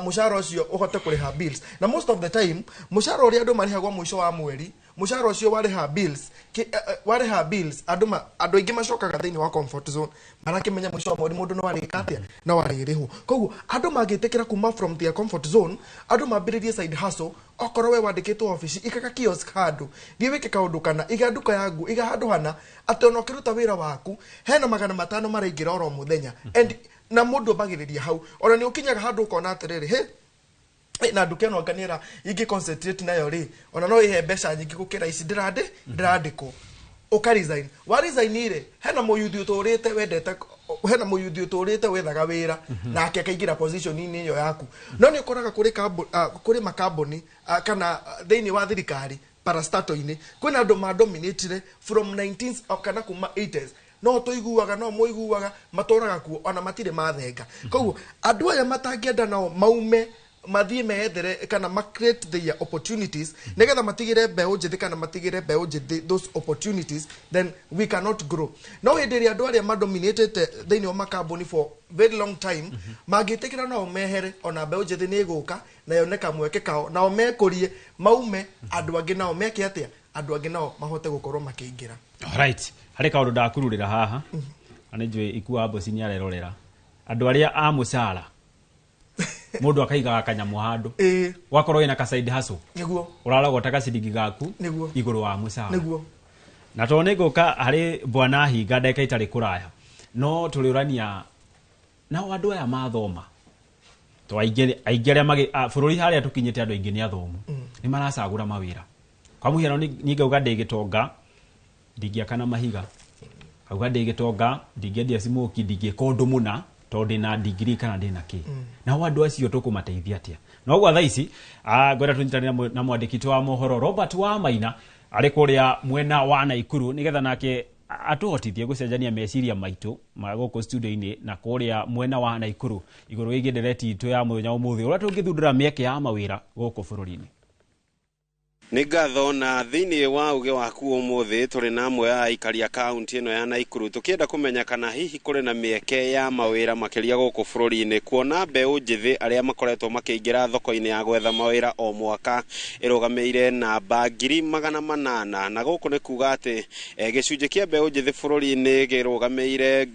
mũcara ũcio ũhote kũrĩha bills. Na most of the time mũcara ũrĩa andũ marĩhagwo mũico wa mweri Mũcara ũcio warĩha bills, warĩha bills, andũ aingĩ macokaga thĩinĩ wa comfort zone, marakĩmenya mũico wa mweri mũndũ no arĩka atĩa, no arĩrĩhwo. Koguo andũ mangĩtĩkĩra kuma from their comfort zone, andũ mambĩrĩrie side hustle. Okorwo we wandĩkĩtwo obici, ikaga kiosk handũ, thiĩ wĩke kaũndũ kana iga nduka ya nguo, iga handũ hana atĩ ona ũkĩruta wĩra waku hena 500 maraingĩra oro mũthenya. And na mũndũ ambagĩrĩria hau, ona nĩ ũkinyaga handũ ũkona atĩrĩrĩ, he na nduka ĩno nganĩra ingĩ concentrate nayo rĩ, ona no ĩhe mbeca nyingĩ gũkĩra ici ndĩrandĩkwo. Ũka resign, wa resign rĩ, hena mũyuthi ũtũrĩte wendete, hena mũyuthi ũtũrĩte wethaga wĩra nake akaingĩra position-inĩ ĩyo yaku. No nĩ ũkoraga kũrĩ makambuni kana thĩinĩ wa thirikari parastato-inĩ kwĩna andũ madominatire from 19th kana kuma 80s, no tũiguaga, no mũiguaga matũraga kuo ona matirĩ mathenga. Koguo andũ aya matangĩenda nao maume mathiĩ meethere kana ma create their opportunities nĩgetha matigĩre mbeũ njĩthĩ kana matigĩre mbeũ njĩthĩ those opportunities, then we cannot grow. No hĩndĩ ĩrĩa andũ arĩa madominatĩte thĩinĩ wa makambuni for very long time mangĩtĩkĩra nao mehere, ona mbeũ njĩthĩ nĩ ĩgũka na yone kamweke kao, nao mekũrie maume, andũ angĩ nao meke atĩa, andũ angĩ nao mahote gũkorwo makĩingĩra. Alright, harĩ kaũndũ ndakururĩra haha na nĩ njũĩ Ikua Mboci nĩ arerorera andũ arĩa a mũcara, mũndũ akaigaga kanyamũ handũ, wakorwo wĩna ka side hustle, nĩguo ũrarogota gaciringi gaku nĩguo igũrũ wa mũcara, nĩguo. Na tondũ nĩ ngũka harĩ bwana Hinga ndagĩka itarĩ kũraya, no tũrĩũrania nao andũ aya mathoma, to aingĩ arĩa bũrũri harĩa tũkinyĩte andũ aingĩ nĩ athomu, nĩ maracagũra mawĩra. Kwa mũhiano niĩ ngauga ndĩ gĩtonga ndingĩaka na mahiga, ngauga ndĩ gĩtonga ndingĩendia smoki, ndingĩka ũndũ mũna tondũ ndĩna degree kana ndĩna kĩ. Nao andũ acio tũkũmateithia atĩa? No gwa thaa ici ngwenda tũnyitanĩre na mwandĩki wa mohoro Robert wa Maina arĩ kũrĩa mwena wa Naikuru, nĩgetha nake atũhotithie gũcenjania meciria maitũ ma gũkũ studio-inĩ na kũrĩa mwena wa Naikuru igũrũ wĩgiĩ ndereti itũ ya mũthenya ũmũthĩ, ũrĩa tũngĩthundũra mĩeke ya mawĩra gũkũ bũrũri-inĩ. Nĩ ngatho. Na thĩinĩ wa uge waku ũmũthĩ tũrĩ na amwe a aikari a kaunti ĩno ya Naikuru, tũkĩenda kũmenya kana hihi kũrĩ na mĩeke ya mawĩra makĩria gũkũ bũrũri-inĩ, kuona mbeũ njĩthĩ arĩa makoretwo makĩingĩra thoko-inĩ ya gwetha mawĩra o mwaka ĩrũgamĩire namba 800,000, na gũkũ nĩ kuga atĩ gĩcunjĩ kĩa mbeũ njĩthĩ bũrũri-inĩ kĩrũgamĩire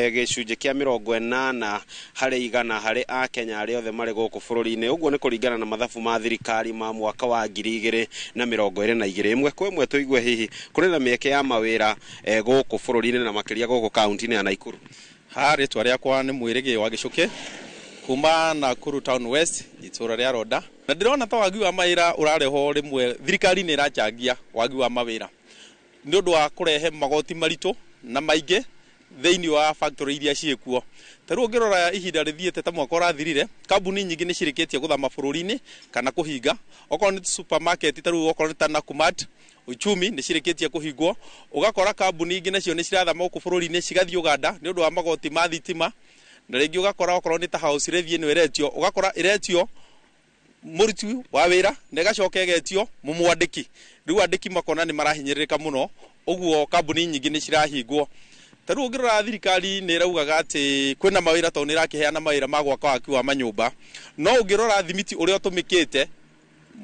gĩcunjĩ kĩa 80 harĩ 100 harĩ Akenya arĩa othe marĩ gũkũ bũrũri-inĩ. Ũguo nĩ kũringana na mathabu ma thirikari ma mwaka wa 2022. Ĩmwe kwa ĩmwe tũigue hihi kũrĩ na mĩeke ya mawĩra gũkũ bũrũri-inĩ na makĩria gũkũ kaunti-inĩ ya Naikuru. Ha, rĩtwa rĩakwa nĩ Mwĩrĩgĩ wa Gĩcũkĩ kuma Nakuru Town West, itũra rĩa Ronda. Na ndĩrona ta wagi wa mawĩra ũrarehwo rĩmwe thirikari nĩ ĩrachangia wagi wa mawĩra nĩ ũndũ wa kũrehe magoti maritũ na maingĩ thĩinĩ wa factory iria ciĩkuo. Ta rĩu ũngĩrora ihinda rĩthiĩte ta mwaka ũrathirire, kambuni nyingĩ nĩ cirĩkĩtie gũthama bũrũri-inĩ kana kũhinga. Okorwo nĩ supermarket ta rĩu okorwo nĩ ta Nakumatt, Uchumi nĩ cirĩkĩtie kũhingwo. Ũgakora kambuni ingĩ nacio nĩ cirathama gũkũ bũrũri-inĩ cigathiĩ Uganda nĩ ũndũ wa magoti ma thitima. Na rĩngĩ ũgakora okorwo nĩ ta house review ĩno ĩretio, ũgakora ĩretio mũruti wa wĩra na ĩgacoka ĩgetio mũmwandĩki. Rĩu andĩki makona nĩ marahinyĩrĩrĩka mũno, ũguo kambuni nyingĩ nĩ cirahingwo. Ta rĩu ũngĩrora thirikari nĩ ĩraugaga atĩ kwĩna mawĩra tondũ nĩ ĩrakĩheana mawĩra ma gwaka waki wa manyũmba, no ũngĩrora thimiti ũrĩa ũtũmĩkĩte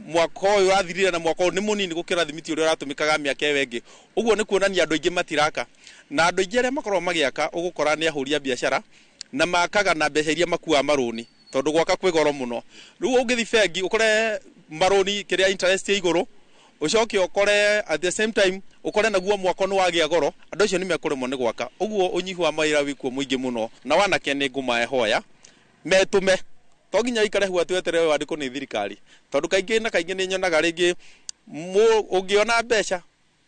mwaka ũyũ ũrathirire na mwaka ũyũ nĩ mũnini gũkĩra thimiti ũrĩa ũratũmĩkaga mĩaka ĩyo ĩngĩ. Ũguo nĩ kuonania andũ aingĩ matiraka, na andũ aingĩ arĩa makoragwo magĩaka ũgũkora nĩ ahũri a biacara na makaga na mbeca iria makuaga marũni, tondũ gwaka kwĩ goro mũno. Rĩu ũngĩthiĩ bengi ũkore marũni kĩrĩa interest ĩ igũrũ, ũcoke ũkore at the same time ũkore naguo mwako nĩ wagĩa goro, andũ acio nĩ mekũremwo nĩ gwaka. Ũguo ũnyihu wa mawĩra wĩkuo mũingĩ mũno, na wanake nĩ ngũmahoya metũme, to nginya ũikare hau atĩ weterere wandĩkwo nĩ thirikari, tondũ kaingĩ na kaingĩ nĩ nyonaga rĩngĩ ũngĩona mbeca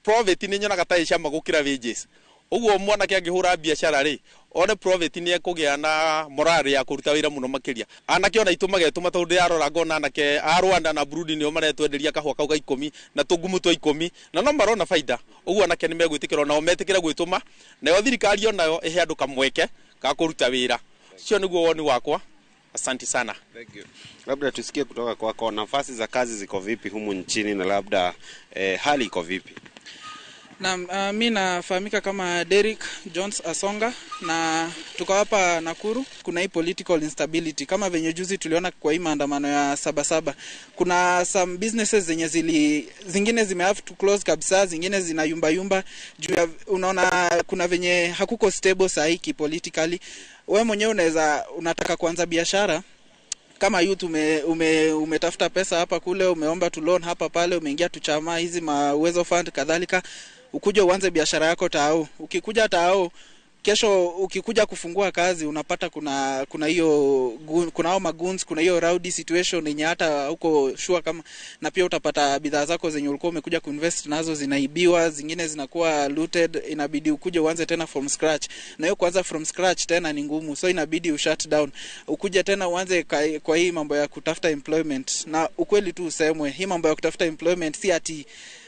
profit nĩ nyonaga ta ĩcama gũkĩra wages. Ũguo mwanake angĩhũra biacara rĩ, one profit nĩ ekũgĩa na morale ya kũruta wĩra mũno makĩria. Anake ona itũ magetũma, tondũ ndĩrarora ngona anake a Rwanda na Burundi nĩo maretwenderia kahũa kau ga 10 na tũngumu twa 10, na no marona baida. Ũguo anake nĩ megwĩtĩkĩra onao metĩkĩre gwĩtũma, nayo thirikari onayo ĩhe andũ kamweke ga kũruta wĩra. Ũcio nĩguo woni wakwa. Asante sana. Thank you. Labda tusikie kutoka kwako, nafasi za kazi ziko vipi humu nchini na labda hali iko vipi? Naam, mi nafahamika kama Derrick Jones Asonga na tuko hapa Nakuru. Kuna hii political instability kama venye juzi tuliona kwa hii maandamano ya Sabasaba. Kuna some businesses zenye zingine zime have to close kabisa, zingine zina yumba yumba juu ya, unaona kuna venye hakuko stable sahi kipolitically. Wewe mwenyewe unaweza unataka kuanza biashara kama youth, umetafuta pesa hapa kule, umeomba tu loan hapa pale, umeingia tu chama hizi ma Uwezo Fund kadhalika, ukuje uanze biashara yako tao. Ukikuja tao kesho, ukikuja kufungua kazi unapata kuna hiyo kuna hao magoons, kuna hiyo rowdy situation yenye hata huko sure kama, na pia utapata bidhaa zako zenye ulikuwa umekuja kuinvest nazo zinaibiwa, zingine zinakuwa looted, inabidi ukuje uanze tena from scratch. Na hiyo kuanza from scratch tena ni ngumu, so inabidi ushut down, ukuje tena uanze kwa hii mambo ya kutafuta employment. Na ukweli tu usemwe, hii mambo ya kutafuta employment si ati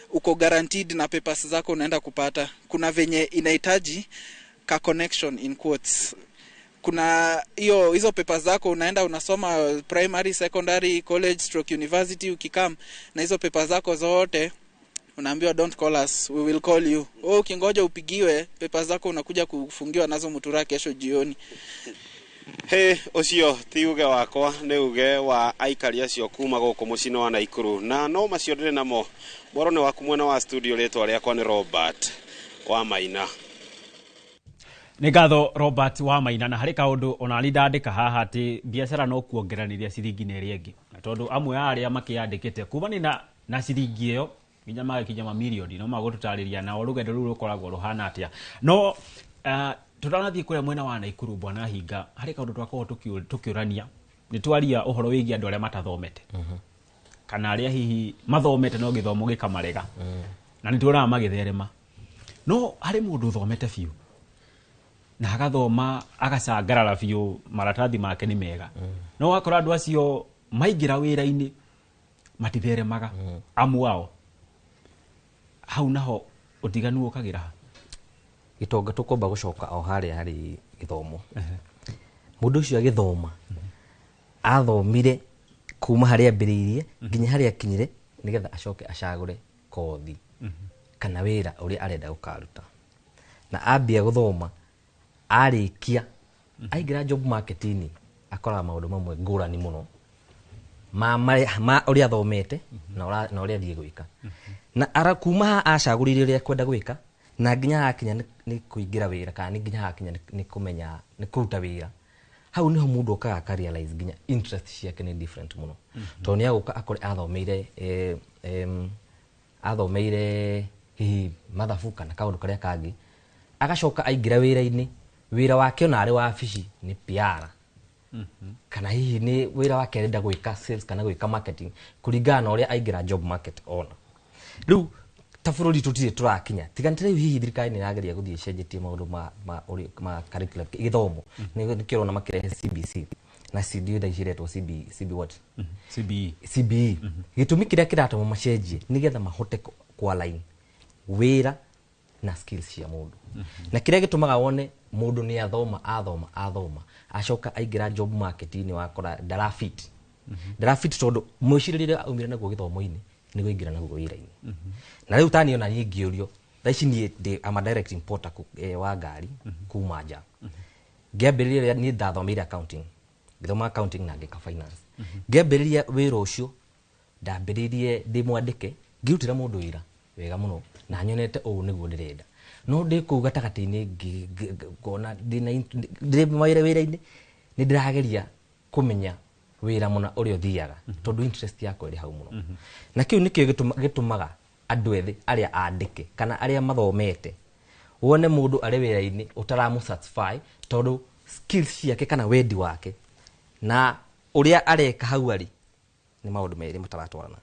uko guaranteed na papers zako unaenda kupata. Kuna venye inahitaji ka connection in quotes. Kuna hiyo hizo papers zako unaenda unasoma primary, secondary, college stroke university, ukikam na hizo papers zako zote unaambiwa don't call us, we will call you. Wewe ukingoja upigiwe papers zako unakuja kufungiwa nazo mutura kesho jioni. He ucio ti uge wakwa, ni uge wa aikari acio kuma guku muciĩ wa Naikuru, na no macio ndĩrĩ namo. Mworo nĩ waku mwena wa studio, rĩtwa rĩakwa nĩ Robert wa Maina. Nĩ ngatho Robert wa Maina. Na harĩ kaũndũ ona ni ndandĩka haha atĩ biacara no kuongeranĩria ciringi na ĩrĩa ĩngĩ, na tondũ amwe a arĩa makĩyandĩkĩte kumania na ciringi ĩyo nginya magĩkinya mamirioni no magũtũtarĩria nao rũgendo rũu rũkoragwo rũhana atĩa. No tũtanathiĩ kũrĩa mwena wa Naikuru, bwana Hinga, harĩ kaũndũ twakorwo tũkĩũrania, nĩ twaria ũhoro wĩgiĩ andũ arĩa matathomete kana arĩa hihi mathomete no gĩthomo gĩkamarega, na nĩ tuonaga magĩtherema. No harĩ mũndũ ũthomete biũ na agathoma agacangarara biũ, maratathi make nĩ mega, no wakora andũ acio maingĩra wĩra-inĩ matitheremaga, amu ao hau naho ũtiganu ũkagĩra ha? Gĩtonga tũkwamba gũcoka o harĩa harĩ gĩthomo. Mũndũ ũcio agĩthoma athomire kuma harĩa ambĩrĩirie nginya harĩa akinyire, nĩgetha acoke acagũre kothi kana wĩra ũrĩa arenda gũkaruta. Na ambia gũthoma arĩkia aingĩra job market-inĩ akoraga maũndũ mamwe ngũrani mũno ma ũrĩa athomete na ũrĩa athiĩ gwĩka. Na kuma haha acagũrire ũrĩa ekwenda gwĩka, na nginya hakinya nĩ kũingĩra wĩra kana nginya hakinya nĩ kũmenya nĩ kũruta wĩra, hau niho mũndũ okaga aka realize nginya interest ciake nĩ different mũno. Tondũ nĩ agũka akore athomeire hihi mathabu kana kaũndũ karĩa kangĩ, agacoka aingĩra wĩra-inĩ, wĩra wake ona arĩ wabici nĩ PR, kana hihi nĩ wĩra wake arenda gwĩka sales kana gwĩka marketing kũringana na ũrĩa aingĩra job market ona. Rĩu ta bũrũri tũtirĩ tũrakinya, tiga nĩ rĩu hihi thirikari nĩ ĩrageria gũthiĩ ĩcenjetie maũndũ ma curriculum gĩthomo, nĩkĩo ũrona makĩrehe CBC na CDU thaa ici iretwo CB what? CBE. CBE. Gĩtũmi kĩrĩa kĩratũma macenjie nĩgetha mahote kũ-align wĩra na skills cia mũndũ. Na kĩrĩa gĩtũmaga wone mũndũ nĩ athoma athoma athoma acoka aingĩra job market-inĩ wakora ndarafit, ndarafit tondũ mwĩcirĩrie ũrĩa aumire naguo gĩthomo-inĩ nĩguo aingĩra naguo wĩra-inĩ. Na rĩu tani ona niĩ ngĩũrio thaa ici niĩ ndĩ I'm a direct importer wa ngari kuma nja. Ngĩambĩrĩria niĩ ndathomeire accounting, ngĩthoma accounting na ngĩka finance. Ngĩambĩrĩria wĩra ũcio ndambĩrĩirie ndĩ mwandĩke, ngĩrutĩra mũndũ wĩra wega mũno na nyonete ũũ nĩguo ndĩrenda. No ndĩ kũu gatagatĩ-inĩ ngona ndĩ mawĩra wĩra-inĩ nĩ ndĩrageria kũmenya wĩra mũna ũrĩa ũthiaga tondũ interest yakwa ĩrĩ hau mũno. Na kĩu nĩkĩo gĩtũmaga andũ ethĩ arĩa andĩke kana arĩa mathomete wone mũndũ arĩ wĩra-inĩ ũtaramũ satisfy tondũ skills ciake kana wendi wake na ũrĩa areka hau arĩ nĩ maũndũ merĩ mataratwarana.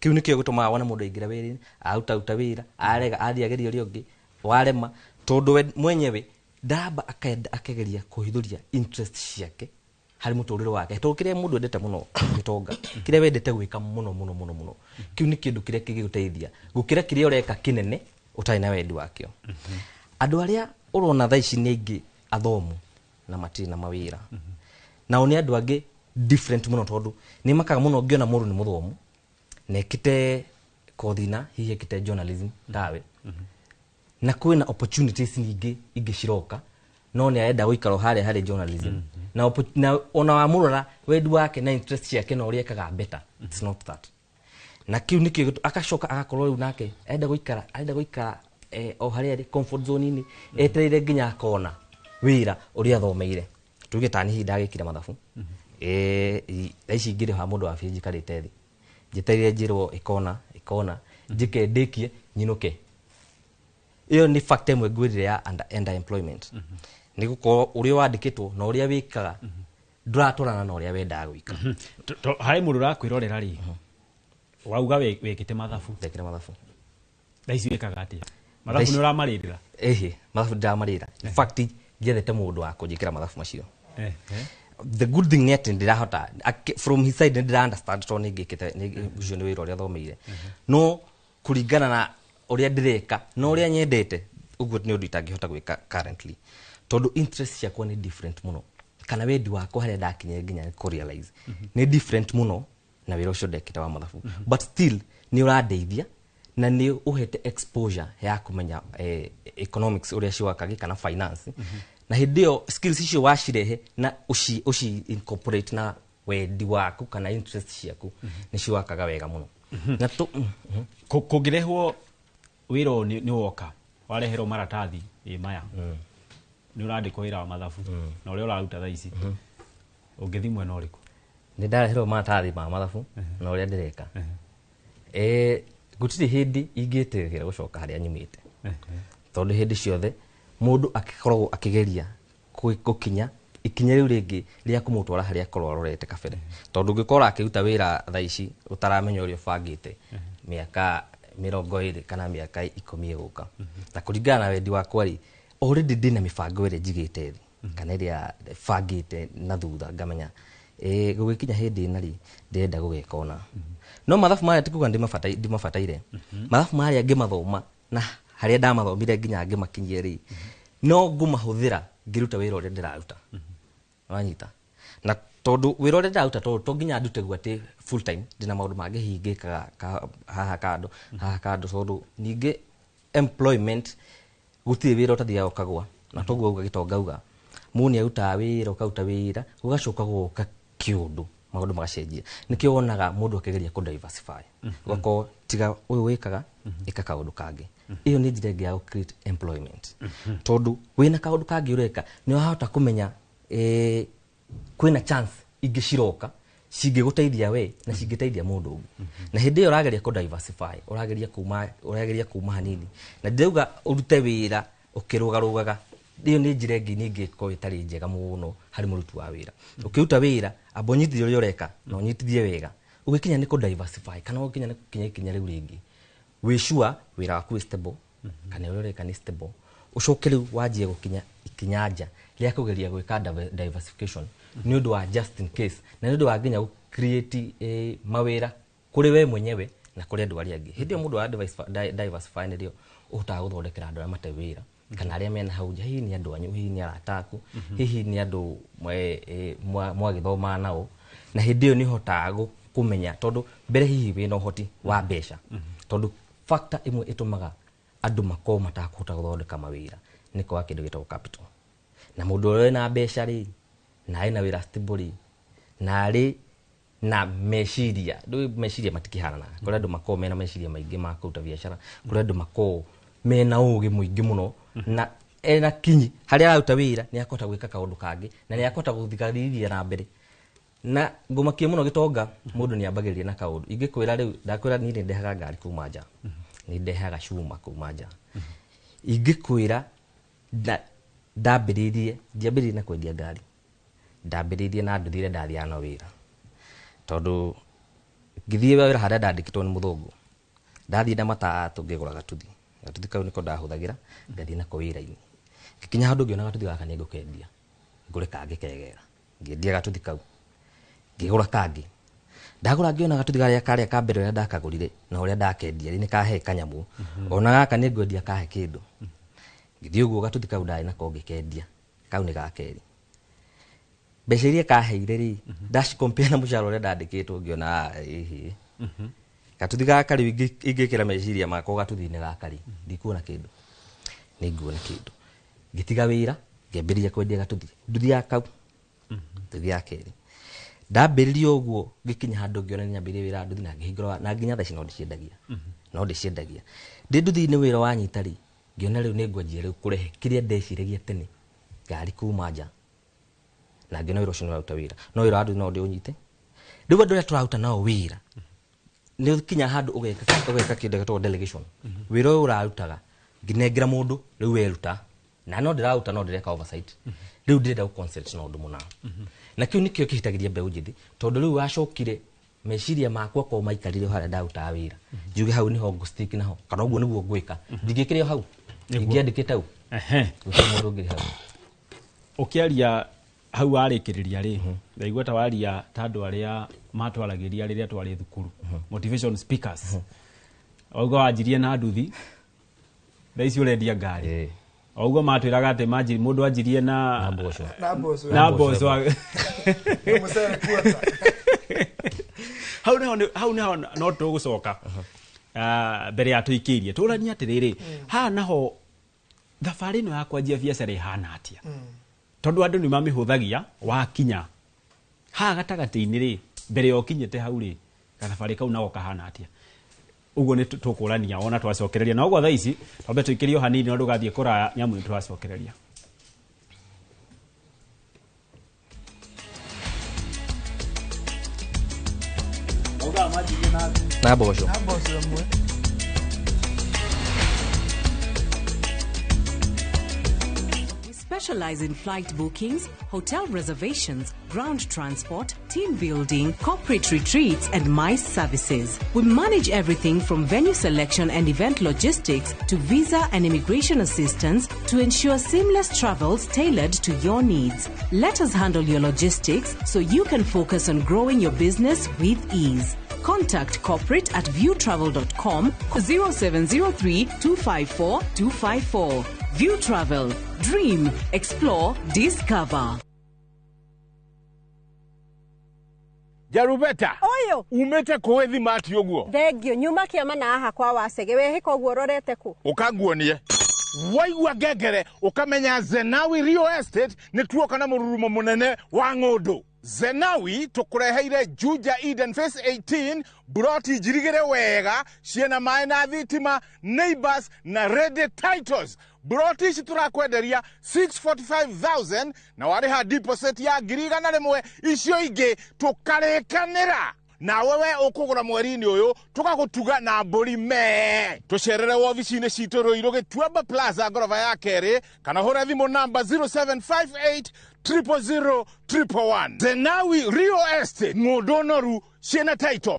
Kĩu nĩkĩo gĩtũmaga wone mũndũ aingĩra wĩra-inĩ arutaruta wĩra arega athiĩ ageria ũrĩa ũngĩ warema tondũ we mwenyewe ndaramba akageria kũhithũria interest ciake harĩ mũtũrĩre wake. Tondũ kĩrĩa mũndũ endete mũno gĩtonga, kĩrĩa wendete gwĩka mũno mũno mũno mũno, kĩu nĩ kĩndũ kĩrĩa kĩngĩgũteithia gũkĩra kĩrĩa ũreka kĩnene ũtarĩ na wendi wakĩo. Andũ arĩa ũrona thaa ici nĩ aingĩ athomu na matirĩ na mawĩra, nao nĩ andũ angĩ different mũno tondũ nĩ makaga mũno ngĩona mũndũ nĩ mũthomu na ekĩte kothi na hihi ekĩte journalism tawe, Na kwĩna opportunities nyingĩ ingĩ ciroka, no nĩ arenda gũikara o harĩa harĩ journalism. Na ona wamũrora wendi wake na interest ciake na ũrĩa ekaga better, it's not that. Na kĩu nĩkĩo agacoka agakorwo rĩu nake arenda gũikara o harĩa arĩ comfort zone-inĩ, etereire nginya akona wĩra ũrĩa athomeire. Tuge ta niĩ ndagĩkire mathabu, thaa ici ngĩrĩha mũndũ wa biũ njikarĩte thĩ njetereire njĩrwo ĩkona njĩke ndĩkie nyinũke. Ĩyo nĩ fact ĩmwe ngwĩrire ya underemployment. Nĩ gũkorwo ũrĩa wandĩkĩtwo na ũrĩa wĩkaga ndũratwarana na ũrĩa wendaga gwĩka. Harĩ mũndũ ũrakwĩrorera rĩ, wauga wĩkĩte mathabu. Ndekire mathabu. Thaa ici wĩkaga atĩa? Mathabu nĩ ũramarĩrĩra? Ĩhĩ, mathabu ndĩramarĩrĩra. In fact njethete mũndũ wa kũnjĩkĩra mathabu macio. The good thing nĩ atĩ ndĩrahota from his side ndĩra understand tondũ nĩ ngĩkĩte ũcio nĩ wĩra ũrĩa thomeire. No kũringana na ũrĩa ndĩreka na ũrĩa nyendete ũguo nĩ ũndũ itangĩhota gwĩka currently, tondũ interest ciakwa nĩ different mũno, kana wendi wakwa harĩa ndakinyire nginya nĩ kũrealize nĩ different mũno na wĩra ũcio ndekĩte wa mathabu. But still nĩ ũrandeithia na nĩ ũhete exposure ya kũmenya economics ũrĩa ciwakagi kana finance. Na hĩndĩ ĩyo skills icio wacirehe na ũci incorporate na wendi waku kana interest ciaku nĩ ciwakaga wega mũno. Na kũngĩrehwo wĩra ũyũ nĩ woka wareherwo maratathi maya, nĩ ũrandĩkwo wĩra wa mathabu na ũrĩa ũraruta thaa ici, ũngĩthiĩ mwena ũrĩkũ? Nĩ ndareherwo maratathi ma mathabu na ũrĩa ndĩreka, gũtirĩ hĩndĩ ingĩtĩkĩra gũcoka harĩa nyumĩte, tondũ hĩndĩ ciothe mũndũ akĩkoragwo akĩgeria gũkinya ikinya rĩu rĩngĩ rĩa kũmũtwara harĩa akorwo arorete kabere. Tondũ ũngĩkorwo akĩruta wĩra thaa ici ũtaramenya ũrĩa ũbangĩte mĩaka 20 kana mĩaka 10 ĩgũka, na kũringana na wendi wakwa rĩ, already ndĩna mĩbango ĩrĩa njigĩte thĩ kana ĩrĩa bangĩte na thutha, ngamenya gũgĩkinya hĩndĩ ĩna rĩ ndĩrenda gũgeka ũna. No mathabu marĩa ti kuga ndimabataire, mathabu marĩa ngĩmathoma na harĩa ndamathomire nginya ngĩmakinyia rĩ, no ngũmahũthĩra ngĩruta wĩra ũrĩa ndĩraruta. Wanyita? Na tondũ wĩra ũrĩa ndĩraruta to nginya ndute guo atĩ full time, ndĩna maũndũ mangĩ hihi ngĩkaga haha kando, tondũ ningĩ employment gũtirĩ wĩra ũtathiaga ũkagũa. Na toguo auga Gĩtonga auga mũndũ nĩ arutaga wĩra ũkaruta wĩra gũgacoka gũgoka kĩũndũ maũndũ magacenjia. Nĩkĩo wonaga mũndũ akĩgeria kũ diversify, ũgakorwo tiga ũyũ wĩkaga ĩka kaũndũ kangĩ. Ĩyo nĩ njĩra ĩngĩ ya gũ create employment, tondũ wĩna kaũndũ kangĩ ũreka nĩ wahota kũmenya kwĩna chance ingĩ ciroka cingĩgũteithia we na cingĩteithia mũndũ ũngĩ. Na hĩndĩ ĩyo ũrageria kũ diversify, ũrageria kuma hanini. Na ndĩrauga ũrute wĩra ũkĩrũgarũgaga, ĩyo nĩ njĩra ĩngĩ ningĩ ĩkorwo ĩtarĩ njega mũno harĩ mũruti wa wĩra. Ũkĩruta wĩra amba ũnyitithie ũrĩa ũreka na ũnyitithie wega, ũgĩkinya nĩ kũ diversify kana ũgĩkinya nĩ gũkinya ikinya rĩu rĩngĩ wĩ sure wĩra waku wĩ stable kana ũrĩa ũreka nĩ stable, ũcoke rĩu wanjie gũkinya ikinya nja rĩa kũgeria gwĩka diversification nĩ ũndũ wa just in case, na nĩ ũndũ wa nginya gũ create mawĩra kũrĩ we mwenyewe na kũrĩ andũ arĩa angĩ. Hĩndĩ ĩyo mũndũ wa diversify nĩrĩo ũhotaga gũthondekera andũ arĩa matarĩ wĩra kana arĩa mena hau nja, hihi nĩ andũ anyu, hihi nĩ arata aku, hihi nĩ andũ mwagĩthoma nao. Na hĩndĩ ĩyo nĩ ũhotaga kũmenya, tondũ mbere hihi wĩna ũhoti wa mbeca, tondũ factor ĩmwe ĩtũmaga andũ makorwo matakũhota gũthondeka mawĩra nĩ kwaga kĩndũ gĩtagwo capital. Na mũndũ ũrĩa wĩna mbeca rĩ, na ena wĩra stable rĩ, na arĩ na meciria, ndũĩ meciria matikĩhananaga. Kũrĩ andũ makoragwo mena meciria maingĩ ma kũruta biacara, kũrĩ andũ makoragwo mena ũgĩ mũingĩ mũno na ena kinyi harĩa araruta wĩra nĩ akũhota gwĩka kaũndũ kangĩ na nĩ akũhota gũthigarĩria na mbere. Na ngũmakie mũno Gĩtonga, mũndũ nĩ ambagĩrĩria na kaũndũ. Ingĩkwĩra rĩu, ndakwĩra niĩ nĩ ndehaga ngari kuma nja, nĩ ndehaga cuma kuma nja. Ingĩkwĩra ndambĩrĩirie, ndiambĩrĩirie na kwendia ngari, ndambĩrĩirie na nduthi ĩrĩa ndathiaga na wĩra, tondũ ngĩthiĩ wĩra harĩa ndandĩkĩtwo nĩ mũthũngũ, ndathiĩ na matatũ ngĩgũra gatuthi. Gatuthi kau nĩko ndahũthagĩra ngathiĩ nako wĩra-inĩ. Ngĩkinya handũ ngĩona gatuthi gaka nĩ ngũkendia, ngũre kangĩ kegega. Ngĩendia gatuthi kau, ngĩgũra kangĩ. Ndagũra ngĩona gatuthi karĩa karĩa ka mbere ũrĩa ndakagũrire na ũrĩa ndakendia nĩ kahe kanyamũ, ona gaka nĩ ngwendia kahe kĩndũ. Ngĩthiĩ ũguo gatuthi kau ndarĩ nako ngĩkendia, kau nĩ ga kerĩ. Mbeca iria kaheire rĩ, ndacicompare na mũcara ũrĩa ndandĩkĩtwo ngĩona ĩhĩ. Gatuthi gaka rĩu ingĩkĩra meciria makwa gatuthi-inĩ gaka rĩ, ndikuona kĩndũ. Nĩ nguona kĩndũ. Ngĩtiga wĩra, ngĩambĩrĩria kwendia gatuthi. Nduthi ya kau. Nduthi ya kerĩ. Ndambĩrĩria ũguo ngĩkinya handũ ngĩona nĩ nyambĩrĩrie wĩra wa nduthi na ngĩhingũra na nginya thaa ici no ndĩciendagia. No ndĩciendagia. Ndĩ nduthi-inĩ wĩra wanyita rĩ, ngĩona rĩu nĩ ngwanjia rĩu kũrehe kĩrĩa ndeciragia tene ngari kuma nja. Na ngĩona wĩra ũcio nĩ ũraruta wĩra. No wĩra wa nduthi no ndĩũnyite. Rĩu andũ arĩa tũraruta nao wĩra nĩ ũkinya handũ ũgeka kĩndũ gĩtagwo delegation. Wĩra ũyũ ũrarutaga ngĩnengera mũndũ rĩu weruta na no ndĩraruta no ndĩreka oversight. Rĩu ndĩrenda gũ concentrate na ũndũ mũna. Na kĩu nĩkĩo kĩhĩtagĩria mbeũ njĩthĩ tondũ rĩu wacokire meciria makwa ko maikarire harĩa ndarutaga wĩra. Njuge hau nĩho ngũ stick naho kana ũguo nĩguo ngwĩka. Ndingĩkĩre o hau. Ingĩandĩkĩte hau. Gũtirĩ mũndũ ũngĩrĩ hau. Ũkĩaria hau warĩkĩrĩria rĩ, ndaigua ta waria ta andũ arĩa matwaragĩria rĩrĩa twarĩ thukuru, motivation speakers. Wauga wanjirie na nduthi, thaa ici ũrendia ngari. O ũguo matwĩraga atĩ mũndũ anjirie na mboco. Na mboco. Na mboco. Mũcere kuota. Hau nĩho no tũgũcoka. Mbere ya tũikĩirie. Tũranie atĩrĩrĩ, haha naho thabarĩ ĩno ya kwanjia biacara ĩhana atĩa? Tondũ andũ nĩ mamĩhũthagia wakinya. Haha gatagatĩ-inĩ rĩ, mbere ya ũkinyĩte hau rĩ, gathabarĩ kau nako kahana atĩa? Ũguo nĩ tũkũrania ona twacokereria. Na ũguo thaa ici, twambe tũikĩrie o hanini no ndũgathiĩ kũraya nĩ amu nĩ tũracokereria. Na mboco. Na mboco ĩmwe. Specialize in flight bookings, hotel reservations, ground transport, team building, corporate retreats, and MICE services. We manage everything from venue selection and event logistics to visa and immigration assistance to ensure seamless travels tailored to your needs. Let us handle your logistics so you can focus on growing your business with ease. Contact corporate at viewtravel.com 0703 254 254. View Travel. Dream, explore, discover. Jarubeta. Oyo. Umete kũĩ thimati ũguo. Thengio nyuma kĩama na haha kwa wacege wehĩka ũguo ũrorete kũ? Ũkanguonie. Waigua ngengere ũkamenya Zenawi Real Estate nĩ tuoka na mũrurumo mũnene wa ng'ũndũ. Zenawi tũkũreheire Juja Eden Phase 18 buroti njirigĩre wega ciĩna maĩ na thitima, neighbors na ready titles. Buroti ici tũrakwenderia 645,000 na warĩha deposit ya 100,000 icio ingĩ tũkarĩkanĩra. Nawe we ũkũgũra mweri-inĩ ũyũ tũgagũtuga na mbũri mee. Tũcerere wobici-inĩ citũ Ruiru Gĩtuamba Plaza ngoroba ya kerĩ kana hũra thimũ namba 0758 000 111. Zenawi Real Estate, ng'ũndũ noru ciĩna title.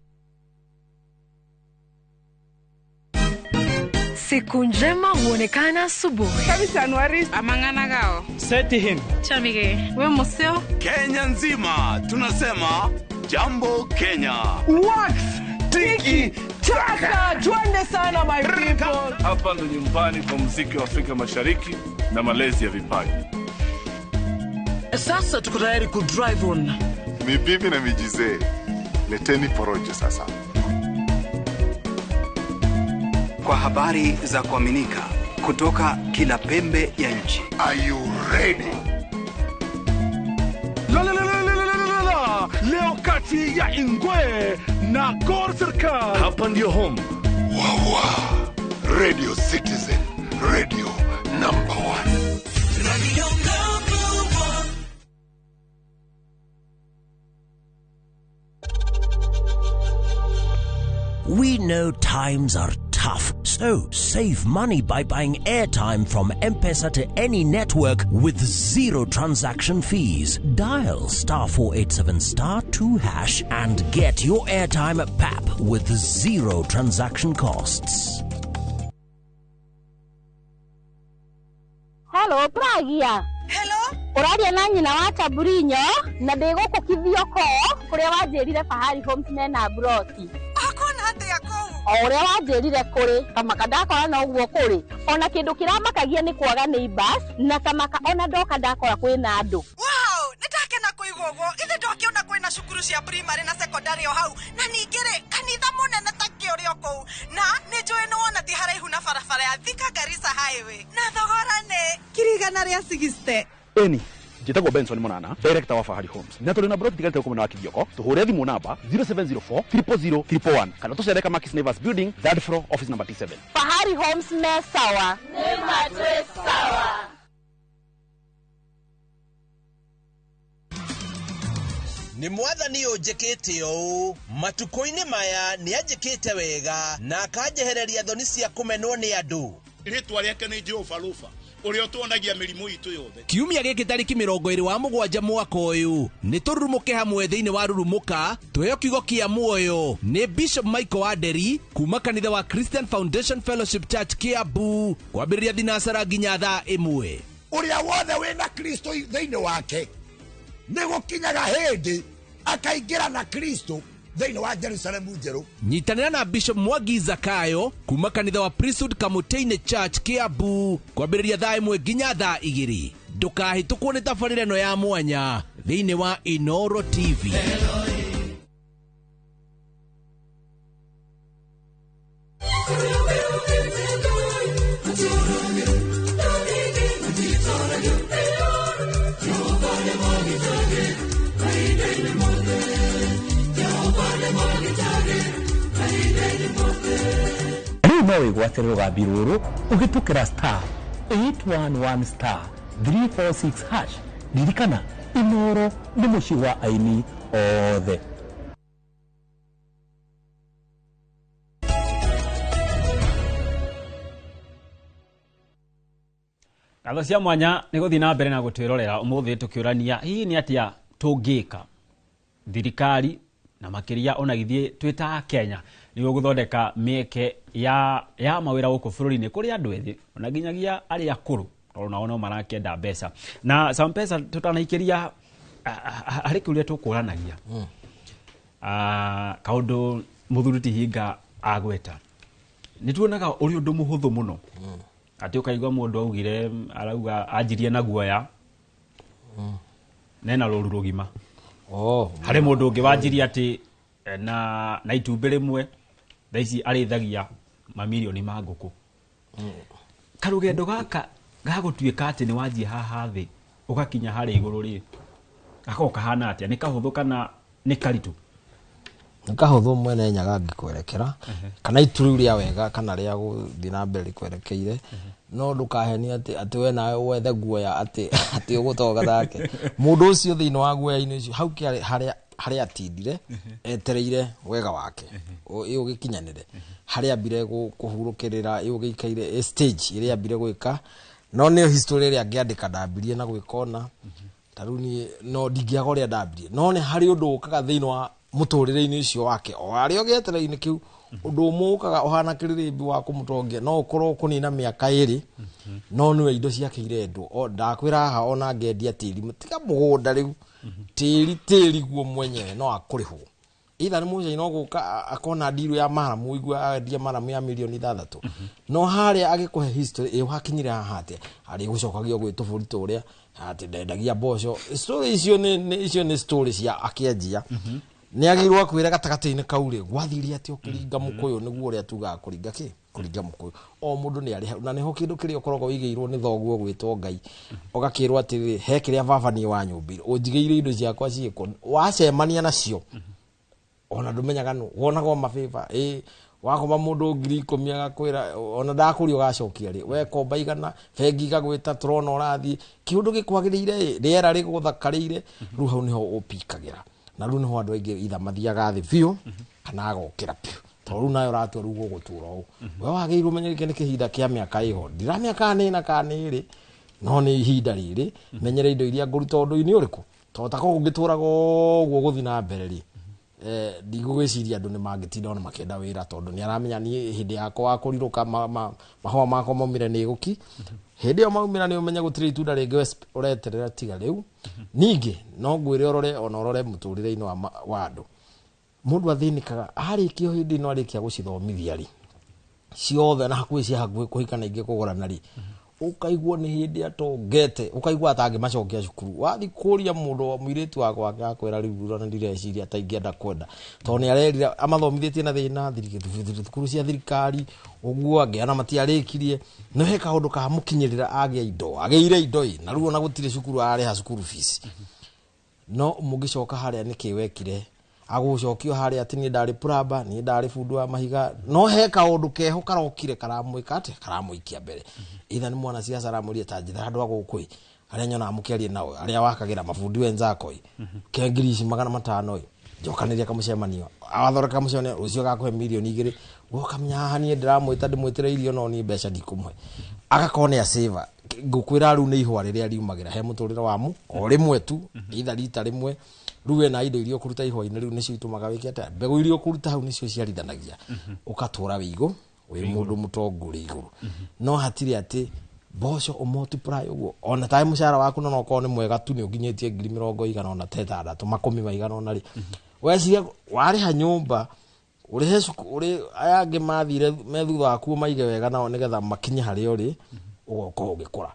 Siku njema huonekana asubuhi. Kabisa Anuari amang'ana gao. Seti him. Chamige. We museo. Kenya nzima tunasema Jambo Kenya. Wax tiki taka, twende sana my people. Hapa ndo nyumbani kwa muziki wa Afrika Mashariki na malezi ya vipaji. Sasa tuko tayari ku drive on. Mibibi na mijizee, leteni porojo sasa. Kwa habari za kuaminika kutoka kila pembe ya nchi. Are you ready? La la la la la la la. Leo kati ya Ingwe na Gor Serikal. Hapa ndio home. Wawa. Radio Citizen, radio number 1. Radio number 1. We know times are tough, so save money by buying airtime from M-Pesa to any network with zero transaction fees. Dial *487*2# and get your airtime at PAP with zero transaction costs. Hello, Pragia. Hello? Ũraria na nyina wa Taburinyo na ndĩ gũkũ Kithioko kũrĩa wanjĩrire Fahari Homes mena broti. Akona atĩa kũu? O ũrĩa wanjĩrire kũrĩ tamaka ndakora no ũguo kũrĩ ona kĩndũ kĩramakagia nĩ kwaga neighbors na tamaka ona ndoka ndakora kwĩna andũ. Wow, nĩ ndakena kũigua ũguo. Ithe ndokĩona kwĩna Cukuru cia primary na secondary o hau, na ningĩ rĩ, kanitha mũnene ta kĩ ũrĩ o kũu, na nĩ njũĩ nĩ wona ti haraihu na barabara ya Thika Garissa Highway, na thogora nĩ 160,000. Eni njĩtagwo Benson Mũnana, director wa Fahari Homes, na tũrĩ na broti tigarĩte gũkũ mwena wa Kithioko. Tũhũre thimũ namba 0704 000 111 kana tũcere Kamakis Neighbors Building, third floor, office number T7. Fahari Homes me sawa. Nĩ matwĩ sawa. Nĩ mwathani ũnjĩkĩte ũũ matukũ-inĩ maya, nĩ anjĩkĩte wega na akanjehereria thoni cia kũmenwo nĩ andũ. Rĩtwa rĩake nĩ Jehova Rufa, ũrĩa ũtuonagia mĩrimũ itũ yothe. Kiumia gĩkĩ tarĩki 27 mwaka ũyũ nĩ tũrurumũke hamwe thĩinĩ wa Rurumũka, tũheo kiugo kĩa muoyo nĩ Bishop Michael Wanderi kuma kanitha wa Christian Foundation Fellowship Church, Kiambu, kwambĩrĩria thinacara nginya thaa 1. Ũrĩa wothe wĩna Kristo thĩinĩ wake nĩ gũkinyaga hĩndĩ akaingĩra na Kristo thĩinĩ wa Jerusalemu njerũ. Nyitanĩra na Bishop Mwangi Zakayo kuma kanitha wa Priesthood Kamũtĩ-inĩ Church, Kiambu, kwambĩrĩria thaa 1 nginya thaa 2. Ndũkahĩtũkwo nĩ tabarĩra ĩno ya mwanya thĩinĩ wa Inoro TV. Rĩu no wĩgwatĩre rũgambi rũrũ ũhĩtũkĩra *811*346#. Ririkana, Inoro nĩ mũciĩ wa aini othe. Ngatho cia mwanya nĩ gũthiĩ na mbere na gũtwĩrorera. Ũmũthĩ tũkĩũrania hihi nĩ atĩa tũngĩka thirikari na makĩria ona gĩthiĩ twĩ ta Kenya nĩguo gũthondeka mĩeke ya mawĩra gũkũ bũrũri-inĩ kũrĩ andũ ethĩ ona nginyagia arĩa akũrũ, tondũ nao no marakĩenda mbeca. Na Sampesa, tũtanaikĩria harĩ kĩũria tũkũranagia kaũndũ mũthuri ti hinga agweta, nĩ tuonaga ũrĩ ũndũ mũhũthũ mũno atĩ ũkaigua mũndũ augire arauga anjirie na guoya nena rũru rũgima. Harĩ mũndũ ũngĩ wanjirie atĩ na itumbĩ rĩmwe thaa ici arĩithagia mamirioni ma ngũkũ. Karũgendo gaka gagũtuĩka atĩ nĩ wanjia haha thĩ ũgakinya harĩa igũrũ rĩ, gakoragwo kahana atĩa? Nĩ kahũthũ kana nĩ karitũ? Nĩ kahũthũ mwene Nyaga angĩkwerekera kana itu rĩu rĩa wega kana rĩa gũthiĩ na mbere rĩkwerekeire, no ndũkahenie atĩ we nawe wethe guoya atĩ ũgũtonga take. Mũndũ ũcio thĩinĩ wa guoya-inĩ ũcio hau kĩarĩ harĩa atindire etereire wega wake ĩ ũgĩkinyanĩre, harĩa ambire kũhurũkĩrĩra, ĩ ũgĩikaire stage ĩrĩa ambire gwĩka, no nĩyo history ĩrĩa angĩandĩka ndambirie na gwĩka ona ta rĩu niĩ no ndingĩaga ũrĩa ndambirie, no nĩ harĩ ũndũ ũkaga thĩinĩ wa mũtũrĩre-inĩ ũcio wake o harĩa gĩetereire-inĩ kĩu, ũndũ ũmwe ũkaga ũhana kĩrĩrĩmbi wa kũmũtongia, no ũkorwo kũnina mĩaka 2, no nĩwe indo ciake irendwo. Ndakwĩra haha ona ngendia tĩri, tiga mũgũnda rĩu, tĩri guo mwenyewe no akũrĩhwo. Either nĩ mũcaina ũgũka akona ndiru ya maramu, igua endia maramu ya mirioni 6, no harĩa agĩkũhe history ĩ wakinyire haha atĩa, arĩ gũcokagia gwĩ tũbũri tũrĩa atĩ ndendagia mboco. Story icio nĩ icio nĩ story cia akĩanjia. Nĩ agĩrĩirwo akwĩre gatagatĩ-inĩ kau rĩ gwathire atĩa ũkĩringa mũkũyũ, nĩguo ũrĩa tugaga kũringa kĩ kũringa mũkũyũ. O mũndũ nĩ arĩ hau, na nĩho kĩndũ kĩrĩa ũkoragwo ũigĩirwo nĩ thoguo gwĩtwo Ngai, ũgakĩrwo atĩrĩrĩ, he kĩrĩa baba niĩ wanyũmbĩire, ũnjigĩire indo ciakwa ciĩkwo, wacemania nacio ona ndũmenyaga nũ, wonagwo mabĩba ĩ wakoma mũndũ 10,000 agakwĩra ona ndakũria ũgacokia rĩ, wekomba 100 bengi igagwĩta tũrona ũrathiĩ kĩũndũ gĩkwagĩrĩire ĩ rĩera rĩgũthakarĩire, rĩu hau nĩho ũpikagĩra. Na rĩu nĩho andũ aingĩ itha mathiaga thĩ biũ kana agokĩra biũ, tondũ rĩu nawe ũratua rĩu gũgũtũra ũũ. We wagĩrĩirwo ũmenye gĩkĩ nĩ kĩhinda kĩa mĩaka ĩho, ndiramĩaka nĩ ĩna kana nĩ ĩrĩ, no nĩ ihinda rĩrĩ menyere indo iria ngũruta ũndũ-inĩ ũrĩkũ, tondũ ta korwo ũngĩtũraga ũguo gũthiĩ na mbere rĩ, ndigũgwĩciria andũ nĩ mangĩtinda ona makĩenda wĩra, tondũ nĩ aramenya niĩ hĩndĩ yakwa wa kũrirũka mahũa makwa maumĩre nĩ gũki, hĩndĩ ĩyo maumĩra nĩ ũmenye gũtirĩ itunda rĩngĩ ũreterera tiga rĩu. Ningĩ no ngwĩre ũrore ona ũrore mũtũrĩre-inĩ wa andũ, mũndũ athĩnĩkaga arĩkia hĩndĩ ĩno arĩkia gũcithomithia rĩ ciothe na hakuhĩ cia hakuhĩ kũhika na ingĩ kũgũrana rĩ, Ũkaigua nĩ hĩndĩ atongete, ũkaigua atangĩmacokia cukuru. Wathi kũria mũndũ wa mũirĩtu wakwa akwĩra rĩu ona ndireciria ta ingĩenda kwenda, tondũ nĩ arerira amathomithĩtie na thĩna thukuru cia thirikari ũguo angĩ ona matiarĩkirie. No he kaũndũ kamũkinyĩrĩra agĩa indo, agĩire indo ĩ, na rĩu ona gũtirĩ cukuru ararĩha cukuru fees. No mũngĩcoka harĩa nĩkĩ wekire, agũcokio harĩa atĩ niĩ ndarĩ plumber, niĩ ndarĩ bundi wa mahiga. No he kaũndũ keho karokire karamwĩka atĩa, karamũikia mbere. Either nĩ mwanasiasa aramũria ta njĩra andũ a gũkũ ĩ, arĩa nyonaga mũkĩaria nao, arĩa wakagĩra mabundi wenzako ĩ, ke ngiri ici 500 ĩ, njokanĩria kamũcemanio, awathondeka kamũcemanio, rũciũ agakũhe 2 mirioni. We ũkamenya haha niĩ ndĩramwĩta ndĩmwĩtĩre irio, no niĩ mbeca ndikũmũhe. Agakorwo nĩ acĩva. Ngũkwĩra rĩu nĩ ihũa rĩrĩa riumagĩra he mũtũrĩre wa mu o rĩmwe tu, either rita rĩmwe. Rĩu wena indo iria ũkũruta ihũa-inĩ rĩu nĩcio itũmaga wĩke atĩa, mbegũ iria ũkũruta hau nĩcio ciarithanagia, ũgatũra wĩ igũ wĩ mũndũ mũtongu ũrĩ igũrũ. No hatirĩ atĩ mboco ũmultiply ũguo, ona tarĩ mũcara waku no okorwo nĩ mwega tu, nĩ ũkinyĩtie ngiri mĩrongo igana ona ta ĩtandatũ makũmi maigana ona rĩ, weciria warĩha nyũmba, ũrĩhe cukuru, ũrĩ aya angĩ mathire me thutha waku maige wega nao nĩgetha makinye harĩa ũrĩ, ũgoka ũgĩkũra.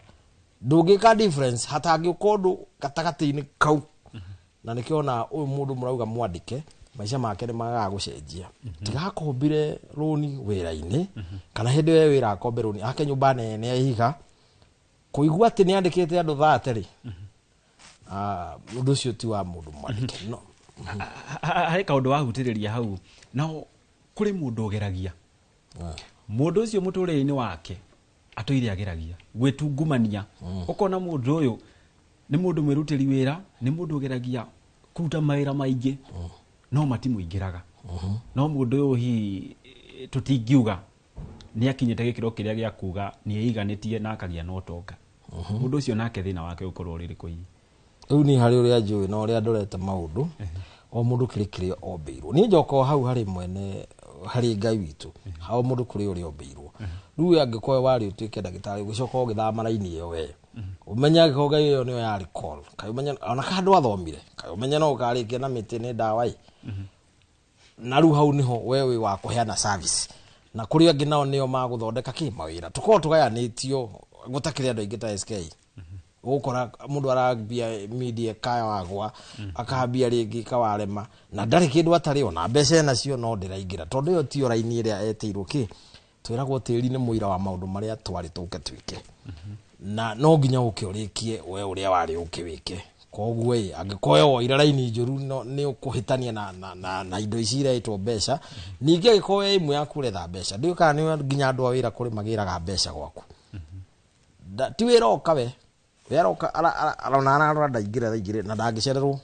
Ndũngĩka difference hatangĩũka ũndũ gatagatĩ-inĩ kau. Na nĩkĩo ona ũyũ mũndũ mũrauga mwandĩke, maica make nĩ magaga gũcenjia. Tigakombire rũni wĩra-inĩ, kana hĩndĩ ĩyo wĩra akombe rũni ake nyũmba nene ya ihiga, kũigua atĩ nĩ andĩkĩte andũ 30 rĩ, ũndũ ũcio ti wa mũndũ mwandĩke no. Harĩ kaũndũ wahutĩrĩria hau, nao kũrĩ mũndũ ũgeragia, mũndũ ũcio mũtũrĩre-inĩ wake atũire ageragia gwĩtungumania. Ũkona mũndũ ũyũ nĩ mũndũ mwĩrutĩri wĩra, nĩ mũndũ ũgeragia kũruta mawĩra maingĩ no matimũingĩraga. No mũndũ ũyũ hihi tũtingiuga nĩ akinyĩte gĩkĩro kĩrĩa gĩa kuga nĩ eiganĩtie na akagĩa na ũtonga. Mũndũ ũcio nake thĩna wake ũkorwo ũrĩ rĩkũ hihi? Rĩu niĩ harĩ ũrĩa njũĩ na ũrĩa ndorete maũndũ, o mũndũ kĩrĩ kĩrĩa ombĩirwo. Niĩ njoka o hau harĩ mwene, harĩ Ngai witũ, o mũndũ kũrĩ ũrĩa ombĩirwo. Rĩu angĩkorwo warĩ ũtuĩke ndagĩtarĩ, ũgĩcoka ũgĩthama raini ĩyo, we ũmenye angĩkorwo Ngai ĩyo nĩyo yarĩ call, kaĩ ũmenye ona ka andũ athomire, kaĩ ũmenye no ũkarĩkia na mĩtĩ nĩ ndawa ĩ. Na rĩu hau nĩho we wĩ wa kũheana service, na kũrĩ angĩ nao nĩo magũthondeka kĩ mawĩra. Tũkorwo tũgayanĩtio gũtakĩrĩ andũ aingĩ ta SK. Ũgũkora mũndũ arambia media kaya wagwa, akambia rĩngĩ kawarema, na ndarĩ kĩndũ atarĩ, ona mbeca enacio no ndĩraingĩra, tondũ ĩyo tiyo raini ĩrĩa etĩirwo. Kĩ twĩragwo tĩri nĩ mũira wa maũndũ marĩa twarĩ tũke twĩke, na no nginya ũke ũrĩkie we ũrĩa warĩ ũke wĩke. Koguo ĩ, angĩkorwo we woire raini njũru, no nĩ ũkũhĩtania na indo ici iretwo mbeca. Ningĩ angĩkorwo we ĩmwe yaku ũretha mbeca, ndiũĩ kana nĩ nginya andũ a wĩra kũrĩ magĩraga mbeca gwaku. Ti wĩra oka we we aroka arona ararora ndaingĩra thaa 2 na ndangĩcererwo,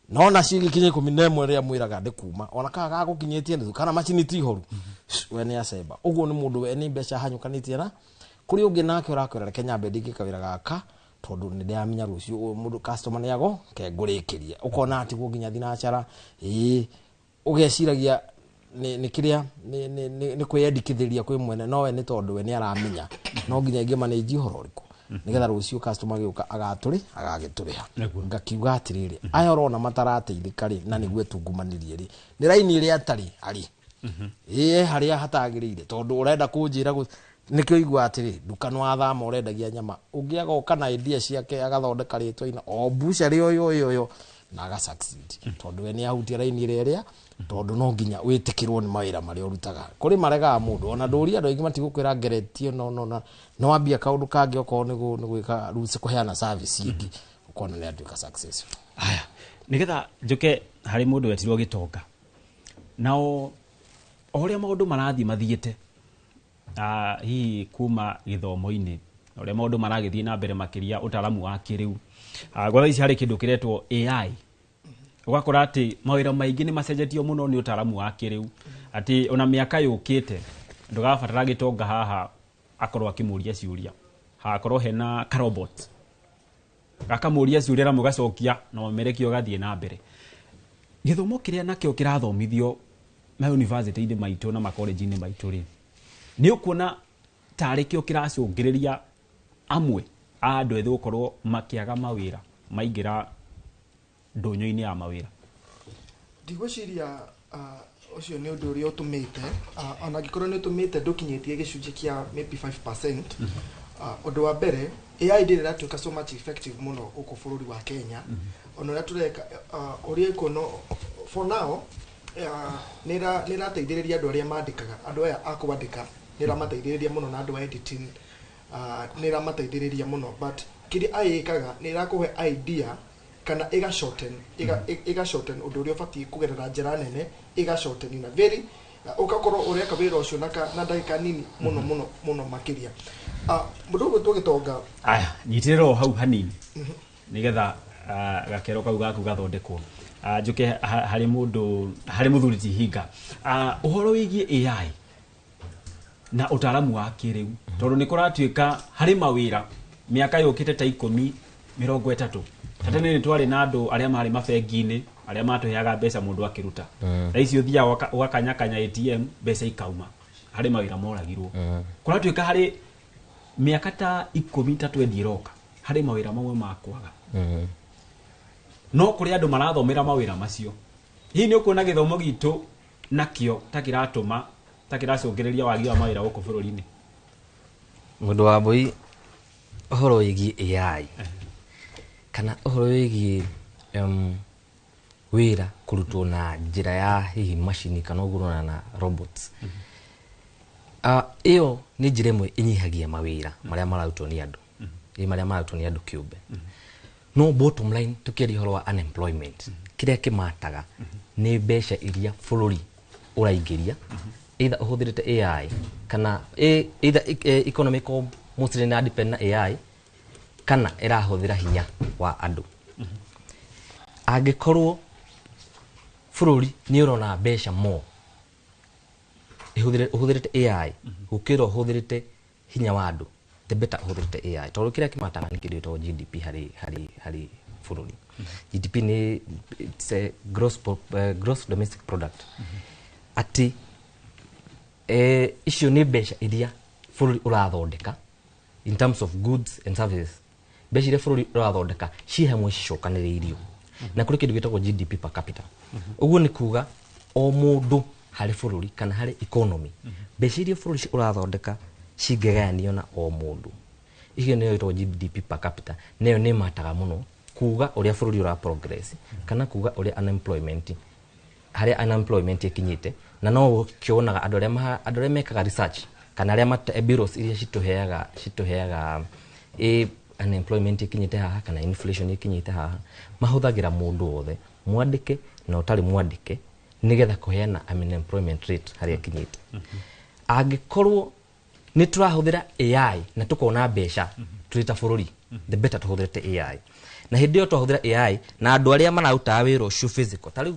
no nacio igĩkinya 11 rĩrĩa mwĩraga ndĩkuma, ona kana gagũkinyĩtie nuthu kana macini ti horu, we nĩ acemba. Ũguo nĩ mũndũ we nĩ mbeca hanyũkanĩtie. Na kũrĩ ũngĩ nake ũrakwĩra reke nyambe ndĩkie kawĩra gaka, tondũ nĩ ndĩramenya rũciũ ũyũ mũndũ customer nĩ ago ke ngũrĩkĩria. Ũkona atigwo nginya thinacara ĩĩ, ũgeciragia nĩ kĩrĩa nĩ kwĩyandĩkithĩria kwĩ mwene, no we nĩ tondũ we nĩ aramenya no nginya ingĩ manage ũhoro ũrĩkũ nĩgetha rũciũ customer gĩũka agatũrĩ agagĩtũrĩha. Ngakiuga atĩrĩrĩ, aya ũrona matarateithĩka rĩ, na nĩguo tungumanirie rĩ, nĩ raini ĩrĩa atarĩ arĩ ĩĩ harĩa hatagĩrĩire, tondũ ũrenda kũnjĩra nĩkĩo igua atĩrĩ, nduka nĩ wathama ũrendagia nyama, ũngĩ agoka na idea ciake agathondeka rĩtwa-inĩ o bucari ũyũ ũyũ ũyũ na aga succeed, tondũ we nĩ ahutia raini ĩrĩa ĩrĩa, tondũ no nginya wĩtĩkĩrwo nĩ mawĩra marĩa ũrutaga. Kũrĩ maregaga mũndũ ona ndũria, andũ aingĩ matigũkwĩra ngeretie, no no wambia kaũndũ kangĩ, okorwo nĩ gwĩka rĩu kũheana service ĩngĩ, ũkona nĩ atuĩka successful. Aya, nĩgetha njũke harĩ mũndũ wetirwo gĩtonga, nao o ũrĩa maũndũ marathiĩ mathiĩte, hihi kuma gĩthomo-inĩ, ũrĩa maũndũ maragĩthiĩ na mbere makĩria ũtaaramu wa kĩrĩu, gwa thaa ici harĩ kĩndũ kĩretwo AI, ũgakora atĩ mawĩra maingĩ nĩ macenjetio mũno nĩ ũtaaramu wa kĩrĩu, atĩ ona mĩaka yũkĩte ndũgabatara gĩtonga haha akorwo akĩmũria ciũria, hakorwo hena karobot gakamũria ciũria na mũgacokia na mũmerekio ũgathiĩ na mbere. Gĩthomo kĩrĩa nakĩo kĩrathomithio ma university-inĩ maitũ na makolenji-inĩ maitũ rĩ, nĩ ũkuona tarĩ kĩo kĩracũngĩrĩria amwe a andũ ethĩ gũkorwo makĩaga mawĩra maingĩra ndũnyũ-inĩ ya mawĩra? Ndigwĩciria ũcio nĩ ũndũ ũrĩa ũtũmĩte, ona angĩkorwo nĩ ũtũmĩte ndũkinyĩtie gĩcunjĩ kĩa maybe 5%. Ũndũ wa mbere, AI ndĩrĩ ĩratuĩka so much effective mũno gũkũ bũrũri wa Kenya. Ona ũrĩa tũreka, ũrĩa ĩkuona for now, nĩ ĩrateithĩrĩria andũ arĩa mandĩkaga, andũ aya a kwandĩka, nĩ ĩramateithĩrĩria mũno, na andũ a editing, nĩ ĩramateithĩrĩria mũno, but kĩrĩa AI ĩkaga nĩ ĩrakũhe idea kana ĩga shorten, ĩga shorten ũndũ ũrĩa ũbatiĩ kũgerera njĩra nene, ĩga shorten na very ũgakorwo ũreka wĩra ũcio na ndagĩka nini mũno mũno mũno makĩria. Mũndũ ũgwĩtwo Gĩtonga. Aya, nyitĩrĩra o hau hanini nĩgetha gakero kau gaku gathondekwo. Njũke harĩ mũndũ, harĩ mũthuri ti hinga, ũhoro wĩgiĩ AI na ũtaaramu wa kĩrĩu, tondũ nĩ kũratuĩka harĩ mawĩra mĩaka yũkĩte ta 10, 30. Ta tene nĩ twarĩ na andũ arĩa marĩ mabengi-inĩ arĩa matũheaga mbeca mũndũ akĩruta. Thaa ici ũthiaga ũgakanyakanya ATM, mbeca ikauma. Harĩ mawĩra moragirwo. Kũratuĩka harĩ mĩaka ta 10, ta 20 ĩroka, harĩ mawĩra mamwe ma kwaga, no kũrĩ andũ marathomera mawĩra macio. Hihi nĩ ũkuona gĩthomo gitũ nakĩo ta kĩratũma, ta kĩracũngĩrĩria wagi wa mawĩra gũkũ bũrũri-inĩ? Mũndũ wa mbui, ũhoro wĩgiĩ AI kana ũhoro wĩgiĩ wĩra kũrutwo na njĩra ya hihi macini kana ũguo ũrona na robots, ĩyo nĩ njĩra ĩmwe ĩnyihagia mawĩra marĩa mararutwo nĩ andũ, ĩ marĩa mararutwo nĩ andũ kĩũmbe. No bottom line, tũkĩaria ũhoro wa unemployment, kĩrĩa kĩmataga nĩ mbeca iria bũrũri ũraingĩria, either ũhũthĩrĩte AI kana either economy ko mostly na depend na AI kana ĩrahũthĩra hinya wa andũ. Angĩkorwo bũrũri nĩ ũrona mbeca more ũhũthĩrĩte AI gũkĩra ũhũthĩrĩte hinya wa andũ, the better ũhũthĩrĩte AI, tondũ kĩrĩa kĩmataga nĩ kĩndũ gĩtagwo GDP harĩ bũrũri. GDP nĩ, it's a gross domestic product, atĩ icio nĩ mbeca iria bũrũri ũrathondeka in terms of goods and services. Mbeca iria bũrũri ũrathondeka ci hamwe cicokanĩrĩirio, na kũrĩ kĩndũ gĩtagwo GDP per capita. Ũguo nĩ kuga o mũndũ harĩ bũrũri kana harĩ economy, mbeca iria bũrũri ũrathondeka cingĩgayanio na o mũndũ, icio nĩyo ĩtagwo GDP per capita. Nĩyo nĩ mataga mũno kuga ũrĩa bũrũri ũra progress kana kuga ũrĩa unemployment, harĩa unemployment ĩkinyĩte. Na no ũkĩonaga andũ arĩa mekaga research kana arĩa bureaus iria citũheaga ĩ unemployment ĩkinyĩte haha kana inflation ĩkinyĩte haha, mahũthagĩra mũndũ wothe mwandĩke na ũtarĩ mwandĩke nĩgetha kũheana unemployment rate harĩa ĩkinyĩte. Angĩkorwo nĩ tũrahũthĩra AI na tũkona mbeca tũrĩ ta bũrũri, the better tũhũthĩrĩte AI. Na hĩndĩ ĩyo twahũthĩra AI na andũ arĩa mararutaga wĩra ũcio physical, ta rĩu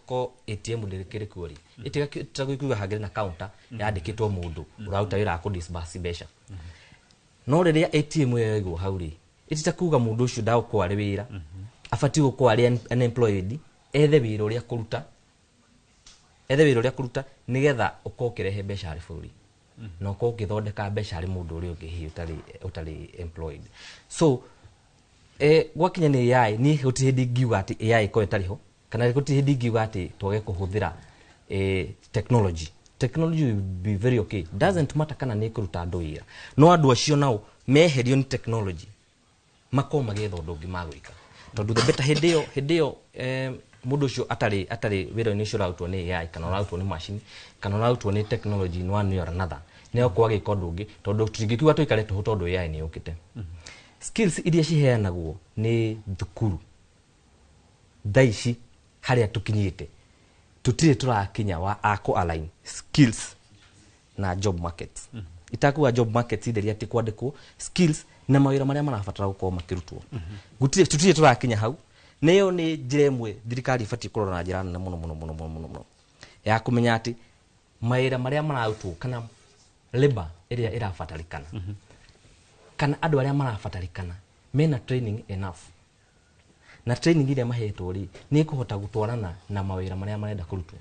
ko ATM ndĩrĩkĩrĩ kuo rĩ, ĩtiga hangĩrĩ na counter yandĩkĩtwo mũndũ ũraruta wĩra wa kũ disburse mbeca. No rĩrĩa ATM ĩyo yaigwo hau rĩ, ĩtita kuga mũndũ ũcio ndagũkorwo arĩ wĩra, abatiĩ gũkorwo arĩ unemployed, ethe wĩra ũrĩa kũruta, ethe wĩra ũrĩa kũruta nĩgetha ũkorwo ũkĩrehe mbeca harĩ bũrũri na ũkorwo ũgĩthondeka mbeca harĩ mũndũ ũrĩa ũngĩ hihi ũtarĩ employed. So gwakinya nĩ AI, niĩ gũtirĩ hĩndĩ ingiuga atĩ AI ĩkorwo ĩtarĩ ho, kana gũtirĩ hĩndĩ ingiuga atĩ twage kũhũthĩra technology. Technology will be very okay, doesn't matter kana nĩ ĩkũruta andũ wĩra, no andũ acio nao meherio nĩ technology makorwo magĩetha ũndũ ũngĩ magwĩka, tondũ the better hĩndĩ ĩyo mũndũ ũcio atarĩ wĩra-inĩ ũcio ũrarutwo nĩ AI kana ũrarutwo nĩ macini kana ũrarutwo nĩ technology in one way or another, nĩ egũkorwo agĩka ũndũ ũngĩ, tondũ tũtingĩkiuga tũikare tũhũ tondũ AI nĩ yũkĩte. Skills iria ciheanagwo nĩ thukuru thaa ici, harĩa tũkinyĩte, tũtirĩ tũrakinya wa a kũ align skills na job markets. Itakuga job markets itheria atĩ kwandĩkwo skills na mawĩra marĩa marabatara gũkorwo makĩrutwo, gũtirĩ, tũtirĩ tũrakinya hau. Nĩyo nĩ njĩra ĩmwe thirikari ĩbatiĩ kũrora na njĩra nene mũno mũno mũno mũno mũno mũno ya kũmenya atĩ mawĩra marĩa mararutwo kana labor ĩrĩa ĩrabatarĩkana kana andũ arĩa marabatarĩkana mena training enough, na training ĩrĩa mahetwo rĩ, nĩ ĩkũhota gũtwarana na mawĩra marĩa marenda kũrutwo.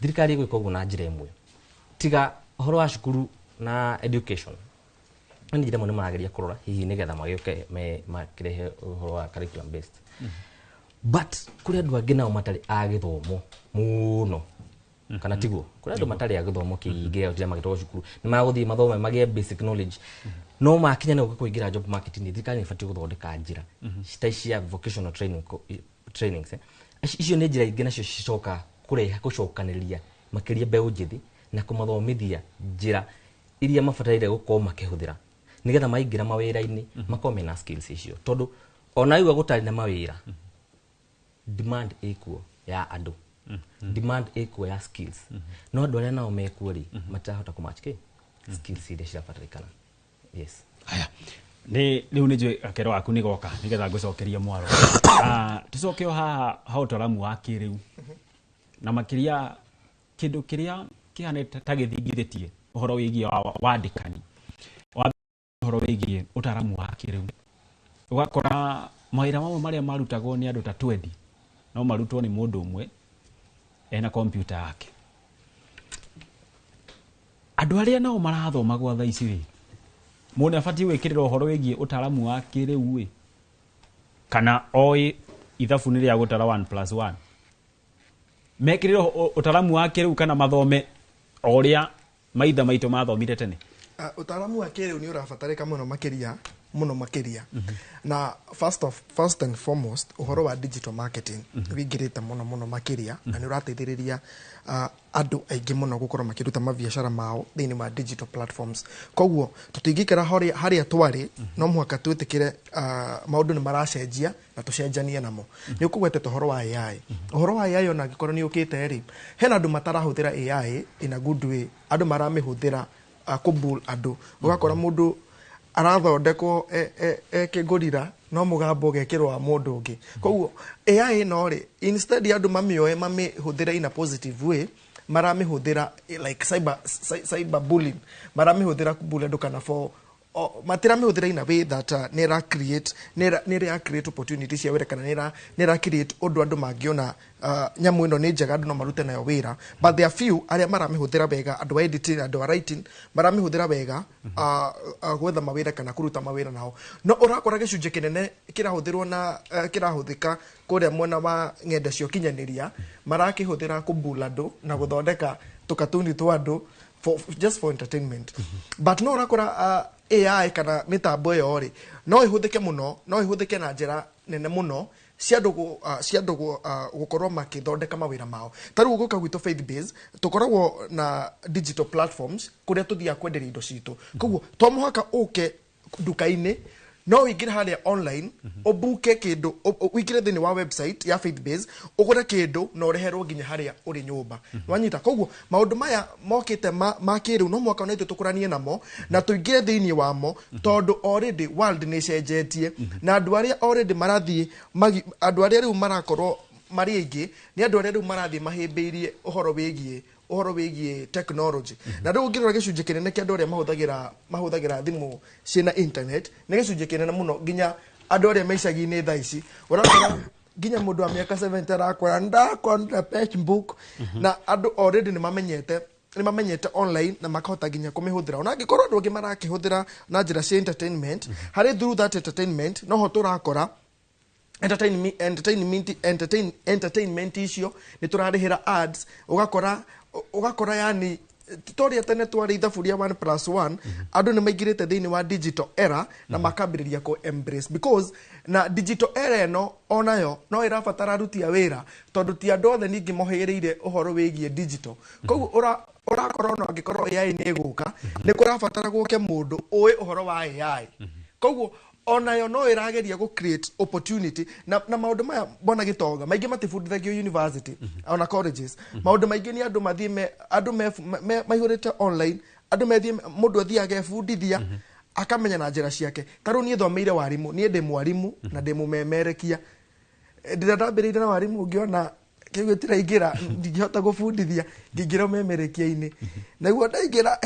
Thirikari ĩgwĩka ũguo na njĩra ĩmwe, tiga ũhoro wa cukuru na education, nĩ njĩra ĩmwe nĩ marageria kũrora hihi nĩgetha magĩũke makĩrehe ũhoro wa curriculum based, but kũrĩ andũ angĩ nao matarĩ a gĩthomo mũno. Kana tiguo kũrĩ andũ matarĩ a gĩthomo kĩingĩ o magĩtwarwo cukuru, nĩ magũthiĩ mathome magĩe basic knowledge, no makinya nĩ gũka kũingĩra job market, nĩ thirikari nĩ ĩbatiĩ gũthondeka njĩra ta cia vocational training, trainings. Icio nĩ njĩra ingĩ nacio cicoka kũrehe gũcokanĩrĩria makĩria mbeũ njĩthĩ na kũmathomithia njĩra iria mabataire gũkorwo makĩhũthĩra nĩgetha maingĩra mawĩra-inĩ makorwo mena skills icio, tondũ ona igua gũtarĩ na mawĩra, demand ĩkuo ya andũ, demand ĩkuo ya skills, no andũ arĩa nao mekuo rĩ, matirahota kũmatch kĩ skills iria cirabatarĩkana. Yes. Nĩ rĩu nĩ njũĩ gakero gaku nĩ goka nĩgetha ngũcokerie mwaro. Tũcoke o haha ha ũtaramu wa kĩrĩu na makĩria kĩndũ kĩrĩa kĩhana ta gĩthingithĩtie ũhoro wĩgiĩ wandĩkani wa ũhoro wĩgiĩ ũtaramu wa kĩrĩu, ũgakora mawĩra mamwe marĩa marutagwo nĩ andũ ta 20 no marutwo nĩ mũndũ ũmwe ena kompiuta yake. Andũ arĩa nao marathoma gwa thaa ici rĩ, mũndũ abatiĩ gwĩkĩrĩra ũhoro wĩgiĩ ũtaramu wa kĩrĩu ĩ, kana oĩ ithabu nĩ rĩa gũtara 1 plus 1, mekĩrĩre ũtaramu wa kĩrĩu kana mathome o ũrĩa maithe maitũ mathomire tene? Ũtaaramu wa kĩrĩu nĩ ũrabatarĩka mũno makĩria, mũno makĩria, na first and foremost ũhoro wa digital marketing wĩingĩrĩte mũno mũno makĩria, na nĩ ũrateithĩrĩria andũ aingĩ mũno gũkorwo makĩruta mabiacara mao thĩinĩ wa digital platforms. Koguo tũtingĩikara harĩa twarĩ, no mũhaka twĩtĩkĩre maũndũ nĩ maracenjia na tũcenjanie namo. Nĩ ũkũgwetete ũhoro wa AI. Ũhoro wa AI, ona angĩkorwo nĩ ũkĩte rĩ, hena andũ matarahũthĩra AI in a good way. Andũ maramĩhũthĩra kũbull andũ. Ũgakora mũndũ arathondekwo e kĩngũrira, no mũgambo ũgekĩrwo wa mũndũ ũngĩ. Koguo AI ĩno rĩ, instead ya andũ mamĩoe mamĩhũthĩre in a positive way, maramĩhũthĩra like cyber bullying, maramĩhũthĩra kũbully andũ kana for matiramĩhũthĩra in a way that nĩ ĩra create opportunity cia wĩra, kana nĩ ĩra create ũndũ andũ mangĩona nyamũ ĩno nĩ njega, andũ no marute nayo wĩra. But there are few arĩa maramĩhũthĩra wega, andũ a editing, andũ a writing, maramĩhũthĩra wega gwetha mawĩra kana kũruta mawĩra nao. No ũrakora gĩcunjĩ kĩnene kĩrahũthĩrwo na kĩrahũthĩka kũrĩa mwena wa ng'enda cia ũkinyanĩria, marakĩhũthĩra kũbula andũ na gũthondeka tũkatuni twa andũ just for entertainment. But no ũrakora AI kana mĩtambo ĩyo rĩ, no ĩhũthĩke mũno, no ĩhũthĩke na njĩra nene mũno cia andũ gũkorwo makĩthondeka mawĩra mao. Ta rĩu gũka gwitũ Faith Base, tũkoragwo na digital platforms kũrĩa tũthiaga kwenderia indo citũ. Koguo to mũhaka ũke nduka-inĩ, no ũingĩre harĩa online, ũbuke kĩndũ, ũingĩre thĩinĩ wa website ya Faith Base, ũgũre kĩndũ na ũreherwo nginya harĩa ũrĩ nyũmba. Wanyita? Koguo maũndũ maya mokĩte ma kĩrĩu, no mũhaka ona ithuĩ tũkũranie namo na tũingĩre thĩinĩ wamo, tondũ already world nĩ ĩcenjetie, na andũ arĩa already marathiĩ andũ arĩa rĩu marakorwo marĩ aingĩ nĩ andũ arĩa rĩu marathiĩ mahĩmbĩirie ũhoro wĩgiĩ technology. Na rĩu ũngĩrora gĩcunjĩ kĩnene kĩa andũ arĩa mahũthagĩra thimũ ciĩna internet nĩ gĩcunjĩ kĩnene mũno, nginya andũ arĩa me icagi-inĩ. Thaa ici ũrakora nginya mũndũ wa mĩaka 70 arakora ndakonda Facebook, na andũ already nĩ mamenyete online na makahota nginya kũmĩhũthĩra, ona angĩkorwo andũ angĩ marakĩhũthĩra na njĩra cia entertainment. Harĩ through that entertainment noho tũrakora entertainment icio nĩ tũrarĩhĩra ads. Ũgakora yani toria tene twarĩ ithabu rĩa 1 plus 1, andũ nĩ maingĩrĩte thĩinĩ wa digital era na makambĩrĩria kũ embrace, because na digital era ĩno onayo no ĩrabatara aruti a wĩra, tondũ ti andũ othe ningĩ mohĩrĩire ũhoro wĩgiĩ digital. Koguo ũrakora ona angĩkorwo AI nĩ ĩgũka, nĩ kũrabatara gũke mũndũ ũĩ ũhoro wa AI. Koguo onayo no ĩrageria gũ create opportunity. Na maũndũ maya mbona gĩtonga maingĩ matibundithagio university ona colleges. Maũndũ maingĩ nĩ andũ mathiĩ me andũ me maihũrĩte online, andũ methiĩ, mũndũ athiaga agebundithia akamenya na njĩra ciake. Ta rĩu niĩ thomeire warimũ, niĩ ndĩ mwarimũ na ndĩ mũmemerekia. Ndĩrĩa ndambĩrĩirie na warimũ, ngĩona kĩu gĩtiraingĩra, ndingĩhota gũbundithia, ngĩingĩra ũmemerekia-inĩ. Naguo ndaingĩra,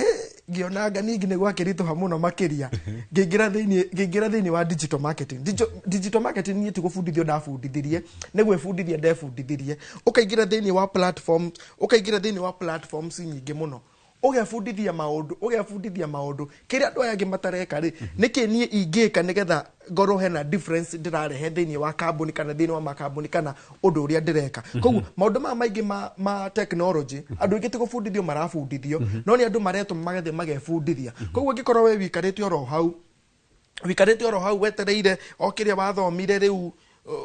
ngĩona anga ningĩ nĩ gwakĩritũha mũno makĩria, ngĩingĩra thĩinĩ wa digital marketing. Digital marketing niĩ ti gũbundithio ndabundithirie, nĩ gwĩbundithia ndebundithirie. Ũkaingĩra thĩinĩ wa platform, ũkaingĩra thĩinĩ wa platforms nyingĩ mũno. Ũgebundithia maũndũ, ũgebundithia maũndũ kĩrĩa andũ aya angĩ matareka rĩ, nĩkĩ niĩ ingĩka nĩgetha ngorwo hena difference ndĩrarehe thĩinĩ wa kambuni kana thĩinĩ wa makambuni kana ũndũ ũrĩa ndĩreka. Koguo maũndũ maya maingĩ ma technology, andũ aingĩ ti gũbundithio marabundithio, no nĩ andũ maretwo magathiĩ magebundithia. Koguo angĩkorwo we wikarĩte oro hau, wikarĩte oro hau wetereire o kĩrĩa wathomire rĩu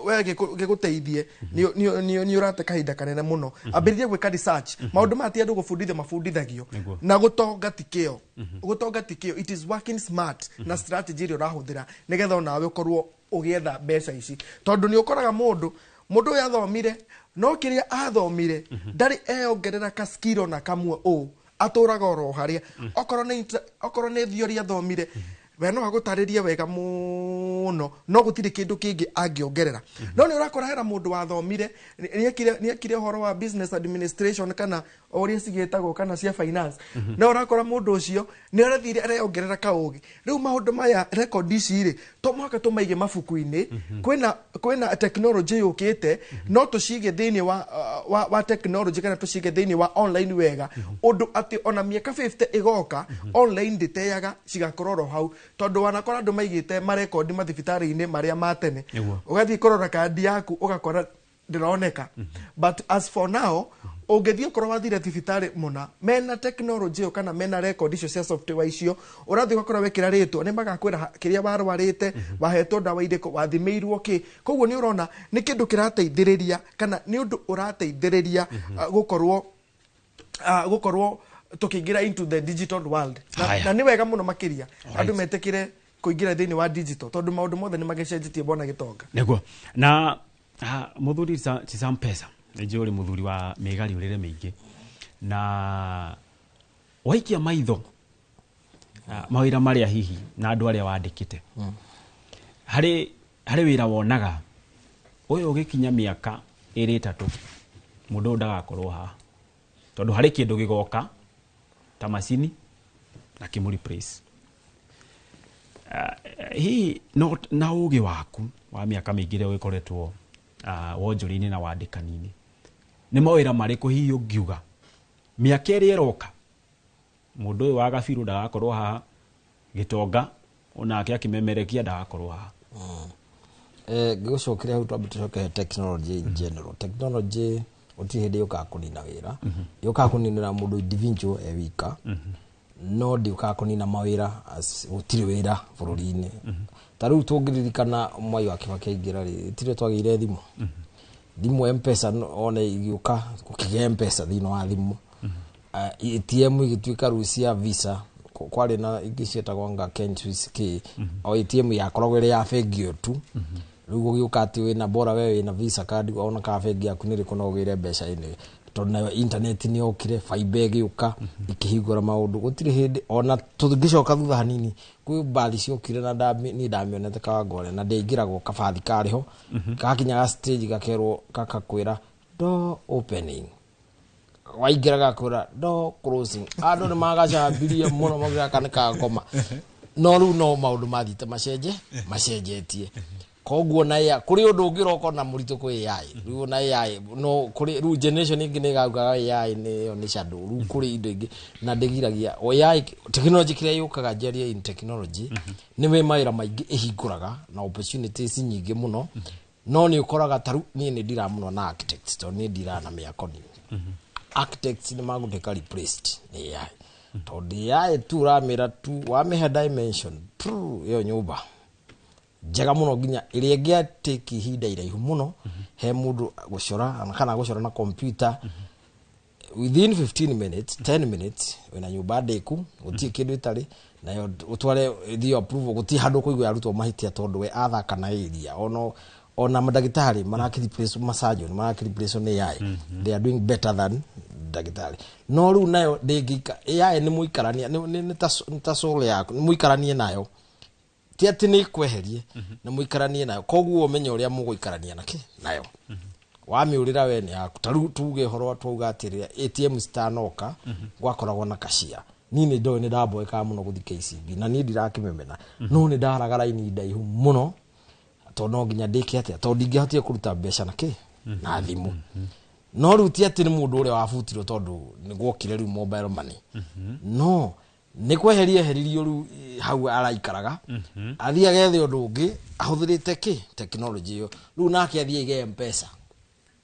we gĩgũteithie, nĩ ũrate kahinda kanene mũno. Ambĩrĩria gwĩka research. Maũndũ maya ti andũ gũbundithio mabundithagio. Na gũtonga ti kĩo, gũtonga ti kĩo, it is working smart na strategy ĩrĩa ũrahũthĩra nĩgetha onawe ũkorwo ũgĩetha mbeca ici, tondũ nĩ ũkoraga mũndũ ũyũ athomire, no kĩrĩa athomire ndarĩ eyongerera ka skill ona kamwe, ũ atũraga oro harĩa. Okorwo nĩ theory athomire, we no agũtarĩrie wega mũno, no gũtirĩ kĩndũ kĩngĩ angĩongerera. No nĩ ũrakora hena mũndũ wathomire, nĩekire ũhoro wa business administration kana o ũrĩa cigĩtagwo kana cia finance, no ũrakora mũndũ ũcio nĩ arathire areyongerera kaũgĩ. Rĩu maũndũ maya, record ici rĩ, to mũhaka tũmaige mabuku-inĩ. Kwĩna technology yũkĩte, no tũcige thĩinĩ wa technology kana tũcige thĩinĩ wa online wega, ũndũ atĩ ona mĩaka 50 ĩgoka online ndĩteaga, cigakorwo oro hau, tondũ wanakora andũ maigĩte marekondi mathibitarĩ-inĩ marĩa ma tene. Ũgathiĩ kũrora kandi yaku ũgakora ndĩroneka. But as for now, ũngĩthiĩ okorwo wathire thibitarĩ mũna mena technology ĩyo kana mena record icio cia software icio, ũrathiĩ ũgakora wekĩra rĩtwa nĩ magakwĩra kĩrĩa warwarĩte, wahetwo ndawa irĩkũ, wathimĩirwo kĩ. Koguo nĩ ũrona nĩ kĩndũ kĩrateithĩrĩria kana nĩ ũndũ ũrateithĩrĩria gũkorwo tũkĩingĩra into the digital world na nĩ wega mũno makĩria andũ metĩkĩre kũingĩra thĩinĩ wa digital, tondũ maũndũ mothe nĩ magĩcenjetie, bwana Gĩtonga. Nĩguo. Na mũthuri Chisampesa, nĩ ũrĩ mũthuri wa mĩgariũrĩre mĩingĩ, na waikia maitho mawĩra marĩa hihi na andũ arĩa wandĩkĩte, harĩ wĩra wonaga ũyũ ũgĩkinya mĩaka ĩrĩ ĩtatũ mũndũ ũyũ ndagakorwo haha, tondũ harĩ kĩndũ gĩgoka ta macini na kĩmũ replace. Hihi no na ũgĩ waku wa mĩaka mĩingĩ ĩrĩa ũgĩkoretwo wonjoria-inĩ na wandĩkani-inĩ, nĩ mawĩra marĩkũ hihi ũngiuga mĩaka ĩrĩa ĩroka mũndũ ũyũ wa Gabiru ndagakorwo haha, Gĩtonga onake akĩmemerekia ndagakorwo haha? Ngĩgũcokeria hau, twambe tũcoke technology in general. Technology gũtirĩ hĩndĩ yũkaga kũnina wĩra, yũkaga kũninĩra mũndũ individual e wika, no ndĩũkaga kũnina mawĩra gũtirĩ wĩra bũrũri-inĩ. Ta rĩu tũngĩririkana Mwai wa Kibaki aingĩra rĩ, tirĩ twagĩire thimũ M-Pesa one igĩũka, gũkĩgĩa M-Pesa thĩinĩ wa thimũ. ATM igĩtuĩka rĩu cia Visa, kwarĩ na ingĩ cietagwo anga Ken Swiss kĩ, o ATM yakoragwo ĩrĩ ya bengi ĩyo tu. Rĩu gũgĩũka atĩ wĩna bora we wĩna Visa card, ona kana bengi yaku nĩ ĩrĩkũ no ũgĩre mbeca ĩnĩ, tondũ nayo internet nĩ yokire, fiber ĩgĩũka ĩkĩhingũra maũndũ. Gũtirĩ hĩndĩ ona tũngĩcoka thutha hanini, kwĩ mbathi ciokire na niĩ ndamĩonete Kawangware, na ndĩaingĩragwo kabathi karĩ ho, gakinyaga stage gakerwo gakakwĩra door opening, waingĩra gakwĩra door closing. Andũ nĩ magacambirie mũno maugire gaka nĩ kagoma, no rĩu no maũndũ mathiĩte macenjetie. Koguo na AI kũrĩ ũndũ ũngĩ ũroka na mũritũ kwĩ AI. Rĩu na AI no kũrĩ rĩu generation ĩngĩ nĩ ĩgaugaga AI nĩyo nĩ shadow. Rĩu kũrĩ indo ingĩ na ndĩgiragia o AI technology kĩrĩa yũkaga njarie in technology nĩ wĩ mawĩra maingĩ ĩhingũraga na opportunities nyingĩ mũno. No nĩ ũkoraga ta rĩu niĩ nĩ ndira mũno na architects, tondũ niĩ ndira na mĩako nini. Architects nĩ magũtuĩka replaced nĩ AI, tondũ AI tu ũramĩra tu wamĩhe dimension tu ĩyo nyũmba njega mũno nginya ĩrĩa ĩngĩatĩki ihinda iraihu mũno he mũndũ gũcora kana gũcora na computer, within 15 minutes, 10 minutes wĩna nyũmba ndĩku, gũtirĩ kĩndũ ĩtarĩ nayo, ũtware ĩthiĩ approval, gũtirĩ handũ ũkũigua yarutwo mahĩtia, tondũ we athaka na area. Ona mandagĩtarĩ marakĩ replace, masurgeon marakĩ replace nĩ AI. They are doing better than ndagĩtarĩ. No rĩu nayo ndĩngĩika AI nĩ mũikarania, nĩ ta soul yaku, nĩ mũikaranie nayo, ti atĩ nĩ ĩkweherie, nĩ mũikaranie nayo. Koguo ũmenye ũrĩa mũgũikarania nakĩ nayo, wamĩũrĩra we nĩ yaku. Ta rĩu tuge ũhoro twauga atĩrĩ, ATM citanoka gwakoragwo na cashier. Niĩ nĩ ndoĩ nĩ ndamboekaga mũno gũthiĩ KCB, na niĩ ndirakĩmemena, no nĩ ndaraga raini ndaihu mũno, tondũ no nginya ndĩke atĩa, tondũ ndingĩahotire kũruta mbeca na kĩ na thimũ. No rĩu ti atĩ nĩ mũndũ ũrĩa wabutirwo tondũ nĩ gwokire rĩu mobile money, no nĩ kweheria eheririo rĩu hau araikaraga, athiĩ agethe ũndũ ũngĩ ahũthĩrĩte kĩ technology ĩyo. Rĩu nake athiĩ aige Mpesa,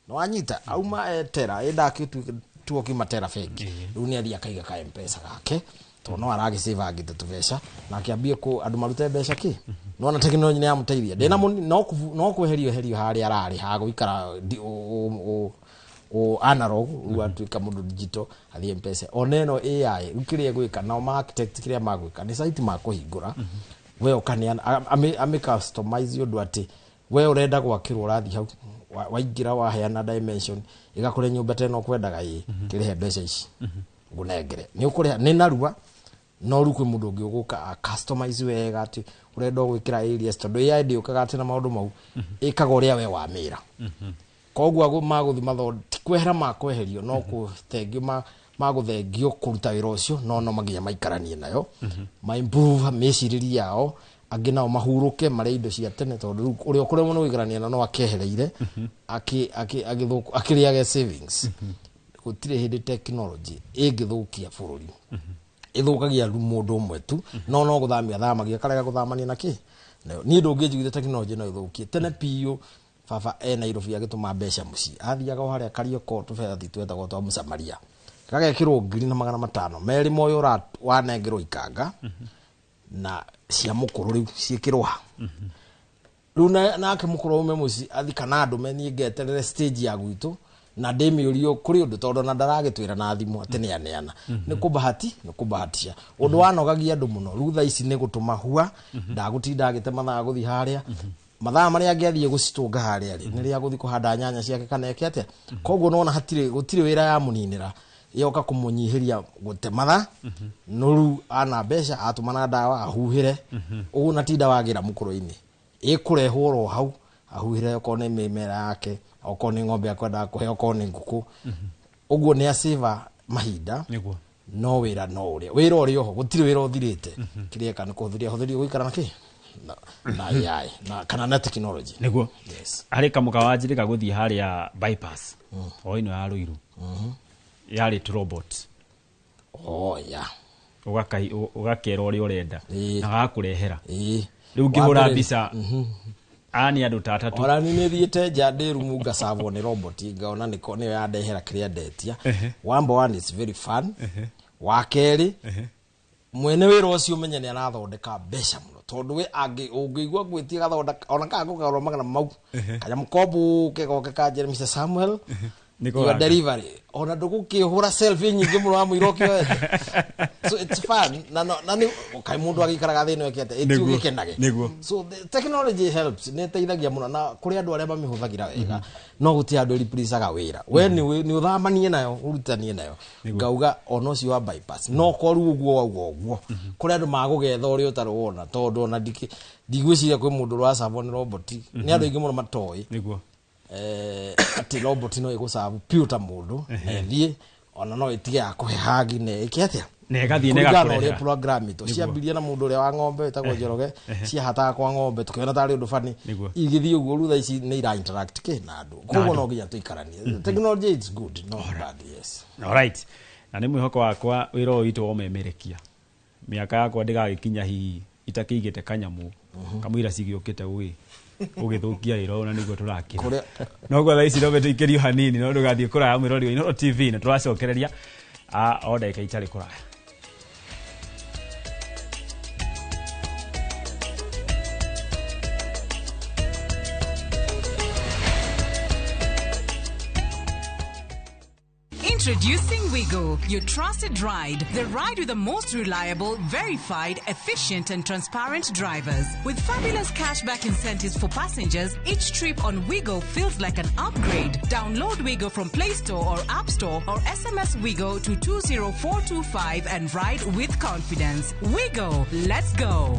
nĩwanyita, auma etera ĩndakĩtuo kiuma tera bengi, rĩu nĩ athiĩ akaiga ka Mpesa gake tondũ no aragĩcĩvangĩte tũbeca, nake ambie kũ andũ marute mbeca kĩ. Nona technology nĩ yamũteithia ndĩna no kweherio eherio harĩa ararĩ ha gũikara o analog, rĩu atuĩka mũndũ digital, athiĩ Mpesa. Ona ĩno AI rĩu kĩrĩa ĩgwĩka nao ma architect kĩrĩa magwĩka nĩ site makũhingũra, we ũkaneana ame customize ũndũ atĩ we ũrenda gwakĩrwo, ũrathiĩ hau, waingĩra waheana dimension, ĩgakũre nyũmba ta ĩno ũkwendaga, ĩ kĩrĩhe mbeca ici ngũnengere, nĩ ũkũrĩha nĩ narua. No rĩu kwĩ mũndũ ũngĩ ũgũka a customize wega atĩ ũrenda gwĩkĩra areas, tondũ AI ndĩũkaga atĩ na maũndũ mau, ĩkaga ũrĩa we wamĩra. Koguo magũthi ti kwehera makweherio, no kũthengio magũthengio kũruta wĩra ũcio, no maginya maikaranie nayo, ma improve mĩcirĩrie yao, angĩ nao mahurũke marĩa indo cia tene, tondũ rĩu ũrĩa ũkũremwo nĩ gũikarania na no akehereire akĩrĩage savings. Gũtirĩ hĩndĩ technology ĩngĩthũkia bũrũri, ĩthũkagia rĩu mũndũ ũmwe tu, no gũthamia thamagia akarega gũthamania na kĩ nayo. Niĩ ndũngĩnjiguithia technology no ĩthũkie. Tene biũ baba e Nairobi agĩtũma mbeca mũciĩ, athiaga o harĩa Karioko, tũbethi twetagwo twa mũsamaria, gagekĩrwo 1500 merĩ moyo wanengerwo ikanga na cia mũkũrũ, rĩu ciĩkĩrwo ha rĩu nake mũkũrũ aume mũciĩ athi kana ndũme niĩ ngeterere stage ya gwitũ na ndĩmĩũrio kũrĩ ũndũ, tondũ na ndaragĩtwĩra na thimũ atĩ nĩ aneana, nĩ kũbahati nĩ kũbahatisha ũndũ wanogagia andũ mũno. Rĩu thaa ici nĩ gũtũma hua ndagũtinda agĩte mathaa gũthiĩ harĩa, mathaa marĩa angĩathiĩ gũcitũnga harĩa rĩ nĩ rĩa gũthiĩ kũhanda nyanya ciake kana eke atĩa. Koguo nona hatirĩ gũtirĩ wĩra ya mũninĩra, yoka kũmũnyihĩria gũte mathaa, no rĩu ana mbeca atũmana ndawa ahuhĩre ũguo na tinda wagĩra mũkũrũ-inĩ ĩkũrehwo oro hau ahuhĩre, okorwo nĩ mĩmera yake, okorwo nĩ ng'ombe akwendaga kũhe, okorwo nĩ ngũkũ, ũguo nĩ acĩva mahinda. No wĩra no ũrĩa wĩra ũrĩ oho, gũtirĩ wĩra ũthirĩte. Kĩrĩa eka nĩ kũhũthĩria hũthĩria gũikara na kĩ na AI na kana na technology. Nĩguo. Yes. Harĩ kamũka wanjĩrĩga gũthiĩ harĩa bypass o ĩno ya Ruiru, yarĩ tũ robot. Oh yeah. Ũgakera ũrĩa ũrenda na gagakũrehera. Rĩu ngĩhũra mbica aya nĩ andũ ta atatũ. Ona ni nĩ thiĩte nja ndĩ rumu ngacabwo nĩ robot, ngaona nĩko nĩyo yandehera kĩrĩa ndetia. Number one, it's very fun. Wa kerĩ, mwene wĩra ũcio ũmenye nĩ arathondeka mbeca mũno, tondũ we angĩ ũngĩigua ngwĩtie gathondeka ona kana gũkagarũra magana mau kanyamũ kombuke goke kanjĩre, "Mr Samuel, Nĩko your gaka." delivery." Ona ndũgũkĩhũra selfie nyingĩ mũno wa mũira ũkĩoete. So it's fun na nĩ kaĩ mũndũ agĩikaraga thĩna ĩke atĩa ĩti ũgĩkenage. So the technology helps, nĩ ĩteithagia mũno na kũrĩ andũ arĩa mamĩhũthagĩra wega, no gũtirĩ andũ ĩreplaceaga wĩra. We nĩ ũthamanie nayo, ũrutanie nayo. Ngauga ona ũcio wa bypass no korwo ũguo wauga ũguo, kũrĩ andũ magũgetha ũrĩa ũtarĩ wona, tondũ ona ndigwĩciria kwĩ mũndũ ũracabwo nĩ robot, nĩ andũ aingĩ mũno matoĩ atĩ robot no ĩgũcabu piũ ta mũndũ na ĩthiĩ ona no ĩtige ya kũhe hagi na ĩke atĩa. Na ĩgathiĩ na Kũringana na ĩgakũrehera. ũrĩa program ĩtwo. Ciambirie na mũndũ ũrĩa wa ng'ombe wĩtagwo Njoroge, ciahataga kwa ng'ombe tũkĩona tarĩ ũndũ bani, igĩthiĩ ũguo. Rĩu thaa ici nĩ ira interact kĩ na andũ, koguo andũ. no nginya tũikaranie. Technology is good, not bad, yes. Alright. Na nĩ mwĩhoko wakwa wĩra ũyũ witũ womemerekia mĩaka yakwa ndĩgagĩkinya hihi itakĩigĩte kanyamũ kamũira cigĩũkĩte ũgĩthũkia wĩra ũyũ na nĩguo tũrakĩra. Noguo thaa ici no tũikĩrio hanini, no ndũgathiĩ kũraya, mwĩrori wa Inooro TV, na tũracokereria o ndagĩka itarĩ kũraya. Introducing Wigo, your trusted ride. The ride with the most reliable, verified, efficient, and transparent drivers. With fabulous cashback incentives for passengers, each trip on Wigo feels like an upgrade. Download Wigo from Play Store or App Store or SMS Wigo to 20425 and ride with confidence. Wigo, let's go.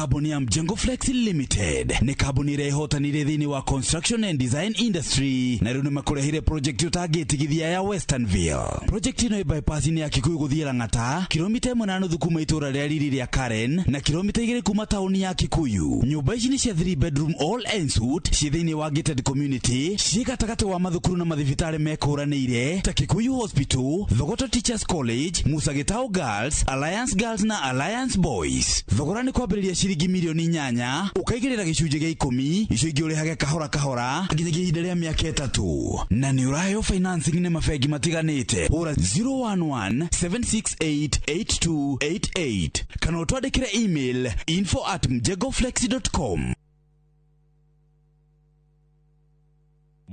Kambuni ya Mjengo Flex Limited nĩ kambuni ĩrĩa ĩhotanire thĩinĩ wa construction and design industry, na rĩu nĩmakũrehire project ũtangĩtigithia ya Westernville. Project ĩno ĩ bypass-inĩ ya Kikuyu gũthiĩ Lang'ata, kilomita 1.5 kuma itũũra rĩa riri rĩa Karen na kilomita 2 kuma taũni ya Kikuyu. Nyũmba ici nĩ cia 3 bedroom all en suite, ciĩ thĩinĩ wa gated community, ciĩ gatagatĩ wa mathukuru na mathibitarĩ mekũranĩire ta Kikuyu Hospital, Thogoto Teachers College, Musa Gitau Girls, Alliance Girls na Alliance Boys. Thogora nĩ kwambĩrĩria ciringi milioni 8, ũkaigĩrĩra gĩcunjĩ gĩa 10, icio ingĩ ũrĩhage kahora kahora nginyagia ihinda rĩa mĩaka 3, na nĩ ũraheo financing nĩ mabengi matiganĩte. Hũra 011 768 8288 kana ũtwandĩkĩre email info@mjengoflex.com.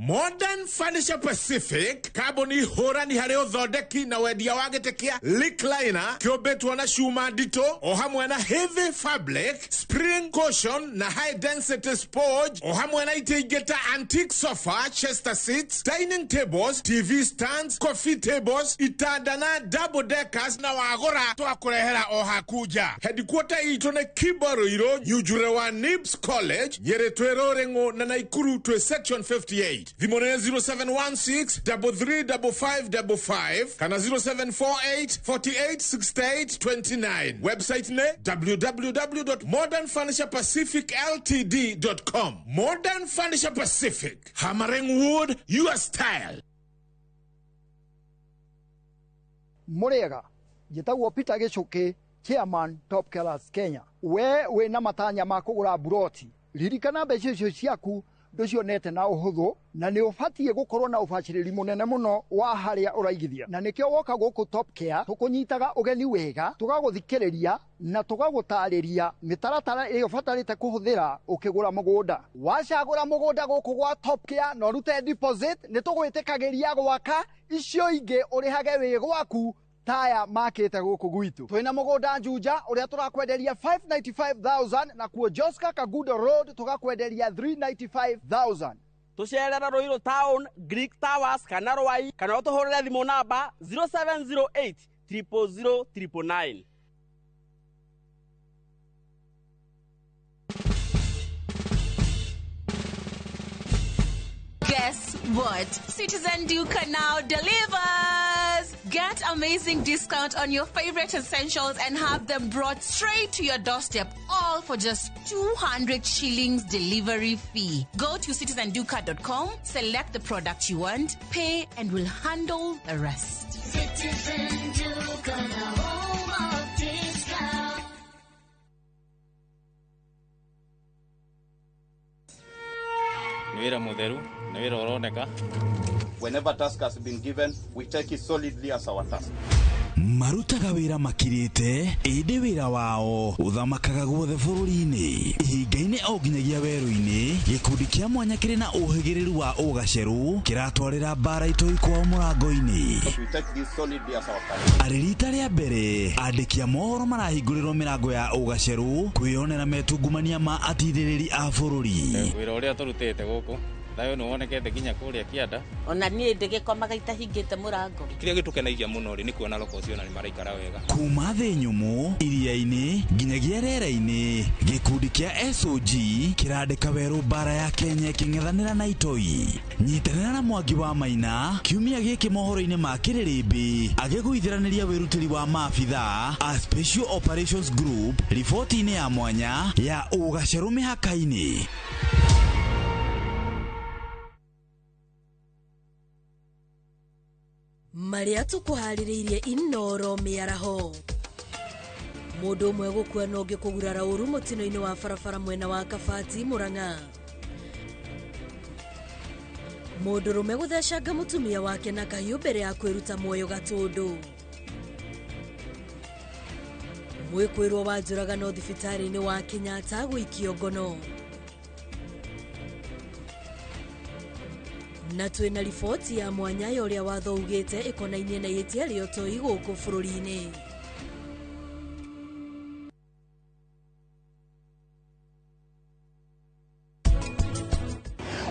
Modern Furniture Pacific, kambuni hũrani harĩ ũthondeki na wendia wa gĩtĩ kĩa recliner kĩũmbĩtwo na cuma nditũ o hamwe na heavy fabric, spring cushion na high density sponge, o hamwe na itĩ ingĩ ta antique sofa, chester seats, dining tables, TV stands, coffee tables, itanda na double deckers, na wagũra twakũrehera o haku nja. Headquarter itũ nĩ Kibo Ruiru, Nyunjure wa Nibs College, Nyĩrĩ twĩ Rũrĩng'ũ na Naikuru twĩ section 58. Thimũ nĩ 0716 335555 kana 0748 48 68 29. Website nĩ www.modernfurniturepacificltd.com. Modern Furniture Pacific, hammering wood your style. Mũrĩega, njĩtagwo Peter Gĩcũkĩ, chairman Top Killers Kenya. We wĩna matanya ma kũgũra mburoti, ririkana mbeca icio ciaku ndũcionete na ũhũthũ, na nĩ ũbatiĩ gũkorwo na ũbacĩrĩri mũnene mũno wa harĩa ũraigithia, na nĩkĩo woka gũkũ Top Care tũkũnyitaga ũgeni wega, tũgagũthikĩrĩria na tũgagũtarĩria mĩtaratara ĩrĩa ũbatarĩte kũhũthĩra ũkĩgũra mũgũnda. Wacagũra mũgũnda gũkũ gwa Top Care na ũrute deposit, nĩ tũgwĩtĩkagĩria gwaka icio ingĩ ũrĩhage wĩ gwaku taya makĩte gũkũ gwitũ. Twĩna mũgũnda Juja ũrĩa tũrakwenderia 595,000, na kuo Joska Kagudo Road tũgakwenderia 395,000. Tũcerera Ruiru Town, Greek Towers kana Rwai, kana ũtũhũrĩre thimũ namba 0708 000 999. Guess what? Citizen Duka now delivers! Get amazing discount on your favorite essentials and have them brought straight to your doorstep, all for just 200 shillings delivery fee. Go to citizenduka.com, select the product you want, pay, and we'll handle the rest. Citizen Duka, the home of discount. Nĩ wĩra mũtheru, nĩ wĩra ũroneka. Whenever task has been given, we take it solidly as our task. Marutaga wĩra makirĩte, ĩndĩ wĩra wao ũthamakaga guothe bũrũri-inĩ, ihinga-inĩ o nginyagia werũ-inĩ. Gĩkundi kĩa mwanya kĩrĩ na ũhĩgĩrĩru wa ũgacerũ kĩratwarĩra mbara itoi kwao mũrango-inĩ. We take this solidly as our task. Arĩ rita rĩa mbere andĩki a mohoro marahingũrĩrwo mĩrango ya ũgacerũ kwĩyonera metungumania ma atirĩrĩri a bũrũri. Wĩra ũrĩa tũrutĩte gũkũ thayũ nĩ wonekete nginya kũrĩa kĩanda. Ona niĩ ndĩgĩkomaga itahingĩte mũrango. Kĩrĩa gĩtũkenagia mũno rĩ nĩ kuona roko ũcio na nĩ maraikara wega. Kuma thĩ nyũmũ, iria-inĩ nginyagia rĩera-inĩ, gĩkundi kĩa SOG kĩrandĩka werũ mbara ya Kenya ĩkĩng'ethanĩra na itoi. Nyitanĩra na Mwangi wa Maina kiumia gĩkĩ mohoro-inĩ ma Kĩrĩrĩmbĩ agĩgũithĩranĩria wĩrutĩri wa maabithaa a Special Operations Group riboti-inĩ ya mwanya ya ũgacerũ mĩhaka-inĩ. Marĩa tũkũharĩrĩirie Inoro mĩaraho. Mũndũ ũmwe gũkua na ũngĩ kũgurara ũru mũtino-inĩ wa barabara mwena wa Kabati Murang'a. Mũndũrũme gũthecanga mũtumia wake na kahiũ mbere ya kwĩruta muoyo Gatũndũ. Mwĩkũĩrwo wa njũragano thibitarĩ-inĩ wa Kenyatta gũikio ngono. Na twĩna riboti ya mwanya ya ũrĩa watho ugĩte ĩkonainie na ihĩtia rĩa ũtoi gũkũ bũrũri-inĩ.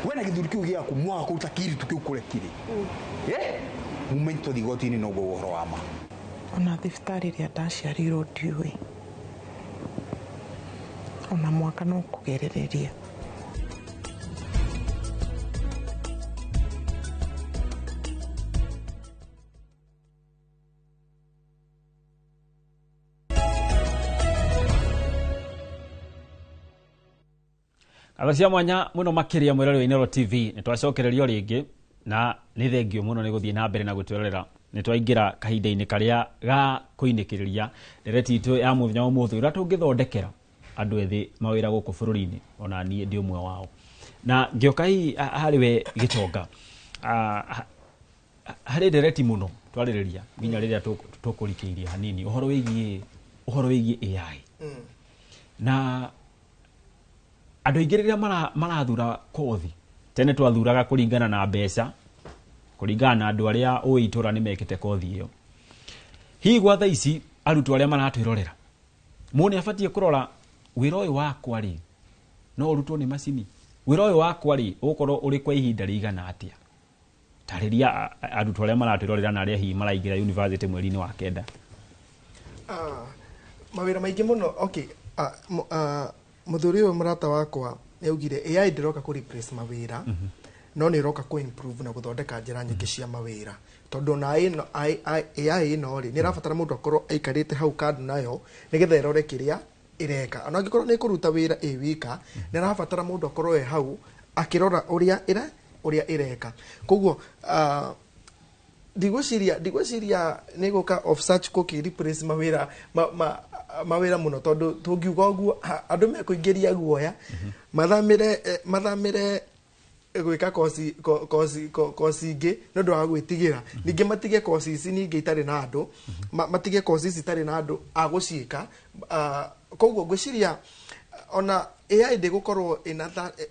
Wena gĩthuri kĩu gĩaku mwaga kũruta kĩiritu kĩu kũrĩa kĩrĩ, mumenye tũthiĩ igoti-inĩ noguo ũhoro wa ma. Ona thibitarĩ ĩrĩa ndaciarĩirwo ndiũĩ, Ona mwaka no kũgerereria. Ngatho cia mwanya muno makiria mwirori wa Inooro TV nĩ twacokererio rĩngĩ na nĩ thengio mũno nĩ gũthiĩ na mbere na gũtwĩrorera. Nĩ twaingĩra kahinda-inĩ karĩa ga kũinĩkĩrĩria ndereti itũ ya mũthenya wa ũmũthĩ ũrĩa tũngĩthondekera andũ ethĩ mawĩra gũkũ bũrũri-inĩ, ona niĩ ndĩ ũmwe wao. Na ngĩoka hihi harĩ we Gĩtonga, harĩ ndereti mũno twarĩrĩria nginya rĩrĩa tũkũrikĩirie hanini ũhoro wĩgiĩ AI. Na andũ aingĩ rĩrĩa marathura kothi, tene twathuraga kũringana na mbeca, kũringana na andũ arĩa ũĩ itũra nĩ mekĩte kothi ĩyo. Hihi gwa thaa ici arutwo arĩa maratwĩrorera, mũndũ nĩ abatiĩ kũrora wĩra ũyũ wakwa rĩ no ũrutwo nĩ macini, wĩra ũyũ wakwa rĩ ũgũkorwo ũrĩ kwa ihinda rĩigana atĩa. Tarĩria arutwo arĩa maratwĩrorera na arĩa hihi maraingĩra university mweri-inĩ wa 9. Mawĩra maingĩ mũno. Okay, mũthuri ũyũ mũrata wakwa nĩ augire AI ndĩroka kũ replace mawĩra, no nĩ ĩroka kũ improve na gũthondeka njĩra nyingĩ cia mawĩra, tondũ na AI ĩno rĩ nĩ ĩrabatara mũndũ akorwo aikarĩte hau kando nayo nĩgetha ĩrore kĩrĩa ĩreka. Ona angĩkorwo nĩ ĩkũruta wĩra ĩ wika, nĩ ĩrabatara mũndũ akorwo e hau akĩrora ũrĩa ĩreka. Koguo ndigwĩciria nĩ gũka of such kũkĩ replace mawĩra mawĩra mũno, tondũ tũngiuga ũguo andũ mekũingĩria guoya mathamĩre gwĩka koci ingĩ nĩ ũndũ wa gwĩtigĩra. Ningĩ matige koci ici ningĩ itarĩ na andũ, matige koci ici itarĩ na andũ a gũciĩka. Koguo ngwĩciria ona AI ndĩgũkorwo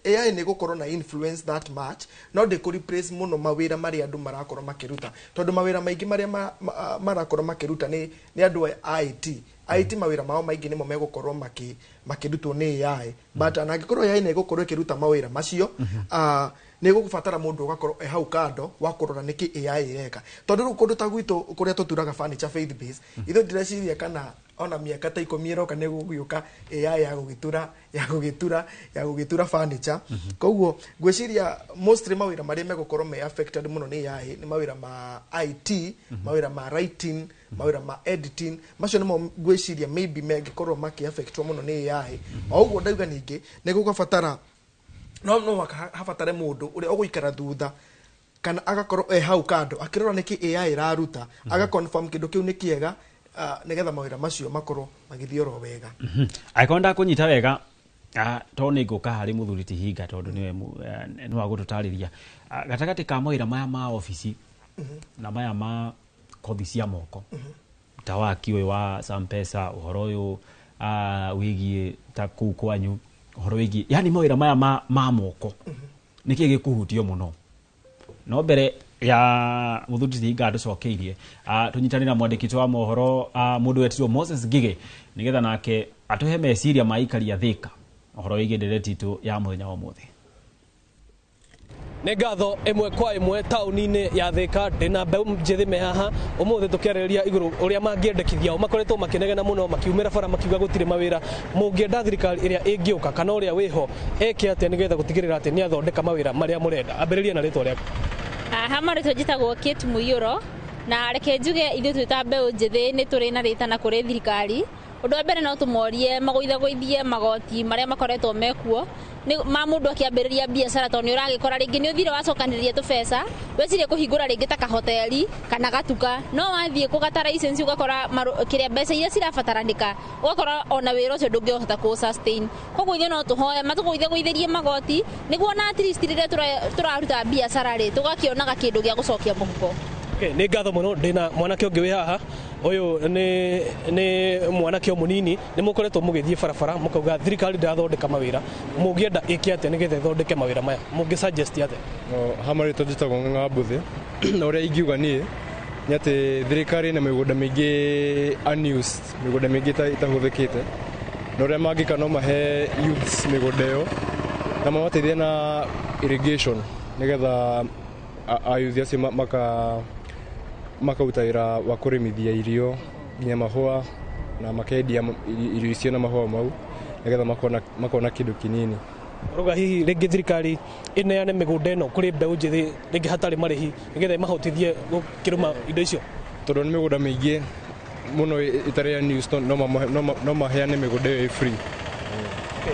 AI nĩ ĩgũkorwo na influence that much, no ndĩkũ replace mũno mawĩra marĩa andũ marakorwo makĩruta, tondũ mawĩra maingĩ marĩa marakorwo makĩruta nĩ andũ a IT. IT mawĩra mao maingĩ nĩmo megũkorwo makĩrutwo nĩ AI. But ona angĩkorwo AI nĩ ĩgũkorwo ĩkĩruta mawĩra macio, nĩ gũgũbatara mũndũ ũgakorwo e hau kando wa kũrora nĩkĩ AI ĩreka. Tondũ rĩu kũndũ ta gwitũ kũrĩa tũturaga furniture faith base, ithuĩ ndĩreciria kana ona mĩaka ta 10 ĩroka nĩ gũgĩũka AI ya gũgĩtura furniture. Koguo ngwĩciria mostly mawĩra marĩa megũkorwo me affected mũno nĩ AI nĩ mawĩra ma IT, mawĩra ma writing, mawĩra ma editing. Macio nĩmo ngwĩciria maybe mangĩkorwo makĩ-affectwo mũno nĩ AI. O ũguo ndauga ningĩ nĩ gũgabatara no habatare mũndũ ũrĩa ũgũikara thutha kana agakorwo e hau kando akĩrora nĩkĩ AI ĩraruta, aga confirm kĩndũ kĩu nĩ kĩega, nĩgetha mawĩra macio makorwo magĩthiĩ oro wega. Angĩkorwo ndakũnyita wega, tondũ nĩ ngũka harĩ mũthuri ti Hinga, tondũ nĩwe nĩ wa gũtũtarĩria gatagatĩ ka mawĩra maya ma obici na maya ma kothi cia moko, ta waki ũyũ wa Sampesa, ũhoro ũyũ wĩgiĩ ta kũu kwanyu, ũhoro wĩgiĩ yani mawĩra maya ma moko, nĩkĩ gĩkũhutio mũno? No mbere ya mũthuri ti Hinga ndũcokeirie, tũnyitanĩra mwandĩki wa mohoro mũndũ wetirwo Moses Ngige nĩgetha nake atũhe meciria ma aikaria Thika ũhoro wĩgiĩ ndereti itũ ya mũthenya wa ũmũthĩ. Nĩ ngatho ĩmwe kwa ĩmwe taũni-inĩ ya Thika ndĩna mbeũ njĩthĩ me haha ũmũthĩ tũkĩarĩrĩria igũrũ ũrĩa mangĩendekithia. O makoretwo makĩnegena mũno makiumĩra bara makiuga gũtirĩ mawĩra. Mũngĩenda thirikari ĩrĩa ĩngĩũka kana ũrĩa wĩho eke atĩa nĩgetha gũtigĩrĩra atĩ nĩ athondeka mawĩra marĩa mũrenda? Ambĩrĩria na rĩtwa rĩaku. Haha marĩtwa njĩtagwo Kate Mũiyũro, na reke njuge ithuĩ twĩ ta mbeũ njĩthĩ nĩ tũrĩ na rĩtana kũrĩ thirikari. Ũndũ wa mbere no tũmorie magũithagũithie magoti marĩa makoretwo mekuo ma mũndũ akĩambĩrĩria biacara, tondũ nĩ ũragĩkora rĩngĩ nĩ ũthire wacokanĩrĩria tũbeca wecirie kũhingũra rĩngĩ ta kahoteri kana gatuka, no wathiĩ kũgata license ũgakora kĩrĩa mbeca iria cirabataranĩka, ũgakora ona wĩra ũcio ndũngĩhota kũ sustain. Koguo ithuĩ no tũhoe matũgũithagũithĩrie magoti nĩguo na at least rĩrĩa tũraruta biacara rĩ tũgakĩonaga kĩndũ gĩa gũcokia mũhuko. Okay, nĩ ngatho mũno. Ndĩna mwanake ũngĩ wĩ haha, ũyũ nĩ mwanake mũnini. Nĩ mũkoretwo mũgĩthiĩ barabara mũkauga thirikari ndĩrathondeka mawĩra, mũngĩenda ĩke atĩa nĩgetha ĩthondeke mawĩra maya? Mũngĩ suggest atĩa? Ha marĩtwa njĩtagwo Ng'ang'a Mbũthĩ. Na ũrĩa ingiuga niĩ nĩ atĩ thirikari ĩna mĩgũnda mĩingĩ unused, mĩgũnda mĩingĩ ĩtahũthĩkĩte, na ũrĩa mangĩka no mahe youths mĩgũnda ĩyo na mamateithie na irrigation nĩgetha ayuthi acio makaruta wĩra wa kũrĩmithia irio nginya mahũa na makendia irio icio na mahũa mau Nĩgetha makona kĩndũ kĩnini. Ruga hihi rĩngĩ thirikari ĩneane mĩgũnda ĩno kũrĩ mbeũ njĩthĩ rĩngĩ hatarĩ marĩhi nĩgetha ĩmahotithie gũkĩrĩma indo icio? Tondũ nĩ mĩgũnda mĩingĩ mũno ĩtarĩ unused, no maheane mĩgũnda ĩyo ĩ free.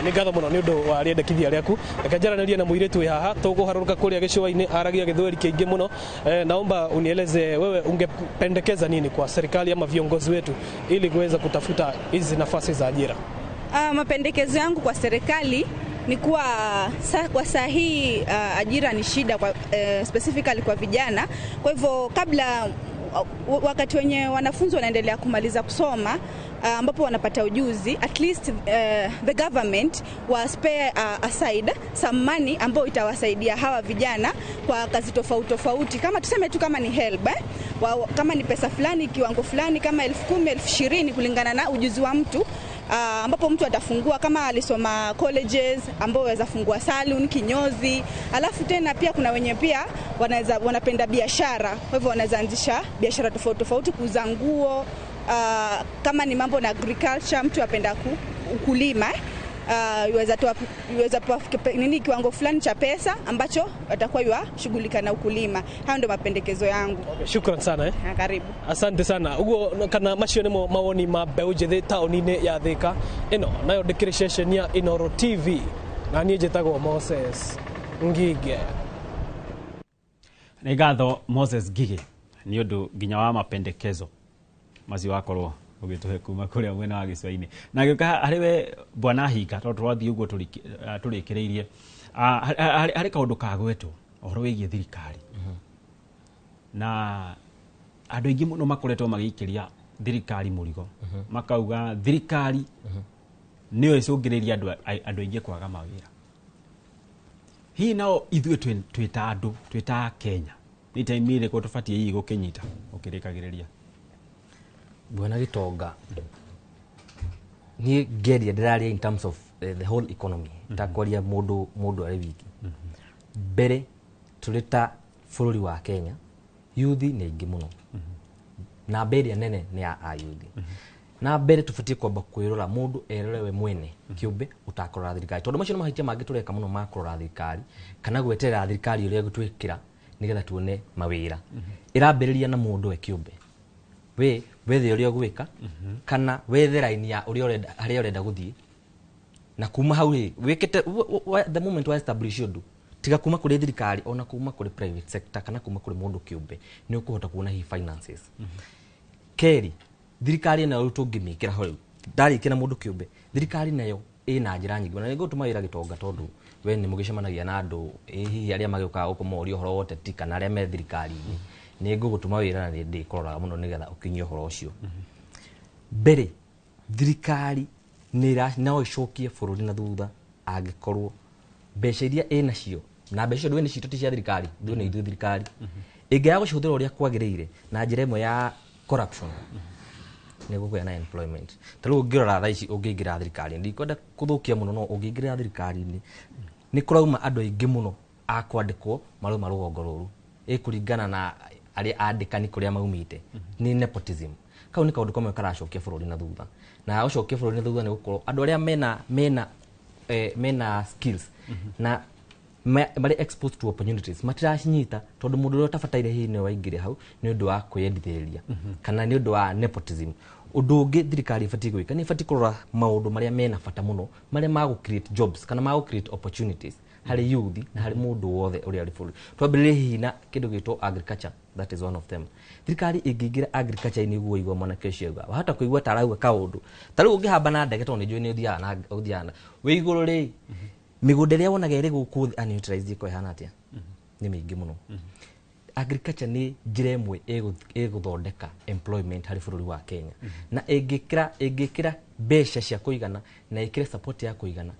Nĩ ngatho mũno nĩ ũndũ wa rĩendekithia rĩaku. Reke njaranĩrie na mũirĩtu wĩ haha tũkũharũrũka kũrĩa gĩcũa-inĩ, aragia gĩthweri kĩingĩ mũno. Naomba unieleze wewe ungependekeza nini kwa serikali ama viongozi wetu ili kuweza kutafuta hizi nafasi za ajira? Mapendekezo yangu kwa serikali ni kuwa kwa saa hii ajira ni shida kwa, specifically kwa vijana. Kwa hivyo kabla wakati wenye wanafunzi wanaendelea kumaliza kusoma, ambapo wanapata ujuzi, at least the government wa spare aside some money ambayo itawasaidia hawa vijana kwa kazi tofauti tofauti, kama tuseme tu kama ni help, kama ni pesa fulani, kiwango fulani, kama 10,000, 20,000 kulingana na ujuzi wa mtu, ambapo mtu atafungua kama alisoma colleges, ambao waweza fungua salon, kinyozi. Alafu tena pia kuna wenye pia wanaweza wanapenda biashara, kwa hivyo wanaweza anzisha biashara tofauti tofauti, kuuza nguo, kama ni mambo na agriculture, mtu apenda ukulima, yuweza toa nini kiwango fulani cha pesa ambacho atakuwa yuashughulika na ukulima. Hayo ndio mapendekezo yangu. Okay, shukran sana. Karibu. Asante sana. Uguo kana macio nimo mawoni ma mbeũ njĩthĩ taũni-inĩ ya Thika. Ĩno nayo ndĩkĩrĩ ceceni ya Inooro TV na niĩ njĩtagwo Moses Ngige. Nĩ ngatho Moses Ngige nĩ ũndũ nginya wa mapendekezo macio wakorwo ũgĩtũhe kuma kũrĩa mwena wa gĩcũa-inĩ. Na gĩũka harĩ we Bwana Hinga, tondũ tũrathiĩ ũguo tũrĩkĩrĩirie, harĩ kaũndũ kagwetwo ũhoro wĩgiĩ thirikari. Na andũ aingĩ mũno makoretwo magĩikĩria thirikari mũrigo, makauga thirikari nĩyo ĩcũngĩrĩirie andũ aingĩ kwaga mawĩra. Hihi nao ithuĩ twĩ ta andũ, twĩ ta Kenya, nĩ time ĩrĩkũ tũbatiĩ hihi gũkĩnyita ũkĩrĩkagĩrĩria? Bwana Gitonga, niĩ ngeria ndĩraria in terms of the whole economy, takwaria mũndũ arĩ wiki. Mbere tũrĩ ta bũrũri wa Kenya, yuthi nĩ aingĩ mũno, na mbere ĩrĩa nene nĩ ya ayuthi. Na mbere tũbatiĩ kwamba kwĩrora mũndũ erore we mwene kĩũmbe ũtakũrora thirikari, tondũ macio nĩ mahĩtia mangĩ tũreka mũno ma kũrora thirikari kana gweterera thirikari ũrĩa ĩgũtwĩkĩra nĩgetha tuone mawĩra. Ĩrambĩrĩria na mũndũ we kĩũmbe, we wethe ũrĩa ũgwĩka kana wethe line ya ũrĩa ũrenda, harĩa ũrenda gũthiĩ, na kuma hau rĩ wĩkĩte the moment wa establish ũndũ, tiga kuma kũrĩ thirikari ona kuma kũrĩ private sector kana kuma kũrĩ mũndũ kĩũmbe, nĩ ũkũhota kuona hihi finances. Kerĩ, thirikari nayo tũngĩmĩkĩra ho rĩu ndarĩkia na mũndũ kĩũmbe, thirikari nayo ĩna njĩra nyingĩ, na nĩngũtũma wĩra Gĩtonga tondũ we nĩ mũgĩcemanagia na andũ hihi arĩa magĩũkaga gũkũ morio ũhoro wa ũteti kana arĩa me thirikari-inĩ, nĩ ngũgũtũma wĩra na nĩ ndĩkũroraga mũno nĩgetha ũkinyie ũhoro ũcio. Mbere, thirikari no ĩcokie bũrũri na thutha angĩkorwo mbeca iria ĩnacio, na mbeca icio ndũĩ nĩ citũ ti cia thirikari, ithuĩ nĩ ithuĩ thirikari, ĩngĩaga gũcihũthĩra ũrĩa kwagĩrĩire na njĩra ĩmwe ya corruption, nĩ gũkũgĩa na employment. Ta rĩu ũngĩrora thaa ici ũngĩingĩra thirikari-inĩ, ndikwenda kũthũkia mũno, no ũngĩingĩra thirikari-inĩ nĩ kũrauma andũ aingĩ mũno a kwandĩkwo marauma rũgongo rũrũ, ĩkũringana na arĩa andĩkani kũrĩa maumĩte, nĩ nepotism. Kau nĩ kaũndũ kamwe karacokia bũrũri na thutha, na gũcokia bũrũri na thutha nĩ gũkorwo andũ arĩa mena skills na marĩ exposed to opportunities matiracinyita, tondũ mũndũ ũrĩa ũtabataire hihi nĩwe waingĩre hau nĩ ũndũ wa kwĩyendithĩrĩria kana nĩ ũndũ wa nepotism. Ũndũ ũngĩ thirikari ĩbatiĩ gwĩka nĩ ĩbatiĩ kũrora maũndũ marĩa mena bata mũno, marĩa ma gũ create jobs kana ma gũ create opportunities harĩ youth na harĩ mũndũ wothe ũrĩa ũrĩ bũrũri. Twambĩrĩrie hihi na kĩndũ gĩtwo agriculture, that is one of them. Thirikari ĩngĩingĩra agriculture-inĩ ũguo igua mwanake ũcio auga, wahota kũigua ta arauga kaũndũ ta rĩu ũngĩhamba na ndege, tondũ nĩ njũĩ nĩ ũthiaga na wĩ igũrũ rĩ, mĩgũnda ĩrĩa wonaga ĩrĩ gũkũ thĩ unutilized ĩkoragwo ĩhana atĩa? Nĩ mĩingĩ mũno. Agriculture nĩ njĩra ĩmwe ĩgũthondeka employment harĩ bũrũri wa Kenya, na ĩngĩkĩra mbeca cia kũigana na ĩkĩre support ya kũigana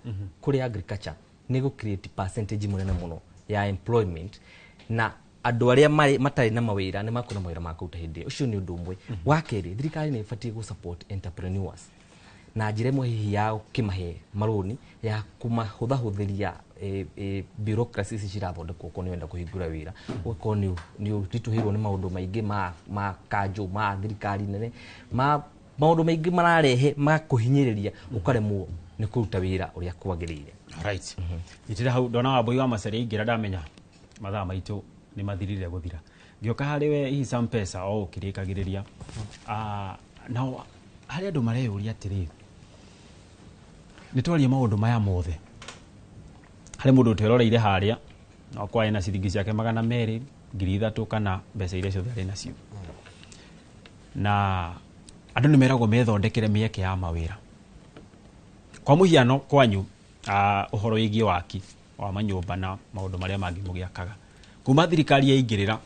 kũrĩ agriculture, nĩ gũ create percentage mũnene mũno ya employment, na andũ arĩa matarĩ na mawĩra nĩ makuona mawĩra ma kũruta hĩndĩ ĩyo. Ũcio nĩ ũndũ ũmwe. Wa kerĩ, thirikari nĩ ĩbatiĩ gũ support entrepreneurs na njĩra ĩmwe hihi ya gũkĩmahe marũni ya kũmahũthahũthĩria bureaucracy ici cirathondekwo okorwo nĩ ũrenda kũhingũra wĩra, ũgakorwo nĩ ũritũhĩirwo nĩ maũndũ maingĩ ma kanjũ, ma thirikari nene, ma maũndũ maingĩ mararehe makũhinyĩrĩria, ũkaremwo nĩ Nĩ kũruta wĩra ũrĩa kwagĩrĩire. Right, nyitĩra hau. Ndona Wambui wa Macharia aingĩra, ndamenya mathaa maitũ nĩ mathirire gũthira. Ngĩũka harĩ we hihi Sampesa o ũkĩrĩkagĩrĩria. Nao harĩ andũ mareyũria atĩrĩ, nĩ twaria maũndũ maya mothe, harĩ mũndũ ũtweroreire harĩa no kwa ena ciringi ciake 200, 3,000 kana mbeca iria ciothe arĩ nacio, na andũ nĩ meragwo methondekere mĩeke ya mawĩra. Kwa mũhiano kwanyu, ũhoro wĩgiĩ waki wa manyũmba na maũndũ marĩa mangĩ mũgĩakaga, kuma thirikari yaingĩrĩra,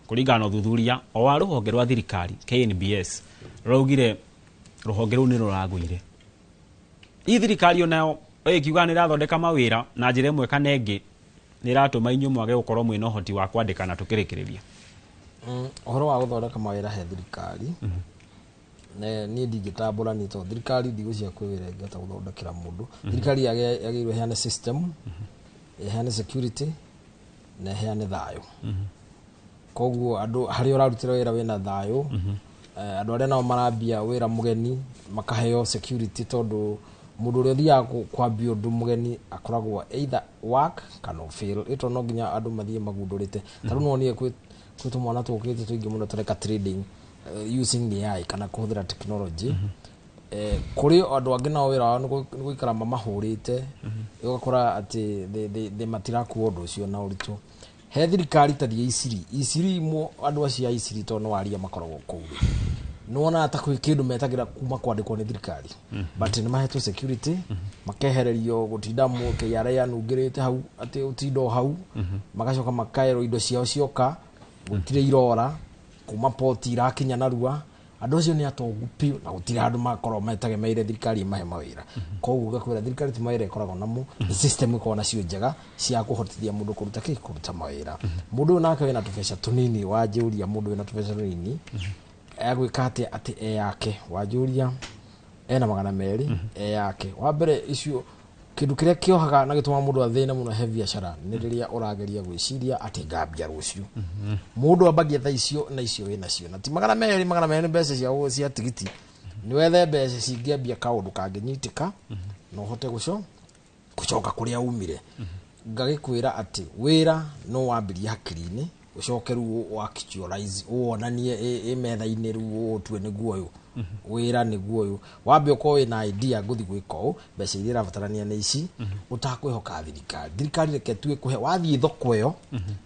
kũringana na ũthuthuria o wa rũhonge rwa thirikari KNBS, rũraugire rũhonge rũu nĩ rũragũire. Hihi thirikari onayo ĩkiuga nĩ ĩrathondeka mawĩra na njĩra ĩmwe kana ĩngĩ, nĩ ĩratũma inyuĩ mwage gũkorwo mwĩna ũhoti wa kwandĩkana tũkĩrĩkĩrĩria? Ũhoro wa gũthondeka mawĩra he thirikari, niĩ ndingĩtambũra niĩ tondũ thirikari ndigũcia kwĩ wĩra ĩngĩhota gũthondekera mũndũ. Thirikari yagĩrĩirwo ĩheane system, ĩheane security na ĩheane thayũ. Koguo andũ harĩa ũrarutĩra wĩra wĩna thayũ, andũ arĩa nao marambia wĩra mũgeni makaheo security, tondũ mũndũ ũrĩa ũthiaga kwambia ũndũ mũgeni akoragwo either work kana fail. Ĩto no nginya andũ mathiĩ magundũrĩte. Ta rĩu nĩwonire kwĩ tũmwana tũkĩte tũingĩ mũno tũreka trading, using AI kana kũhũthĩra technology. Kũrĩ andũ angĩ nao wĩra wao nĩ gũikara mamahũrĩte, ũgakora atĩ they matirakua ũndũ ũcio na ũritũ. He thirikari ta thiĩ Isiri, Isiri mo andũ acio a Isiri tondũ nĩ waria makoragwo kũu rĩ, nĩwonaga ta kwĩ kĩndũ metagĩra kuma kwandĩkwo nĩ thirikari, but nĩ mahetwo security, makehererio gũtinda KRA anungĩrĩte hau atĩ ũtinda o hau, magacoka makaerwo indo ciao cioka gũtirĩ irora kuma poti irakinya narua. Andũ acio nĩ atongu biũ na gũtirĩ handũ makorwo metegemeire thirikari ĩmahe mawĩra. Koguo ngakwĩra thirikari ti mawĩra ĩkoragwo namo, nĩ system ĩkoragwo nacio njega cia kũhotithia mũndũ kũruta kĩ, kũruta mawĩra. Mũndũ ũyũ nake wĩna tũbeca tũnini, wanjũria mũndũ wĩna tũbeca tũnini egwĩka atĩa atĩ e yake, wanjũria ena 200 e yake. Wa mbere icio kĩndũ kĩrĩa kĩohaga na gĩtũmaga mũndũ athĩne mũno he biacara nĩ rĩrĩa ũrageria gwĩciria atĩ ngambia rũciũ. Mũndũ ambagia thaa icio na icio wĩnacio, na ti 200, 200 nĩ mbeca cia tigiti, nĩ wethe mbeca cingĩambia kaũndũ kangĩnyitĩka na ũhote gũcoka kũrĩa umire. Ngagĩkwĩra atĩ wĩra no wambĩrie hakiri-inĩ, ũcoke rĩu ũ actualize, ũwonanie ĩ metha-inĩ rĩu ũtue nĩguo ũyũ wĩra nĩguo ũyũ. Wambe ũkorwo wĩna idea ngũthi gwĩka ũũ, mbeca iria irabatarania nĩ ici, ũtakwĩhoka thirikari. Thirikari reke tu ĩkũhe, wathiĩ thoko ĩyo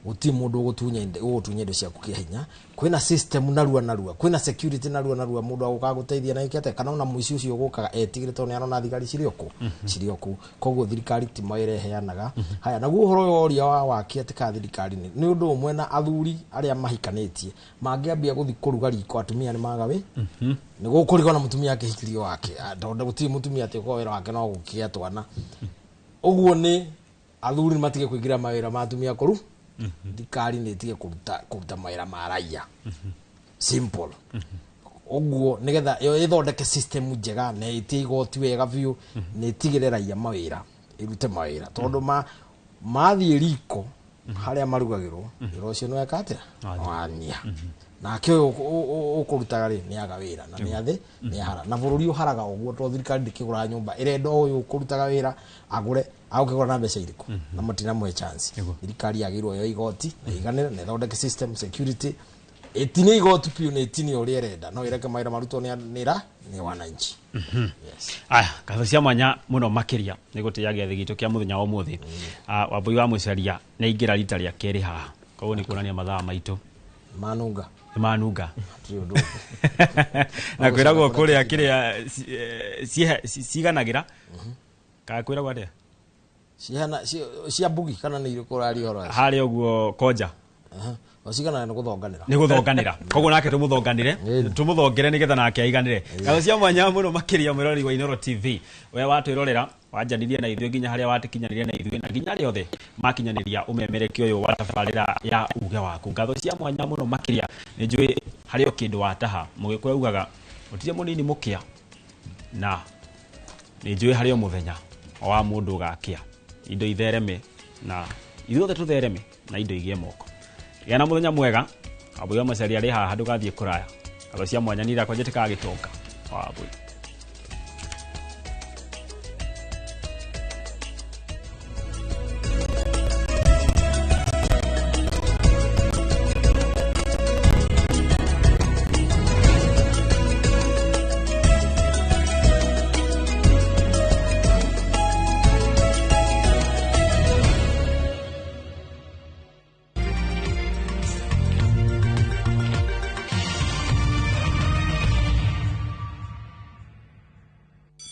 gũtirĩ mũndũ ũgũtunya indo ciaku kĩa hinya. Kwĩna system narua narua, kwĩna security narua narua, mũndũ agũkaga gũteithia na gĩkĩ atĩa, kana ona mũici ũcio ũgũkaga etigĩre tondũ nĩ arona thigari cirĩ o kũ, cirĩ o kũu. Koguo thirikari ti mawĩra ĩheanaga. Haya, naguo ũhoro ũyũ woria wa waki atĩ kana thirikari nĩ ũndũ ũmwe na athuri arĩa mahikanĩtie mangĩambia gũthiĩ kũruga riko, atumia nĩ maga wĩ nĩ gũkũrigwo na mũtumia akĩhikirio wake, tondũ gũtirĩ mũtumia atĩ ũkorwo wĩra wake no gũkĩgĩa twana. Ũguo nĩ athuri nĩ matige kũingĩra mawĩra ma atumia kũru, thirikari nĩ ĩtige kũruta mawĩra ma raia. Simple. Ũguo nĩgetha ĩyo ĩthondeke system njega na ĩtie igoti wega biũ, na ĩtigĩre raia mawĩra, ĩrute mawĩra, tondũ mathiĩ riko harĩa marugagĩrwo wĩra ũcio nĩ weka atĩa, wania. Nake ũyũ ũkũrutaga rĩ nĩ aga wĩra na nĩ athĩ nĩ ahara, na bũrũri ũharaga ũguo tondũ thirikari ndĩkĩgũraga nyũmba, ĩrenda ũyũ ũkũrutaga wĩra agũre, agũkĩgũra na mbeca irĩkũ, na matinamũhe chance. Thirikari yagĩrĩirwo yoe igoti na ĩiganĩre na ĩthondeke system security, ĩtinie igoti biũ na ĩtinie ũrĩa ĩrenda, no ĩreke mawĩra marutwo nĩ wananchi. Aya, ngatho cia mwanya mũno makĩria nĩ gũtĩĩa gĩathĩ gitũ kĩa mũthenya wa ũmũthĩ. Wambui wa Mũcaria nĩ aingĩra rita rĩa kerĩ haha, koguo nĩ kuonania mathaa maitũ manunga nĩ manunga. Hatirĩ ũndũ ũngĩ. Na kwĩragwo kũrĩa kĩrĩa ciganagĩra, kana kwĩragwo atĩa? Cihana cia mbugi kana nĩ irĩkũ ũraria ũhoro wacio? Harĩa ũguo konja. Ocigana nĩ gũthonganĩra. Nĩ gũthonganĩra. Koguo nake tũmũthonganĩre, tũmũthongere nĩgetha nake aiganĩre. Ngatho cia mwanya mũno makĩria mwĩroreri wa Inooro TV. We watwĩrorera, wanjanirie na ithuĩ nginya harĩa watũkinyanĩria na ithuĩ na nginya arĩa othe makinyanĩria ũmemerekia ũyũ wa tabarĩra ya uge waku. Ngatho cia mwanya mũno makĩria, nĩ njũĩ harĩ o kĩndũ wataha. Mũgĩkũyũ augaga gũtirĩ mũnini mũkĩa, na nĩ njũĩ harĩ o mũthenya wa mũndũ ũgakĩa indo ithereme na ithuothe tũthereme na indo igĩe moko. Gĩa na mũthenya mwega. Wambui wa Macharia arĩ haha, ndũgathiĩ kũraya. Ngatho cia mwanya nĩ irakwa njĩtĩkaga gĩtonga. Wambui.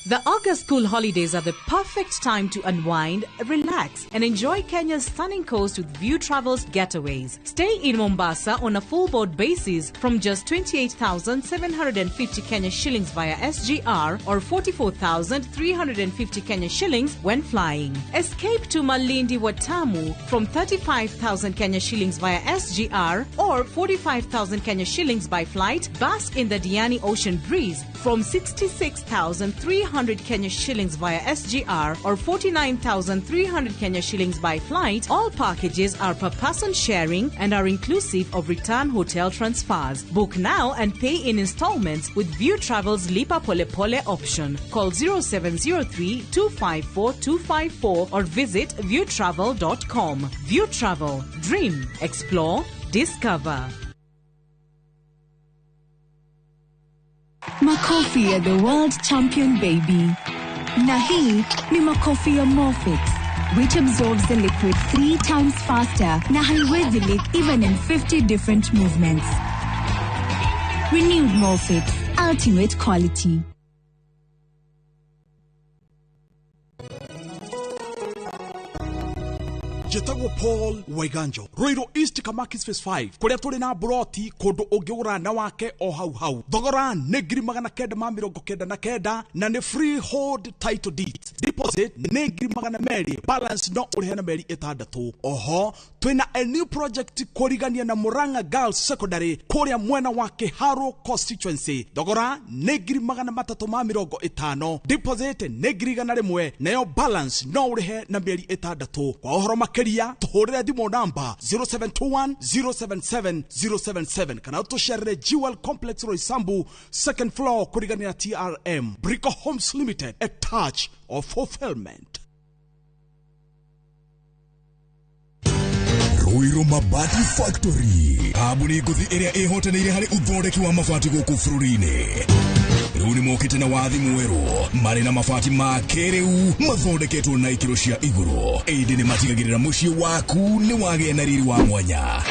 The August school holidays are the perfect time to unwind, relax, and enjoy Kenya's stunning coast with View Travels getaways. Stay in Mombasa on a full board basis from just 28,750 Kenya shillings via SGR or 44,350 Kenya shillings when flying. Escape to Malindi Watamu from 35,000 Kenya shillings via SGR or 45,000 Kenya shillings by flight. Bask in the Diani Ocean breeze from 66,300 Kenya shillings via SGR or 49,300 Kenya shillings by flight. All packages are per person sharing and are inclusive of return hotel transfers. Book now and pay in installments with View Travel's Lipa Pole Pole option. Call 0703 254 254 or visit viewtravel.com. View Travel. Dream, explore, discover. Makofi ya the world champion baby. Na hii ni makofi ya Morfix, which absorbs the liquid 3 times faster na haiwezi leak even in 50 different movements. Renewed Morfix, ultimate quality. Njĩtagwo Paul Waiganjo, Ruiru East, Kamakis Phase 5, kũrĩa tũrĩ na mburoti kũndũ ũngĩgũra na wake o hau hau. Thogora nĩ 999,000 na nĩ freehold title deeds. Deposit nĩ 200,000, balance no ũrĩhe na mĩeri 6. Oho twĩna a new project kũrigania na Murang'a Girls Secondary kũrĩa mwena wa Kiharu constituency. Thogora nĩ 350,000, deposit nĩ 100,000, nayo balance no ũrĩhe na mĩeri 6. Kwa ũhoro makĩria tũhũrĩre thimũ namba 0721 077 077 kana tũcerere Jewel Complex Roysambu, second floor, kũrigania na TRM. Brico Homes Limited, a touch of fulfillment. Ruiru Mabati Factory, kambuni ngũthi ĩrĩa ĩhotanĩire harĩ ũthondeki wa mabati gũkũ bũrũri-inĩ. Rĩu nĩ mokĩte na wathi mwerũ marĩ na mabati ma kĩrĩu mathondeketwo na ikĩro cia igũrũ, ĩndĩ nĩ matigagĩrĩra mũciĩ waku nĩ wagĩa na riri wa mwanya.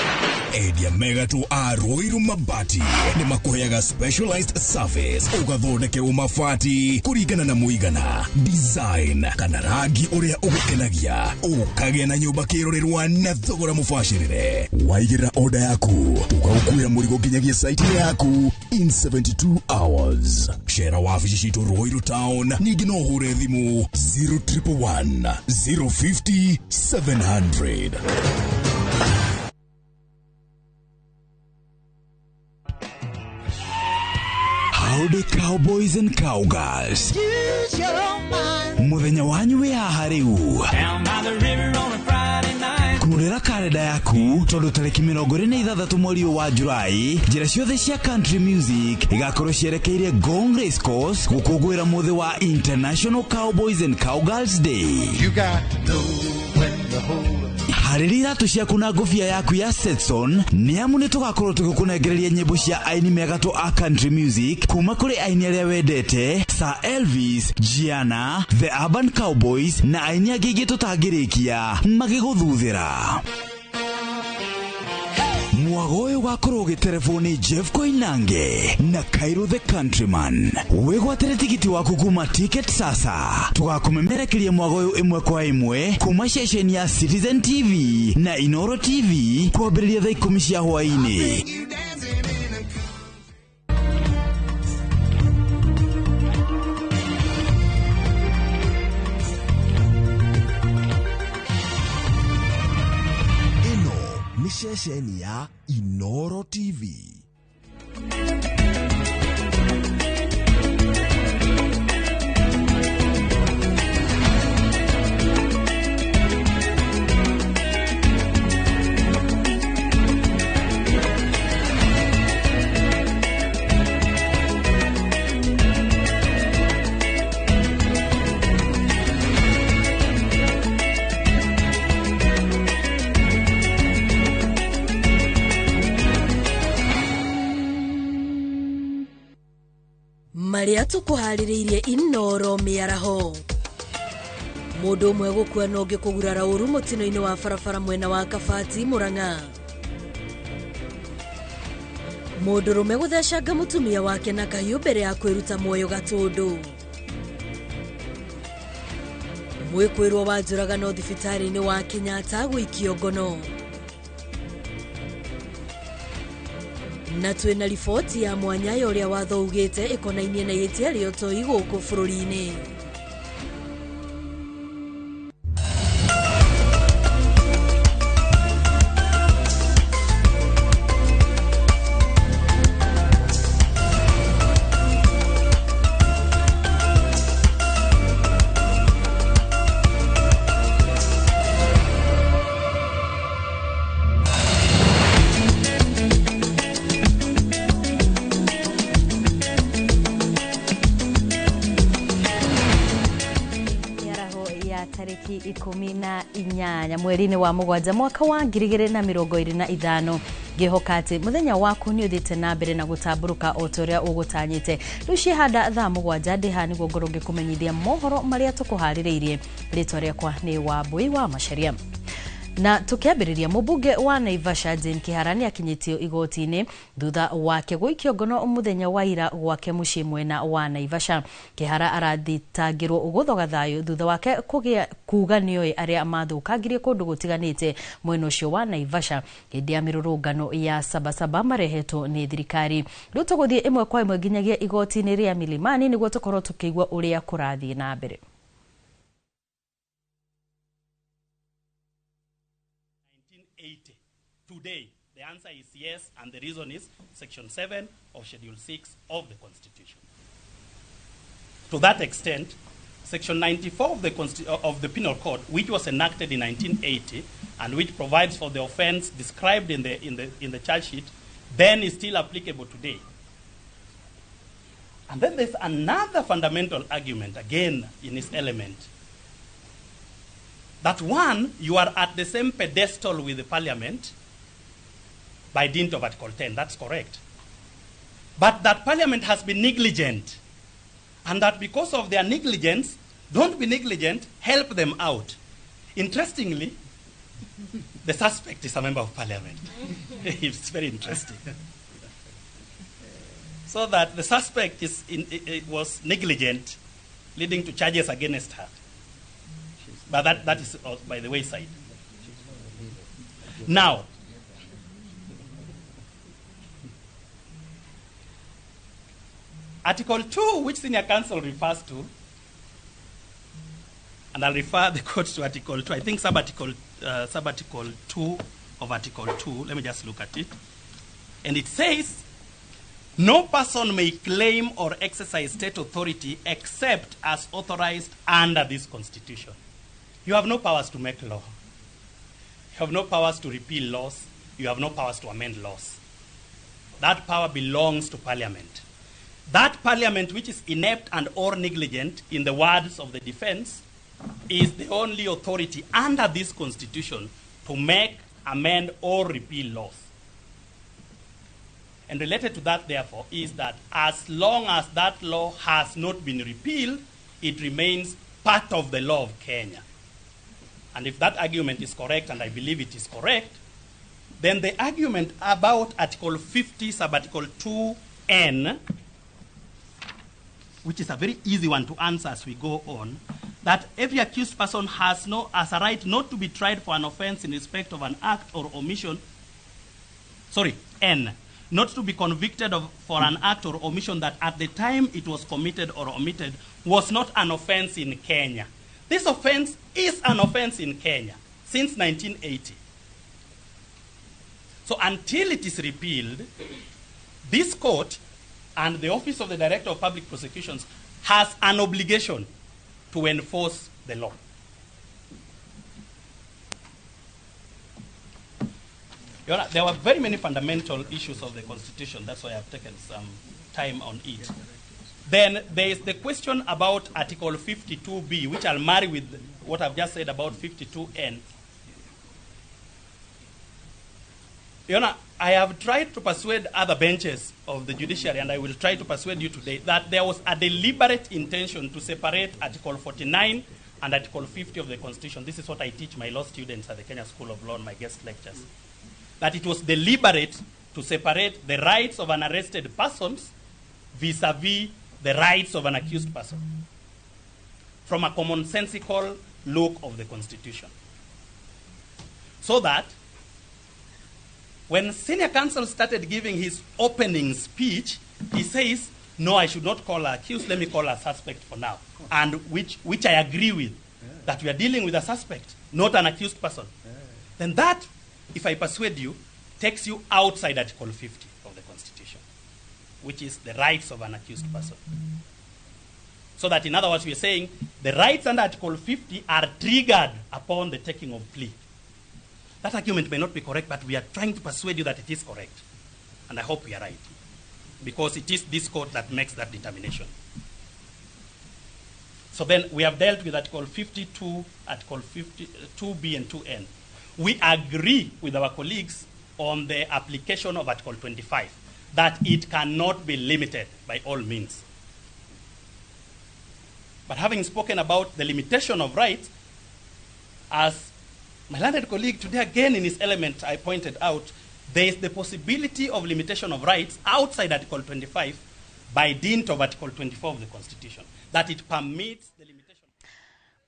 Endia megatũ a Ruiru Mabati nĩ makũheaga specialized service, ũgathondekerwo mabati kũringana na mũigana, design kana rangi ũrĩa ũgũkenagia, ũkagĩa na nyũmba kĩrorerwa na thogora mũbacĩrĩre. Waigĩrĩra order yaku tũgagũkuĩra mũrigo nginyagia site yaku in 72 hours. Cera wabici citũ Ruiru Town, ningĩ no ũhũre thimũ 0111 050 700. Howdy cowboys and cowgirls. Muthenya wanyu wĩ haha rĩu. Kurĩra karenda yaku tondũ tarĩki 26 mweri wa Julai, njĩra ciothe cia country music igakorwo cierekeire Ngong Race Course gũkũngũĩra mũthĩ wa International Cowboys and Cowgirls Day. You got to know when to hold up. Harĩria iratũ ciaku na ngũbia yaku ya Stetson nĩ amu nĩ tũgakorwo tũgĩkũnengereria nyĩmbo cia aini megatũ a country music kuma kũrĩ aini arĩa wendete, Sir Elvis, Gianna, The Urban Cowboys na aini angĩ aingĩ tũtangĩrĩkia magĩgũthuthĩra. Mwago ũyũ ũgakorwo ũgĩterebwo nĩ Jeff Koinange na Cairo the Countryman. Wĩgwatĩre tigiti waku kuma Ticket Sasa. Tũgakũmemerekeria mwago ũyũ ĩmwe kwa ĩmwe kuma ceceni ya Citizen TV na Inoro TV kwambĩrĩria thaa 10 cia hwaĩ-inĩ. Ceceni ya Inoro TV. Marĩa tũkũharĩrĩirie Inoro mĩaraho. Mũndũ ũmwe gũkua na ũngĩ kũgurara ũru mũtino-inĩ wa barabara mwena wa Kabati, Murang'a. Mũndũrũme gũthecanga mũtumia wake na kahiũ mbere ya kwĩruta muoyo Gatũndũ. Mwĩkwĩrwo wa njũragano thibitarĩ-inĩ wa Kenyatta gũikio ngono. Na twĩna riboti ya mwanya ya ũrĩa watho ugĩte ĩkonainie na ihĩtia rĩa ũtoi gũkũ bũrũri-inĩ. Tariki 18 mweri-inĩ wa mũgwanja mwaka wa 2025 ngĩhoka atĩ mũthenya waku nĩ ũthiĩte na mbere na gũtambũrũka o ta ũrĩa ũgũtanyĩte. Rĩu ciĩhanda thaa 7 ndĩ haha nĩguo ngorwo ngĩkũmenyithia mohoro marĩa tũkũharĩrĩirie. Rĩtwa rĩakwa nĩ Wambui wa Macharia. Na tukiambĩrĩria, mũmbunge wa Naivasha Jane Kihara nĩ akinyĩtio igoti-inĩ thutha wake gũikio ngono mũthenya wa ira gwake mũciĩ mwena wa Naivasha. Kihara arathitangĩrwo gũthoga thayũ thutha wake kũgĩa kuga nĩoĩ arĩa mathũkangirie kũndũ gũtiganĩte mwena ũcio wa Naivasha hĩndĩ ya mĩrũrũngano ya Sabasaba marehetwo nĩ thirikari. Rĩu tũgũthiĩ ĩmwe kwa ĩmwe nginyagia igoti-inĩ rĩa Milimani nĩguo tũkorwo tũkĩigua ũrĩa kũrathiĩ na mbere. Today, the answer is yes, and the reason is Section 7 of Schedule 6 of the Constitution. To that extent, Section 94 of the Penal Code, which was enacted in 1980 and which provides for the offense described in the charge sheet, then is still applicable today. And then there's another fundamental argument, again, in this element. That one, you are at the same pedestal with the parliament by dint of Article 10, that's correct. But that parliament has been negligent, and that because of their negligence, don't be negligent, help them out. Interestingly, the suspect is a member of parliament. It's very interesting. So that the suspect was negligent, leading to charges against her. But that is by the wayside. Now, Article 2, which Senior Counsel refers to, and I'll refer the court to Article 2, I think subarticle 2 of Article 2, let me just look at it. And it says, no person may claim or exercise state authority except as authorized under this Constitution. You have no powers to make law. You have no powers to repeal laws. You have no powers to amend laws. That power belongs to Parliament. That Parliament, which is inept and or negligent, in the words of the defense, is the only authority under this Constitution to make, amend, or repeal laws. And related to that, therefore, is that as long as that law has not been repealed, it remains part of the law of Kenya. And if that argument is correct, and I believe it is correct, then the argument about Article 50, Subarticle 2N, which is a very easy one to answer as we go on, that every accused person has a right not to be tried for an offense in respect of an act or omission, not to be convicted for an act or omission that at the time it was committed or omitted was not an offense in Kenya. This offense is an offense in Kenya since 1980. So until it is repealed, this court and the Office of the Director of Public Prosecutions has an obligation to enforce the law. Your Honor, there were very many fundamental issues of the Constitution. That's why I've taken some time on it. Then there is the question about Article 52B, which I'll marry with what I've just said about 52N. Your Honor, I have tried to persuade other benches of the judiciary, and I will try to persuade you today, that there was a deliberate intention to separate Article 49 and Article 50 of the Constitution. This is what I teach my law students at the Kenya School of Law in my guest lectures. That it was deliberate to separate the rights of an arrested person vis-a-vis the rights of an accused person. From a commonsensical look of the Constitution. So that when senior counsel started giving his opening speech, he says, no, I should not call her accused, let me call her suspect for now. And which I agree with, that we are dealing with a suspect, not an accused person. Then that, if I persuade you, takes you outside Article 50 of the Constitution, which is the rights of an accused person. So that, in other words, we are saying the rights under Article 50 are triggered upon the taking of plea. That argument may not be correct, but we are trying to persuade you that it is correct. And I hope we are right, because it is this court that makes that determination. So then we have dealt with Article 52, Article 2B and 2N. We agree with our colleagues on the application of Article 25, that it cannot be limited by all means. But having spoken about the limitation of rights, as my learned colleague today again in his element I pointed out, there is the possibility of limitation of rights outside Article 25 by dint of Article 24 of the Constitution, that it permits the limitation.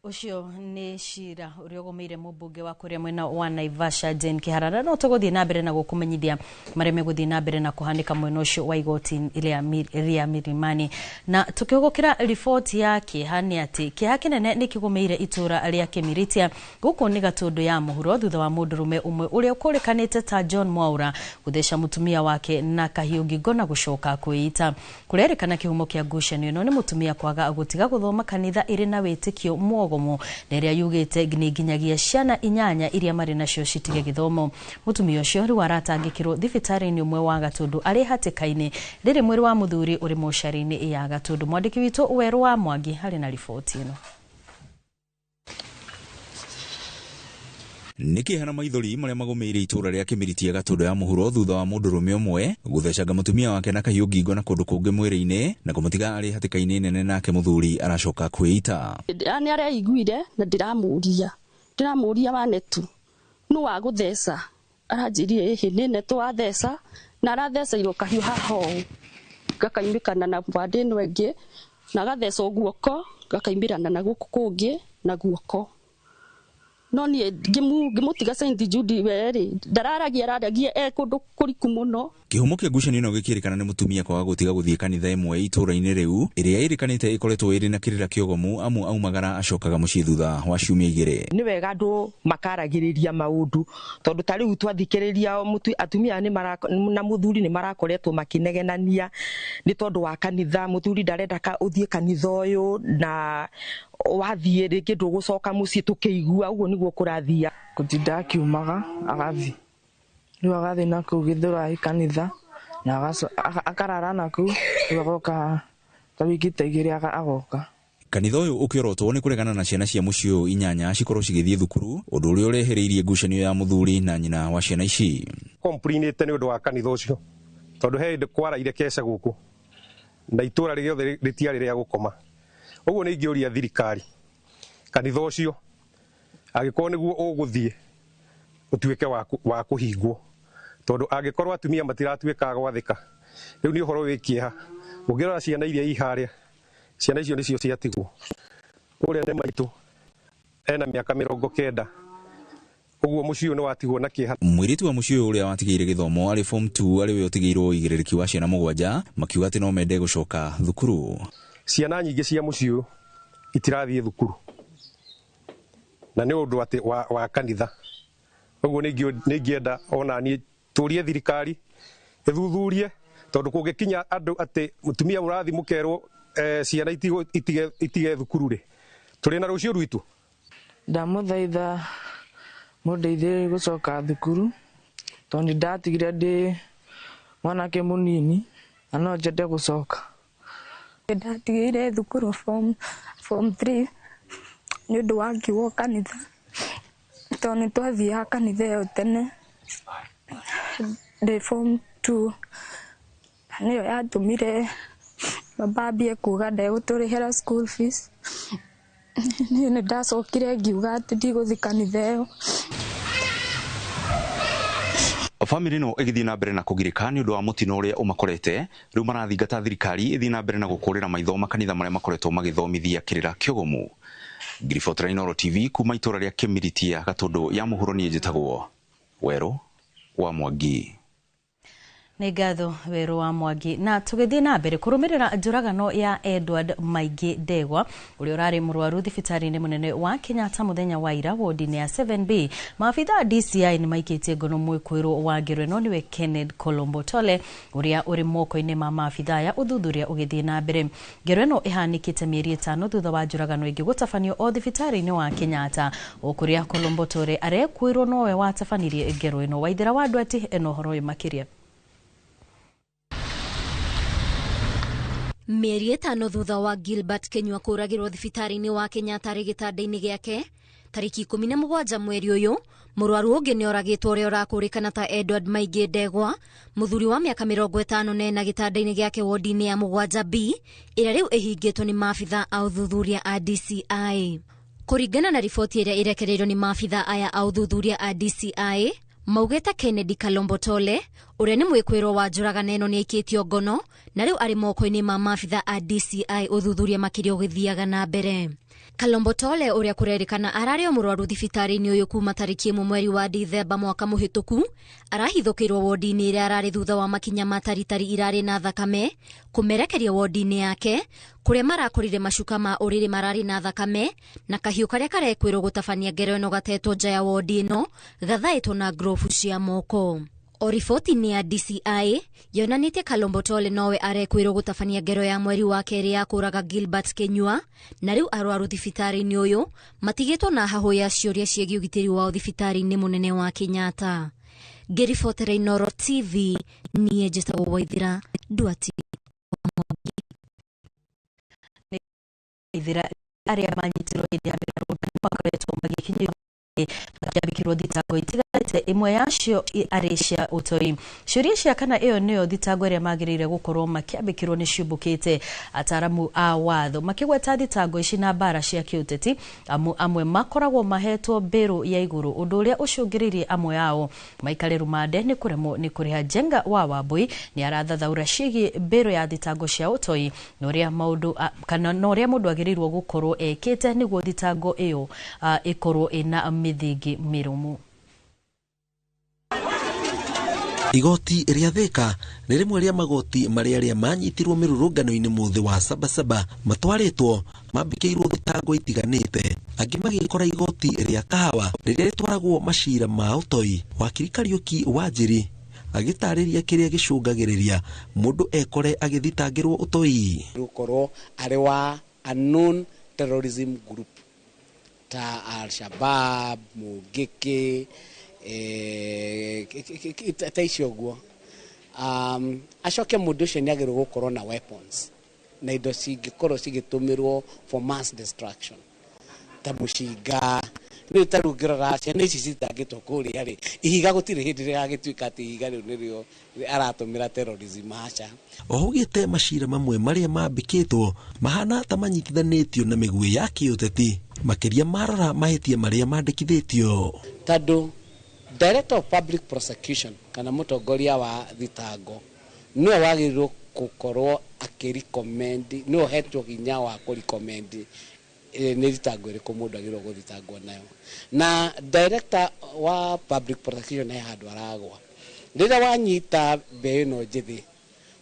Ucio nĩ cira ũrĩa ũgũmĩire mũmbunge wa kũrĩa mwena wa Naivasha Jane Kĩharara. No tũgũthiĩ na mbere na gũkũmenyithia marĩa megũthiĩ na mbere na kũhanĩka mwena ũcio wa igoti rĩa Milimani. Na tũkĩhũgũkĩra riboti ya kĩeha nĩ atĩ kĩeha kĩnene nĩ kĩgũmĩire itũra rĩa Kĩmiritia gũkũ nĩ Gatũndũ ya mũhuro thutha wa mũndũrũme ũmwe ũrĩa ũkũrĩkanĩte ta John Mwaura gũtheca mũtumia wake na kahiũ ngingo na gũcoka kwĩita. Kũrerĩkana kĩhumo kĩa ngucanio ĩno nĩ mũtumia kwaga gũtiga gũthoma kanitha ĩrĩ na wĩtĩkio mwogo na ĩrĩa yugĩte nĩ nginyagia ciana 8 iria marĩ nacio citige gĩthomo. Mũtumia ũcio rĩu aratangĩkĩrwo thibitarĩ-inĩ ũmwe wa Gatũndũ arĩ hatĩka-inĩ rĩrĩ mwĩrĩ wa mũthuri ũrĩ mocarĩ-inĩ ya Gatũndũ. Mwandĩki witũ Werũ wa Mwangi arĩ na riboti ĩno. Nĩ kĩeha na maithori marĩa magũmĩire itũra rĩa Kĩmiritia Gatũndũ ya mũhuro thutha wa mũndũrũme ũmwe gũthecanga mũtumia wake na kahiũ ngingo na kũndũ kũngĩ mwĩrĩ-inĩ na kũmũtiga arĩ hatĩka-inĩ nene, nake mũthuri aracoka kwĩita. Nĩ areiguire na ndĩramũria wa netu nũ wa gũtheca, aranjĩrire ĩhĩ nĩ netu watheca, na aratheceirwo kahiũ haha ũũ gakaimĩkana na bande ĩno ĩngĩ, na agathecwo guoko gakaimĩrana na gũkũ kũngĩ na guoko. No niĩ ngĩmũtiga Saint Jude werĩ ndararagia, araragia e kũndũ kũriku mũno. Kĩhumo kĩa ngucanio ĩno gĩkĩrĩkana nĩ mũtumia kwaga gũtiga gũthiĩ kanitha ĩmwe itũra-inĩ rĩu ĩrĩa ĩrĩkanĩte ĩkoretwo ĩrĩ na kĩrĩra kĩogomu amu aumagara acokaga mũciĩ thutha wa ciumia 2. Nĩ wega andũ makaragĩrĩria maũndũ tondũ ta rĩu twathikĩrĩria atumia na mũthuri nĩ marakoretwo makĩnegenania nĩ tondũ wa kanitha. Mũthuri ndarenda ũthiĩ kanitha ũyũ na wathiĩ rĩngĩ ndũgũcoka mũciĩ, tũkĩigua ũguo nĩguo kũrathia. Gũtinda akiumaga agathiĩ rĩu agathiĩ na kũu Gĩthũrai kanitha na akarara na kũu rĩu agoka ta wiki ta 2 agoka. Kanitha ũyũ ũkĩorotwo nĩ kũregana na ciana cia mũciĩ ũyũ 8 cikorwo cigĩthiĩ thukuru, ũndũ ũrĩa ũrehereirie ngucanio ya mũthuri na nyina wa ciana ici. Complainĩte nĩ ũndũ wa kanitha ũcio tondũ he hĩndĩ kwaraire keca gũkũ na itũra rĩothe rĩtiarĩ rĩa gũkoma. Ũguo nĩ ingĩũria thirikari kanitha ũcio angĩkorwo nĩguo ũgũthiĩ ũtuĩke wa kũhingwo, tondũ angĩkorwo atumia matiratuĩka gwathĩka rĩu nĩ ũhoro wĩ kĩeha. Ũngĩrora ciana iria i harĩa, ciana icio nĩcio ciatigwo. Ũrĩa nĩ maitũ ena mĩaka 90, ũguo mũciĩ ũyũ nĩ watigwo na kĩeha. Mũirĩtu wa mũciĩ ũyũ ũrĩa watigĩire gĩthomo arĩ form 2 arĩ we ũtigĩirwo ũigĩrĩrĩki wa ciana 7 makiuga atĩ no mende gũcoka thukuru. Ciana nyingĩ cia mũciĩ ũyũ itirathiĩ thukuru na nĩ ũndũ atĩ wa kanitha. Ũguo nĩ ingĩenda ona niĩ tũrie thirikari ĩthuthurie, tondũ kũngĩkinya andũ atĩ mũtumia mũrathiĩ mũkerwo ciana itige thukuru rĩ, tũrĩ na rũciũ rwitũ. Ndamũthaitha mũndeithĩrĩrie gũcoka thukuru tondũ nĩ ndatigire ndĩ mwanake mũnini na no njende gũcoka. Ndatigire thukuru form 3 nĩ ũndũ wa ngiugo kanitha tondũ nĩ twathiaga kanitha ĩyo tene ndĩ form 2, nĩyo yatũmire baba ambie kuga ndegũtũrĩhĩra school fees. Niĩ nĩ ndacokire ngiuga atĩ ndigũthiĩ kanitha ĩyo. Famĩlĩ ĩno ĩgĩthiĩ na mbere na kũgirĩka nĩ ũndũ wa mũtino ũrĩa ũmakorete, rĩu marathingata thirikari ĩthiĩ na mbere na gũkũrĩra maitho makanitha marĩa makoretwo magĩthomithia kĩrĩra kĩogomu. Ngiribotera Inooro TV kuma itura ria Kimiritia Gatundu ya muhuro nie njitagwo Weru wa Mwangi. Nĩ ngatho Weru wa Mwangi. Na tũgĩthiĩ na mbere kũrũmĩrĩra njũragano ya Edward Maingĩ Ndegwa ũrĩa ũrarĩ mũrwaru thibitarĩ-inĩ mũnene wa Kenyatta mũthenya wa ira wodi-inĩ ya 7B, maabitha a DCI nĩ maikĩtie ngono mwĩkũĩrwo wa ngero ĩno nĩwe Kenneth Colombo Tole ũrĩa ũrĩ moko-inĩ ma maabitha aya ũthuthuria ũgĩthiĩ na mbere. Ngero ĩno ĩhanĩkĩte mĩeri 5 thutha wa njũragano ĩngĩ gũtabanio o thibitarĩ-inĩ wa Kenyatta o kũrĩa Colombo Tole arekwĩrwo nowe watabanirie ngero ĩno. Waithera wa Ndwati ena ũhoro ũyũ makĩria. Mĩeri 5 thutha wa Gilbert Kenyua kũragĩrwo thibitarĩ-inĩ wa Kenyatta arĩ gĩtanda-inĩ gĩake tarĩki 17 mweri ũyũ, mũrwaru ũngĩ nĩ oragĩtwo ũrĩa ũrakũrĩkana ta Edward Maingĩ Ndegwa, mũthuri wa mĩaka 54 gĩtanda-inĩ gĩake wodi-inĩ ya 7B ĩrĩa rĩu ĩhingĩtwo nĩ maabitha a ũthuthuria a DCI. Kũringana na riboti ĩrĩa ĩrekereirio nĩ maabitha aya a ũthuthuria a DCI, maugĩte Kennedy Kalombo Tole ũrĩa nĩ mwĩkwĩrwo wa njũragano ĩno nĩ aikĩtio ngono na rĩu arĩ moko-inĩ ma maabitha a DCI ũthuthuria makĩria ũgĩthiaga na mbere. Kalombo Tole ũrĩa kũrerĩkana ararĩ o mũrwaru thibitarĩ-inĩ ũyũ kuma tarĩki 1 mweri wa Dithemba mwaka mũhĩtũku, arahithũkĩirwo wodi-inĩ ĩrĩa ararĩ thutha wa makinya ma taritari irarĩ na thakame kũmerekeria wodi-inĩ yake kũrĩa marakorire macuka ma ũrĩrĩ mararĩ na thakame na kahiũ karĩa karekwĩrwo gũtabania ngero ĩno gatetwo nja ya wodi ĩno gathaĩtwo na grovu cia moko. O riboti-inĩ ya DCI yonanĩtie Kalombo Tole nowe arekwĩrwo gũtabania ngero ya mweri wa kerĩ ya kũraga Gilbert Kenyua na rĩu arwaru thibitarĩ-inĩ ũyũ matigĩtwo na hahũ ya ciũria ciĩgiĩ ũgitĩri wao thibitarĩ-inĩ mũnene wa Kenyatta. Ngĩribotera Inooro TV niĩ njĩtagwo Waithera Ndwati. Waithera arĩa manyitirwo hĩndĩ ya mĩrũrũngano makoretwo magĩkinyio makĩambĩkĩrwo thitango itiganĩte, ĩmwe yacio arĩ cia ũtoi. Ciũria cia kana ĩyo nĩyo thitango ĩrĩa magĩrĩire gũkorwo makĩambĩkĩrwo nĩ ciũmbũkĩte. Ataaramu a watho makĩgweta thitango ici na mbara cia kĩũteti, amu amwe makoragwo mahetwo mbĩrũ ya igũrũ, ũndũ ũrĩa ũcũngĩrĩirie amwe ao maikare rumande nĩ kũremwo nĩ kũrĩha. Njenga wa Wambui nĩ arathathaũra ciĩgiĩ mbĩrũ ya thitango cia ũtoi na ũrĩa maũndũ kana na ũrĩa mũndũ agĩrĩirwo gũkorwo ekĩte nĩguo thitango ĩyo ĩkorwo ĩna mĩthingi mĩrũmu. Igoti rĩa Thika nĩ rĩmwe rĩa magoti marĩa arĩa manyitirwo mĩrũrũngano-inĩ mũthĩ wa Sabasaba matwarĩtwo mambĩkĩirwo thitango itiganĩte, angĩ magĩkora igoti rĩa Kahawa rĩrĩa rĩtwaragwo macira ma ũtoi. Wakiri Kariũki Wanjiri agĩtarĩria kĩrĩa gĩcũngagĩrĩria mũndũ ekore agĩthitangĩrwo ũtoi. Gũkorwo arĩ wa unknown terrorism group ta Al-Shabaab, Mungiki, ta icio ũguo. Acoke mũndũ ũcio nĩ agĩrĩirwo gũkorwo na weapons na indo cingĩkorwo cigĩtũmĩrwo for mass destruction ta mũcinga. Rĩu ta rĩu ũngĩrora ciana ici citangĩtwo kũrĩa rĩ, ihiga gũtirĩ hĩndĩ rĩgagĩtuĩka atĩ ihiga rĩu nĩrĩo aratũmĩra terrorism, aca. Oho ugĩte macira mamwe marĩa mambĩkĩtwo mahana ta manyitithanĩtio na mĩguĩ ya kĩũteti, makĩria marora mahĩtia marĩa mandĩkithĩtio. Tondũ Director of Public Prosecution kana mũtongoria wa thitango nĩwe wagĩrĩirwo gũkorwo akĩrecommend, nĩwe ũhetwo hinya wa kũrecommend nĩ thitango ĩrĩkũ mũndũ agĩrĩirwo gũthitangwo nayo. Na Director wa Public Prosecution he handũ aragwa. Rĩrĩa wanyita mbeũ ĩno njĩthĩ,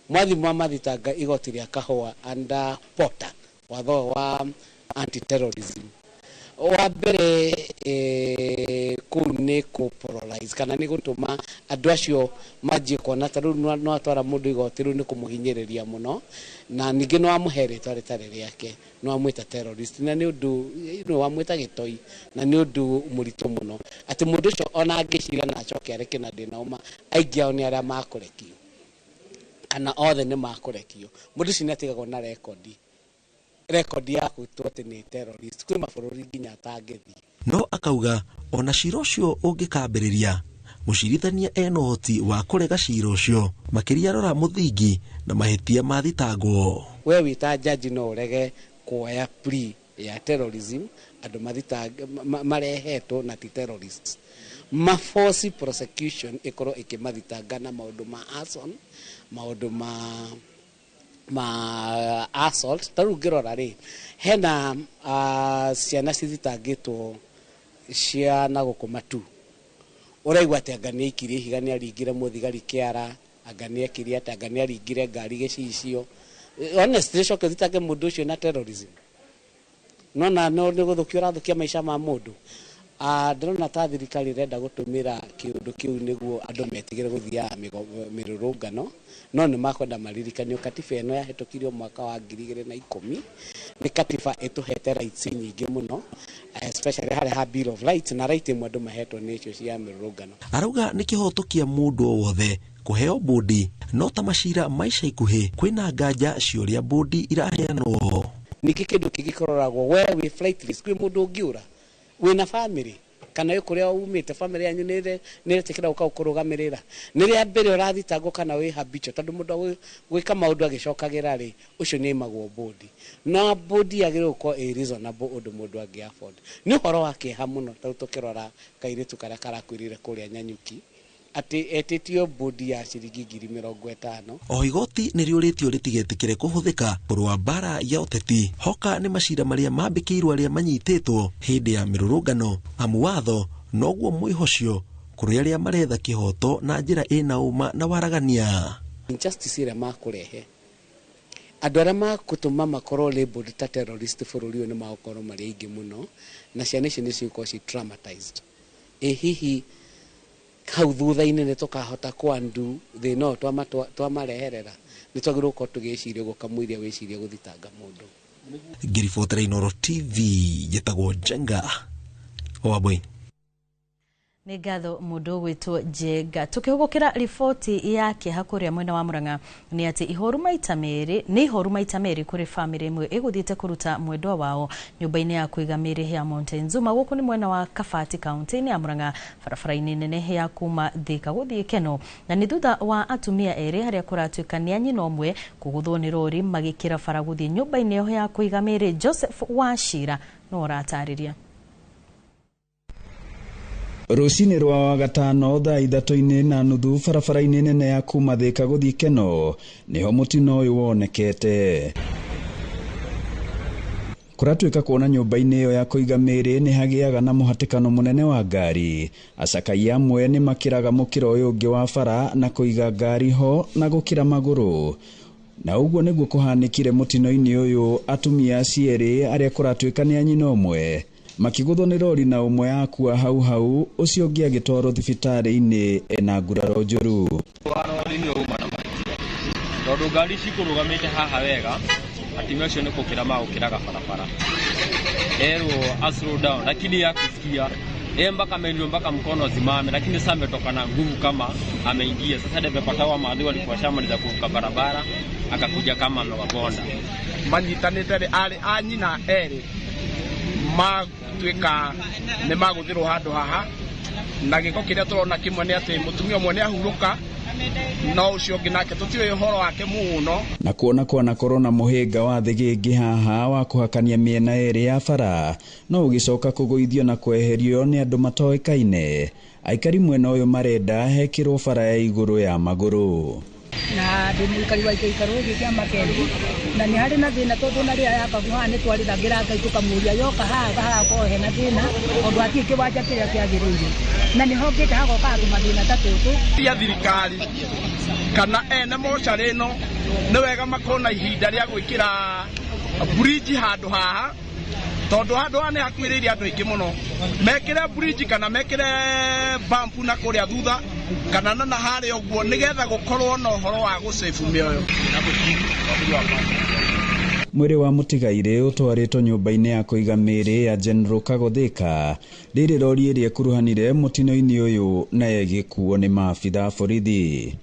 mwathi mwamathitanga igoti rĩa Kahũa under POTA, watho wa anti-terrorism, wa mbere kũu nĩ kũ polarize kana nĩ gũtũma andũ acio manjie kuona ta rĩu no atwara mũndũ igoti rĩu nĩ kũmũhinyĩrĩria mũno, na ningĩ no amũhe rĩtwa rĩtarĩ rĩake, no amwĩta terrorist, na nĩ ũndũ no amwĩta gĩtoi, na nĩ ũndũ mũritũ mũno atĩ mũndũ ũcio ona angĩcira na acoke areke na ndĩna ũma, aingĩ ao nĩ arĩa makũrekio kana othe nĩ makũrekio. Mũndũ ũcio nĩ atigagwo na rekondi ya gwĩtwo atĩ nĩ terrorist kwĩ mabũrũri nginya atangĩthiĩ. No akauga ona cira ũcio ũngĩkambĩrĩria, mũcirithania ena ũhoti wa kũrega cira ũcio, makĩria rora mũthingi na mahĩtia mathitangwo. We wĩ ta jaji no ũrege kuoya plea ya terrorism andũ marehetwo na ti terrorists, maforce prosecution ĩkorwo ĩkĩmathitanga na maũndũ ma arson, maũndũ ma Ma assault ta rĩu ngĩrora rĩ, hena ciana cithitangĩtwo cia na gũkũ matu ũraigua atĩ anga nĩ aikirie ihiga, nĩ aringire mũthigari kĩara, anga nĩ ekire atĩ, anga nĩ aringire ngari gĩcicio. Honestly, coke ũthitange mũndũ ũcio na terrorism, nona no nĩ gũthũkia ũrathũkia maica ma mũndũ. Ndĩrona ta thirikari ĩrenda gũtũmĩra kĩũndũ kĩu nĩguo andũ metigĩre gũthiaga mĩrũrũngano, no nĩ makwenda maririkanio katiba ĩno yahĩtũkirio mwaka wa 2010 nĩ katiba ĩtũhete rights nyingĩ mũno, especially harĩa ha Bill of Rights, na right ĩmwe andũ mahetwo nĩ icio cia mĩrũrũngano. Arauga nĩ kĩhoto kĩa mũndũ o wothe kũheo bũndi, no ta macira ma ica ikuhĩ kwĩna nganja cia ũrĩa bũndi iraheanwo. Ningĩ kĩndũ kĩngĩ kĩroragwo, we wĩ flight risk, kwĩ mũndũ ũngĩũra wĩna family kana wĩ kũrĩa umĩte, family yanyu nĩ ĩretĩkĩra gũka gũkũrũgamĩrĩra, nĩ rĩa mbere ũrathitangwo kana wĩ habitual, tondũ mũndũ gwĩka maũndũ agĩcokagĩra rĩ, ũcio nĩ aimagwo bũndi, na bũndi yagĩrĩirwo gũkorwo ĩ reasonable ũndũ mũndũ angĩ afford. Nĩ ũhoro wa kĩeha mũno ta rĩu tũkĩrora kairĩtu karĩa karakuĩrĩire kũrĩa Nanyuki, atĩ etĩtio bũndi ya ciringi 50,000. O igoti nĩ rĩũrĩtio rĩtigetĩkĩre kũhũthĩka kũrũa mbara ya ũteti hoka nĩ macira marĩa mambĩkĩirwo arĩa manyitĩtwo hĩndĩ ya mĩrũrũngano, amu watho noguo mwĩhocio kũrĩ arĩa maretha kĩhoto na njĩra ĩna ũma na waragania. Injustice ĩrĩa makũrehe, andũ arĩa makũtũma makorwo labeled ta terrorist bũrũri ũyũ nĩ magũkorwo marĩ aingĩ mũno, na ciana icio nĩ cigũkorwo ci traumatized. Ĩ hihi hau thutha-inĩ nĩ tũkahota kwandu thĩna ũyũ twamareherera? Nĩ twagĩrĩirwo gũkorwo tũgĩciria ũguo kamũiria wĩcirie gũthitanga mũndũ. Ngĩribotera Inooro TV, njĩtagwo Njenga wa Bũi. Nĩ ngatho mũndũ ũgwĩtwo Njenga. Tũkĩhũgũkĩra riboti ya kĩeha kũrĩa mwena wa Murang'a nĩ atĩ ihoru maita merĩ nĩ ihoru maita merĩ kũrĩ bamĩrĩ ĩmwe ĩgũthiĩte kũruta mwendwa wao nyũmba-inĩ ya kũiga mĩĩrĩ ya Mountain Zuma gũkũ nĩ mwena wa Kabati kaunti-inĩ ya Murang'a, barabara-inĩ nene ya kuma Thika gũthiĩ Keno, na nĩ thutha wa atumia erĩ harĩa kũratuĩka nĩ a nyina ũmwe kũgũthwo nĩ rori magĩkĩra bara gũthiĩ nyũmba-inĩ ĩyo ya kũiga mĩĩrĩ. Joseph Wachira no ũratarĩria. Rũcinĩ rwa wagatano thaa 3:30 barabara-inĩ nene ya kuma Thika gũthiĩ Keno nĩho mũtino ũyũ wonekete. Kũratuĩka kuona nyũmba-inĩ ĩyo ya kũiga mĩĩrĩ nĩ hagĩaga na mũhatĩkano mũnene wa ngari. Acakai amwe nĩ makĩraga mũkĩra ũyũ ũngĩ wa bara na kũiga ngari ho na gũkĩra magũrũ. Na ũguo nĩguo kũhanĩkire mũtino-inĩ ũyũ, atumia acio erĩ arĩa kũratuĩka nĩ a nyina ũmwe makĩgũthwo nĩ rori na ũmwe akua hau hau, ũcio ũngĩ agĩtwarwo thibitarĩ-inĩ ena nguraro njũru. Rori nĩ uma na mahĩtia tondũ ngari cikũrũgamĩte haha wega, atumia acio nĩ gũkĩra magũkĩraga barabara, erwo a slow down, lakini hakusikia yeye mpaka ameendwa mpaka mkono zimame, lakini sasa ametoka na nguvu kama ameingia. Sasa ndio amepata wa maadui walikuwa shamaliza kuvuka barabara, akakuja kama amewabonda. Manyitanĩte rĩ, arĩ a nyina erĩ matuĩka nĩ magũthirwo handũ haha, na gĩko kĩrĩa tũrona kĩmwe nĩ atĩ mũtumia ũmwe nĩ ahurũka, no ũcio ũngĩ nake tũtiũĩ ũhoro wake mũno. Na kuona kwanakorwo na mũhĩnga wa thĩgĩngĩ haha wa kũhakania mĩena ĩrĩ ya bara, no ũgĩcoka kũgũithio na kweherio nĩ andũ matoĩkaine. Aikari mwena ũyũ marenda hekĩrwo bara ya igũrũ ya magũrũ. Na ndĩ mũikari wa gĩikaro gĩkĩ kĩa Makendi, na nĩ harĩ na thĩna tondũ na rĩrĩa yakagwo haha nĩ twarĩragĩra Ngai tũkamũria yoka haha hagakorwo hena thĩna tondũ hatirĩ kĩwanja kĩrĩa kĩagĩrĩire, na nĩ hokĩte hagoka andũ mathĩna ta tũtũ. Cia thirikari kana ene mocarĩ ĩno nĩ wega makorwo na ihinda rĩa gwĩkĩra bridge handũ haha, tondũ handũ haha nĩ hakuhĩrĩirie andũ aingĩ mũno. Mekĩre bridge kana mekĩre bump na kũrĩa thutha kana na harĩa ũguo, nĩgetha gũkorwo na ũhoro wa gũsave mĩoyo. Mwĩrĩ wa mũtigairĩ ũtwarĩtwo nyũmba-inĩ ya kũiga mĩĩrĩ ya General Kagothika rĩrĩ rori ĩrĩa ĩkuruhanire mũtino-inĩ ũyũ na ĩgĩkuo nĩ maabitha a borithi.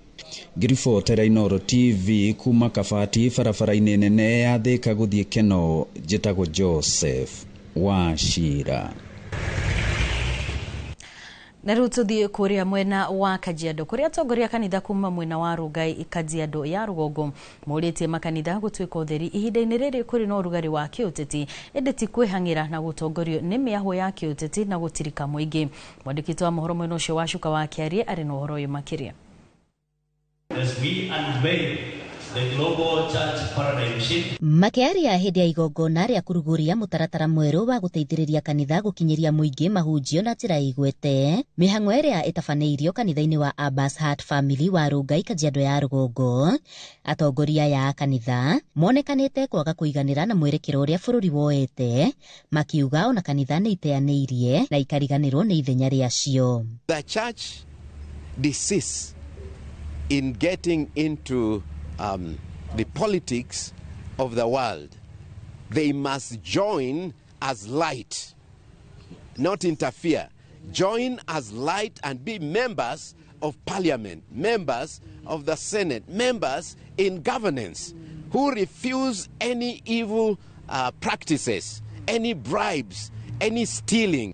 Ngĩribotera Inooro TV kuma Kabati barabara-inĩ nene ya Thika gũthiĩ Keno, njĩtagwo Joseph Wachira. Na rĩu tũthiĩ kũrĩa mwena wa Kajiado kũrĩa atongoria kanitha kuma mwena wa Rongai Kajiado ya rũgongo morĩtie makanitha gũtuĩka ũtheri ihinda-inĩ rĩrĩ kũrĩ na ũrugarĩ wa kĩũteti, ĩndĩ ti kwĩhang'ĩra na gũtongorio nĩ mĩahũ ya kĩũteti na gũtirika mũingĩ. Mwandĩki wa mohoro mwena ũcio wa Cuka wa Kĩarie arĩ na ũhoro ũyũ makĩria. As we unveil The global church paradigm shift. Makĩaria hĩndĩ ya igongona rĩa kũrugũria mũtaratara mwerũ wa gũteithĩrĩria kanitha gũkinyĩria mũingĩ mahunjio na njĩra ĩgwete, mĩhang'o ĩrĩa ĩtabanĩirio kanitha-inĩ wa Abbas Heart Family wa Rongai, Kajiado ya Rũgongo, atongoria aya a kanitha monekanĩte kwaga kũiganĩra na mwerekero ũrĩa bũrũri woete, makiuga ona kanitha nĩ iteanĩirie na ikariganĩrwo nĩ ithenya rĩacio. The church desists in getting into the politics of the world. They must join as light, not interfere. Join as light and be members of parliament, members of the Senate, members in governance who refuse any evil practices, any bribes, any stealing.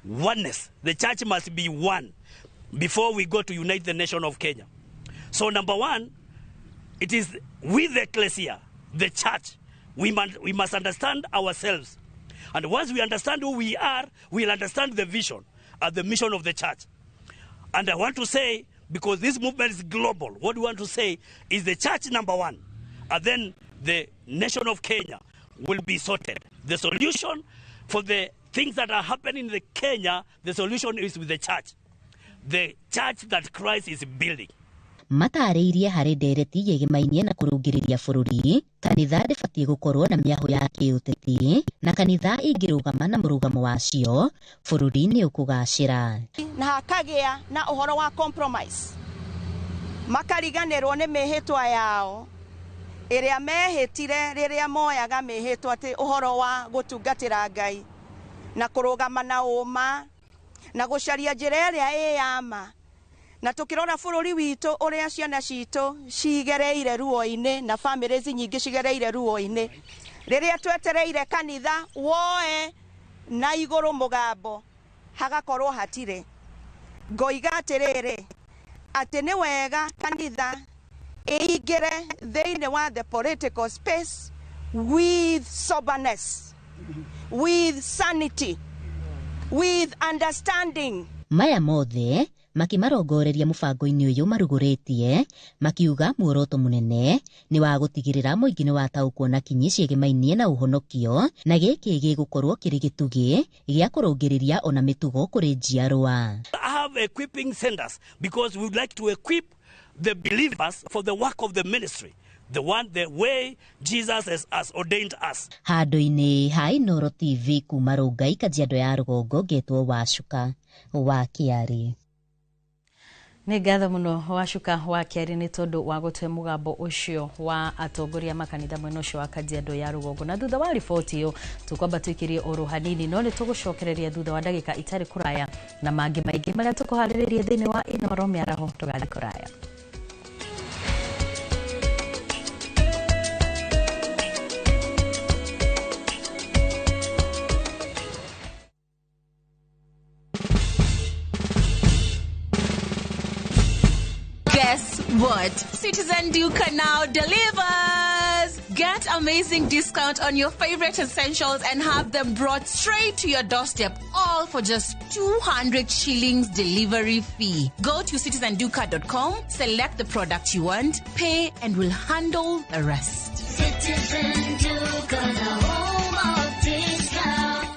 Oneness. The church must be one before we go to unite the nation of Kenya. So number one, it is with the ecclesia, the church. We must understand ourselves. And once we understand who we are, we'll understand the vision and the mission of the church. And I want to say, because this movement is global, what we want to say is the church number one, and then the nation of Kenya will be sorted. The solution for the things that are happening in the Kenya, the solution is with the church that Christ is building. Matarĩirie harĩ ndereti yĩgĩmainie na kũrũngĩrĩria bũrũri, kanitha ndĩbatiĩ gũkorwo na mĩahũ ya kĩũteti, na kanitha ingĩrũgama na mũrũgamo wacio, bũrũri nĩ ũkũgacĩra. Na hakagĩa na ũhoro wa compromise, makariganĩrwo nĩ mĩhĩtwa yao ĩrĩa mehĩtire rĩrĩa moyaga mĩhĩtwa atĩ ũhoro wa gũtungatĩra Ngai na kũrũgama na ũma na gũcaria njĩra ĩrĩa ĩ ya ma. Na tukirora bũrũri witũ ũrĩa ciana citũ cigereire ruo-inĩ na families nyingĩ cigereire ruo-inĩ, rĩrĩa twetereire kanitha woe na igũrũ mũgambo hagakorwo hatirĩ. Ngoiga atĩrĩrĩ, atĩ nĩ wega kanitha ĩingĩre thĩinĩ wa the political space with soberness, with sanity, with understanding. Maya mothe makimarongoreria mũbango-inĩ ũyũ marugũrĩtie, makiuga muoroto mũnene nĩ wa gũtigĩrĩra mũingĩ nĩ wataũkwo na kinyi ciĩgĩmainie na ũhonokio, na gĩkĩ gĩgũkorwo kĩrĩ gĩtugĩ gĩa kũrũngĩrĩria ona mĩtugo kũrĩ njiarwa. I have equipping centers because we would like to equip the believers for the work of the ministry, the way Jesus has ordained us. Handũ-inĩ ha Inooro TV kuma Rongai, Kajiado ya Rũgongo, ngetwo Wacuka wa Kĩarĩ. Nĩ ngatho mũno Wacuka wa Kĩarĩ nĩ tondũ wa gũtwe mũgambo ũcio wa atongoria makanitha mwena ũcio wa Kajiado ya Rũgongo. Na thutha wa riboti ĩyo tũkwamba tũikĩrie oro hanini, no nĩ tũgũcokereria thutha wa ndagĩka itarĩ kũraya na mangĩ maingĩ marĩa tũkũharĩrĩria thĩinĩ wa Inooro mĩaraho. Tũgathiĩ kũraya. Guess what? Citizen Duka now delivers! Get amazing discount on your favorite essentials and have them brought straight to your doorstep, all for just 200 shillings delivery fee. Go to citizenduka.com, select the product you want, pay, and we'll handle the rest. Citizen Duka, the home of discount.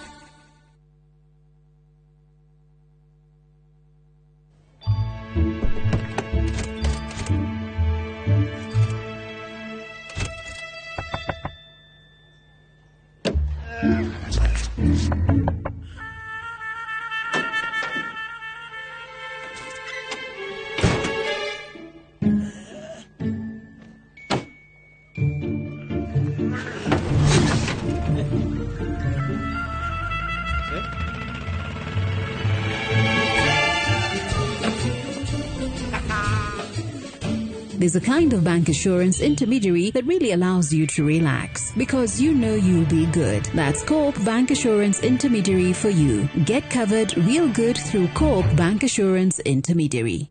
There's a kind of bank assurance intermediary that really allows you to relax because you know you'll be good. That's Co-op Bank Assurance Intermediary for you. Get covered real good through Co-op Bank Assurance Intermediary.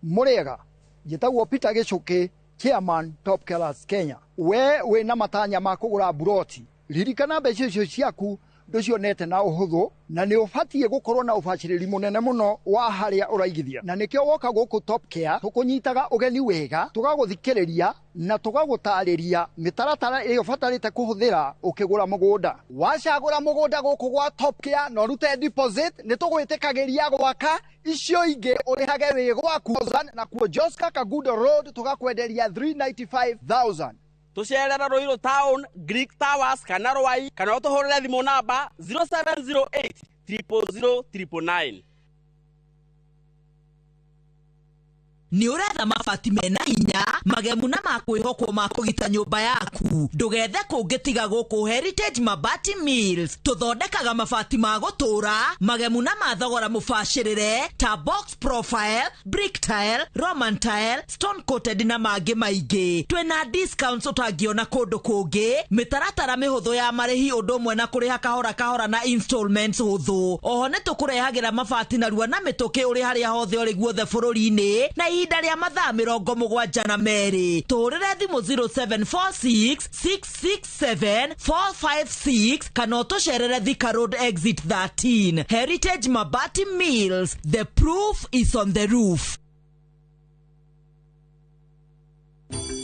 Murega, njĩtagwo Peter Gĩchũkĩ, Chairman Top Killers Kenya. We wĩna matanya ma kũgũra buroti, ririkana mbeca icio ciaku Ndũcionete na ũhũthũ, na nĩ ũbatiĩ gũkorwo na ũbacĩrĩri mũnene mũno wa harĩa ũraigithia. Na nĩkĩo woka gũkũ Top Care tũkũnyitaga ũgeni wega, tũgagũthikĩrĩria na tũgagũtarĩria mĩtaratara ĩrĩa ũbatarĩte kũhũthĩra ũkĩgũra mũgũnda. Wacagũra mũgũnda gũkũ gwa Top Care na ũrute deposit, nĩ tũgwĩtĩkagĩria gwaka icio ingĩ ũrĩhage wĩ gwaku. Na kuo Joska Kangundo Road tũgakwenderia 395,000. Tucerere Ruiru Town, Greek Towers kana Rwai, kana ũtũhũrĩre thimũ namba 0708 000 999. Nĩ ũretha mabati mena hinya magemu na makwĩhokwo ma kũgita nyũmba yaku, ndũgethe kũngĩ tiga gũkũ Heritage Mabati Mills. Tũthondekaga mabati ma gũtũra magemu na ma thogora mũbacĩrĩre ta box profile, brick tile, roman tile, stone coated na mangĩ maingĩ. Twĩna discounts ũtangĩona kũndũ kũngĩ, mĩtaratara mĩhũthũ ya marĩhi ũndũ ũmwe na kũrĩha kahora kahora na installments hũthũ. Oho nĩ tũkũrehagĩra mabati narua na mĩtũkĩ ũrĩ harĩa hothe ũrĩ guothe bũrũri-inĩ na ihinda rĩa mathaa 72. Tũhũrĩre thimũ 0746 667 456 kana ũtũcerere Thika Road exit 13. Heritage Mabati Mills, the proof is on the roof.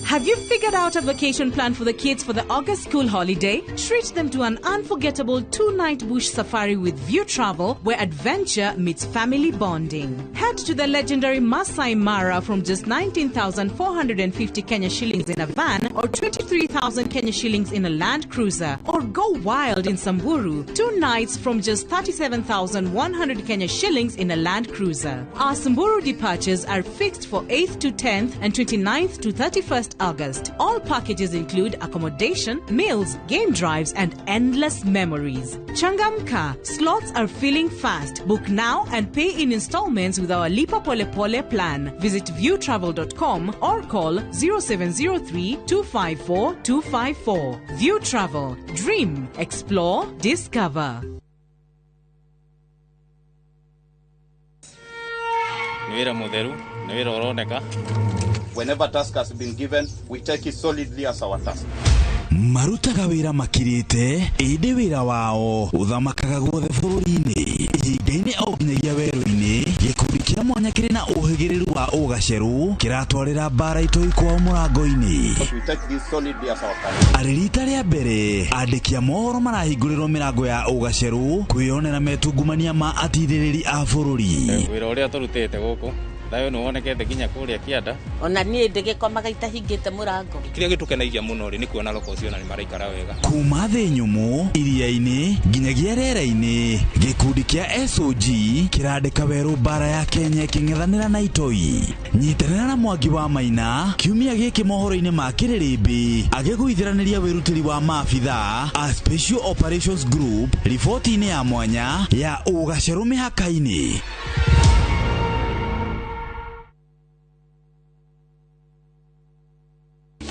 Have you figured out a vacation plan for the kids for the August school holiday? Treat them to an unforgettable 2-night bush safari with View Travel, where adventure meets family bonding. Head to the legendary Masai Mara from just 19,450 Kenya shillings in a van or 23,000 Kenya shillings in a Land Cruiser. Or go wild in Samburu, 2 nights from just 37,100 Kenya shillings in a Land Cruiser. Our Samburu departures are fixed for 8th to 10th and 29th to 31st August. All packages include accommodation, meals, game drives, and endless memories. Changamka, slots are filling fast. Book now and pay in installments with our Lipa Pole Pole plan. Visit viewtravel.com or call 0703 254 254. View Travel. Dream, explore, discover. Whenever task has been given, we take it solidly as our task. Marutaga wĩra makirĩte ĩndĩ wĩra wao ũthamakaga guothe bũrũri-inĩ, ihinga-inĩ o nginyagia werũ-inĩ. Gĩkundi kĩa mwanya kĩrĩ na ũhĩgĩrĩru wa ũgacerũ kĩratwarĩra mbara itoi kwao mũrango-inĩ. Arĩ rita rĩa mbere andĩki a mohoro marahingũrĩrwo mĩrango ya ũgacerũ kwĩyonera metungumania ma atirĩrĩri a bũrũri. Wĩra ũrĩa tũrutĩte gũkũ thayo nĩ wonekete nginya kũrĩa kĩanda. Ona niĩ ndĩgĩkomaga itahingĩte mũrango. Kĩrĩa gĩtũkenagia mũno rĩ nĩ kuona roko ũcio na nĩ maraikara wega. Kuma thĩ nyũmũ iria-inĩ nginyagia rĩera-inĩ, gĩkundi kĩa SOG kĩrandĩka werũ mbara ya Kenya ĩkĩng'ethanĩra na itoi. Nyitanĩra na Mwangi wa Maina kiumia gĩkĩ mohoro-inĩ ma Kĩrĩrĩmbĩ agĩgũithĩranĩria wĩrutĩri wa maabithaa a Special Operations Group riboti-inĩ ya mwanya ya ũgacerũ mĩhaka-inĩ.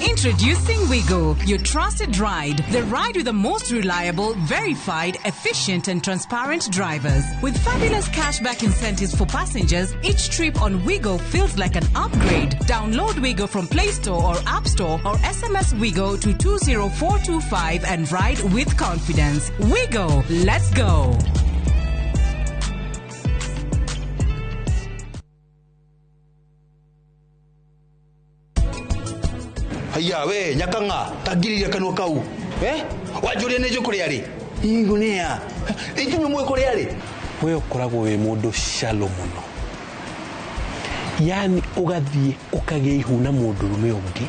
Introducing Wigo, your trusted ride. The ride with the most reliable, verified, efficient and transparent drivers. With fabulous cashback incentives for passengers, each trip on Wigo feels like an upgrade. Download Wigo from Play Store or App Store or SMS Wigo to 20425 and ride with confidence. Wigo, let's go. Haya we nyakanga tagiriria kanua kau wanjuria nĩ njũkũrĩa rĩ ingunia ikinyũ mwe kũrĩa rĩ we ũkoragwo wĩ mũndũ shallow mũno, yani ũgathiĩ ũkagĩa ihu na mũndũrũme ũngĩ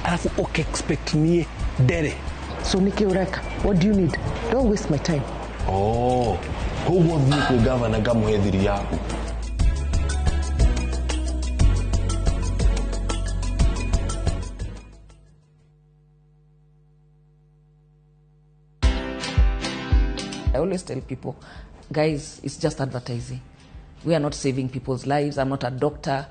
alafu ũka-expect niĩ ndere. So nĩkĩ ũreka? What do you need? Don't waste my time. Oh, koguo thiĩ kwĩ gavana ngamũhe thiri yaku. I always tell people, guys, it's just advertising. We are not saving people's lives. I'm not a doctor.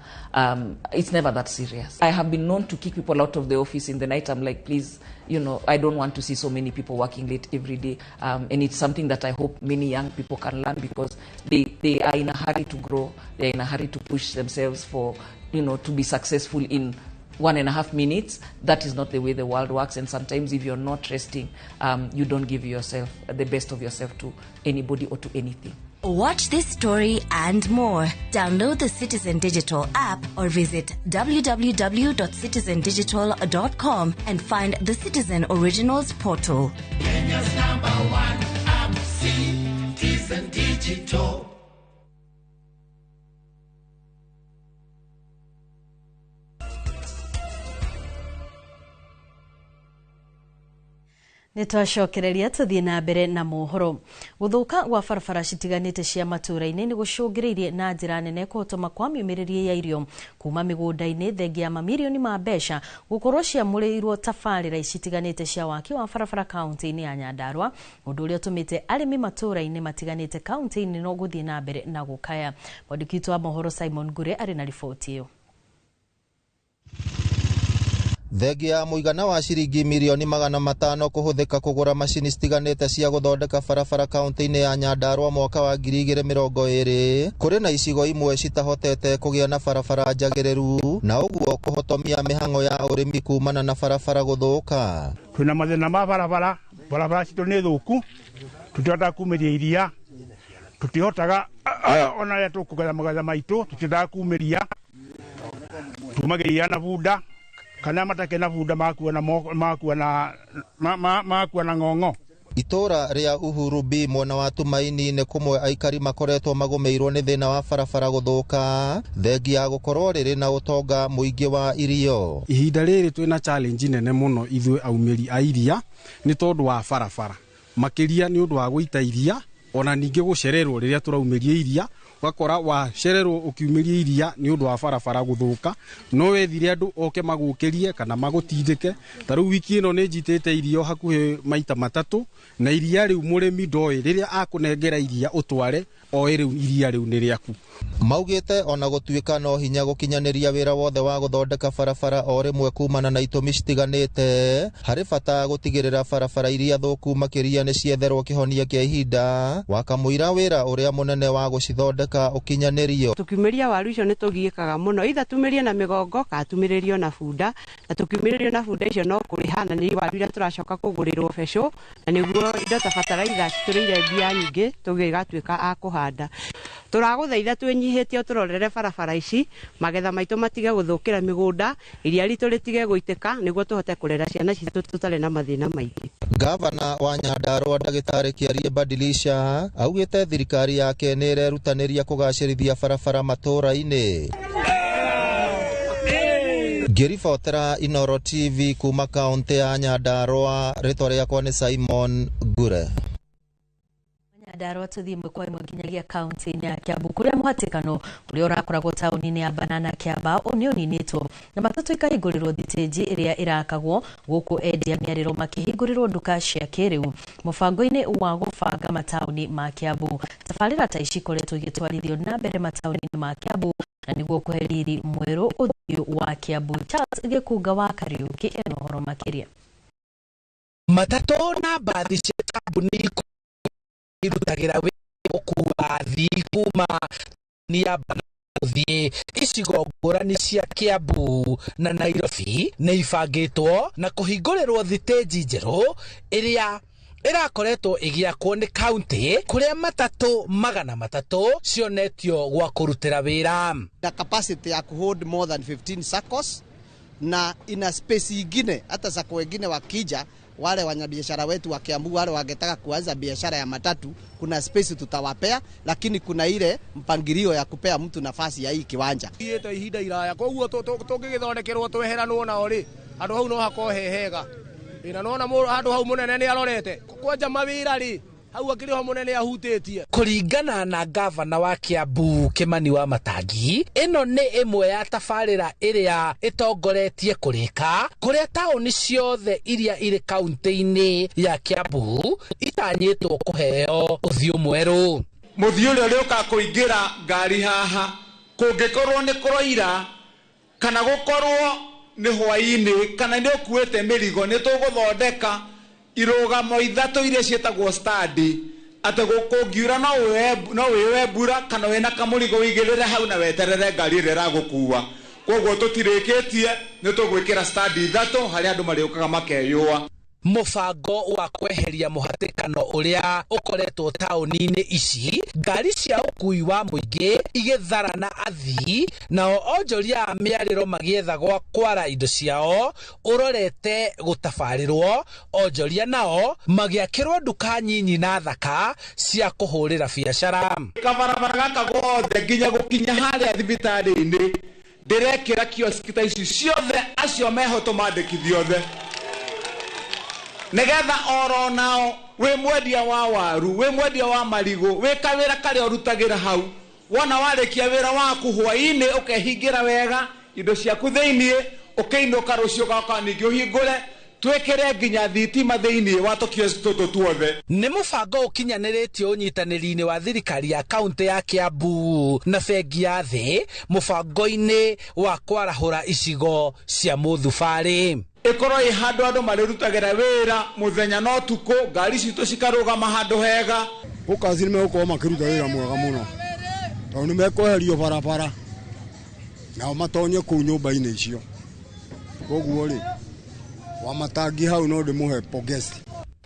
It's never that serious. I have been known to kick people out of the office in the night. I'm like, please, you know, I don't want to see so many people working late every day. And it's something that I hope many young people can learn, because they are in a hurry to grow. They're in a hurry to push themselves for, you know, to be successful in 1.5 minutes. That is not the way the world works. And sometimes if you're not resting, you don't give yourself the best of yourself to anybody or to anything. Watch this story and more. Download the Citizen Digital app or visit www.citizendigital.com and find the Citizen Originals portal. Kenya's number one app, Citizen Digital. Nĩ twacokereria tũthiĩ na mbere na mohoro. Gũthũka gwa barabara citiganĩte cia matũũra-inĩ nĩ gũcũngĩrĩirie na njĩra nene kũhotoma kwa miumĩrĩrie ya irio kuma mĩgũnda-inĩ, thengia ya mamirioni ma mbeca gũkorwo ciamũrĩirwo tabarĩra citiganĩte cia waki wa barabara kaunti-inĩ ya Nyandarua, ũndũ ũrĩa ũtũmĩte arĩmi matũũra-inĩ matiganĩte kaunti-inĩ no gũthiĩ na mbere na gũkaya. Mwandĩki witũ wa mohoro Simon Ngure arĩ na riboti ĩyo. Thengia ya mũigana wa ciringi mirioni 500 kũhũthĩka kũgũra macini citiganĩte cia gũthondeka barabara kaunti-inĩ ya Nyandarua mwaka wa 2020, kũrĩ na icigo imwe citahotete kũgĩa na barabara njagĩrĩru na ũguo kũhotomia mĩhang'o ya ũrĩmi kumana na barabara gũthũka. Twĩna mathĩna ma barabara, barabara citũ nĩ thũku, tũtihotaga kumĩria iria, tũtihotaga ona rĩrĩa tũkũgetha magetha maitũ, tũtihotaga kumĩria, tumagĩria na bunda kana matake na bunda makuwa na ng'ong'o. Itũra rĩa Uhuru B mwena wa Tumaini nĩ kũmwe aikari makoretwo magũmĩirwo nĩ thĩna wa barabara gũthũka, thengia ya gũkorwo rĩrĩ na ũtonga mũingĩ wa irio. Ihinda rĩrĩ twĩna challenge nene mũno ithuĩ aumĩri a iria nĩ tondũ wa barabara, makĩria nĩ ũndũ wa gũita iria ona ningĩ gũcererwo rĩrĩa tũraumĩria iria, ũgakora wacererwo ũkiumĩria iria nĩ ũndũ wa barabara gũthũka. No wethire andũ oke magũkĩrie kana magũtindĩke. Ta rĩu wiki ĩno nĩ njitĩte irio hakuhĩ maita matatũ, na iria rĩu mũrĩmi ndoĩ rĩrĩa akũnengera iria ũtware oĩ rĩu iria rĩu nĩ rĩaku. Maugĩte ona gũtuĩka no hinya gũkinyanĩria wĩra wothe wa gũthondeka barabara o rĩmwe kumana na itũmi citiganĩte, harĩ bata gũtigĩrĩra barabara iria thũku makĩria nĩ cietherwo kĩhonia kĩa ihinda wakamũira wĩra ũrĩa mũnene wa gũcithondeka ũkinyanĩrio. Tukiumĩria waru icio nĩ tũgiĩkaga mũno, itha tumĩrie na mĩgongo kana tumĩrĩrio na bunda, na tukiumĩrĩrio na bunda icio no kũrĩha, na nĩ waru iria tũracoka kũgũrĩrwo becũ, na nĩguo indo ta bataraitha citũrĩire mbia nyingĩ tũgĩgatuĩka a kũhanda. Tũragũthaitha twĩnyihĩtie ũtũrorere barabara ici, magetha maitũ matige gũthũkĩra mĩgũnda, iria ritũ rĩtige gũitĩka nĩguo tũhote kũrera ciana citũ tũtarĩ na mathĩna maingĩ. Gavana wa Nyandarua Ndagĩtarĩ Kĩarie Badilisha augĩte thirikari yake nĩ ĩrerutanĩria kũgacĩrithia barabara matũũra-inĩ. Ngĩribotera Inooro TV kuma kaunti ya Nyandarua, rĩtwa rĩakwa nĩ Simon Ngure. Nyandarua tũthiĩ ĩmwe kwa ĩmwe nginyagia kaunti-inĩ ya Kiambu kũrĩa mũhatĩkano ũrĩa ũrakoragwo taũni-inĩ ya Banana Kĩambao nĩ ũninĩtwo na matatũ ikahingũrĩrwo thitĩnji ĩrĩa ĩrakagwo gũkũ endia mĩarĩro makĩhingũrĩrwo nduka cia kĩrĩu mũbango-inĩ wa gũbanga mataũni ma Kiambu. Tabarĩra ta ici ikoretwo igĩtwarithio na mbere mataũni-inĩ ma Kiambu na nĩguo kũhe riri mwerũ ũthiũ wa Kiambu. Charles Gĩkunga wa Kariũki ena ũhoro makĩria. Matatũ na mbathi cia kambuni irutagira wĩra gũkua athii kuma ni ya gũthiĩ icigo ngũrani cia Kiambu na Nairobi nĩ ibangĩtwo na kũhingũrĩrwo thitĩnji njerũ ĩrĩa ĩrakoretwo ĩgĩakwo nĩ kaunti kũrĩa matatũ 300 cionetio gwa kũrutĩra wĩra. Na capacity ya kuhold more than 15 SACCOs na ina space ingine, hata SACCO wengine wakija, wale wanyabiashara wetu wa Kiambu wale wangetaka kuanza biashara ya matatu, kuna space tutawapea, lakini kuna ile mpangilio ya kupea mtu nafasi ya hii kiwanja. Iete ihinda iraya koguo tũngĩgĩthondekerwo tweheranwo nao rĩ, handũ hau no hakorwo he hega. Ĩna nona handũ hau mũnene nĩ arorete kwanja mawĩra rĩ, hau akĩrĩ ho mũnene ahutĩtie. Kũringana na gavana wa Kiambu Kimani wa Matangi, ĩno nĩ ĩmwe ya tabarĩra ĩrĩa ĩtongoretie kũrĩka kũrĩa taũni ciothe iria irĩ kaunti-inĩ ya Kiambu itanyĩtwo kũheo ũthiũ mwerũ. Mũthiĩ ũrĩa ũrĩũka kũingĩra ngari haha kũngĩkorwo nĩ kũroira kana gũkorwo nĩ hwaĩ-inĩ kana nĩ ũkuĩte mĩrigo, nĩ tũgũthondeka irũgamo ithatũ iria ciĩtagwo standi, atĩ kũngiura no wĩoe mbura kana wĩna kamũrigo wĩigĩrĩre hau na weterere ngari ĩrĩa ĩragũkua. Koguo tũtirĩkĩtie nĩ tũgwĩkĩra stand 3 harĩa andũ marĩũkaga makeyũa. Mũbango wa kweheria mũhatĩkano ũrĩa ũkoretwo taũni-inĩ ici, ngari cia ũkui wa mũingĩ igĩtharana athii, nao onjoria a mĩarĩro magĩetha gwa kwara indo ciao ũrorete gũtabarĩrwo, onjoria nao magĩakĩrwo nduka nyinyi na thaka cia kũhũrĩra biacara. Kabarabara gaka gothe nginya gũkinya harĩa thibitarĩ-inĩ ndĩrekĩra kioski ta ici ciothe, acio meho tũmandĩkithie othe nigetha oro nao wi mwendia wa waru, wi mwendia wa marigu, wi kawira karia urutagira hau, wona warikia wira waku hwaini ukehingira wega indo ciaku thiini, ukiinuka rucio gaka ningi uhingure twikire nginya thitima thiini wa tukioski tutu tuothe. Nĩ mũbango ũkinyanĩrĩtio ũnyitanĩri-inĩ wa thirikari ya kaunti ya Kiambu na bengi ya thĩ mũbango-inĩ wa kwarahũra icigo cia mũthubarĩ. Ikorwo ĩ handũ andũ marĩrutagĩra wĩra mũthenya na ũtukũ, ngari citũ cikarũgama handũ hega. Gũkaci nĩmegũkorwo makĩruta wĩra mwega mũno tondũ nĩmekweherio barabara nao matonye kũu nyũmba-inĩ icio. Koguo rĩ, Wamatangi hau no ndĩmũhe pongezi.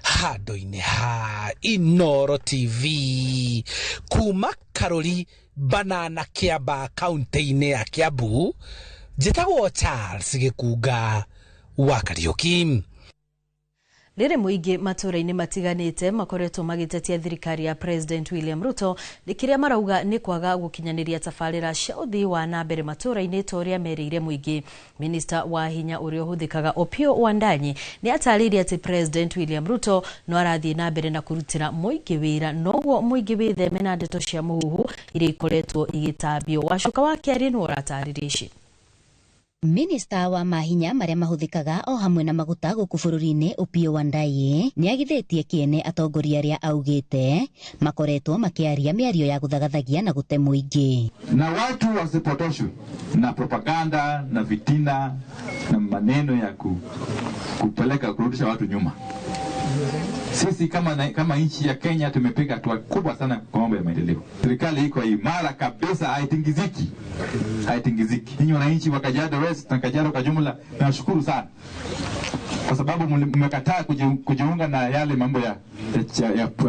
Handũ-inĩ ha Inooro TV kuma Karori Banana Kiamba kaunti-inĩ ya Kiambu, njĩtagwo Charles Gĩkunga wa Kariuki. Rĩrĩ mũingĩ matũũra-inĩ matiganĩte makoretwo magĩtetia thirikari ya President William Ruto nĩ kĩrĩa marauga nĩ kwaga gũkinyanĩria tabarĩra cia ũthii wa na mbere matũũra-inĩ ta ũrĩa merĩire mũingĩ. Minista wa hinya ũrĩa ũhũthĩkaga Opiyo Wandayi nĩ atarĩirie atĩ President William Ruto no arathiĩ na mbere na kũrutĩra mũingĩ wĩra, noguo mũingĩ wĩtheme na ndeto cia mũhuhu iria ikoretwo igĩtambio. Wacuka wa Kĩarie nĩwe ũratarĩria ici. Minista wa mahinya marĩa mahũthĩkaga o hamwe na maguta gũkũ bũrũri-inĩ Opiyo Wandayi nĩagithĩtie kĩene atongoria arĩa augĩte makoretwo makĩaria mĩario ya gũthagathagia na gũte mũingĩ. Na watu wasipotoshwe na propaganda na vitina na maneno ya kupeleka kurudisha watu nyuma. Sisi kama nchi ya Kenya tumepiga hatua kubwa sana kwa mambo ya maendeleo. Serikali iko imara kabisa, haitingiziki. Haitingiziki. Ninyi wananchi wa Kajiado West na Kajiado kwa jumla, nawashukuru sana. Kwa sababu mmekataa kujiunga na yale mambo ya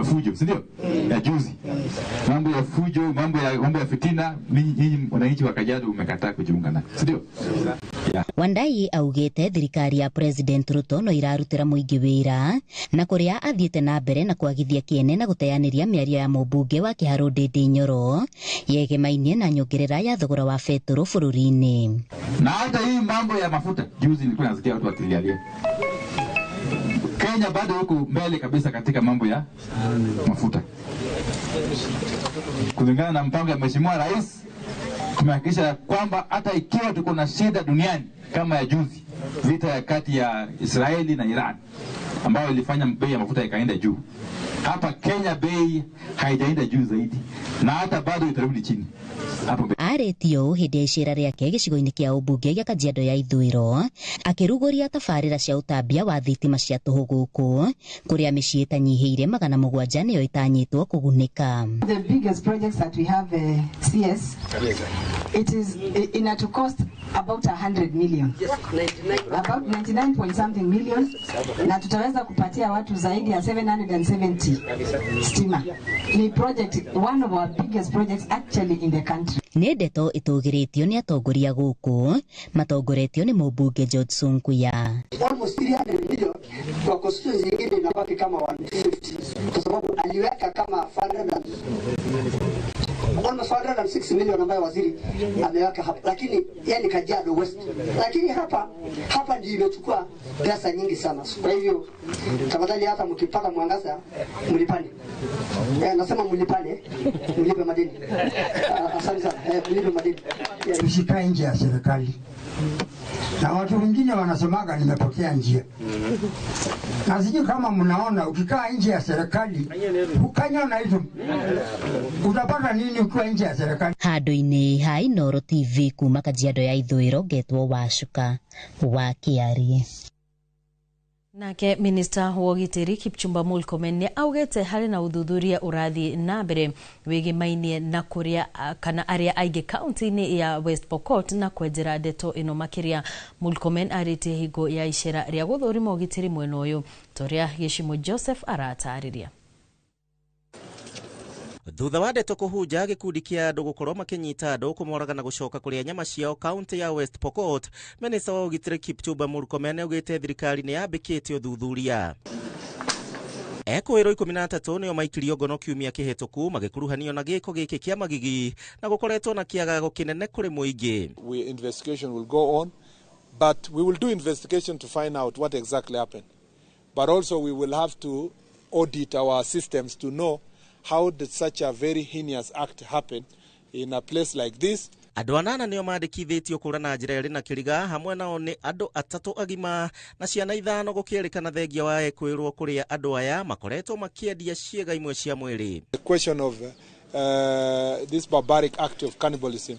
fujo, si ndio? Ya juzi. Mambo ya fujo, mambo ya fitina, ninyi wananchi wa Kajiado mmekataa kujiunga na, si ndio? Yeah. Wandayi augite thirikari ya President Ruto no irarutira muingi wira na kuria athiite na mbere na kwagithia kiene na guteyaniria miario ya mubunge wa Kiharu Ndindi Nyoro yegemainie na nyongerera ya thogora wa betũrũ bũrũri-inĩ. Na hata hii mambo ya mafuta juzi nilikuwa nasikia watu wakilialia. Kenya bado huko mbele kabisa katika mambo ya mafuta. Kulingana na mpango ya Mheshimiwa Rais, tumehakikisha kwamba hata ikiwa tuko na shida duniani kama ya juzi, vita ya kati ya Israeli na Iran ambayo ilifanya bei ya mafuta ikaenda juu, hapa Kenya bei haijaenda juu zaidi na hata bado itarudi chini. Arĩtio hĩndĩ ya icera rĩake gĩcigo-inĩ kĩa ũmbunge gĩa Kajiado ya Ithũĩro akĩrugũria tabarĩra cia ũtambia wa thitima cia tũhũ gũkũ kũrĩa mĩciĩ ĩtanyihĩire 700 nĩyo ĩtanyĩtwo kũgunĩka. The biggest projects that we have, CS, it is in to cost about 100 million. About 99 point something million, na tutaweza kupatia watu zaidi ya 770 stima. Ni project, one of our biggest projects actually in the country. Nĩ ndeto ĩtũgĩrĩtio nĩ atongoria gũkũ matongoretio nĩ mũmbunge George Sunkuya. Almost 300 million kwa constituency nyingine inabaki kama 150 kwa sababu aliweka kama 500 almost 106 million ambayo waziri ameweka hapa, lakini yani Kajiado West, lakini hapa ndio imechukua pesa nyingi sana. Kwa hivyo tafadhali hata mkipata mwangaza mlipane. Nasema mlipane, mlipe madeni. Asante sana. Mlipe madeni. Tusikae nje ya serikali. Na watu wengine wanasemaga nimepotea njia. Na sijui kama mnaona ukikaa nje ya serikali ukanyona hizo utapata nini ukiwa nje ya serikali. Handũ-inĩ ha Inooro TV kuma Kajiado ya Ithũĩro ngetwo Wacuka wa Kĩarie. Nake minista wa ũgitĩri Kipchumba Murkomen nĩ augĩte harĩ na ũthuthuria ũrathiĩ na mbere wĩgĩmainie na kũrĩa kana arĩa aingĩ kaunti-inĩ ya West Pokot na kwenjera ndeto ĩno makĩria. Murkomen arĩtie hingo ya icera rĩa gũthũrima ũgitĩri mwena ũyũ ta ũrĩa Gĩcimo Joseph aratarĩria. Thutha wa ndeto kũhunja gĩkundi kĩa andũ gũkorwo makĩnyita andũ kũmoraga na gũcoka kũrĩa nyama ciao kaunti ya West Pokot, minista wa ũgitĩri Kipchumba Murkomen augĩte thirikari nĩ yambĩkĩte ũthuthuria. Ekũĩrwo 13 nĩo maikirio ngono kiumia kĩhĩtũku magĩkuruhanio na gĩko gĩkĩ kĩa magigi na gũkoretwo na kĩagago kĩnene kũrĩ mũingĩ. Investigation will go on, but we will do investigation to find out what exactly happened. But also we will have to audit our systems to know how did such a very heinous act happen in a place like this. Andũ anana nĩo mandĩkithĩtio kũra na njĩra ĩrĩ na kĩriga, hamwe nao nĩ andũ 3 agima na ciana 5 gũkĩrĩkana thengia wa ekwĩrwo kũrĩa andũ aya makoretwo makĩendia ciĩga imwe cia mwĩrĩ. The question of this barbaric act of cannibalism,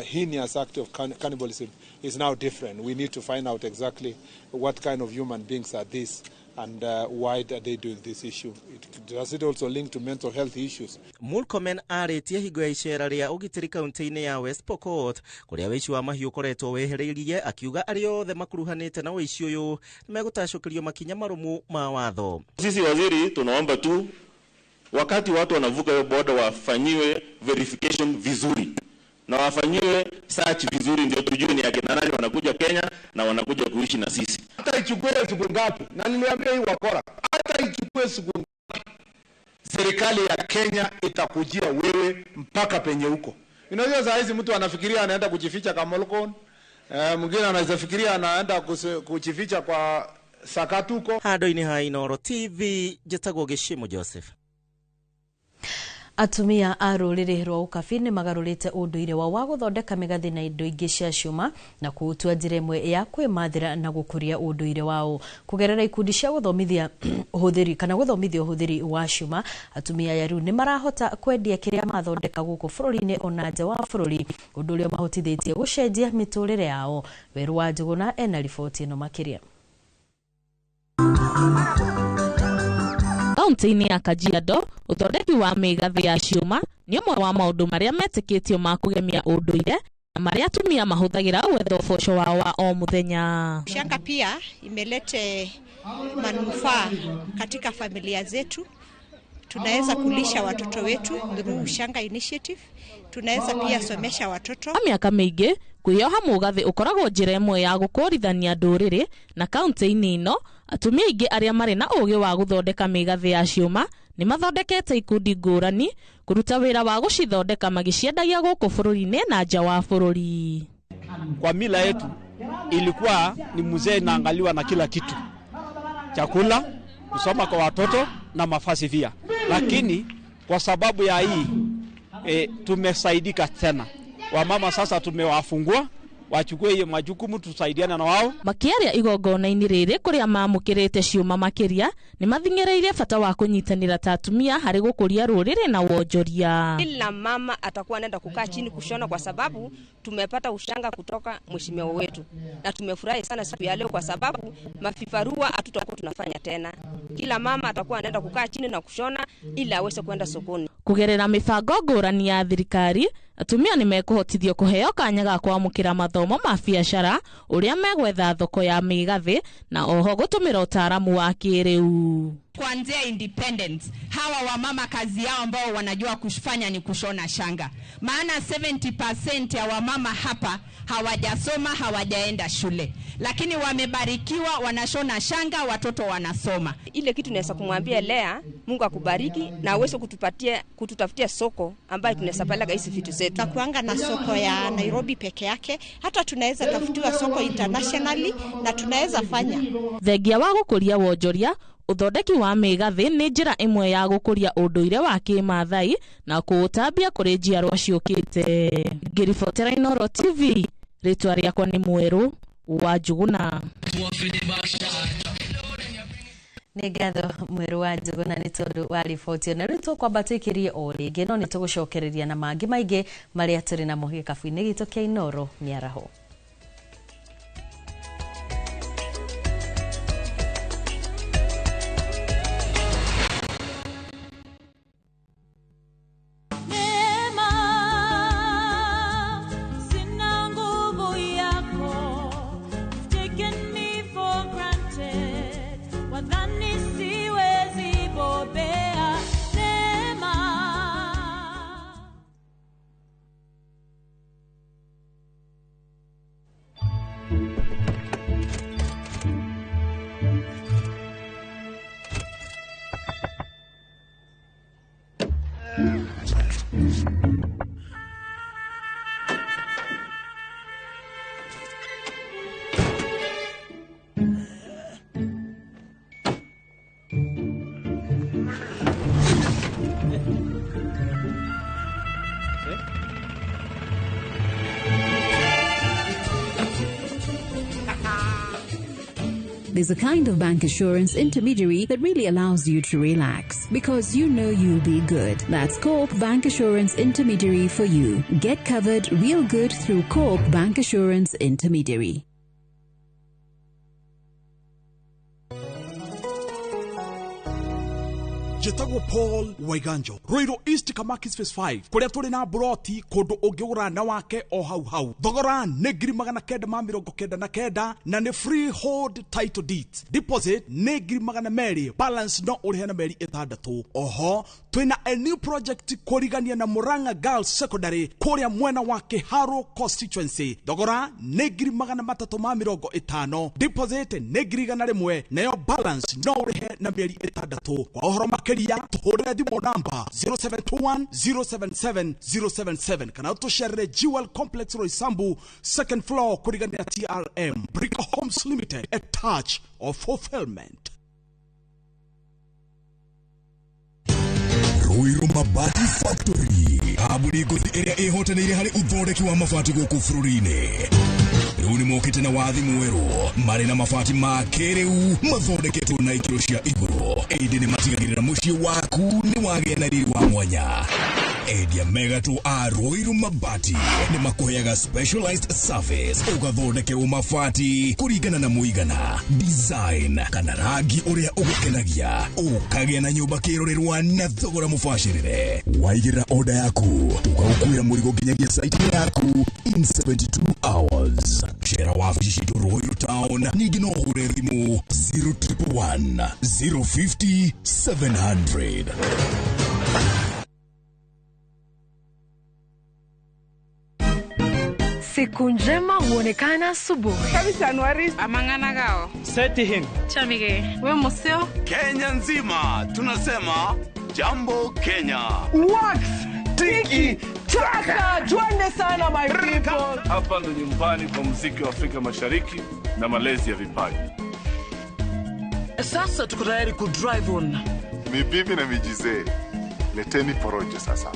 heinous act of cannibalism is now different. We need to find out exactly what kind of human beings are these and why are they doing this issue. Does it also link to mental health issues? Murkomen arĩtie hingo ya icera rĩa ũgitĩri kaunti-inĩ ya West Pokot kũrĩa ũici wa mahiũ ũkoretwo wehereirie, akiuga arĩa othe makuruhanĩte na ũici ũyũ nĩmegũtacũkĩrio makinya marũmu ma watho. Sisi waziri tunaomba tu wakati watu wanavuka hiyo border wafanyiwe verification vizuri na wafanyiwe search vizuri, ndio tujue ni akina nani wanakuja Kenya na wanakuja kuishi na sisi. Hata ichukue siku ngapi, na niliambia hii wakora, hata ichukue siku ngapi, serikali ya Kenya itakujia wewe mpaka penye huko. Unajua saa hizi mtu anafikiria anaenda kujificha Kamolkon, mwingine anaweza fikiria anaenda kujificha kwa Sakatuko. Handũ-inĩ ha Inooro TV, njĩtagwo Gĩcimo Joseph. Atumia a rũrĩrĩ rwa ũkabi nĩ magarũrĩte ũndũire wao wa gũthondeka mĩgathĩ na indo ingĩ cia cuma na kũũtua njĩra ĩmwe ya kwĩmathĩra na gũkũria ũndũire wao kũgerera ikundi cia gũthomithia ũhũthĩri kana gũthomithia ũhũthĩri wa cuma. Atumia aya rĩu nĩ marahota kwendia kĩrĩa mathondeka gũkũ bũrũri-inĩ ona nja wa bũrũri, ũndũ ũrĩa mahotithĩtie gũcenjia mĩtũrĩre yao. Werũ wa Njũgũna ena riboti ĩno makĩria. Kaunti-inĩ ya Kajiado, ũthondeki wa mĩgathĩ ya ciũma nĩ ũmwe wa maũndũ marĩa metĩkĩtio ma kũgemia ũndũire na marĩa atumia mahũthagĩra gwetha ũboco wao wa o mũthenya. Shanga pia imelete manufaa katika familia zetu. Tunaweza kulisha watoto wetu through Shanga initiative. Tunaweza pia somesha watoto. Kwa miaka mĩingĩ kwĩyoha mũgathĩ ũkoragwo njĩra ĩmwe ya gũkũrithania ndũrĩrĩ, na kaunti-inĩ ĩno atumia aingĩ arĩa marĩ na ũũgĩ wa gũthondeka mĩgathĩ ya ciũma nĩ mathondekete ikundi ngũrani kũruta wĩra wa gũcithondeka magĩciendagia gũkũ bũrũri-inĩ na nja wa bũrũri. Kwa mila yetu ilikuwa ni mzee inaangaliwa na kila kitu, chakula, kusoma kwa watoto na mavazi pia, lakini kwa sababu ya hii tumesaidika tena. Wamama sasa tumewafungua wachukue hiyo majukumu, tusaidiane na wao. Makiaria igongona-inĩ rĩrĩ kũrĩa mamũkĩrĩte ciũma makĩria nĩ mathing'ĩrĩirie bata wa kũnyitanĩra ta atumia harĩ gũkũria rũrĩrĩ na wonjoria. Kila mama atakuwa anaenda kukaa chini kushona, kwa sababu tumepata ushanga kutoka mheshimiwa wetu, na tumefurahi sana siku ya leo kwa sababu mafifarua hatutakuwa tunafanya tena. Kila mama atakuwa anaenda kukaa chini na kushona ili aweze kwenda sokoni. Kugerera mibango ngũrani ya thirikari, atumia nĩ mekũhotithio kũheo kanya ga kwamũkĩra mathomo ma biacara ũrĩa megwetha thoko ya mĩgathĩ na oho gũtũmĩra ũtaaramu wa kĩrĩu. Kuanzia independence, hawa wamama kazi yao ambao wanajua kufanya ni kushona shanga. Maana 70% ya wamama hapa hawajasoma, hawajaenda shule, lakini wamebarikiwa, wanashona shanga, watoto wanasoma. Ile kitu naweza kumwambia Lea, Mungu akubariki na aweze kututafutia soko ambayo tunaweza peleka hizi vitu zetu. Tunakuanga na soko ya Nairobi peke yake, hata tunaweza tafutiwa soko internationally na tunaweza fanya. Thengia wa gũkũria wonjoria, ũthondeki wa mĩgathĩ nĩ njĩra ĩmwe ya gũkũria ũndũire wa kĩmathai na kũũtambia kũrĩ njiarwa ciũkĩte. Ngĩribotera Inooro TV, rĩtwa rĩakwa nĩ Mwerũ wa Njũgũna. Nĩ ngatho Mwerũ wa Njũgũna nĩ tondũ wa riboti na rĩu tũkwamba tũikĩrie o rĩngĩ, no nĩ tũgũcokereria na mangĩ maingĩ marĩa tũrĩ namo gĩkabu-inĩ gitũ kĩa Inooro mĩaraho. There's a kind of bank assurance intermediary that really allows you to relax because you know you'll be good. That's Co-op Bank Assurance Intermediary for you. Get covered real good through Co-op Bank Assurance Intermediary. Njĩtagwo Paul Waiganjo, Ruiru East Kamakis Phase 5, kũrĩa tũrĩ na buroti kũndũ ũngĩgũra na wake o hau hau. Thogora nĩ 999 na nĩ freehold title deeds. Deposit nĩ 200,000, balance no ũrĩhe na mĩeri 6. Oho twĩna a new project kũrigania na Murang'a Girls Secondary kũrĩa mwena wa Kiharu constituency. Thogora nĩ 350,000, deposit nĩ 100,000, nayo balance no ũrĩhe na mĩeri 6. Kwa ũhoro makĩria tũhũrĩre thimũ namba 0721 077 077 kana tũcerere Jewel Complex Roysambu second floor kũrigania TRM. Brico Homes Limited, a touch of fulfillment. Ruiru Mabati Factory, kambuni ngũthi ĩrĩa ĩhotanĩire harĩ ũthondeki wa mabati gũkũ bũrũri-inĩ. Rĩu nĩ mokĩte na wathi mwerũ marĩ na mabati ma kĩrĩu mathondeketwo na ikĩro cia igũrũ, ĩndĩ nĩ matigagĩrĩra mũciĩ waku nĩ wagĩa na riri wa mwanya. Endia megatũ a Ruiru Mabati nĩ makũheaga specialized service, ũgathondekerwo mabati kũringana na mũigana, design kana rangi ũrĩa ũgũkenagia, ũkagĩa na nyũmba kĩrorerwa na thogora mũbacĩrĩre. Waigĩrĩra order yaku tũgagũkuĩra mũrigo nginyagia site yaku in 72 hours. Cera wabici citũ Ruiru Town, ningĩ no ũhũre thimũ 0111 050 700. Siku njema huonekana asubuhi. Kabisa Anuari amangana gao. Seti hin. Chamige. We museo. Kenya nzima tunasema jambo Kenya. Wax tiki taka, twende sana my people. Hapa ndo nyumbani kwa muziki wa Afrika Mashariki na malezi ya vipaji. Sasa tuko tayari ku drive on. Mibibi na mijizee, leteni porojo sasa.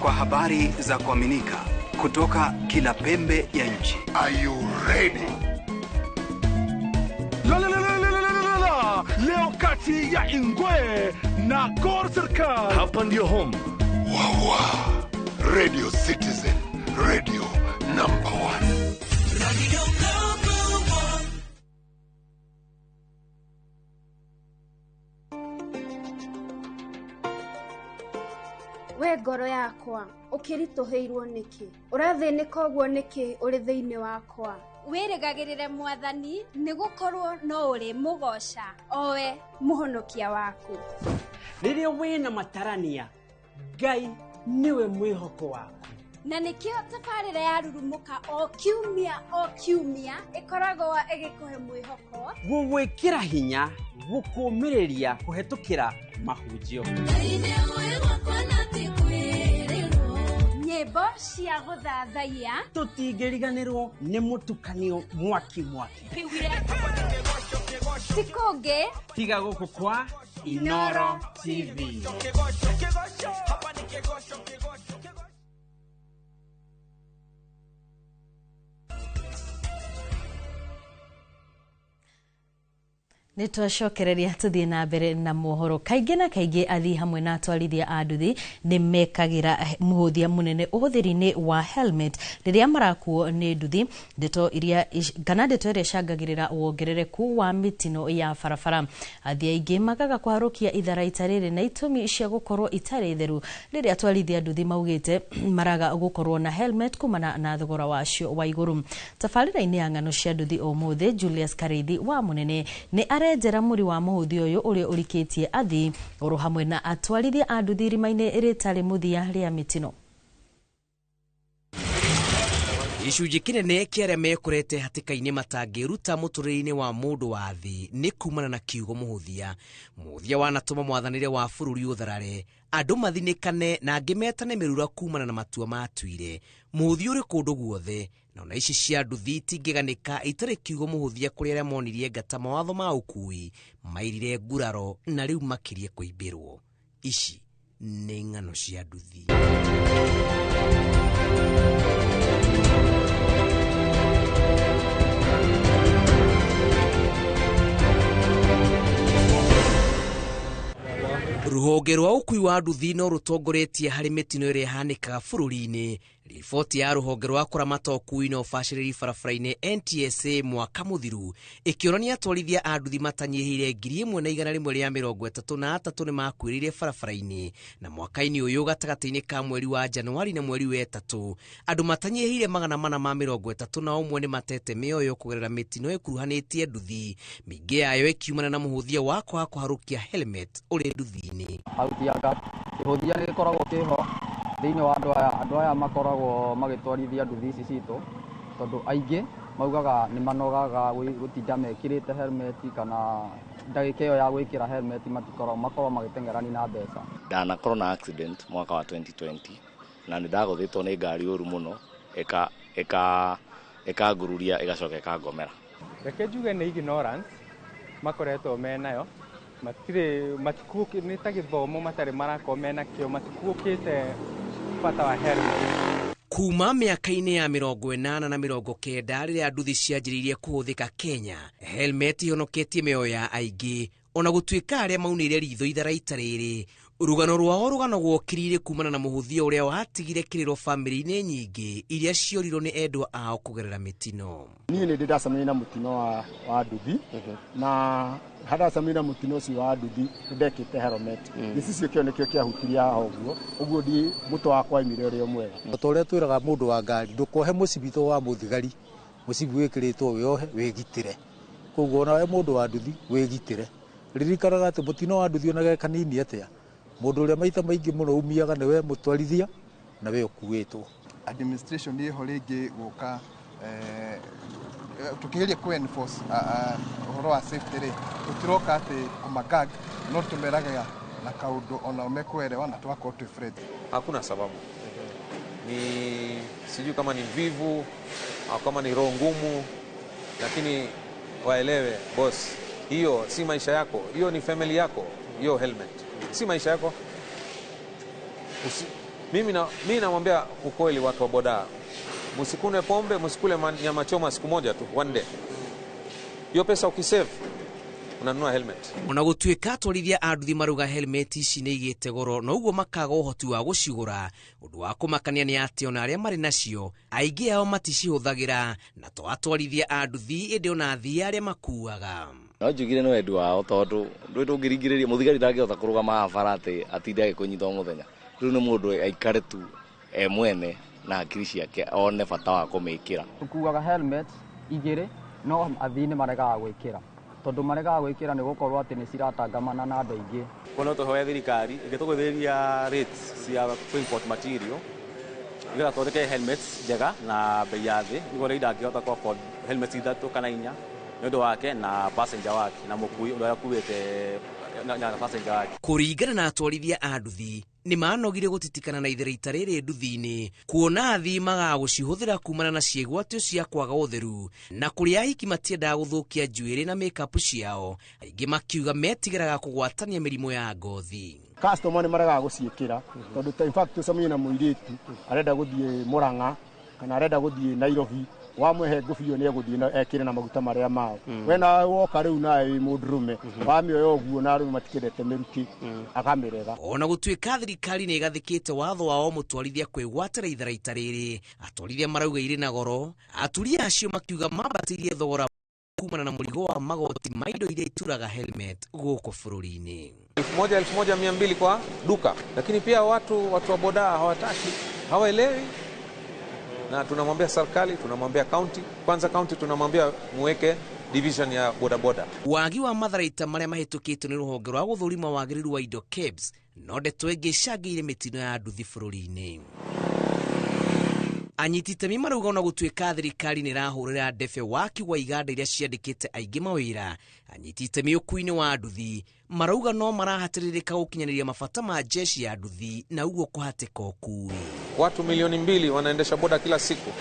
Kwa habari za kuaminika kutoka kila pembe ya nchi. Are you ready? La la la la la la la. Leo kati ya Ingwe na Gor Serikali. Hapa ndio home. Wawa. Radio Citizen, radio number 1. Radio number 1. We ngoro yakwa ũkĩritũhĩirwo nĩkĩ, ũrathĩnĩka ũguo nĩkĩ ũrĩ thĩinĩ wakwa? Wĩrĩgagĩrĩre mwathani nĩgũkorwo no ũrĩ mũgoca owe mũhonokia waku. Rĩrĩa wĩna matarania, Ngai nĩwe mwĩhoko waku. Na nĩkĩo tabarĩra ya Rurumũka o kiumia ĩkoragwo ĩgĩkũhe mwĩhoko, gũgwĩkĩra hinya, gũkũmĩrĩria kũhetũkĩra mahunjio, nyĩmbo cia gũthathaiya, tũtingĩriganĩrwo nĩ mũtukanio mwaki mwaki. Ti kũngĩ tiga gũkũ kwa Inoro TV. Nĩ twacokereria tũthiĩ na mbere na mohoro. Kaingĩ na kaingĩ athii hamwe na atwarithia a nduthi nĩ mekagĩra mũhũthia mũnene ũhũthĩri-inĩ wa helmet rĩrĩa marakuo nĩ nduthi, ndeto iria kana ndeto ĩrĩa ĩcangagĩrĩra wongerereku wa mĩtino ya barabara. Athii aingĩ magaga kũharũkia itharaita rĩrĩ na itũmi cia gũkorwo itarĩ theru rĩrĩa atwarithia nduthi maugĩte maraga gũkorwo na helmet kumana na thogora wacio wa igũrũ. Tabarĩra-inĩ ya ng'ano cia nduthi ũmũthĩ, Julius Karithi wa Mũnene nĩ arenjera mũri wa mũhũthi ũyũ ũrĩa ũrikĩtie athii oro hamwe na atwarithia a nduthi irima-inĩ rĩtarĩ mũthia rĩa mĩtino. Gĩcunjĩ kĩnene kĩa arĩa mekorete hatĩka-inĩ matangĩruta mũtũrĩre-inĩ wa mũndũ wa thĩ nĩ kumana na kiugo mũhũthia. Mũhũthia wanatũma mwathanĩre wa bũrũri ũtharare, andũ mathinĩkane na angĩ metane mĩrura kumana na matua matuire. Mũhũthia ũrĩ kũndũ guothe, na ona ici cia nduthi itingĩganĩka itarĩ kiugo mũhũthia kũrĩ arĩa monirie ngata mawatho ma ũkui, mairire nguraro na rĩu makirie kũimbĩrwo. Ici nĩ ng'ano cia nduthi. Rũhonge rwa ũkui wa nduthi no rũtongoretie harĩ mĩtino ĩrĩa ĩhanĩkaga bũrũri-inĩ. Riboti ya rũhonge rwa kũramata ũkui na ũbacĩrĩri barabara-inĩ NTSA mwaka mũthiru ĩkĩonania atwarithia a nduthi matanyihĩire 1133 nĩ makuĩrĩire barabara-inĩ, na mwaka-inĩ ũyũ gatagatĩ-inĩ ka mweri wa Januari na mweri wa ĩtatũ andũ matanyihĩire 431 nĩ matete mĩoyo kũgerera mĩtino ĩkuruhanĩtie nduthi, mĩingĩ yayo ĩkiumana na mũhũthia wa kwaga kũharũkia helmet ũrĩ nduthi-inĩ. Kĩhũthia nĩ gĩkoragwo kĩho thĩinĩ wa andũ aya makoragwo magĩtwarithia nduthi ici citũ, tondũ aingĩ maugaga nĩ manogaga gũtinda mekĩrĩte helmet kana ndagĩka ĩyo ya gwĩkĩra helmet matikoragwo, makoragwo magĩteng'erani na mbeca. Ndanakorwo na accident mwaka wa 2020 na nĩ ndagũthĩtwo nĩ ngari ũru mũno ĩkangururia ĩgacoka ĩkangomera. Reke njuge nĩ ignorance makoretwo menayo, matirĩ matikuũ nĩ ta gĩthomo matarĩ marakorwo menakĩo, matikuũkĩte bata wa helmet. Kuma mĩaka-inĩ ya 80 na 90 rĩrĩa nduthi cianjĩrĩirie kũhũthĩka Kenya, helmet ihonoketie mĩoyo ya aingĩ ona gũtuĩka arĩa maunĩire ritho itharaita rĩrĩ. Rũgano rwao rũganagwo kirire kumana na mũhũthia ũrĩa watigire kĩrĩro bamĩrĩ-inĩ nyingĩ iria ciorirwo nĩ endwa ao kũgerera mĩtino. Niĩ nĩ ndĩ ndacemania na mũtino wa nduthi, na harĩa ndacemania na mũtino ũcio wa nduthi nĩ ndekĩte helmet. Gĩcicio kĩo nĩkĩo kĩahutirie haha ũguo, ũguo ndi mũtwe wakwa waimire ũrĩ o mwega. Ta ũrĩa twĩraga mũndũ wa ngari, ndũkohe mũcibi to wa mũthigari, mũcibi wĩkĩrĩtwo wĩohe wĩgitĩre. Koguo onawe mũndũ wa nduthi wĩgitĩre. Ririkanaga atĩ mũtino wa nduthi ona ge kanini atĩa, mũndũ ũrĩa maita maingĩ mũno umiaga nĩwe mũtwarithia na we ũkuĩtwo. Administration ĩho rĩngĩ gũka tukigeria ku enforce ũhoro wa safety rĩ, tũtiroka atĩ kũmagag, no tũmeraga na kaũndũ ona mekũerewa na tũgakorwo twĩ friendly. Hakuna sababu, ni sijui kama ni mvivu au kama ni roho ngumu, lakini waelewe boss, hiyo si maisha yako, hiyo ni family yako, hiyo helmet si maisha yako. Mimi namwambia ukweli watu wa boda, msikune pombe, msikule nyama choma siku moja tu, one day. Hiyo pesa ukisave unanunua helmet. Ona gũtuĩka atwarithia a nduthi maruga helmet ici nĩ igĩte goro na ũguo makaga ũhoti wa gũcigũra. Ũndũ wa kũmakania nĩ atĩ ona arĩa marĩ nacio aingĩ ao maticihũthagĩra, na to atwarithia a nduthi ĩndĩ ona athii arĩa makuaga. No njugire nĩ wendi wao tondũ ndũĩ ndũngĩringĩrĩria mũthigari ndangĩhota kũrũgama haha bara atĩ atinde agĩkũnyita o mũthenya. Rĩu nĩ mũndũ aikare tu e mwene na hakiri ciake one bata wa kũmĩkĩra. Tũkuaga helmet igĩrĩ no athii nĩ maregaga gwĩkĩra, tondũ maregaga gwĩkĩra nĩ gũkorwo atĩ nĩ ciratangamana na andũ aingĩ. Kwa no tũhoe thirikari ĩngĩtũgũithĩrĩria rates cia import material nĩgetha tũthondeke helmets njega na bei ya thĩ, nĩguo rĩu ndangĩhota kũ afford helmets 3 kana 4 nĩ ũndũ wake na passenger wake na mũkui ũrĩa akuĩte na passenger wake. Kũringana na atwarithia a nduthi nĩ manogire gũtitikana na itharaita rĩrĩ nduthi-inĩ, kuona athii magaga gũcihũthĩra kumana na ciĩgwatio cia kwaga ũtheru, na kũrĩa ahiki matiendaga gũthũkia njuĩrĩ na makeup ciao, aingĩ makiuga metigĩraga kũgwatania mĩrimũ ya ngothi. Customer nĩ maregaga gũciĩkĩra tondũ in fact tũcemanie na mũirĩtu arenda gũthiĩ Murang'a kana arenda gũthiĩ Nairobi, wamũhe ngũbio nĩ egũthiĩ na ekĩre na maguta marĩa mao. We nawe woka rĩu nawe wĩ mũndũrũme wamĩoya ũguo na arũme matikĩendete mĩrukĩ akamĩrega. Ona gũtuĩka thirikari nĩ ĩgathĩkĩte watho wa o mũtwarithia kwĩgwatĩra itharaita rĩrĩ, atwarithia marauga irĩ na goro, aturia acio makiuga mambatĩirie thogora kumana na mũrigo wa magoti ma indo iria ituraga helmet gũkũ bũrũri-inĩ. 1000 1200 kwa duka, lakini pia watu wa boda hawataki, hawaelewi. Na tunamwambia serikali, tunamwambia county, kwanza county tunamwambia muweke division ya boda boda. Wagi wa matharaita marĩa mahĩtũkĩtwo nĩ rũhonge rwa gũthũrima wagĩrĩru wa indo KEBS no ndeto ĩngĩ ĩcangĩire mĩtino ya nduthi bũrũri-inĩ. Anyiti itemi marauga ona gũtuĩka thirikari nĩ ĩrahũrĩra ndebe waki wa iganda iria ciandĩkĩte aingĩ mawĩra, anyiti itemi ũkui-inĩ wa nduthi marauga no marahatĩrĩrĩka gũkinyanĩria mabata ma jeshi ya nduthi na ũguo kũhatĩka ũkui. Watu 2 milioni wanaendesha boda kila siku.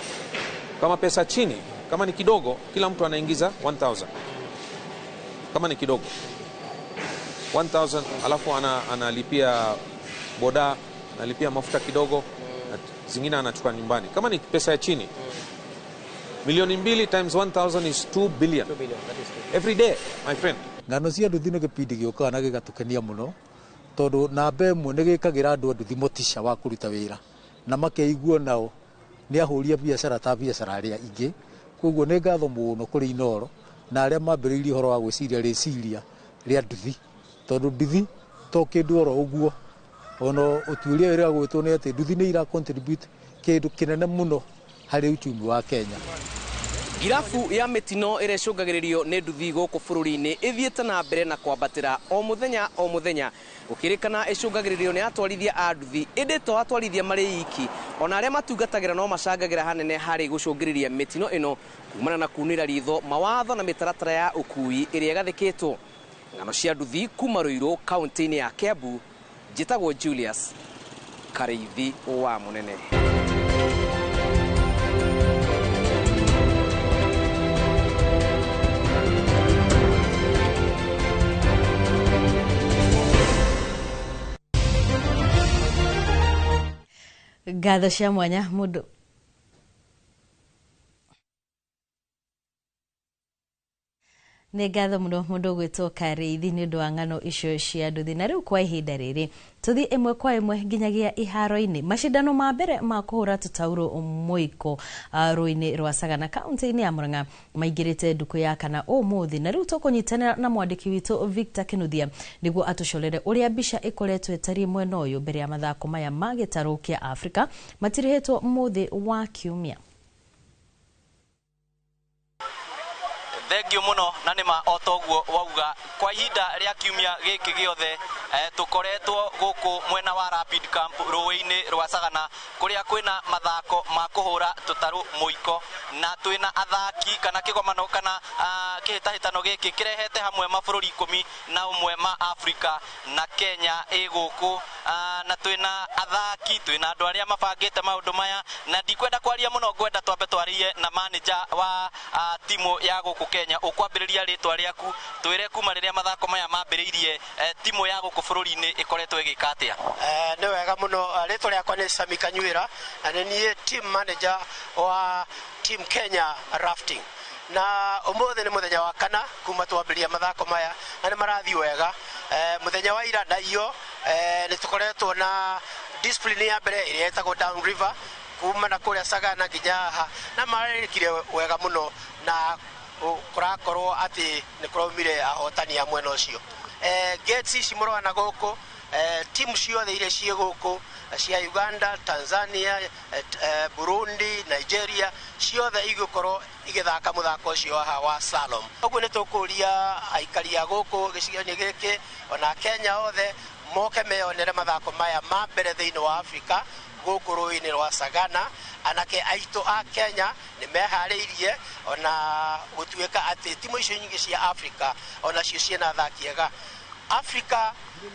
Kama pesa chini, kama ni kidogo, kila mtu anaingiza 1000. Kama ni kidogo 1000, alafu analipia boda, analipia mafuta kidogo, zingine anachukua nyumbani. Kama ni pesa ya chini, 2 milioni times 1000 is 2 billion. Every day, my friend. Ng'ano cia nduthi nĩ gĩbindi gĩũkaga na gĩgatũkenia mũno, Tondũ namba ĩmwe nĩ gĩkagĩra andũ a nduthi motisha wa kũruta wĩra na makeigua nao nĩ ahũri a biacara ta biacara arĩa ingĩ. Koguo nĩ ngatho mũno kũrĩ Inooro na arĩa mambĩrĩirie ũhoro wa gwĩciria rĩciria rĩa nduthi, tondũ nduthi to kĩndũ oro ũguo. Ona ũtuĩria ũrĩa gwĩtwo nĩ atĩ nduthi nĩ ira contribute kĩndũ kĩnene mũno harĩ uchumi wa Kenya. Ngirabu ya mĩtino ĩrĩa ĩcũngagĩrĩrio nĩ nduthi gũkũ bũrũri-inĩ ĩthiĩte na mbere na kwambatĩra o mũthenya o mũthenya, gũkĩrĩkana ĩcũngagĩrĩrio nĩ atwarithia a nduthi, ĩndĩ to atwarithia marĩ iki, ona arĩa matungatagĩra no macangagĩra hanene harĩ gũcũngĩrĩria mĩtino ĩno kumana na kunĩra ritho mawatho na mĩtaratara ya ũkui ĩrĩa ĩgathĩkĩtwo. Ng'ano cia nduthi kuma Ruiru kaunti-inĩ ya Kiambu, njĩtagwo Julius Karĩithi wa Mũnene. Ngatho cia mwanya mũndũ nĩ ngatho mũno mũndũ ũgwĩtwo Karĩithi nĩ ũndũ wa ng'ano icio cia nduthi. Na rĩu kwa ihinda rĩrĩ tũthiĩ ĩmwe kwa ĩmwe nginyagia iharo-inĩ. Macindano ma mbere ma kũhũra tũtaurũ mũiko rũĩ-inĩ rwa Sagana kaunti-inĩ ya Murang'a maingĩrĩte ndukũ ya kana ũmũthĩ, na rĩu tũkũnyitanĩra na mwandĩki witũ Victor Kinuthia nĩguo atũcorere ũrĩa mbica ĩkoretwo ĩtariĩ mwena ũyũ mbere ya mathako maya ma gĩtarũ kĩa Afrika matirihĩtwo mũthĩ wa kiumia. Thengio muno na nĩma o toguo wauga kwa ihinda rĩa kiumia gĩkĩ gĩothe tũkoretwo gũkũ mwena wa Rapid Camp rũĩ-inĩ rwa Sagana kũrĩa kwĩna mathako ma kũhũra tũtarũ mũiko, na twĩna athaki kana kĩgomano kana kĩhĩtahĩtano gĩkĩ kĩrehete hamwe mabũrũri 11 ma Afrika na Kenya ĩ gũkũ, na twĩna athaki, twĩna andũ arĩa mabangĩte maũndũ maya, na ndikwenda kwaria mũno, ngwenda twambe twarie na manager wa timu ya gũkũ Kenya. Ũkwambĩrĩria rĩtwa rĩaku, twĩre kuma rĩrĩa mathako maya mambĩrĩirie timu ya gũkũ bũrũri-inĩ ĩkoretwo ĩgĩka atĩa? Nĩ wega mũno. Rĩtwa rĩakwa nĩ Sami Kanyuĩra na nĩ niĩ team manager wa team Kenya Rafting, na ũmũthĩ nĩ mũthenya wa kana kuma twambĩrĩria mathako maya na nĩ marathiĩ wega. Mũthenya wa ira na iyo nĩ tũkoretwo na discipline ya mbere ĩrĩa ĩtagwo down river kuma na kũrĩa Sagana nginya haha, na marĩkire wega mũno na kũrakorwo atĩ nĩ kũraumire ahotani a mwena ũcio. Gates ici mũrona gũkũ, timu ciothe iria ciĩ gũkũ cia Uganda, Tanzania, Burundi, Nigeria, ciothe igũkorwo igĩthaka mũthako ũcio haha wa slalom. Ũguo nĩ tũkũria aikari a gũkũ gĩcigo-inĩ gĩkĩ ona Kenya othe moke meyonere mathako maya ma mbere thĩinĩ wa Afrika gũkũ rũĩ-inĩ rwa Sagana. Anake aitũ a Kenya nĩ meharĩirie ona gũtuĩka atĩ timu icio nyingĩ cia Afrika onacio ciĩna athaki ega. Afrika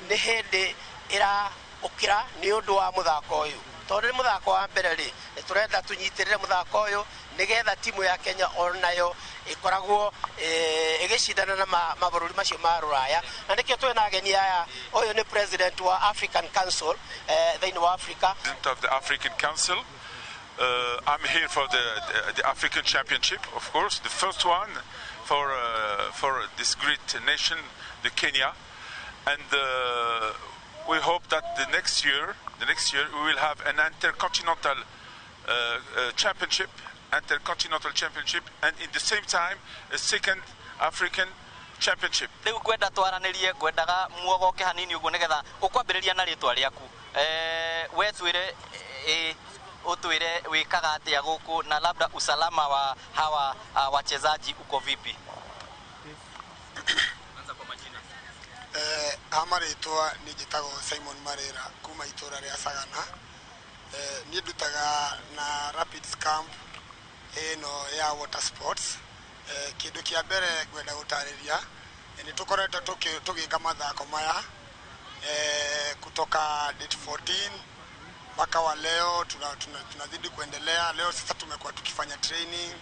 nĩ hĩndĩ ĩraũkĩra nĩ ũndũ wa mũthako ũyũ, tondũ nĩ mũthako wa mbere rĩ, nĩ tũrenda tũnyitĩrĩre mũthako ũyũ nĩgetha timu ya Kenya onayo ĩkoragwo ĩgĩcindana na mabũrũri macio ma rũraya, na nĩkĩo twĩna ageni aya. Ũyũ nĩ president wa African Council thĩinĩ wa Africa. President of the African Council. I'm here for the African Championship, of course, the first one for this great nation, the Kenya, and we hope that the next year we will have an intercontinental championship, and in the same time a second African championship. Rĩu ngwenda twaranĩrie, ngwendaga muogoke hanini ũguo nĩgetha ũkwambĩrĩria na rĩtwa rĩaku. We twĩre utwire wikaga atia gũkũ na labda usalama wa hawa wachezaji uko vipi? Anza kwa majina. Amarĩtwa nĩ njĩtagwo Simon Marera kuma itũra rĩa Sagana. Niĩ ndutaga na Rapids Camp ĩno ya water sports. Kĩndũ kĩa mbere ngwenda gũtarĩria nĩ tũkoretwo tũgĩka mathako maya kutoka date 14 mpaka wa leo tunazidi kuendelea. Leo sasa tumekuwa tukifanya training.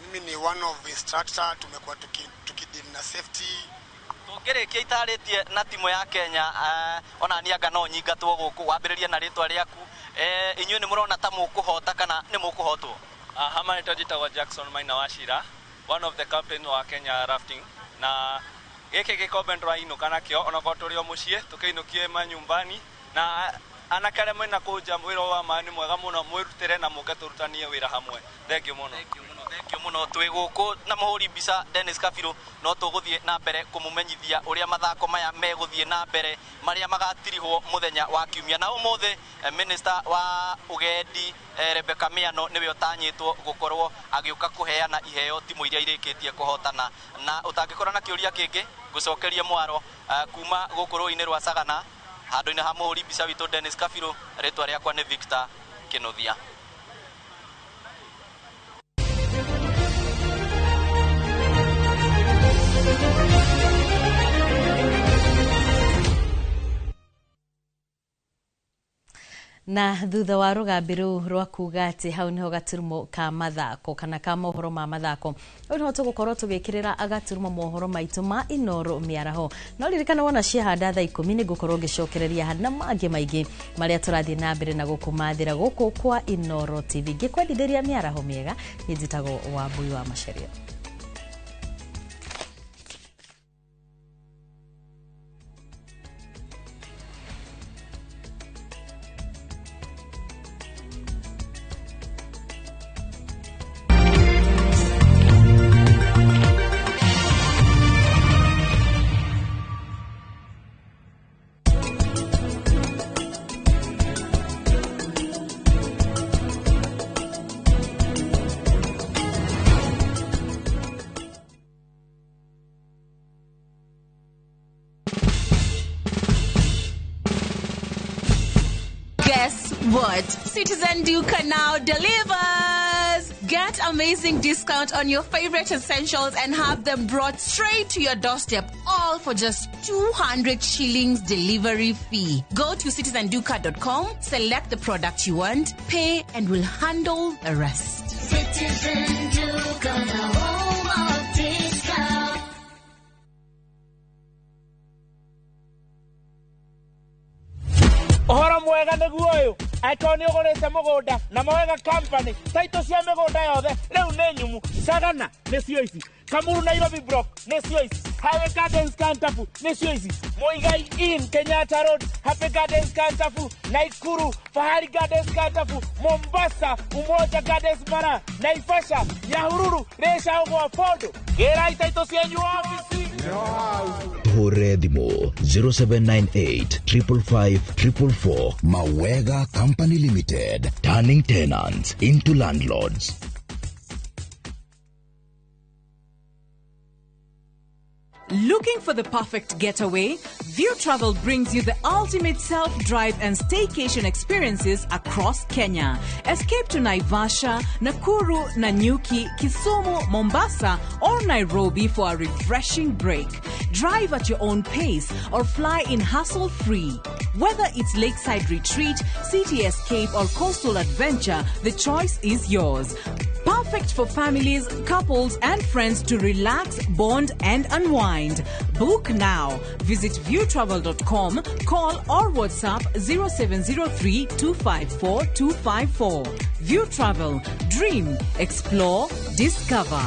Mimi ni one of instructor, tumekuwa tukideal na safety. Tũngĩrĩkia itarĩtie na timu ya Kenya, ona niĩ anga no nyingatwo gũkũ, wambĩrĩrie na rĩtwa rĩaku. Inyuĩ nĩ mũrona ta mũkũhota kana nĩ mũkũhotwo? Hama nĩtwa njĩtagwo Jackson Maina Wachira, one of the captain wa Kenya Rafting, na Gĩkĩ gĩkombe nĩtũrainũka nakĩo onakorwo tũrĩ o mũciĩ, tũkĩinũkie manyumbani na anake arĩa mena kũu nja, wĩra wa maĩ nĩ mwega mũno, mwĩrutĩre na mũke tũrutanie wĩra hamwe. Thengiũ mũno. Thengiũ mũno. Twĩ gũkũ na mũhũri mbica Dennis Kabirũ, no tũgũthiĩ na mbere kũmũmenyithia ũrĩa mathako maya megũthiĩ na mbere marĩa magatirihwo mũthenya wa kiumia. Na ũmũthĩ minister wa ũgendi Rebecca Miano nĩwe ũtanyĩtwo gũkorwo agĩũka kũheana iheo timu iria irĩkĩtie kũhotana. Na ũtangĩkorwo na kĩũria kĩngĩ, ngũcokerie mwaro kuma gũkũ rũĩ-inĩ rwa Sagana, handũ-inĩ ha mũhũri mbica witũ Dennis Kabirũ. Rĩtwa rĩakwa nĩ Victor Kĩnuthia. Na thutha wa rũgambi rũu rwa kuga atĩ hau nĩho gaturumo ka mathako kana ka mohoro ma mathako, rĩu nĩho tũgũkorwo tũgĩkĩrĩra gaturumo mohoro maitũ ma Inoro mĩaraho. No ririkana wona ciahanda thaa 10 nĩ ngũkorwo ngĩcokereria na mangĩ maingĩ marĩa tũrathiĩ na mbere na gũkũmathĩra gũkũ kwa Inoro TV. Ngĩkwendithĩria mĩaraho mĩega, niĩ njĩtagwo Wambui wa Macharia. Guess what? Citizen Duka now delivers! Get amazing discount on your favorite essentials and have them brought straight to your doorstep, all for just 200 shillings delivery fee. Go to citizenduka.com, select the product you want, pay, and we'll handle the rest. Citizen Duka, the home of discount. Ũhoro mwega nĩguo ũyũ, angĩkorwo nĩ ũgũrĩte mũgũnda na Mawega Company, taitũ cia mĩgũnda yothe rĩu nĩ nyumu. Sagana nĩcio ici, Kamuru Nairobi Block nĩcio ici, Highway Gardens Kantafu nĩcio ici, Muigai Inn Kenyatta Road, Happy Gardens Kantafu, Naikuru Fahari Gardens Kantafu, Mombasa Umoja Gardens Mara, Naivasha Nyahururu Resha Ũgwa Bondo. Gĩrai taitũ cianyu ofici. Hũre thimũ 0798 555 444. Mawega Company Limited, turning tenants into landlords. Looking for the perfect getaway? View Travel brings you the ultimate self-drive and staycation experiences across Kenya. Escape to Naivasha, Nakuru, Nanyuki, Kisumu, Mombasa, or Nairobi for a refreshing break. Drive at your own pace or fly in hassle-free. Whether it's lakeside retreat, city escape, or coastal adventure, the choice is yours. Perfect for families, couples, and friends to relax, bond, and unwind. Book now. Visit viewtravel.com, call or WhatsApp 0703 254 254. View Travel. Dream, explore, discover.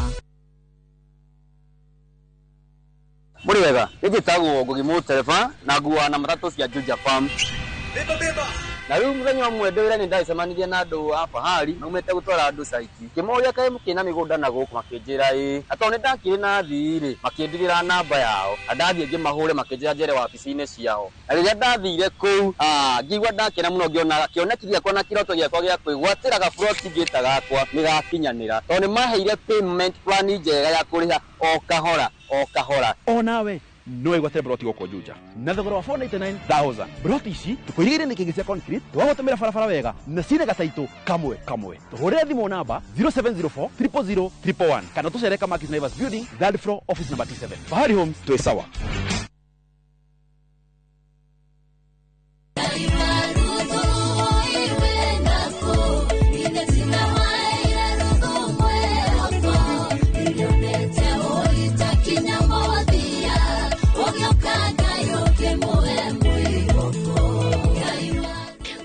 Mũrĩ wega, nĩ njĩtagwo Ngugi Mũtereba na nguaga na matatũ cia Juja Farm. Na rĩu mũthenya ũmwe ndĩ wĩra-inĩ ndagĩcemanirie na andũ a Fahari maumĩte gũtwara andũ caiti. Ngĩmoria kaĩ mũkĩrĩ na mĩgũnda na gũkũ, makĩnjĩra ĩĩ. Na tondũ nĩ ndakĩrĩ na athii rĩ, makĩndigĩra namba yao. Na ndathiĩ ngĩmahũre makĩnjĩra njere wabici-inĩ ciao. Na rĩrĩa ndathire kũu, ngĩigua ndakena mũno ngĩona kĩoneki gĩakwa na kĩroto gĩakwa gĩa kwĩgwatĩra gaburoti ngĩta gakwa nĩ gakinyanĩra. Tondũ nĩ maheire payment plan njega ya kũrĩha o kahora o kahora. Onawe no ĩgwatĩre broti gũkũ Juja na thogora wa 499,000. Broti ici tũkũirigĩire nĩ kĩngĩ cia concrete, twagũtũmĩra barabara wega na cina gataitũ kamwe kamwe. Tũhũrĩre thimũ namba 0704 000 111 kana tũcere Kamakis Naivas Building, third floor, office number T7. Fahari Homes, twĩ sawa.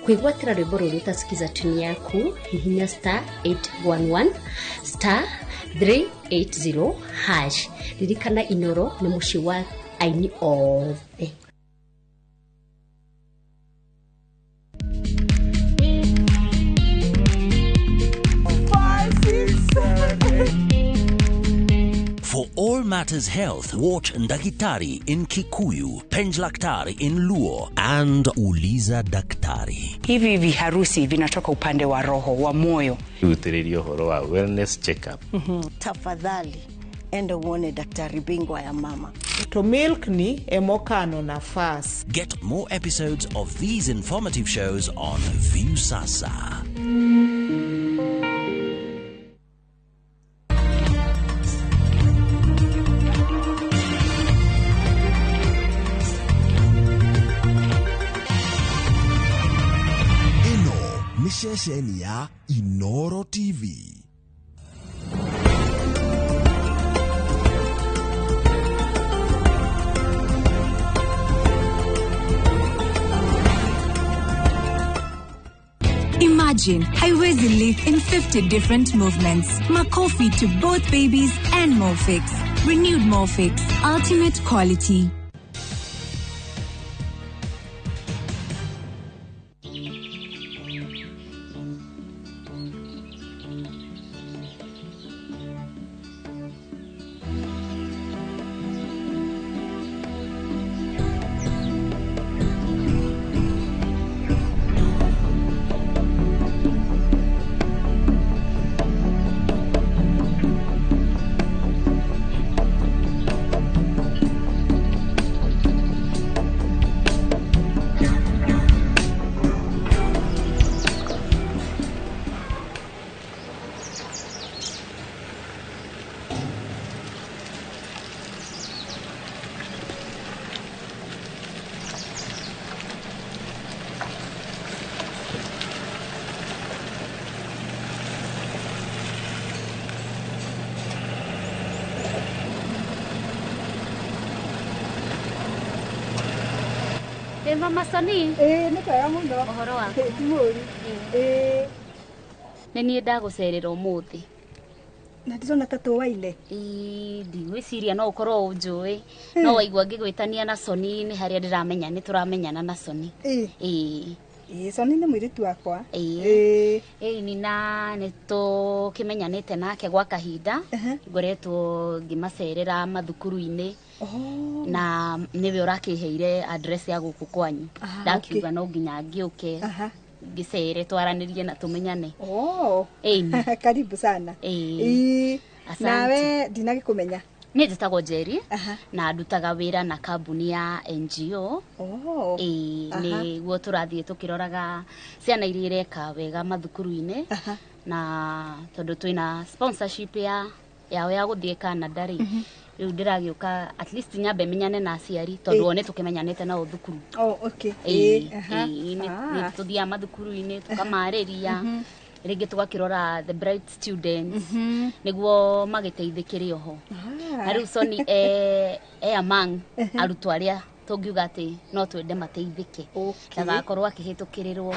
Kwĩgwatĩra rwĩmbo rũrũ ũtasikiza tuni yaku, hihinya star 811 star 380 hash. Ririkana Inoro nĩ mũciĩ wa Aini othe. For all matters health, watch Ndakitari in Kikuyu, Penjlaktari in Luo, and Uliza Daktari. Hivi viharusi vinatoka upande wa roho, wa moyo. Utiririo horo wa wellness checkup. Tafadhali enda uone daktari bingwa ya mama. To milk ni emokano nafas. Get more episodes of these informative shows on Viusasa. Ceceni ya Inoro TV. Imagine haiwezi live in 50 different movements. Makofi to both babies and Molfix. Renewed Molfix. Ultimate quality. Mama Soni. Nĩ kwega mũno. Ũhoro waku? Ti mũru. Nĩ niĩ ndagũcerera ũmũthĩ. Na ndĩrona ta tũwaine. Ndigwĩciria no ũkorwo ũnjũĩ. No waigua ngĩgwĩtania na Soni nĩ harĩa ndĩramenya nĩ tũramenyana na Soni. Soni nĩ mũirĩtu wakwa. Ĩĩ na nĩ tũkĩmenyanĩte nake gwa kahinda. Ngoretwo ngĩmacerera mathukuru-inĩ. Na niwe ũrakĩheire address ya gũkũ kwanyu. Ndakiuga no nginya ngĩũke ngĩcere twaranĩrie na tũmenyane. Karibu sana. Nawe ndinagĩkũmenya. Niĩ njĩtagwo Njeri na ndutaga wĩra na kambuni ya NGO. Nĩguo tũrathiĩ tũkĩroraga ciana iria ireka wega mathukuru-inĩ na tondũ twĩna sponsorship ya yao ya gũthiĩ Canada rĩ, rĩu ndĩragĩũka at least nyambe menyane na aciari tondũ one tũkĩmenyanĩte nao thukuru. Nĩ tũthiaga mathukuru-inĩ tũkamarĩria rĩngĩ tũgakĩrora the bright students nĩguo magĩteithĩkĩre oho. Na rĩu Soni e among arutwo arĩa tũngiuga atĩ no twende mateithĩke ndagakorwo akĩhĩtũkĩrĩrwo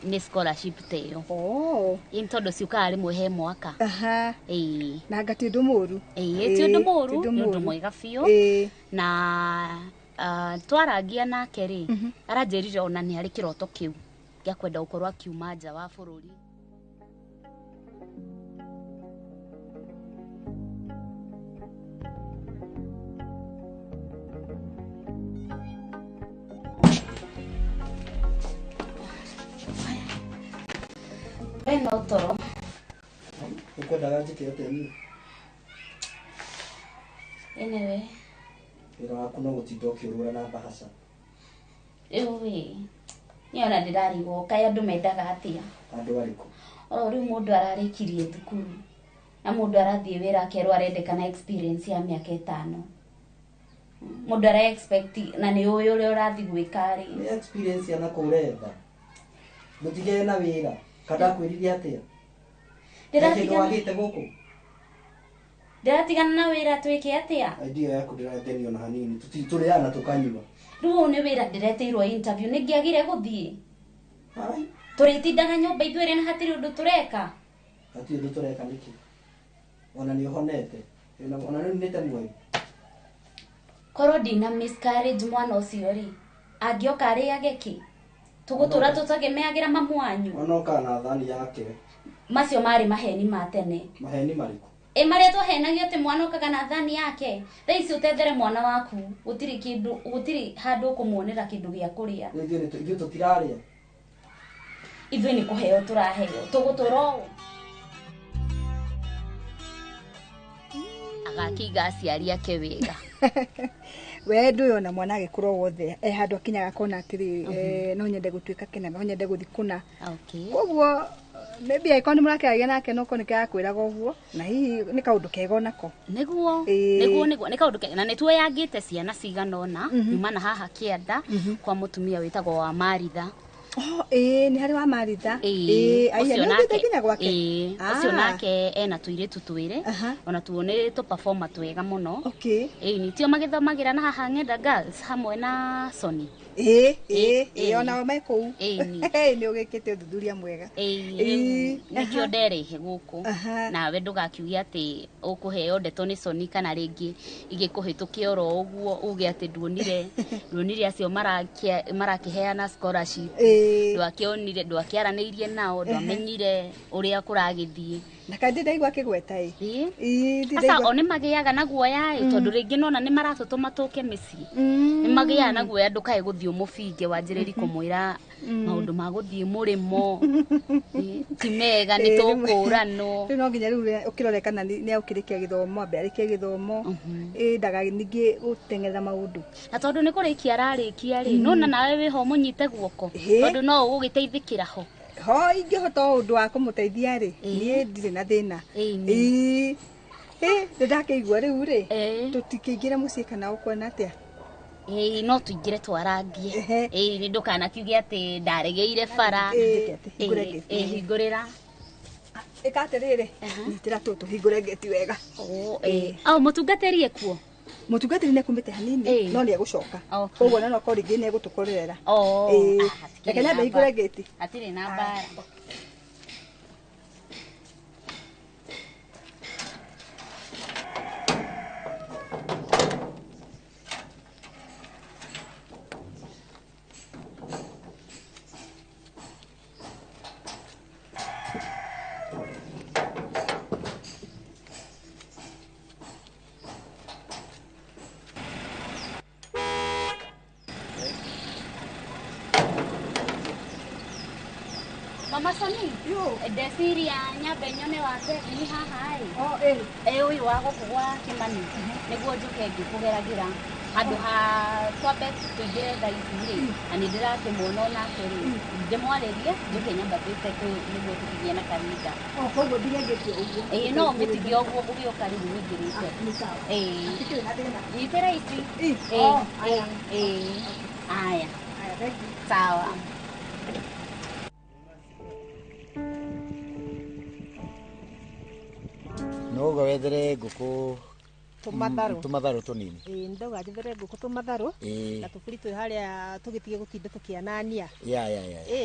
nĩ scholarship ta ĩyo. Ĩ tondũ ciũkaga rĩmwe he mwaka. Na anga ti ũndũ mũru. Ti ũndũ mũru, nĩ ũndũ mwega biũ. Na twarangia nake rĩ, aranjĩrire ona nĩ harĩ kĩroto kĩu gĩa kwenda gũkorwo akiuma nja wa bũrũri. We no toro. Ukwendaga njĩke atĩa niĩ? Anyway. Wĩra waku no gũtinda ũkĩũrũra na mbahaca. Rĩu ĩ, niĩ ona ndĩrarigwo kaĩ andũ mendaga atĩa? Andũ arĩkũ? O rĩu mũndũ ararĩkirie thukuru na mũndũ arathiĩ wĩra akerwo arendekana experience ya mĩaka 5. Mũndũ ara expect na nĩ ũĩ ũrĩa ũrathiĩ gwĩka rĩ. Nĩ experience ya nakũ ũretha. Mũtigere na wĩra. Kada kwĩrire atĩa? Ndĩratigana gũkũ. Ndĩratigana na wĩra twĩke atĩa? Idea yaku ndĩragenio na hanini. Tũrĩaga na tũkanyua. Rĩu ũyũ nĩ wĩra ndĩretĩirwo interview nĩngĩagire gũthiĩ. Tũrĩtindaga nyũmba ithuĩ erĩ na hatirĩ ũndũ tũreka. Hatirĩ ũndũ tũreka nĩkĩ? Ona nĩ ũhonete. Ona nĩ nĩte mweri. Korwo ndina miscarriage mwana ũcio rĩ, angĩoka arĩage kĩ? Tũgũtũra tũtakĩmeagĩra mamu wanyu. Mwana okaga na thani yake. Macio marĩ maheni ma tene. Maheni marĩkũ? Ĩ marĩa twahenagio atĩ mwana okaga na thani yake. Thaa ici ũtethere mwana waku, gũtirĩ kĩndũ, gũtirĩ handũ ũkũmuonera kĩndũ gĩa kũrĩa. Ithuĩ tũtirarĩa. Ithuĩ nĩ kũheo tũraheo, tũgũtũra ũũ. Agakĩiga aciari ake wega. We ndũyona mwana agĩkũra wothe e handũ akinyaga akona atĩrĩ, no nyende gũtuĩka kĩna, no nyende gũthiĩ kũna. Koguo maybe angĩkorwo nĩ mũrakĩaragia nake no korwo nĩ kĩrakwĩraga ũguo, na hihi nĩ kaũndũ kega onako. Nĩguo, nĩguo, nĩguo, nĩ kaũndũ kega. Na nĩ tuoyangĩte ciana cigana ũna, nyuma na haha kĩanda kwa mũtumia wĩtagwo wa Maritha. Oh, nĩ harĩ wa Maritha. Ĩĩ, nĩ ũthiĩte nginya gwake. Ũcio nake ena tũirĩtu twĩrĩ, ona tuo nĩ tũ-performer twega mũno. Ĩĩ, nĩtio magĩthomagĩra na haha Ng'enda Girls hamwe na Sony. Ĩĩ, onao me kũu. Nĩ ũgĩkĩte ũthuthuria mwega. Ĩĩ, nĩkĩo nderehe gũkũ. Nawe ndũgakiuge atĩ ũkũheo ndeto nĩ Sony kana rĩngĩ igĩkũhĩtũke oro ũguo uge atĩ nduonire acio marakĩheana scholarship. Ndwakĩonire, ndwakĩaranĩirie nao, ndwamenyire ũrĩa kũragĩthiĩ. Na kaĩ ndĩraigua akĩgweta ĩ. Aca o nĩ magĩaga na guoya ĩ, tondũ rĩngĩ nona nĩ maratũtũma tũke mĩciĩ. Nĩ magĩaga na guoya ndũkae gũthiĩ ũmũbinge wanjĩrĩrie kũmwĩra maũndũ ma gũthiĩ mũrĩmo ti mega, nĩ tũkũranwo. Rĩu no nginya rĩu ũkĩrore kana nĩ agũkĩrĩkia gĩthomo, ambe arĩkie gĩthomo, ndaga ningĩ gũteng'erera maũndũ. Na tondũ nĩ kũrĩkia ararĩkia rĩ, nona nawe wĩho ũmũnyite guoko, tondũ no ũgũgĩteithĩkĩra ho. Ho ingĩhota ũndũ wa kũmũteithia rĩ, niĩ ndirĩ na thĩna. Ĩĩ, nĩndakĩigua rĩu rĩ, tũtikĩingĩre mũciĩ kana ũkuona atĩa? Ĩĩ, no tũingĩre twarangie. Ĩĩ, nĩ ndũkanakiuge atĩ ndaregeire bara. Hingũrĩra. Ĩka atĩrĩrĩ, nyitĩra tũtũ hingũre ngĩti wega. Au mũtungatĩri ekuo? Mũtungatĩri nĩ akumĩte hanini, no nĩ egũcoka. Koguo na no korwo rĩngĩ nĩ egũtũkorerera. Reke nyambe hingũre ngĩti. Hatirĩ na mbara. Mama Sony, ndeciria nyambe nyone wa Kevin haha ĩ. Ĩ ũyũ wa gũkũ gwa Kĩmani, nĩguo njũke ngĩkũgeragĩra handũ ha twambe tũingĩre thaa ici rĩ, na nĩ ndĩrakĩmuona onake rĩ, ndĩmwarĩrie njũke nyambatĩte nĩguo tũkĩgĩe na kahinda. Koguo ndige ngĩtie ũguo. Ĩĩ, no ũmĩtige ũguo gũgĩũka rĩu ũingĩrĩte. Ĩĩ. Nyitĩra ici. Ĩĩ. Aya. Sawa. No wethere ngũkũ tũmatharũ tũnini. Ĩĩ, ndauga njethere ngũkũ tũmatharũ na tũburi twĩ harĩa tũgĩtige gũtinda tũkĩanania. Ya.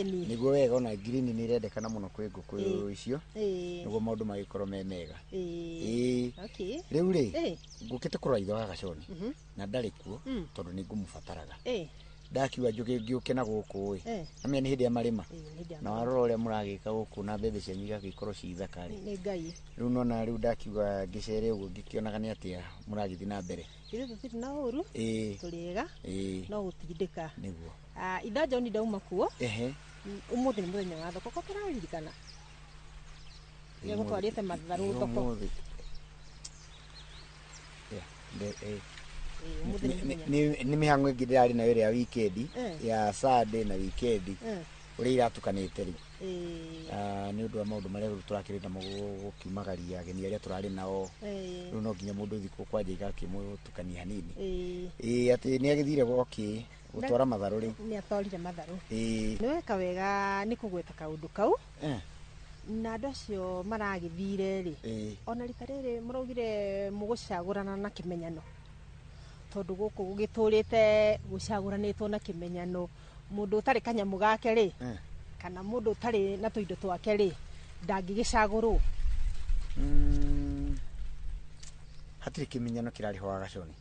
Nĩguo wega, ona green nĩ irendekana mũno kwĩ ngũkũ icio, nĩguo maũndũ magĩkorwo me mega. Ĩĩ. Rĩu rĩ, ngũkĩte kũrora ithe wa Gaconi na ndarĩ kuo tondũ nĩ ngũmũbataraga. Ndakiuga njũke ngĩũke na gũkũ ĩ, amenya nĩ hĩndĩ ya marĩma, na warora ũrĩa mũragĩka gũkũ na mbembe cianyu igagĩkorwo ci thaka rĩ. Nĩ Ngai. Rĩu nona rĩu ndakiuga ngĩcere ũguo ngĩkĩonaga nĩ atĩa mũragĩthiĩ na mbere. Ithuĩ tũtirĩ na ũru, tũrĩ ega, no gũtindĩka. Nĩguo. Itha John ndauma kuo. Ũmũthĩ nĩ mũthenya wa thoko, ko tũraririkana. Nĩegũtwarĩte matharũ thoko. Nĩ mĩhang'o ĩngĩ ndĩrarĩ nayo ĩrĩa ya weekend, ya Sunday na weekend, ũrĩa iratukanĩte rĩu. Nĩ ũndũ wa maũndũ marĩa rĩu tũrakĩrĩ namo gũkiumagaria ageni arĩa tũrarĩ nao. Rĩu no nginya mũndũ thikũ kwanja igakĩmũtukania hanini. Ĩĩ, atĩ nĩ agĩthire gwake gũtwara matharũ rĩu. Nĩ atwarire matharũ. Nĩ weka wega nĩ kũgweta kaũndũ kau. Na andũ acio maragĩthire rĩ, ona rita rĩrĩ mũraugire mũgũcagũrana na kĩmenyano, tondũ gũkũ gũgĩtũrĩte gũcagũranĩtwo na kĩmenyano. Mũndũ ũtarĩ kanyamũ gake rĩ, kana mũndũ ũtarĩ na tũindo twake rĩ, ndangĩgĩcagũrwo. Hatirĩ kĩmenyano kĩrarĩ ho wa Gaconi.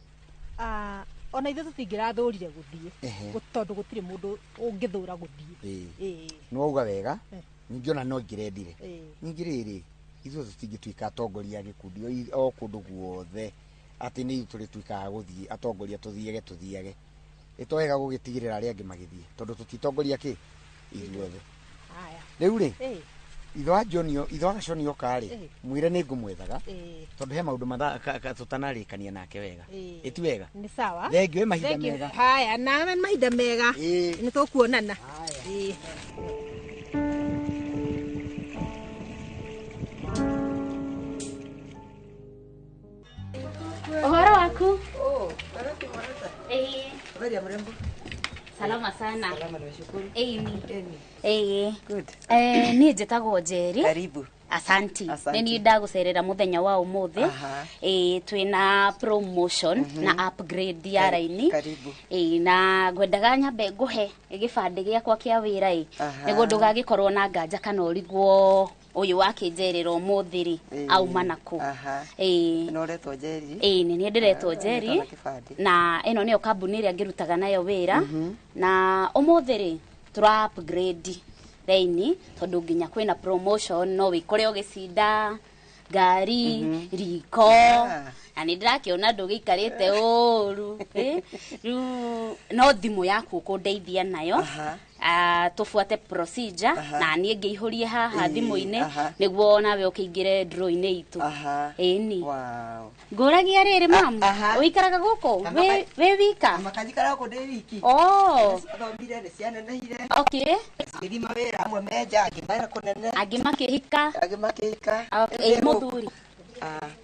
Ona ithuĩ tũtingĩrathũrire gũthiĩ tondũ gũtirĩ mũndũ ũngĩthũra gũthiĩ. Nĩ wauga wega. Ningĩ ona no ingĩrendire. Ningĩ rĩrĩ, ithuĩ tũtingĩtuĩka atongoria a gĩkundi o kũndũ guothe atĩ nĩ ithuĩ tũrĩtuĩkaga gũthiĩ atongoria tũthiage. Ĩto wega gũgĩtigĩrĩra arĩa angĩ magĩthiĩ tondũ tũtitongoria kĩ ithuothe. Rĩu rĩ, ithe wa John, ithe wa Gaconi oka rĩ, mwĩre nĩ ngũmwethaga tondũ he maũndũ tũtanarĩkania nake wega. Ĩti wega? Nĩ sawa. Thengiũ, mahinda mega. Haya, nawe mahinda mega. Nĩ tũkuonana. Ũhoro waku? Habari ya mrembo? Salama sana. Salama, nimeshukuru. Amy. Amy. Good. Niĩ njĩtagwo Njeri. Karibu. Asanti. Nĩ niĩ ndagũcerera mũthenya wa ũmũthĩ. Twĩna promotion na upgrade ya raini. Karibu. Na ngwendaga nyambe ngũhe gĩbandĩ gĩakwa kĩa wĩra ĩ. Nĩguo ndũgagĩkorwo na nganja kana ũrigwo ũyũ wakĩnjerera ũmũthĩ rĩ auma nakũ. Na ũretwo Njeri? Nĩ niĩ ndĩretwo Njeri. Na ĩno nĩyo kambuni ĩrĩa ngĩrutaga nayo wĩra. Na ũmũthĩ rĩ tũra upgrade raini tondũ nginya kwĩna promotion, no wĩkore ũgĩcinda ngari, riko, na nĩ ndĩrakĩona ndũgĩikarĩte ũru. Rĩu no thimũ yaku ũkũndeithia nayo, tũbuate procedure na niĩ ngĩihũrie haha thimũ-inĩ nĩguo nawe ũkĩingĩre draw-inĩ itũ. Ĩni. Ngũragia rĩrĩ mam, ũikaraga gũkũ wĩ wika? Makanjikara gũkũ ndĩ wiki. Thomire nĩ cianenehire. Okay. Ngĩthiĩ mawĩra amwe menja, angĩ mawĩra kũnene. Angĩ makĩhika. Angĩ makĩhika. Ĩ mũthuri?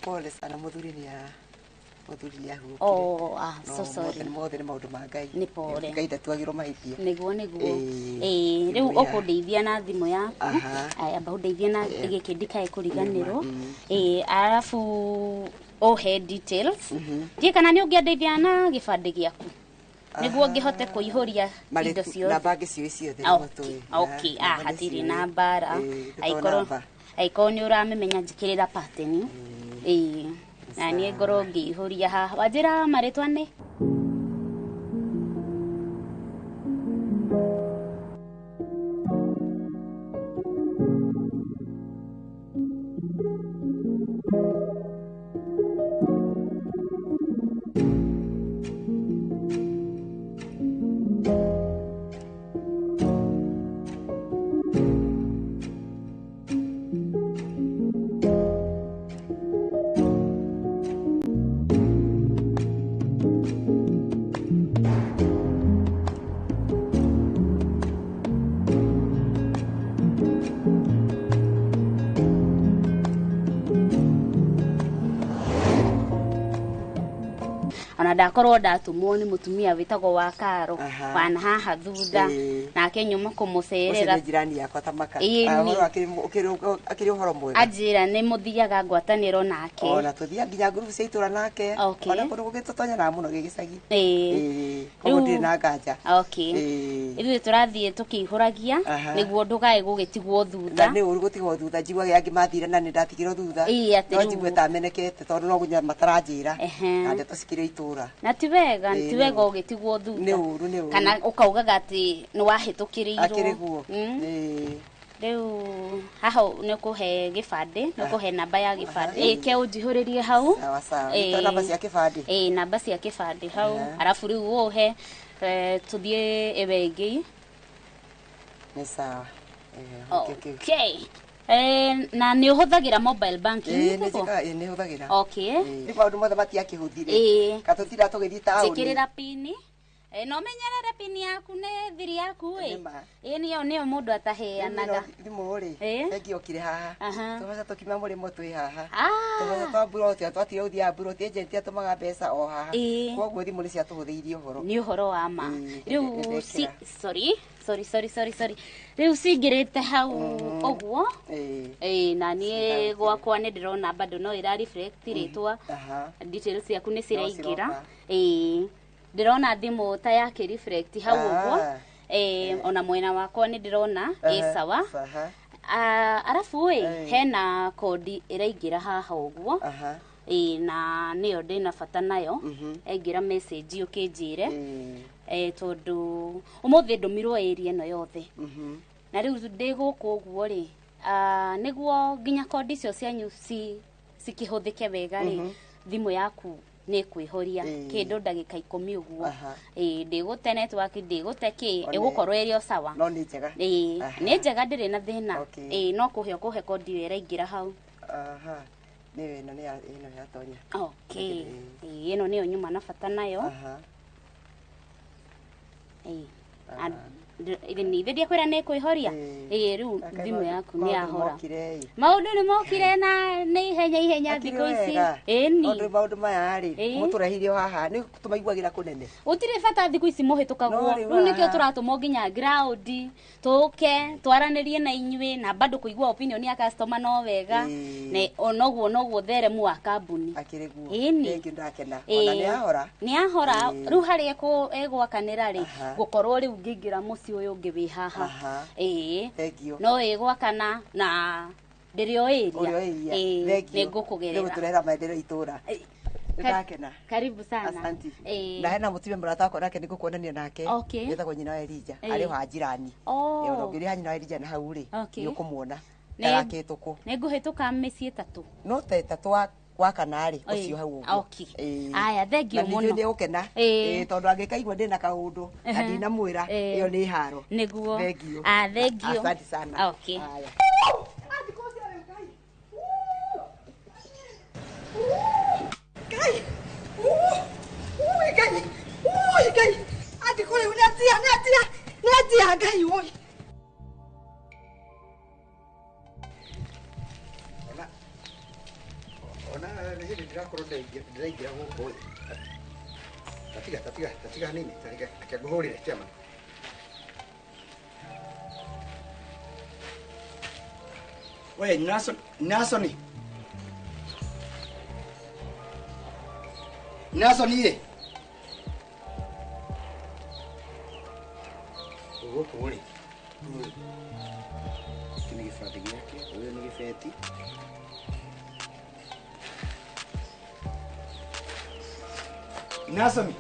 Pole sana, mũthuri nĩ ahurũkire. Oh, so sorry. Mothe nĩ maũndũ ma Ngai. Nĩ pole. Ngai ndatuagĩrwo mahĩtia. Nĩguo. Rĩu ũkũndeithia na thimũ yaku. Amba ũndeithie na gĩkĩ ndikae kũriganĩrwo. Arabu ũhe details. Ndiũĩ kana nĩ ũngĩandeithia na gĩbandĩ gĩaku nĩguo ngĩhote kũihũria indo ciothe. Namba ngĩciũĩ ciothe nĩguo tũĩ. Okay, hatirĩ na mbara. Angĩkorwo nĩ ũramĩmenya njĩkĩrĩra pattern. Na niĩ ngorwo ngĩihũria haha. Wanjĩra marĩtwa nĩ? Ona ndakorwo ndatumwo nĩ mũtumia wĩtagwo wa Karo wana haha thutha nake nyuma kũmũcerera. Ũcio nĩ jirani yakwa ta maka. Akĩrĩ ũhoro mwega. Anjĩra nĩ mũthiaga ngwatanĩro nake. Ona tũthiaga nginya ngurubu cia itũra nake. Ona kũndũ gũgĩtũtonyanaga mũno gĩgĩcagi. Koguo ndirĩ na nganja. Ithuĩ tũrathiĩ tũkĩihũragia nĩguo ndũkae gũgĩtigwo thutha. Na nĩ ũru gũtigwo thutha, njiguaga angĩ mathire na nĩ ndatigirwo thutha. No njigue ta menekete tondũ no nginya mataranjĩra. Na ndeto cikĩrĩ itũra. Na ti wega, ti wega ũgĩtigwo thutha. Nĩ ũru, nĩ ũru. Kana ũkaugaga atĩ nĩ wahĩtũkĩrĩirwo. Akĩrĩ guo. Rĩu haha nĩ ũkũhe gĩbandĩ, nĩ ũkũhe namba ya gĩbandĩ. Ke ũnjihũrĩrie hau. Sawa sawa. Nĩ namba cia kĩbandĩ. Namba cia kĩbandĩ hau. Arabu rĩu ũhe tũthiĩ ĩwe ĩngĩ. Nĩ sawa. Okay. Na nĩ ũhũthagĩra mobile banking? Nĩ hũthagĩra. Okay. Nĩ maũndũ mothe matiakĩhũthire. Katũtira tũgĩthiĩ taũni. Njĩkĩrĩra pini. No menyerere pini yaku nĩ thiri yaku ĩ. Ĩ nĩyo mũndũ ataheanaga. Thimũ rĩ, bengi yokire haha. Tũbeca tũkiuma mũrĩmo twĩ haha. Tũbeca twa mburoti, twatire gũthiaga mburoti, agent atũmaga mbeca o haha. Koguo thimũ nĩ ciatũhũthĩirie ũhoro. Nĩ ũhoro wa ma. Rĩu sorry. Rĩu cingĩrĩte hau ũguo. Na niĩ gwakwa nĩ ndĩrona bado no ĩra reflect rĩtwa. Details ciaku nĩ ciraingĩra. Ndĩrona thimũ ta yake reflect hau ũguo. Ona mwena wakwa nĩ ndĩrona ĩ sawa. Arabu ĩ hena kodi ĩraingĩra haha ũguo. Ĩĩ, na nĩyo ndĩna bata nayo. Engĩra message ũkĩnjĩre, tondũ ũmũthĩ ndũmirwo area ĩno yothe. Na rĩu ndĩ gũkũ ũguo rĩ, nĩguo nginya kondi icio cianyu cikĩhũthĩke wega rĩ, thimũ yaku nĩ kwĩhoria kĩndũ ndagĩka 10 ũguo. Ndĩgũte network, ndĩgũte kĩ, ĩgũkorwo ĩrĩ o sawa. No nĩ njega. Ĩĩ, nĩ njega, ndĩrĩ na thĩna. Ĩĩ, no kũhe ũkũhe kondi ĩyo ĩraingĩra hau. Aha. Nĩ ĩno, nĩ ĩno yatonya. Okay. Ĩĩ, ĩno nĩyo nyuma na bata nayo. Ĩĩ. Nĩ ithe ndiakwĩra nĩ kwĩhoria. Ĩĩ, rĩu thimũ yaku nĩ yahora. Maũndũ nĩ mokire na nĩ ihenya ihenya thikũ ici. Ĩni. Maũndũ maũndũ maya rĩ, mũtũrehirio haha nĩ tũmaiguagĩra kũnene. Gũtirĩ bata thikũ ici mũhĩtũkagwo. Rĩu nĩkĩo tũratũmwo nginya ground tũke twaranĩrie na inyuĩ, na bado kũigua opinion ya customer no wega. Ne onoguo noguo theremu wa kambuni. Akĩrĩ guo. Thank you, ndakena. Ona nĩ yahora. Nĩ yahora. Rĩu harĩa ĩgwakanĩra rĩ, gũkorwo rĩu ngĩingĩra mũciĩ ũyũ ũngĩ wĩ haha. Ĩĩ. No ĩgwakana na ndĩrĩ o area. Ĩĩ, nĩ ngũkũgerera. Nĩ gũtũrehera maendeleo itũra. Ndakena. Karibu sana. Asante. Na hena mũtumia mũrata wakwa nake nĩ ngũkuonania nake. Wĩtagwo nyina wa Elija. Arĩ o haha njirani. Ona ũngĩrĩha nyina wa Elija na hau rĩ, nĩ ũkũmuona. Ndarakĩtũkũ. Nĩ ngũhĩtũka mĩciĩ 3. No ta 3 wa kana rĩ, ũcio hau ũguo. Aya, thank you mũno. Na nĩ ũkena. Tondũ angĩkaigua ndĩna kaũndũ na ndinamwĩra, ĩyo nĩ haro. Nĩguo. Thank you. Thank you. Asante sana. Okay. Ngai. Ngai. Ngai. Andikũ rĩu nĩ atia, nĩ atia, nĩ atia Ngai oi. Ona nĩ hĩndĩ ndĩrakorwo ndĩraingĩra gũkũ. Tatiga, tatiga, tatiga hanini, reke ngũhũrĩre chairman. We, Nason, Nasoni. Nasoni ye. Gũkũ rĩ, gĩkĩ nĩ gĩbandĩ gĩake, ũyũ nĩ gĩbeti. Nasoni.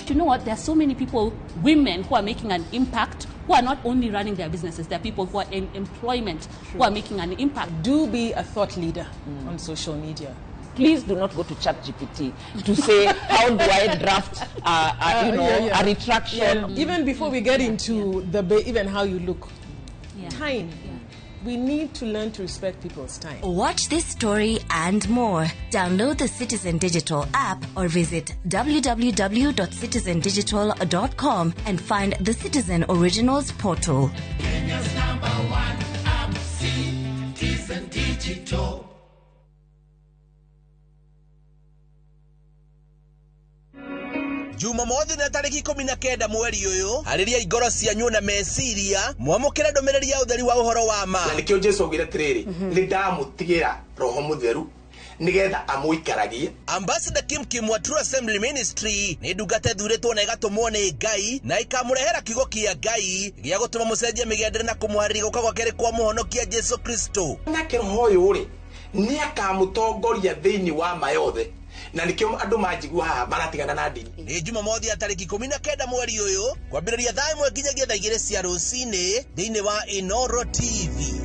You know what? There are so many people, women, who are making an impact, who are not only running their businesses, there are people who are in employment, who are making an impact. Do be a thought leader on social media. Please do not go to ChatGPT to say, how do I draft a retraction? Yeah. Even before we get into the even how you look, time. Yeah. We need to learn to respect people's time. Watch this story and more. Download the Citizen Digital app or visit www.citizendigital.com and find the Citizen Originals portal. Kenya's #1 app, Citizen Digital. Jumamothi na tariki 19 mweri uyu hariria ingoro cianyu na meciria mwamukire ndumiriri ya utheri wa uhoro wa ma. Na nikio Jesu augire atiriri, ni ndamutigira Roho Mutheru nigetha amuikaragie. Ambassador Kim Kim wa True Assembly Ministry ni ndungata ithuritwo na igatumwo ni Ngai na ikamurehera kiugo kia Ngai gia gutuma mucenjie migendere na kumuharĩria guka gwa keri kwa muhonokia Jesu Kristo. Nake Roho uyu ri ni akamutongoria thiini wa ma yothe, na nikio andu manjigua haha maratigana na ndini. Ni Jumamothi ya tariki 19 mweri uyu kwambĩrĩria thaa 1 nginyagia thaa 2 cia rũcinĩ thĩinĩ wa Inoro TV.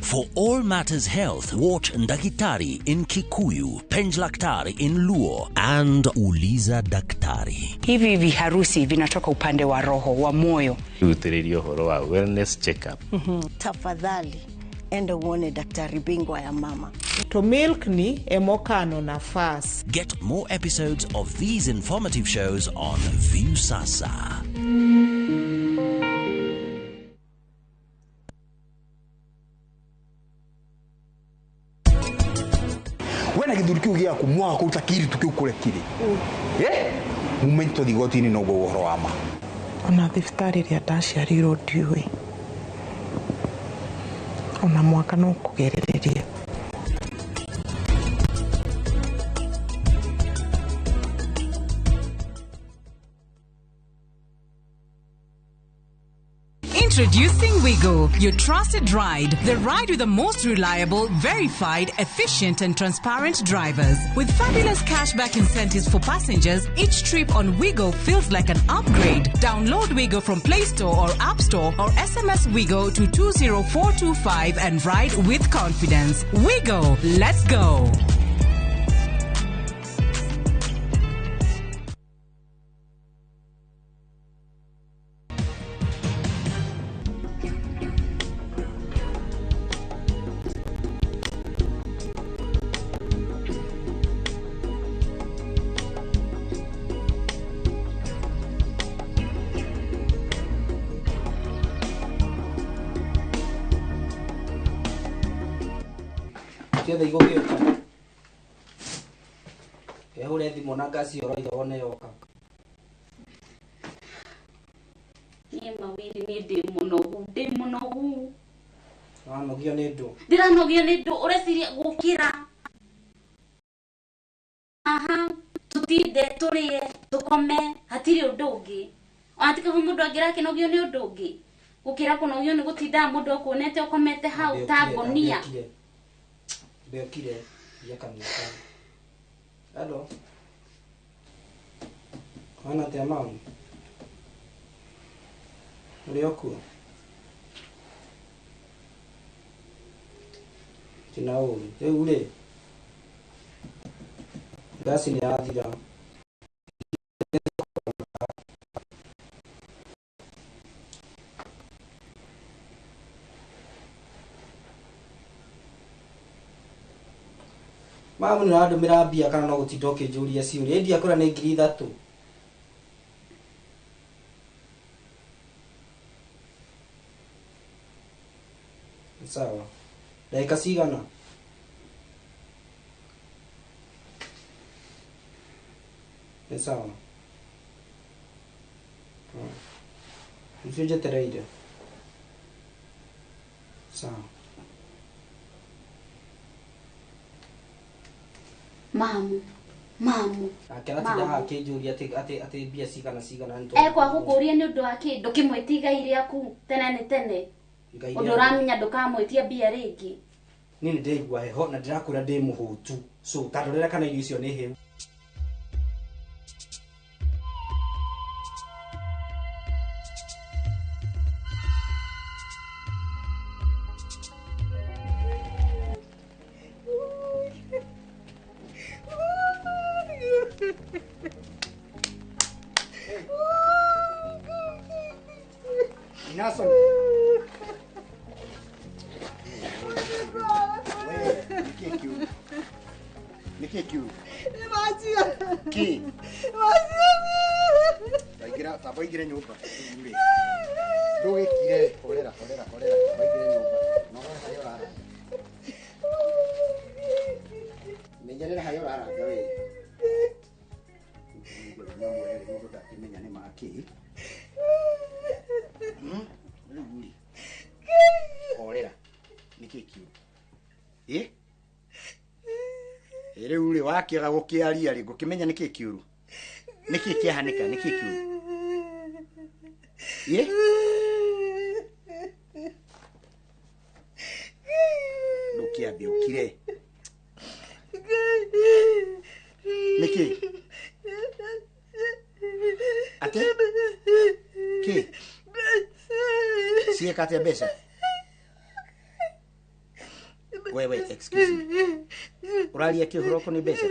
For all matters health, watch Ndagitari in Kikuyu, Penjlaktari in Luo, and Uliza Daktari. Hivi viharusi vinatoka upande wa roho, wa moyo. Utiririo horo wa wellness checkup. Tafadhali, enda uone daktari bingwa ya mama. To milk ni emokano nafas. Get more episodes of these informative shows on Viusasa. We na gĩthuri kĩu gĩaku mwaga kũruta kĩiritu kĩu kũrĩa kĩrĩ. Mumenye tũthiĩ igoti-inĩ noguo ũhoro wa ma. Ona thibitarĩ ĩrĩa ndaciarirwo ndiũĩ. Ona mwaka no kũgerereria. Introducing Wigo, your trusted ride. The ride with the most reliable, verified, efficient and transparent drivers. With fabulous cashback incentives for passengers, each trip on Wigo feels like an upgrade. Download Wigo from Play Store or App Store or SMS Wigo to 20425 and ride with confidence. Wigo, let's go. Ciothe igũgĩũka. Ehũre thimũ na ngaci ũroitha wone yoka. Niĩ mawĩrĩ niĩ ndĩ mũnogu, ndĩ mũnogu. Wanogio nĩ ndũ. Ndĩranogio nĩ ndũ, ũreciria gũkĩra. Aha, tũtinde tũrĩe, tũkome, hatirĩ ũndũ ũngĩ. Ona ti kaba mũndũ angĩrakenogio nĩ ũndũ ũngĩ. Gũkĩra kũnogio nĩ gũtindaga mũndũ akuonete ũkomete hau ta ngonia. Bekire ya kanitha. Hello. Hana te mamu. Uri okuo. Tina ũru. Rĩu rĩ, ngasi nĩ yathira. Mamu nĩ ũrandũmĩra mbia kana no gũtinda ũkĩnjũria ciũria. Ĩĩ ndiakũra nĩ 3,000. Sawa. Ndagĩka cigana? Nĩ sawa. Rũciũ njetereire. Sawa. Mamu, mamu. Akĩratinda haha akĩnjũria atĩ mbia cigana cigana nĩ Ekwaga gũkũria nĩ ũndũ wa kĩ? Ndũkĩmwĩtie igai rĩaku tene nĩ tene. Ũndũ ũramenya ndũkamwĩtia mbia rĩngĩ. Niĩ nĩ ndĩraigua heho na ndĩrakwĩra ndĩ mũhũtu. So ta ndorera kana irio icio nĩ hĩu. Nason. Nĩkĩ kiu? Kĩ? Waingĩra, tamba ũingĩre nyũmba. Ndũgĩkire, horera, horera, horera, waingĩre nyũmba. No ũrore harĩa ũraranga. Menyerera harĩa ũraranga we. Nyamũ erĩ mũndũ ndangĩmenya nĩ ma kĩ. Rĩu rĩ, horera, nĩkĩ kiu? Ĩ? Rĩu rĩ wakĩaga gũkĩaria rĩ ngũkĩmenya nĩkĩ kĩũru? Nĩkĩ kĩahanĩka? Nĩkĩ kĩũru? Ĩ? Ndũkĩambe ũkire. Nĩkĩ? Atĩ? Kĩ? Ciĩka atĩa mbeca? Wewe, excuse me. Ũraria kĩ ũhoro ũkoniĩ mbeca?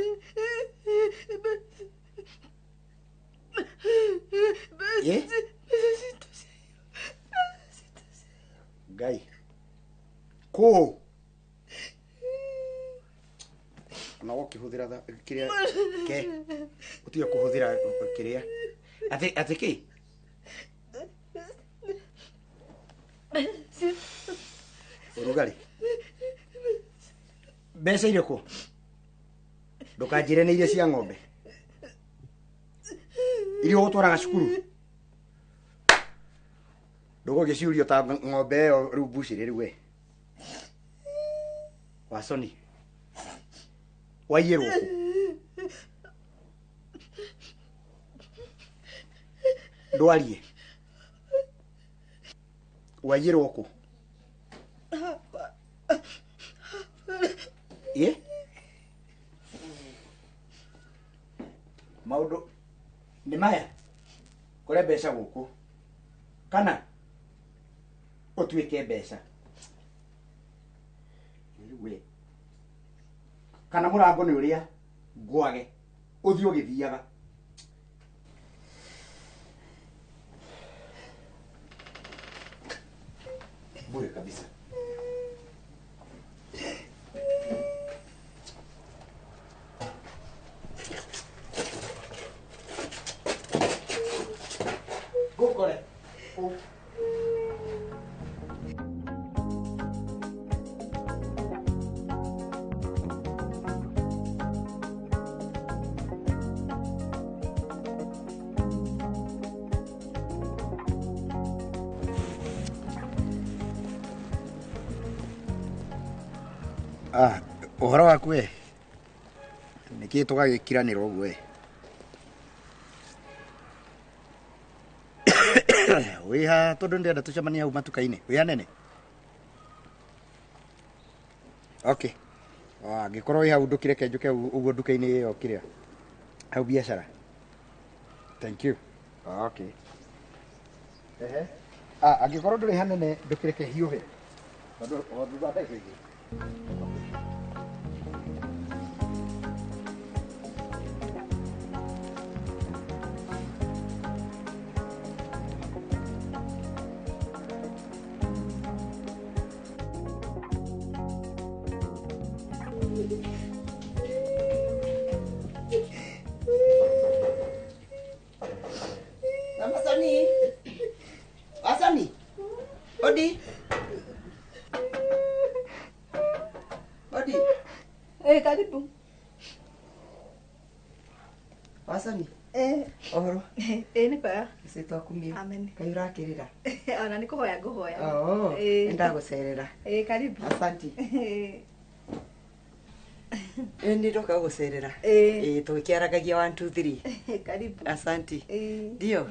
Ĩ? Ngai. Kũ? Ona ũkĩhũthĩra kĩrĩa ke ũtige kũhũthĩra kĩrĩa. Atĩ atĩ kĩ? Ũrugarĩ. Mbeca irĩkũ? Ndũkanjĩre nĩ irio cia ng'ombe. Irio ũgũtwaraga cukuru. Ndũgũgĩciũrio ta ng'ombe ĩyo rĩu mbucĩrĩ rĩu we. Wasoni. Waiyĩrwo kũ? Ndwarie. Waiyĩrwo kũ? Ĩ? Maũndũ nĩ maya. Kũrĩ mbeca gũkũ. Kana ũtuĩke mbeca. We. Kana mũrango nĩ ũrĩa ngwage ũthiĩ ũgĩthiaga. Bure kabisa. Gũkore. Ah, ũhoro waku we nĩkĩĩ tũgagĩkiranĩra ũguo we wĩha tondũ ndĩrenda tũcemanie hau matuka-inĩ wĩ hanene okay angĩkorwo wĩ hau ndũkĩreke njũke ũguo nduka-inĩ ĩyo kĩrĩa hau biacara thank you okay ehe angĩkorwo ndũrĩ hanene ndũkĩreke hiũhe tondũ o thutha ndagĩka igĩrĩ. Mama Soni. Wasoni. Odi. Odi. Eh, karibu. Wasoni. Eh. Ohoro. Eh, nĩ kwega. Ĩcĩ twakumio. Amen. Kaĩ ũrakĩrĩra? Ona nĩ kũhoya ngũhoya. Oh, nĩndagũcerera. Eh, karibu. Asante. Eh, nĩ ndoka gũgũcerera. Eh, tũgĩkĩaragagia 1 2 3. Karibu. Asante. Eh. Ndio.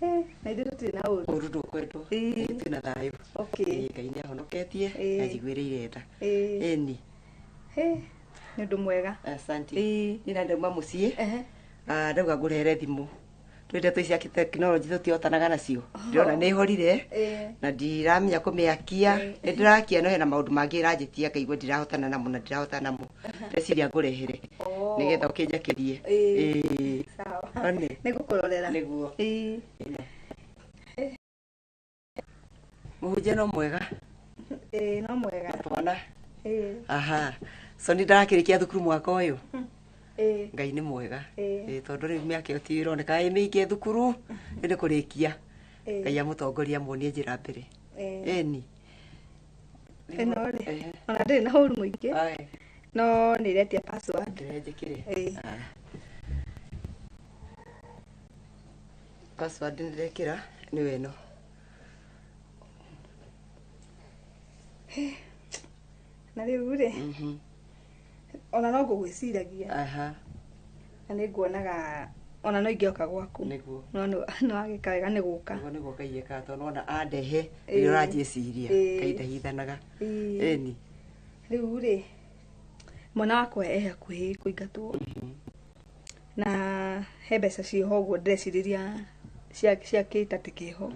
Eh, na ithuĩ tũtirĩ na ũru. Ũru ndũkwendwo. Twĩna thayũ. Okay. Ngai nĩ ahonoketie na njiguĩrĩire tha. Ĩni. Eh, nĩ ũndũ mwega. Asante. Niĩ na ndauma mũciĩ. Ndauga ngũrehere thimũ. Twĩ ndeto ici cia tekinoronjĩ tũtihotanaga nacio. Ndĩrona nĩ ĩhorire na ndiramenya kũmĩakia. Nĩ ndĩrakia no hena maũndũ mangĩ ĩranjĩtia ngaigua ndirahotana namo na ndirahotana namo. Ndeciria ngũrehere nĩgetha ũkĩnjakĩrie. Ĩĩ. Sawa. One. Nĩ ngũkũrorera. Nĩguo. Ĩĩ. Mũhunjia no mwega. Ĩĩ, no mwega. Twana. Ĩĩ. Aha. Soni ndarakĩrĩkia thukuru mwaka ũyũ. Ĩĩ. Ngai nĩ mwega. Ĩĩ. Tondũ rĩu mĩaka ĩyo ti ĩroneka ĩ mĩingĩ thukuru rĩu nĩ kũrĩkia. Ĩĩ. Ngai amũtongoria amuonie njĩra mbere. Ĩĩ. Ĩni. Ĩno rĩ, ona ndĩrĩ na ũru mũingĩ. No nĩ ĩretia password. Ndĩrenjĩkĩre. Ĩĩ. Password nĩndekĩra nĩyo ĩno. Na rĩu rĩ, ona no ngũgwĩciragia. Aha. Na nĩ nguonaga ona no ingĩoka gwaku. Nĩguo. No nĩ wagĩka wega nĩ gũka. Nĩguo nĩguo Ngai ekaga tondũ nĩwona andehe rĩrĩa ũranjĩciria. Ngai ndahithanaga. Ĩni. Rĩu rĩ, mwana wakwa e hakuhĩ kũingatwo. Na he mbeca ciĩho ũguo ndĩrecirĩria cia kĩtatĩ kĩho.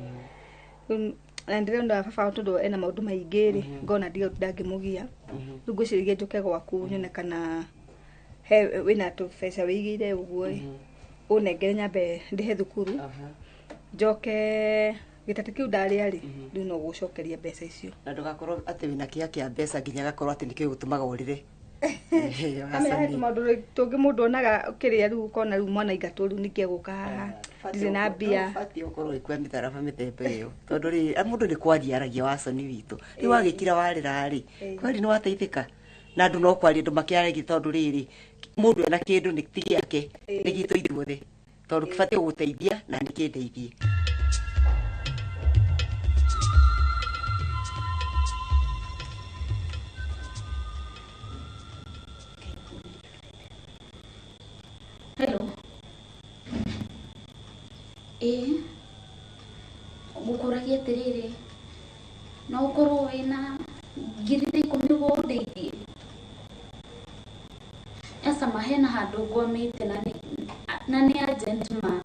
Rĩu na ndĩrona baba tondũ ena maũndũ maingĩ rĩ, ngona ndangĩmũgia. Rĩu ngwĩciragia njũke gwaku nyone kana he wĩna tũbeca wĩigĩire ũguo ĩ, ũnengere nyambe ndĩhe thukuru. Njoke gĩtatĩ kĩu ndarĩa rĩ, rĩu no gũcokeria mbeca icio. Na ndũgakorwo atĩ wĩna kĩeha kĩa mbeca nginya gakorwo atĩ nĩkĩo gĩgũtũmaga ũrĩre. Kamenya he tũmaũndũ tũngĩ mũndũ onaga ũkĩrĩa rĩu ũkona rĩu mwana aingatwo rĩu ningĩ egũka haha ndirĩ na mbia. Ũbatiĩ gũkorwo ũgĩkua mĩtharaba mĩthemba ĩyo tondũ rĩ mũndũ nĩ kwaria aragia Wasoni witũ. Rĩu wagĩkira warĩra rĩ, kweri nĩ wateithĩka. Na andũ no kwaria andũ makĩaragia tondũ rĩrĩ mũndũ ena kĩndũ nĩ ti gĩake nĩ gitũ ithuothe tondũ kĩbatiĩ gũgũteithia na nĩ kĩndeithie. Hello. Ĩĩ ngũkũragia atĩrĩrĩ no ũkorwo wĩna 10,000 ũguo ũndeithie. Ecama hena handũ ngwamĩte na nĩ urgent ma.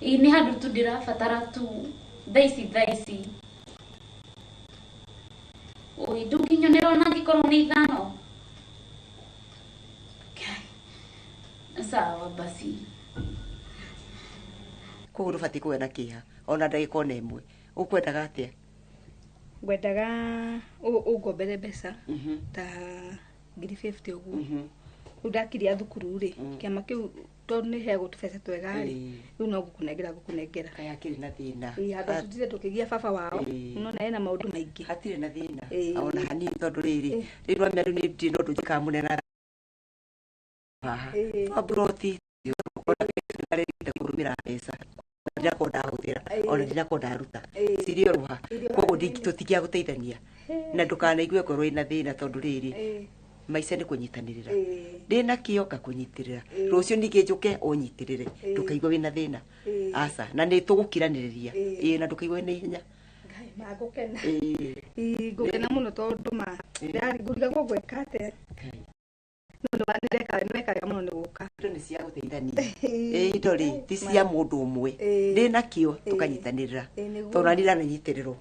Ĩĩ nĩ handũ tu ndĩrabatara tu thaa ici. Oi ndũnginyonera ona angĩkorwo nĩ 5. Sawa basi. Koguo ndũbatiĩ kũgĩa na kĩeha ona ndagĩka ona ĩmwe. Ũkwendaga atĩa? Ngwendaga ũngombere mbeca ta 50,000 ũguo. Rĩu ndakiria thukuru rĩ, kĩama kĩu tondũ nĩ heagwo tũbeca twega rĩ, rĩu no ngũkũnengera. Kaĩ hakĩrĩ na thĩna. Ĩĩ handũ tũtinde tũkĩgia baba wao, nĩwona ena maũndũ maingĩ. Hatirĩ na thĩna ona hanini tondũ rĩrĩ rĩu wamenya rĩu niĩ ndirĩ na ũndũ njĩkaga mũnene haha. Twa mburoti kũrũmĩra mbeca ndinakorwo ndahũthĩra ona ndinakorwo ndaruta cirĩ oroha koguo tũtingĩagũteithania na ndũkanaigue ngoro ĩna thĩna tondũ rĩrĩ maica nĩ kũnyitanĩrĩra ndĩna kĩo ngakũnyitĩrĩra rũciũ ningĩ njũke ũnyitĩrĩre ndũkaigue wĩna thĩna aca na nĩ tũgũkiranĩrĩria ĩĩ na ndũkaigue wĩna ihenya. Ngai ma ngũkena. Ngũkena mũno tondũ ma ngũrigagwo ngwĩka atĩa no nĩweka mũno nĩ gũka. Indo nĩ cia gũteithania ĩĩ indo rĩ ti cia mũndũ ũmwe ndĩna kĩo tũkanyitanĩrĩra tondũ nani ndananyitĩrĩrwo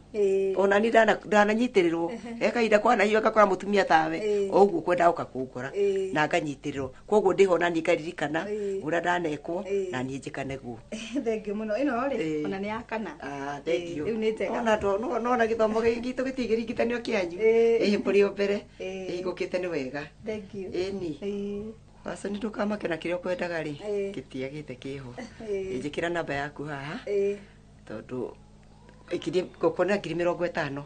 ona ni ndananyitĩrĩrwo he kahinda kwanahiũ ngakora mũtumia tawe o ũguo kwenda gũka kũngora na nganyitĩrĩrwo koguo ndĩho nani ngaririkana ũrĩa ndanekwo na niĩ njĩkane guo. Thengiũ mũno ĩno rĩ ona nĩ ya kana. Thengiũ. Rĩu nĩ njega. Ona nona gĩthomo gitũ gĩtingĩringithanio kĩanyu ĩĩ mũrĩ o mbere ĩĩ ngũkĩte nĩ wega. Thengiũ. Ĩni Waco nĩ ndũkamake na kĩrĩa ũkwendaga rĩ gĩtiagĩte kĩho. Njĩkĩra namba yaku haha tondũ ngũkuonera 50,000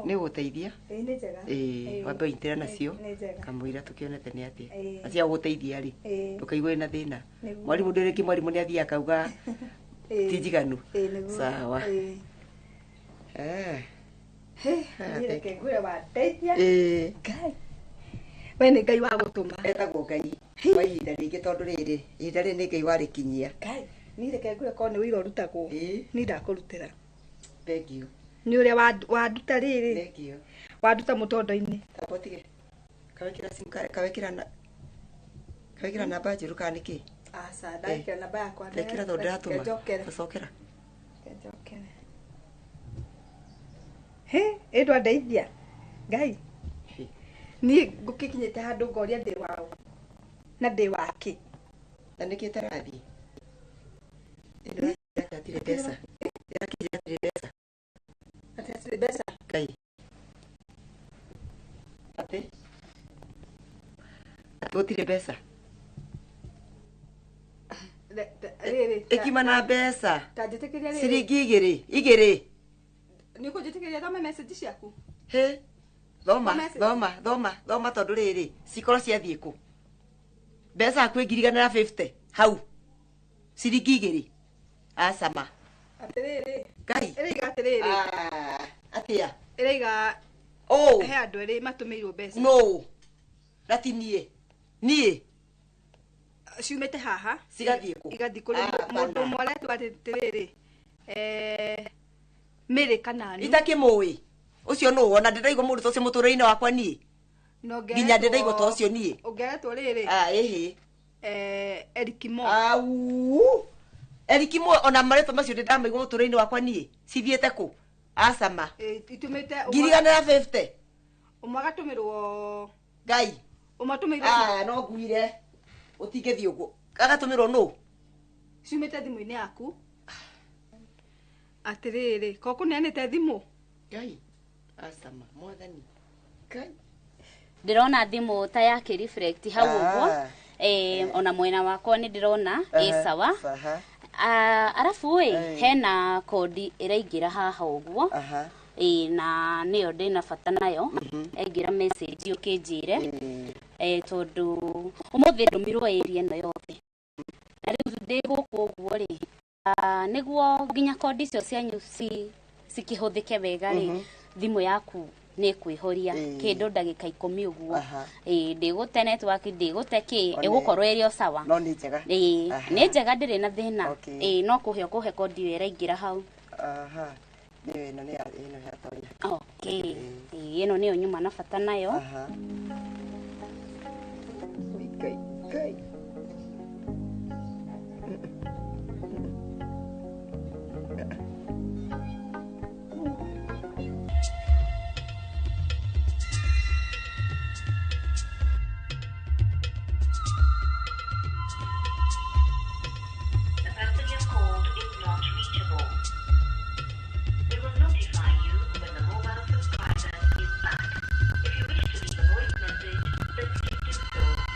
nĩ gũgũteithia. Ĩĩ wambe ũnyitĩre nacio kamũira tũkĩonete nĩ atĩa na cia gũgũteithia rĩ ndũkaigue wĩna thĩna. Mwarimũ ndĩ rĩngĩ mwarimũ nĩ athiaga akauga ti njiganu. Sawa. Reke ngwĩre wandeithia. Ngai we nĩ Ngai wa gũtũma. Etagwo Ngai kwa ihinda rĩngĩ tondũ rĩrĩ ihinda rĩrĩ nĩ Ngai warĩkinyia. Ngai niĩ reke ngwĩre korwo nĩ wĩra ũrutagwo niĩ ndakũrutĩra. Thengiũ. Nĩ ũrĩa wanduta rĩrĩ. Thengiũ. Wanduta mũtondo-inĩ. Tamba ũtige. Kawekĩra simu kawekĩra namba njerũ kana nĩkĩ? Aca ndekĩra namba yakwa. Ndekĩra tondũ ndĩratũma. Gũcokera. Njokere. Hĩ ĩ ndwandeithia. Ngai niĩ ngũkĩkinyĩte handũ ngoria ndĩ waũ na ndĩ wakĩ na nĩkĩ ĩtarathiĩ hatirĩ mbeca hatirĩ mbeca hatirĩ mbeca Ngai atĩ gũtirĩ mbeca ĩkiuma na mbeca ciringi igĩrĩ nĩ ũkũnjĩtĩkĩria thome message ciaku. Hĩ thoma tondũ rĩrĩ cikorwo ciathiĩ kũ mbeca hakuhĩ 1,050 hau ciringi 2 acama. Atĩrĩrĩ Ngai ĩraiga atĩrĩrĩ atĩa ĩraiga he andũ erĩ matũmĩirwo mbeca no na ti niĩ niĩ ciumĩte haha cigathiĩ kũ igathiĩ kũrĩ mũndũ ũmwe aretwo atĩrĩrĩ Mary Kananu itakĩmũĩ ũcio nũ ona ndĩraigua mũndũ ta ũcio mũtũrĩre-inĩ wakwa niĩ nginya ndĩraigua ta ũcio niĩ ũngĩaretwo rĩrĩ ĩhĩ Eric Mo au Eric Mo ona marĩtwa macio ndĩndamaigua mũtũrĩre-inĩ wakwa niĩ cithiĩte kũ acama itumĩte 1,050 ũmwe agatũmĩrwo Ngai ũmwe atũmĩirwo no nguire ũtingĩthiĩ ũguo agatũmĩrwo nũ ciumĩte thimũ-inĩ yaku. Atĩrĩrĩ ko kũneanĩte thimũ Ngai acama mwathani Ngai ndĩrona thimũ ta ya kĩ-reflect hau ũguo ona mwena wakwa nĩ ndĩrona ĩ sawa. Arabu ĩ hena kodi ĩraingĩra haha ũguo Ĩĩ, na nĩyo ndĩna bata nayo. Aingĩra message ũkĩnjĩre, tondũ ũmũthĩ ndũmirwo area ĩno yothe, na rĩu ndĩ gũkũ ũguo rĩ, nĩguo nginya kondi icio cianyu cikĩhũthĩke wega rĩ, thimũ yaku nĩ ĩkwĩhoria kĩndũ ndagĩka 10 ũguo. Ĩĩ, ndĩgũte network, ndĩgũte kĩ, ĩgũkorwo ĩrĩ o sawa. No nĩ njega? Ĩĩ. Nĩ njega, ndĩrĩ na thĩna. Ĩĩ, no kũhe ũkũhe kondi ĩyo ĩraingĩra hau. Aha, nĩyo ĩno, nĩ ĩno yatonya. Okay. Ĩĩ, ĩno nĩyo nyuma na bata nayo. Ngai, Ngai. The person you have called is not reachable. We will notify you when the mobile subscriber is back. If you wish to leave a voice message, then please do so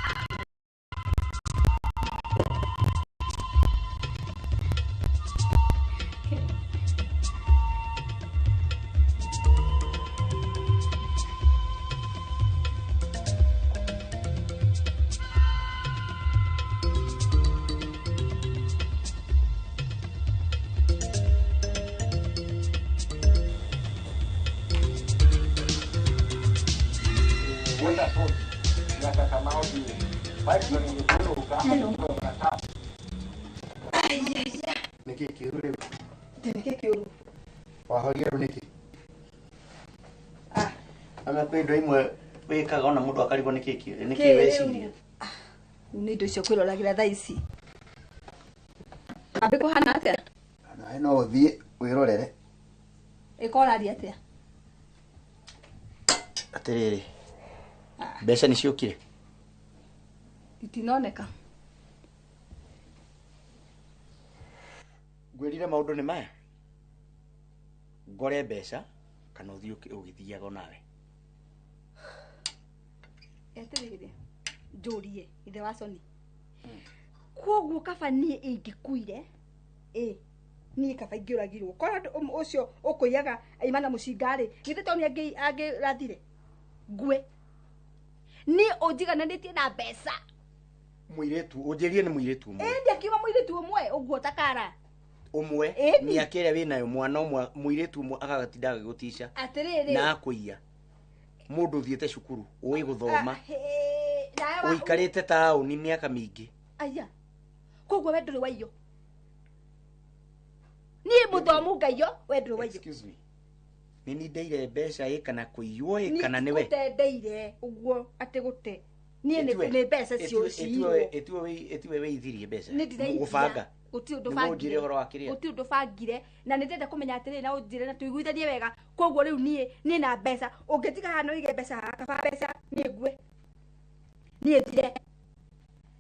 after the Nĩkĩ kĩũru rĩu? Nĩkĩ kĩũru? Wahoria rĩu nĩkĩ? Ona kwĩ indo imwe wĩkaga ona mũndũ akarigwo nĩkĩ nĩkĩ Kĩ rĩu? weciria. Nĩ indo icio kwĩroragĩra thaa ici ambĩ kũhana atĩa? Nawe no ũthiĩ wĩrorere. Ĩka ũraria atĩa? Atĩrĩrĩ, mbeca nĩ ciũkire? Itinoneka. Ngwĩrire maũndũ nĩ maya, ngore mbeca kana ũthiĩ ũgĩthiaga onawe. Atĩrĩrĩ, njũrie ithe wa Soni, koguo kaba niĩ ingĩkuire, ĩ niĩ kaba ingĩũragirwo, korwo andũ ũcio ũkũiyaga aima na mũcinga rĩ, githĩ to nĩ angĩrathire ngue? Niĩ ũnjigananĩtie na mbeca. Mũirĩtu ũnjĩrie nĩ mũirĩtu ũmwe. Ĩndĩ akiuga mũirĩtu ũmwe ũguo takara. Ũmwe. Ĩni. Mĩaka ĩrĩa wĩnayo, mwana ũmwe, mũirĩtu ũmwe agagatinda agĩgũtica Atĩrĩrĩ. na akũiya, mũndũ ũthiĩte cukuru, ũĩ gũthoma, Ah, hĩ, nawe ũikarĩte taũni mĩaka mĩingĩ. Aya, koguo we ndũrĩ waiyo? Niĩ mũthomu ngaiyo, we ndũrĩ waiyo? Excuse me, nĩ nindeire mbeca ĩ kana kũiywo ĩ kana nĩwe? Gũtendeire ũguo atĩ gũte niĩ nĩ mbeca cio ciirwo. Ĩtiwe wĩithirie mbeca? Nĩ ndiraithia. Gũbanga. Gũtirĩ ũndũ Nĩguo bangire. ũnjĩre ũhoro wa kĩrĩa. Gũtirĩ ũndũ bangire, na nĩ ndĩrenda kũmenya atĩrĩrĩ, na ũnjĩre na tũiguithanie wega. Koguo rĩu niĩ na mbeca ũngĩtiga haha na ũige mbeca haha, kaba mbeca niĩ ngue, niĩ thire.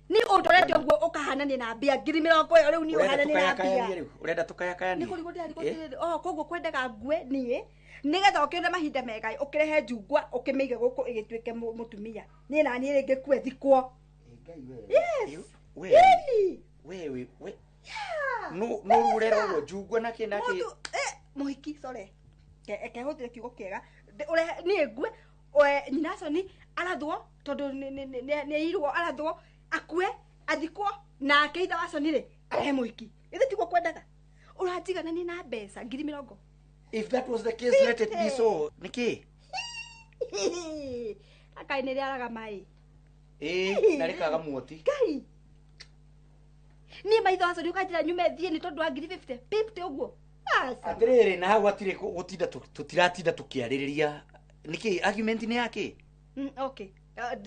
Niĩ ũndorete ũguo ũkahanania na mbia 20,000 ĩyo rĩu niĩ Ũrenda ũhananie na mbia. tũkayakayanie rĩu? Ũrenda tũkayakayanie? Nĩ kũrigwo ndĩrarigwo. Eh? Atĩrĩrĩ, oh, koguo kwendaga ngue niĩ nĩgetha ũkĩone mahinda mega ũkĩrehe njungwa ũkĩmĩige gũkũ ĩgĩtuĩke mũtumia, niĩ na niĩ rĩngĩ kue thikwo. Yes. We. Ĩni. We we we no no rurera ũguo njungwa na kĩ na kĩ. Mũndũ, mũhiki, sorry, kehũthĩre kiugo kĩega. Ũrehe niĩ ngue, nyina Soni arathwo tondũ nĩ airwo, arathwo akue athikwo, nake ithe wa Soni rĩ arehe mũhiki. Ithe tiguo kwendaga? Ũranjiganania na mbeca 20,000. If that was the case, let it be so. Nĩkĩ? Akaĩ nĩ rĩaraga maĩ. Ĩĩ, na rĩkaga muoti. Ngai, niĩ maitho wa Soni ũkanjĩra nyume thiĩ nĩ tondũ wa ngiri 50 50 ũguo? Aca. Atĩrĩrĩ, na hau hatirĩ gũtinda tũtiratinda tũkĩarĩrĩria nĩkĩ, argument nĩ yakĩ? Okay.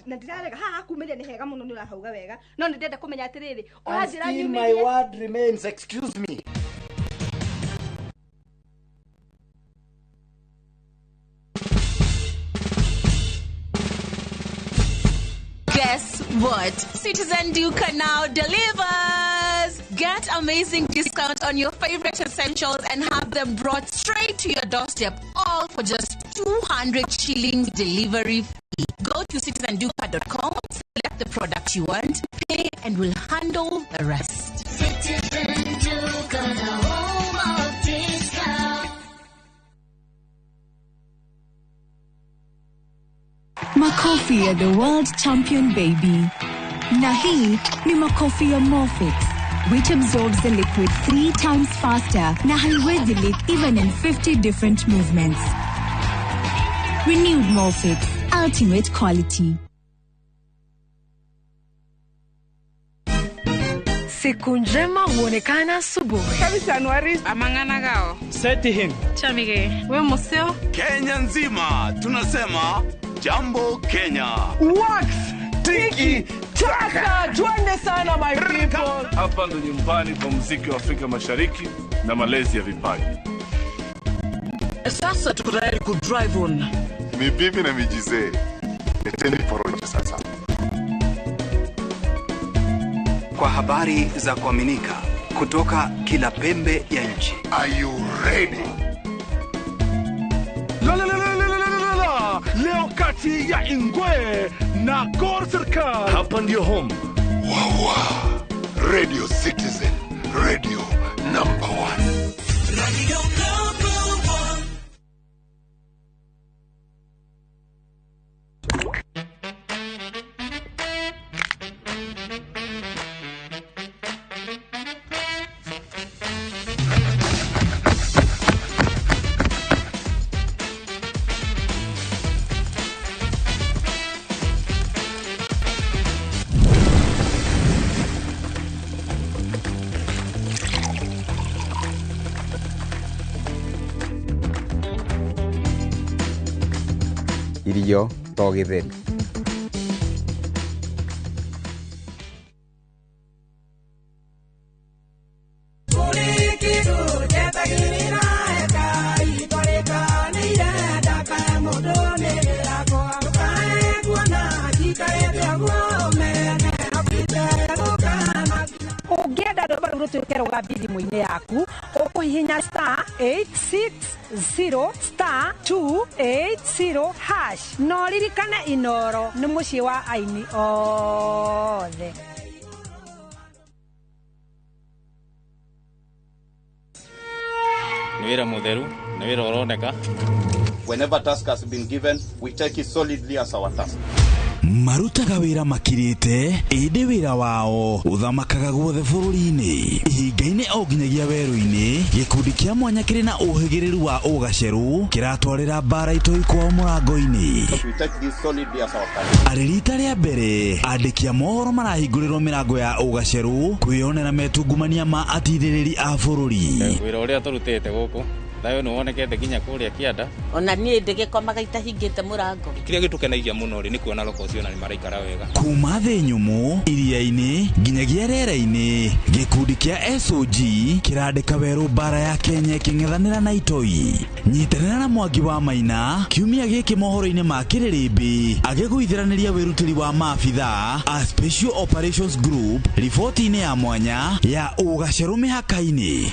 Na ndirarega haha hakumĩria nĩ hega mũno, nĩ ũrahauga wega, no nĩ ndĩrenda kũmenya atĩrĩrĩ, And ũranjĩra still my nyumĩrie. word remains, excuse me. Guess what? Citizen Duka now delivers! Get amazing discount on your favorite essentials and have them brought straight to your doorstep, all for just 200 shillings delivery fee. Go to citizenduka.com, select the product you want, pay, and we'll handle the rest. Citizen Duka, the home of discount. makofi ya the world champion baby. Na hii ni makofi ya Morfix, which absorbs the liquid 3 times faster na haiwezi leak even in 50 different movements. Renewed Morfix, ultimate quality. Siku njema huonekana asubuhi. Januari amangana gao. Seti him. Chamige. We museo. Kenya nzima tunasema jambo Kenya. Wax tiki taka. Twende sana my people. Hapa ndo nyumbani kwa muziki wa Afrika Mashariki na malezi ya vipaji. Sasa tuko tayari ku drive on. Ni bibi na mijize. Leteni porojo sasa. Kwa habari za kuaminika kutoka kila pembe ya nchi. Are you ready? La la la la la la la. Leo kati ya Ingwe na Gor Serikal. Hapa ndio home. Wawa. Radio Citizen, radio number 1. Radio number 1. Irio to githeri. Ũngĩenda rwĩmbo rũu rũtuĩke rũgambi thimũ-inĩ yaku, ũkũhihinya *860 *280 hash. Na ũririkane Inoro nĩ mũciĩ wa aini othe. Nĩ wĩra mũtheru, nĩ wĩra ũroneka. Whenever task has been given, we take it solidly as our task. Marutaga wĩra makirĩte ĩndĩ wĩra wao ũthamakaga guothe bũrũri-inĩ, ihinga-inĩ o nginyagia werũ-inĩ. Gĩkundi kĩa mwanya kĩrĩ na ũhĩgĩrĩru wa ũgacerũ kĩratwarĩra mbara itoi kwao mũrango-inĩ. Arĩ rita rĩa mbere andĩki a mohoro marahingũrĩrwo mĩrango ya ũgacerũ kwĩyonera metungumania ma atirĩrĩri a bũrũri. Wĩra ũrĩa tũrutĩte gũkũ thayo nĩ wonekete nginya kũrĩa kĩanda. Ona niĩ ndĩgĩkomaga itahingĩte mũrango. Kĩrĩa gĩtũkenagia mũno rĩ nĩ kuona roko ũcio na nĩ maraikara wega. Kuma thĩ nyũmũ, iria-inĩ nginyagia rĩera-inĩ, gĩkundi kĩa SOG kĩrandĩka werũ mbara ya Kenya ĩkĩng'ethanĩra na itoi. Nyitanĩra na Mwangi wa Maina kiumia gĩkĩ mohoro-inĩ ma Kĩrĩrĩmbĩ agĩgũithĩranĩria wĩrutĩri wa maabitha a Special Operations Group riboti-inĩ ya mwanya ya ũgacerũ mĩhaka-inĩ.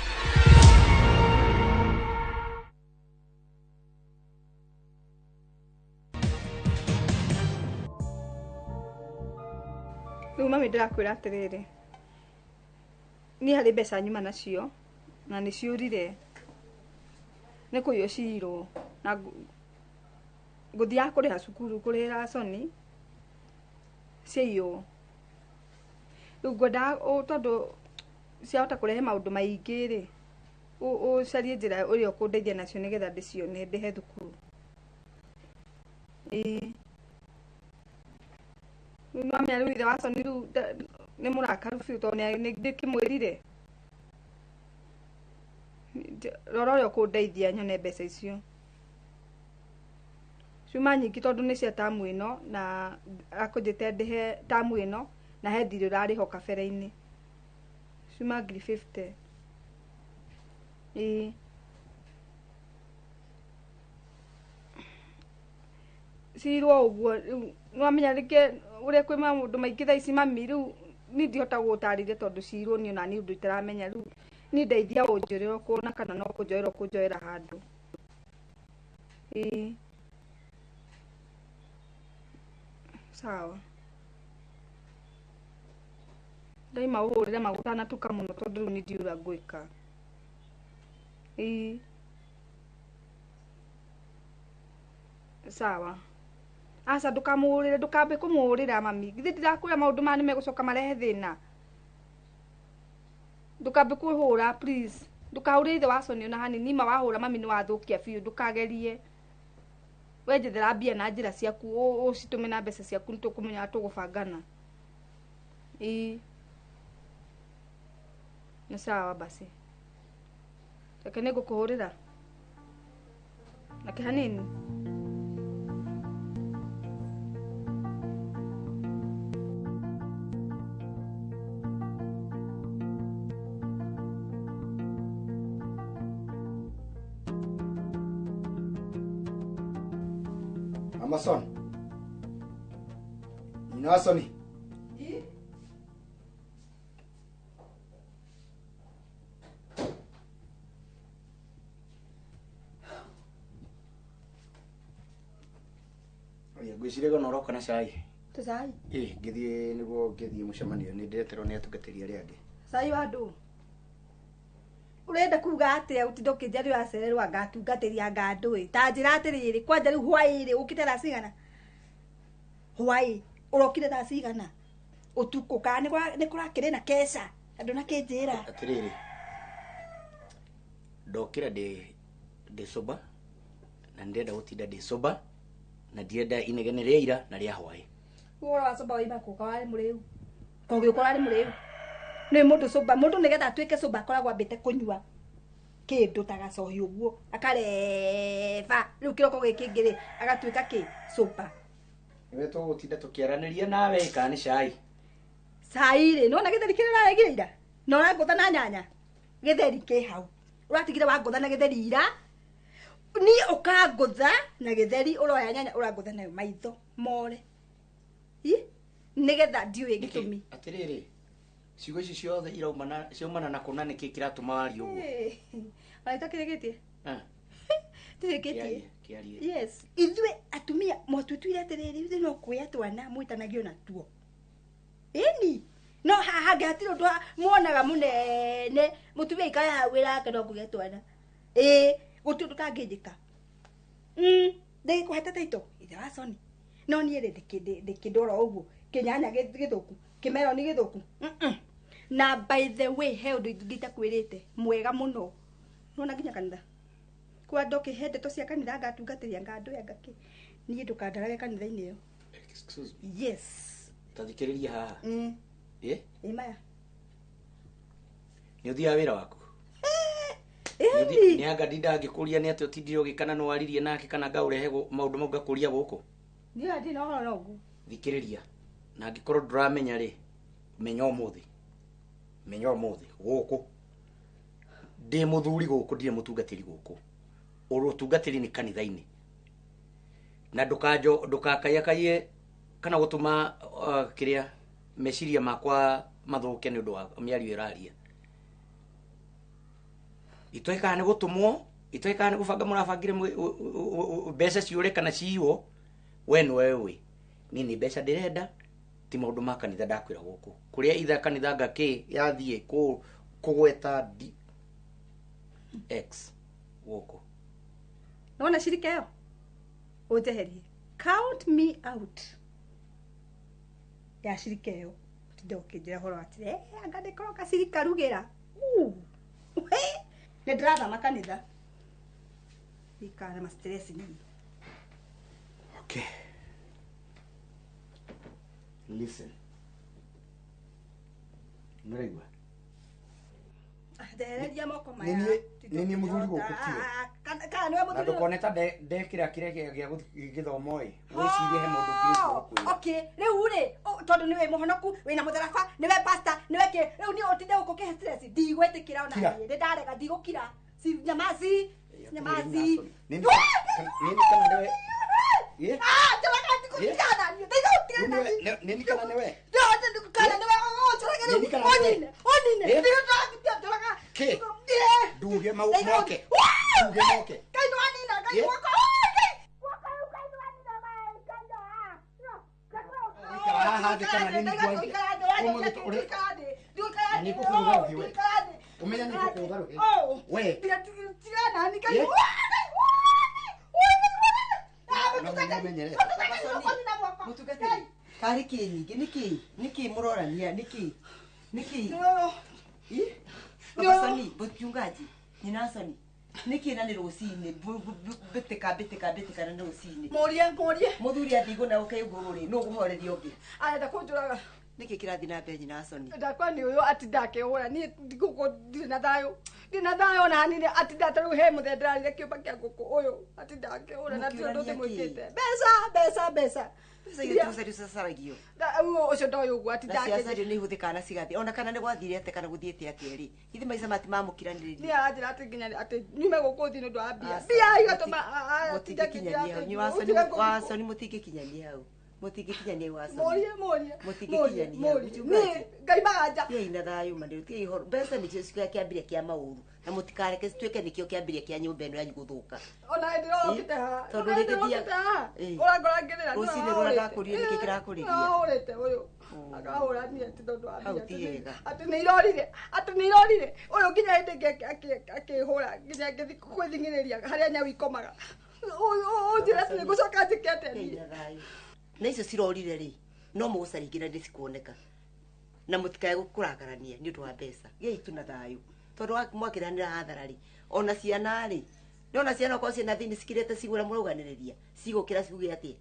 Rĩu mami ndĩrakwĩra atĩrĩrĩ, niĩ harĩ mbeca nyuma nacio na nĩ ciũrire, nĩ kũiywo ciirwo, na ngũthiaga kũrĩha cukuru kũrĩhĩra Soni ciaiywo. Rĩu ngwendaga tondũ ciahota kũrehe maũndũ maingĩ rĩ, ũcarie njĩra ũrĩa ũkũndeithia nacio nĩgetha ndĩcione ndĩhe thukuru. Ĩĩ. Mami rĩu ithe wa Soni rĩu nĩ mũrakaru biũ tondũ nĩ ndĩkĩmwĩrire. Rora ũrĩa ũkũndeithia nyone mbeca icio. Ciuma nyingĩ tondũ nĩ cia tamu ĩno na akũnjĩte ndĩhe tamu ĩno na he thirĩ ũrarĩhwo kabere-inĩ. Ciuma 50,000. Ĩĩ. Cirwo ũguo rĩu nĩwamenya rĩngĩ ũrĩa kwĩ maũndũ maingĩ thaa ici mami rĩu niĩ ndihota gũgũtarĩria tondũ cirwo niĩ ona niĩ ũndũ itaramenya rĩu niĩ ndeithia ũnjĩre ũkuona kana no kũnjoera ũkũnjoera handũ. Ĩĩ. Sawa. Ndaima ũhũrĩre maguta na tuka mũno tondũ rĩu nĩ ndiũĩ ũrĩa ngwĩka. Ĩĩ. Sawa. Aca ndukamũhũrĩre, ndukambe kũmũhũrĩra mami. Githĩ ndirakwĩra maũndũ maya nĩmegũcoka marehe thĩna. Ndukambe kũhũra please. Ndukahũrĩre ithe wa Soni ona hanini, ma wahũra mami nĩwathũkia biũ, ndũkagerie. We njethera mbia na njĩra ciaku, ũcitũme na mbeca ciaku nĩtũkũmenya tũgũbangana. Ĩĩ. Nĩ sawa basi. Reke nĩngũkũhũrĩra. Reke hanini. Amason. Nyina wa Soni. Ngwĩciria ona ũroka na cai. Tũ cai? Ĩĩ, ngĩthiĩ nĩguo ngĩthiĩ mũcemanio nĩ ndĩreterwo nĩ atungatĩri arĩa angĩ. Cai wa ndũ? Ũrenda kuga atĩa ũtinda ũkĩnjaria ũracererwo anga atungatĩri anga andũ ĩ? Ta njĩra atĩrĩrĩ, kwanja rĩu hwaĩ-rĩ ũkĩte thaa cigana? Hwaĩ ũrokire thaa cigana? Ũtukũ kana nĩ kũrakĩrĩ na keca? Andũ nakĩnjĩra. Atĩrĩrĩ, ndokĩra ndĩ sober na ndĩrenda gũtinda ndĩ sober na ndirenda inegene rĩa ira na rĩa hwaĩ. Ũhoro wa sober waima kũ? Warĩ mũrĩu. Kogĩũka ũrarĩ mũrĩu. Nĩ mũndũ sober, mũndũ nĩgetha atuĩke sober akoragwo ambĩte kũnyua kĩndũ ta gacohi ũguo, akareba. Rĩu kĩroko gĩkĩ kĩngĩ rĩ, agatuĩka kĩ? Sober. Nĩwe tũgũtinda tũkĩaranĩria nawe kana nĩ cai? Cai rĩ, nĩwona gĩtheri kĩrĩa ũraregire ira? Na ũrangũtha na nyanya? Gĩtheri kĩ hau. Ũratigire wangũtha na gĩtheri ira. Niĩ ũkangũtha na gĩtheri, ũroya nyanya ũrangũtha nayo maitho more. Nĩgetha ndiũĩ gĩtũmi. Atĩrĩrĩ, ciugo ici ciothe iraumana ciaumana na kũna nĩkĩ kĩratũma warie ũguo? Ona itakĩrĩkĩtie? Ndirĩkĩtie. Kĩarie. Yes. Ithuĩ atumia mwatutuire atĩrĩrĩ, ithuĩ no kuoya twana mwĩtanagio natuo. Ĩni. No haha hangĩ hatirĩ ũndũ muonaga mũnene, mũtumia aikare hau wĩra wake no kũgĩa twana. Ĩĩ, gũtirĩ ũndũ ũtangĩnjĩka. Ndĩgĩkũhete taito ithe wa Soni. No niĩ rĩ ndĩkĩndora ũguo, kĩnyanya gĩthũku, kĩmeroni gĩthũku. Na by the way, he ũndũ ingĩtakwĩrĩte mwega mũno. Nĩwona nginya kanitha. Kwa ndokĩhe ndeto cia kanitha ngatungatĩria anga andũ anga kĩ. Niĩ ndũkandarage kanitha-inĩ ĩyo. Excuse me. Yes. Ta thikĩrĩria haha. Ĩ? Ĩ maya. Nĩ ũthiaga wĩra waku? Nĩ anga ndinda ngĩkũria nĩ atĩ ũtindire ũgĩkana nĩ waririe nake kana ngaũrehe maũndũ mau ngakũria gũkũ? Niĩ ndirĩ na ũhoro na ũguo. Thikĩrĩria. Na angĩkorwo ndũramenya rĩ, menya ũmũthĩ. Menya ũmũthĩ gũkũ. Ndĩ mũthuri gũkũ, ndirĩ mũtungatĩri gũkũ. Ũrũtungatĩri nĩ kanitha-inĩ. Na ndũkakayakaye kana gũtũma kĩrĩa meciria makwa mathũke nĩ ũndũ wa mĩario ĩraria. Itoĩ kana nĩ gũtũmwo, itoĩ kana nĩ gũbanga mũrabangire mbeca ciũre kana ciywo, we nĩwe ũĩ. Niĩ nĩ mbeca ndĩrenda, ti maũndũ ma kanitha ndakwĩra gũkũ. Kũrĩa itha kanitha ngakĩ yathiĩ kũgweta X gũkũ. Nĩwona cirika ĩyo? Ũnjeherie. Count me out. Ya cirika ĩyo. Ũtinde ũkĩnjĩra ũhoro atĩ, anga ndĩkorwo gacirika rugĩra. Nĩ ndĩrathama kanitha. Ikara ma stress niĩ. Okay. Listen. Nĩũraigua? Ndehereria moko maya. Nĩ niĩ mũthuri gũkũ tiwe. Kana nĩwe mũthuri. Na ndũkone ta ndekĩra kĩrĩa gĩa gĩthomo ĩ. Wĩcirie he mũndũ ũngĩ gũkwĩra. Okay, rĩu rĩ, tondũ nĩwe mũhonoku, wĩna mũtharaba, nĩwe pastor, nĩwe kĩ, rĩu niĩ ũtinde gũkũ ũkĩhe stress, ndigwĩtĩkĩra ona niĩ, nĩndarega, ndigũkira. Si nyamazi, nyamazi. Nĩ kana nĩwe. Ah, njũraga ndigũtigana niĩ, ndigũtigana niĩ. Nĩ kana nĩwe. Kana nĩwe, njũrage rĩu, ũnine, ũnine. Njũraga. Kĩ? Nduge mau moke. Nduge moke. Ngai nĩwanina, Ngai guoko. Ikara haha thĩ kana nĩ ningwanjia. Ũmũthĩ ũrĩ. Nĩ ngũkũgũtha rũhĩ we. Ũmenye nĩ ngũkũgũtha rũhĩ. We. Tigana nĩ Ngai. No ũmenyere. Mũtungatĩri, karĩ kĩ nyingĩ nĩkĩ nĩkĩ mũrorania nĩkĩ nĩkĩ? Baba Soni, mũchungaji, nyina Soni, nĩkĩ na nĩ rũcinĩ mbĩtĩka mbĩtĩka mbĩtĩka na nĩ rũcinĩ? Mũrie mũrie. Mũthuri athiĩ igũrũ na ũke igũrũ rĩ, nũ ũkũhoreria ũngĩ? Arenda kũnjũraga. Nĩkĩ kĩrathiĩ na mbere nyina Soni? Ndakwa nĩ ũyũ atinda akĩhũra niĩ ngũkũ ndirĩ na thayũ. Ndirĩ na thayũ ona hanini atinda ta rĩu he mũthenya ndĩrarire kĩũmba kĩa ngũkũ ũyũ atinda akĩhũra na ndirĩ ũndũ ndĩmwĩkĩte. Mbeca mbeca mbeca. Mbeca iria tũcario cicaragio. Ũcio ndoĩ ũguo atinda Na ciacario nĩ ihũthĩkaga na cigathiĩ ona kana nĩ gwathire atĩa kana gũthiĩte atĩa rĩ, githĩ maica matimamũkiranĩrĩria? Niĩ aranjĩra atĩ nginya atĩ nyume gũkũ thiĩ nĩ ũndũ wa mbia. Mbia igatũma Mũtingĩkinyania hau. Inyuĩ wa Soni mũtingĩkinyania hau. Mũtingĩkinyania hau wa Soni. Mũrie mũrie. Mũtingĩkinyania hau. Niĩ Ngai maganja. Tigai na thayũ ma nĩ tigai ũhoro. Mbeca nĩcio kĩambĩrĩria kĩa maũru na mũtikareke cituĩke nĩkĩo kĩambĩrĩria kĩa nyũmba ĩno yanyu gũthũka. Ona hĩndĩ ĩrĩa ũrokĩte haha. Tondũ rĩngĩ haha. Ũrangora ngĩrĩra. Rũcinĩ rũrĩa ndakũrire nĩkĩ kĩrakũrĩria? Ahũrĩte ũyũ. Akahũra niĩ atĩ tondũ wa Hau mbia. ti hega. Atĩ nĩ irorire. Atĩ nĩ irorire. Ũyũ nginya hĩndĩ ĩngĩ akĩhũra nginya ngĩthiĩ kwĩthing'ĩrĩria harĩa nyau ikomaga. Ũnjĩre atĩ nĩngũcoka njĩke atĩa niĩ? Na icio cirorire rĩ, no mũgũcaria nginya nĩ cikuoneka. Na mũtikae kũrakarania nĩ ũndũ wa mbeca. Gĩai tu na thayũ. Tondũ mwakĩranĩra hathara rĩ, ona ciana rĩ, nĩwona ciana okorwo ciĩna thĩinĩ cikirĩte cigũra mũrauganĩrĩria, cigũkĩra ciuge atĩa?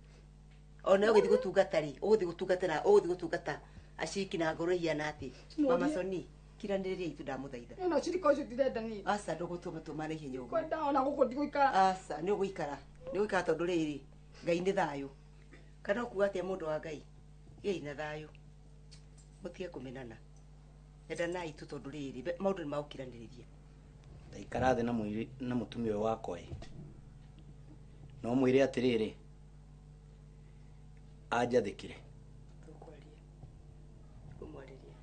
Ona ũgĩthiĩ gũtungata rĩ, ũgũthiĩ gũtungatĩra, ũgũthiĩ gũtungata aciriki na ngoro ĩhiana atĩ? Mama Soni, kiranĩrĩria itu ndamũthaitha. Ĩno cirika ũcio ndirenda niĩ. Aca ndũgũtua matua ma naihenya ũguo. Kwenda ona gũkũ ndigũikara. Aca nĩ ũgũikara. Nĩ ũgũikara tondũ rĩrĩ, Ngai nĩ thayũ. Kana ũkuga atĩa mũndũ wa Ngai? Gĩai na thayũ. Mũtige kũmenana. Endanai tu tondũ rĩrĩ, maũndũ nĩ magũkiranĩrĩria. Ndaikara thĩ na mũtumia ũyũ wakwa ĩ. No mwĩre atĩrĩrĩ, anjathĩkĩre. Tũkwaria. Ngũmwarĩria.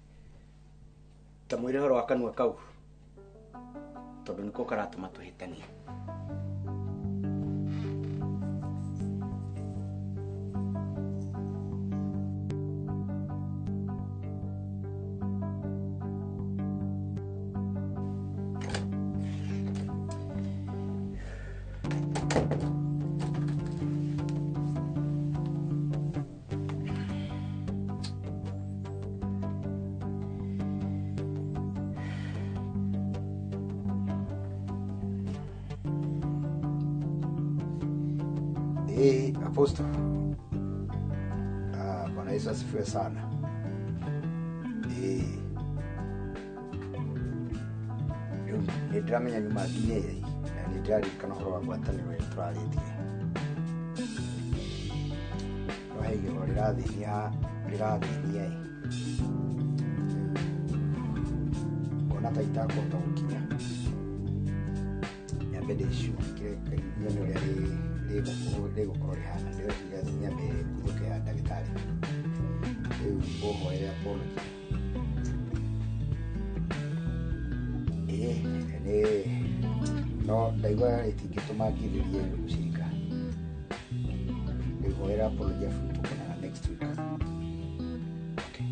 Ta mwĩre ũhoro wa kanua kau tondũ nĩko karatũma tũhĩtanie. Apostle. Bwana Yesu asifiwe sana. Nĩ ndĩramenya nyuma nginya na nĩ ndĩraririkana ũhoro wa ngwatanĩro ĩrĩa tũrarĩtie. No he igego rĩrathĩnia ĩ. Ngona ta itakũhota gũkinya. Nyambe ndĩcumĩkĩre nyone ũrĩa rĩgũkorwo rĩhana. Ndĩreciria nyambe nguthũke ya ndagĩtarĩ. Rĩu ngũhoere apology. Nĩ no ndaigua rĩtingĩtũma ngirĩrĩrie gũcirika. Rĩu hoera apology abu tũkonana next week. Okay.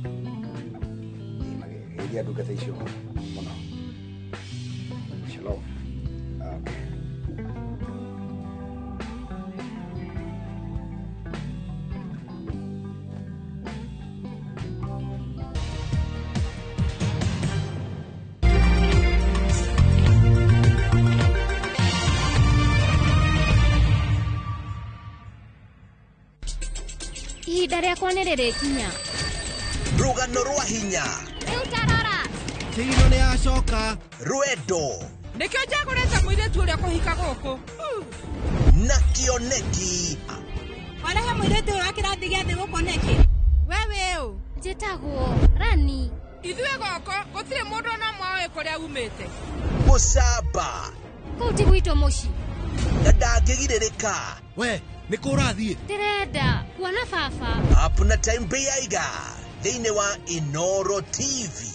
Geithia ndungata icio mũno. Shalom. Okay. Ihinda rĩakwa nĩ rĩrĩkinya. Rũgano rwa hinya. Rĩu tarora. Kĩgino nĩ yacoka. Rwendo. Nĩkĩo njagũrĩte mũirĩtu ũrĩa kũhika gũkũ. Na kĩoneki. Warehe mũirĩtu ũyũ wa kĩrathi gĩa thĩ gũkũ nĩkĩ? We wĩ ũ? Njĩtagwo Rani. Ithuĩ gũkũ gũtirĩ mũndũ ona ũmwe ũĩ kũrĩa umĩte. Gũcamba. Kũu ti gwitũ mũciĩ. Na ndangĩgirĩrĩka. We nĩ kũ ũrathiĩ? Ndĩrenda kuona baba. Up na Time Beiga thĩinĩ wa Inoro TV.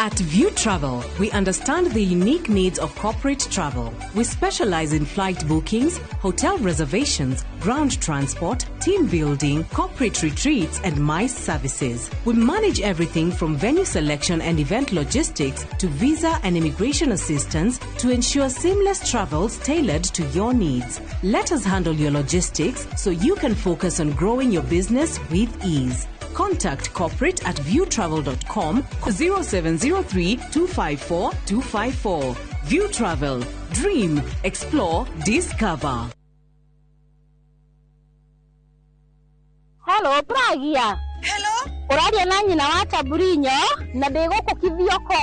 At View Travel, we understand the unique needs of corporate travel. We specialize in flight bookings, hotel reservations, ground transport, team building, corporate retreats, and MICE services. We manage everything from venue selection and event logistics to visa and immigration assistance to ensure seamless travels tailored to your needs. Let us handle your logistics so you can focus on growing your business with ease. Contact corporate at viewtravel.com 0703 254 254. View Travel. Dream, explore, discover. Hello, Pragia. Hello. Ũraria na nyina wa Taburinyo na ndĩ gũkũ Kithioko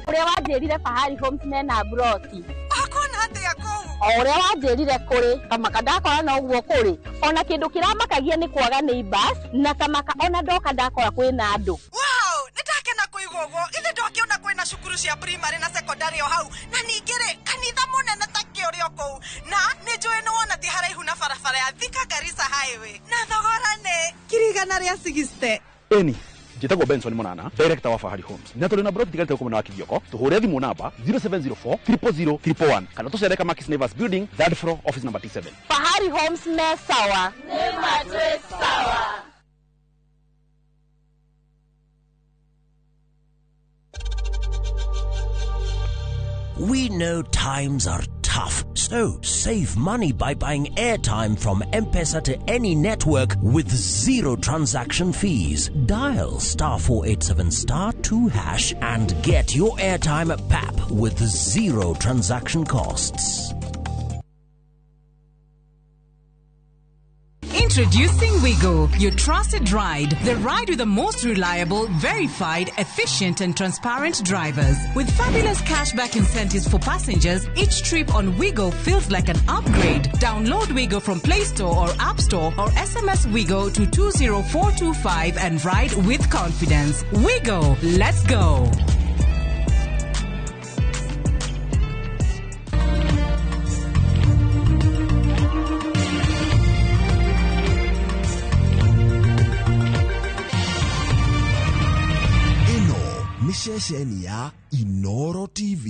ũrĩa wanjĩrire Fahari Homes mena broti. Wakona atĩa kũu? O ũrĩa wanjĩrire kũrĩ kamaka ndakora no ũguo kũrĩ ona kĩndũ kĩramakagia nĩ kwaga neighbors na kamaka ona ndoka ndakora kwĩna andũ. Wow, nĩndakena kũigua ũguo. Githĩ ndwakĩona kwĩna cukuru cia primary na secondary o hau na ningĩ rĩ kanitha mũnene ta kĩ ũrĩ o kũu na nĩ njũĩ nĩ wona ti haraihu na barabara ya Thika Garissa Highway na thogora nĩ 160,000. Eni njĩtagwo Benson Monana, director wa Fahari Homes, na tũrĩ na broti tigarĩte gũkũ mwena wa Kithioko. Tũhũre thimũ namba 0704 000 111 kana tũcere Kamakis Neighbors Building, third floor, office number T7. Fahari Homes me sawa. Nĩ matwĩ sawa. We know times are tough, so save money by buying airtime from M-Pesa to any network with zero transaction fees. Dial *487*2# and get your airtime at PAP with zero transaction costs. Introducing Wigo, your trusted ride. The ride with the most reliable, verified, efficient and transparent drivers. With fabulous cashback incentives for passengers, each trip on Wigo feels like an upgrade. Download Wigo from Play Store or App Store or SMS Wigo to 20425 and ride with confidence. Wigo, let's go. Ceceni ya Inoro TV.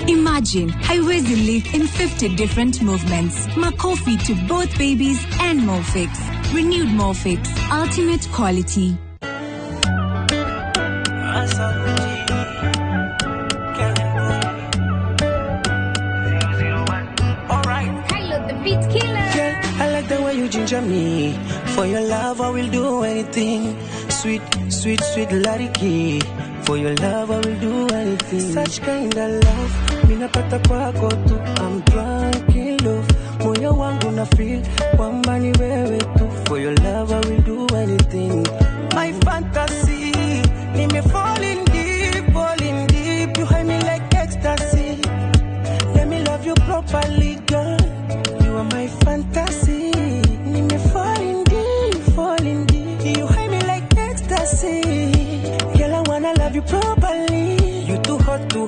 Imagine haiwezi live in 50 different movements. Makofi to both babies and Molfix. Renewed Molfix. Ultimate quality. Ginger me. For your love I will do anything. Sweet, sweet, sweet Lariki. For your love I will do anything. Such kind of love minapata kwako tu. I'm drunk in love. Moyo wangu na feel kwamba ni wewe tu. For your love I will do anything. My fantasy, nime falling deep, falling deep. You hide me like ecstasy. Let me love you properly, girl. You are my fantasy.